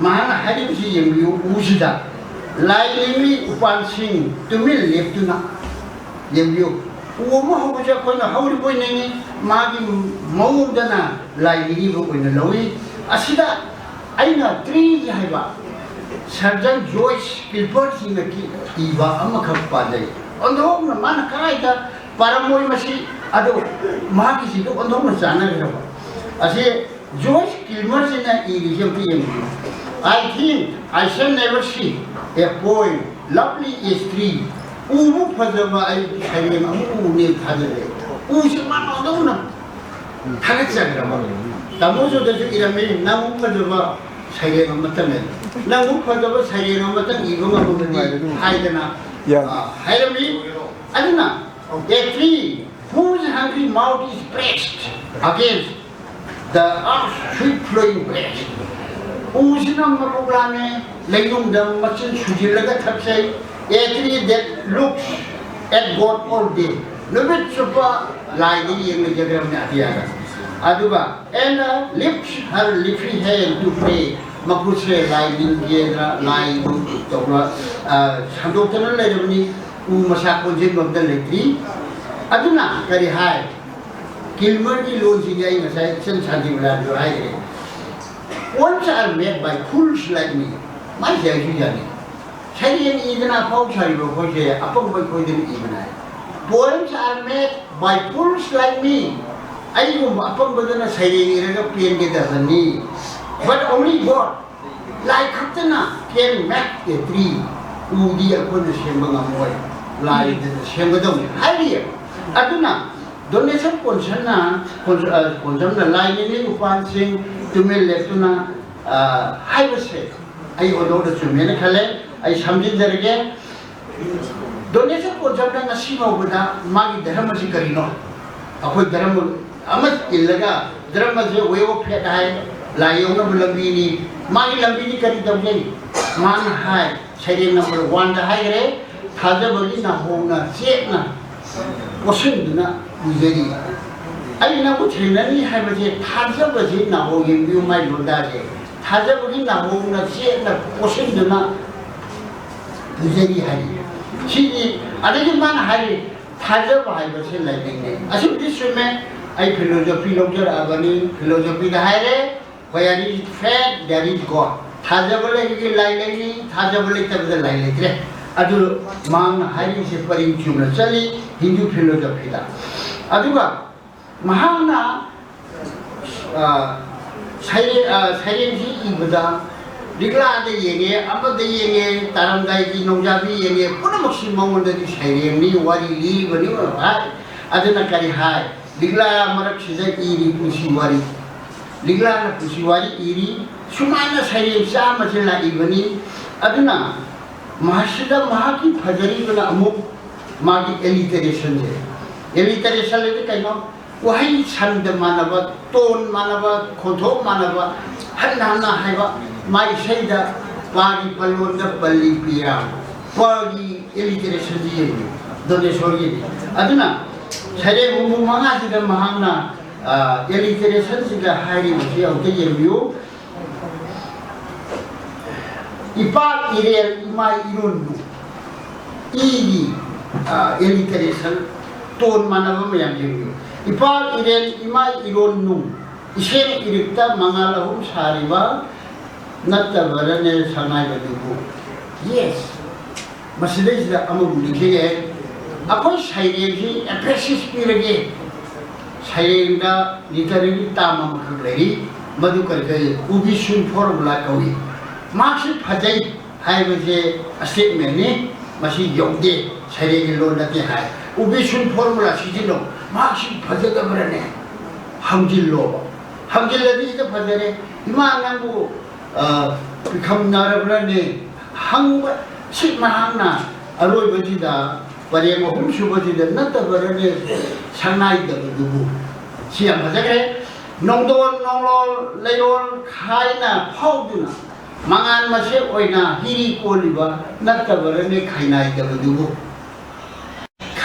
ꯃꯍꯥꯛꯅ ꯍꯥꯏꯔꯤꯕꯁꯤ ꯌꯦꯡꯕꯤꯌꯨ, ꯎꯁꯤꯗ ꯂꯥꯏ ꯅꯤꯡꯂꯤ ꯎꯄꯥꯜꯁꯤꯡ ꯇꯨꯃꯤꯟ ꯂꯦꯞꯇꯨꯅ꯫ ꯌꯦꯡꯕꯤꯌꯨ, ꯎ ꯑꯃ ꯍꯧꯕꯁꯦ ꯑꯩꯈꯣꯏꯅ ꯍꯧꯔꯤꯕ ꯑꯣꯏꯅꯤꯡꯉꯤ, ꯃꯥꯒꯤ ꯃꯑꯣꯡꯗꯅ ꯂꯥꯏ ꯅꯤꯡꯂꯤꯕ ꯑꯣꯏꯅ ꯂꯧꯏ꯫ ꯑꯁꯤꯗ ꯑꯩꯅ ꯇ꯭ꯔꯤꯁ ꯍꯥꯏꯕ ꯁꯔꯖꯟ ꯖꯣꯏꯁ ꯀ꯭ꯂꯤꯄꯔꯁꯤꯡꯅ ꯏꯕ ꯑꯃꯈꯛ ꯄꯥꯖꯩ꯫ ꯑꯣꯟꯊꯣꯛꯅ ꯃꯥꯅ ꯀꯗꯥꯏꯗ ꯄꯥꯔꯝꯃꯣꯏ ꯃꯁꯤ, ꯑꯗꯨ ꯃꯍꯥꯛꯀꯤꯁꯤꯒ ꯑꯣꯟꯊꯣꯛꯅ ꯆꯥꯟꯅꯈ꯭ꯔꯕ꯫ ꯑꯁꯤ ꯖꯣꯏꯁ ꯀ꯭ꯂꯤꯄꯔꯁꯤꯅ ꯏꯔꯤꯁꯦ ꯑꯝꯇ ꯌꯦꯡꯕꯤꯌꯨ꯫ "I think I shall never see a poem lovely as tree." ꯎꯕꯨ ꯐꯖꯕ ꯑꯩ ꯁꯩꯔꯦꯡ ꯑꯃ ꯎꯅꯦ ꯊꯥꯖꯔꯦ꯫ ꯎꯁꯤ ꯃꯥꯅ ꯑꯣꯟꯊꯣꯛꯅ ꯊꯥꯒꯠꯆꯈ꯭ꯔꯕ꯫ ꯇꯥꯃꯣ ꯖꯣꯗꯁꯨ ꯏꯔꯝꯃꯤ, "ꯅꯪꯃꯨꯛ ꯐꯖꯕ ꯁꯩꯔꯦꯡ ꯑꯃꯇꯪ ꯂꯩ, ꯅꯪꯃꯨꯛ ꯐꯖꯕ ꯁꯩꯔꯦꯡ ꯑꯃꯇꯪ ꯏꯕ ꯉꯝꯃꯕꯗꯤ" ꯍꯥꯏꯗꯅ, ꯌꯥ꯫ ꯑ, ꯍꯥꯏꯔꯝꯃꯤ꯫ ꯑꯗꯨꯅ ꯑꯦ tree Whose hungry mouth is pressed against the earth's swift flowing breast? ꯎꯁꯤꯅ ꯃꯕꯨꯛ ꯂꯥꯝꯃꯦ, ꯂꯩꯅꯨꯡꯗ ꯃꯆꯤꯟ ꯁꯨꯖꯤꯜꯂꯒ ꯊꯛꯆꯩ꯫ A tree that looks at God all day. ꯅꯨꯃꯤꯠ ꯆꯨꯞꯄ ꯂꯥꯏꯗ ꯌꯦꯡꯂꯩꯖꯒꯗꯕꯅꯤ ꯑꯇꯤꯌꯥꯗ꯫ ꯑꯗꯨꯒ and lips her leafy hand to pray. ꯃꯈꯨꯠꯁꯦ ꯂꯥꯏ ꯅꯤꯡꯒꯦꯅ ꯂꯥꯏꯗꯨ ꯇꯧꯔ, ꯑ, ꯁꯟꯗꯣꯛꯇꯅ ꯂꯩꯔꯕꯅꯤ꯫ ꯎ ꯃꯁꯥ ꯀꯣꯟꯁꯤꯟꯕ ꯑꯝꯇ ꯂꯩꯇ꯭ꯔꯤ꯫ ꯑꯗꯨꯅ ꯀꯔꯤ ꯍꯥꯏ? ꯀꯤꯜꯃꯔꯒꯤ ꯂꯣꯟꯁꯤꯗꯤ ꯑꯩ ꯉꯁꯥꯏ ꯏꯆꯟ ꯁꯥꯟꯇꯤꯕꯂꯥꯗꯁꯨ ꯍꯥꯏꯈ꯭ꯔꯦ꯫ Poems are made by fools like me. ꯃꯥꯏꯁꯦ ꯑꯩꯁꯨ ꯌꯥꯅꯤꯡꯉꯤ꯫ ꯁꯩꯔꯦꯡ ꯏꯗꯅ ꯑꯐꯥꯎ ꯁꯥꯔꯤꯕ ꯑꯩꯈꯣꯏꯁꯦ ꯑꯄꯪꯕ ꯑꯩꯈꯣꯏꯗꯅ ꯏꯕꯅꯦ ꯍꯥꯏ꯫ Poems are made by fools like me. ꯑꯩꯒꯨꯝꯕ ꯑꯄꯪꯕꯗꯅ ꯁꯩꯔꯦꯡ ꯏꯔꯒ ꯄꯦꯟꯒꯗꯕꯅꯤ꯫ But only God, ꯂꯥꯏ ꯈꯛꯇꯅ can make a tree. ꯎꯗꯤ ꯑꯩꯈꯣꯏꯅ ꯁꯦꯝꯕ ꯉꯝꯃꯣꯏ, ꯂꯥꯏꯗꯅ ꯁꯦꯝꯒꯗꯧꯅꯤ ꯍꯥꯏꯔꯤꯑꯕ꯫ ꯑꯗꯨꯅ ꯗꯣꯅꯦꯁꯟ ꯀꯣꯟꯁꯟꯅ, ꯀꯣꯟꯁ-, ꯑ, ꯀꯣꯟꯁꯟꯅ ꯂꯥꯏ ꯅꯤꯡꯂꯤ ꯎꯄꯥꯜꯁꯤꯡ ꯇꯨꯃꯤꯟ ꯂꯦꯞꯇꯨꯅ, ꯑ, ꯍꯥꯏꯕꯁꯦ ꯑꯩ ꯑꯣꯟꯊꯣꯛꯅ ꯆꯨꯝꯃꯦꯅ ꯈꯜꯂꯦ꯫ ꯑꯩ ꯁꯝꯖꯤꯟꯖꯔꯒꯦ꯫ ꯗꯣꯅꯦꯁꯟ ꯀꯣꯟꯁꯟꯅ ꯉꯁꯤ ꯐꯥꯎꯕꯗ ꯃꯥꯒꯤ ꯙꯔꯃꯁꯤ ꯀꯔꯤꯅꯣ? ꯑꯩꯈꯣꯏ ꯙꯔꯃ ꯑꯃ ꯏꯜꯂꯒ ꯙꯔꯃꯁꯦ way of faith ꯍꯥꯏ, ꯂꯥꯏ ꯌꯧꯅꯕ ꯂꯝꯕꯤꯅꯤ꯫ ꯃꯥꯒꯤ ꯂꯝꯕꯤꯗꯤ ꯀꯔꯤ ꯇꯧꯒꯦ? ꯃꯥꯅ ꯍꯥꯏ, ꯁꯩꯔꯦꯡ ꯅꯝꯕꯔ ꯋꯥꯟꯗ ꯍꯥꯏꯈ꯭ꯔꯦ, ꯊꯥꯖꯕꯒꯤ ꯅꯥꯍꯣꯡꯅ ꯆꯦꯠꯅ ꯀꯣꯠꯁꯤꯟꯗꯨꯅ ꯄꯨꯖꯔꯤ꯫ ꯑꯩ ꯅꯪꯕꯨ ꯊꯦꯡꯅꯅꯤ ꯍꯥꯏꯕꯁꯦ ꯊꯥꯖꯕꯁꯤ ꯅꯥꯍꯣꯡ, ꯌꯦꯡꯕꯤꯌꯨ ꯃꯥꯏ ꯂꯣꯟꯗꯥꯁꯦ, ꯊꯥꯖꯕꯒꯤ ꯅꯥꯍꯣꯡꯅ ꯆꯦꯠꯅ ꯀꯣꯠꯁꯤꯟꯗꯨꯅ ꯄꯨꯖꯔꯤ ꯍꯥꯏꯔꯤ꯫ ꯁꯤꯗꯤ ꯑꯗꯒꯤ ꯃꯥꯅ ꯍꯥꯏꯔꯤ, ꯊꯥꯖꯕ ꯍꯥꯏꯕꯁꯦ ꯂꯥꯏꯅꯤꯡꯅꯤ꯫ ꯑꯁꯤꯕꯨꯗꯤ ꯆꯨꯝꯃꯦ, ꯑꯩ philosophy ꯂꯧꯖꯔꯛꯑꯕꯅꯤ, philosophyꯗ ꯍꯥꯏꯔꯦ, where is faith, there is God. ꯊꯥꯖꯕ ꯂꯩꯔꯗꯤ ꯂꯥꯏ ꯂꯩꯅꯤ, ꯊꯥꯖꯕ ꯂꯩꯇꯕꯗ ꯂꯥꯏ ꯂꯩꯇ꯭ꯔꯦ꯫ ꯑꯗꯨ ꯃꯍꯥꯛꯅ ꯍꯥꯏꯔꯤꯕꯁꯦ ꯄꯔꯤꯡ ꯆꯨꯝꯅ ꯆꯠꯂꯤ ꯍꯤꯟꯗꯨ philosophyꯗ꯫ ꯑꯗꯨꯒ ꯃꯍꯥꯛꯅ, ꯑ, ꯁꯩꯔꯦꯡ, ꯑ, ꯁꯩꯔꯦꯡꯁꯤ ꯏꯕꯗ ꯂꯤꯛꯂꯥꯗ ꯌꯦꯡꯉꯦ, ꯑꯃꯗ ꯌꯦꯡꯉꯦ, ꯇꯥꯔꯝꯗꯥꯏꯒꯤ ꯅꯣꯡꯖꯥꯕꯤ ꯌꯦꯡꯉꯦ, ꯄꯨꯝꯅꯃꯛꯁꯤ ꯃꯉꯣꯟꯗꯗꯤ ꯁꯩꯔꯦꯡꯅꯤ, ꯋꯥꯔꯤ ꯂꯤꯔꯤꯕꯅꯤ ꯍꯥꯏ꯫ ꯑꯗꯨꯅ ꯀꯔꯤ ꯍꯥꯏ? ꯂꯤꯛꯂꯥ ꯃꯔꯛꯁꯤꯗ ꯏꯔꯤ ꯄꯨꯟꯁꯤ ꯋꯥꯔꯤ꯫ ꯂꯤꯛꯂꯥꯅ ꯄꯨꯟꯁꯤ ꯋꯥꯔꯤ ꯏꯔꯤ꯫ ꯁꯨꯃꯥꯏꯅ ꯁꯩꯔꯦꯡ ꯆꯥꯝꯃꯁꯦ ꯂꯥꯛꯏꯕꯅꯤ꯫ ꯑꯗꯨꯅ ꯃꯁꯤꯗ ꯃꯍꯥꯛꯀꯤ ꯐꯖꯔꯤꯕꯅ ꯑꯃꯨꯛ ꯃꯥꯒꯤ alliterationꯁꯦ꯫ Alliteration ꯍꯥꯏꯗꯤ ꯀꯩꯅꯣ? ꯋꯥꯍꯩ ꯁꯟꯗ ꯃꯥꯟꯅꯕ, ꯇꯣꯟ ꯃꯥꯟꯅꯕ, ꯈꯣꯟꯊꯣꯛ ꯃꯥꯟꯅꯕ, ꯍꯟꯅ ꯍꯟꯅ ꯍꯥꯏꯕ꯫ ꯃꯥ ꯏꯁꯩꯗ ꯄꯥꯒꯤ ꯄꯜꯂꯣꯟꯗ ꯄꯜꯂꯤ ꯄꯤꯌꯥ, ꯄꯒꯤ alliteration ꯁꯤ ꯌꯦꯡꯉꯨ, ꯗꯣꯅꯦꯁꯣꯔꯒꯤꯗꯤ꯫ ꯑꯗꯨꯅ ꯁꯩꯔꯦꯡ ꯍꯨꯝꯐꯨ ꯃꯉꯥꯁꯤꯗ ꯃꯍꯥꯛꯅ ꯑꯦꯂꯤꯇꯔꯦꯁꯟꯁꯤꯗ ꯍꯥꯏꯔꯤꯕꯁꯤ ꯑꯃꯨꯛꯇ ꯌꯦꯡꯕꯤꯌꯨ꯫ ꯏꯄꯥꯛ ꯏꯔꯦꯜ ꯏꯃꯥ ꯏꯔꯣꯟꯕꯨ, ꯏꯒꯤ ꯑꯦꯂꯤꯇꯔꯦꯁꯟ ꯇꯣꯟ ꯃꯥꯟꯅꯕ ꯃꯌꯥꯝ ꯌꯦꯡꯕꯤꯌꯨ꯫ ꯏꯄꯥꯛ ꯏꯔꯦꯜ ꯏꯃꯥ ꯏꯔꯣꯟ ꯅꯨꯡ, ꯏꯁꯦꯡ ꯏꯔꯤꯛꯇ ꯃꯉꯥꯜ ꯑꯍꯨꯝ ꯁꯥꯔꯤꯕ ꯅꯠꯇꯕꯔꯅꯦ ꯁꯉꯥꯏꯕꯗꯨꯕꯨ? ꯌꯦꯁ꯫ ꯃꯁꯤꯗꯩꯁꯤꯗ ꯑꯃꯕꯨ ꯅꯤꯡꯁꯤꯡꯉꯦ꯫ ꯑꯩꯈꯣꯏ ꯁꯩꯔꯦꯡꯁꯤ ꯑꯦꯝꯐꯦꯁꯤꯁ ꯄꯤꯔꯒꯦ꯫ ꯁꯩꯔꯦꯡꯗ ꯂꯤꯇꯔꯦꯔꯤ ꯇꯥꯝ ꯑꯃꯈꯛ ꯂꯩꯔꯤ, ꯃꯗꯨ ꯀꯔꯤ ꯀꯔꯤ? ꯎꯕꯤꯁꯨꯟ ꯐꯣꯔꯃꯨꯂꯥ ꯀꯧꯏ꯫ ꯃꯍꯥꯛꯁꯤ ꯐꯖꯩ ꯍꯥꯏꯕꯁꯦ ꯁ꯭ꯇꯦꯠꯃꯦꯟꯅꯤ, ꯃꯁꯤ ꯌꯧꯗꯦ, ꯁꯩꯔꯦꯡꯒꯤ ꯂꯣꯟ ꯅꯠꯇꯦ ꯍꯥꯏ꯫ ꯎꯕꯤꯁꯨꯟ ꯐꯣꯔꯃꯨꯂꯥ ꯁꯤꯖꯤꯟꯅꯧ꯫ ꯃꯍꯥꯛꯁꯤ ꯐꯖꯗꯕ꯭ꯔꯅꯦ? ꯍꯪꯖꯤꯜꯂꯣꯕ꯫ ꯍꯪꯖꯤꯜꯂꯗꯤ ꯍꯦꯛꯇ ꯐꯖꯔꯦ꯫ "ꯏꯃꯥ, ꯅꯪꯕꯨ ꯄꯤꯈꯝꯅꯔꯕ꯭ꯔꯅꯦ?" ꯍꯪꯕ꯫ ꯁꯤ ꯃꯍꯥꯛꯅ ꯑꯔꯣꯏꯕꯁꯤꯗ, ꯄꯔꯦꯡ ꯑꯍꯨꯝꯁꯨꯕꯁꯤꯗ "ꯅꯠꯇꯕꯔꯅꯦ ꯁꯉꯥꯏꯗꯕꯗꯨꯕꯨ?" ꯁꯤ ꯌꯥꯝ ꯐꯖꯈ꯭ꯔꯦ꯫ "ꯅꯣꯡꯗꯣꯟ ꯅꯣꯡꯂꯣꯜ ꯂꯩꯔꯣꯜ ꯈꯥꯏꯅ ꯐꯥꯎꯗꯨꯅ ꯃꯉꯥꯟ ꯃꯁꯦꯞ ꯑꯣꯏꯅ ꯍꯤꯔꯤ ꯀꯣꯜꯂꯤꯕ ꯅꯠꯇꯕꯔꯅꯦ ꯈꯥꯏꯅꯥꯏꯗꯕꯗꯨꯕꯨ?"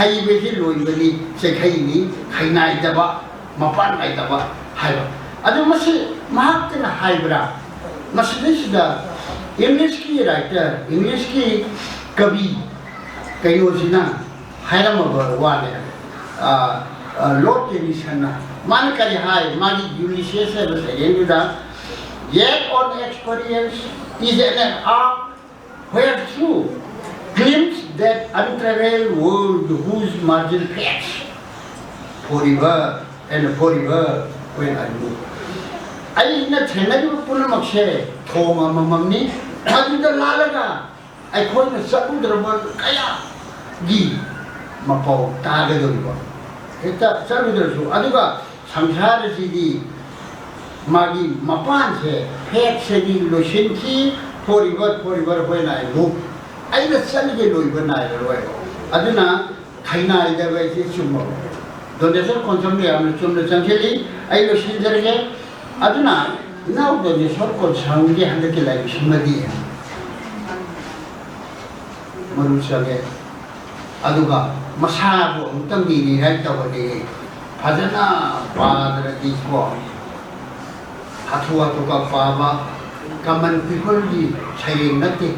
ꯈꯩꯕꯁꯤ ꯂꯣꯏꯕꯅꯤ, ꯆꯩꯈꯩꯅꯤ, ꯈꯩꯅꯥꯏꯗꯕ, ꯃꯄꯥꯟ ꯅꯥꯏꯗꯕ ꯍꯥꯏꯕ꯫ ꯑꯗꯨ ꯃꯁꯤ ꯃꯍꯥꯛꯇꯅ ꯍꯥꯏꯕ꯭ꯔꯥ? ꯃꯁꯤꯗꯩꯁꯤꯗ ꯏꯪꯂꯤꯁꯀꯤ ꯔꯥꯏꯇꯔ, ꯏꯪꯂꯤꯁꯀꯤ ꯀꯕꯤ ꯀꯩꯅꯣꯁꯤꯅ ꯍꯥꯏꯔꯝꯃꯕ ꯋꯥꯅꯦ꯫ ꯂꯣꯔꯗ ꯇꯦꯅꯤꯁꯟꯅ꯫ ꯃꯥꯅ ꯀꯔꯤ ꯍꯥꯏ? ꯃꯥꯒꯤ ꯌꯨꯂꯤꯁꯤꯌꯁ ꯍꯥꯏꯕ ꯁꯩꯔꯦꯡꯗꯨꯗ, "Yet on experience is an art where true glimpse that untraveled world whose margin fades forever and forever when I move." ꯑꯩꯅ ꯊꯦꯡꯅꯔꯤꯕ ꯄꯨꯝꯅꯃꯛꯁꯦ ꯊꯣꯡ ꯑꯃꯃꯝꯅꯤ꯫ ꯃꯗꯨꯗ ꯂꯥꯜꯂꯒ ꯑꯩꯈꯣꯏꯅ ꯆꯠꯂꯨꯗ꯭ꯔꯕ ꯀꯌꯥꯒꯤ ꯃꯄꯥꯎ ꯇꯥꯒꯗꯧꯔꯤꯕ, ꯍꯦꯛꯇ ꯆꯠꯂꯨꯗ꯭ꯔꯁꯨ꯫ ꯑꯗꯨꯒ ꯁꯪꯁꯥꯔ ꯑꯁꯤꯗꯤ ꯃꯥꯒꯤ ꯃꯄꯥꯟꯁꯦ, ꯐꯦꯠꯁꯤꯗꯤ ꯂꯣꯏꯁꯤꯟꯈꯤ, forever, forever when I move꯫ ꯑꯩꯅ ꯆꯠꯂꯤꯒꯩ ꯂꯣꯏꯕ ꯅꯥꯏꯔꯔꯣꯏ꯫ ꯑꯗꯨꯅ ꯈꯥꯏꯅꯥꯏꯗꯕ ꯍꯥꯏꯁꯤ ꯆꯨꯝꯃꯕ꯫ ꯗꯣꯅꯦꯁꯣꯔ ꯀꯣꯟꯁꯝꯗ ꯌꯥꯝꯅ ꯆꯨꯝꯅ ꯆꯪꯁꯤꯜꯂꯤ꯫ ꯑꯩ ꯂꯣꯏꯁꯤꯟꯖꯔꯒꯦ꯫ ꯑꯗꯨꯅ ꯏꯅꯥꯎ ꯗꯣꯅꯦꯁꯣꯔ ꯀꯣꯟꯁꯝꯒꯤ ꯍꯟꯗꯛꯀꯤ ꯂꯥꯏꯔꯤꯛꯁꯤꯃꯗꯤ ꯃꯔꯨ ꯆꯪꯉꯦ꯫ ꯑꯗꯨꯒ ꯃꯁꯥꯕꯨ ꯑꯃꯨꯛꯇꯪꯗꯤ ꯔꯤꯔꯥꯏꯠ ꯇꯧꯍꯟꯅꯤꯡꯉꯤ꯫ ꯐꯖꯅ ꯄꯥꯗ꯭ꯔꯗꯤꯀꯣ, ꯍꯥꯊꯨ ꯍꯥꯊꯨꯒ ꯄꯥꯕ ꯀꯃꯟ ꯄꯤꯄꯜꯒꯤ ꯁꯩꯔꯦꯡ ꯅꯠꯇꯦ꯫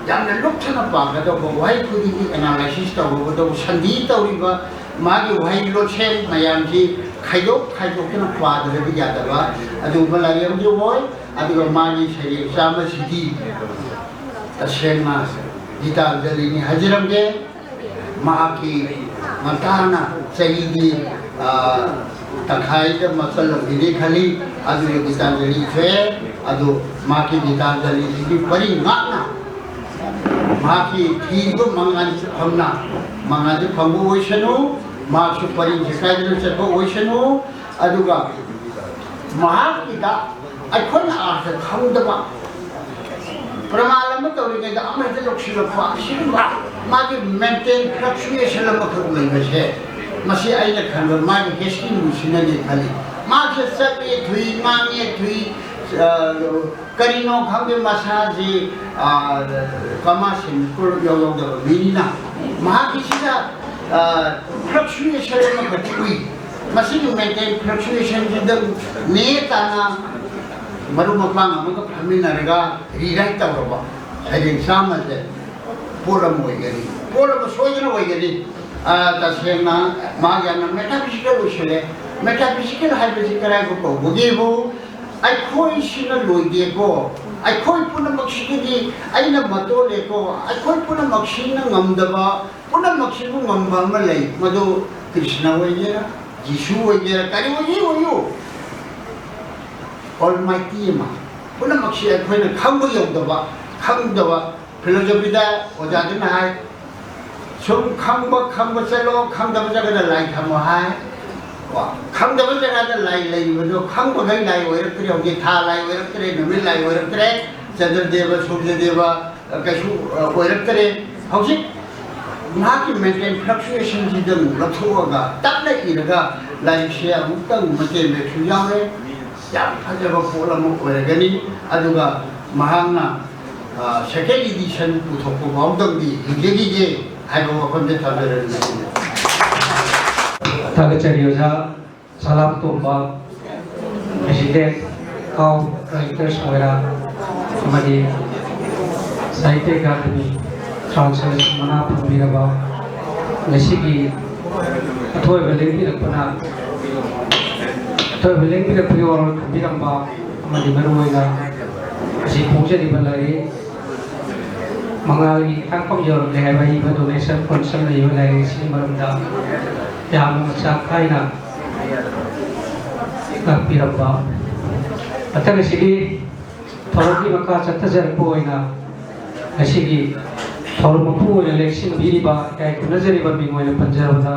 ꯌꯥꯝꯅ ꯂꯨꯞꯊꯅ ꯄꯥꯒꯗꯧꯕ, ꯋꯥꯍꯩ ꯈꯨꯗꯤꯡꯒꯤ ꯑꯦꯅꯥꯂꯥꯏꯁꯤꯁ ꯇꯧꯔꯨꯒꯗꯧꯕ, ꯁꯟꯙꯤ ꯇꯧꯔꯤꯕ ꯃꯥꯒꯤ ꯋꯥꯍꯩ ꯂꯣꯟꯁꯦꯝ ꯃꯌꯥꯝꯁꯤ ꯈꯥꯏꯗꯣꯛ ꯈꯥꯏꯗꯣꯛꯇꯨꯅ ꯄꯥꯗ꯭ꯔꯗꯤ ꯌꯥꯗꯕ ꯑꯗꯨꯒꯨꯝꯕ ꯂꯥꯏꯔꯤꯛ ꯑꯃꯗꯤ ꯑꯣꯏ꯫ ꯑꯗꯨꯒ ꯃꯥꯒꯤ ꯁꯩꯔꯦꯡ ꯆꯥꯝꯃꯁꯤꯗꯤ ꯇꯁꯦꯡꯅ ꯒꯤꯇꯥꯟꯖꯂꯤꯅꯤ ꯍꯥꯏꯖꯔꯝꯒꯦ꯫ ꯃꯍꯥꯛꯀꯤ ꯉꯟꯇꯥꯅ ꯆꯍꯤꯗꯤ, ꯑ, ꯇꯪꯈꯥꯏꯗ ꯃꯥꯄꯜꯂꯝꯈꯤꯅꯤ ꯈꯜꯂꯤ꯫ ꯑꯗꯨꯒ ꯒꯤꯇꯥꯟꯖꯂꯤ ꯊꯣꯛꯑꯦ꯫ ꯑꯗꯨ ꯃꯍꯥꯛꯀꯤ ꯒꯤꯇꯥꯟꯖꯂꯤꯁꯤꯒꯤ ꯄꯔꯤꯡ ꯉꯥꯛꯅ ꯃꯍꯥꯛꯀꯤ ꯊꯤꯔꯤꯕ ꯃꯉꯥꯜꯁꯨ ꯐꯪꯅ, ꯃꯉꯥꯜꯁꯨ ꯐꯪꯕ ꯑꯣꯏꯁꯅꯨ, ꯃꯍꯥꯛꯁꯨ ꯄꯔꯤꯡꯁꯦ ꯀꯥꯏꯗꯅ ꯆꯠꯄ ꯑꯣꯏꯁꯅꯨ꯫ ꯑꯗꯨꯒ ꯃꯍꯥꯛꯀꯤꯗ ꯑꯩꯈꯣꯏꯅ ꯑꯥꯔꯊ ꯈꯪꯗꯕ, ꯄ꯭ꯔꯃꯥꯟ ꯑꯃ ꯇꯧꯔꯤꯉꯩꯗ ꯑꯃꯗ ꯂꯧꯁꯤꯜꯂꯛꯄ, ꯑꯁꯤꯒꯨꯝꯕ ꯃꯥꯒꯤ ꯃꯦꯟꯇꯦꯟ ꯐ꯭ꯂꯛꯆꯨꯌꯦꯁꯟ ꯑꯃꯈꯛ ꯂꯩꯕꯁꯦ, ꯃꯁꯤ ꯑꯩꯅ ꯈꯟꯕ ꯃꯥꯒꯤ ꯍꯤꯁꯇ꯭ꯔꯤ ꯃꯨꯁꯤꯅꯅꯤ ꯈꯜꯂꯤ꯫ ꯃꯥꯁꯦ ꯆꯠꯂꯦ ꯊꯨꯏ, ꯉꯥꯡꯉꯦ ꯊꯨꯏ, ꯑ, ꯀꯔꯤꯅꯣ ꯈꯪꯗꯦ, ꯃꯁꯥꯁꯤ, ꯑ, ꯀꯃꯥ ꯁꯦꯃꯤꯁꯀꯨꯜ ꯌꯧꯗꯕ ꯃꯤꯅꯤꯅ ꯃꯍꯥꯛꯀꯤꯁꯤꯗ, ꯑ, ꯐ꯭ꯂꯛꯆꯨꯌꯦꯁꯟ ꯑꯃꯈꯛꯇꯤ ꯎꯏ꯫ ꯃꯁꯤꯒꯤ ꯃꯦꯟꯇꯦꯟ ꯐ꯭ꯂꯛꯆꯨꯌꯦꯁꯟꯁꯤꯗ ꯅꯦ ꯇꯥꯅ ꯃꯔꯨꯞ ꯃꯄꯥꯡ ꯑꯃꯒ ꯐꯝꯃꯤꯟꯅꯔꯒ ꯔꯤꯔꯥꯏꯠ ꯇꯧꯔꯕ ꯁꯩꯔꯦꯡ ꯆꯥꯝꯃꯁꯦ ꯄꯣꯠ ꯑꯃ ꯑꯣꯏꯒꯅꯤ, ꯄꯣꯠ ꯑꯃ ꯁꯣꯏꯗꯅ ꯑꯣꯏꯒꯅꯤ꯫ ꯑ, ꯇꯁꯦꯡꯅ ꯃꯥꯒꯤ ꯌꯥꯝꯅ ꯃꯦꯇꯥꯐꯤꯖꯤꯀꯦꯜ ꯑꯣꯏꯁꯤꯜꯂꯦ꯫ ꯃꯦꯇꯥꯐꯤꯖꯤꯀꯦꯜ ꯍꯥꯏꯕꯁꯤ ꯀꯔꯥꯏꯕꯨ ꯀꯧꯕꯒꯦꯕꯨ, ꯑꯩꯈꯣꯏꯁꯤꯅ ꯂꯣꯏꯗꯦꯀꯣ, ꯑꯩꯈꯣꯏ ꯄꯨꯝꯅꯃꯛꯁꯤꯗꯒꯤ ꯑꯩꯅ ꯃꯇꯣꯜꯂꯦꯀꯣ, ꯑꯩꯈꯣꯏ ꯄꯨꯝꯅꯃꯛꯁꯤꯅ ꯉꯝꯗꯕ, ꯄꯨꯝꯅꯃꯛꯁꯤꯕꯨ ꯉꯝꯕ ꯑꯃ ꯂꯩ, ꯃꯗꯨ ꯀ꯭ꯔꯤꯁꯅ ꯑꯣꯏꯒꯦꯔꯥ, ꯖꯤꯁꯨ ꯑꯣꯏꯒꯦꯔꯥ, ꯀꯔꯤ ꯑꯣꯏꯒꯦ ꯑꯣꯏꯌꯨ, ꯑꯣꯜꯃꯥꯏꯇꯤ ꯑꯃ, ꯄꯨꯝꯅꯃꯛꯁꯤ ꯑꯩꯈꯣꯏꯅ ꯈꯪꯕ ꯌꯧꯗꯕ, ꯈꯪꯗꯕ꯫ ꯐꯤꯂꯣꯁꯣꯐꯤꯗ ꯑꯣꯖꯥꯗꯨꯅ ꯍꯥꯏ, "ꯁꯨꯝ ꯈꯪꯕ ꯈꯪꯕ ꯆꯠꯂꯣ, ꯈꯪꯗꯕ ꯖꯒꯥꯗ ꯂꯥꯏ ꯊꯝꯃꯣ" ꯍꯥꯏ꯫ ꯀꯣ, ꯈꯪꯗꯕ ꯖꯒꯥꯗ ꯂꯥꯏ ꯂꯩꯔꯤꯕꯗꯣ ꯈꯪꯕꯈꯩ ꯂꯥꯏ ꯑꯣꯏꯔꯛꯇ꯭ꯔꯦ꯫ ꯍꯧꯖꯤꯛ ꯊꯥ ꯂꯥꯏ ꯑꯣꯏꯔꯛꯇ꯭ꯔꯦ, ꯅꯨꯃꯤꯠ ꯂꯥꯏ ꯑꯣꯏꯔꯛꯇ꯭ꯔꯦ, ꯆꯟꯗ꯭ꯔꯗꯦꯕ, ꯁꯨꯔꯖꯗꯦꯕ, ꯑ, ꯀꯩꯁꯨ, ꯑ, ꯑꯣꯏꯔꯛꯇ꯭ꯔꯦ꯫ ꯍꯧꯖꯤꯛ ꯃꯍꯥꯛꯀꯤ mental fluctuationꯁꯤꯗ ꯑꯃꯨꯛ ꯂꯧꯊꯣꯛꯑꯒ ꯇꯞꯅ ꯏꯔꯒ ꯂꯥꯏꯔꯤꯛꯁꯦ ꯑꯃꯨꯛꯇꯪ ꯃꯇꯦꯟꯕꯁꯨ ꯌꯥꯎꯔꯦ꯫ ꯌꯥꯝ ꯐꯖꯕ ꯄꯣꯠ ꯑꯃ ꯑꯣꯏꯔꯒꯅꯤ꯫ ꯑꯗꯨꯒ ꯃꯍꯥꯛꯅ, ꯑ, second edition ꯄꯨꯊꯣꯛꯄ ꯐꯥꯎꯗꯪꯗꯤ ꯍꯤꯡꯖꯈꯤꯒꯦ ꯍꯥꯏꯕ ꯋꯥꯐꯝꯁꯦ ꯊꯝꯖꯔꯒꯦ꯫ ꯊꯥꯒꯠꯆꯔꯤ ꯑꯣꯖꯥ꯫ ꯁꯂꯥꯝ ꯇꯣꯝꯕ, President, ꯀꯥꯎ Writers ꯃꯣꯏꯔꯥꯡ ꯑꯃꯗꯤ ꯁꯥꯍꯤꯇ꯭ꯌ ꯑꯦꯀꯥꯗꯃꯤ Translation ꯃꯅꯥ ꯐꯪꯕꯤꯔꯕ, ꯉꯁꯤꯒꯤ ꯑꯊꯣꯏꯕ ꯂꯦꯡꯕꯤꯔꯛꯄꯅ, ꯑꯊꯣꯏꯕ ꯂꯦꯡꯕꯤꯔꯛꯄꯒꯤ ꯋꯥꯔꯣꯜ ꯊꯝꯕꯤꯔꯝꯕ ꯑꯃꯗꯤ ꯃꯔꯨꯑꯣꯏꯅ ꯉꯁꯤ ꯐꯣꯡꯖꯔꯤꯕ ꯂꯥꯏꯔꯤꯛ ꯃꯉꯥꯜꯒꯤ ꯏꯈꯥꯛꯐꯝ ꯌꯧꯔꯛꯂꯦ ꯍꯥꯏꯕ ꯏꯕ Donation Councilꯅ ꯏꯕ ꯂꯥꯏꯔꯤꯛ ꯑꯁꯤꯒꯤ ꯃꯔꯝꯗ ꯌꯥꯝꯅ ꯃꯆꯥꯛ ꯈꯥꯏꯅ ꯇꯥꯛꯄꯤꯔꯝꯕ꯫ ꯃꯊꯪ ꯑꯁꯤꯒꯤ ꯊꯧꯔꯝꯒꯤ ꯃꯈꯥ ꯆꯠꯊꯖꯔꯛꯄ ꯑꯣꯏꯅ ꯉꯁꯤꯒꯤ ꯊꯧꯔꯝ ꯃꯄꯨ ꯑꯣꯏꯅ ꯂꯦꯡꯁꯤꯟꯕꯤꯔꯤꯕ, ꯏꯀꯥꯏ ꯈꯨꯝꯅꯖꯔꯤꯕ ꯃꯤꯡ ꯑꯣꯏꯅ ꯄꯟꯖꯔꯕꯗ,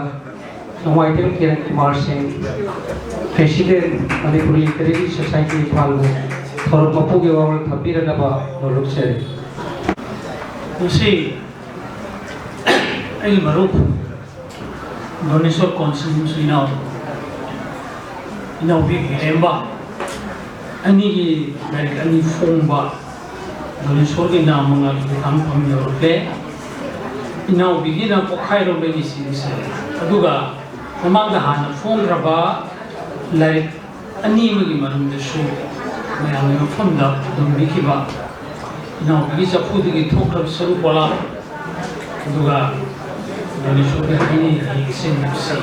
ꯅꯣꯡꯃꯥꯏꯊꯦꯝ ꯀꯤꯔꯟ ꯀꯨꯃꯥꯔ ꯁꯤꯡ, President, Manipur Literary Society ꯏꯝꯐꯥꯜꯕꯨ ꯊꯧꯔꯝ ꯃꯄꯨꯒꯤ ꯋꯥꯔꯣꯜ ꯊꯝꯕꯤꯔꯛꯅꯕ ꯅꯣꯂꯨꯛꯆꯔꯤ꯫ ꯉꯁꯤ ꯑꯩꯒꯤ ꯃꯔꯨꯞ ꯗꯣꯅꯦꯁꯣꯔ ꯀꯣꯟꯁꯤꯟꯁꯨ ꯏꯅꯥꯎ, ꯏꯅꯥꯎꯕꯤ ꯕꯤꯔꯦꯝꯕ ꯑꯅꯤꯒꯤ ꯂꯥꯏꯔꯤꯛ ꯑꯅꯤ ꯐꯣꯡꯕ ꯗꯣꯅꯦꯁꯣꯔꯒꯤ ꯅꯥꯝ ꯃꯉꯥꯜꯒꯤ ꯏꯈꯥꯛꯐꯝ ꯌꯧꯔꯛꯂꯦ꯫ ꯏꯅꯥꯎꯕꯤꯒꯤꯅ ꯄꯣꯛꯈꯥꯏꯔꯣꯝꯗꯒꯤ ꯁꯤꯟꯁꯦ, ꯑꯗꯨꯒ ꯃꯃꯥꯡꯗ ꯍꯥꯟꯅ ꯐꯣꯡꯈ꯭ꯔꯕ ꯂꯥꯏꯔꯤꯛ ꯑꯅꯤ ꯑꯃꯒꯤ ꯃꯔꯝꯗꯁꯨ ꯃꯌꯥꯝꯒꯤ ꯃꯐꯝꯗ ꯈꯨꯗꯣꯝꯕꯤꯈꯤꯕ ꯏꯅꯥꯎꯕꯤꯒꯤ ꯆꯐꯨꯗꯒꯤ ꯊꯣꯛꯈ꯭ꯔꯕ ꯁꯔꯨꯛ ꯄꯣꯂꯥ, ꯑꯗꯨꯒ ꯗꯣꯅꯦꯁꯣꯔꯒꯤ ꯍꯥꯏꯅꯩ ꯍꯌꯦꯡꯁꯦ ꯅꯨꯡꯁꯤ꯫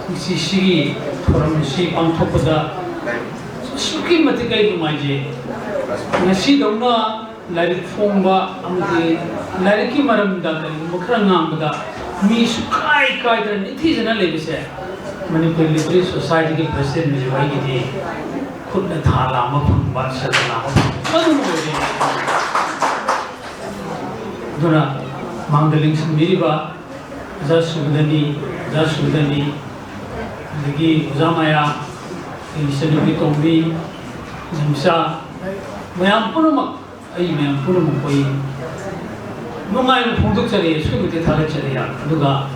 ꯉꯁꯤ ꯁꯤꯒꯤ ꯊꯧꯔꯝ ꯑꯁꯤ ꯄꯥꯡꯊꯣꯛꯄꯗ ꯑꯁꯨꯛꯀꯤ ꯃꯇꯤꯛ ꯑꯩ ꯅꯨꯡꯉꯥꯏꯖꯩ꯫ ꯉꯁꯤꯗꯧꯅ ꯂꯥꯏꯔꯤꯛ ꯐꯣꯡꯕ ꯑꯃꯗꯤ ꯂꯥꯏꯔꯤꯛꯀꯤ ꯃꯔꯝꯗ ꯀꯔꯤꯒꯨꯝꯕ ꯈꯔ ꯉꯥꯡꯕꯗ ꯃꯤ ꯁꯨꯛꯀꯥꯏ ꯀꯥꯏꯗꯅ ꯅꯤꯡꯊꯤꯖꯅ ꯂꯩꯕꯁꯦ ꯃꯅꯤꯄꯨꯔ ꯂꯤꯇꯔꯦꯔꯤ ꯁꯣꯁꯥꯏꯇꯤꯒꯤ ꯄ꯭ꯔꯁꯤꯗꯦꯟ ꯑꯣꯏꯕ ꯑꯩꯒꯤꯗꯤ ꯈꯨꯠꯅ ꯊꯥ ꯂꯥꯝꯕ ꯐꯪꯕ, ꯁꯔꯨꯛ ꯂꯥꯝꯕ ꯐꯪꯕ ꯑꯗꯨꯝ ꯑꯣꯏꯔꯦ꯫ ꯑꯗꯨꯅ ꯃꯥꯡꯗ ꯂꯦꯡꯁꯤꯟꯕꯤꯔꯤꯕ ꯑꯣꯖꯥ ꯁꯨꯕꯗꯅꯤ, ꯑꯣꯖꯥ ꯁꯨꯕꯗꯅꯤ, ꯑꯗꯒꯤ ꯑꯣꯖꯥ ꯃꯥꯌꯥ, ꯑꯩꯒꯤ ꯏꯆꯟꯅꯨꯄꯤ ꯇꯣꯝꯕꯤ, ꯅꯤꯝꯆꯥ, ꯃꯌꯥꯝ ꯄꯨꯝꯅꯃꯛ, ꯑꯩ ꯃꯌꯥꯝ ꯄꯨꯝꯅꯃꯛ ꯑꯩꯈꯣꯏ ꯅꯨꯡꯉꯥꯏꯕ ꯐꯣꯡꯗꯣꯛꯆꯔꯤ, ꯑꯁꯨꯛꯀꯤ ꯃꯇꯤꯛ ꯊꯥꯒꯠꯆꯔꯤ꯫ ꯑꯗꯨꯒ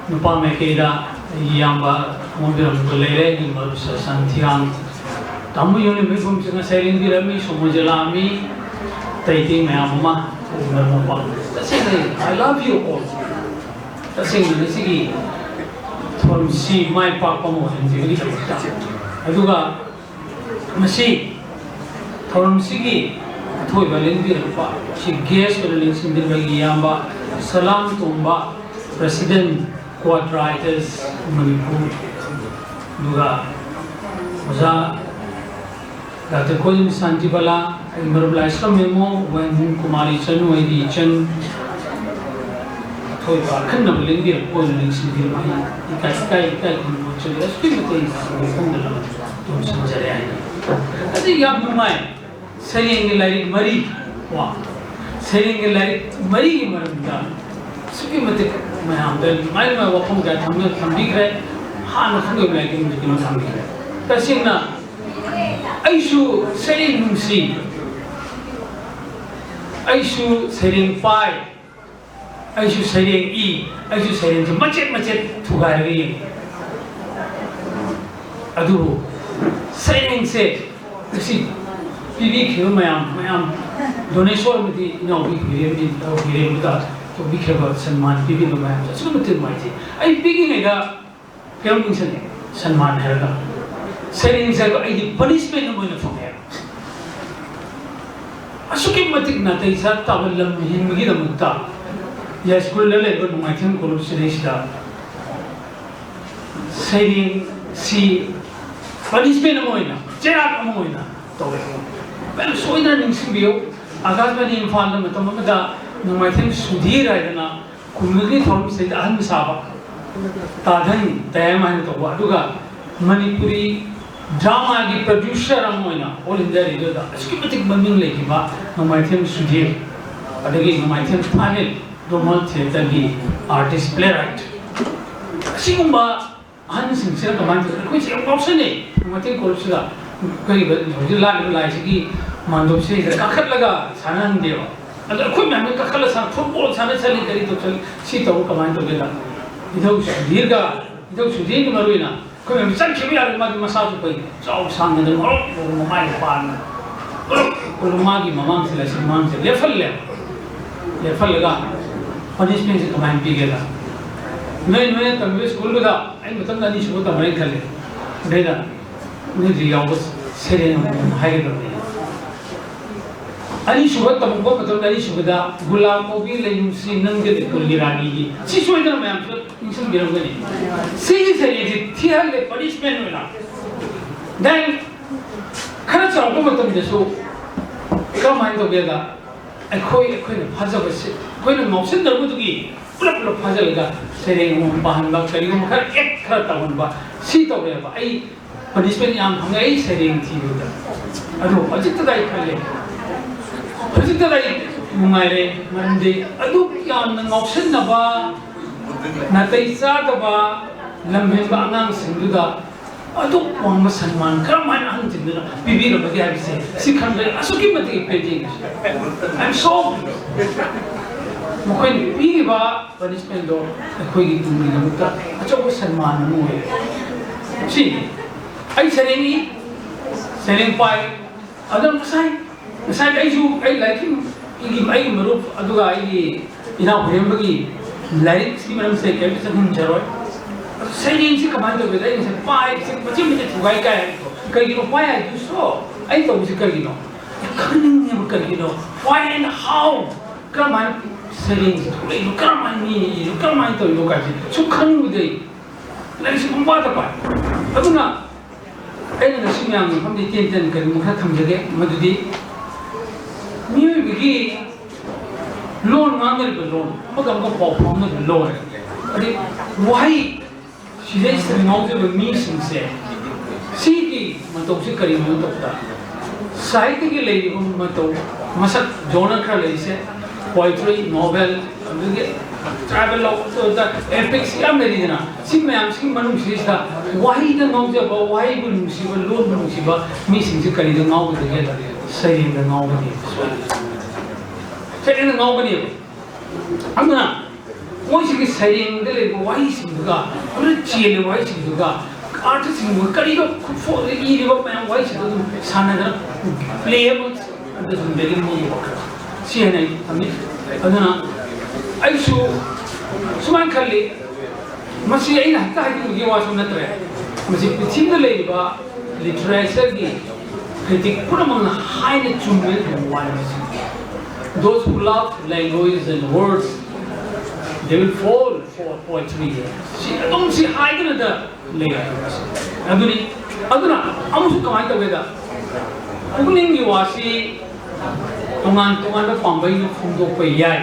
ꯅꯨꯄꯥ ꯃꯥꯏꯀꯩꯗ ꯑꯩꯒꯤ ꯏꯌꯥꯝꯕ ꯑꯃꯣꯝꯕꯤꯔꯝ ꯂꯩꯔꯦ, ꯑꯩꯒꯤ ꯃꯔꯨꯞ ꯁꯔ ꯁꯥꯟꯇꯤꯔꯥꯝ, ꯇꯥꯃꯣ ꯌꯣꯅꯤ ꯃꯩꯐꯝꯁꯨ ꯉꯁꯥꯏ ꯂꯦꯡꯕꯤꯔꯝꯃꯤ, ꯁꯣꯃꯣꯔꯖ ꯂꯥꯛꯑꯝꯃꯤ, ꯑꯇꯩ ꯑꯇꯩ ꯃꯌꯥꯝ ꯑꯃ꯫ ꯇꯁꯦꯡꯅ, I love you all꯫ ꯇꯁꯦꯡꯅ ꯉꯁꯤꯒꯤ ꯊꯧꯔꯝꯁꯤ ꯃꯥꯏ ꯄꯥꯛꯄ ꯑꯃ ꯑꯣꯏꯍꯟꯕꯤꯕꯒꯤꯗꯃꯛꯇ꯫ ꯑꯗꯨꯒ ꯃꯁꯤ ꯊꯧꯔꯝꯁꯤꯒꯤ ꯑꯊꯣꯏꯕ ꯂꯦꯡꯕꯤꯔꯛꯄ, ꯁꯤ ꯒꯦꯁ ꯑꯣꯏꯅ ꯂꯦꯡꯁꯤꯟꯕꯤꯔꯤꯕ ꯏꯌꯥꯝꯕ ꯁꯂꯥꯝ ꯇꯣꯝꯕ, ꯄ꯭ꯔꯦꯁꯤꯗꯦꯟ, ꯀ꯭ꯋꯥꯠ ꯔꯥꯏꯇꯔꯁ ꯃꯅꯤꯄꯨꯔ, ꯑꯗꯨꯒ ꯑꯣꯖꯥ ꯗꯥꯛꯇꯔ ꯀꯣꯂꯤꯟ ꯁꯥꯟꯇꯤꯕꯂꯥ, ꯑꯩ ꯃꯔꯨꯞ ꯂꯥꯏꯁ꯭ꯔꯝ ꯃꯦꯃꯣ, ꯋꯥꯍꯦꯡꯕꯝ ꯀꯨꯃꯥꯔ ꯏꯆꯟ, ꯋꯥꯏꯗꯤ ꯏꯆꯟ, ꯑꯊꯣꯏꯕ ꯑꯈꯟꯅꯕ ꯂꯦꯡꯕꯤꯔꯛꯄ ꯑꯣꯏꯅ ꯂꯦꯡꯁꯤꯟꯕꯤꯔꯕ ꯑꯩ ꯏꯀꯥꯏ, ꯏꯀꯥꯏ, ꯏꯀꯥꯏ ꯈꯨꯝꯅꯕ ꯆꯠꯂꯤ꯫ ꯑꯁꯨꯛꯀꯤ ꯃꯇꯤꯛ ꯃꯐꯝꯗ ꯂꯝ ꯇꯣꯟꯁꯤꯟꯖꯔꯦ ꯍꯥꯏꯅ꯫ ꯑꯗꯨ ꯌꯥꯝ ꯅꯨꯡꯉꯥꯏ꯫ ꯁꯩꯔꯦꯡꯒꯤ ꯂꯥꯏꯔꯤꯛ ꯃꯔꯤ, ꯀꯣ, ꯁꯩꯔꯦꯡꯒꯤ ꯂꯥꯏꯔꯤꯛ ꯃꯔꯤꯒꯤ ꯃꯔꯝꯗ ꯑꯁꯨꯛꯀꯤ ꯃꯇꯤꯛ ꯃꯌꯥꯝꯗ ꯅꯨꯡꯉꯥꯏ ꯅꯨꯡꯉꯥꯏꯕ ꯋꯥꯐꯝ ꯀꯌꯥ ꯊꯝꯕꯤ-, ꯊꯝꯕꯤꯈ꯭ꯔꯦ꯫ ꯍꯥꯟꯅ ꯈꯪꯗꯕ ꯂꯥꯏꯔꯤꯛ ꯑꯃꯁꯨ ꯀꯩꯅꯣ ꯊꯝꯕꯤꯈ꯭ꯔꯦ꯫ ꯇꯁꯦꯡꯅ ꯑꯩꯁꯨ ꯁꯩꯔꯦꯡ ꯅꯨꯡꯁꯤ, ꯑꯩꯁꯨ ꯁꯩꯔꯦꯡ ꯄꯥꯏ, ꯑꯩꯁꯨ ꯁꯩꯔꯦꯡ ꯏ, ꯑꯩꯁꯨ ꯁꯩꯔꯦꯡꯁꯦ ꯃꯆꯦꯠ ꯃꯆꯦꯠ ꯊꯨꯒꯥꯏꯔꯒ ꯌꯦꯡꯉꯤ꯫ ꯑꯗꯨꯕꯨ ꯁꯩꯔꯦꯡꯁꯦ ꯉꯁꯤ ꯄꯤꯕꯤꯈꯤꯕ ꯃꯌꯥꯝ, ꯃꯌꯥꯝ, ꯗꯣꯅꯦꯁꯣꯔ ꯑꯃꯗꯤ ꯏꯅꯥꯎꯄꯤ ꯍꯨꯏꯔꯦꯝꯕꯤ, ꯍꯨꯏꯔꯦꯝꯕꯗ ꯇꯧꯕꯤꯈꯤꯕ ꯁꯟꯃꯥꯟ ꯄꯤꯕꯤꯕ ꯃꯌꯥꯝꯁꯦ ꯑꯁꯨꯛꯀꯤ ꯃꯇꯤꯛ ꯅꯨꯡꯉꯥꯏꯖꯩ꯫ ꯑꯩ ꯄꯤꯛꯂꯤꯉꯩꯗ ꯀꯩꯅꯣꯝ ꯅꯤꯡꯁꯤꯡꯉꯦ, ꯁꯟꯃꯥꯟ ꯍꯥꯏꯔꯒ ꯁꯩꯔꯦꯡꯁꯦ ꯑꯩꯒꯤ ꯄꯅꯤꯁꯃꯦꯟ ꯑꯃ ꯑꯣꯏꯅ ꯐꯪꯉꯦ꯫ ꯑꯁꯨꯛꯀꯤ ꯃꯇꯤꯛ ꯅꯥꯇꯩ ꯆꯥ ꯇꯥꯕ ꯂꯝ ꯍꯦꯟꯕꯒꯤꯗꯃꯛꯇ ꯌꯥꯏꯁ꯭ꯀꯨꯜꯗ ꯂꯩꯕ ꯅꯣꯡꯃꯥꯏꯊꯦꯝ ꯀꯣꯂꯨꯞ ꯁꯤꯗꯩꯁꯤꯗ ꯁꯩꯔꯦꯡꯁꯤ ꯄꯅꯤꯁꯃꯦꯟ ꯑꯃ ꯑꯣꯏꯅ, ꯆꯩꯔꯥꯛ ꯑꯃ ꯑꯣꯏꯅ ꯇꯧꯔꯛꯑꯦ꯫ ꯃꯌꯥꯝ ꯁꯣꯏꯗꯅ ꯅꯤꯡꯁꯤꯡꯕꯤꯌꯨ, ꯑꯀꯥꯁꯕꯥꯅꯤ ꯏꯝꯐꯥꯜꯗ ꯃꯇꯝ ꯑꯃꯗ ꯅꯣꯡꯃꯥꯏꯊꯦꯝ ꯁꯨꯙꯤꯔ ꯍꯥꯏꯗꯅ ꯈꯨꯜꯒꯤ ꯊꯧꯔꯝꯁꯤꯗꯩꯗ ꯑꯍꯟ ꯁꯥꯕ ꯇꯥꯙꯟ ꯇꯌꯥꯝ ꯍꯥꯏꯅ ꯇꯧꯕ, ꯑꯗꯨꯒ ꯃꯅꯤꯄꯨꯔꯤ ꯗ꯭ꯔꯃꯥꯒꯤ ꯄ꯭ꯔꯗ꯭ꯌꯨꯁꯔ ꯑꯃ ꯑꯣꯏꯅ ꯑꯣꯜ ꯏꯟꯗꯤꯌꯥ ꯔꯦꯗꯤꯑꯣꯗ ꯑꯁꯨꯛꯀꯤ ꯃꯇꯤꯛ ꯃꯃꯤꯡ ꯂꯩꯈꯤꯕ ꯅꯣꯡꯃꯥꯏꯊꯦꯝ ꯁꯨꯙꯤꯔ, ꯑꯗꯒꯤ ꯅꯣꯡꯃꯥꯏꯊꯦꯝ ꯊꯥꯅꯤꯜ, ꯗꯣꯃꯜ ꯊꯤꯌꯦꯇꯔꯒꯤ ꯑꯥꯔꯇꯤꯁ, ꯄ꯭ꯂꯦ ꯔꯥꯏꯠ, ꯑꯁꯤꯒꯨꯝꯕ ꯑꯍꯟꯁꯤꯡꯁꯤꯅ ꯀꯃꯥꯏꯅ ꯇꯧꯏ? ꯑꯩꯈꯣꯏꯁꯦ ꯌꯥꯝ ꯉꯥꯎꯁꯟꯅꯩ꯫ ꯅꯣꯡꯃꯥꯏꯊꯦꯝ ꯀꯣꯂꯨꯞꯁꯤꯗ ꯀꯔꯤꯕ ꯍꯧꯖꯤꯛ ꯂꯥꯛꯂꯤꯕ ꯂꯥꯏꯁꯤꯒꯤ ꯃꯥꯟꯗꯣꯞꯁꯤꯗꯩꯗ ꯀꯥꯈꯠꯂꯒ ꯁꯥꯟꯅꯍꯟꯗꯦꯕ꯫ ꯑꯗꯣ ꯑꯩꯈꯣꯏ ꯃꯌꯥꯝꯅ ꯀꯥꯈꯠꯂ ꯁꯥꯟꯅ, ꯐꯨꯠꯕꯣꯜ ꯁꯥꯟꯅ ꯆꯠꯂꯤ, ꯀꯔꯤ ꯇꯧ ꯆꯠꯂꯤ, ꯁꯤ ꯇꯧꯕ ꯀꯃꯥꯏꯅ ꯇꯧꯒꯦꯗ? ꯏꯙꯧ ꯁꯨꯙꯤꯔꯒ, ꯏꯙꯧ ꯁꯨꯙꯤꯔꯒꯤ ꯃꯔꯨ ꯑꯣꯏꯅ ꯑꯩꯈꯣꯏ ꯃꯌꯥꯝ ꯆꯠꯈꯤꯕ ꯌꯥꯔꯣꯏ, ꯃꯥꯗꯤ ꯃꯁꯥꯁꯨ ꯐꯩ, ꯆꯥꯎ ꯁꯥꯡꯅꯗꯅ ꯉꯧꯔꯣꯛ ꯉꯧꯔꯣꯛ ꯃꯃꯥꯏꯒ ꯄꯥꯟꯅ ꯉꯧꯔꯣꯛ ꯉꯧꯔꯣꯛ ꯃꯥꯒꯤ ꯃꯃꯥꯡꯁꯤꯗ, ꯁꯤ ꯃꯃꯥꯡꯁꯤꯗ ꯂꯦꯞꯍꯜꯂꯦ꯫ ꯂꯦꯞꯍꯜꯂꯒ ꯄꯅꯤꯁꯃꯦꯟꯁꯦ ꯀꯃꯥꯏꯅ ꯄꯤꯒꯦꯗ? ꯅꯣꯏ, ꯅꯣꯏꯅ ꯇꯝꯃꯤꯕ ꯁ꯭ꯀꯨꯜꯗꯨꯗ ꯑꯩ ꯃꯇꯝꯗ ꯑꯅꯤꯁꯨꯕ ꯇꯝꯃꯦꯅ ꯈꯜꯂꯦ꯫ ꯑꯗꯩꯗ ꯅꯣꯏꯗ ꯌꯥꯎꯕ ꯁꯩꯔꯦꯡ ꯑꯃꯃꯝ ꯍꯥꯏꯒꯗꯕꯅꯤ꯫ ꯑꯅꯤꯁꯨꯕ ꯇꯝꯃꯛꯄ ꯃꯇꯝꯗ, ꯑꯅꯤꯁꯨꯕꯗ "ꯒꯨꯂꯥꯞ ꯀꯧꯕꯤ ꯂꯩꯅꯨꯡꯁꯤ ꯅꯪꯗꯤ ꯂꯩꯀꯨꯜꯒꯤ ꯔꯥꯅꯤꯒꯤ", ꯁꯤ ꯁꯣꯏꯗꯅ ꯃꯌꯥꯝꯁꯨ ꯅꯤꯡꯁꯤꯡꯕꯤꯔꯝꯒꯅꯤ꯫ ꯁꯤꯒꯤ ꯁꯩꯔꯦꯡꯁꯤ ꯊꯤꯍꯜꯂꯦ, ꯄꯅꯤꯁꯃꯦꯟ ꯑꯣꯏꯅ꯫ ꯗꯦꯟ ꯈꯔ ꯆꯥꯎꯔꯛꯄ ꯃꯇꯝꯗꯁꯨ ꯀꯔꯝꯍꯥꯏꯅ ꯇꯧꯒꯦꯗ, ꯑꯩꯈꯣꯏ, ꯑꯩꯈꯣꯏꯅ ꯐꯥꯖꯕꯁꯦ, ꯑꯩꯈꯣꯏꯅ ꯉꯥꯎꯁꯤꯟꯅꯔꯨꯕꯗꯨꯒꯤ ꯄꯨꯂꯞ ꯄꯨꯂꯞ ꯐꯥꯖꯤꯜꯂꯒ ꯁꯩꯔꯦꯡ ꯑꯃꯃꯝ ꯄꯥꯍꯟꯕ, ꯀꯔꯤꯒꯨꯝꯕ ꯈꯔ ꯑꯦꯛ ꯈꯔ ꯇꯧꯍꯟꯕ, ꯁꯤ ꯇꯧꯔꯦꯕ꯫ ꯑꯩ ꯄꯅꯤꯁꯃꯦꯟ ꯌꯥꯝ ꯐꯪꯉꯦ ꯑꯩ ꯁꯩꯔꯦꯡ ꯊꯤꯕꯗ꯫ ꯑꯗꯣ ꯍꯧꯖꯤꯛꯇꯗ ꯑꯩ ꯈꯜꯂꯦ, ꯍꯧꯖꯤꯛꯇꯗ ꯑꯩ ꯅꯨꯡꯉꯥꯏꯔꯦ, ꯃꯔꯝꯗꯤ ꯑꯗꯨꯛ ꯌꯥꯝꯅ ꯉꯥꯎꯁꯤꯟꯅꯕ, ꯅꯥꯇꯩ ꯆꯥꯗꯕ, ꯂꯝꯍꯦꯟꯕ ꯑꯉꯥꯡꯁꯤꯡꯗꯨꯗ ꯑꯗꯨꯛ ꯋꯥꯡꯕ ꯁꯟꯃꯥꯟ ꯀꯔꯝꯍꯥꯏꯅ ꯑꯍꯟꯁꯤꯡꯗꯨꯅ ꯄꯤꯕꯤꯔꯝꯕꯒꯦ ꯍꯥꯏꯕꯁꯦ, ꯁꯤ ꯈꯟꯕꯗ ꯑꯁꯨꯛꯀꯤ ꯃꯇꯤꯛ ꯄꯦꯟꯖꯩ꯫ I am so, ꯃꯈꯣꯏꯅ ꯄꯤꯔꯤꯕ ꯄꯅꯤꯁꯃꯦꯟꯗꯣ ꯑꯩꯈꯣꯏꯒꯤ ꯇꯨꯡꯒꯤꯗꯃꯛꯇ ꯑꯆꯧꯕ ꯁꯟꯃꯥꯟ ꯑꯃ ꯑꯣꯏꯔꯦ꯫ ꯁꯤ ꯑꯩ ꯁꯩꯔꯦꯡ ꯏ, ꯁꯩꯔꯦꯡ ꯄꯥꯏ, ꯑꯗꯣ ꯉꯁꯥꯏ, ꯉꯁꯥꯏ ꯑꯩꯁꯨ, ꯑꯩ ꯂꯥꯏꯔꯤꯛꯀꯤ, ꯑꯩꯒꯤ, ꯑꯩꯒꯤ ꯃꯔꯨꯞ ꯑꯗꯨꯒ ꯑꯩꯒꯤ ꯏꯅꯥꯎ ꯍꯨꯔꯦꯝꯕꯒꯤ ꯂꯥꯏꯔꯤꯛꯁꯤꯒꯤ ꯃꯔꯝꯁꯦ ꯀꯔꯤꯝꯇ ꯆꯪꯍꯟꯖꯔꯣꯏ꯫ ꯑꯗꯣ ꯁꯩꯔꯦꯡꯁꯤ ꯀꯃꯥꯏꯅ ꯇꯧꯒꯦꯗ? ꯑꯩ ꯉꯁꯥꯏ ꯄꯥꯏꯕꯁꯦ ꯃꯆꯦꯠ ꯃꯆꯦꯠ ꯊꯨꯒꯥꯏ ꯀꯥꯏ ꯍꯥꯏꯕꯀꯣ꯫ ꯀꯩꯒꯤꯅꯣ? Why I do so? ꯑꯩ ꯇꯧꯕꯁꯤ ꯀꯔꯤꯒꯤꯅꯣ? ꯈꯪꯅꯤꯡꯉꯦꯕ ꯀꯔꯤꯒꯤꯅꯣ? Why and how? ꯀꯔꯝꯍꯥꯏꯅ ꯁꯩꯔꯦꯡꯁꯤ ꯊꯣꯛꯂꯛꯏꯅꯣ? ꯀꯔꯝꯍꯥꯏꯅ ꯃꯤꯅ ꯏꯔꯤꯅꯣ? ꯀꯔꯝꯍꯥꯏꯅ ꯇꯧꯔꯤꯅꯣ ꯀꯥꯏꯁꯦ ꯁꯨꯝ ꯈꯪꯅꯤꯡꯕꯗꯩ ꯂꯥꯏꯔꯤꯛꯁꯤ ꯄꯨꯡꯄꯥꯗ ꯄꯥꯏ꯫ ꯑꯗꯨꯅ ꯑꯩꯅ ꯉꯁꯤ ꯃꯌꯥꯝꯒꯤ ꯃꯐꯝꯗ ꯏꯇꯦꯟ ꯇꯦꯟ ꯀꯔꯤꯒꯨꯝꯕ ꯈꯔ ꯊꯝꯖꯒꯦ, ꯃꯗꯨꯗꯤ ꯃꯤꯑꯣꯏꯕꯒꯤ ꯂꯣꯟ, ꯉꯥꯡꯅꯔꯤꯕ ꯂꯣꯟ, ꯑꯃꯒ ꯑꯃꯒ ꯄꯥꯎ ꯐꯥꯎꯅꯔꯤꯕ ꯂꯣꯟ, ꯑꯗꯩ ꯋꯥꯍꯩ, ꯁꯤꯗꯩꯁꯤꯗ ꯉꯥꯎꯖꯕ ꯃꯤꯁꯤꯡꯁꯦ, ꯁꯤꯒꯤ ꯃꯇꯧꯁꯤ ꯀꯔꯤꯅꯣ ꯇꯧꯕꯗ, ꯁꯥꯍꯤꯇ꯭ꯌꯒꯤ ꯂꯩꯔꯤꯕ ꯃꯇꯧ, ꯃꯁꯛ ꯖꯣꯅꯔ ꯈꯔ ꯂꯩꯔꯤꯁꯦ, poetry, novel, ꯑꯗꯨꯗꯒꯤ travel, epics ꯌꯥꯝ ꯂꯩꯔꯤꯗꯅ, ꯁꯤ ꯃꯌꯥꯝꯁꯤꯒꯤ ꯃꯅꯨꯡꯁꯤꯗꯩꯁꯤꯗ ꯋꯥꯍꯩꯗ ꯉꯥꯎꯖꯕ, ꯋꯥꯍꯩꯕꯨ ꯅꯨꯡꯁꯤꯕ, ꯂꯣꯟꯕꯨ ꯅꯨꯡꯁꯤꯕ ꯃꯤꯁꯤꯡꯁꯦ ꯀꯔꯤꯗ ꯉꯥꯎꯒꯗꯒꯦꯗ? ꯁꯩꯔꯦꯡꯗ ꯉꯥꯎꯒꯅꯤ꯫ ꯁꯦꯡꯅ ꯉꯥꯎꯒꯅꯦꯕ꯫ ꯑꯗꯨꯅ ꯃꯣꯏꯁꯤꯒꯤ ꯁꯩꯔꯦꯡꯗ ꯂꯩꯕ ꯋꯥꯍꯩꯁꯤꯡꯗꯨꯒ, ꯑꯗꯨꯅ ꯆꯦꯜꯂꯤꯕ ꯋꯥꯍꯩꯁꯤꯡꯗꯨꯒ, ꯑꯥꯔꯊꯁꯤꯡꯗꯨꯒ, ꯀꯔꯤꯅꯣ ꯈꯨꯠꯐꯣꯛ-, ꯏꯔꯤꯕ ꯃꯌꯥꯝ ꯋꯥꯍꯩꯁꯤꯡꯗꯨ ꯑꯗꯨꯝ ꯁꯥꯟꯅꯗꯅ ꯄ꯭ꯂꯦ ꯑꯃ ꯑꯗꯨꯁꯨ ꯃꯦꯔꯤꯜ ꯃꯣꯟꯒꯤ ꯋꯥꯈꯜ ꯁꯤ ꯍꯥꯏꯅ ꯑꯩ ꯊꯝꯃꯤ꯫ ꯑꯗꯨꯅ ꯑꯩꯁꯨ ꯁꯨꯃꯥꯏꯅ ꯈꯜꯂꯤ, ꯃꯁꯤ ꯑꯩꯅ ꯍꯦꯛꯇ ꯍꯥꯏꯖꯤꯟꯕꯒꯤ ꯋꯥꯁꯨ ꯅꯠꯇ꯭ꯔꯦ, ꯃꯁꯤ ꯄ꯭ꯔꯤꯊꯤꯕꯤꯗ ꯂꯩꯔꯤꯕ ꯂꯤꯇꯔꯦꯆꯔꯒꯤ ꯀ꯭ꯔꯤꯇꯤꯛ ꯄꯨꯝꯅꯃꯛꯅ ꯍꯥꯏꯅ ꯆꯨꯝꯃꯦꯅ ꯈꯟꯕ ꯋꯥꯅꯤ꯫ ꯃꯁꯤ "Those who love language and words, they will fall for poetry." ꯁꯤ ꯑꯗꯨꯝ ꯁꯤ ꯍꯥꯏꯗꯅꯗ ꯂꯩꯔꯦ꯫ ꯑꯗꯨꯅꯤ, ꯑꯗꯨꯅ ꯑꯃꯨꯛꯁꯨ ꯀꯃꯥꯏꯅ ꯇꯧꯒꯦꯗ, ꯄꯨꯛꯅꯤꯡꯒꯤ ꯋꯥꯁꯤ ꯇꯣꯉꯥꯟ ꯇꯣꯉꯥꯟꯕ ꯄꯥꯝꯕꯩꯅ ꯐꯣꯡꯗꯣꯛꯄ ꯌꯥꯏ꯫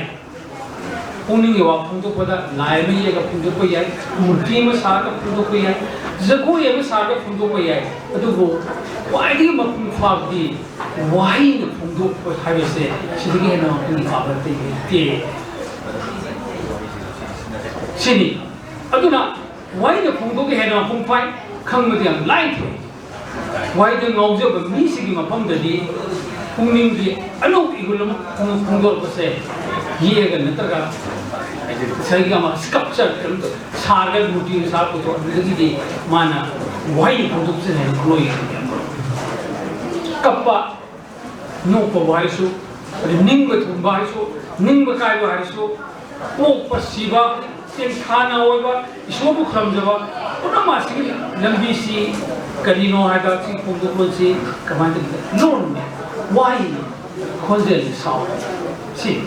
ꯄꯨꯛꯅꯤꯡꯒꯤ ꯋꯥ ꯐꯣꯡꯗꯣꯛꯄꯗ ꯂꯥꯏ ꯑꯃ ꯌꯦꯛꯑꯒ ꯐꯣꯡꯗꯣꯛꯄ ꯌꯥꯏ, ꯃꯨꯔꯇꯤ ꯑꯃ ꯁꯥꯔꯒ ꯐꯣꯡꯗꯣꯛꯄ ꯌꯥꯏ, ꯖꯒꯣꯏ ꯑꯃ ꯁꯥꯔꯒ ꯐꯣꯡꯗꯣꯛꯄ ꯌꯥꯏ꯫ ꯑꯗꯨꯕꯨ ꯈ꯭ꯋꯥꯏꯗꯒꯤ ꯃꯄꯨꯡ ꯐꯥꯕꯗꯤ ꯋꯥꯍꯩꯅ ꯐꯣꯡꯗꯣꯛꯄ ꯍꯥꯏꯕꯁꯦ, ꯁꯤꯗꯒꯤ ꯍꯦꯟꯅ ꯃꯄꯨꯡ ꯐꯥꯕ ꯑꯇꯩ ꯂꯩꯇꯦ꯫ ꯁꯤꯅꯤ꯫ ꯑꯗꯨꯅ ꯋꯥꯍꯩꯅ ꯐꯣꯡꯗꯣꯛꯄ ꯍꯦꯟꯅ ꯃꯄꯨꯡ ꯐꯥꯏ, ꯈꯪꯕꯗꯤ ꯌꯥꯝ ꯂꯥꯏ ꯊꯣꯛꯏ꯫ ꯋꯥꯍꯩꯗ ꯉꯥꯎꯖꯕ ꯃꯤꯁꯤꯒꯤ ꯃꯐꯝꯗꯗꯤ ꯄꯨꯛꯅꯤꯡꯒꯤ ꯑꯅꯧꯕ ꯏꯍꯨꯜ ꯑꯃ ꯐꯣꯡ-, ꯐꯣꯡꯗꯣꯔꯛꯄꯁꯦ, ꯌꯦꯛꯑꯒ ꯅꯠꯇ꯭ꯔꯒ ꯉꯁꯥꯏꯒꯤ ꯑꯃ ꯁ꯭ꯀꯜꯞꯆꯔ ꯀꯩꯅꯣ ꯇꯧ-, ꯁꯥꯔꯒ ꯃꯨꯔꯇꯤ ꯁꯥꯔ ꯄꯨꯊꯣꯛ, ꯑꯗꯨꯗꯒꯤꯗꯤ ꯃꯥꯅ ꯋꯥꯍꯩ ꯐꯣꯡꯗꯣꯛꯆꯅꯤ ꯍꯥꯏꯅ ꯈꯨꯠꯂꯣꯏ꯫ ꯀꯞꯄ, ꯅꯣꯛꯄꯕꯨ ꯍꯥꯏꯔꯁꯨ, ꯑꯗꯩ ꯅꯤꯡꯕ ꯊꯨꯡꯕ ꯍꯥꯏꯔꯁꯨ, ꯅꯤꯡꯕ ꯀꯥꯏꯕ ꯍꯥꯏꯔꯁꯨ, ꯄꯣꯛꯄ ꯁꯤꯕ, ꯇꯦꯡꯊꯥꯅ ꯑꯣꯏꯕ, ꯏꯁꯣꯔꯕꯨ ꯈꯨꯔꯨꯝꯖꯕ, ꯄꯨꯝꯅꯃꯛ ꯑꯁꯤꯒꯤ ꯂꯝꯕꯤꯁꯤ ꯀꯔꯤꯅꯣ ꯍꯥꯏꯕ ꯑꯁꯤ ꯐꯣꯡꯗꯣꯛꯄꯁꯤ ꯀꯃꯥꯏꯅ ꯇꯧꯒꯦ? ꯂꯣꯟꯅꯤ, ꯋꯥꯍꯩꯅꯤ, ꯈꯣꯟꯖꯦꯜꯅꯤ, ꯁꯥꯎꯠ꯫ ꯁꯤ,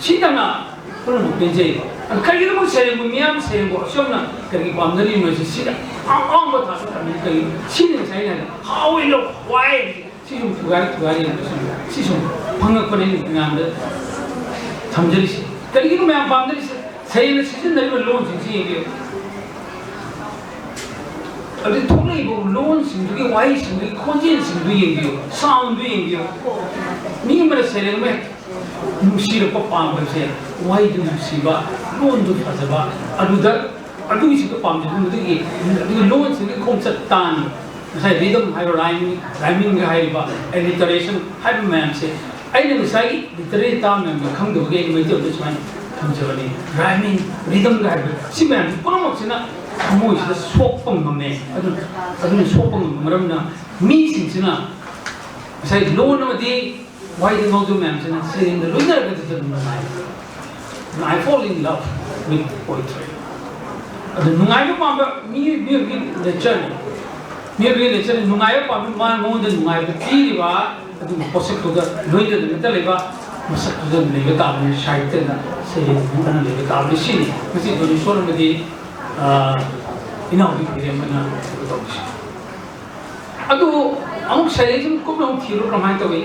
ꯁꯤꯗꯅ ꯄꯨꯝꯅꯃꯛ ꯄꯦꯟꯖꯩꯕ꯫ ꯑꯗꯨ ꯀꯔꯤꯒꯤꯅꯣ ꯃꯣꯏ ꯁꯩꯔꯦꯡꯕ ꯃꯤꯌꯥꯝ ꯁꯩꯔꯦꯡꯕ ꯑꯁꯨꯝꯅ ꯀꯔꯤꯒꯤ ꯄꯥꯝꯅꯔꯤꯅꯣ ꯍꯥꯏꯁꯦ? ꯁꯤꯗ ꯑꯋꯥꯡꯕ ꯊꯥꯛꯇ ꯊꯝꯃꯤ ꯀꯔꯤꯒꯤꯅꯣ? ꯁꯤꯅꯤ ꯉꯁꯥꯏ ꯑꯩꯅ ꯍꯥꯏꯗꯣ, ꯍꯥꯎꯏ ꯂꯧ ꯋꯥꯏ꯫ ꯁꯤ ꯁꯨꯝ ꯊꯨꯒꯥꯏ ꯊꯨꯒꯥꯏ ꯌꯦꯡꯕꯁꯨ ꯁꯤ ꯁꯨꯝ ꯐꯪꯉꯛꯄꯅꯦ, ꯑꯩꯅ ꯃꯌꯥꯝꯗ ꯊꯝꯖꯔꯤꯁꯦ꯫ ꯀꯔꯤꯒꯤꯅꯣ ꯃꯌꯥꯝ ꯄꯥꯝꯅꯔꯤꯁꯦ? ꯁꯩꯔꯦꯡꯅ ꯁꯤꯖꯤꯟꯅꯔꯤꯕ ꯂꯣꯟꯁꯤꯡꯁꯤ ꯌꯦꯡꯕꯤꯌꯨ꯫ ꯑꯗꯩ ꯊꯣꯛꯂꯛꯏꯕ ꯂꯣꯟꯁꯤꯡꯗꯨꯒꯤ, ꯋꯥꯍꯩꯁꯤꯡꯗꯨꯒꯤ ꯈꯣꯟꯖꯦꯜꯁꯤꯡꯗꯨ ꯌꯦꯡꯕꯤꯌꯨ, ꯁꯥꯎꯟꯗꯨ ꯌꯦꯡꯕꯤꯌꯨ꯫ ꯃꯤ ꯑꯃꯅ ꯁꯩꯔꯦꯡ ꯑꯃ ꯍꯦꯛ ꯅꯨꯡꯁꯤꯔꯛꯄ ꯄꯥꯝꯕꯁꯦ, ꯋꯥꯍꯩꯗꯨ ꯅꯨꯡꯁꯤꯕ, ꯂꯣꯟꯗꯨ ꯐꯖꯕ, ꯑꯗꯨꯗ, ꯑꯗꯨꯒꯤꯁꯤꯡꯗꯣ ꯄꯥꯝꯖꯕ, ꯃꯗꯨꯒꯤ, ꯑꯗꯨꯒꯤ ꯂꯣꯟꯁꯤꯡꯒꯤ ꯈꯣꯡꯆꯠ ꯇꯥꯟ, ꯉꯁꯥꯏ ꯔꯤꯗꯝ ꯍꯥꯏꯔꯣ, ꯔꯥꯏꯝ, ꯔꯥꯏꯃꯤꯡꯒ ꯍꯥꯏꯔꯤꯕ, ꯑꯦꯂꯤꯇꯔꯦꯁꯟ ꯍꯥꯏꯕ ꯃꯌꯥꯝꯁꯦ, ꯑꯩꯅ ꯉꯁꯥꯏꯒꯤ literary term ꯃꯌꯥꯝꯗꯣ ꯈꯪꯗꯕꯒꯤ ꯑꯩ ꯃꯩꯇꯩꯂꯣꯟꯗ ꯁꯨꯃꯥꯏꯅ ꯊꯝꯖꯕꯅꯤ꯫ Rhyming, rhythmꯒ ꯍꯥꯏꯕ ꯁꯤ ꯃꯌꯥꯝꯁꯤ ꯄꯨꯝꯅꯃꯛꯁꯤꯅ ꯊꯃꯣꯏꯁꯤꯗ ꯁꯣꯛꯄ ꯉꯝꯃꯦ꯫ ꯑꯗꯨꯅ, ꯑꯗꯨꯅ ꯁꯣꯛꯄ ꯉꯝꯕ ꯃꯔꯝꯅ ꯃꯤꯁꯤꯡꯁꯤꯅ ꯉꯁꯥꯏ ꯂꯣꯟ ꯑꯃꯗꯤ ꯋꯥꯍꯩꯗ ꯉꯥꯎꯖꯕ ꯃꯌꯥꯝꯁꯤꯅ ꯁꯩꯔꯦꯡꯗ ꯂꯣꯏꯅꯔꯒꯗꯤ ꯑꯗꯨꯝ ꯅꯨꯡꯉꯥꯏ꯫ I fall in love with poetry. ꯑꯗꯨ ꯅꯨꯡꯉꯥꯏꯕ ꯄꯥꯝꯕ ꯃꯤ, ꯃꯤꯑꯣꯏꯕꯒꯤ nature ꯅꯤ꯫ ꯃꯤꯑꯣꯏꯕꯒꯤ nature ꯅꯤ꯫ ꯅꯨꯡꯉꯥꯏꯕ ꯄꯥꯝꯕ, ꯃꯥ, ꯃꯉꯣꯟꯗ ꯅꯨꯡꯉꯥꯏꯕ ꯄꯤꯔꯤꯕ ꯑꯗꯨꯒꯨꯝꯕ ꯄꯣꯠꯁꯛꯇꯨꯒ ꯂꯣꯏꯅꯗꯅꯇ ꯂꯩꯕ ꯃꯁꯛꯇꯨꯗ ꯂꯩꯕ ꯇꯥꯕꯅꯤ꯫ ꯁꯥꯍꯤꯇ꯭ꯌꯗ ꯁꯩꯔꯦꯡ ꯐꯣꯡꯗꯅ ꯂꯩꯕ ꯇꯥꯕꯅꯤ꯫ ꯁꯤꯅꯤ ꯉꯁꯤ ꯙꯣꯅꯦꯁꯣꯔ ꯑꯃꯗꯤ, ꯑ, ꯏꯅꯥꯎꯗꯤ ꯐꯤꯔꯦꯝꯕꯅ ꯇꯧꯔꯤꯁꯤ꯫ ꯑꯗꯨ ꯑꯃꯨꯛ ꯁꯩꯔꯦꯡꯁꯤ ꯑꯃꯨꯛ ꯀꯨꯞꯅ ꯑꯃꯨꯛ ꯊꯤꯔꯨ ꯀꯃꯥꯏꯅ ꯇꯧꯏ?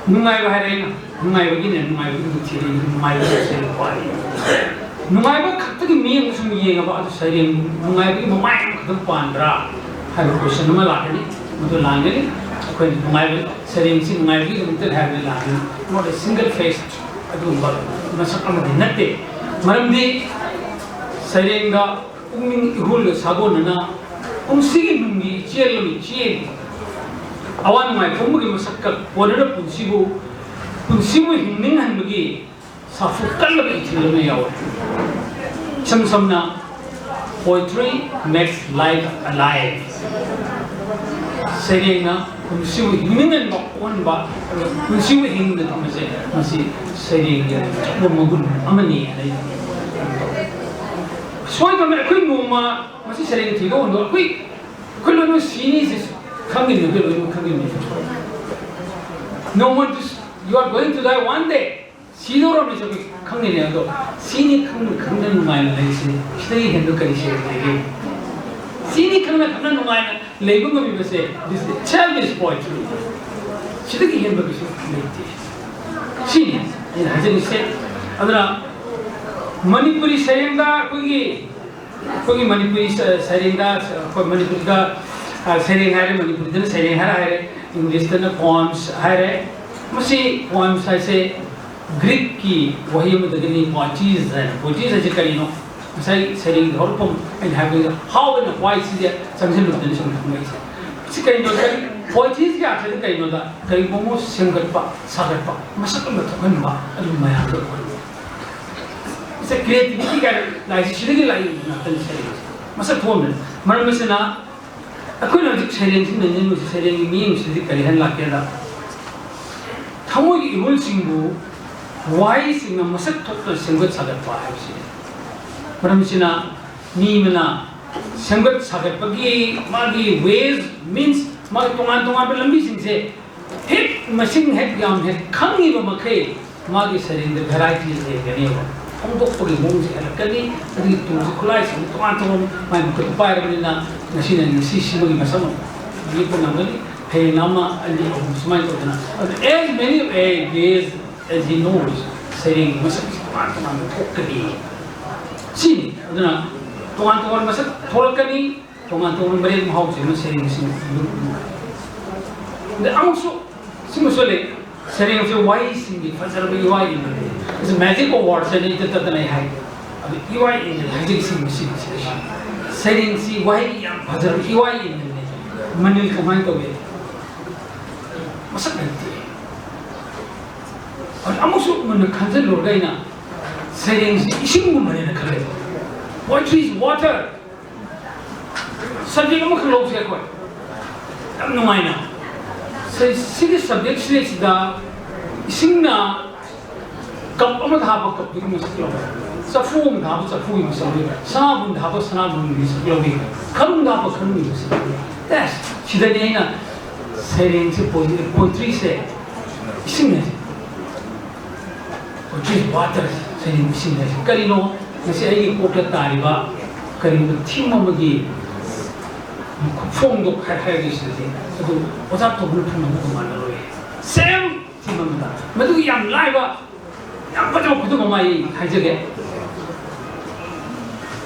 ꯅꯨꯡꯉꯥꯏꯕ ꯍꯥꯏꯔꯦ ꯑꯩꯅ, ꯅꯨꯡꯉꯥꯏꯕꯒꯤꯅꯦ, ꯅꯨꯡꯉꯥꯏꯕꯒꯤ ꯑꯃꯨꯛ ꯊꯤꯔꯦ, ꯅꯨꯡꯉꯥꯏꯕꯒꯤ ꯁꯩꯔꯦꯡ ꯋꯥꯔꯤ꯫ ꯅꯨꯡꯉꯥꯏꯕ ꯈꯛꯇꯒꯤ ꯃꯤꯠꯌꯦꯡꯗ ꯁꯨꯝ ꯌꯦꯡꯉꯕ ꯑꯗꯨ ꯁꯩꯔꯦꯡ ꯅꯨꯡꯉꯥꯏꯕꯒꯤ ꯃꯃꯥꯏ ꯑꯃꯈꯛꯇꯪ ꯄꯥꯟꯕ꯭ꯔꯥ ꯍꯥꯏꯕ question ꯑꯃ ꯂꯥꯛꯀꯅꯤ꯫ ꯃꯗꯨ ꯂꯥꯟꯒꯅꯤ꯫ ꯑꯩꯈꯣꯏꯅ ꯅꯨꯡꯉꯥꯏꯕ, ꯁꯩꯔꯦꯡꯁꯤ ꯅꯨꯡꯉꯥꯏꯕꯒꯤꯗꯃꯛꯇ ꯍꯥꯏꯕꯗꯤ ꯂꯥꯟꯒꯅꯤ꯫ Not a single faced ꯑꯗꯨꯒꯨꯝꯕ ꯃꯁꯛ ꯑꯃꯗꯤ ꯅꯠꯇꯦ꯫ ꯃꯔꯝꯗꯤ ꯁꯩꯔꯦꯡꯗ ꯄꯨꯛꯅꯤꯡ ꯏꯍꯨꯜꯒ ꯁꯥꯒꯣꯟꯅꯅ ꯄꯨꯟꯁꯤꯒꯤ ꯅꯨꯡꯒꯤ ꯏꯆꯦꯜ ꯑꯃ ꯆꯦꯜꯂꯤ꯫ ꯑꯋꯥ ꯅꯨꯡꯉꯥꯏ ꯄꯨꯝꯕꯒꯤ ꯃꯁꯛꯀ ꯀꯣꯟꯅꯅ ꯄꯨꯟꯁꯤꯕꯨ, ꯄꯨꯟꯁꯤꯕꯨ ꯍꯤꯡꯅꯤꯡꯍꯟꯕꯒꯤ ꯁꯥꯐꯨ ꯀꯜꯂꯕ ꯏꯊꯤꯜ ꯑꯃ ꯌꯥꯎꯔꯤ꯫ ꯏꯁꯝ ꯁꯝꯅ, "Poetry makes life alive"꯫ ꯁꯩꯔꯦꯡꯅ ꯄꯨꯟꯁꯤꯕꯨ ꯍꯤꯡꯅꯤꯡꯍꯟꯕ ꯑꯣꯟꯕ, ꯄꯨꯟꯁꯤꯕꯨ ꯍꯤꯡꯅ ꯊꯝꯕꯁꯦ, ꯃꯁꯤ ꯁꯩꯔꯦꯡꯒꯤ ꯑꯆꯧꯕ ꯃꯒꯨꯟ ꯑꯃꯅꯤ ꯍꯥꯏꯅ ꯑꯩ ꯁꯣꯏꯗꯅ ꯑꯩꯈꯣꯏ ꯅꯣꯡꯃ ꯃꯁꯤ ꯁꯩꯔꯦꯡ ꯊꯤꯗꯣꯛ ꯍꯟꯗꯣꯛ ꯑꯩꯈꯣꯏ, ꯑꯩꯈꯣꯏ ꯂꯣꯏꯅꯃꯛ ꯁꯤꯅꯤ ꯁꯤ ꯈꯪꯉꯤꯅꯤ, ꯑꯩꯈꯣꯏ ꯂꯣꯏꯅꯃꯛ ꯈꯪꯉꯤꯅꯤ꯫ No one to, you are going to die one day꯫ ꯁꯤꯗꯧꯔꯕꯅꯤ ꯁꯤ ꯑꯩꯈꯣꯏ ꯈꯪꯉꯤꯅꯦ꯫ ꯑꯗꯣ ꯁꯤꯅꯤ ꯈꯪꯅ ꯈꯪꯅ ꯅꯨꯡꯉꯥꯏꯅ ꯂꯩꯁꯤ꯫ ꯁꯤꯗꯒꯤ ꯍꯦꯟꯕ ꯀꯔꯤ ꯁꯩꯔꯦꯡ ꯂꯩꯒꯦ? ꯁꯤꯅꯤ ꯈꯪꯅ ꯈꯪꯅ ꯅꯨꯡꯉꯥꯏꯅ ꯂꯩꯕ ꯉꯝꯃꯤꯕꯁꯦ, this itself is poetry꯫ ꯁꯤꯗꯒꯤ ꯍꯦꯟꯕ ꯀꯩꯁꯨ ꯂꯩꯇꯦ꯫ ꯁꯤꯅꯤ ꯑꯩꯅ ꯍꯥꯏꯖꯅꯤꯡꯉꯤꯁꯦ꯫ ꯑꯗꯨꯅ ꯃꯅꯤꯄꯨꯔꯤ ꯁꯩꯔꯦꯡꯗ ꯑꯩꯈꯣꯏꯒꯤ, ꯑꯩꯈꯣꯏꯒꯤ ꯃꯅꯤꯄꯨꯔꯤ ꯁ-, ꯁꯩꯔꯦꯡꯗ, ꯑꯩꯈꯣꯏ ꯃꯅꯤꯄꯨꯔꯤꯗ, ꯑ, ꯁꯩꯔꯦꯡ ꯍꯥꯏꯔꯦ, ꯃꯅꯤꯄꯨꯔꯤꯗꯅ ꯁꯩꯔꯦꯡ ꯍꯥꯏꯔ ꯍꯥꯏꯔꯦ, ꯏꯪꯂꯤꯁꯇꯅ poems ꯍꯥꯏꯔꯦ꯫ ꯃꯁꯤ poems ꯍꯥꯏꯁꯦ ꯒ꯭ꯔꯤꯛꯀꯤ ꯋꯥꯍꯩ ꯑꯃꯗꯒꯤꯅꯤ, poetes ꯍꯥꯏꯅ꯫ Poetes ꯍꯥꯏꯁꯦ ꯀꯔꯤꯅꯣ? ꯉꯁꯥꯏ ꯁꯩꯔꯦꯡꯒꯤ ꯍꯧꯔꯛꯐꯝ ꯑꯩꯅ ꯍꯥꯏꯕꯗ how and why ꯁꯤꯁꯦ ꯆꯪꯁꯤꯜꯂꯨꯕꯗꯅꯤ ꯁꯨꯝ ꯈꯪꯂꯛꯏꯁꯦ꯫ ꯁꯤ ꯀꯔꯤꯅꯣ? ꯀꯔꯤ, Poetryꯒꯤ ꯑꯥꯔꯊꯗꯤ ꯀꯩꯅꯣꯗ, ꯀꯔꯤꯒꯨꯝꯕ ꯑꯃ ꯁꯦꯝꯒꯠꯄ, ꯁꯥꯒꯠꯄ, ꯃꯁꯛ ꯑꯃ ꯊꯣꯛꯍꯟꯕ, ꯑꯗꯨ ꯃꯌꯥꯝꯗꯣ ꯑꯩꯈꯣꯏ ꯁꯦ creativity ꯀꯥꯏꯅ ꯂꯥꯏꯔꯤꯛꯁꯤꯗꯒꯤ ꯂꯥꯛꯏ ꯉꯥꯛꯇꯅꯤ ꯁꯩꯔꯦꯡꯁꯦ꯫ ꯃꯁꯛ ꯊꯣꯛꯍꯟꯕꯅꯤ꯫ ꯃꯔꯝ ꯑꯁꯤꯅ ꯑꯩꯈꯣꯏꯅ ꯍꯧꯖꯤꯛ ꯁꯩꯔꯦꯡꯁꯤ ꯅꯩꯅꯔꯤꯕꯁꯤ, ꯁꯩꯔꯦꯡꯒꯤ ꯃꯤꯠꯌꯦꯡꯁꯤꯗꯤ ꯀꯔꯤ ꯍꯥꯏꯅ ꯂꯥꯛꯀꯦꯗ, ꯊꯃꯣꯏꯒꯤ ꯏꯍꯨꯜꯁꯤꯡꯕꯨ ꯋꯥꯍꯩꯁꯤꯡꯅ ꯃꯁꯛ ꯊꯣꯛꯇꯨꯅ ꯁꯦꯝꯒꯠ ꯁꯥꯒꯠꯄ ꯍꯥꯏꯕꯁꯤꯅꯤ꯫ ꯃꯔꯝꯁꯤꯅ ꯃꯤ ꯑꯃꯅ ꯁꯦꯝꯒꯠ ꯁꯥꯒꯠꯄꯒꯤ ꯃꯥꯒꯤ ways, means, ꯃꯥꯒꯤ ꯇꯣꯉꯥꯟ ꯇꯣꯉꯥꯟꯕ ꯂꯝꯕꯤꯁꯤꯡꯁꯦ ꯍꯦꯛ ꯃꯁꯤꯡ ꯍꯦꯛ ꯌꯥꯝ ꯍꯦꯛ ꯈꯪꯉꯤꯕ ꯃꯈꯩ ꯃꯥꯒꯤ ꯁꯩꯔꯦꯡꯗ variety ꯍꯦꯟꯒꯅꯦꯕ꯫ ꯐꯣꯡꯗꯣꯛꯄꯒꯤ ꯃꯑꯣꯡꯁꯦ ꯍꯦꯜꯂꯛꯀꯅꯤ꯫ ꯑꯗꯨꯒꯤ ꯇꯨꯜꯁꯦ, ꯈꯨꯠꯂꯥꯏꯁꯤꯡꯁꯦ ꯇꯣꯉꯥꯟ ꯇꯣꯉꯥꯟꯕ ꯃꯥꯏ ꯃꯈꯨꯠꯇ ꯄꯥꯏꯔꯕꯅꯤꯅ ꯉꯁꯤꯅ ꯉꯁꯤ ꯁꯤꯃꯒꯤ ꯃꯁꯛ ꯑꯃ ꯌꯦꯛꯄ ꯉꯝꯒꯅꯤ, ꯍꯌꯦꯡ ꯑꯃ ꯑꯅꯤ ꯑꯍꯨꯝ ꯁꯨꯃꯥꯏꯅ ꯇꯧꯗꯅ꯫ ꯑꯗꯨ as many ways as he knows, ꯁꯩꯔꯦꯡꯒꯤ ꯃꯁꯛꯁꯦ ꯇꯣꯉꯥꯟ ꯇꯣꯉꯥꯟꯕ ꯊꯣꯛꯀꯅꯤ꯫ ꯁꯤꯅꯤ꯫ ꯑꯗꯨꯅ ꯇꯣꯉꯥꯟ ꯇꯣꯉꯥꯟꯕ ꯃꯁꯛ ꯊꯣꯛꯂꯛꯀꯅꯤ꯫ ꯇꯣꯉꯥꯟ ꯇꯣꯉꯥꯟꯕ ꯃꯔꯦꯛ ꯃꯍꯥꯎꯁꯤꯡꯅ ꯁꯩꯔꯦꯡꯁꯤꯡ ꯑꯗꯩ ꯑꯃꯨꯛꯁꯨ ꯁꯤꯃꯁꯨ ꯂꯩ꯫ ꯁꯩꯔꯦꯡꯁꯦ ꯋꯥꯍꯩꯁꯤꯡꯒꯤ ꯐꯖꯔꯕ ꯏꯋꯥ ꯏꯅ ꯂꯩ꯫ It's a magic of words ꯍꯥꯏꯅ ꯏꯇꯠ ꯇꯠꯇꯅ ꯑꯩ ꯍꯥꯏ꯫ ꯑꯗꯨ ꯏꯋꯥ ꯏꯅ ꯍꯥꯏꯖꯔꯤꯁꯤꯡ ꯃꯁꯤꯅꯤ꯫ ꯁꯩꯔꯦꯡꯁꯤ ꯋꯥꯍꯩꯒꯤ ꯌꯥꯝ ꯐꯖꯔꯕ ꯏꯋꯥ ꯏꯅ ꯂꯩ꯫ ꯃꯅꯤꯜ ꯀꯃꯥꯏꯅ ꯇꯧꯏ? ꯃꯁꯛ ꯂꯩꯇꯦ꯫ ꯑꯗꯨ ꯑꯃꯨꯛꯁꯨ ꯃꯨꯟꯅ ꯈꯟꯖꯤꯜꯂꯨꯔꯒ ꯑꯩꯅ ꯁꯩꯔꯦꯡꯁꯤ ꯏꯁꯤꯡꯒꯨꯝꯕꯅꯦꯅ ꯈꯜꯂꯦ꯫ Poetry is water꯫ Subject ꯑꯃꯈꯛ ꯂꯧꯁꯦ ꯑꯩꯈꯣꯏ꯫ ꯌꯥꯝ ꯅꯨꯡꯉꯥꯏꯅ꯫ ꯁꯤ-, ꯁꯤꯒꯤ subject ꯁꯤꯗꯩꯁꯤꯗ ꯏꯁꯤꯡꯅ cup ꯑꯃꯗ ꯍꯥꯞꯄ cupꯇꯨꯒꯤ ꯃꯁꯛ ꯂꯧꯏ꯫ ꯆꯐꯨ ꯑꯃꯗ ꯍꯥꯞꯄ ꯆꯐꯨꯒꯤ ꯃꯁꯛ ꯂꯧꯏ꯫ ꯁꯅꯥꯕꯨꯟꯗ ꯍꯥꯞꯄ ꯁꯅꯥꯕꯨꯟꯒꯤ ꯃꯁꯛ ꯂꯧꯏ꯫ ꯈꯔꯨꯡꯗ ꯍꯥꯞꯄ ꯈꯔꯨꯡꯒꯤ ꯃꯁꯛ ꯂꯧꯏ꯫ ꯑꯦꯁ, ꯁꯤꯗꯅꯤ ꯑꯩꯅ ꯁꯩꯔꯦꯡꯁꯦ, poetry, poetryꯁꯦ ꯏꯁꯤꯡ ꯍꯥꯏꯁꯦ꯫ Poetry is water, ꯁꯩꯔꯦꯡ ꯏꯁꯤꯡ ꯍꯥꯏꯁꯦ꯫ ꯀꯔꯤꯅꯣ? ꯉꯁꯤ ꯑꯩꯒꯤ ꯀꯣꯛꯇ ꯇꯥꯔꯤꯕ ꯀꯔꯤꯒꯨꯝꯕ theme ꯑꯃꯒꯤ ꯐꯣꯡꯗꯣꯛ ꯍꯥꯏ-, ꯍꯥꯏꯔꯒꯦ ꯁꯤꯗꯗꯤ꯫ ꯑꯗꯨ ꯑꯣꯖꯥ ꯇꯧꯕꯅ ꯐꯪꯕꯒ ꯃꯥꯟꯅꯔꯣꯏ꯫ Same theme ꯑꯃꯗ꯫ ꯃꯗꯨ ꯌꯥꯝ ꯂꯥꯏꯕ, ꯌꯥꯝ ꯐꯖꯕ ꯈꯨꯗꯝ ꯑꯃ ꯑꯩ ꯍꯥꯏꯖꯒꯦ꯫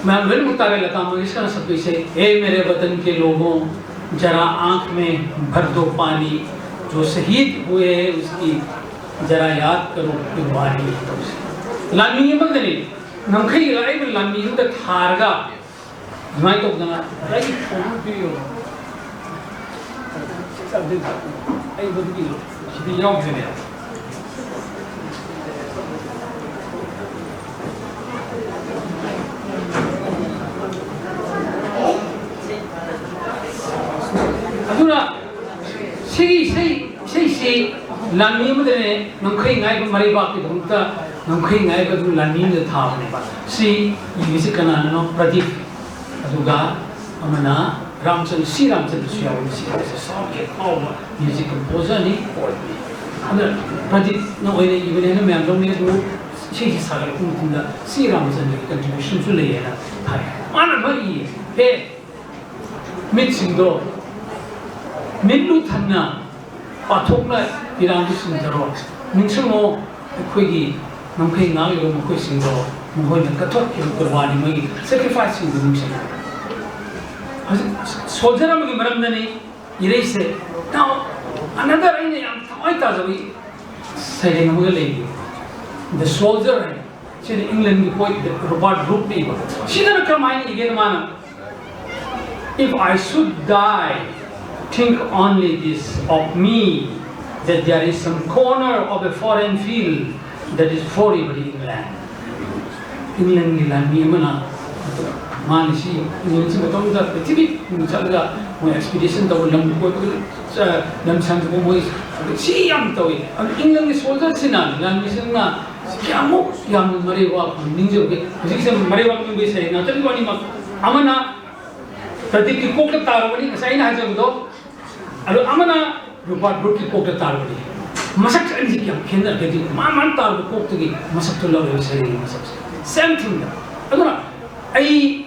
ꯃꯌꯥꯝ ꯂꯣꯏꯅꯃꯛ ꯇꯥꯔꯦ ꯂꯇꯥ ꯃꯪꯒꯦꯁꯀꯔꯅ ꯁꯛꯄ ꯏꯁꯩ, "हे मेरे वतन के लोगों, जरा आंख में भर दो पानी, जो शहीद हुए हैं उसकी जरा याद करो कुर्बानी।" ꯂꯥꯟꯃꯤ ꯑꯃꯗꯅꯤ, ꯉꯝꯈꯩ ꯂꯥꯛꯏꯕ ꯂꯥꯟꯃꯤ ꯑꯃꯗ ꯊꯥꯔꯒ ꯑꯗꯨꯃꯥꯏꯅ ꯇꯧꯗꯅ ꯑꯩꯒꯤ ꯐꯣꯟ ꯑꯃ ꯄꯤꯌꯣ꯫ ꯑꯩ ꯃꯗꯨꯒꯤ ꯁꯤꯗꯤ ꯌꯥꯎꯗ꯭ꯔꯤꯅꯦ꯫ ꯑꯗꯨꯅ ꯁꯤꯒꯤ ꯏꯁꯩ, ꯏꯁꯩꯁꯤ ꯂꯥꯟꯃꯤ ꯑꯃꯗꯅꯦ ꯉꯝꯈꯩ ꯉꯥꯏꯕ ꯃꯔꯩꯕꯥꯛꯀꯤꯗꯃꯛꯇ ꯉꯝꯈꯩ ꯉꯥꯏꯕ ꯑꯗꯨ ꯂꯥꯟꯃꯤ ꯑꯃꯗ ꯊꯥꯕꯅꯦꯕ꯫ ꯁꯤ ꯏꯕꯁꯤ ꯀꯅꯥꯅꯅꯣ? ꯄ꯭ꯔꯗꯤꯞ꯫ ꯑꯗꯨꯒ ꯑꯃꯅ ꯔꯥꯝꯆꯟ, ꯁꯤ ꯔꯥꯝꯆꯟꯗ꯭ꯔꯁꯨ ꯌꯥꯎꯏ꯫ ꯁꯤ ꯔꯥꯝꯆꯟꯗ꯭ꯔ ꯁꯥꯎꯠꯀꯤ ꯑꯐꯥꯎꯕ ꯃ꯭ꯌꯨꯖꯤꯛ ꯀꯝꯄꯣꯖꯔꯅꯤ, ꯄꯣꯏꯠꯅꯤ꯫ ꯑꯗꯨꯅ ꯄ꯭ꯔꯗꯤꯞꯅ ꯑꯣꯏꯅ ꯏꯕꯅꯦꯅ ꯃꯌꯥꯝ ꯂꯧꯅꯩ꯫ ꯑꯗꯨꯕꯨ ꯏꯁꯩꯁꯤ ꯁꯥꯒꯠꯂꯛꯄ ꯃꯇꯝꯗ ꯁꯤ ꯔꯥꯝꯆꯟꯗ꯭ꯔꯒꯤ ꯀꯟꯇ꯭ꯔꯤꯕ꯭ꯌꯨꯁꯟꯁꯨ ꯂꯩꯌꯦꯅ ꯍꯥꯏ꯫ ꯃꯥꯅ ꯑꯃ ꯏꯌꯦ, ꯍꯦ, ꯃꯤꯠꯁꯤꯡꯗꯣ ꯃꯤꯠꯂꯨ ꯊꯟꯅ ꯄꯥꯊꯣꯛꯅ ꯏꯔꯥꯡꯗꯨ ꯆꯤꯡꯊꯔꯣ꯫ ꯅꯤꯡꯁꯤꯡꯉꯣ, ꯑꯩꯈꯣꯏꯒꯤ ꯉꯝꯈꯩ ꯉꯥꯛꯂꯤꯕ ꯃꯈꯣꯏꯁꯤꯡꯗꯣ, ꯃꯈꯣꯏꯅ ꯀꯠꯊꯣꯛꯈꯤꯕ ꯀꯨꯔꯕꯥꯅꯤ, ꯃꯣꯏꯒꯤ ꯁꯦꯀ꯭ꯔꯤꯐꯥꯏꯁꯁꯤꯡꯗꯨ ꯅꯤꯡꯁꯤꯡꯉꯣ꯫ ꯍꯧꯖꯤꯛ ꯁꯣꯜꯖꯔ ꯑꯃꯒꯤ ꯃꯔꯝꯗꯅꯤ ꯏꯔꯩꯁꯦ꯫ Now, another ꯑꯩꯅ ꯌꯥꯝ ꯊꯋꯥꯏ ꯇꯥꯖꯕ ꯁꯩꯔꯦꯡ ꯑꯃꯒ ꯂꯩꯔꯤ, The Soldier ꯍꯥꯏꯅ꯫ ꯁꯤꯅ ꯏꯪꯂꯦꯟꯒꯤ ꯄꯣꯏꯠ ꯔꯣꯕꯥꯔꯠ ꯕ꯭ꯔꯨꯛꯅ ꯏꯕ꯫ ꯁꯤꯗꯅ ꯀꯔꯝꯍꯥꯏꯅ ꯏꯒꯦꯗ ꯃꯥꯅ, "If I should die, think only this of me, that there is some corner of a foreign field that is forever England." ꯏꯪꯂꯦꯟꯒꯤ ꯂꯥꯟꯃꯤ ꯑꯃꯅ, ꯃꯥꯅ ꯁꯤ ꯏꯪꯂꯦꯟꯁꯤ ꯃꯇꯝꯗ ꯄ꯭ꯔꯤꯊꯤꯕꯤ ꯄꯨꯝꯕ ꯆꯠꯂꯒ ꯃꯣꯏ ꯑꯦꯛꯁꯄꯤꯗꯤꯁꯟ ꯇꯧꯕ, ꯂꯝ ꯀꯣꯏꯕꯒ, ꯑ, ꯂꯝ ꯁꯥꯡꯗꯣꯛꯄ ꯃꯣꯏ ꯁꯤ ꯌꯥꯝ ꯇꯧꯏ꯫ ꯑꯗꯨ ꯏꯪꯂꯦꯟꯒꯤ ꯁꯣꯜꯖꯔꯁꯤꯅ, ꯂꯥꯟꯃꯤꯁꯤꯡꯅ ꯀꯌꯥꯃꯨꯛ ꯌꯥꯝꯅ ꯃꯔꯩꯕꯥꯛ ꯅꯤꯡꯖꯕꯒꯦ꯫ ꯍꯧꯖꯤꯛꯁꯦ ꯃꯔꯩꯕꯥꯛ ꯅꯤꯡꯕꯒꯤ ꯁꯩꯔꯦꯡ ꯉꯥꯛꯇꯅꯤ ꯋꯥꯅꯤꯃꯛ꯫ ꯑꯃꯅ ꯄ꯭ꯔꯗꯤꯞꯀꯤ ꯀꯣꯛꯇ ꯇꯥꯔꯨꯕꯅꯤ, ꯉꯁꯥꯏ ꯑꯩꯅ ꯍꯥꯏꯖꯕꯗꯣ꯫ ꯑꯗꯣ ꯑꯃꯅ ꯔꯣꯕꯥꯔꯠ ꯕ꯭ꯔꯨꯛꯀꯤ ꯀꯣꯛꯇ ꯇꯥꯔꯨꯕꯅꯤ꯫ ꯃꯁꯛꯁꯦ ꯑꯅꯤꯁꯦ ꯀꯌꯥꯝ ꯈꯦꯠꯅꯔꯒꯗꯤ, ꯃꯥ ꯃꯥꯅ ꯇꯥꯔꯨꯕ ꯀꯣꯛꯇꯒꯤ ꯃꯁꯛꯇꯣ ꯂꯧꯋꯦꯕ, ꯁꯩꯔꯦꯡꯒꯤ ꯃꯁꯛꯁꯦ꯫ Same thing ꯗ꯫ ꯑꯗꯨꯅ ꯑꯩ,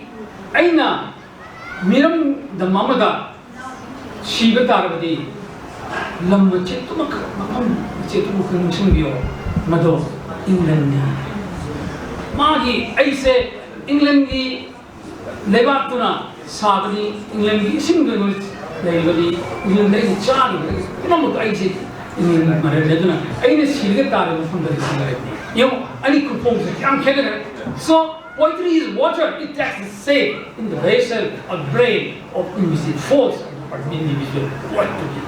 ꯑꯩꯅ ꯃꯤꯔꯝꯗꯝ ꯑꯃꯗ ꯁꯤꯕ ꯇꯥꯔꯕꯗꯤ, ꯂꯝ ꯃꯆꯦꯠꯇꯨꯃꯈꯛ, ꯃꯐꯝ ꯃꯆꯦꯠꯇꯨꯃꯈꯛ ꯅꯤꯡꯁꯤꯡꯕꯤꯌꯣ, ꯃꯗꯣ ꯏꯪꯂꯦꯟꯅꯤ꯫ ꯃꯥꯒꯤ, ꯑꯩꯁꯦ ꯏꯪꯂꯦꯟꯒꯤ ꯂꯩꯕꯥꯛꯇꯨꯅ ꯁꯥꯕꯅꯤ, ꯏꯪꯂꯦꯟꯒꯤ ꯏꯁꯤꯡꯗꯨꯅ ꯂꯩꯕꯅꯤ, ꯏꯪꯂꯦꯟꯗ ꯑꯩꯅ ꯆꯥꯔꯤꯕ ꯄꯨꯝꯅꯃꯛꯇꯣ ꯑꯩꯁꯦ ꯏꯪꯂꯦꯟ ꯃꯔꯜꯅꯤ꯫ ꯑꯗꯨꯅ ꯑꯩꯅ ꯁꯤꯔꯒ ꯇꯥꯔꯤꯕ ꯃꯐꯝꯗ ꯁꯤꯔꯒꯅꯤ꯫ ꯌꯦꯡꯉꯣ, ꯑꯅꯤ ꯈꯨꯐꯣꯡꯁꯦ ꯌꯥꯝ ꯈꯦꯠꯅꯈ꯭ꯔꯦ꯫ So, poetry is water, it takes the shape in the vessel or brain of individual force of individual poet to be.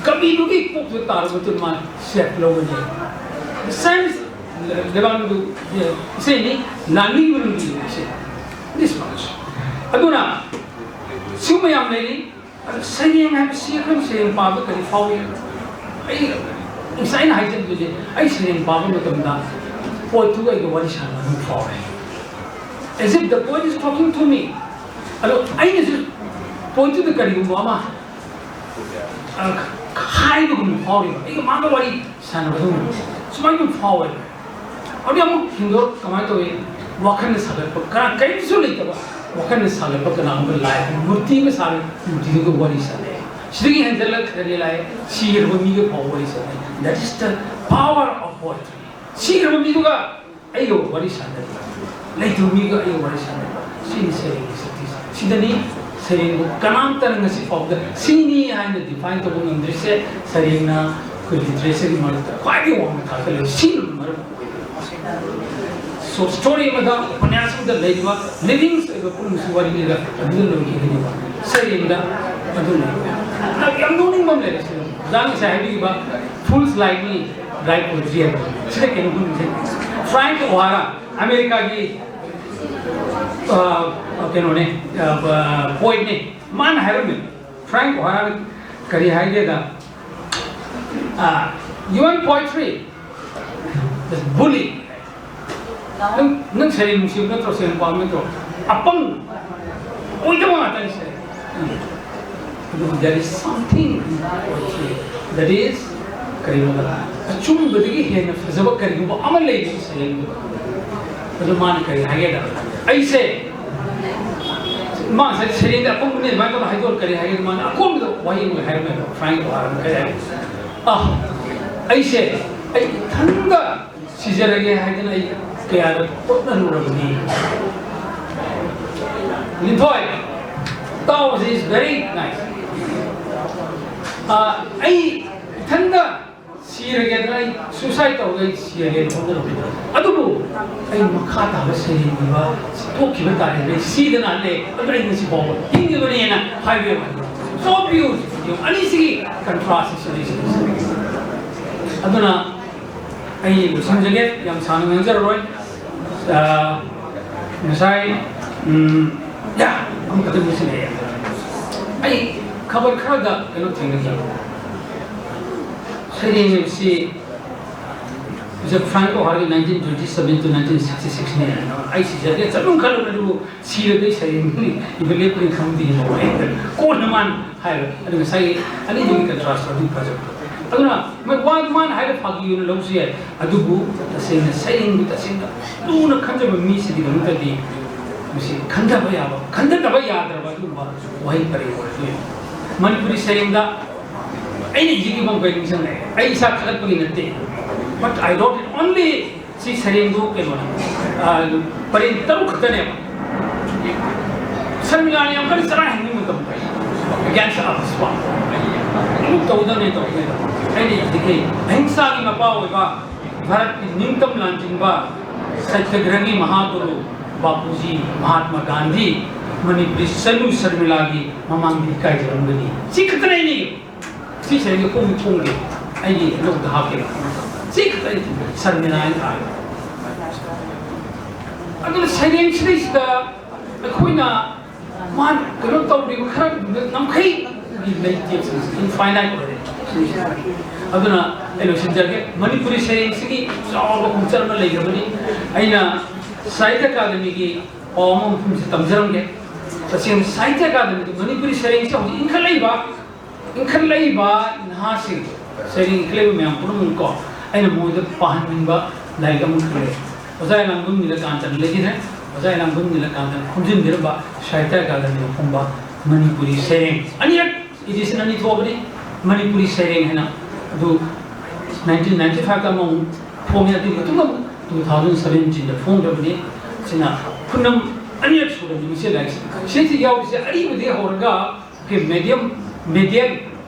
ꯀꯕꯤꯗꯨꯒꯤ ꯀꯣꯛꯇꯨ ꯇꯥꯔꯕ ꯃꯇꯨꯡ ꯃꯥ ꯁꯦꯞ ꯂꯧꯒꯅꯤ꯫ ꯁꯥꯏꯟꯁ ꯂꯩꯕꯥꯛꯅꯨꯡꯗꯨ ꯏꯁꯩꯅꯤ, ꯂꯥꯟꯃꯤꯒꯤ ꯃꯔꯝꯗꯤ ꯏꯁꯩ꯫ This much꯫ ꯑꯗꯨꯅ ꯁꯤꯒꯨꯝꯕ ꯌꯥꯝ ꯂꯩꯔꯤ꯫ ꯑꯗꯨ ꯁꯩꯔꯦꯡ ꯍꯥꯏꯕꯁꯤ ꯑꯩꯈꯣꯏꯅ ꯁꯩꯔꯦꯡ ꯄꯥꯕꯗ ꯀꯔꯤ ꯐꯥꯎꯏ? ꯑꯩ ꯉꯁꯥꯏ ꯑꯩꯅ ꯍꯥꯏꯖꯕꯗꯨꯗꯤ ꯑꯩ ꯁꯩꯔꯦꯡ ꯄꯥꯕ ꯃꯇꯝꯗ ꯄꯣꯠꯇꯨꯒ ꯑꯩꯒ ꯋꯥꯔꯤ ꯁꯥꯟꯅꯕ ꯑꯗꯨꯝ ꯐꯥꯎꯔꯦ꯫ As if the poet is talking to me꯫ ꯑꯗꯣ ꯑꯩꯅꯁꯨ ꯄꯣꯠꯇꯨꯗ ꯀꯔꯤꯒꯨꯝꯕ ꯑꯃ ꯑ, ꯍꯥꯏꯕꯒꯨꯝꯕ ꯐꯥꯎꯔꯤꯕ, ꯑꯩꯒ ꯃꯥꯒ ꯋꯥꯔꯤ ꯁꯥꯟꯅꯕꯒꯨꯝꯕ ꯁꯨꯃꯥꯏꯅ ꯑꯗꯨꯝ ꯐꯥꯎꯋꯦꯕ꯫ ꯑꯗꯨꯗꯤ ꯑꯃꯨꯛ ꯍꯤꯟꯗꯣ ꯀꯃꯥꯏꯅ ꯇꯧꯏ? ꯋꯥꯈꯜꯅ ꯁꯥꯒꯠꯄ, ꯀꯅꯥ ꯀꯔꯤꯝꯁꯨ ꯂꯩꯇꯕ ꯋꯥꯈꯜꯅ ꯁꯥꯒꯠꯄ ꯀꯅꯥꯒꯨꯝꯕ ꯂꯥꯏ ꯃꯨꯔꯇꯤ ꯑꯃ ꯁꯥꯔꯦ, ꯃꯨꯔꯇꯤꯗꯨꯒ ꯋꯥꯔꯤ ꯁꯥꯟꯅꯩ꯫ ꯁꯤꯗꯒꯤ ꯍꯦꯟꯖꯜꯂꯛ ꯀꯔꯤ ꯂꯥꯏ? ꯁꯤꯔꯕ ꯃꯤꯒ ꯐꯥꯎ ꯋꯥꯔꯤ ꯁꯥꯟꯅꯩ꯫ That is the power of poetry꯫ ꯁꯤꯔꯕ ꯃꯤꯗꯨꯒ ꯑꯩꯒ ꯋꯥꯔꯤ ꯁꯥꯟꯅꯔꯤꯕ, ꯂꯩꯇꯕ ꯃꯤꯒ ꯑꯩꯒ ꯋꯥꯔꯤ ꯁꯥꯟꯅꯔꯤꯕ, ꯁꯤꯅꯤ ꯁꯩꯔꯦꯡꯒꯤ ꯁꯛꯇꯤꯁꯦ꯫ ꯁꯤꯗꯅꯤ ꯁꯩꯔꯦꯡꯕꯨ ꯀꯅꯥꯝꯇꯅ ꯉꯁꯤ ꯐꯥꯎꯕꯗ ꯁꯤꯅꯤ ꯍꯥꯏꯅ define ꯇꯧꯕ ꯉꯝꯗ꯭ꯔꯤꯁꯦ꯫ ꯁꯩꯔꯦꯡꯅ ꯑꯩꯈꯣꯏ literature ꯒꯤ ꯃꯔꯛꯇ ꯈ꯭ꯋꯥꯏꯗꯒꯤ ꯋꯥꯡꯕ ꯊꯥꯛꯇ ꯂꯩ꯫ ꯁꯤꯅ ꯃꯔꯝ ꯑꯣꯏꯗꯅ꯫ So, story ꯑꯃꯗ, ꯎꯄꯟꯌꯥꯁ ꯑꯃꯗ ꯂꯩꯔꯤꯕ living ꯑꯣꯏꯕ ꯄꯨꯝꯅꯃꯛꯁꯤ ꯋꯥꯔꯤꯅꯤꯗ ꯑꯗꯨꯗ ꯂꯣꯏꯈꯤꯒꯅꯦꯕ꯫ ꯁꯩꯔꯦꯡꯗ ꯑꯗꯨ ꯂꯩ꯫ ꯌꯥꯝ ꯅꯣꯛꯅꯤꯡꯕ ꯑꯃ ꯂꯩꯔꯦ ꯁꯤꯗ꯫ ꯑꯣꯖꯥꯅ ꯉꯁꯥꯏ ꯍꯥꯏꯕꯤꯈꯤꯕ Fool's Like Me, Write Poetry ꯍꯥꯏꯕ꯫ ꯁꯤꯗ ꯀꯩꯅꯣ ꯈꯪꯗꯦ꯫ ꯐ꯭ꯔꯥꯡꯛ ꯑꯣꯍꯥꯔꯥ, ꯑꯃꯦꯔꯤꯀꯥꯒꯤ, ꯑ, ꯀꯩꯅꯣꯅꯦ, ꯑ, poet ꯅꯦ꯫ ꯃꯥꯅ ꯍꯥꯏꯔꯝꯃꯤ꯫ ꯐ꯭ꯔꯥꯡꯛ ꯑꯣꯍꯥꯔꯥꯅ ꯀꯔꯤ ꯍꯥꯏꯒꯦꯗ? ꯑ, "You want poetry? Just bully." ꯅꯪ, ꯅꯪ ꯁꯩꯔꯦꯡ ꯅꯨꯡꯁꯤꯕ ꯅꯠꯇ꯭ꯔꯣ? ꯁꯩꯔꯦꯡ ꯄꯥꯝꯕ ꯅꯠꯇ꯭ꯔꯣ? ꯑꯄꯪ ꯑꯣꯏꯗꯕ ꯉꯥꯛꯇꯅꯤ ꯁꯩꯔꯦꯡ꯫ ꯑꯗꯨꯕꯨ there is something in poetry that is, ꯀꯔꯤꯒꯨꯝꯕ ꯑꯆꯨꯝꯕꯗꯒꯤ ꯍꯦꯟꯅ ꯐꯖꯕ ꯀꯔꯤꯒꯨꯝꯕ ꯑꯃ ꯂꯩꯔꯤ ꯁꯩꯔꯦꯡꯗꯨꯗ꯫ ꯑꯗꯨ ꯃꯥꯅ ꯀꯔꯤ ꯍꯥꯏꯒꯦꯗ? ꯑꯩꯁꯦ, ꯃꯥ ꯉꯁꯥꯏ ꯁꯩꯔꯦꯡꯗ ꯑꯄꯪꯕꯅꯤ ꯑꯗꯨꯃꯥꯏꯅ ꯇꯧꯔ ꯍꯥꯏꯗꯣꯛꯑ ꯀꯔꯤ ꯍꯥꯏꯒꯦ? ꯃꯥꯅ ꯑꯀꯣꯟꯕꯗ ꯋꯥꯍꯩ ꯑꯃ ꯍꯥꯏꯔꯝꯃꯦꯕ, ꯐ꯭ꯔꯥꯡꯛ ꯑꯣꯍꯥꯔꯥꯅ ꯀꯔꯤ ꯍꯥꯏꯒꯦ? "ꯑ, ꯑꯩꯁꯦ ꯑꯩ ꯏꯊꯟꯗ ꯁꯤꯖꯔꯒꯦ ꯍꯥꯏꯗꯅ ꯑꯩ ꯀꯌꯥꯗ ꯍꯣꯠꯅꯔꯨꯔꯕꯅꯤ꯫" ꯂꯤꯟꯊꯣꯏ, ꯇꯥꯎ, is very nice꯫ ꯑ, ꯑꯩ ꯏꯊꯟꯗ ꯁꯤꯔꯒꯦꯗꯅ ꯑꯩ suicide ꯇꯧꯔꯒ ꯑꯩ ꯁꯤꯔꯒꯦ ꯈꯟꯖꯔꯝꯃꯤ꯫ ꯑꯗꯨꯕꯨ ꯑꯩ ꯃꯈꯥ ꯇꯥꯕ ꯁꯩꯔꯦꯡ ꯏꯕ ꯊꯣꯛꯈꯤꯕ ꯇꯥꯔꯦ꯫ ꯑꯩ ꯁꯤꯗꯅ ꯍꯜꯂꯦ, ꯑꯗꯨꯅ ꯑꯩ ꯉꯁꯤ ꯐꯥꯎꯕ ꯍꯤꯡꯂꯤꯕꯅꯦꯅ ꯍꯥꯏꯕ ꯌꯥꯏ꯫ So beautiful. ꯑꯅꯤꯁꯤꯒꯤ contrast ꯁꯤꯗꯩꯁꯤꯗ꯫ ꯑꯗꯨꯅ ꯑꯩ ꯂꯣꯏꯁꯤꯟꯖꯒꯦ, ꯌꯥꯝ ꯁꯥꯡꯅ ꯉꯥꯡꯖꯔꯔꯣꯏ꯫ ꯑꯥ, ꯉꯁꯥꯏ, ꯎꯝ, ꯌꯥ, ꯑꯃꯈꯛꯇ ꯅꯤꯡꯁꯤꯡꯉꯛꯑꯦ꯫ ꯑꯩ ꯈꯕꯔ ꯈꯔꯗ ꯀꯩꯅꯣ ꯊꯦꯡꯅꯈꯤ꯫ ꯁꯩꯔꯦꯡ ꯍꯥꯏꯕꯁꯤ ꯃꯤꯁꯇꯔ ꯐ꯭ꯔꯥꯟꯀꯣ ꯍꯥꯏꯔꯒ nineteen twenty seven to nineteen sixty six ꯅꯦ꯫ ꯑꯩ ꯁꯤꯖꯒꯦ ꯆꯠꯂꯨꯝ ꯈꯜꯂꯨꯕ ꯑꯗꯨꯕꯨ ꯁꯤꯔꯗꯤ ꯁꯩꯔꯦꯡ ꯏꯕ ꯂꯦꯞꯄꯅꯤ ꯈꯪꯗꯦ꯫ ꯀꯣꯟꯅ ꯃꯥꯅ ꯍꯥꯏꯕ꯫ ꯑꯗꯨ ꯉꯁꯥꯏꯒꯤ ꯑꯅꯤꯗꯨꯒꯤ contrast ꯑꯗꯨ ꯐꯖꯕ꯫ ꯑꯗꯨꯅ ꯃꯣꯏ ꯋꯥꯗꯨ ꯃꯥꯅ ꯍꯥꯏꯔ ꯐꯥꯒꯤ ꯑꯣꯏꯅ ꯂꯧꯁꯨ ꯌꯥꯏ, ꯑꯗꯨꯕꯨ ꯇꯁꯦꯡꯅ ꯁꯩꯔꯦꯡꯗꯨ ꯇꯁꯦꯡꯅ ꯂꯨꯅ ꯈꯟꯖꯕ ꯃꯤꯁꯤꯡꯒꯤꯗꯃꯛꯇꯗꯤ ꯃꯁꯤ ꯈꯟꯊꯕ ꯌꯥꯕ, ꯈꯟꯊꯗꯕ ꯌꯥꯗ꯭ꯔꯕ ꯑꯗꯨꯒꯨꯝꯕ ꯋꯥꯍꯩ ꯄꯔꯦꯡ ꯑꯣꯏꯔꯛꯇꯣꯏꯅꯤ꯫ ꯃꯅꯤꯄꯨꯔꯤ ꯁꯩꯔꯦꯡꯗ ꯑꯩꯅ ꯏꯖꯤꯛ ꯏꯕ ꯃꯈꯩ ꯅꯤꯡꯁꯤꯡꯂꯛꯑꯦ꯫ ꯑꯩ ꯏꯁꯥ ꯊꯥꯒꯠꯄꯒꯤ ꯅꯠꯇꯦ, but I wrote it only ꯁꯤ ꯁꯩꯔꯦꯡꯗꯨ ꯀꯩꯅꯣꯅꯦ, ꯑ, ꯄꯔꯦꯡ ꯇꯔꯨꯛ ꯈꯛꯇꯅꯦꯕ꯫ ꯁꯔꯃꯤꯂꯥꯅ ꯌꯥꯝ ꯀꯟꯅ ꯆꯔꯥ ꯍꯦꯟꯕ ꯃꯇꯝꯗ, against us ꯀꯣ, ꯑꯃꯨꯛ ꯇꯧꯗꯕꯅꯦ, ꯇꯧꯗꯣꯏꯗꯣ꯫ ꯑꯩꯅ ꯌꯥꯝ ꯂꯤꯈꯩ ꯑꯍꯤꯡꯁꯥꯒꯤ ꯃꯄꯥ ꯑꯣꯏꯕ, ꯚꯥꯔꯠꯀꯤ ꯅꯤꯡꯇꯝ ꯂꯥꯟꯖꯤꯟꯕ, ꯁꯠꯌꯒ꯭ꯔꯍꯒꯤ ꯃꯍꯥꯒꯨꯔꯨ ꯕꯥꯄꯨꯖꯤ ꯃꯍꯥꯠꯃ ꯒꯥꯟꯙꯤ ꯃꯅꯤꯄꯨꯔꯤ ꯁꯅꯨ ꯁꯔꯃꯤꯂꯥꯒꯤ ꯃꯃꯥꯡꯗ ꯏꯀꯥꯏꯖꯔꯝꯒꯅꯤ꯫ ꯁꯤ ꯈꯛꯇꯅꯦ ꯑꯩꯅ ꯁꯤ ꯁꯩꯔꯦꯡꯁꯦ ꯐꯣꯡꯗꯤ ꯐꯣꯡꯗꯦ, ꯑꯩꯒꯤ ꯅꯣꯠꯇ ꯍꯥꯞꯀꯦꯕ꯫ ꯁꯤ ꯈꯛꯇ ꯑꯩ ꯁꯔꯃꯤꯂꯥ ꯍꯥꯏꯅ ꯊꯥꯔꯦ꯫ ꯑꯗꯨꯅ ꯁꯩꯔꯦꯡꯁꯤꯗꯩꯁꯤꯗ ꯑꯩꯈꯣꯏꯅ ꯃꯥ ꯀꯩꯅꯣ ꯇꯧꯔꯤꯕ ꯈꯔ ꯉꯝꯈꯩ ꯂꯩꯇꯦ, infinite ꯑꯣꯏꯔꯦ꯫ ꯑꯗꯨꯅ ꯑꯩ ꯂꯣꯏꯁꯤꯟꯖꯔꯒꯦ꯫ ꯃꯅꯤꯄꯨꯔꯤ ꯁꯩꯔꯦꯡꯁꯤꯒꯤ ꯆꯥꯎꯔꯕ ꯈꯣꯡꯆꯠ ꯑꯃ ꯂꯩꯈ꯭ꯔꯕꯅꯤ꯫ ꯑꯩꯅ ꯁꯥꯍꯤꯇ꯭ꯌ ꯑꯀꯥꯗꯃꯤꯒꯤ ꯄꯥꯎ ꯑꯃ ꯃꯐꯝꯁꯤ ꯇꯝꯖꯔꯝꯒꯦ꯫ ꯇꯁꯦꯡꯅ ꯁꯥꯍꯤꯇ꯭ꯌ ꯑꯀꯥꯗꯃꯤꯗ ꯃꯅꯤꯄꯨꯔꯤ ꯁꯩꯔꯦꯡꯁꯤ ꯍꯧꯖꯤꯛ ꯏꯟꯈꯠꯂꯛꯏꯕ ꯏꯟꯈꯠꯂꯛꯏꯕ ꯅꯍꯥꯁꯤꯡ, ꯁꯩꯔꯦꯡ ꯏꯟꯈꯠꯂꯛꯏꯕ ꯃꯌꯥꯝ ꯄꯨꯝꯅꯃꯛꯀꯣ, ꯑꯩꯅ ꯃꯣꯏꯗ ꯄꯥꯍꯟꯅꯤꯡꯕ ꯂꯥꯏꯔꯤꯛ ꯑꯃꯈꯛ ꯂꯩ꯫ ꯑꯣꯖꯥ ꯏꯂꯥꯡꯕꯝ ꯅꯤꯂꯀꯥꯟꯇꯅ ꯂꯩꯈꯤꯗ꯭ꯔꯦ꯫ ꯑꯣꯖꯥ ꯏꯂꯥꯡꯕꯝ ꯅꯤꯂꯀꯥꯟꯇꯅ ꯈꯣꯝꯖꯤꯟꯕꯤꯔꯝꯕ ꯁꯥꯍꯤꯇ꯭ꯌ ꯑꯀꯥꯗꯃꯤꯅ ꯐꯣꯡꯕ ꯃꯅꯤꯄꯨꯔꯤ ꯁꯩꯔꯦꯡ, ꯑꯅꯤꯔꯛ edition ꯑꯅꯤ ꯊꯣꯛꯑꯕꯅꯤ, ꯃꯅꯤꯄꯨꯔꯤ ꯁꯩꯔꯦꯡ ꯍꯥꯏꯅ꯫ ꯑꯗꯨ nineteen ninety five ꯇ ꯑꯃꯃꯨꯛ ꯐꯣꯡꯉꯦ, ꯑꯗꯨꯒꯤ ꯃꯇꯨꯡꯗ ꯑꯃꯨꯛ two thousand seventeen ꯗ ꯐꯣꯡꯈ꯭ꯔꯕꯅꯤ꯫ ꯁꯤꯅ ꯈꯨꯅꯝ ꯑꯅꯤꯔꯛ ꯁꯨꯔꯕꯅꯤ ꯃꯁꯤ ꯂꯥꯏꯔꯤꯛꯁꯦ꯫ ꯁꯤꯗ ꯌꯥꯎꯔꯤꯁꯦ ꯑꯔꯤꯕꯗꯒꯤ ꯍꯧꯔꯒ ꯑꯩꯈꯣꯏ medium, medial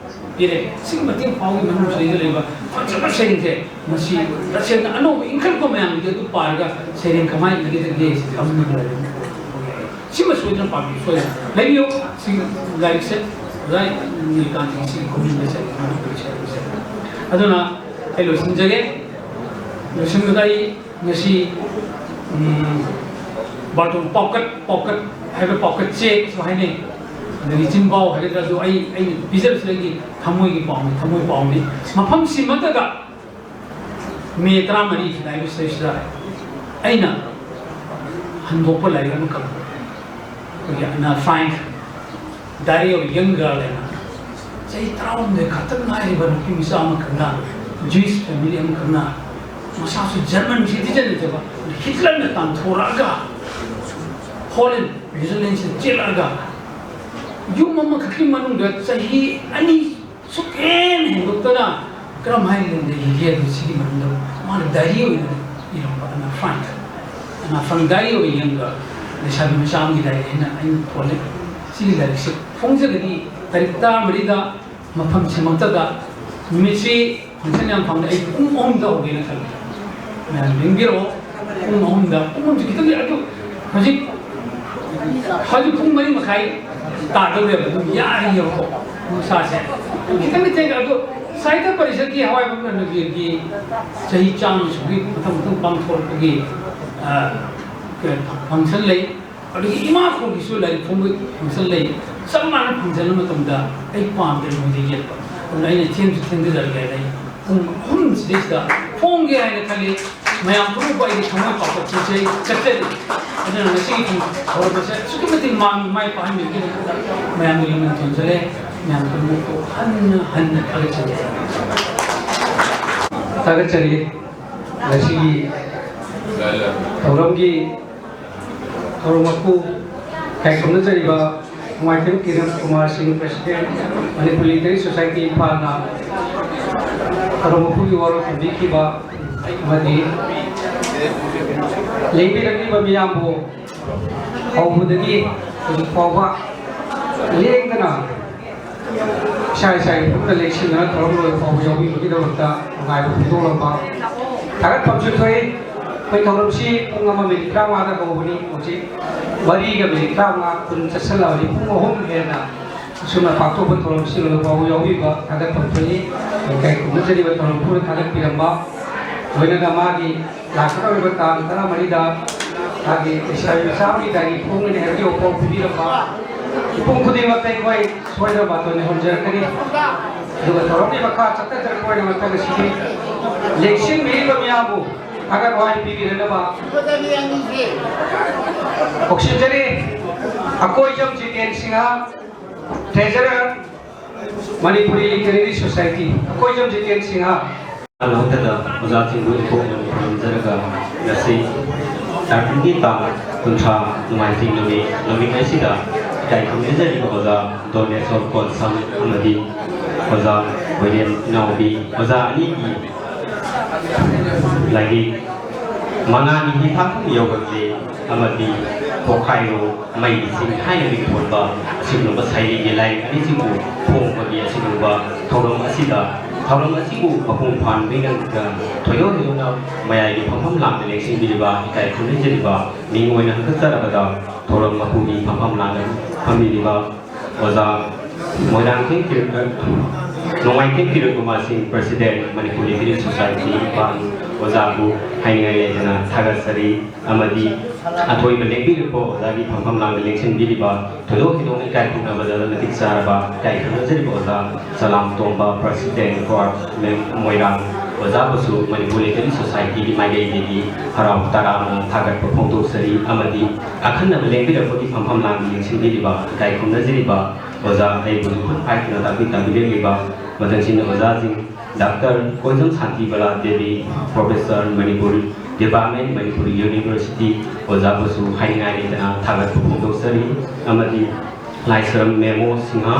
period ꯁꯤꯒꯤ ꯃꯇꯦꯡ ꯐꯥꯎꯒꯤ ꯃꯅꯨꯡꯁꯤꯗꯩꯗ ꯂꯩꯕ ꯐꯖꯕ ꯁꯩꯔꯦꯡꯁꯦ꯫ ꯃꯁꯤ ꯇꯁꯦꯡꯅ ꯑꯅꯧꯕ ꯏꯟꯈꯠꯂꯛꯄ ꯃꯌꯥꯝꯒꯤꯗꯤ ꯑꯗꯨ ꯄꯥꯔꯒ ꯁꯩꯔꯦꯡ ꯀꯃꯥꯏꯅ ꯏꯒꯗꯒꯦ ꯁꯤ ꯈꯪꯕ ꯉꯝꯂꯣꯏ꯫ ꯁꯤꯃ ꯁꯣꯏꯗꯅ ꯄꯥꯕꯤꯌꯨ, ꯁꯣꯏꯗꯅ ꯂꯩꯕꯤꯌꯨ꯫ ꯁꯤ ꯂꯥꯏꯔꯤꯛꯁꯦ ꯑꯣꯖꯥ ꯅꯤꯜꯀꯥꯟꯇꯒꯤ ꯁꯤꯒꯤ ꯈꯨꯃꯨꯡꯗ ꯆꯠꯂꯤ, ꯃꯅꯤꯄꯨꯔꯤ ꯆꯠꯂꯤꯁꯦ꯫ ꯑꯗꯨꯅ ꯑꯩ ꯂꯣꯏꯁꯤꯟꯖꯒꯦ꯫ ꯂꯣꯏꯁꯤꯟꯕꯗ ꯑꯩ ꯉꯁꯤ, ꯎꯝ, ꯕꯥꯔꯇꯣꯟ ꯄꯥꯎꯀꯠ, ꯄꯥꯎꯀꯠ ꯍꯥꯏꯕ ꯄꯥꯎꯀꯠ ꯆꯦꯁꯨ ꯍꯥꯏꯅꯩ, ꯑꯗꯒꯤ ꯆꯤꯟꯕꯥꯎ ꯍꯥꯏꯒꯗ꯭ꯔꯥ, ꯑꯗꯨ ꯑꯩ, ꯑꯩꯅ ꯄꯤꯖꯕꯁꯤꯗꯒꯤ ꯊꯃꯣꯏꯒꯤ ꯄꯥꯎꯅꯤ, ꯊꯃꯣꯏ ꯄꯥꯎꯅꯤ꯫ ꯃꯐꯝꯁꯤꯃꯛꯇꯗ ꯃꯦ ꯇꯔꯥꯃꯔꯤ ꯂꯥꯛꯏꯕ ꯁꯤꯗꯩꯁꯤꯗ ꯑꯩꯅ ꯍꯟꯗꯣꯛꯄ ꯂꯥꯏꯔꯤꯛ ꯑꯃꯈꯛ, ꯑꯩꯈꯣꯏꯒꯤ ꯑꯅꯥ Frank, Diary of a Young Girl ꯍꯥꯏꯅ, ꯆꯍꯤ ꯇꯔꯥꯍꯨꯝꯗꯣꯏ ꯈꯛꯇ ꯉꯥꯏꯔꯤꯕ ꯅꯨꯄꯤ ꯃꯆꯥ ꯑꯃꯈꯛꯅ, Jewish family ꯑꯃꯈꯛꯅ, ꯃꯁꯥꯁꯨ German citizen ꯅꯠꯇꯕ, ꯍꯤꯠꯂꯔꯅ ꯇꯥꯟꯊꯣꯔꯛꯑꯒ, Holland, Netherlands ꯇ ꯆꯦꯜꯂꯛꯑꯒ, ꯌꯨꯝ ꯑꯃꯈꯛꯀꯤ ꯃꯅꯨꯡꯗ ꯆꯍꯤ ꯑꯅꯤ ꯁꯨꯛꯍꯦꯟ ꯍꯦꯟꯗꯣꯛꯇꯅ ꯀꯔꯝ ꯍꯥꯏꯅ ꯂꯩꯒꯦ ꯍꯥꯏꯕ ꯁꯤꯒꯤ ꯃꯔꯝꯗ ꯃꯥꯅ diary ꯑꯣꯏꯅ ꯏꯔꯝꯕ ꯑꯅꯥ ꯐ꯭ꯔꯥꯡꯛ, ꯑꯅꯥ ꯐ꯭ꯔꯥꯡꯛ diary ꯑꯣꯏꯅ ꯏꯔꯝꯕ ꯂꯩꯁꯥꯕꯤ ꯃꯆꯥ ꯑꯃꯒꯤ diary ꯍꯥꯏꯅ ꯑꯩꯅ ꯊꯣꯜꯂꯦ꯫ ꯁꯤꯒꯤ ꯂꯥꯏꯔꯤꯛꯁꯦ ꯐꯣꯡꯖꯒꯅꯤ꯫ ꯇꯥꯔꯤꯛ ꯇꯔꯥꯃꯔꯤꯗ ꯃꯐꯝꯁꯤꯃꯛꯇꯗ ꯅꯨꯃꯤꯠꯁꯤ function ꯌꯥꯝ ꯐꯪꯗꯦ꯫ ꯑꯩ ꯄꯨꯡ ꯑꯍꯨꯝꯗ ꯍꯧꯒꯦꯅ ꯈꯜꯂꯤ꯫ ꯃꯌꯥꯝ ꯂꯦꯡꯕꯤꯔꯛꯑꯣ꯫ ꯄꯨꯡ ꯑꯍꯨꯝꯗ, ꯄꯨꯡ ꯑꯍꯨꯝꯁꯤ ꯈꯤꯇꯪꯗꯤ, ꯑꯗꯨ ꯍꯧꯖꯤꯛ, ꯍꯧꯖꯤꯛ ꯄꯨꯡ ꯃꯔꯤ ꯃꯈꯥꯏ ꯇꯥꯗꯧꯔꯦꯕ, ꯑꯗꯨꯝ ꯌꯥꯔꯤꯑꯕꯀꯣ ꯅꯨꯡꯁꯥꯁꯦ꯫ ꯈꯤꯇꯪꯗꯤ ꯊꯦꯡꯉꯦ, ꯑꯗꯣ ꯁꯥꯍꯤꯇ꯭ꯌ ꯄꯔꯤꯁꯠꯀꯤ ꯍꯋꯥꯏ ꯃꯪꯒꯜꯒꯤ ꯆꯍꯤ ꯆꯥꯝꯃ ꯁꯨꯕꯒꯤ ꯃꯊꯪ ꯃꯊꯪ ꯄꯥꯡꯊꯣꯔꯛꯄꯒꯤ, ꯑ, function ꯂꯩ꯫ ꯑꯗꯨꯒꯤ ꯏꯃꯥ ꯈꯣꯡꯒꯤꯁꯨ ꯂꯥꯏꯔꯤꯛ ꯐꯣꯡꯕꯒꯤ function ꯂꯩ꯫ ꯆꯞ ꯃꯥꯟꯅ function ꯃꯇꯝꯗ ꯑꯩ ꯄꯥꯝꯗ꯭ꯔꯦ ꯃꯣꯏꯗ ꯌꯦꯠꯄ꯫ ꯑꯗꯨꯅ ꯑꯩꯅ ꯊꯦꯡꯁꯨ ꯊꯦꯡꯊꯖꯔꯒꯦ ꯍꯥꯏꯅ ꯑꯩ ꯄꯨꯡ ꯑꯍꯨꯝ ꯁꯤꯗꯩꯁꯤꯗ ꯐꯣꯡꯒꯦ ꯍꯥꯏꯅ ꯈꯜꯂꯤ꯫ ꯃꯌꯥꯝ ꯄꯨꯝꯅꯃꯛꯄꯨ ꯑꯩꯒꯤ ꯊꯃꯣꯏ ꯄꯥꯎꯈꯠꯄꯁꯦ ꯑꯩ ꯆꯠꯆꯔꯤ꯫ ꯑꯗꯨꯅ ꯉꯁꯤꯒꯤ ꯊꯧꯔꯝ ꯑꯁꯦ ꯑꯁꯨꯛꯀꯤ ꯃꯇꯤꯛ ꯃꯥꯡ ꯃꯥꯏ ꯄꯥꯛꯍꯟꯕꯤꯕꯒꯤꯗꯃꯛꯇ ꯃꯌꯥꯝꯒꯤ ꯂꯃꯟ ꯊꯣꯟꯖꯔꯦ꯫ ꯃꯌꯥꯝ ꯄꯨꯝꯅꯃꯛꯄꯨ ꯍꯟꯅ ꯍꯟꯅ ꯊꯥꯒꯠꯆꯔꯤ꯫ ꯊꯥꯒꯠꯆꯔꯤ꯫ ꯉꯁꯤꯒꯤ ꯊꯧꯔꯝꯒꯤ ꯊꯧꯔꯝ ꯃꯄꯨ, ꯏꯀꯥꯏ ꯈꯨꯝꯅꯖꯔꯤꯕ ꯅꯣꯡꯃꯥꯏꯊꯦꯝ ꯀꯤꯔꯟ ꯀꯨꯃꯥꯔ ꯁꯤꯡ, President, Manipur Literary Society ꯏꯝꯐꯥꯜꯅ ꯊꯧꯔꯝ ꯃꯄꯨꯒꯤ ꯋꯥꯔꯣꯜ ꯊꯝꯕꯤꯈꯤꯕ ꯑꯃꯗꯤ ꯂꯦꯡꯕꯤꯔꯛꯂꯤꯕ ꯃꯤꯌꯥꯝꯕꯨ ꯍꯧꯕꯗꯒꯤ ꯍꯧꯖꯤꯛ ꯐꯥꯎꯕ ꯂꯦꯡꯗꯅ ꯏꯁꯥ ꯏꯁꯥꯒꯤ ꯐꯃꯨꯡꯗ ꯂꯦꯡꯁꯤꯟꯗꯨꯅ ꯊꯧꯔꯝ ꯂꯣꯏꯕ ꯐꯥꯎꯕ ꯌꯥꯎꯕꯤꯕꯒꯤꯗꯃꯛꯇ ꯅꯨꯡꯉꯥꯏꯕ ꯐꯣꯡꯗꯣꯛꯂꯝꯕ ꯊꯥꯒꯠꯐꯝꯁꯨ ꯊꯣꯛꯏ꯫ ꯑꯩꯈꯣꯏ ꯊꯧꯔꯝꯁꯤ ꯄꯨꯡ ꯑꯃ ꯃꯤꯅꯤꯠ ꯇꯔꯥꯃꯉꯥꯗ ꯍꯧꯕꯅꯤ, ꯍꯧꯖꯤꯛ ꯃꯔꯤꯒ ꯃꯤꯅꯤꯠ ꯇꯔꯥꯃꯉꯥ ꯀꯨꯟ ꯆꯠꯁꯤꯜꯂꯕꯗꯤ ꯄꯨꯡ ꯑꯍꯨꯝ ꯍꯦꯟꯅ ꯑꯁꯨꯝꯅ ꯄꯥꯡꯊꯣꯛꯄ ꯊꯧꯔꯝꯁꯤꯡ ꯑꯗꯨ ꯐꯥꯎꯕ ꯌꯥꯎꯕꯤꯕ ꯊꯥꯒꯠꯐꯝ ꯊꯣꯛꯏ꯫ ꯂꯩꯀꯥꯏ ꯈꯨꯔꯨꯝꯖꯔꯤꯕ ꯊꯧꯔꯝ ꯄꯨꯝꯅ ꯊꯥꯒꯠꯄꯤꯔꯝꯕ, ꯂꯣꯏꯅꯅ ꯃꯥꯒꯤ ꯂꯥꯛꯀꯗꯧꯔꯤꯕ ꯇꯥꯡ ꯇꯔꯥꯃꯔꯤꯗ ꯃꯥꯒꯤ ꯂꯩꯁꯥꯕꯤ ꯃꯆꯥ ꯑꯃꯒꯤ ꯒꯥꯔꯤ ꯐꯣꯡꯒꯅꯤ ꯍꯥꯏꯕꯒꯤ ꯋꯥꯐꯝ ꯄꯤꯕꯤꯔꯝꯕ ꯃꯤꯄꯨꯝ ꯈꯨꯗꯤꯡꯃꯛꯇ ꯑꯩꯈꯣꯏ ꯁꯣꯏꯗꯅ ꯕꯥꯇꯣꯟ ꯌꯧꯍꯟꯖꯔꯛꯀꯅꯤ꯫ ꯑꯗꯨꯒ ꯊꯧꯔꯝꯒꯤ ꯃꯈꯥ ꯆꯠꯊꯖꯔꯛꯄ ꯑꯣꯏꯅ ꯃꯊꯪ ꯑꯁꯤꯗꯤ ꯂꯦꯡꯁꯤꯟꯕꯤꯔꯤꯕ ꯃꯤꯌꯥꯝꯕꯨ ꯊꯥꯒꯠ ꯋꯥꯍꯩ ꯄꯤꯕꯤꯔꯛꯅꯕ ꯀꯧꯁꯤꯟꯖꯔꯤ꯫ Akoijam Jiten Singh, Treasurer, Manipuri Literary Society, Akoijam Jiten Singh. ꯃꯍꯨꯠꯇꯗ ꯑꯣꯖꯥꯁꯤꯡꯕꯨ ꯏꯀꯣꯛꯅ ꯈꯨꯔꯨꯝꯖꯔꯒ ꯉꯁꯤ ꯇꯥꯡꯈꯨꯜꯒꯤ ꯇꯥꯡ ꯀꯨꯟꯊ꯭ꯔꯥ ꯅꯣꯡꯃꯥꯏꯖꯤꯡ ꯅꯨꯃꯤꯠ, ꯅꯨꯃꯤꯠ ꯑꯁꯤꯗ ꯏꯀꯥꯏ ꯈꯨꯝꯅꯖꯔꯤꯕ ꯑꯣꯖꯥ ꯗꯣꯅꯦꯁꯣꯔ ꯀꯣꯟꯁꯝ ꯑꯃꯗꯤ ꯑꯣꯖꯥ ꯋꯤꯂꯤꯌꯝ ꯏꯅꯥꯎꯕꯤ, ꯑꯣꯖꯥ ꯑꯅꯤꯒꯤ ꯂꯥꯏꯔꯤꯛ ꯃꯉꯥꯅꯤ ꯍꯤꯊꯥꯡꯐꯝ ꯌꯧꯔꯛꯂꯦ ꯑꯃꯗꯤ ꯄꯣꯈꯥꯏꯔꯣ ꯃꯩꯒꯤ ꯆꯤꯡ ꯍꯥꯏꯅ ꯃꯤꯡꯊꯣꯟꯕ ꯑꯁꯤꯒꯨꯝꯂꯕ ꯁꯩꯔꯦꯡꯒꯤ ꯂꯥꯏꯔꯤꯛ ꯑꯅꯤꯁꯤꯕꯨ ꯐꯣꯡꯕꯒꯤ ꯑꯁꯤꯒꯨꯝꯕ ꯊꯧꯔꯝ ꯑꯁꯤꯗ, ꯊꯧꯔꯝ ꯑꯁꯤꯕꯨ ꯃꯄꯨꯡ ꯐꯥꯍꯟꯕꯒꯤꯗꯃꯛꯇ ꯊꯣꯏꯗꯣꯛ ꯍꯦꯟꯗꯣꯛꯅ ꯃꯌꯥꯏꯒꯤ ꯐꯝꯐꯝ ꯂꯥꯡꯗ ꯂꯦꯡꯁꯤꯟꯕꯤꯔꯤꯕ ꯏꯀꯥꯏ ꯈꯨꯝꯅꯖꯔꯤꯕ ꯃꯤꯡ ꯑꯣꯏꯅ ꯍꯪꯒꯠꯆꯔꯕꯗ ꯊꯧꯔꯝ ꯃꯄꯨꯒꯤ ꯐꯝꯐꯝ ꯂꯥꯡꯗ ꯐꯝꯕꯤꯔꯤꯕ ꯑꯣꯖꯥ ꯃꯣꯏꯔꯥꯡꯊꯦꯝ ꯀꯤꯔ-, ꯅꯣꯡꯃꯥꯏꯊꯦꯝ ꯀꯤꯔꯟ ꯀꯨꯃꯥꯔ ꯁꯤꯡ, President, Manipur Literary Society, Imphal, ꯑꯣꯖꯥꯕꯨ ꯍꯥꯏꯅꯤꯡꯉꯥꯏ ꯂꯩꯇꯅ ꯊꯥꯒꯠꯆꯔꯤ꯫ ꯑꯃꯗꯤ ꯑꯊꯣꯏꯕ ꯂꯦꯡꯕꯤꯔꯛꯄ ꯑꯣꯖꯥꯒꯤ ꯐꯝꯐꯝ ꯂꯥꯡꯗ ꯂꯦꯡꯁꯤꯟꯕꯤꯔꯤꯕ ꯊꯣꯏꯗꯣꯛ ꯍꯦꯟꯗꯣꯛꯅ ꯏꯀꯥꯏ ꯈꯨꯝꯅꯕꯗ ꯃꯇꯤꯛ ꯆꯥꯔꯕ ꯏꯀꯥꯏ ꯈꯨꯝꯅꯖꯔꯤꯕ ꯑꯣꯖꯥ ꯆꯂꯥꯝ ꯇꯣꯝꯕ, President, Board, Mem-, ꯃꯣꯏꯔꯥꯡ, ꯑꯣꯖꯥꯕꯨꯁꯨ Manipur Literary Society ꯒꯤ ꯃꯥꯏꯀꯩꯗꯒꯤ ꯍꯔꯥꯎ ꯇꯔꯥꯝꯅ ꯊꯥꯒꯠꯄ ꯐꯣꯡꯗꯣꯛꯆꯔꯤ꯫ ꯑꯃꯗꯤ ꯑꯈꯟꯅꯕ ꯂꯦꯡꯕꯤꯔꯛꯄꯒꯤ ꯐꯝꯐꯝ ꯂꯥꯡꯗ ꯂꯦꯡꯁꯤꯟꯕꯤꯔꯤꯕ, ꯏꯀꯥꯏ ꯈꯨꯝꯅꯖꯔꯤꯕ ꯑꯣꯖꯥ, ꯑꯩꯕꯨꯁꯨ ꯈꯨꯠ ꯄꯥꯏꯗꯨꯅ ꯇꯥꯛꯄꯤ ꯇꯝꯕꯤꯔꯛꯂꯤꯕ ꯃꯊꯪꯁꯤꯡꯅ ꯑꯣꯖꯥꯁꯤꯡ, doctor Koijam Shantibala Devi, Professor, Manipuri Department, Manipuri University, ꯑꯣꯖꯥꯕꯨꯁꯨ ꯍꯥꯏꯅꯤꯡꯉꯥꯏ ꯂꯩꯇꯅ ꯊꯥꯒꯠꯄ ꯐꯣꯡꯗꯣꯛꯆꯔꯤ꯫ ꯑꯃꯗꯤ ꯂꯥꯏꯁ꯭ꯔꯝ ꯃꯦꯃꯣ ꯁꯤꯡꯍ,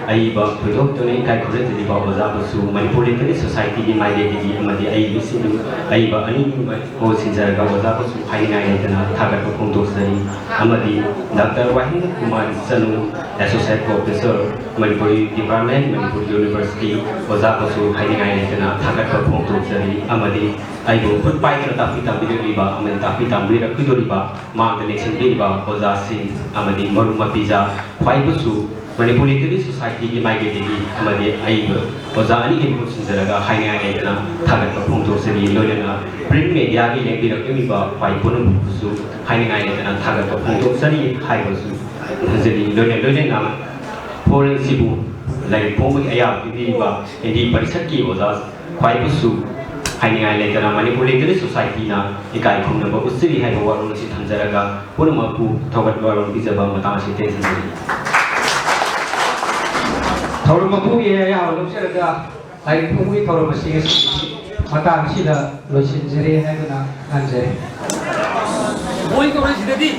ꯑꯏꯕ ꯊꯣꯏꯗꯣꯛꯇꯨꯅ ꯏꯀꯥꯏ ꯈꯨꯝꯅꯖꯔꯤꯕ ꯑꯣꯖꯥꯕꯨꯁꯨ Manipur Literary Society ꯒꯤ ꯃꯥꯏꯀꯩꯗꯒꯤ ꯑꯃꯗꯤ ꯑꯏꯕꯁꯤꯡ, ꯑꯏꯕ ꯑꯅꯤꯃꯛ ꯍꯧ ꯁꯤꯟꯖꯔꯒ ꯑꯣꯖꯥꯕꯨꯁꯨ ꯍꯥꯏꯅꯤꯡꯉꯥꯏ ꯂꯩꯇꯅ ꯊꯥꯒꯠꯄ ꯐꯣꯡꯗꯣꯛꯆꯔꯤ꯫ ꯑꯃꯗꯤ ꯗꯥꯛꯇꯔ ꯋꯥꯍꯦꯡꯗ ꯀꯨꯃꯥꯔ ꯆꯅꯨ, Associate Professor, Manipuri Department, Manipur University, ꯑꯣꯖꯥꯕꯨꯁꯨ ꯍꯥꯏꯅꯤꯡꯉꯥꯏ ꯂꯩꯇꯅ ꯊꯥꯒꯠꯄ ꯐꯣꯡꯗꯣꯛꯆꯔꯤ꯫ ꯑꯃꯗꯤ ꯑꯩꯕꯨ ꯈꯨꯠ ꯄꯥꯏꯗꯨꯅ ꯇꯥꯛꯄꯤ ꯇꯝꯕꯤꯔꯛꯂꯤꯕ ꯑꯃꯗꯤ ꯇꯥꯛꯄꯤ ꯇꯝꯕꯤꯔꯛꯈꯤꯗꯣꯔꯤꯕ ꯃꯥꯡꯗ ꯂꯦꯡꯁꯤꯟꯕꯤꯔꯤꯕ ꯑꯣꯖꯥꯁꯤꯡ ꯑꯃꯗꯤ ꯃꯔꯨꯞ ꯃꯄꯤꯖꯥ ꯈ꯭ꯋꯥꯏꯕꯨꯁꯨ ꯃꯅꯤꯄꯨꯔ ꯂꯤꯇꯔꯦꯔꯤ ꯁꯣꯁꯥꯏꯇꯤꯒꯤ ꯃꯥꯏꯀꯩꯗꯒꯤ ꯑꯃꯗꯤ ꯑꯩꯕꯨ ꯑꯣꯖꯥ ꯑꯅꯤꯒꯤ ꯃꯍꯨꯠ ꯁꯤꯟꯖꯔꯒ ꯍꯥꯏꯅꯤꯡꯉꯥꯏ ꯂꯩꯇꯅ ꯊꯥꯒꯠꯄ ꯐꯣꯡꯗꯣꯛꯆꯔꯤ꯫ ꯂꯣꯏꯅꯅ ꯄ꯭ꯔꯤꯟ ꯃꯦꯗꯤꯌꯥꯒꯤ ꯂꯦꯡꯕꯤꯔꯛꯂꯤꯕ ꯈ꯭ꯋꯥꯏ ꯄꯨꯝꯅꯃꯛꯄꯨꯁꯨ ꯍꯥꯏꯅꯤꯡꯉꯥꯏ ꯂꯩꯇꯅ ꯊꯥꯒꯠꯄ ꯐꯣꯡꯗꯣꯛꯆꯔꯤ ꯍꯥꯏꯕꯁꯨ ꯊꯝꯖꯔꯤ꯫ ꯂꯣꯏꯅ ꯂꯣꯏꯅꯅ ꯐꯣꯔꯝꯁꯤꯕꯨ ꯂꯥꯏꯔꯤꯛ ꯐꯣꯡꯕꯒꯤ ꯑꯌꯥꯕ ꯄꯤꯕꯤꯔꯤꯕ ꯍꯤꯟꯗꯤ ꯄꯔꯤꯁꯠꯀꯤ ꯑꯣꯖꯥ ꯈ꯭ꯋꯥꯏꯕꯨꯁꯨ ꯍꯥꯏꯅꯤꯡꯉꯥꯏ ꯂꯩꯇꯅ ꯃꯅꯤꯄꯨꯔ ꯂꯤꯇꯔꯦꯔꯤ ꯁꯣꯁꯥꯏꯇꯤꯅ ꯏꯀꯥꯏ ꯈꯨꯝꯅꯕ ꯎꯠꯆꯔꯤ ꯍꯥꯏꯕ ꯋꯥꯔꯣꯜ ꯑꯁꯤ ꯊꯝꯖꯔꯒ ꯄꯨꯝꯅꯃꯛꯄꯨ ꯊꯧꯒꯠ ꯋꯥꯔꯣꯜ ꯄꯤꯖꯕ ꯃꯇꯥꯡ ꯑꯁꯤ ꯇꯦꯟꯖꯔꯤ꯫ ꯊꯧꯔꯝ ꯃꯄꯨꯒꯤ ꯑꯌꯥꯕ ꯂꯧꯖꯔꯒ ꯂꯥꯏꯔꯤꯛ ꯐꯣꯡꯕꯒꯤ ꯊꯧꯔꯝ ꯑꯁꯤ ꯉꯁꯤ ꯃꯇꯥꯡ ꯑꯁꯤꯗ ꯂꯣꯏꯁꯤꯟꯖꯔꯦ ꯍꯥꯏꯗꯨꯅ ꯈꯟꯖꯔꯤ꯫ ꯃꯣꯏ ꯀꯧꯔꯤꯁꯤꯗꯗꯤ